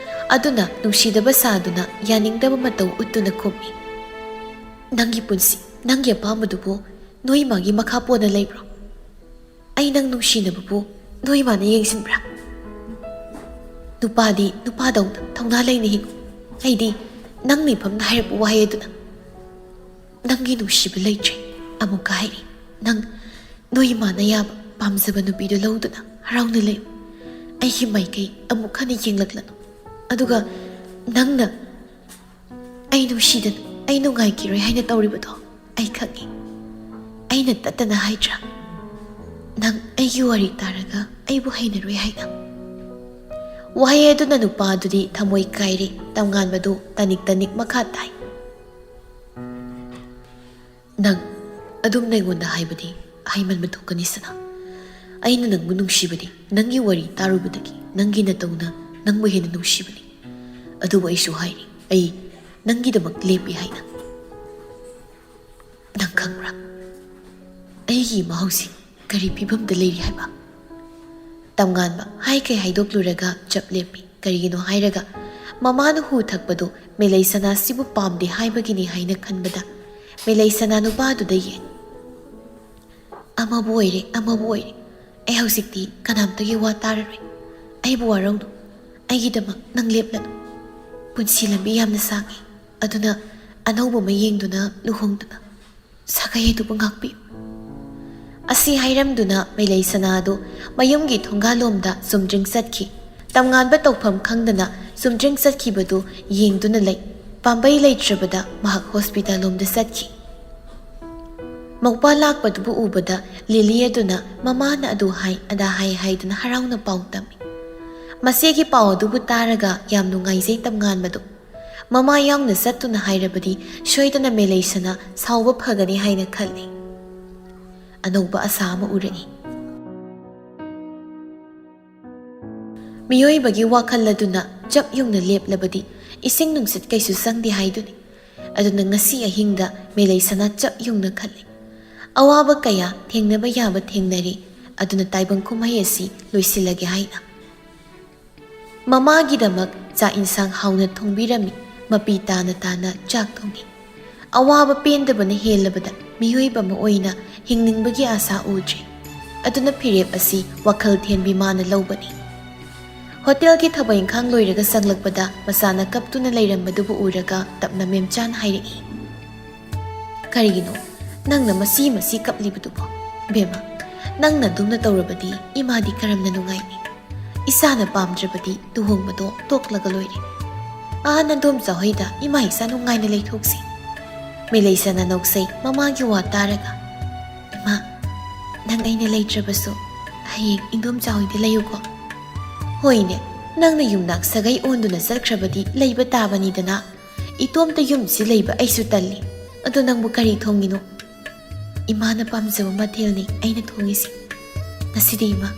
ꯑꯗꯨꯅ ꯅꯨꯡꯁꯤꯗꯕ ꯁꯥꯗꯨꯅ ꯌꯥꯅꯤꯡꯗꯕ ꯃꯇꯧ ꯎꯠꯇꯨꯅ ꯈꯨꯝꯃꯤ, "ꯅꯪꯒꯤ ꯄꯨꯟꯁꯤ, ꯅꯪꯒꯤ ꯑꯄꯥꯝꯕꯗꯨꯕꯨ ꯅꯣꯏ ꯏꯃꯥꯒꯤ ꯃꯈꯥ ꯄꯣꯟꯅ ꯂꯩꯕ꯭ꯔꯣ? ꯑꯩ ꯅꯪ ꯅꯨꯡꯁꯤꯅꯕꯕꯨ ꯅꯣꯏ ꯏꯃꯥꯅ ꯌꯦꯡꯁꯤꯟꯕ꯭ꯔꯥ? ꯅꯨꯄꯥꯗꯤ ꯅꯨꯄꯥꯗꯧꯅ ꯊꯧꯅꯥ ꯂꯩꯅ ꯍꯤꯡꯉꯨ꯫ ꯑꯩꯗꯤ ꯅꯪ ꯃꯤꯐꯝꯗ ꯍꯥꯏꯔꯛꯄ ꯋꯥꯍꯩ ꯑꯗꯨꯅ ꯅꯪꯒꯤ ꯅꯨꯡꯁꯤꯕ ꯂꯩꯇ꯭ꯔꯦ꯫ ꯑꯃꯨꯛꯀ ꯍꯥꯏꯔꯤ, ꯅꯪ ꯅꯣꯏ ꯏꯃꯥꯅ ꯌꯥꯕ ꯄꯥꯝꯖꯕ ꯅꯨꯄꯤꯗꯨ ꯂꯧꯗꯨꯅ ꯍꯔꯥꯎꯅ ꯂꯩꯌꯨ꯫ ꯑꯩꯒꯤ ꯃꯥꯏꯀꯩ ꯑꯃꯨꯛ ꯍꯟꯅ ꯌꯦꯡꯂꯛꯂꯅꯨ꯫ ꯑꯗꯨꯒ ꯅꯪꯅ ꯑꯩ ꯅꯨꯡꯁꯤꯗꯅ ꯑꯩ ꯅꯨꯡꯉꯥꯏꯈꯤꯔꯣꯏ ꯍꯥꯏꯅ ꯇꯧꯔꯤꯕꯗꯣ ꯑꯩ ꯈꯪꯉꯤ꯫ ꯑꯩꯅ ꯇꯠꯇꯅ ꯍꯥꯏꯗ꯭ꯔꯥ, ꯅꯪ ꯑꯩꯒꯤ ꯋꯥꯔꯤ ꯇꯥꯔꯒ ꯑꯩꯕꯨ ꯍꯩꯅꯔꯣꯏ ꯍꯥꯏꯅ? ꯋꯥꯍꯩ ꯑꯗꯨꯅ ꯅꯨꯄꯥ ꯑꯗꯨꯗꯤ ꯊꯃꯣꯏ ꯀꯥꯏꯔꯦ꯫ ꯇꯝꯉꯥꯟꯕꯗꯨ ꯇꯅꯤꯛ ꯇꯅꯤꯛ ꯃꯈꯥ ꯇꯥꯏ꯫ ꯅꯪ ꯑꯗꯨꯝ ꯑꯩꯉꯣꯟꯗ ꯍꯥꯏꯕꯗꯤ ꯍꯥꯏꯃꯟꯕ ꯊꯣꯛꯀꯅꯤ ꯁꯅꯥ꯫ ꯑꯩꯅ ꯅꯪꯕꯨ ꯅꯨꯡꯁꯤꯕꯗꯤ ꯅꯪꯒꯤ ꯋꯥꯔꯤ ꯇꯥꯔꯨꯕꯗꯒꯤ ꯅꯪꯒꯤ ꯅꯇꯧꯅ ꯅꯪꯕꯨ ꯍꯦꯟꯅ ꯅꯨꯡꯁꯤꯕꯅꯤ꯫ ꯑꯗꯨꯕꯨ ꯑꯩꯁꯨ ꯍꯥꯏꯔꯤ, ꯑꯩ ꯅꯪꯒꯤꯗꯃꯛ ꯂꯦꯞꯄꯤ ꯍꯥꯏꯅ꯫ ꯅꯪ ꯈꯪꯕ꯭ꯔꯥ, ꯑꯩꯒꯤ ꯏꯃꯥ ꯍꯧꯖꯤꯛ ꯀꯔꯤ ꯐꯤꯕꯝꯗ ꯂꯩꯔꯤ ꯍꯥꯏꯕ? ꯇꯝꯉꯥꯟꯕ ꯍꯥꯏꯈꯩ ꯍꯥꯏꯗꯣꯛꯂꯨꯔꯒ ꯆꯞ ꯂꯦꯞꯄꯤ꯫ ꯀꯔꯤꯒꯤꯅꯣ ꯍꯥꯏꯔꯒ ꯃꯃꯥꯅ ꯍꯨ ꯊꯛꯄꯗꯨ ꯃꯦꯂꯩ ꯁꯅꯥꯁꯤꯕꯨ ꯄꯥꯝꯗꯦ ꯍꯥꯏꯕꯒꯤꯅꯤ ꯍꯥꯏꯅ ꯈꯟꯕꯗ ꯃꯦꯂꯩ ꯁꯅꯥ ꯅꯨꯄꯥꯗꯨꯗ ꯌꯦꯡ꯫ ꯑꯃꯕꯨ ꯑꯣꯏꯔꯦ, ꯑꯃꯕꯨ ꯑꯣꯏꯔꯦ, ꯑꯩ ꯍꯧꯖꯤꯛꯇꯤ ꯀꯅꯥꯝꯇꯒꯤ ꯋꯥ ꯇꯥꯔꯔꯣꯏ꯫ ꯑꯩꯕꯨ ꯋꯥꯔꯧꯅꯨ꯫ ꯑꯩꯒꯤꯗꯃꯛ ꯅꯪ ꯂꯦꯞꯂꯅꯨ꯫ ꯄꯨꯟꯁꯤ ꯂꯝꯕꯤ ꯌꯥꯝꯅ ꯁꯥꯡꯉꯤ꯫ ꯑꯗꯨꯅ ꯑꯅꯧꯕ ꯑꯃ ꯌꯦꯡꯗꯨꯅ ꯂꯨꯍꯣꯡꯗꯨꯅ ꯁꯥꯒꯩ ꯑꯗꯨꯕꯨ ꯉꯥꯛꯄꯤꯌꯨ꯫ ꯑꯁꯤ ꯍꯥꯏꯔꯝꯗꯨꯅ ꯃꯦꯂꯩ ꯁꯅꯥ ꯑꯗꯨ ꯃꯌꯨꯝꯒꯤ ꯊꯣꯡꯒꯥꯜꯂꯣꯝꯗ ꯆꯨꯝꯗ꯭ꯔꯤꯡ ꯆꯠꯈꯤ꯫ ꯇꯝꯉꯥꯟꯕ ꯇꯧꯐꯝ ꯈꯪꯗꯅ ꯆꯨꯝꯗ꯭ꯔꯤꯡ ꯆꯠꯈꯤꯕꯗꯨ ꯌꯦꯡꯗꯨꯅ ꯂꯩ꯫ ꯄꯥꯝꯕꯩ ꯂꯩꯇ꯭ꯔꯕꯗ ꯃꯍꯥꯛ ꯍꯣꯁꯄꯤꯇꯥꯜ ꯂꯣꯝꯗ ꯆꯠꯈꯤ꯫ ꯃꯧꯄꯥ ꯂꯥꯛꯄꯗꯨꯕꯨ ꯎꯕꯗ ꯂꯤꯂꯤ ꯑꯗꯨꯅ ꯃꯃꯥꯅ ꯑꯗꯨ ꯍꯥꯏ ꯑꯗꯥ ꯍꯥꯏ ꯍꯥꯏꯗꯨꯅ ꯍꯔꯥꯎꯅ ꯄꯥꯎ ꯇꯝꯃꯤ꯫ ꯃꯆꯦꯒꯤ ꯄꯥꯎ ꯑꯗꯨꯕꯨ ꯇꯥꯔꯒ ꯌꯥꯝ ꯅꯨꯡꯉꯥꯏꯖꯩ ꯇꯝꯉꯥꯟꯕꯗꯨ꯫ ꯃꯃꯥ ꯌꯥꯎꯅ ꯆꯠꯇꯨꯅ ꯍꯥꯏꯔꯕꯗꯤ ꯁꯣꯏꯗꯅ ꯃꯦꯂꯩꯁꯅ ꯁꯥꯎꯕ ꯐꯒꯅꯤ ꯍꯥꯏꯅ ꯈꯜꯂꯤ꯫ ꯑꯅꯧꯕ ꯑꯁꯥ ꯑꯃ ꯎꯔꯛꯏ꯫ ꯃꯤꯑꯣꯏꯕꯒꯤ ꯋꯥꯈꯜ ꯑꯗꯨꯅ ꯆꯞ ꯌꯨꯡꯅ ꯂꯦꯞꯂꯕꯗꯤ ꯏꯁꯤꯡ ꯅꯨꯡꯁꯤꯠ ꯀꯩꯁꯨ ꯆꯪꯗꯦ ꯍꯥꯏꯗꯨꯅꯤ꯫ ꯑꯗꯨꯅ ꯉꯁꯤ ꯑꯍꯤꯡꯗ ꯃꯦꯂꯩꯁꯅ ꯆꯞ ꯌꯨꯡꯅ ꯈꯜꯂꯤ꯫ ꯑꯋꯥꯕ ꯀꯌꯥ ꯊꯦꯡꯅꯕ ꯌꯥꯕ ꯊꯦꯡꯅꯔꯤ, ꯑꯗꯨꯅ ꯇꯥꯏꯕꯪ ꯀꯨꯝꯍꯩ ꯑꯁꯤ ꯂꯣꯏꯁꯤꯜꯂꯒꯦ ꯍꯥꯏꯅ꯫ ꯃꯃꯥꯒꯤꯗꯃꯛ ꯆꯥꯛ ꯏꯟꯁꯥꯡ ꯍꯥꯎꯅ ꯊꯣꯡꯕꯤꯔꯝꯃꯤ, ꯃꯄꯤ ꯇꯥꯅ ꯇꯥꯅ ꯆꯥꯛ ꯊꯣꯡꯉꯤ꯫ ꯑꯋꯥꯕ ꯄꯦꯟꯗꯕꯅ ꯍꯦꯜꯂꯕꯗ ꯃꯤꯑꯣꯏꯕ ꯑꯃ ꯑꯣꯏꯅ ꯍꯤꯡꯅꯤꯡꯕꯒꯤ ꯑꯥꯁꯥ ꯎꯗ꯭ꯔꯦ꯫ ꯑꯗꯨꯅ ꯐꯤꯔꯦꯞ ꯑꯁꯤ ꯋꯥꯈꯜ ꯊꯦꯟꯕꯤ ꯃꯥꯅ ꯂꯧꯕꯅꯤ꯫ ꯍꯣꯇꯦꯜꯒꯤ ꯊꯕꯛ ꯏꯪꯈꯥꯡ ꯂꯣꯏꯔꯒ ꯆꯪꯂꯛꯄꯗ ꯃꯆꯥꯅ ꯀꯞꯇꯨꯅ ꯂꯩꯔꯝꯕꯗꯨꯕꯨ ꯎꯔꯒ ꯇꯞꯅ ꯃꯦꯝꯆꯥꯅ ꯍꯥꯏꯔꯛꯏ꯫ "ꯀꯔꯤꯒꯤꯅꯣ ꯅꯪꯅ ꯃꯁꯤ ꯃꯁꯤ ꯀꯞꯂꯤꯕꯗꯨꯕꯣ? ꯕꯦꯝꯃ, ꯅꯪꯅ ꯑꯗꯨꯝꯅ ꯇꯧꯔꯕꯗꯤ ꯏꯃꯥꯗꯤ ꯀꯔꯝꯅ ꯅꯨꯡꯉꯥꯏꯅꯤ? ꯏꯁꯥꯅ ꯄꯥꯝꯗ꯭ꯔꯕꯗꯤ ꯂꯨꯍꯣꯡꯕꯗꯣ ꯇꯣꯛꯂꯒ ꯂꯣꯏꯔꯦ꯫ ꯑꯥ, ꯅꯟꯗꯣꯝꯆꯥ ꯍꯣꯏꯗ ꯏꯃꯥ ꯏꯆꯥ ꯅꯨꯡꯉꯥꯏꯅ ꯂꯩꯊꯣꯛꯁꯤ꯫" ꯃꯦꯂꯩꯁꯅꯥ ꯅꯣꯛꯆꯩ ꯃꯃꯥꯒꯤ ꯋꯥ ꯇꯥꯔꯒ꯫ "ꯏꯃꯥ, ꯅꯪ ꯑꯩꯅ ꯂꯩꯇ꯭ꯔꯕꯁꯨ ꯍꯌꯦꯡ ꯏꯟꯗꯣꯝꯆꯥ ꯍꯣꯏꯗ ꯂꯩꯌꯨꯀꯣ꯫" "ꯍꯣꯏꯅꯦ, ꯅꯪꯅ ꯌꯨꯝꯅꯥꯛ ꯁꯥꯒꯩ ꯑꯣꯟꯗꯨꯅ ꯆꯠꯈ꯭ꯔꯕꯗꯤ ꯂꯩꯕ ꯇꯥꯕꯅꯤꯗꯅ꯫ ꯏꯇꯣꯝꯇ ꯌꯨꯝꯁꯤ ꯂꯩꯕ ꯑꯩꯁꯨ ꯇꯜꯂꯤ꯫ ꯑꯗꯣ ꯅꯪꯕꯨ ꯀꯔꯤ ꯊꯣꯡꯉꯤꯅꯣ?" "ꯏꯃꯥꯅ ꯄꯥꯝꯖꯕ ꯃꯊꯦꯜꯅꯤ ꯑꯩꯅ ꯊꯣꯡꯉꯤꯁꯤ꯫ ꯉꯁꯤꯗꯤ ꯏꯃꯥ,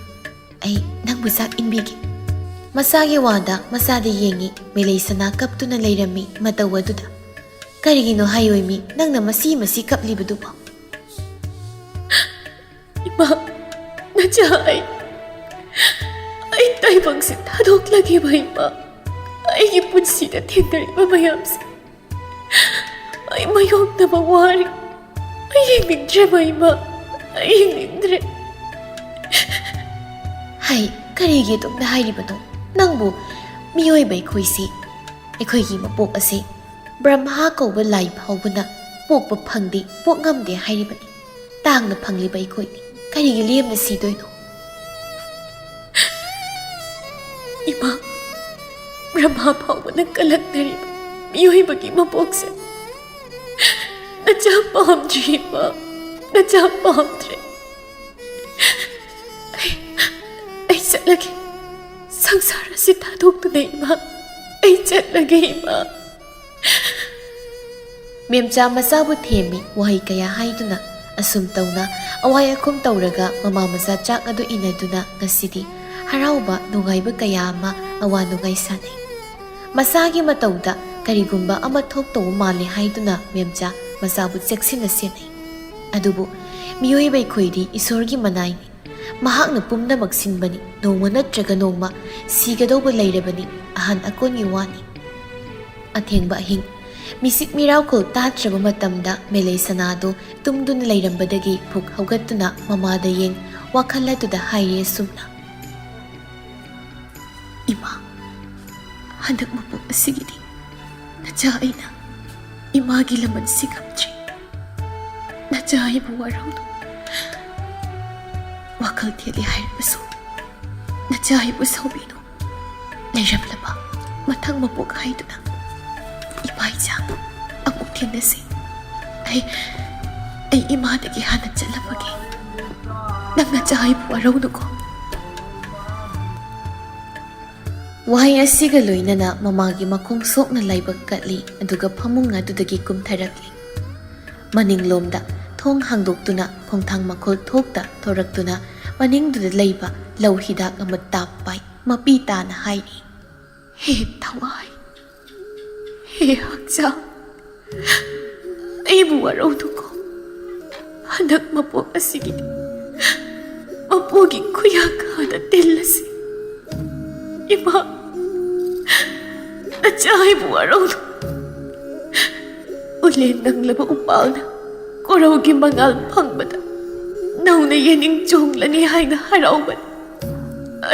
ꯑꯩ ꯅꯪꯕꯨ ꯆꯥꯛ ꯏꯟꯕꯤꯒꯦ꯫" ꯃꯆꯥꯒꯤ ꯋꯥꯗ ꯃꯆꯥꯗ ꯌꯦꯡꯉꯤ꯫ ꯃꯦꯂꯩꯁꯅꯥ ꯀꯞꯇꯨꯅ ꯂꯩꯔꯝꯃꯤ ꯃꯇꯧ ꯑꯗꯨꯗ꯫ "ꯀꯔꯤꯒꯤꯅꯣ ꯍꯥꯏꯌꯣꯏꯃꯤ, ꯅꯪꯅ ꯃꯁꯤ ꯃꯁꯤ ꯀꯞꯂꯤꯕꯗꯨꯕꯣ?" "ꯏꯃꯥ, ꯅꯆꯥ ꯑꯩ, ꯑꯩ ꯇꯥꯏꯕꯪꯁꯦ ꯊꯥꯗꯣꯛꯂꯒꯦꯕ ꯏꯃꯥ꯫ ꯑꯩꯒꯤ ꯄꯨꯟꯁꯤꯗ ꯊꯦꯡꯅꯔꯤꯕ ꯃꯌꯥꯝꯁꯦ ꯑꯩ ꯃꯥꯌꯣꯛꯅꯕ ꯋꯥꯔꯦ꯫ ꯑꯩ ꯌꯦꯡꯅꯤꯡꯗ꯭ꯔꯦꯕ ꯏꯃꯥ, ꯑꯩ ꯌꯦꯡꯅꯤꯡꯗ꯭ꯔꯦ꯫" "ꯍꯩ, ꯀꯔꯤꯒꯤ ꯑꯗꯨꯝꯅ ꯍꯥꯏꯔꯤꯕꯅꯣ? ꯅꯪꯕꯨ, ꯃꯤꯑꯣꯏꯕ ꯑꯩꯈꯣꯏꯁꯤ, ꯑꯩꯈꯣꯏꯒꯤ ꯃꯄꯣꯛ ꯑꯁꯤ ꯕ꯭ꯔꯍ꯭ꯃꯥ ꯀꯧꯕ ꯂꯥꯏ ꯐꯥꯎꯕꯅ ꯄꯣꯛꯄ ꯐꯪꯗꯦ, ꯄꯣꯛ ꯉꯝꯗꯦ ꯍꯥꯏꯔꯤꯕꯅꯤ꯫ ꯇꯥꯡꯅ ꯐꯪꯂꯤꯕ ꯑꯩꯈꯣꯏꯅꯤ ꯀꯔꯤꯒꯤ ꯂꯦꯝꯅ ꯁꯤꯗꯣꯏꯅꯣ?" "ꯏꯃꯥ, ꯕ꯭ꯔꯍ꯭ꯃꯥ ꯐꯥꯎꯕꯅ ꯀꯜꯂꯛꯅꯔꯤꯕ ꯃꯤꯑꯣꯏꯕꯒꯤ ꯃꯄꯣꯛꯁꯦ ꯅꯆꯥ ꯄꯥꯝꯗ꯭ꯔꯦ ꯏꯃꯥ, ꯅꯆꯥ ꯄꯥꯝꯗ꯭ꯔꯦ꯫ ꯑꯩ, ꯑꯩ ꯆꯠꯂꯒꯦ, ꯁꯪꯁꯥꯔ ꯑꯁꯤ ꯊꯥꯗꯣꯛꯇꯨꯅ ꯏꯃꯥ, ꯑꯩ ꯆꯠꯂꯒꯦ ꯏꯃꯥ꯫" ꯃꯦꯝꯆꯥ ꯃꯆꯥꯕꯨ ꯊꯦꯝꯃꯤ ꯋꯥꯍꯩ ꯀꯌꯥ ꯍꯥꯏꯗꯨꯅ꯫ ꯑꯁꯨꯝ ꯇꯧꯅ ꯑꯋꯥꯏ ꯑꯈꯨꯝ ꯇꯧꯔꯒ ꯃꯃꯥ ꯃꯆꯥ ꯆꯥꯛ ꯑꯗꯨ ꯏꯟꯅꯗꯨꯅ ꯉꯁꯤꯗꯤ ꯍꯔꯥꯎꯕ ꯅꯨꯡꯉꯥꯏꯕ ꯀꯌꯥ ꯑꯃ ꯑꯋꯥ ꯅꯨꯡꯉꯥꯏ ꯁꯥꯟꯅꯩ꯫ ꯃꯆꯥꯒꯤ ꯃꯇꯧꯗ ꯀꯔꯤꯒꯨꯝꯕ ꯑꯃ ꯊꯣꯛꯇꯧꯕ ꯃꯥꯜꯂꯦ ꯍꯥꯏꯗꯨꯅ ꯃꯦꯝꯆꯥ ꯃꯆꯥꯕꯨ ꯆꯦꯛꯁꯤꯟꯅ ꯁꯦꯟꯅꯩ꯫ ꯑꯗꯨꯕꯨ ꯃꯤꯑꯣꯏꯕ ꯑꯩꯈꯣꯏꯗꯤ ꯏꯁꯣꯔꯒꯤ ꯃꯅꯥꯏꯅꯤ꯫ ꯃꯍꯥꯛꯅ ꯄꯨꯝꯅꯃꯛ ꯁꯤꯟꯕꯅꯤ꯫ ꯅꯣꯡꯃ ꯅꯠꯇ꯭ꯔꯒ ꯅꯣꯡꯃ ꯁꯤꯒꯗꯧꯕ ꯂꯩꯔꯕꯅꯤ꯫ ꯑꯍꯟ ꯑꯀꯣꯟꯒꯤ ꯋꯥꯅꯤ꯫ ꯑꯊꯦꯡꯕ ꯑꯍꯤꯡ, ꯃꯤꯁꯤꯛ ꯃꯤꯔꯥꯎꯈꯣꯜ ꯇꯥꯗ꯭ꯔꯕ ꯃꯇꯝꯗ ꯃꯦꯂꯩ ꯁꯅꯥꯗꯣ ꯇꯨꯝꯗꯨꯅ ꯂꯩꯔꯝꯕꯗꯒꯤ ꯐꯨꯛ ꯍꯧꯒꯠꯇꯨꯅ ꯃꯃꯥꯗ ꯌꯦꯡ ꯋꯥꯈꯜ ꯑꯗꯨꯗ ꯍꯥꯏꯔꯤ ꯑꯁꯨꯝꯅ, "ꯏꯃꯥ, ꯍꯟꯗꯛ ꯃꯄꯣꯛ ꯑꯁꯤꯒꯤꯗꯤ ꯅꯆꯥ ꯑꯩꯅ ꯏꯃꯥꯒꯤ ꯂꯃꯟ ꯁꯤꯡꯉꯝꯗ꯭ꯔꯤ꯫ ꯅꯆꯥ ꯑꯩꯕꯨ ꯋꯥꯔꯧꯅꯨ꯫ ꯋꯥꯈꯜ ꯊꯦꯠꯂꯤ ꯍꯥꯏꯔꯕꯁꯨ ꯅꯆꯥ ꯑꯩꯕꯨ ꯁꯥꯎꯕꯤꯅꯨ꯫ ꯂꯩꯔꯝꯂꯕ ꯃꯊꯪ ꯃꯄꯣꯛ ꯍꯥꯏꯗꯨꯅ ꯏꯄꯥ ꯏꯆꯥ ꯑꯃꯨꯛ ꯊꯦꯡꯅꯁꯤ꯫ ꯑꯩ ꯑꯩ ꯏꯃꯥꯗꯒꯤ ꯍꯥꯟꯅ ꯆꯠꯂꯝꯃꯒꯦ꯫ ꯅꯪ ꯅꯆꯥ ꯑꯩꯕꯨ ꯋꯥꯔꯧꯅꯨꯀꯣ꯫ ꯋꯥꯍꯩ ꯑꯁꯤꯒ ꯂꯣꯏꯅꯅ ꯃꯃꯥꯒꯤ ꯃꯈꯣꯡ ꯁꯣꯛꯅ ꯂꯥꯏꯕꯛ ꯀꯠꯂꯤ, ꯑꯗꯨꯒ ꯐꯃꯨꯡ ꯑꯗꯨꯗꯒꯤ ꯀꯨꯝꯊꯔꯛꯂꯤ꯫ ꯃꯅꯤꯡꯂꯣꯝꯗ ꯊꯣꯡ ꯍꯥꯡꯗꯣꯛꯇꯨꯅ ꯈꯣꯡꯊꯥꯡ ꯃꯈꯣꯜ ꯊꯣꯛꯇ ꯊꯣꯔꯛꯇꯨꯅ ꯃꯅꯤꯡꯗꯨꯗ ꯂꯩꯕ ꯂꯧ ꯍꯤꯗꯥꯛ ꯑꯃ ꯇꯥꯞ ꯄꯥꯏ꯫ ꯃꯄꯤ ꯇꯥꯅ ꯍꯥꯏꯔꯤ, "ꯍꯦ ꯊꯋꯥꯏ, ꯍꯦ ꯍꯛꯆꯥꯡ, ꯑꯩꯕꯨ ꯋꯥꯔꯧꯅꯨꯀꯣ꯫ ꯍꯟꯗꯛ ꯃꯄꯣꯛ ꯑꯁꯤꯒꯤ ꯃꯄꯨꯒꯤ ꯈꯨꯌꯥꯀꯥꯗ ꯇꯤꯜꯂꯁꯤ꯫ ꯏꯃꯥ, ꯅꯆꯥ ꯑꯩꯕꯨ ꯋꯥꯔꯧꯅꯨ꯫ ꯎꯂꯦꯟ ꯅꯪꯂꯕ ꯎꯄꯥꯜꯅ ꯀꯣꯔꯧꯒꯤ ꯃꯉꯥꯜ ꯐꯪꯕꯗ ꯅꯧꯅ ꯌꯦꯅꯤꯡ ꯆꯣꯡꯂꯅꯤ ꯍꯥꯏꯅ ꯍꯔꯥꯎꯕꯅꯤ꯫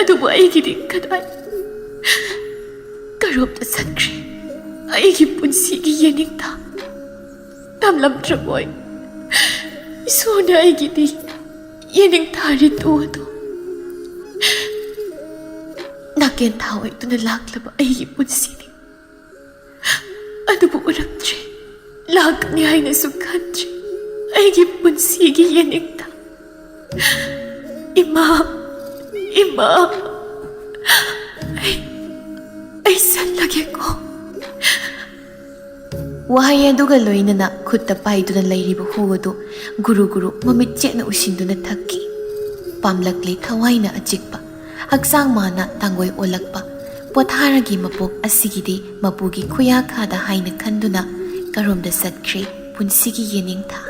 ꯑꯗꯨꯕꯨ ꯑꯩꯒꯤꯗꯤ ꯀꯗꯥꯏ? ꯀꯔꯣꯝꯗ ꯆꯠꯈ꯭ꯔꯦ ꯑꯩꯒꯤ ꯄꯨꯟꯁꯤꯒꯤ ꯌꯦꯅꯤꯡꯊꯥ? ꯇꯝꯂꯝꯗ꯭ꯔꯕꯣꯏ? ꯏꯁꯣꯔꯅ ꯑꯩꯒꯤꯗꯤ ꯌꯦꯅꯤꯡꯊꯥ ꯔꯤꯇꯨ ꯑꯗꯨ ꯅꯥꯀꯦꯟ ꯊꯥ ꯑꯣꯏꯗꯨꯅ ꯂꯥꯛꯂꯕ ꯑꯩꯒꯤ ꯄꯨꯟꯁꯤꯅꯤ꯫ ꯑꯗꯨꯕꯨ ꯎꯔꯛꯇ꯭ꯔꯦ, ꯂꯥꯛꯀꯅꯤ ꯍꯥꯏꯅꯁꯨ ꯈꯟꯗ꯭ꯔꯦ ꯑꯩꯒꯤ ꯄꯨꯟꯁꯤꯒꯤ ꯌꯦꯅꯤꯡꯊꯥ꯫ ꯏꯃꯥ, ꯏꯃꯥ, ꯑꯩ, ꯑꯩ ꯆꯠꯂꯒꯦꯀꯣ꯫" ꯋꯥꯍꯩ ꯑꯗꯨꯒ ꯂꯣꯏꯅꯅ ꯈꯨꯠꯇ ꯄꯥꯏꯗꯨꯅ ꯂꯩꯔꯤꯕ ꯍꯨ ꯑꯗꯨ ꯒꯨꯔꯨ ꯒꯨꯔꯨ ꯃꯃꯤꯠ ꯆꯦꯠꯅ ꯎꯁꯤꯟꯗꯨꯅ ꯊꯛꯈꯤ꯫ ꯄꯥꯝꯂꯛꯂꯦ ꯊꯋꯥꯏꯅ ꯑꯆꯤꯛꯄ, ꯍꯛꯆꯥꯡ ꯃꯥꯅ ꯇꯥꯡꯒꯣꯏ ꯑꯣꯜꯂꯛꯄ꯫ ꯄꯣꯊꯥꯔꯒꯤ ꯃꯄꯣꯛ ꯑꯁꯤꯒꯤꯗꯤ ꯃꯄꯨꯒꯤ ꯈꯨꯌꯥꯈꯥꯗ ꯍꯥꯏꯅ ꯈꯟꯗꯨꯅ ꯀꯔꯣꯝꯗ ꯆꯠꯈ꯭ꯔꯦ ꯄꯨꯟꯁꯤꯒꯤ ꯌꯦꯅꯤꯡꯊꯥ꯫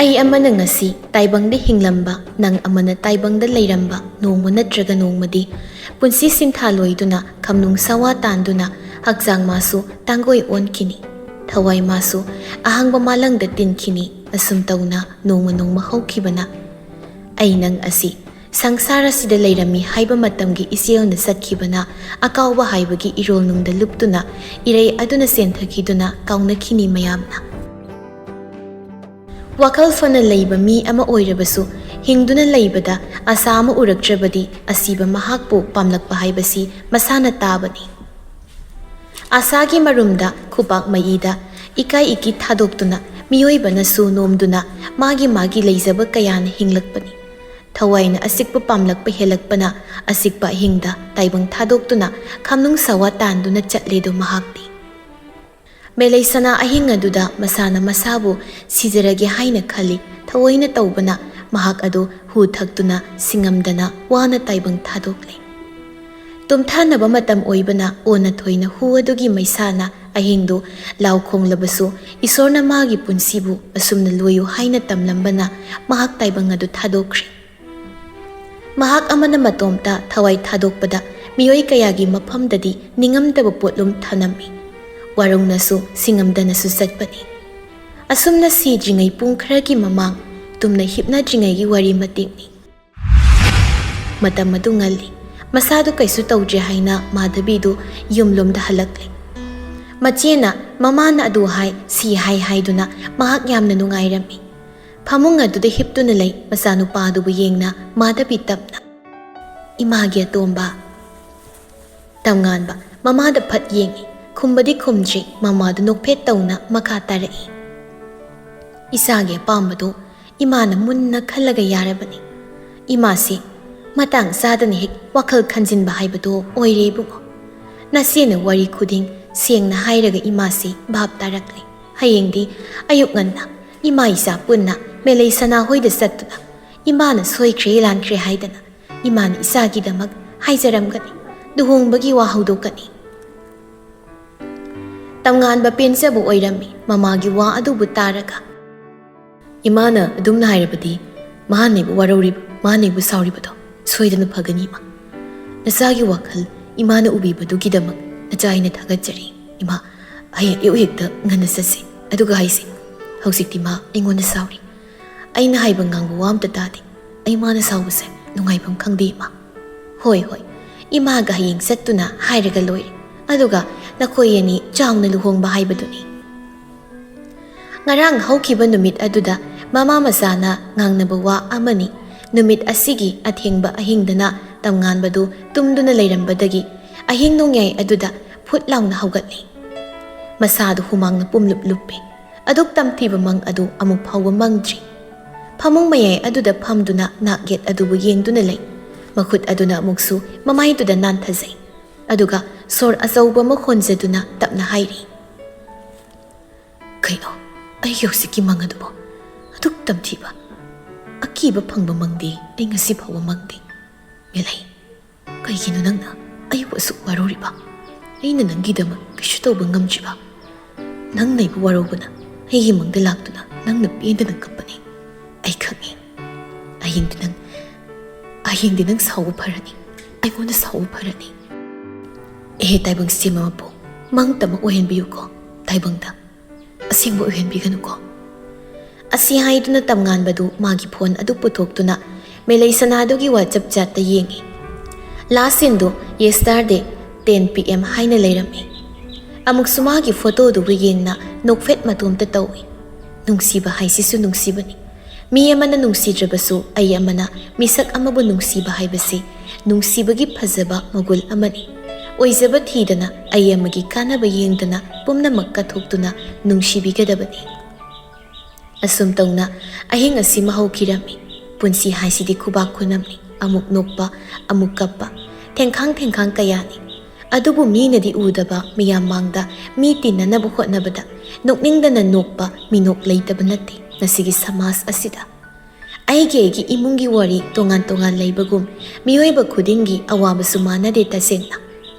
ꯃꯤ ꯑꯃꯅ ꯉꯁꯤ ꯇꯥꯏꯕꯪꯗ ꯍꯤꯡꯂꯝꯕ, ꯅꯪ ꯑꯃꯅ ꯇꯥꯏꯕꯪꯗ ꯂꯩꯔꯝꯕ ꯅꯣꯡꯃ ꯅꯠꯇ꯭ꯔꯒ ꯅꯣꯡꯃꯗꯤ ꯄꯨꯟꯁꯤ ꯁꯤꯟꯊꯥ ꯂꯣꯏꯗꯨꯅ, ꯈꯝꯅꯨꯡ ꯁꯋꯥ ꯇꯥꯟꯗꯨꯅ, ꯍꯛꯆꯥꯡ ꯃꯥꯁꯨ ꯇꯥꯡꯒꯣꯏ ꯑꯣꯟꯈꯤꯅꯤ, ꯊꯋꯥꯏ ꯃꯥꯁꯨ ꯑꯍꯥꯡꯕ ꯃꯥꯂꯪꯗ ꯇꯤꯟꯈꯤꯅꯤ꯫ ꯑꯁꯨꯝ ꯇꯧꯅ ꯅꯣꯡꯃ ꯅꯣꯡꯃ ꯍꯧꯈꯤꯕꯅ ꯑꯩ ꯅꯪ ꯑꯁꯤ ꯁꯪꯁꯥꯔ ꯑꯁꯤꯗ ꯂꯩꯔꯝꯃꯤ ꯍꯥꯏꯕ ꯃꯇꯝꯒꯤ ꯏꯆꯦꯜꯅ ꯆꯠꯈꯤꯕꯅ, ꯑꯀꯥꯎꯕ ꯍꯥꯏꯕꯒꯤ ꯏꯔꯣꯜꯅꯨꯡꯗ ꯂꯨꯞꯇꯨꯅ ꯏꯔꯩ ꯑꯗꯨꯅ ꯆꯦꯟꯊꯈꯤꯗꯨꯅ ꯀꯥꯎꯅꯈꯤꯅꯤ ꯃꯌꯥꯝꯅ꯫ ꯋꯥꯈꯜ ꯐꯅ ꯂꯩꯕ ꯃꯤ ꯑꯃ ꯑꯣꯏꯔꯕꯁꯨ, ꯍꯤꯡꯗꯨꯅ ꯂꯩꯕꯗ ꯑꯁꯥ ꯑꯃ ꯎꯔꯛꯇ꯭ꯔꯕꯗꯤ ꯑꯁꯤꯕ ꯃꯍꯥꯛꯄꯨ ꯄꯥꯝꯂꯛꯄ ꯍꯥꯏꯕꯁꯤ ꯃꯁꯥꯅ ꯇꯥꯕꯅꯤ꯫ ꯑꯁꯥꯒꯤ ꯃꯔꯨꯝꯗ ꯈꯨꯄꯥꯛ ꯃꯌꯤꯗ ꯏꯀꯥꯏ ꯏꯀꯤ ꯊꯥꯗꯣꯛꯇꯨꯅ, ꯃꯤꯑꯣꯏꯕꯅꯁꯨ ꯅꯣꯝꯗꯨꯅ ꯃꯥꯒꯤ ꯃꯥꯒꯤ ꯂꯩꯖꯕ ꯀꯌꯥꯅ ꯍꯤꯡꯂꯛꯄꯅꯤ꯫ ꯊꯋꯥꯏꯅ ꯑꯆꯤꯛꯄ ꯄꯥꯝꯂꯛꯄ ꯍꯦꯜꯂꯛꯄꯅ ꯑꯆꯤꯛꯄ ꯑꯍꯤꯡꯗ ꯇꯥꯏꯕꯪ ꯊꯥꯗꯣꯛꯇꯨꯅ ꯈꯝꯅꯨꯡ ꯁꯋꯥ ꯇꯥꯟꯗꯨꯅ ꯆꯠꯂꯦꯗꯣ ꯃꯍꯥꯛꯇꯤ꯫ ꯃꯦꯂꯩ ꯁꯅꯥ ꯑꯍꯤꯡ ꯑꯗꯨꯗ ꯃꯁꯥꯅ ꯃꯁꯥꯕꯨ ꯁꯤꯖꯔꯒꯦ ꯍꯥꯏꯅ ꯈꯜꯂꯤ꯫ ꯊꯑꯣꯏꯅ ꯇꯧꯕꯅ ꯃꯍꯥꯛ ꯑꯗꯨ ꯍꯨ ꯊꯛꯇꯨꯅ ꯁꯤꯡꯉꯝꯗꯅ ꯋꯥꯅ ꯇꯥꯏꯕꯪ ꯊꯥꯗꯣꯛꯂꯦ꯫ ꯇꯨꯝꯊꯥꯅꯕ ꯃꯇꯝ ꯑꯣꯏꯕꯅ ꯑꯣꯟꯅ ꯊꯣꯏꯅ ꯍꯨ ꯑꯗꯨꯒꯤ ꯃꯩꯁꯥꯅ ꯑꯍꯤꯡꯗꯨ ꯂꯥꯎ ꯈꯣꯡꯂꯕꯁꯨ, ꯏꯁꯣꯔꯅ ꯃꯥꯒꯤ ꯄꯨꯟꯁꯤꯕꯨ ꯑꯁꯨꯝꯅ ꯂꯣꯏꯌꯨ ꯍꯥꯏꯅ ꯇꯝꯂꯝꯕꯅ ꯃꯍꯥꯛ ꯇꯥꯏꯕꯪ ꯑꯗꯨ ꯊꯥꯗꯣꯛꯈ꯭ꯔꯦ꯫ ꯃꯍꯥꯛ ꯑꯃꯅ ꯃꯇꯣꯝꯇ ꯊꯋꯥꯏ ꯊꯥꯗꯣꯛꯄꯗ ꯃꯤꯑꯣꯏ ꯀꯌꯥꯒꯤ ꯃꯐꯝꯗꯗꯤ ꯅꯤꯡꯉꯝꯗꯕ ꯄꯣꯠꯂꯨꯝ ꯊꯅꯝꯃꯤ꯫ ꯋꯥꯔꯧꯅꯁꯨ ꯁꯤꯡꯉꯝꯗꯅꯁꯨ ꯆꯠꯄꯅꯤ꯫ ꯑꯁꯨꯝꯅ ꯁꯤꯗ꯭ꯔꯤꯉꯩ ꯄꯨꯡ ꯈꯔꯒꯤ ꯃꯃꯥꯡ ꯇꯨꯝꯅ ꯍꯤꯞꯅꯗ꯭ꯔꯤꯉꯩꯒꯤ ꯋꯥꯔꯤ ꯃꯇꯦꯛꯅꯤ꯫ ꯃꯇꯝ ꯑꯗꯨ ꯉꯜꯂꯤ꯫ ꯃꯁꯥꯗꯨ ꯀꯩꯁꯨ ꯇꯧꯗ꯭ꯔꯦ ꯍꯥꯏꯅ ꯃꯥꯙꯕꯤꯗꯨ ꯌꯨꯝꯂꯣꯝꯗ ꯍꯜꯂꯛꯂꯦ꯫ ꯃꯆꯦꯅ ꯃꯃꯥꯅ ꯑꯗꯨ ꯍꯥꯏ, ꯁꯤ ꯍꯥꯏ ꯍꯥꯏꯗꯨꯅ ꯃꯍꯥꯛ ꯌꯥꯝꯅ ꯅꯨꯡꯉꯥꯏꯔꯝꯃꯤ꯫ ꯐꯃꯨꯡ ꯑꯗꯨꯗ ꯍꯤꯞꯇꯨꯅ ꯂꯩ ꯃꯆꯥꯅꯨꯄꯥ ꯑꯗꯨꯕꯨ ꯌꯦꯡꯅ ꯃꯥꯙꯕꯤ ꯇꯞꯅ, "ꯏꯃꯥꯒꯤ ꯑꯇꯣꯝꯕ?" ꯇꯝꯉꯥꯟꯕ ꯃꯃꯥꯗ ꯐꯠ ꯌꯦꯡꯏ꯫ ꯈꯨꯝꯕꯗꯤ ꯈꯨꯝꯗ꯭ꯔꯤ꯫ ꯃꯃꯥꯗꯨ ꯅꯣꯛꯐꯦꯠ ꯇꯧꯅ ꯃꯈꯥ ꯇꯥꯔꯛꯏ, "ꯏꯆꯥꯒꯤ ꯑꯄꯥꯝꯕꯗꯨ ꯏꯃꯥꯅ ꯃꯨꯟꯅ ꯈꯜꯂꯒ ꯌꯥꯔꯕꯅꯤ꯫ ꯏꯃꯥꯁꯤ ꯃꯇꯥꯡ ꯆꯥꯗꯅ ꯍꯦꯛ ꯋꯥꯈꯜ ꯈꯟꯖꯤꯟꯕ ꯍꯥꯏꯕꯗꯨ ꯑꯣꯏꯔꯦ ꯏꯕꯨꯡꯉꯣ꯫ ꯅꯆꯦꯅ ꯋꯥꯔꯤ ꯈꯨꯗꯤꯡ ꯁꯦꯡꯅ ꯍꯥꯏꯔꯒ ꯏꯃꯥꯁꯤ ꯚꯥꯞ ꯇꯥꯔꯛꯂꯦ꯫ ꯍꯌꯦꯡꯗꯤ ꯑꯌꯨꯛ ꯉꯟꯅ ꯏꯃꯥ ꯏꯆꯥ ꯄꯨꯟꯅ ꯃꯦꯂꯩ ꯁꯅꯥꯍꯣꯏꯗ ꯆꯠꯇꯨꯅ ꯏꯃꯥꯅ ꯁꯣꯏꯈ꯭ꯔꯦ ꯂꯥꯟꯈ꯭ꯔꯦ ꯍꯥꯏꯗꯅ ꯏꯃꯥꯅ ꯏꯆꯥꯒꯤꯗꯃꯛ ꯍꯥꯏꯖꯔꯝꯒꯅꯤ꯫ ꯂꯨꯍꯣꯡꯕꯒꯤ ꯋꯥ ꯍꯧꯗꯣꯛꯀꯅꯤ꯫" ꯇꯝꯉꯥꯟꯕ ꯄꯦꯟꯖꯕ ꯑꯣꯏꯔꯝꯃꯤ ꯃꯃꯥꯒꯤ ꯋꯥ ꯑꯗꯨꯕꯨ ꯇꯥꯔꯒ꯫ ꯏꯃꯥꯅ ꯑꯗꯨꯝꯅ ꯍꯥꯏꯔꯕꯗꯤ ꯃꯍꯥꯛꯅ ꯑꯩꯕꯨ ꯋꯥꯔꯧꯔꯤꯕ, ꯃꯍꯥꯛꯅ ꯑꯩꯕꯨ ꯁꯥꯎꯔꯤꯕꯗꯣ ꯁꯣꯏꯗꯅ ꯐꯒꯅꯤ, ꯏꯃꯥ꯫ ꯅꯆꯥꯒꯤ ꯋꯥꯈꯜ ꯏꯃꯥꯅ ꯎꯕꯤꯕꯗꯨꯒꯤꯗꯃꯛ ꯅꯆꯥ ꯑꯩꯅ ꯊꯥꯒꯠꯆꯔꯤ, ꯏꯃꯥ꯫ ꯍꯌꯦꯡ ꯑꯌꯨꯛ ꯍꯦꯛꯇ ꯉꯟꯅ ꯆꯠꯁꯤ꯫ ꯑꯗꯨꯒ ꯍꯥꯏꯁꯤ, ꯍꯧꯖꯤꯛꯇꯤ ꯃꯥ ꯑꯩꯉꯣꯟꯗ ꯁꯥꯎꯔꯤ꯫ ꯑꯩꯅ ꯍꯥꯏꯕ ꯉꯥꯡꯕ ꯋꯥ ꯑꯝꯇ ꯇꯥꯗꯦ꯫ ꯑꯩ ꯃꯥꯅ ꯁꯥꯎꯕꯁꯦ ꯅꯨꯡꯉꯥꯏꯐꯝ ꯈꯪꯗꯦ, ꯏꯃꯥ꯫ ꯍꯣꯏ, ꯍꯣꯏ, ꯏꯃꯥꯒ ꯍꯌꯦꯡ ꯆꯠꯇꯨꯅ ꯍꯥꯏꯔꯒ ꯂꯣꯏꯔꯦ꯫ ꯑꯗꯨꯒ ꯅꯈꯣꯏ ꯑꯅꯤ ꯆꯥꯎꯅ ꯂꯨꯍꯣꯡꯕ ꯍꯥꯏꯕꯗꯨꯅꯤ꯫ ꯉꯔꯥꯡ ꯍꯧꯈꯤꯕ ꯅꯨꯃꯤꯠ ꯑꯗꯨꯗ ꯃꯃꯥ ꯃꯆꯥꯅ ꯉꯥꯡꯅꯕ ꯋꯥ ꯑꯃꯅꯤ꯫ ꯅꯨꯃꯤꯠ ꯑꯁꯤꯒꯤ ꯑꯊꯦꯡꯕ ꯑꯍꯤꯡꯗꯅ ꯇꯝꯉꯥꯟꯕꯗꯨ ꯇꯨꯝꯗꯨꯅ ꯂꯩꯔꯝꯕꯗꯒꯤ ꯑꯍꯤꯡ ꯅꯣꯡꯌꯥꯏ ꯑꯗꯨꯗ ꯐꯨꯠ ꯂꯥꯎꯅ ꯍꯧꯒꯠꯂꯤ꯫ ꯃꯁꯥꯗꯨ ꯍꯨꯃꯥꯡꯅ ꯄꯨꯝꯂꯨꯞ ꯂꯨꯞꯄꯤ꯫ ꯑꯗꯨꯛ ꯇꯝꯊꯤꯕ ꯃꯪ ꯑꯗꯨ ꯑꯃꯨꯛ ꯐꯥꯎꯕ ꯃꯪꯗ꯭ꯔꯤ꯫ ꯐꯃꯨꯡ ꯃꯌꯥꯏ ꯑꯗꯨꯗ ꯐꯝꯗꯨꯅ ꯅꯥꯛ ꯌꯦꯠ ꯑꯗꯨꯕꯨ ꯌꯦꯡꯗꯨꯅ ꯂꯩ꯫ ꯃꯈꯨꯠ ꯑꯗꯨꯅ ꯑꯃꯨꯛꯁꯨ ꯃꯃꯥꯏꯗꯨꯗ ꯅꯥꯟꯊꯖꯩ꯫ ꯑꯗꯨꯒ ꯁꯣꯔ ꯑꯆꯧꯕ ꯑꯃ ꯍꯣꯟꯖꯗꯨꯅ ꯇꯞꯅ ꯍꯥꯏꯔꯤ, "ꯀꯩꯅꯣ ꯑꯩꯒꯤ ꯍꯧꯖꯤꯛꯀꯤ ꯃꯪ ꯑꯗꯨꯕꯣ? ꯑꯗꯨꯛ ꯇꯝꯊꯤꯕ, ꯑꯀꯤꯕ ꯐꯪꯕ ꯃꯪꯗꯤ ꯑꯩ ꯉꯁꯤ ꯐꯥꯎꯕ ꯃꯪꯗꯦ꯫ ꯃꯦꯂꯩ, ꯀꯩꯒꯤꯅꯣ ꯅꯪꯅ ꯑꯩꯕꯨ ꯑꯁꯨꯛ ꯋꯥꯔꯧꯔꯤꯕ? ꯑꯩꯅ ꯅꯪꯒꯤꯗꯃꯛ ꯀꯩꯁꯨ ꯇꯧꯕ ꯉꯝꯗ꯭ꯔꯤꯕ? ꯅꯪꯅ ꯑꯩꯕꯨ ꯋꯥꯔꯧꯕꯅ ꯑꯩꯒꯤ ꯃꯪꯗ ꯂꯥꯛꯇꯨꯅ ꯅꯪꯅ ꯄꯦꯟꯗꯅ ꯀꯞꯄꯅꯤ꯫ ꯑꯩ ꯈꯪꯉꯤ꯫ ꯍꯌꯦꯡꯗꯤ ꯅꯪ, ꯍꯌꯦꯡꯗꯤ ꯅꯪ ꯁꯥꯎꯕ ꯐꯔꯅꯤ꯫ ꯑꯩꯉꯣꯟꯗ ꯁꯥꯎꯕ ꯐꯔꯅꯤ꯫ ꯑꯦꯍꯦ, ꯇꯥꯏꯕꯪ ꯁꯦꯝꯕ ꯃꯄꯨ, ꯃꯪꯇꯃꯛ ꯑꯣꯏꯍꯟꯕꯤꯌꯨꯀꯣ ꯇꯥꯏꯕꯪꯗ꯫ ꯑꯁꯦꯡꯕ ꯑꯣꯏꯍꯟꯕꯤꯒꯅꯨꯀꯣ꯫" ꯑꯁꯤ ꯍꯥꯏꯗꯨꯅ ꯇꯝꯉꯥꯟꯕꯗꯨ ꯃꯥꯒꯤ ꯐꯣꯟ ꯑꯗꯨ ꯄꯨꯊꯣꯛꯇꯨꯅ ꯃꯦꯂꯩ ꯁꯅꯥꯗꯨꯒꯤ WhatsApp chatꯇ ꯌꯦꯡꯉꯤ꯫ ꯂꯥꯁ ꯁꯤꯟꯗꯨ yesterday ten PM ꯍꯥꯏꯅ ꯂꯩꯔꯝꯃꯤ꯫ ꯑꯃꯨꯛꯁꯨ ꯃꯥꯒꯤ ꯐꯣꯇꯣꯗꯨꯕꯨ ꯌꯦꯡꯅ ꯅꯣꯛꯐꯦꯠ ꯃꯇꯣꯝꯇ ꯇꯧꯏ꯫ ꯅꯨꯡꯁꯤꯕ ꯍꯥꯏꯁꯤꯁꯨ ꯅꯨꯡꯁꯤꯕꯅꯤ꯫ ꯃꯤ ꯑꯃꯅ ꯅꯨꯡꯁꯤꯗ꯭ꯔꯕꯁꯨ ꯑꯩ ꯑꯃꯅ ꯃꯤꯁꯛ ꯑꯃꯕꯨ ꯅꯨꯡꯁꯤꯕ ꯍꯥꯏꯕꯁꯤ ꯅꯨꯡꯁꯤꯕꯒꯤ ꯐꯖꯕ ꯃꯒꯨꯜ ꯑꯃꯅꯤ꯫ ꯑꯣꯏꯖꯕ ꯊꯤꯗꯅ, ꯑꯩ ꯑꯃꯒꯤ ꯀꯥꯟꯅꯕ ꯌꯦꯡꯗꯅ ꯄꯨꯝꯅꯃꯛ ꯀꯠꯊꯣꯛꯇꯨꯅ ꯅꯨꯡꯁꯤꯕꯤꯒꯗꯕꯅꯤ꯫ ꯑꯁꯨꯝ ꯇꯧꯅ ꯑꯍꯤꯡ ꯑꯁꯤꯃ ꯍꯧꯈꯤꯔꯝꯃꯤ꯫ ꯄꯨꯟꯁꯤ ꯍꯥꯏꯁꯤꯗꯤ ꯈꯨꯕꯥꯛ ꯈꯨꯅꯝꯅꯤ꯫ ꯑꯃꯨꯛ ꯅꯣꯛꯄ, ꯑꯃꯨꯛ ꯀꯞꯄ, ꯊꯦꯡꯈꯥꯡ ꯊꯦꯡꯈꯥꯡ ꯀꯌꯥꯅꯤ꯫ ꯑꯗꯨꯕꯨ ꯃꯤꯅꯗꯤ ꯎꯗꯕ, ꯃꯤꯌꯥꯝ ꯃꯥꯡꯗ ꯃꯤ ꯇꯤꯟꯅꯅꯕ ꯍꯣꯠꯅꯕꯗ ꯅꯣꯛꯅꯤꯡꯗꯅ ꯅꯣꯛꯄ ꯃꯤꯅꯣꯛ ꯂꯩꯇꯕ ꯅꯠꯇꯦ ꯉꯁꯤꯒꯤ ꯁꯃꯥꯖ ꯑꯁꯤꯗ꯫ ꯑꯩꯒꯤ ꯑꯩꯒꯤ ꯏꯃꯨꯡꯒꯤ ꯋꯥꯔꯤ ꯇꯣꯉꯥꯟ ꯇꯣꯉꯥꯟ ꯂꯩꯕꯒꯨꯝ, ꯃꯤꯑꯣꯏꯕ ꯈꯨꯗꯤꯡꯒꯤ ꯑꯋꯥꯕꯁꯨ ꯃꯥꯟꯅꯗꯦ ꯇꯁꯦꯡꯅ꯫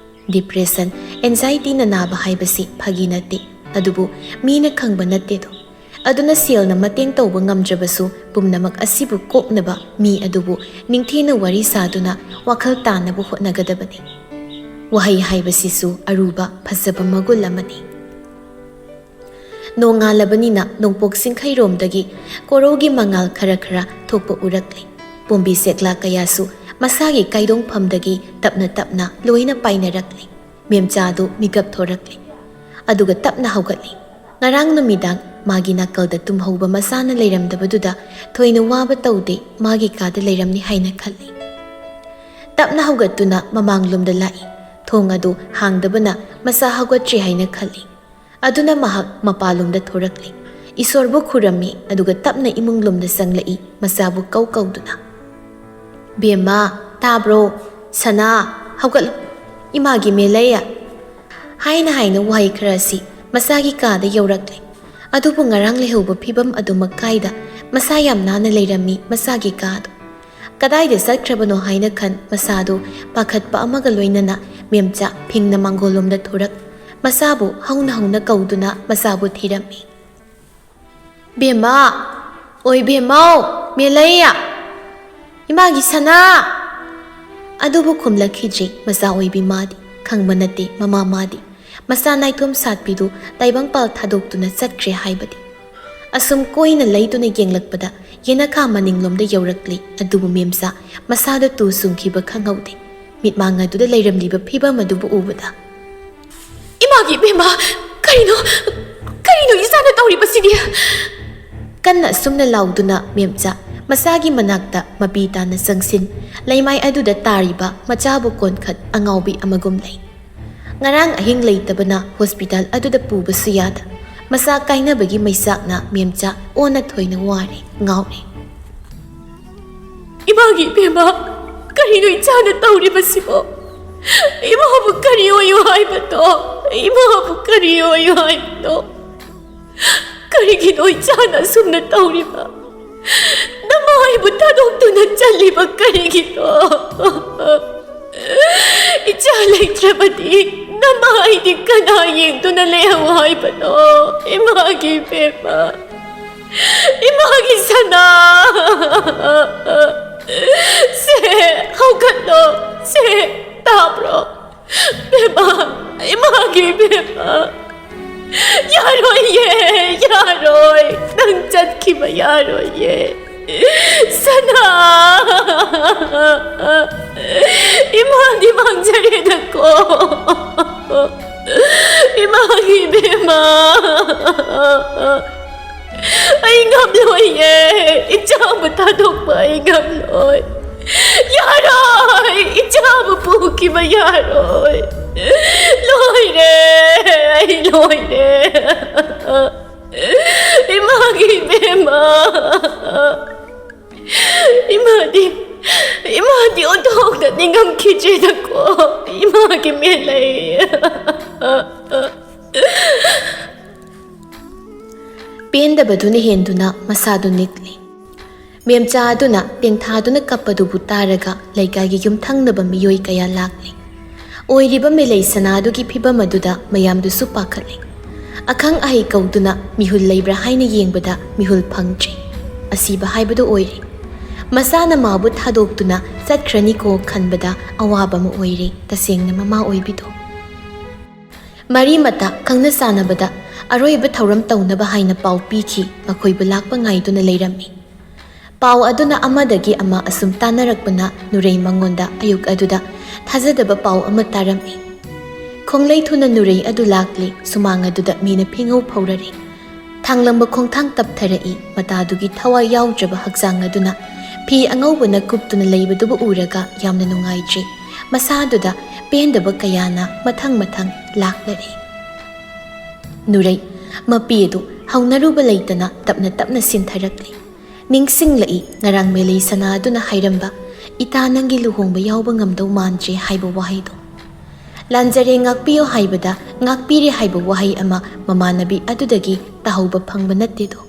Depression, anxietyꯅ ꯅꯥꯕ ꯍꯥꯏꯕꯁꯤ ꯐꯥꯒꯤ ꯅꯠꯇꯦ, ꯑꯗꯨꯕꯨ ꯃꯤꯅ ꯈꯪꯕ ꯅꯠꯇꯦꯗꯣ꯫ ꯑꯗꯨꯅ ꯁꯦꯜꯅ ꯃꯇꯦꯡ ꯇꯧꯕ ꯉꯝꯗ꯭ꯔꯕꯁꯨ, ꯄꯨꯝꯅꯃꯛ ꯑꯁꯤꯕꯨ ꯀꯣꯛꯅꯕ ꯃꯤ ꯑꯗꯨꯕꯨ ꯅꯤꯡꯊꯤꯅ ꯋꯥꯔꯤ ꯁꯥꯗꯨꯅ ꯋꯥꯈꯜ ꯇꯥꯅꯕ ꯍꯣꯠꯅꯒꯗꯕꯅꯤ꯫ ꯋꯥꯍꯩ ꯍꯥꯏꯕꯁꯤꯁꯨ ꯑꯔꯨꯕ ꯐꯖꯕ ꯃꯒꯨꯟ ꯑꯃꯅꯤ꯫ ꯅꯣꯡꯉꯥꯜꯂꯕꯅꯤꯅ ꯅꯣꯡꯄꯣꯛ ꯆꯤꯡꯈꯩꯔꯣꯝꯗꯒꯤ ꯀꯣꯔꯧꯒꯤ ꯃꯉꯥꯜ ꯈꯔ ꯈꯔ ꯊꯣꯛꯄ ꯎꯔꯛꯂꯤ꯫ ꯄꯣꯝꯕꯤ ꯆꯦꯛꯂꯥ ꯀꯌꯥꯁꯨ ꯃꯁꯥꯒꯤ ꯀꯥꯏꯗꯣꯡꯐꯝꯗꯒꯤ ꯇꯞꯅ ꯇꯞꯅ ꯂꯣꯏꯅ ꯄꯥꯏꯅꯔꯛꯂꯤ꯫ ꯃꯦꯝꯆꯥꯗꯨ ꯃꯤꯀꯞ ꯊꯣꯔꯛꯂꯤ꯫ ꯑꯗꯨꯒ ꯇꯞꯅ ꯍꯧꯒꯠꯂꯤ꯫ ꯉꯔꯥꯡ ꯅꯨꯃꯤꯗꯥꯡ ꯃꯥꯒꯤ ꯅꯥꯀꯜꯗ ꯇꯨꯝꯍꯧꯕ ꯃꯆꯥꯅ ꯂꯩꯔꯝꯗꯕꯗꯨꯗ ꯊꯣꯏꯅ ꯋꯥꯕ ꯇꯧꯗꯦ, ꯃꯥꯒꯤ ꯀꯥꯗ ꯂꯩꯔꯝꯅꯤ ꯍꯥꯏꯅ ꯈꯜꯂꯤ꯫ ꯇꯞꯅ ꯍꯧꯒꯠꯇꯨꯅ ꯃꯃꯥꯡꯂꯣꯝꯗ ꯂꯥꯛꯏ꯫ ꯊꯣꯡ ꯑꯗꯨ ꯍꯥꯡꯗꯕꯅ ꯃꯆꯥ ꯍꯧꯒꯠꯇ꯭ꯔꯤ ꯍꯥꯏꯅ ꯈꯜꯂꯤ꯫ ꯑꯗꯨꯅ ꯃꯍꯥꯛ ꯃꯄꯥꯟꯂꯣꯝꯗ ꯊꯣꯔꯛꯂꯤ꯫ ꯏꯁꯣꯔꯕꯨ ꯈꯨꯔꯝꯃꯤ, ꯑꯗꯨꯒ ꯇꯞꯅ ꯏꯃꯨꯡꯂꯣꯝꯗ ꯆꯪꯂꯛꯏ, ꯃꯆꯥꯕꯨ ꯀꯧ ꯀꯧꯗꯨꯅ꯫ "ꯕꯦꯝꯃ, ꯇꯥꯕ꯭ꯔꯣ? ꯁꯅꯥ, ꯍꯧꯒꯠꯂꯨ꯫ ꯏꯃꯥꯒꯤ ꯃꯦꯂꯩꯌꯥ!" ꯍꯥꯏꯅ ꯍꯥꯏꯅ ꯋꯥꯍꯩ ꯈꯔ ꯑꯁꯤ ꯃꯆꯥꯒꯤ ꯀꯥꯗ ꯌꯧꯔꯛꯂꯦ꯫ ꯑꯗꯨꯕꯨ ꯉꯔꯥꯡ ꯂꯩꯍꯧꯕ ꯐꯤꯕꯝ ꯑꯗꯨꯃꯛ ꯀꯥꯏꯗ ꯃꯁꯥ ꯌꯥꯝ ꯅꯥꯟꯅ ꯂꯩꯔꯝꯃꯤ ꯃꯆꯥꯒꯤ ꯀꯥꯗꯨ꯫ ꯀꯗꯥꯏꯗ ꯆꯠꯈ꯭ꯔꯕꯅꯣ ꯍꯥꯏꯅ ꯈꯟ ꯃꯁꯥꯗꯨ ꯄꯥꯈꯠꯄ ꯑꯃꯒ ꯂꯣꯏꯅꯅ ꯃꯦꯝꯆꯥ ꯐꯤꯡꯅ ꯃꯥꯡꯒꯣꯜꯂꯣꯝꯗ ꯊꯣꯔꯛ ꯃꯆꯥꯕꯨ ꯍꯧꯅ ꯍꯧꯅ ꯀꯧꯗꯨꯅ ꯃꯆꯥꯕꯨ ꯊꯤꯔꯝꯃꯤ꯫ "ꯕꯦꯝꯃ! ꯑꯣꯏ ꯕꯦꯝꯃꯧ! ꯃꯦꯂꯩꯌꯥ! ꯏꯃꯥꯒꯤ ꯁꯅꯥ!" ꯑꯗꯨꯕꯨ ꯈꯨꯝꯂꯛꯈꯤꯗ꯭ꯔꯦ ꯃꯆꯥ ꯑꯣꯏꯕꯤ ꯃꯥꯗꯤ꯫ ꯈꯪꯕ ꯅꯠꯇꯦ ꯃꯃꯥ ꯃꯥꯗꯤ ꯃꯆꯥ ꯅꯥꯏꯊꯣꯝ ꯁꯥꯠꯄꯤꯗꯨ ꯇꯥꯏꯕꯪꯄꯥꯜ ꯊꯥꯗꯣꯛꯇꯨꯅ ꯆꯠꯈ꯭ꯔꯦ ꯍꯥꯏꯕꯗꯤ꯫ ꯑꯁꯨꯝ ꯀꯣꯏꯅ ꯂꯩꯗꯨꯅ ꯌꯦꯡꯂꯛꯄꯗ ꯌꯦꯅꯈꯥ ꯃꯅꯤꯡꯂꯣꯝꯗ ꯌꯧꯔꯛꯂꯤ꯫ ꯑꯗꯨꯕꯨ ꯃꯦꯝꯆꯥ ꯃꯁꯥꯗ ꯇꯨ ꯆꯨꯡꯈꯤꯕ ꯈꯪꯍꯧꯗꯦ꯫ ꯃꯤꯠꯃꯥꯡ ꯑꯗꯨꯗ ꯂꯩꯔꯝꯂꯤꯕ ꯐꯤꯕꯝ ꯑꯗꯨꯕꯨ ꯎꯕꯗ, "ꯏꯃꯥꯒꯤ ꯏꯕꯦꯝꯃ, ꯀꯔꯤꯅꯣ, ꯀꯔꯤꯅꯣ ꯏꯆꯥꯅ ꯇꯧꯔꯤꯕꯁꯤꯗꯤ?" ꯀꯟꯅ ꯑꯁꯨꯝꯅ ꯂꯥꯎꯗꯨꯅ ꯃꯦꯝꯆꯥ ꯃꯆꯥꯒꯤ ꯃꯅꯥꯛꯇ ꯃꯄꯤ ꯇꯥꯅ ꯆꯪꯁꯤꯟ, ꯂꯩꯃꯥꯏ ꯑꯗꯨꯗ ꯇꯥꯔꯤꯕ ꯃꯆꯥꯕꯨ ꯀꯣꯟꯈꯠ ꯑꯉꯥꯎꯕꯤ ꯑꯃꯒꯨꯝ ꯂꯩ꯫ ꯉꯔꯥꯡ ꯑꯍꯤꯡ ꯂꯩꯇꯕꯅ ꯍꯣꯁꯄꯤꯇꯥꯜ ꯑꯗꯨꯗ ꯄꯨꯕꯁꯨ ꯌꯥꯗ, ꯃꯆꯥ ꯀꯥꯏꯅꯕꯒꯤ ꯃꯩꯆꯥꯛꯅ ꯃꯦꯝꯆꯥ ꯑꯣꯟꯅ ꯊꯣꯏꯅ ꯋꯥꯔꯦ, ꯉꯥꯎꯔꯦ꯫ "ꯏꯃꯥꯒꯤ ꯏꯕꯦꯝꯃ, ꯀꯔꯤꯅꯣ ꯏꯆꯥꯅ ꯇꯧꯔꯤꯕꯁꯤꯕꯣ? ꯏꯃꯥꯕꯨ ꯀꯔꯤ ꯑꯣꯏꯌꯨ ꯍꯥꯏꯕꯅꯣ? ꯏꯃꯥꯕꯨ ꯀꯔꯤ ꯑꯣꯏꯌꯨ ꯍꯥꯏꯕꯅꯣ? ꯀꯔꯤꯒꯤꯅꯣ ꯏꯆꯥꯅ ꯑꯁꯨꯝꯅ ꯇꯧꯔꯤꯕ? ꯅꯃꯥ ꯑꯩꯕꯨ ꯊꯥꯗꯣꯛꯇꯨꯅ ꯆꯠꯂꯤꯕ ꯀꯔꯤꯒꯤꯅꯣ? ꯏꯆꯥ ꯂꯩꯇ꯭ꯔꯕꯗꯤ ꯅꯃꯥ ꯑꯩꯗꯤ ꯀꯅꯥ ꯌꯦꯡꯗꯨꯅ ꯂꯩꯍꯧ ꯍꯥꯏꯕꯅꯣ? ꯏꯃꯥꯒꯤ ꯏꯕꯦꯝꯃ, ꯏꯃꯥꯒꯤ ꯁꯅꯥ! ꯁꯦ, ꯍꯧꯒꯠꯂꯣ꯫ ꯁꯦ, ꯇꯥꯕ꯭ꯔꯣ? ꯕꯦꯝꯃ, ꯏꯃꯥꯒꯤ ꯕꯦꯝꯃ꯫ ꯌꯥꯔꯣꯏꯌꯦ, ꯌꯥꯔꯣꯏ꯫ ꯅꯪ ꯆꯠꯈꯤꯕ ꯌꯥꯔꯣꯏꯌꯦ꯫ ꯁꯅꯥ! ꯏꯃꯥꯗꯤ ꯃꯥꯡꯖꯔꯦꯗꯀꯣ꯫ ꯏꯃꯥꯒꯤ ꯏꯕꯦꯝꯃ꯫ ꯑꯩ ꯉꯝꯂꯣꯏꯌꯦ꯫ ꯏꯆꯥꯕꯨ ꯊꯥꯗꯣꯛꯄ ꯑꯩ ꯉꯝꯂꯣꯏ꯫ ꯌꯥꯔꯣꯏ! ꯏꯆꯥꯕꯨ ꯄꯨꯈꯤꯕ ꯌꯥꯔꯣꯏ꯫ ꯂꯣꯏꯔꯦ! ꯑꯩ ꯂꯣꯏꯔꯦ꯫ ꯏꯃꯥꯒꯤ ꯏꯕꯦꯝꯃ꯫ ꯏꯃꯥꯗꯤ, ꯏꯃꯥꯗꯤ ꯑꯣꯟꯊꯣꯛꯅ ꯅꯤꯡꯉꯝꯈꯤꯗ꯭ꯔꯦꯗꯀꯣ꯫ ꯏꯃꯥꯒꯤ ꯃꯦꯂꯩ꯫ ꯄꯦꯟꯗꯕꯗꯨꯅ ꯍꯦꯟꯗꯨꯅ ꯃꯁꯥꯗꯨ ꯅꯤꯛꯂꯤ꯫ ꯃꯦꯝꯆꯥ ꯑꯗꯨꯅ ꯇꯦꯡꯊꯥꯗꯨꯅ ꯀꯞꯄꯗꯨꯕꯨ ꯇꯥꯔꯒ ꯂꯩꯀꯥꯏꯒꯤ ꯌꯨꯝꯊꯪꯅꯕ ꯃꯤꯑꯣꯏ ꯀꯌꯥ ꯂꯥꯛꯂꯤ꯫ ꯑꯣꯏꯔꯤꯕ ꯃꯦꯂꯩ ꯁꯅꯥꯗꯨꯒꯤ ꯐꯤꯚꯝ ꯑꯗꯨꯗ ꯃꯌꯥꯝꯗꯨꯁꯨ ꯄꯥꯈꯠꯂꯤ꯫ ꯑꯈꯪ ꯑꯍꯩ ꯀꯧꯗꯨꯅ ꯃꯤꯍꯨꯜ ꯂꯩꯕ꯭ꯔꯥ ꯍꯥꯏꯅ ꯌꯦꯡꯕꯗ ꯃꯤꯍꯨꯜ ꯐꯪꯗ꯭ꯔꯤ꯫ ꯑꯁꯤꯕ ꯍꯥꯏꯕꯗꯨ ꯑꯣꯏꯔꯦ꯫ ꯃꯆꯥꯅ ꯃꯥꯕꯨ ꯊꯥꯗꯣꯛꯇꯨꯅ ꯆꯠꯈ꯭ꯔꯅꯤꯀꯣ ꯈꯟꯕꯗ ꯑꯋꯥꯕ ꯑꯃ ꯑꯣꯏꯔꯦ ꯇꯁꯦꯡꯅ ꯃꯃꯥ ꯑꯣꯏꯕꯤꯗꯣ꯫ ꯃꯔꯤ ꯃꯇꯥ ꯈꯪꯅ ꯆꯥꯟꯅꯕꯗ ꯑꯔꯣꯏꯕ ꯊꯧꯔꯝ ꯇꯧꯅꯕ ꯍꯥꯏꯅ ꯄꯥꯎ ꯄꯤꯈꯤ ꯃꯈꯣꯏꯕꯨ ꯂꯥꯛꯄ ꯉꯥꯏꯗꯨꯅ ꯂꯩꯔꯝꯃꯤ꯫ ꯄꯥꯎ ꯑꯗꯨꯅ ꯑꯃꯗꯒꯤ ꯑꯃ ꯑꯁꯨꯝ ꯇꯥꯟꯅꯔꯛꯄꯅ ꯅꯨꯔꯩ ꯃꯉꯣꯟꯗ ꯑꯌꯨꯛ ꯑꯗꯨꯗ ꯊꯥꯖꯗꯕ ꯄꯥꯎ ꯑꯃ ꯇꯥꯔꯝꯃꯤ꯫ ꯈꯣꯡꯂꯩ ꯊꯨꯅ ꯅꯨꯔꯩ ꯑꯗꯨ ꯂꯥꯛꯂꯦ꯫ ꯁꯨꯃꯥꯡ ꯑꯗꯨꯗ ꯃꯤꯅ ꯐꯤꯉꯧ ꯐꯧꯔꯔꯦ꯫ ꯊꯥꯡꯂꯝꯕ ꯈꯣꯡꯊꯥꯡ ꯇꯞꯊꯔꯛꯏ꯫ ꯃꯇꯥꯗꯨꯒꯤ ꯊꯋꯥꯏ ꯌꯥꯎꯗ꯭ꯔꯕ ꯍꯛꯆꯥꯡ ꯑꯗꯨꯅ ꯐꯤ ꯑꯉꯧꯕꯅ ꯀꯨꯞꯇꯨꯅ ꯂꯩꯕꯗꯨꯕꯨ ꯎꯔꯒ ꯌꯥꯝꯅ ꯅꯨꯡꯉꯥꯏꯇ꯭ꯔꯤ꯫ ꯃꯁꯥꯗꯨꯗ ꯄꯦꯟꯗꯕ ꯀꯌꯥꯅ ꯃꯊꯪ ꯃꯊꯪ ꯂꯥꯛꯂꯔꯦ꯫ ꯅꯨꯔꯩ, ꯃꯄꯤ ꯑꯗꯨ ꯍꯧꯅꯔꯨꯕ ꯂꯩꯇꯅ ꯇꯞꯅ ꯇꯞꯅ ꯁꯤꯟꯊꯔꯛꯂꯤ꯫ ꯅꯤꯡꯁꯤꯡꯂꯛꯏ ꯉꯔꯥꯡ ꯃꯦꯂꯩ ꯁꯅꯥ ꯑꯗꯨꯅ ꯍꯥꯏꯔꯝꯕ, "ꯏꯇꯥ, ꯅꯪꯒꯤ ꯂꯨꯍꯣꯡꯕ ꯌꯥꯎꯕ ꯉꯝꯗꯧ ꯃꯥꯟꯗ꯭ꯔꯦ" ꯍꯥꯏꯕ ꯋꯥꯍꯩꯗꯣ꯫ "ꯂꯥꯟꯖꯔꯦ, ꯉꯥꯛꯄꯤꯌꯨ" ꯍꯥꯏꯕꯗ "ꯉꯥꯛꯄꯤꯔꯦ" ꯍꯥꯏꯕ ꯋꯥꯍꯩ ꯑꯃ ꯃꯃꯥꯟꯅꯕꯤ ꯑꯗꯨꯗꯒꯤ ꯇꯥꯍꯧꯕ ꯐꯪꯕ ꯅꯠꯇꯦꯗꯣ꯫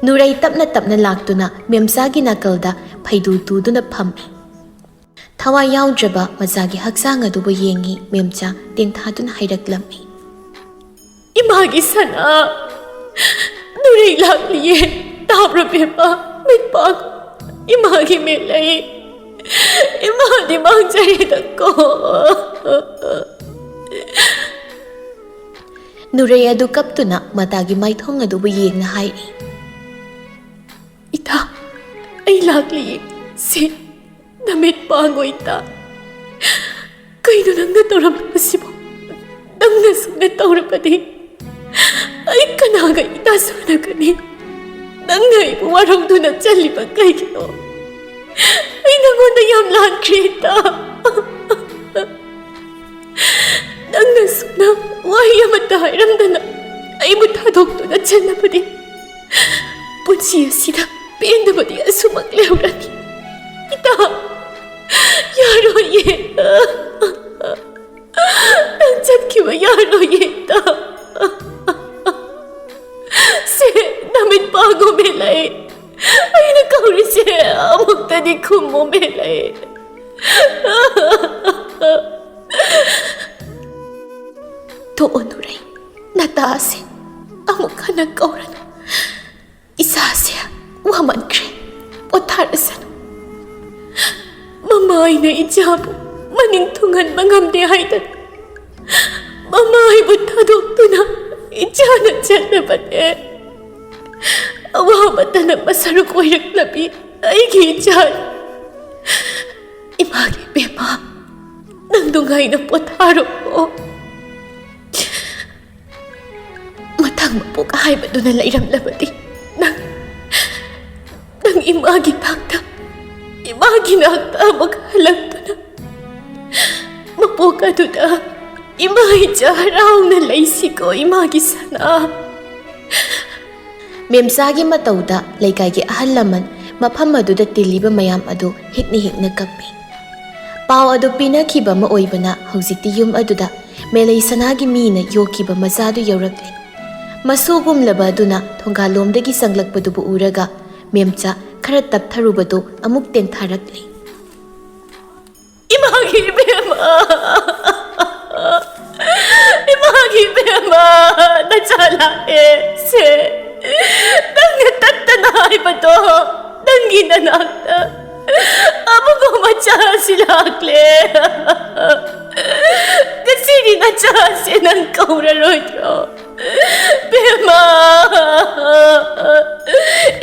ꯅꯨꯔꯩ ꯇꯞꯅ ꯇꯞꯅ ꯂꯥꯛꯇꯨꯅ ꯃꯦꯝꯆꯥꯒꯤ ꯅꯥꯀꯜꯗ ꯐꯩꯗꯨ ꯇꯨꯗꯨꯅ ꯐꯝꯃꯤ꯫ ꯊꯋꯥꯏ ꯌꯥꯎꯗ꯭ꯔꯕ ꯃꯆꯥꯒꯤ ꯍꯛꯆꯥꯡ ꯑꯗꯨꯕꯨ ꯌꯦꯡꯉꯤ ꯃꯦꯝꯆꯥ ꯇꯦꯡꯊꯥꯗꯨꯅ ꯍꯥꯏꯔꯛꯂꯝꯃꯤ꯫ ꯏꯃꯥꯒꯤ ꯁꯅꯥ, ꯅꯨꯔꯩ ꯂꯥꯛꯂꯤꯌꯦ꯫ ꯇꯥꯕ꯭ꯔꯣ ꯕꯦꯝꯃ? ꯃꯤꯠ ꯄꯥꯡꯉꯨ꯫ ꯏꯃꯥꯒꯤ ꯃꯤꯠꯂꯩ꯫ ꯏꯃꯥꯗꯤ ꯃꯥꯡꯖꯔꯦꯗꯀꯣ꯫ ꯅꯨꯔꯩ ꯑꯗꯨ ꯀꯞꯇꯨꯅ ꯃꯇꯥꯒꯤ ꯃꯥꯏꯊꯣꯡ ꯑꯗꯨꯕꯨ ꯌꯦꯡꯅ ꯍꯥꯏꯔꯤ꯫ "ꯏꯇꯥ, ꯑꯩ ꯂꯥꯛꯂꯤꯌꯦ꯫ ꯁꯦ, ꯅꯃꯤꯠ ꯄꯥꯡꯉꯣ ꯏꯇꯥ꯫ ꯀꯩꯅꯣ ꯅꯪꯅ ꯇꯧꯔꯝꯂꯤꯕꯁꯤꯕꯣ? ꯅꯪꯅ ꯁꯨꯝꯅ ꯇꯧꯔꯕꯗꯤ ꯑꯩ ꯀꯅꯥꯒ ꯏꯇꯥ ꯁꯥꯟꯅꯒꯅꯤ? ꯅꯪꯅ ꯑꯩꯕꯨ ꯋꯥꯔꯧꯗꯨꯅ ꯆꯠꯂꯤꯕ ꯀꯩꯒꯤꯅꯣ? ꯑꯩ ꯅꯉꯣꯟꯗ ꯌꯥꯝ ꯂꯥꯟꯈ꯭ꯔꯦ ꯏꯇꯥ꯫ ꯅꯪꯅ ꯁꯨꯝꯅ ꯋꯥꯍꯩ ꯑꯃꯠꯇ ꯍꯥꯏꯔꯝꯗꯅ ꯑꯩꯕꯨ ꯊꯥꯗꯣꯛꯇꯨꯅ ꯆꯠꯂꯕꯗꯤ ꯄꯨꯟꯁꯤ ꯑꯁꯤꯗ ꯄꯦꯟꯗꯕꯗꯤ ꯑꯁꯨꯃꯛ ꯂꯩꯍꯧꯔꯅꯤ꯫ ꯏꯇꯥ, ꯌꯥꯔꯣꯏꯌꯦ꯫ ꯅꯪ ꯆꯠꯈꯤꯕ ꯌꯥꯔꯣꯏꯌꯦ ꯏꯇꯥ꯫ ꯁꯦ, ꯅꯃꯤꯠ ꯄꯥꯡꯉꯣ ꯃꯤꯠꯂꯩ꯫ ꯑꯩꯅ ꯀꯧꯔꯤꯁꯦ ꯑꯃꯨꯛꯇꯗꯤ ꯈꯨꯝꯃꯣ ꯃꯤꯠꯂꯩ꯫ ꯇꯣꯛꯑꯣ ꯅꯨꯔꯩ, ꯅꯇꯥꯁꯦ ꯑꯃꯨꯛ ꯍꯟꯅ ꯀꯧꯔꯅꯨ꯫ ꯏꯆꯥꯁꯦ ꯋꯥꯃꯟꯈ꯭ꯔꯦ, ꯄꯣꯊꯥꯔꯁꯅꯨ꯫ ꯃꯃꯥ ꯑꯩꯅ ꯏꯆꯥꯕꯨ ꯃꯅꯤꯡ ꯊꯨꯡꯍꯟꯕ ꯉꯝꯗꯦ ꯍꯥꯏꯗꯅ ꯃꯃꯥ ꯑꯩꯕꯨ ꯊꯥꯗꯣꯛꯇꯨꯅ ꯏꯆꯥꯅ ꯆꯠꯂꯕꯅꯦ꯫ ꯑꯋꯥꯕꯇꯅ ꯃꯁꯔꯨꯛ ꯑꯣꯏꯔꯛꯂꯕꯤ ꯑꯩꯒꯤ ꯏꯆꯥ꯫ ꯏꯃꯥꯒꯤ ꯏꯕꯦꯝꯃ, ꯅꯪ ꯅꯨꯡꯉꯥꯏꯅ ꯄꯣꯊꯥꯔꯣ꯫ ꯃꯊꯪ ꯃꯄꯣꯛ ꯍꯥꯏꯕꯗꯨꯅ ꯂꯩꯔꯝꯂꯕꯗꯤ ꯅꯪ, ꯅꯪ ꯏꯃꯥꯒꯤ ꯊꯥꯛꯇ, ꯏꯃꯥꯒꯤ ꯅꯥꯛꯇ ꯑꯃꯨꯛ ꯍꯜꯂꯛꯇꯨꯅ ꯃꯄꯣꯛ ꯑꯗꯨꯗ ꯏꯃꯥ ꯏꯆꯥ ꯍꯔꯥꯎꯅ ꯂꯩꯁꯤꯀꯣ, ꯏꯃꯥꯒꯤ ꯁꯅꯥ꯫ ꯃꯦꯝꯆꯥꯒꯤ ꯃꯇꯧꯗ ꯂꯩꯀꯥꯏꯒꯤ ꯑꯍꯜ ꯂꯃꯟ, ꯃꯐꯝ ꯑꯗꯨꯗ ꯇꯤꯜꯂꯤꯕ ꯃꯌꯥꯝ ꯑꯗꯨ ꯍꯤꯛꯅ ꯍꯤꯛꯅ ꯀꯞꯄꯤ꯫ ꯄꯥꯎ ꯑꯗꯨ ꯄꯤꯅꯈꯤꯕ ꯑꯃ ꯑꯣꯏꯕꯅ ꯍꯧꯖꯤꯛꯇꯤ ꯌꯨꯝ ꯑꯗꯨꯗ ꯃꯦꯂꯩ ꯁꯅꯥꯒꯤ ꯃꯤꯅ ꯌꯣꯛꯈꯤꯕ ꯃꯆꯥꯗꯨ ꯌꯧꯔꯛꯂꯦ꯫ ꯃꯁꯨꯒꯨꯝꯂꯕ ꯑꯗꯨꯅ ꯊꯣꯡꯒꯥꯜꯂꯣꯝꯗꯒꯤ ꯆꯪꯂꯛꯄꯗꯨꯕꯨ ꯎꯔꯒ ꯃꯦꯝꯆꯥ ꯈꯔ ꯇꯞꯊꯔꯨꯕꯗꯨ ꯑꯃꯨꯛ ꯇꯦꯟꯊꯔꯛꯂꯦ꯫ ꯏꯃꯥꯒꯤ ꯏꯕꯦꯝꯃ! ꯏꯃꯥꯒꯤ ꯏꯕꯦꯝꯃ! ꯅꯆꯥ ꯂꯥꯛꯑꯦ! ꯁꯦ! ꯅꯪꯅ ꯇꯠꯇꯅ ꯍꯥꯏꯕꯗꯣ, ꯅꯪꯒꯤ ꯅꯅꯥꯛꯇ ꯑꯃꯨꯛ ꯃꯆꯥꯁꯤ ꯂꯥꯛꯂꯦ꯫ ꯉꯁꯤꯗꯤ ꯅꯆꯥꯁꯦ ꯅꯪ ꯀꯧꯔꯔꯣꯏꯗ꯭ꯔꯣ? ꯕꯦꯝꯃ,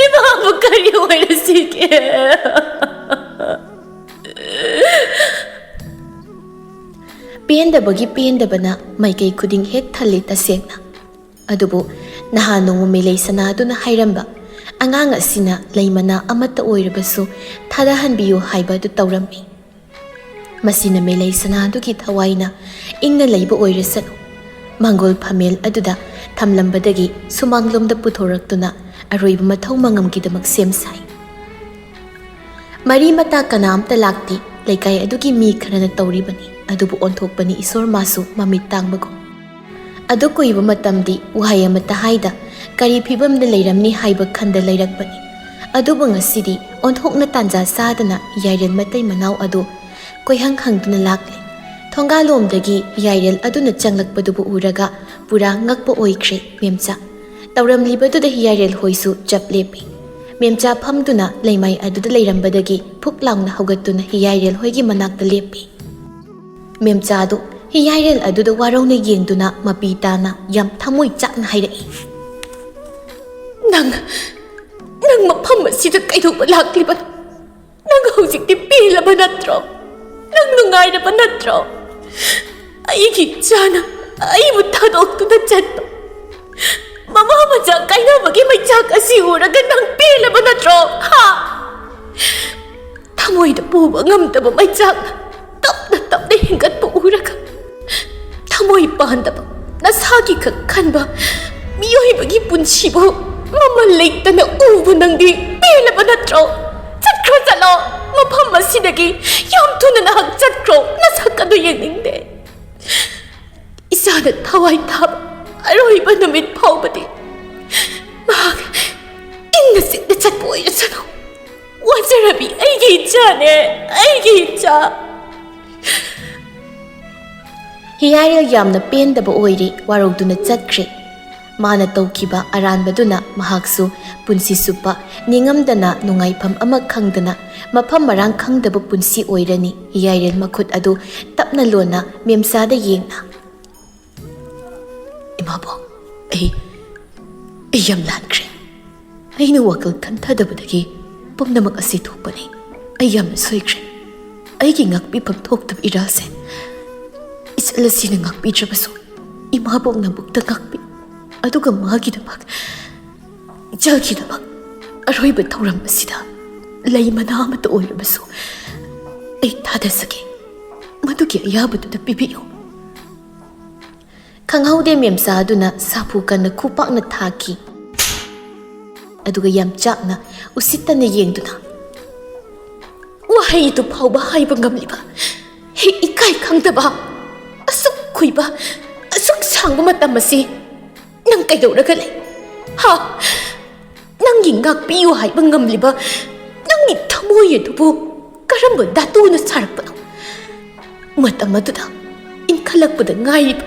ꯏꯃꯥꯕꯨ ꯀꯔꯤ ꯑꯣꯏꯔꯁꯤꯒꯦ? ꯄꯦꯟꯗꯕꯒꯤ ꯄꯦꯟꯗꯕꯅ ꯃꯥꯏꯀꯩ ꯈꯨꯗꯤꯡ ꯍꯦꯛ ꯊꯜꯂꯤ ꯇꯁꯦꯡꯅ꯫ ꯑꯗꯨꯕꯨ ꯅꯍꯥꯟ ꯅꯣꯡꯃ ꯃꯦꯂꯩ ꯁꯅꯥꯗꯨꯅ ꯍꯥꯏꯔꯝꯕ, "ꯑꯉꯥꯡ ꯑꯁꯤꯅ ꯂꯩ ꯃꯅꯥ ꯑꯃꯠꯇ ꯑꯣꯏꯔꯕꯁꯨ ꯊꯥꯗꯍꯟꯕꯤꯌꯨ" ꯍꯥꯏꯕ ꯑꯗꯨ ꯇꯧꯔꯝꯃꯤ꯫ ꯃꯁꯤꯅ ꯃꯦꯂꯩ ꯁꯅꯥꯗꯨꯒꯤ ꯊꯋꯥꯏꯅ ꯏꯪꯅ ꯂꯩꯕ ꯑꯣꯏꯔꯁꯅꯨ꯫ ꯃꯪꯒꯣꯜ ꯐꯝꯃꯦꯜ ꯑꯗꯨꯗ ꯊꯝꯂꯝꯕꯗꯒꯤ ꯁꯨꯃꯥꯡꯂꯣꯝꯗ ꯄꯨꯊꯣꯔꯛꯇꯨꯅ ꯑꯔꯣꯏꯕ ꯃꯊꯧ ꯃꯉꯝꯒꯤꯗꯃꯛ ꯁꯦꯝ ꯁꯥꯏ꯫ ꯃꯔꯤ ꯃꯇꯥ ꯀꯅꯥꯝꯇ ꯂꯥꯛꯇꯦ꯫ ꯂꯩꯀꯥꯏ ꯑꯗꯨꯒꯤ ꯃꯤ ꯈꯔꯅ ꯇꯧꯔꯤꯕꯅꯤ, ꯑꯗꯨꯕꯨ ꯑꯣꯟꯊꯣꯛꯄꯅꯤ ꯏꯁꯣꯔ ꯃꯥꯁꯨ ꯃꯃꯤꯠ ꯇꯥꯡꯕꯒꯨꯝ꯫ ꯑꯗꯨ ꯀꯨꯏꯕ ꯃꯇꯝꯗꯤ ꯋꯥꯍꯩ ꯑꯃꯠꯇ ꯍꯥꯏꯗ, ꯀꯔꯤ ꯐꯤꯕꯝꯗ ꯂꯩꯔꯝꯅꯤ ꯍꯥꯏꯕ ꯈꯟꯗ ꯂꯩꯔꯛꯄꯅꯤ꯫ ꯑꯗꯨꯕꯨ ꯉꯁꯤꯗꯤ ꯑꯣꯟꯊꯣꯛꯅ ꯇꯥꯟꯖꯥ ꯆꯥꯗꯅ ꯌꯥꯏꯔꯦꯟ ꯃꯇꯩ ꯃꯅꯥꯎ ꯑꯗꯨ ꯀꯣꯏꯍꯪ ꯍꯪꯗꯨꯅ ꯂꯥꯛꯂꯦ꯫ ꯊꯣꯡꯒꯥꯂꯣꯝꯗꯒꯤ ꯌꯥꯏꯔꯦꯜ ꯑꯗꯨꯅ ꯆꯪꯂꯛꯄꯗꯨꯕꯨ ꯎꯔꯒ ꯄꯨꯔꯥ ꯉꯛꯄ ꯑꯣꯏꯈ꯭ꯔꯦ ꯃꯦꯝꯆꯥ꯫ ꯇꯧꯔꯝꯂꯤꯕꯗꯨꯗ ꯌꯥꯏꯔꯦꯜ ꯍꯣꯏꯁꯨ ꯆꯞ ꯂꯦꯞꯄꯤ꯫ ꯃꯦꯝꯆꯥ ꯐꯝꯗꯨꯅ ꯂꯩꯃꯥꯏ ꯑꯗꯨꯗ ꯂꯩꯔꯝꯕꯗꯒꯤ ꯐꯨꯛ ꯂꯥꯎꯅ ꯍꯧꯒꯠꯇꯨꯅ ꯌꯥꯏꯔꯦꯜ ꯍꯣꯏꯒꯤ ꯃꯅꯥꯛꯇ ꯂꯦꯞꯄꯤ꯫ ꯃꯦꯝꯆꯥꯗꯨ ꯌꯥꯏꯔꯦꯜ ꯑꯗꯨꯗ ꯋꯥꯔꯧꯅ ꯌꯦꯡꯗꯨꯅ ꯃꯄꯤ ꯇꯥꯅ ꯌꯥꯝ ꯊꯃꯣꯏ ꯆꯥꯛꯅ ꯍꯥꯏꯔꯛꯏ, "ꯅꯪ, ꯅꯪ ꯃꯐꯝ ꯑꯁꯤꯗ ꯀꯩꯗꯧꯕ ꯂꯥꯛꯂꯤꯕꯅꯣ? ꯅꯪ ꯍꯧꯖꯤꯛꯇꯤ ꯄꯦꯜꯂꯕ ꯅꯠꯇ꯭ꯔꯣ? ꯅꯪ ꯅꯨꯡꯉꯥꯏꯔꯕ ꯅꯠꯇ꯭ꯔꯣ? ꯑꯩꯒꯤ ꯏꯆꯥꯅ ꯑꯩꯕꯨ ꯊꯥꯗꯣꯛꯇꯨꯅ ꯆꯠꯄ, ꯃꯃꯥ ꯃꯆꯥ ꯀꯥꯏꯅꯕꯒꯤ ꯃꯩꯆꯥꯛ ꯑꯁꯤ ꯎꯔꯒ ꯅꯪ ꯄꯦꯜꯂꯕ ꯅꯠꯇ꯭ꯔꯣ? ꯍꯥ?" ꯊꯃꯣꯏꯗ ꯄꯨꯕ ꯉꯝꯗꯕ ꯃꯩꯆꯥꯛꯅ ꯇꯞꯅ ꯇꯞꯅ ꯍꯦꯟꯒꯠꯄ ꯎꯔꯒ, ꯊꯃꯣꯏ ꯄꯥꯟꯗꯕ, ꯅꯁꯥꯒꯤ ꯈꯛ ꯈꯟꯕ ꯃꯤꯑꯣꯏꯕꯒꯤ ꯄꯨꯟꯁꯤꯕꯨ ꯃꯃꯜ ꯂꯩꯇꯅ ꯎꯕ ꯅꯪꯗꯤ ꯄꯦꯜꯂꯕ ꯅꯠꯇ꯭ꯔꯣ? ꯆꯠꯈ꯭ꯔꯣ, ꯆꯠꯂꯣ, ꯃꯐꯝ ꯑꯁꯤꯗꯒꯤ ꯌꯥꯝ ꯊꯨꯅ ꯅꯍꯥꯛ ꯆꯠꯈ꯭ꯔꯣ꯫ ꯅꯁꯛ ꯑꯗꯨ ꯌꯦꯡꯅꯤꯡꯗꯦ꯫ ꯏꯆꯥꯅ ꯊꯋꯥꯏ ꯊꯥꯕ ꯑꯔꯣꯏꯕ ꯅꯨꯃꯤꯠ ꯐꯥꯎꯕꯗꯤ ꯃꯍꯥꯛ ꯏꯪꯅ ꯆꯤꯛꯅ ꯆꯠꯄ ꯑꯣꯏꯔꯁꯅꯨ꯫ ꯋꯥꯖꯔꯕꯤ ꯑꯩꯒꯤ ꯏꯆꯥꯅꯦ, ꯑꯩꯒꯤ ꯏꯆꯥ꯫ ꯍꯤꯌꯥꯏꯔꯦꯜ ꯌꯥꯝꯅ ꯄꯦꯟꯗꯕ ꯑꯣꯏꯔꯦ, ꯋꯥꯔꯧꯗꯨꯅ ꯆꯠꯈ꯭ꯔꯦ꯫ ꯃꯥꯅ ꯇꯧꯈꯤꯕ ꯑꯔꯥꯟꯕꯗꯨꯅ ꯃꯍꯥꯛꯁꯨ ꯄꯨꯟꯁꯤ ꯆꯨꯞꯄ ꯅꯤꯡꯉꯝꯗꯅ ꯅꯨꯡꯉꯥꯏꯐꯝ ꯑꯃ ꯈꯪꯗꯅ ꯃꯐꯝ ꯃꯔꯥꯡ ꯈꯪꯗꯕ ꯄꯨꯟꯁꯤ ꯑꯣꯏꯔꯅꯤ꯫ ꯌꯥꯏꯔꯦꯜ ꯃꯈꯨꯠ ꯑꯗꯨ ꯇꯞꯅ ꯂꯣꯟꯅ ꯃꯦꯝꯆꯥꯗ ꯌꯦꯡꯅ, "ꯏꯃꯥꯕꯣꯛ, ꯑꯩ, ꯑꯩ ꯌꯥꯝ ꯂꯥꯟꯈ꯭ꯔꯦ꯫ ꯑꯩꯅ ꯋꯥꯈꯜ ꯈꯟꯊꯗꯕꯗꯒꯤ ꯄꯨꯝꯅꯃꯛ ꯑꯁꯤ ꯊꯣꯛꯄꯅꯤ꯫ ꯑꯩ ꯌꯥꯝꯅ ꯁꯣꯏꯈ꯭ꯔꯦ꯫ ꯑꯩꯒꯤ ꯉꯥꯛꯄꯤꯐꯝ ꯊꯣꯛꯇꯕ ꯏꯔꯥꯜꯁꯦ ꯏꯆꯜ ꯑꯁꯤꯅ ꯉꯥꯛꯄꯤꯗ꯭ꯔꯕꯁꯨ, ꯏꯃꯥꯕꯣꯛꯅ ꯑꯃꯨꯛꯇ ꯉꯥꯛꯄꯤ꯫ ꯑꯗꯨꯒ ꯃꯥꯒꯤꯗꯃꯛ, ꯏꯆꯜꯒꯤꯗꯃꯛ ꯑꯔꯣꯏꯕ ꯊꯧꯔꯝ ꯑꯁꯤꯗ ꯂꯩ ꯃꯅꯥ ꯑꯃꯠꯇ ꯑꯣꯏꯔꯕꯁꯨ ꯑꯩ ꯊꯥꯗꯖꯒꯦ꯫ ꯃꯗꯨꯒꯤ ꯑꯌꯥꯕꯗꯨꯗ ꯄꯤꯕꯤꯌꯨ꯫" ꯈꯪꯍꯧꯗꯦ ꯃꯦꯝꯆꯥ ꯑꯗꯨꯅ ꯁꯥꯐꯨ ꯀꯟꯅ ꯈꯨꯄꯥꯛꯅ ꯊꯥꯈꯤ꯫ ꯑꯗꯨꯒ ꯌꯥꯝ ꯆꯥꯛꯅ ꯎꯁꯤꯠꯇꯅ ꯌꯦꯡꯗꯨꯅ, "ꯋꯥꯍꯩꯗꯨ ꯐꯥꯎꯕ ꯍꯥꯏꯕ ꯉꯝꯂꯤꯕ ꯍꯦꯛ ꯏꯀꯥꯏ ꯈꯪꯗꯕ, ꯑꯁꯨꯛ ꯀꯨꯏꯕ, ꯑꯁꯨꯛ ꯁꯥꯡꯕ ꯃꯇꯝ ꯑꯁꯤ ꯅꯪ ꯀꯩꯗꯧꯔꯒ ꯂꯩ? ꯍꯥ? ꯅꯪꯒꯤ ꯉꯥꯛꯄꯤꯌꯨ ꯍꯥꯏꯕ ꯉꯝꯂꯤꯕ ꯅꯪꯒꯤ ꯊꯃꯣꯏ ꯑꯗꯨꯕꯨ ꯀꯔꯝꯕ ꯙꯥꯇꯨꯅ ꯁꯥꯔꯛꯄꯅꯣ? ꯃꯇꯝ ꯑꯗꯨꯗ ꯏꯟꯈꯠꯂꯛꯄꯗ ꯉꯥꯏꯔꯤꯕ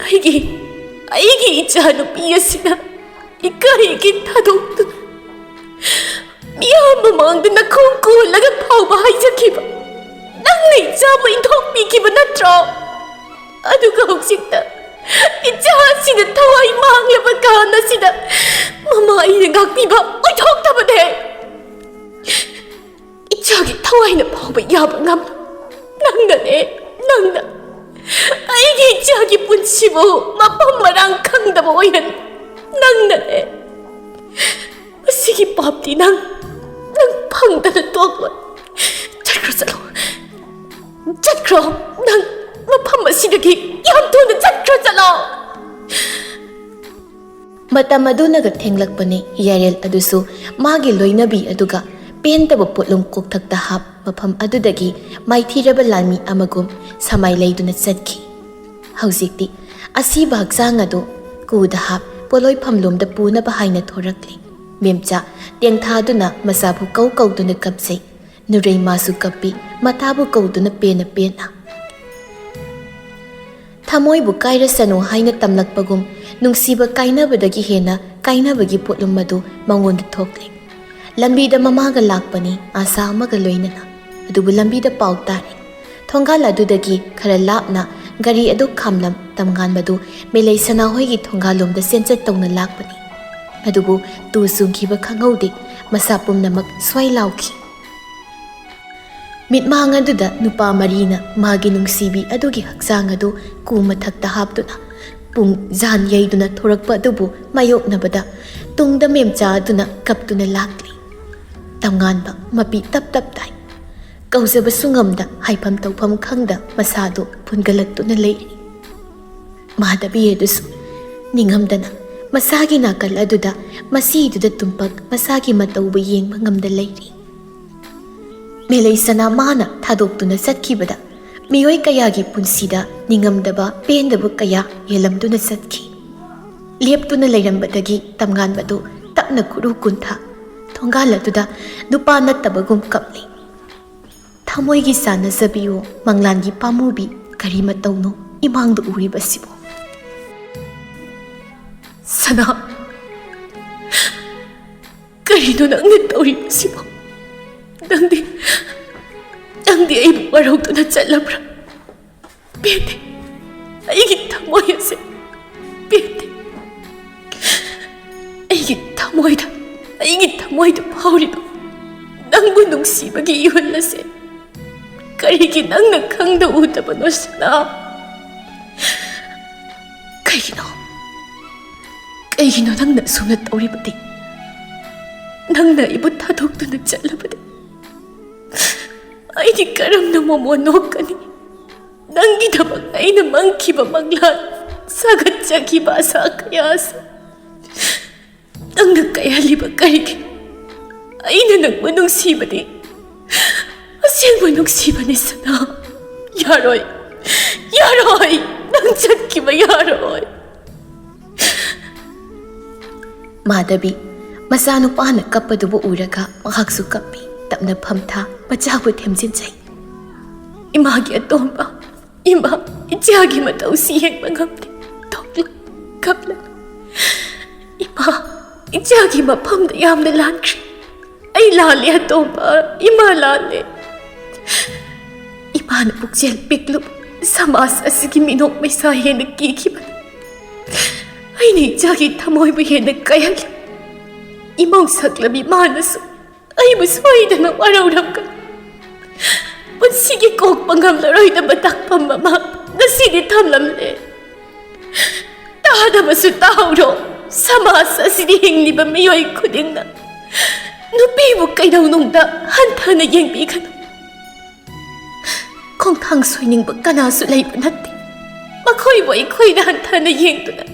ꯑꯩꯒꯤ, ꯑꯩꯒꯤ ꯏꯆꯥꯅꯨꯄꯤ ꯑꯁꯤꯅ ꯏꯀꯥꯏꯒꯤ ꯊꯥꯗꯣꯛꯇꯨꯅ ꯃꯤꯌꯥꯝ ꯃꯃꯥꯡꯗ ꯅꯈꯣꯡ ꯀꯣꯜꯂꯒ ꯐꯥꯎꯕ ꯍꯥꯏꯖꯈꯤꯕ ꯅꯪꯅ ꯏꯆꯥꯕꯨ ꯏꯟꯊꯣꯛꯄꯤꯈꯤꯕ ꯅꯠꯇ꯭ꯔꯣ? ꯑꯗꯨꯒ ꯍꯧꯖꯤꯛꯇ ꯏꯆꯥꯁꯤꯅ ꯊꯋꯥꯏ ꯃꯥꯡꯂꯕ ꯀꯥꯟ ꯑꯁꯤꯗ ꯃꯃꯥ ꯑꯩꯅ ꯉꯥꯛꯄꯤꯕ ꯑꯣꯏꯊꯣꯛꯇꯕꯅꯦ꯫ ꯏꯆꯥꯒꯤ ꯊꯋꯥꯏꯅ ꯐꯥꯎꯕ ꯌꯥꯕ ꯉꯝꯕ ꯅꯪꯅꯅꯦ, ꯅꯪꯅ꯫ ꯑꯩꯒꯤ ꯏꯆꯥꯒꯤ ꯄꯨꯟꯁꯤꯕꯨ ꯃꯐꯝ ꯃꯔꯥꯡ ꯈꯪꯗꯕ ꯑꯣꯏꯍꯟ ꯅꯪꯅꯅꯦ꯫ ꯃꯁꯤꯒꯤ ꯄꯥꯞꯇꯤ ꯅꯪ, ꯅꯪ ꯐꯪꯗꯅ ꯇꯣꯛꯂꯣꯏ꯫ ꯆꯠꯈ꯭ꯔꯣ, ꯆꯠꯂꯣ꯫ ꯆꯠꯈ꯭ꯔꯣ꯫ ꯅꯪ ꯃꯐꯝ ꯑꯁꯤꯗꯒꯤ ꯌꯥꯝ ꯊꯨꯅ ꯆꯠꯈ꯭ꯔꯣ, ꯆꯠꯂꯣ꯫" ꯃꯇꯝ ꯑꯗꯨꯅꯒ ꯊꯦꯡꯂꯛꯄꯅꯤ꯫ ꯌꯥꯏꯔꯦꯜ ꯑꯗꯨꯁꯨ ꯃꯥꯒꯤ ꯂꯣꯏꯅꯕꯤ ꯑꯗꯨꯒ ꯄꯦꯟꯗꯕ ꯄꯣꯠꯂꯨꯝ ꯀꯣꯛꯊꯛꯇ ꯍꯥꯞ ꯃꯐꯝ ꯑꯗꯨꯗꯒꯤ ꯃꯥꯏꯊꯤꯔꯕ ꯂꯥꯟꯃꯤ ꯑꯃꯒꯨꯝ ꯁꯃꯥꯏ ꯂꯩꯗꯨꯅ ꯆꯠꯈꯤ꯫ ꯍꯧꯖꯤꯛꯇꯤ ꯑꯁꯤꯕ ꯍꯛꯆꯥꯡ ꯑꯗꯨ ꯀꯨꯗ ꯍꯥꯞ ꯄꯣꯠꯂꯣꯏꯐꯝꯂꯣꯝꯗ ꯄꯨꯅꯕ ꯍꯥꯏꯅ ꯊꯣꯔꯛꯂꯤ꯫ ꯃꯦꯝꯆꯥ ꯇꯦꯡꯊꯥꯗꯨꯅ ꯃꯆꯥꯕꯨ ꯀꯧ ꯀꯧꯗꯨꯅ ꯀꯞꯆꯩ꯫ ꯅꯨꯔꯩꯃꯥꯁꯨ ꯀꯞꯄꯤ, ꯃꯇꯥꯕꯨ ꯀꯧꯗꯨꯅ ꯄꯦꯟꯅ ꯄꯦꯟꯅ꯫ ꯊꯃꯣꯏꯕꯨ ꯀꯥꯏꯔꯁꯅꯨ ꯍꯥꯏꯅ ꯇꯝꯂꯛꯄꯒꯨꯝ, ꯅꯨꯡꯁꯤꯕ ꯀꯥꯏꯅꯕꯗꯒꯤ ꯍꯦꯟꯅ ꯀꯥꯏꯅꯕꯒꯤ ꯄꯣꯠꯂꯨꯝ ꯑꯗꯨ ꯃꯉꯣꯟꯗ ꯊꯣꯛꯂꯦ꯫ ꯂꯝꯕꯤꯗ ꯃꯃꯥꯒ ꯂꯥꯛꯄꯅꯤ, ꯑꯥꯁꯥ ꯑꯃꯒ ꯂꯣꯏꯅꯅ꯫ ꯑꯗꯨꯕꯨ ꯂꯝꯕꯤꯗ ꯄꯥꯎ ꯇꯥꯔꯦ꯫ ꯊꯣꯡꯒꯥꯜ ꯑꯗꯨꯗꯒꯤ ꯈꯔ ꯂꯥꯞꯅ ꯒꯥꯔꯤ ꯑꯗꯨ ꯈꯥꯝꯂꯝ ꯇꯝꯉꯥꯟꯕꯗꯨ ꯃꯦꯂꯩ ꯁꯅꯥꯍꯣꯏꯒꯤ ꯊꯣꯡꯒꯥꯜꯂꯣꯝꯗ ꯆꯦꯟꯆꯠ ꯇꯧꯅ ꯂꯥꯛꯄꯅꯤ꯫ ꯑꯗꯨꯕꯨ ꯇꯨ ꯆꯨꯡꯈꯤꯕ ꯈꯪꯍꯧꯗꯦ, ꯃꯁꯥ ꯄꯨꯝꯅꯃꯛ ꯁ꯭ꯋꯥꯏ ꯂꯥꯎꯈꯤ꯫ ꯃꯤꯠꯃꯥꯡ ꯑꯗꯨꯗ ꯅꯨꯄꯥ ꯃꯔꯤꯅ ꯃꯥꯒꯤ ꯅꯨꯡꯁꯤꯕꯤ ꯑꯗꯨꯒꯤ ꯍꯛꯆꯥꯡ ꯑꯗꯨ ꯀꯨ ꯃꯊꯛꯇ ꯍꯥꯞꯇꯨꯅ ꯄꯨꯡ ꯖꯥꯟ ꯌꯩꯗꯨꯅ ꯊꯣꯔꯛꯄ ꯑꯗꯨꯕꯨ ꯃꯥꯌꯣꯛꯅꯕꯗ ꯇꯨꯡꯗ ꯃꯦꯝꯆꯥ ꯑꯗꯨꯅ ꯀꯞꯇꯨꯅ ꯂꯥꯛꯂꯤ꯫ ꯇꯝꯉꯥꯟꯕ ꯃꯄꯤ ꯇꯞ ꯇꯞ ꯇꯥꯏ꯫ ꯀꯧꯖꯕꯁꯨ ꯉꯝꯗ, ꯍꯥꯏꯐꯝ ꯇꯧꯐꯝ ꯈꯪꯗ ꯃꯁꯥꯗꯨ ꯐꯨꯟꯒꯠꯂꯛꯇꯨꯅ ꯂꯩꯔꯤ꯫ ꯃꯥꯙꯕꯤ ꯑꯗꯨꯁꯨ ꯅꯤꯡꯉꯝꯗꯅ ꯃꯁꯥꯒꯤ ꯅꯥꯀꯜ ꯑꯗꯨꯗ ꯃꯁꯤꯗꯨꯗ ꯇꯨꯝꯄꯛ ꯃꯁꯥꯒꯤ ꯃꯇꯧꯕꯨ ꯌꯦꯡꯕ ꯉꯝꯗ ꯂꯩꯔꯤ꯫ ꯃꯦꯂꯩ ꯁꯅꯥ ꯃꯥꯅ ꯊꯥꯗꯣꯛꯇꯨꯅ ꯆꯠꯈꯤꯕꯗ ꯃꯤꯑꯣꯏ ꯀꯌꯥꯒꯤ ꯄꯨꯟꯁꯤꯗ ꯅꯤꯡꯉꯝꯗꯕ ꯄꯦꯟꯗꯕ ꯀꯌꯥ ꯌꯦꯜꯂꯝꯗꯨꯅ ꯆꯠꯈꯤ꯫ ꯂꯦꯞꯇꯨꯅ ꯂꯩꯔꯝꯕꯗꯒꯤ ꯇꯝꯉꯥꯟꯕꯗꯨ ꯇꯞꯅ ꯈꯨꯔꯨ ꯀꯨꯟꯊꯥ ꯊꯣꯡꯒꯥꯜ ꯑꯗꯨꯗ ꯅꯨꯄꯥ ꯅꯠꯇꯕꯒꯨꯝ ꯀꯞꯂꯤ꯫ ꯊꯃꯣꯏꯒꯤ ꯆꯥꯟꯅꯖꯕꯤꯌꯣ, ꯃꯪꯂꯥꯟꯒꯤ ꯄꯥꯝꯃꯨꯕꯤ, ꯀꯔꯤ ꯃꯇꯧꯅꯣ ꯏꯃꯥꯡꯗ ꯎꯔꯤꯕꯁꯤꯕꯣ? ꯁꯅꯥ, ꯀꯔꯤꯅꯣ ꯅꯪꯅ ꯇꯧꯔꯤꯕꯁꯤꯕꯣ? ꯅꯪꯗꯤ, ꯅꯪꯗꯤ ꯑꯩꯕꯨ ꯋꯥꯔꯧꯗꯨꯅ ꯆꯠꯂꯕ꯭ꯔꯥ? ꯄꯦꯟꯗꯦ꯫ ꯑꯩꯒꯤ ꯊꯃꯣꯏ ꯑꯁꯦ ꯄꯦꯟꯗꯦ꯫ ꯑꯩꯒꯤ ꯊꯃꯣꯏꯗ, ꯑꯩꯒꯤ ꯊꯃꯣꯏꯗ ꯐꯥꯎꯔꯤꯕ ꯅꯪꯕꯨ ꯅꯨꯡꯁꯤꯕꯒꯤ ꯏꯍꯨꯜ ꯑꯁꯦ ꯀꯔꯤꯒꯤ ꯅꯪꯅ ꯈꯪꯗ ꯎꯗꯕꯅꯣ, ꯁꯅꯥ? ꯀꯩꯒꯤꯅꯣ? ꯀꯩꯒꯤꯅꯣ ꯅꯪꯅ ꯑꯁꯨꯝꯅ ꯇꯧꯔꯤꯕꯗꯤ? ꯅꯪꯅ ꯑꯩꯕꯨ ꯊꯥꯗꯣꯛꯇꯨꯅ ꯆꯠꯂꯕꯗꯤ ꯑꯩꯗꯤ ꯀꯔꯝꯅ ꯃꯣꯃꯣ ꯅꯣꯛꯀꯅꯤ? ꯅꯪꯒꯤꯗꯃꯛ ꯑꯩꯅ ꯃꯪꯈꯤꯕ ꯃꯪꯂꯥꯟ, ꯁꯥꯒꯠꯆꯈꯤꯕ ꯑꯁꯥ ꯀꯌꯥ ꯑꯁꯤ ꯅꯪꯅ ꯀꯥꯏꯍꯜꯂꯤꯕ ꯀꯔꯤꯒꯤꯅꯣ? ꯑꯩꯅ ꯅꯪꯕꯨ ꯅꯨꯡꯁꯤꯕꯗꯤ, ꯑꯁꯦꯡꯕ ꯅꯨꯡꯁꯤꯕꯅꯤ, ꯁꯅꯥ꯫ ꯌꯥꯔꯣꯏ, ꯌꯥꯔꯣꯏ, ꯅꯪ ꯆꯠꯈꯤꯕ ꯌꯥꯔꯣꯏ꯫ ꯃꯥꯙꯕꯤ, ꯃꯆꯥꯅꯨꯄꯥꯅ ꯀꯞꯄꯗꯨꯕꯨ ꯎꯔꯒ ꯃꯍꯥꯛꯁꯨ ꯀꯞꯄꯤ꯫ ꯇꯞꯅ ꯐꯝꯊ, ꯃꯆꯥꯕꯨ ꯊꯦꯝꯖꯤꯟꯖꯩ꯫ ꯏꯃꯥꯒꯤ ꯑꯇꯣꯝꯕ, ꯏꯃꯥ, ꯏꯆꯥꯒꯤ ꯃꯇꯧꯁꯤ ꯌꯦꯡꯕ ꯉꯝꯗꯦ꯫ ꯊꯣꯛꯂ ꯀꯞꯂ ꯏꯃꯥ, ꯏꯆꯥꯒꯤ ꯃꯐꯝꯗ ꯌꯥꯝꯅ ꯂꯥꯟꯈ꯭ꯔꯦ꯫ ꯑꯩ ꯂꯥꯜꯂꯦ ꯑꯇꯣꯝꯕ, ꯏꯃꯥ ꯂꯥꯜꯂꯦ꯫ ꯏꯃꯥꯅ ꯄꯨꯛꯆꯦꯜ ꯄꯤꯛꯂꯨꯕ ꯁꯃꯥꯖ ꯑꯁꯤꯒꯤ ꯃꯤꯅꯣꯛ ꯃꯩꯁꯥ ꯍꯦꯟꯅ ꯀꯤꯈꯤꯕꯅꯤ꯫ ꯑꯩꯅ ꯏꯆꯥꯒꯤ ꯊꯃꯣꯏꯕꯨ ꯍꯦꯟꯅ ꯀꯥꯏꯍꯜꯂꯤ꯫ ꯏꯃꯧ ꯁꯛꯂꯕꯤ ꯃꯥꯅꯁꯨ ꯑꯩꯕꯨ ꯁꯣꯏꯗꯅ ꯋꯥꯔꯧꯔꯝꯒꯅꯤ꯫ ꯄꯨꯟꯁꯤꯒꯤ ꯀꯣꯛꯄ ꯉꯝꯂꯔꯣꯏꯗꯕ ꯇꯥꯛꯐꯝ ꯑꯃ ꯉꯁꯤꯗꯤ ꯊꯝꯂꯝꯂꯦ꯫ ꯇꯥꯗꯕꯁꯨ ꯇꯥꯍꯧꯔꯣ, ꯁꯃꯥꯖ ꯑꯁꯤꯗ ꯍꯤꯡꯂꯤꯕ ꯃꯤꯑꯣꯏ ꯈꯨꯗꯤꯡꯅ ꯅꯨꯄꯤꯕꯨ ꯀꯩꯗꯧꯅꯨꯡꯗ ꯍꯟꯊꯅ ꯌꯦꯡꯕꯤꯒꯅꯨ꯫ ꯈꯣꯡꯊꯥꯡ ꯁꯣꯏꯅꯤꯡꯕ ꯀꯅꯥꯁꯨ ꯂꯩꯕ ꯅꯠꯇꯦ꯫ ꯃꯈꯣꯏꯕꯨ ꯑꯩꯈꯣꯏꯅ ꯍꯟꯊꯅ ꯌꯦꯡꯗꯨꯅ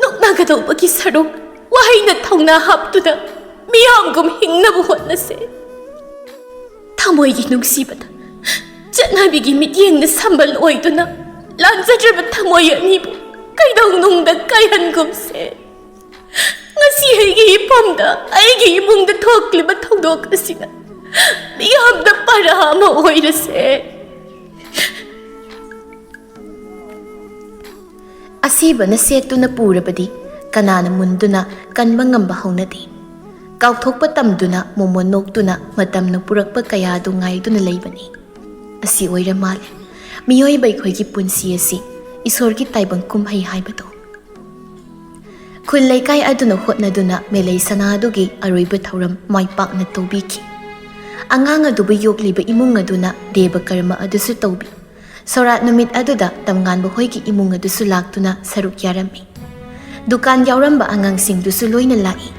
ꯅꯣꯛꯅꯒꯗꯧꯕꯒꯤ ꯁꯔꯨꯛ ꯋꯥꯍꯩꯅ ꯊꯧꯅꯥ ꯍꯥꯞꯇꯨꯅ ꯃꯤꯌꯥꯝꯒꯨꯝ ꯍꯤꯡꯅꯕ ꯍꯣꯠꯅꯁꯦ꯫ ꯊꯃꯣꯏꯒꯤ ꯅꯨꯡꯁꯤꯕꯗ ꯆꯠꯅꯕꯤꯒꯤ ꯃꯤꯠꯌꯦꯡꯅ ꯁꯝꯕꯜ ꯑꯣꯏꯗꯨꯅ ꯂꯥꯟꯖꯗ꯭ꯔꯕ ꯊꯃꯣꯏ ꯑꯅꯤꯕꯨ ꯀꯩꯗꯧꯅꯨꯡꯗ ꯀꯥꯏꯍꯟꯒꯨꯝꯁꯦ꯫ ꯉꯁꯤ ꯑꯩꯒꯤ ꯏꯐꯝꯗ, ꯑꯩꯒꯤ ꯏꯃꯨꯡꯗ ꯊꯣꯛꯂꯤꯕ ꯊꯧꯗꯣꯛ ꯑꯁꯤꯅ ꯃꯤꯌꯥꯝꯗ ꯄꯔꯥ ꯑꯃ ꯑꯣꯏꯔꯁꯦ꯫ ꯑꯁꯤꯕꯅ ꯁꯦꯠꯇꯨꯅ ꯄꯨꯔꯕꯗꯤ ꯀꯅꯥꯅ ꯃꯨꯟꯗꯨꯅ ꯀꯟꯕ ꯉꯝꯕ ꯍꯧꯅꯗꯦ꯫ ꯀꯥꯎꯊꯣꯛꯄ ꯇꯝꯗꯨꯅ ꯃꯣꯃꯣꯟ ꯅꯣꯛꯇꯨꯅ ꯃꯇꯝꯅ ꯄꯨꯔꯛꯄ ꯀꯌꯥꯗꯨ ꯉꯥꯏꯗꯨꯅ ꯂꯩꯕꯅꯤ꯫ ꯑꯁꯤ ꯑꯣꯏꯔ ꯃꯥꯜꯂꯦ ꯃꯤꯑꯣꯏꯕ ꯑꯩꯈꯣꯏꯒꯤ ꯄꯨꯟꯁꯤ ꯑꯁꯤ ꯏꯁꯣꯔꯒꯤ ꯇꯥꯏꯕꯪ ꯀꯨꯝꯍꯩ ꯍꯥꯏꯕꯗꯨ꯫ ꯈꯨꯜ ꯂꯩꯀꯥꯏ ꯑꯗꯨꯅ ꯍꯣꯠꯅꯗꯨꯅ ꯃꯦꯂꯩ ꯁꯅꯥ ꯑꯗꯨꯒꯤ ꯑꯔꯣꯏꯕ ꯊꯧꯔꯝ ꯃꯥꯏ ꯄꯥꯛꯅ ꯇꯧꯕꯤꯈꯤ꯫ ꯑꯉꯥꯡ ꯑꯗꯨꯕꯨ ꯌꯣꯛꯂꯤꯕ ꯏꯃꯨꯡ ꯑꯗꯨꯅ ꯗꯦꯕ ꯀꯔꯃ ꯑꯗꯨꯁꯨ ꯇꯧꯕꯤ꯫ ꯁꯣꯔꯥꯠ ꯅꯨꯃꯤꯠ ꯑꯗꯨꯗ ꯇꯝꯉꯥꯟꯕ ꯍꯣꯏꯒꯤ ꯏꯃꯨꯡ ꯑꯗꯨꯁꯨ ꯂꯥꯛꯇꯨꯅ ꯁꯔꯨꯛ ꯌꯥꯔꯝꯃꯤ꯫ ꯗꯨꯀꯥꯟ ꯌꯥꯎꯔꯝꯕ ꯑꯉꯥꯡꯁꯤꯡꯗꯨꯁꯨ ꯂꯣꯏꯅ ꯂꯥꯛꯏ꯫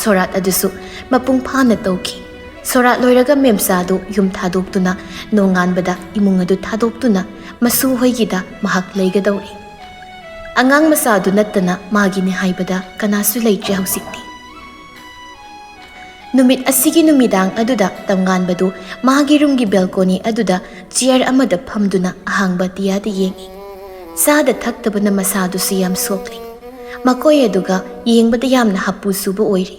ꯁꯣꯔꯥꯠ ꯑꯗꯨꯁꯨ ꯃꯄꯨꯡ ꯐꯥꯅ ꯇꯧꯈꯤ꯫ ꯁꯣꯔꯥꯠ ꯂꯣꯏꯔꯒ ꯃꯦꯝꯆꯥꯗꯨ ꯌꯨꯝ ꯊꯥꯗꯣꯛꯇꯨꯅ ꯅꯣꯡꯉꯥꯟꯕꯗ ꯏꯃꯨꯡ ꯑꯗꯨ ꯊꯥꯗꯣꯛꯇꯨꯅ ꯃꯁꯨ ꯍꯣꯏꯒꯤꯗ ꯃꯍꯥꯛ ꯂꯩꯒꯗꯧꯔꯤ꯫ ꯑꯉꯥꯡ ꯃꯆꯥꯗꯨ ꯅꯠꯇꯅ ꯃꯥꯒꯤꯅꯤ ꯍꯥꯏꯕꯗ ꯀꯅꯥꯁꯨ ꯂꯩꯇ꯭ꯔꯦ ꯍꯧꯖꯤꯛꯇꯤ꯫ ꯅꯨꯃꯤꯠ ꯑꯁꯤꯒꯤ ꯅꯨꯃꯤꯗꯥꯡ ꯑꯗꯨꯗ ꯇꯝꯉꯥꯟꯕꯗꯨ ꯃꯥꯒꯤ ꯔꯨꯝꯒꯤ ꯕꯦꯜꯀꯣꯅꯤ ꯑꯗꯨꯗ ꯆꯤꯌꯔ ꯑꯃꯗ ꯐꯝꯗꯨꯅ ꯑꯍꯥꯡꯕ ꯑꯇꯤꯌꯥꯗ ꯌꯦꯡꯏ꯫ ꯆꯥꯗ ꯊꯛꯇꯕꯅ ꯃꯁꯥꯗꯨꯁꯨ ꯌꯥꯝ ꯁꯣꯛꯂꯤ꯫ ꯃꯈꯣꯏ ꯑꯗꯨꯒ ꯌꯦꯡꯕꯗ ꯌꯥꯝꯅ ꯍꯥꯄꯨ ꯆꯨꯕ ꯑꯣꯏꯔꯤ꯫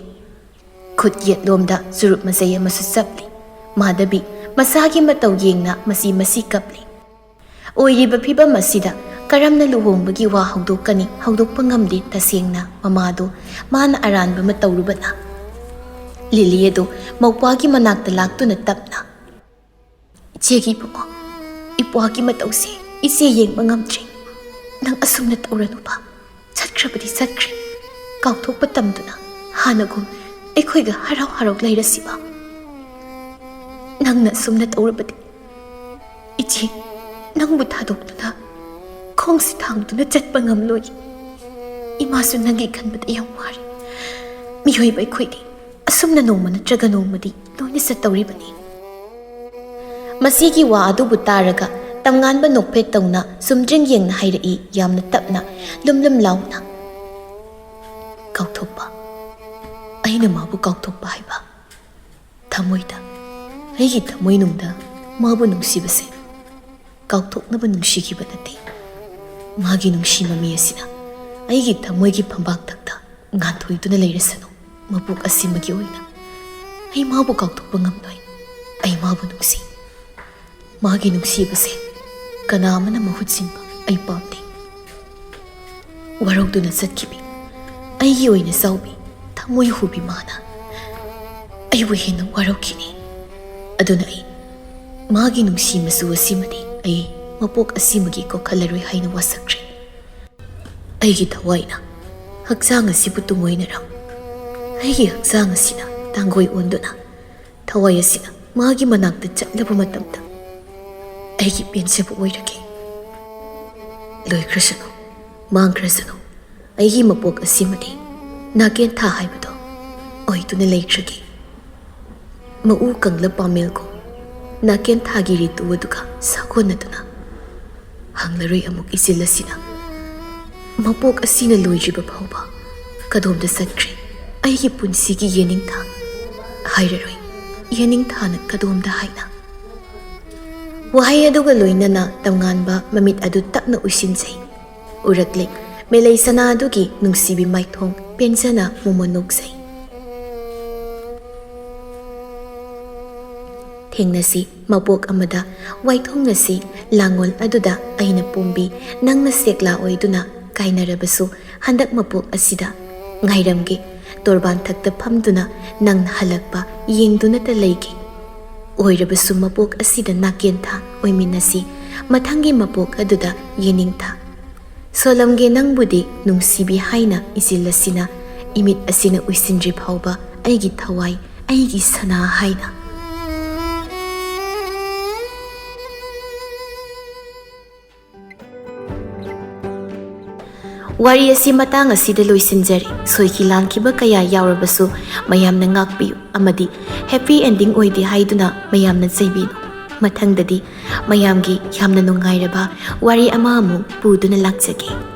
ꯈꯨꯠ ꯌꯦꯠꯂꯣꯝꯗ ꯆꯨꯔꯨꯞ ꯃꯆꯩ ꯑꯃꯁꯨ ꯆꯞꯂꯤ꯫ ꯃꯥꯙꯕꯤ ꯃꯁꯥꯒꯤ ꯃꯇꯧ ꯌꯦꯡꯅ ꯃꯁꯤ ꯃꯁꯤ ꯀꯞꯂꯤ꯫ ꯑꯣꯏꯔꯤꯕ ꯐꯤꯕꯝ ꯑꯁꯤꯗ ꯀꯔꯝꯅ ꯂꯨꯍꯣꯡꯕꯒꯤ ꯋꯥ ꯍꯧꯗꯣꯛꯀꯅꯤ? ꯍꯧꯗꯣꯛꯄ ꯉꯝꯗꯦ꯫ ꯇꯁꯦꯡꯅ ꯃꯃꯥꯗꯣ ꯃꯥꯅ ꯑꯔꯥꯟꯕ ꯑꯃ ꯇꯧꯔꯨꯕꯅ꯫ ꯂꯤꯂꯤ ꯑꯗꯨ ꯃꯧꯄ꯭ꯋꯥꯒꯤ ꯃꯅꯥꯛꯇ ꯂꯥꯛꯇꯨꯅ ꯇꯞꯅ, "ꯏꯆꯦꯒꯤ ꯏꯕꯨꯡꯉꯣ, ꯏꯄ꯭ꯋꯥꯒꯤ ꯃꯇꯧꯁꯦ ꯏꯆꯦ ꯌꯦꯡꯕ ꯉꯝꯗ꯭ꯔꯦ꯫ ꯅꯪ ꯑꯁꯨꯝꯅ ꯇꯧꯔꯅꯨꯕ꯫ ꯆꯠꯈ꯭ꯔꯕꯗꯤ ꯆꯠꯈ꯭ꯔꯦ꯫ ꯀꯥꯎꯊꯣꯛꯄ ꯇꯝꯗꯨꯅ ꯍꯥꯟꯅꯒꯨꯝ ꯑꯩꯈꯣꯏꯒ ꯍꯔꯥꯎ ꯍꯔꯥꯎ ꯂꯩꯔꯁꯤꯕ꯫ ꯅꯪꯅ ꯑꯁꯨꯝꯅ ꯇꯧꯔꯕꯗꯤ ꯏꯆꯦ, ꯅꯪꯕꯨ ꯊꯥꯗꯣꯛꯇꯨꯅ ꯈꯣꯡꯁꯤ ꯊꯥꯡꯗꯨꯅ ꯆꯠꯄ ꯉꯝꯂꯣꯏ꯫ ꯏꯃꯥꯁꯨ ꯅꯪꯒꯤ ꯈꯟꯕꯗ ꯌꯥꯝ ꯋꯥꯔꯦ꯫ ꯃꯤꯑꯣꯏꯕ ꯑꯩꯈꯣꯏꯗꯤ ꯑꯁꯨꯝꯅ ꯅꯣꯡꯃ ꯅꯠꯇ꯭ꯔꯒ ꯅꯣꯡꯃꯗꯤ ꯂꯣꯏꯅ ꯆꯠꯇꯧꯔꯤꯕꯅꯤ꯫" ꯃꯁꯤꯒꯤ ꯋꯥ ꯑꯗꯨꯕꯨ ꯇꯥꯔꯒ ꯇꯝꯉꯥꯟꯕ ꯅꯣꯛꯐꯦꯠ ꯇꯧꯅ ꯁꯨꯝꯗ꯭ꯔꯤꯡ ꯌꯦꯡꯅ ꯍꯥꯏꯔꯛꯏ, ꯌꯥꯝꯅ ꯇꯞꯅ, ꯂꯨꯝ ꯂꯨꯝ ꯂꯥꯎꯅ, "ꯀꯥꯎꯊꯣꯛꯄ? ꯑꯩꯅ ꯃꯥꯕꯨ ꯀꯥꯎꯊꯣꯛꯄ ꯍꯥꯏꯕ? ꯊꯃꯣꯏꯗ, ꯑꯩꯒꯤ ꯊꯃꯣꯏꯅꯨꯡꯗ ꯃꯥꯕꯨ ꯅꯨꯡꯁꯤꯕꯁꯦ ꯀꯥꯎꯊꯣꯛꯅꯕ ꯅꯨꯡꯁꯤꯈꯤꯕ ꯅꯠꯇꯦ꯫ ꯃꯥꯒꯤ ꯅꯨꯡꯁꯤ ꯃꯃꯤ ꯑꯁꯤꯅ ꯑꯩꯒꯤ ꯊꯃꯣꯏꯒꯤ ꯐꯝꯕꯥꯛꯊꯛꯇ ꯉꯥꯟꯊꯣꯏꯗꯨꯅ ꯂꯩꯔꯁꯅꯨ꯫ ꯃꯄꯣꯛ ꯑꯁꯤꯃꯒꯤ ꯑꯣꯏꯅ ꯑꯩ ꯃꯥꯕꯨ ꯀꯥꯎꯊꯣꯛꯄ ꯉꯝꯂꯣꯏ꯫ ꯑꯩ ꯃꯥꯕꯨ ꯅꯨꯡꯁꯤ꯫ ꯃꯥꯒꯤ ꯅꯨꯡꯁꯤꯕꯁꯦ ꯀꯅꯥ ꯑꯃꯅ ꯃꯍꯨꯠ ꯁꯤꯟꯕ ꯑꯩ ꯄꯥꯝꯗꯦ꯫" ꯋꯥꯔꯧꯗꯨꯅ ꯆꯠꯈꯤꯕꯤ ꯑꯩꯒꯤ ꯑꯣꯏꯅ ꯆꯥꯎꯕꯤ ꯊꯃꯣꯏ ꯍꯨꯕꯤ ꯃꯥꯅ ꯑꯩꯕꯨ ꯍꯦꯟꯅ ꯋꯥꯔꯧꯈꯤꯅꯤ꯫ ꯑꯗꯨꯅ ꯑꯩ ꯃꯥꯒꯤ ꯅꯨꯡꯁꯤ ꯃꯆꯨ ꯑꯁꯤꯃꯗꯤ ꯑꯩ ꯃꯄꯣꯛ ꯑꯁꯤꯃꯒꯤ ꯀꯣꯛꯍꯜꯂꯔꯣꯏ ꯍꯥꯏꯅ ꯋꯥꯁꯛꯈ꯭ꯔꯦ꯫ ꯑꯩꯒꯤ ꯊꯋꯥꯏꯅ ꯍꯛꯆꯥꯡ ꯑꯁꯤꯕꯨ ꯇꯨꯡꯑꯣꯏꯅꯔꯝ, ꯑꯩꯒꯤ ꯍꯛꯆꯥꯡ ꯑꯁꯤꯅ ꯇꯥꯡꯒꯣꯏ ꯑꯣꯟꯗꯨꯅ ꯊꯋꯥꯏ ꯑꯁꯤꯅ ꯃꯥꯒꯤ ꯃꯅꯥꯛꯇ ꯆꯠꯂꯕ ꯃꯇꯝꯗ ꯑꯩꯒꯤ ꯄꯦꯟꯖꯕ ꯑꯣꯏꯔꯒꯦ꯫ ꯂꯣꯏꯈ꯭ꯔꯁꯅꯨ, ꯃꯥꯡꯈ꯭ꯔꯁꯅꯨ, ꯑꯩꯒꯤ ꯃꯄꯣꯛ ꯑꯁꯤꯃꯗꯤ ꯅꯥꯀꯦꯟꯊꯥ ꯍꯥꯏꯕꯗꯣ ꯑꯣꯏꯗꯨꯅ ꯂꯩꯈ꯭ꯔꯒꯦ꯫ ꯃꯎ ꯀꯪꯂ ꯄꯥꯃꯦꯜꯒꯨꯝ ꯅꯥꯀꯦꯟꯊꯥꯒꯤ ꯔꯤꯇꯨ ꯑꯗꯨꯒ ꯁꯥꯒꯣꯟꯅꯗꯨꯅ ꯍꯪꯂꯔꯣꯏ ꯑꯃꯨꯛ ꯏꯆꯤꯜ ꯑꯁꯤꯅ꯫ ꯃꯄꯣꯛ ꯑꯁꯤꯅ ꯂꯣꯏꯗ꯭ꯔꯤꯕ ꯐꯥꯎꯕ ꯀꯗꯣꯝꯗ ꯆꯠꯈ꯭ꯔꯦ ꯑꯩꯒꯤ ꯄꯨꯟꯁꯤꯒꯤ ꯌꯦꯅꯤꯡꯊꯥ? ꯍꯥꯏꯔꯔꯣꯏ, ꯌꯦꯅꯤꯡꯊꯥꯅ ꯀꯗꯣꯝꯗ ꯍꯥꯏꯅ꯫ ꯋꯥꯍꯩ ꯑꯗꯨꯒ ꯂꯣꯏꯅꯅ ꯇꯝꯉꯥꯟꯕ ꯃꯃꯤꯠ ꯑꯗꯨ ꯇꯞꯅ ꯎꯏꯁꯤꯟꯖꯩ꯫ ꯎꯔꯛꯂꯦ ꯃꯦꯂꯩ ꯁꯅꯥ ꯑꯗꯨꯒꯤ ꯅꯨꯡꯁꯤꯕꯤ ꯃꯥꯏꯊꯣꯡ ꯄꯦꯟꯖꯅ ꯃꯣꯃꯣꯟ ꯅꯣꯛꯆꯩ꯫ ꯍꯤꯡꯅꯁꯤ ꯃꯄꯣꯛ ꯑꯃꯗ, ꯋꯥꯏꯊꯣꯡꯅꯁꯤ ꯂꯥꯡꯒꯣꯜ ꯑꯗꯨꯗ ꯑꯩꯅ ꯄꯣꯝꯕꯤ, ꯅꯪꯅ ꯁꯦꯛꯂꯥ ꯑꯣꯏꯗꯨꯅ ꯀꯥꯏꯅꯔꯕꯁꯨ ꯍꯟꯗꯛ ꯃꯄꯣꯛ ꯑꯁꯤꯗ ꯉꯥꯏꯔꯝꯒꯦ꯫ ꯇꯣꯔꯕꯥꯟꯊꯛꯇ ꯐꯝꯗꯨꯅ ꯅꯪꯅ ꯍꯜꯂꯛꯄ ꯌꯦꯡꯗꯨꯅꯇ ꯂꯩꯒꯦ꯫ ꯑꯣꯏꯔꯕꯁꯨ ꯃꯄꯣꯛ ꯑꯁꯤꯗ ꯅꯥꯀꯦꯟꯊꯥ ꯑꯣꯏꯃꯤꯟꯅꯁꯤ, ꯃꯊꯪꯒꯤ ꯃꯄꯣꯛ ꯑꯗꯨꯗ ꯌꯦꯅꯤꯡꯊꯥ꯫ ꯁꯣꯂꯝꯒꯦ ꯅꯪꯕꯨꯗꯤ ꯅꯨꯡꯁꯤꯕꯤ ꯍꯥꯏꯅ ꯏꯆꯤꯜ ꯑꯁꯤꯅ, ꯏꯃꯤꯠ ꯑꯁꯤꯅ ꯎꯏꯁꯤꯟꯗ꯭ꯔꯤ ꯐꯥꯎꯕ ꯑꯩꯒꯤ ꯊꯋꯥꯏ, ꯑꯩꯒꯤ ꯁꯅꯥ ꯍꯥꯏꯅ꯫ ꯋꯥꯔꯤ ꯑꯁꯤ ꯃꯇꯥꯡ ꯑꯁꯤꯗ ꯂꯣꯏꯁꯤꯟꯖꯔꯦ꯫ ꯁꯣꯏꯈꯤ ꯂꯥꯟꯈꯤꯕ ꯀꯌꯥ ꯌꯥꯎꯔꯕꯁꯨ ꯃꯌꯥꯝꯅ ꯉꯥꯛꯄꯤꯌꯨ ꯑꯃꯗꯤ happy ending ꯑꯣꯏꯗꯦ ꯍꯥꯏꯗꯨꯅ ꯃꯌꯥꯝꯅ ꯆꯩꯕꯤꯅꯨ꯫ ꯃꯊꯪꯗꯗꯤ ꯃꯌꯥꯝꯒꯤ ꯌꯥꯝꯅ ꯅꯨꯡꯉꯥꯏꯔꯕ ꯋꯥꯔꯤ ꯑꯃ ꯑꯃꯨꯛ ꯄꯨꯗꯨꯅ ꯂꯥꯛꯆꯒꯦ꯫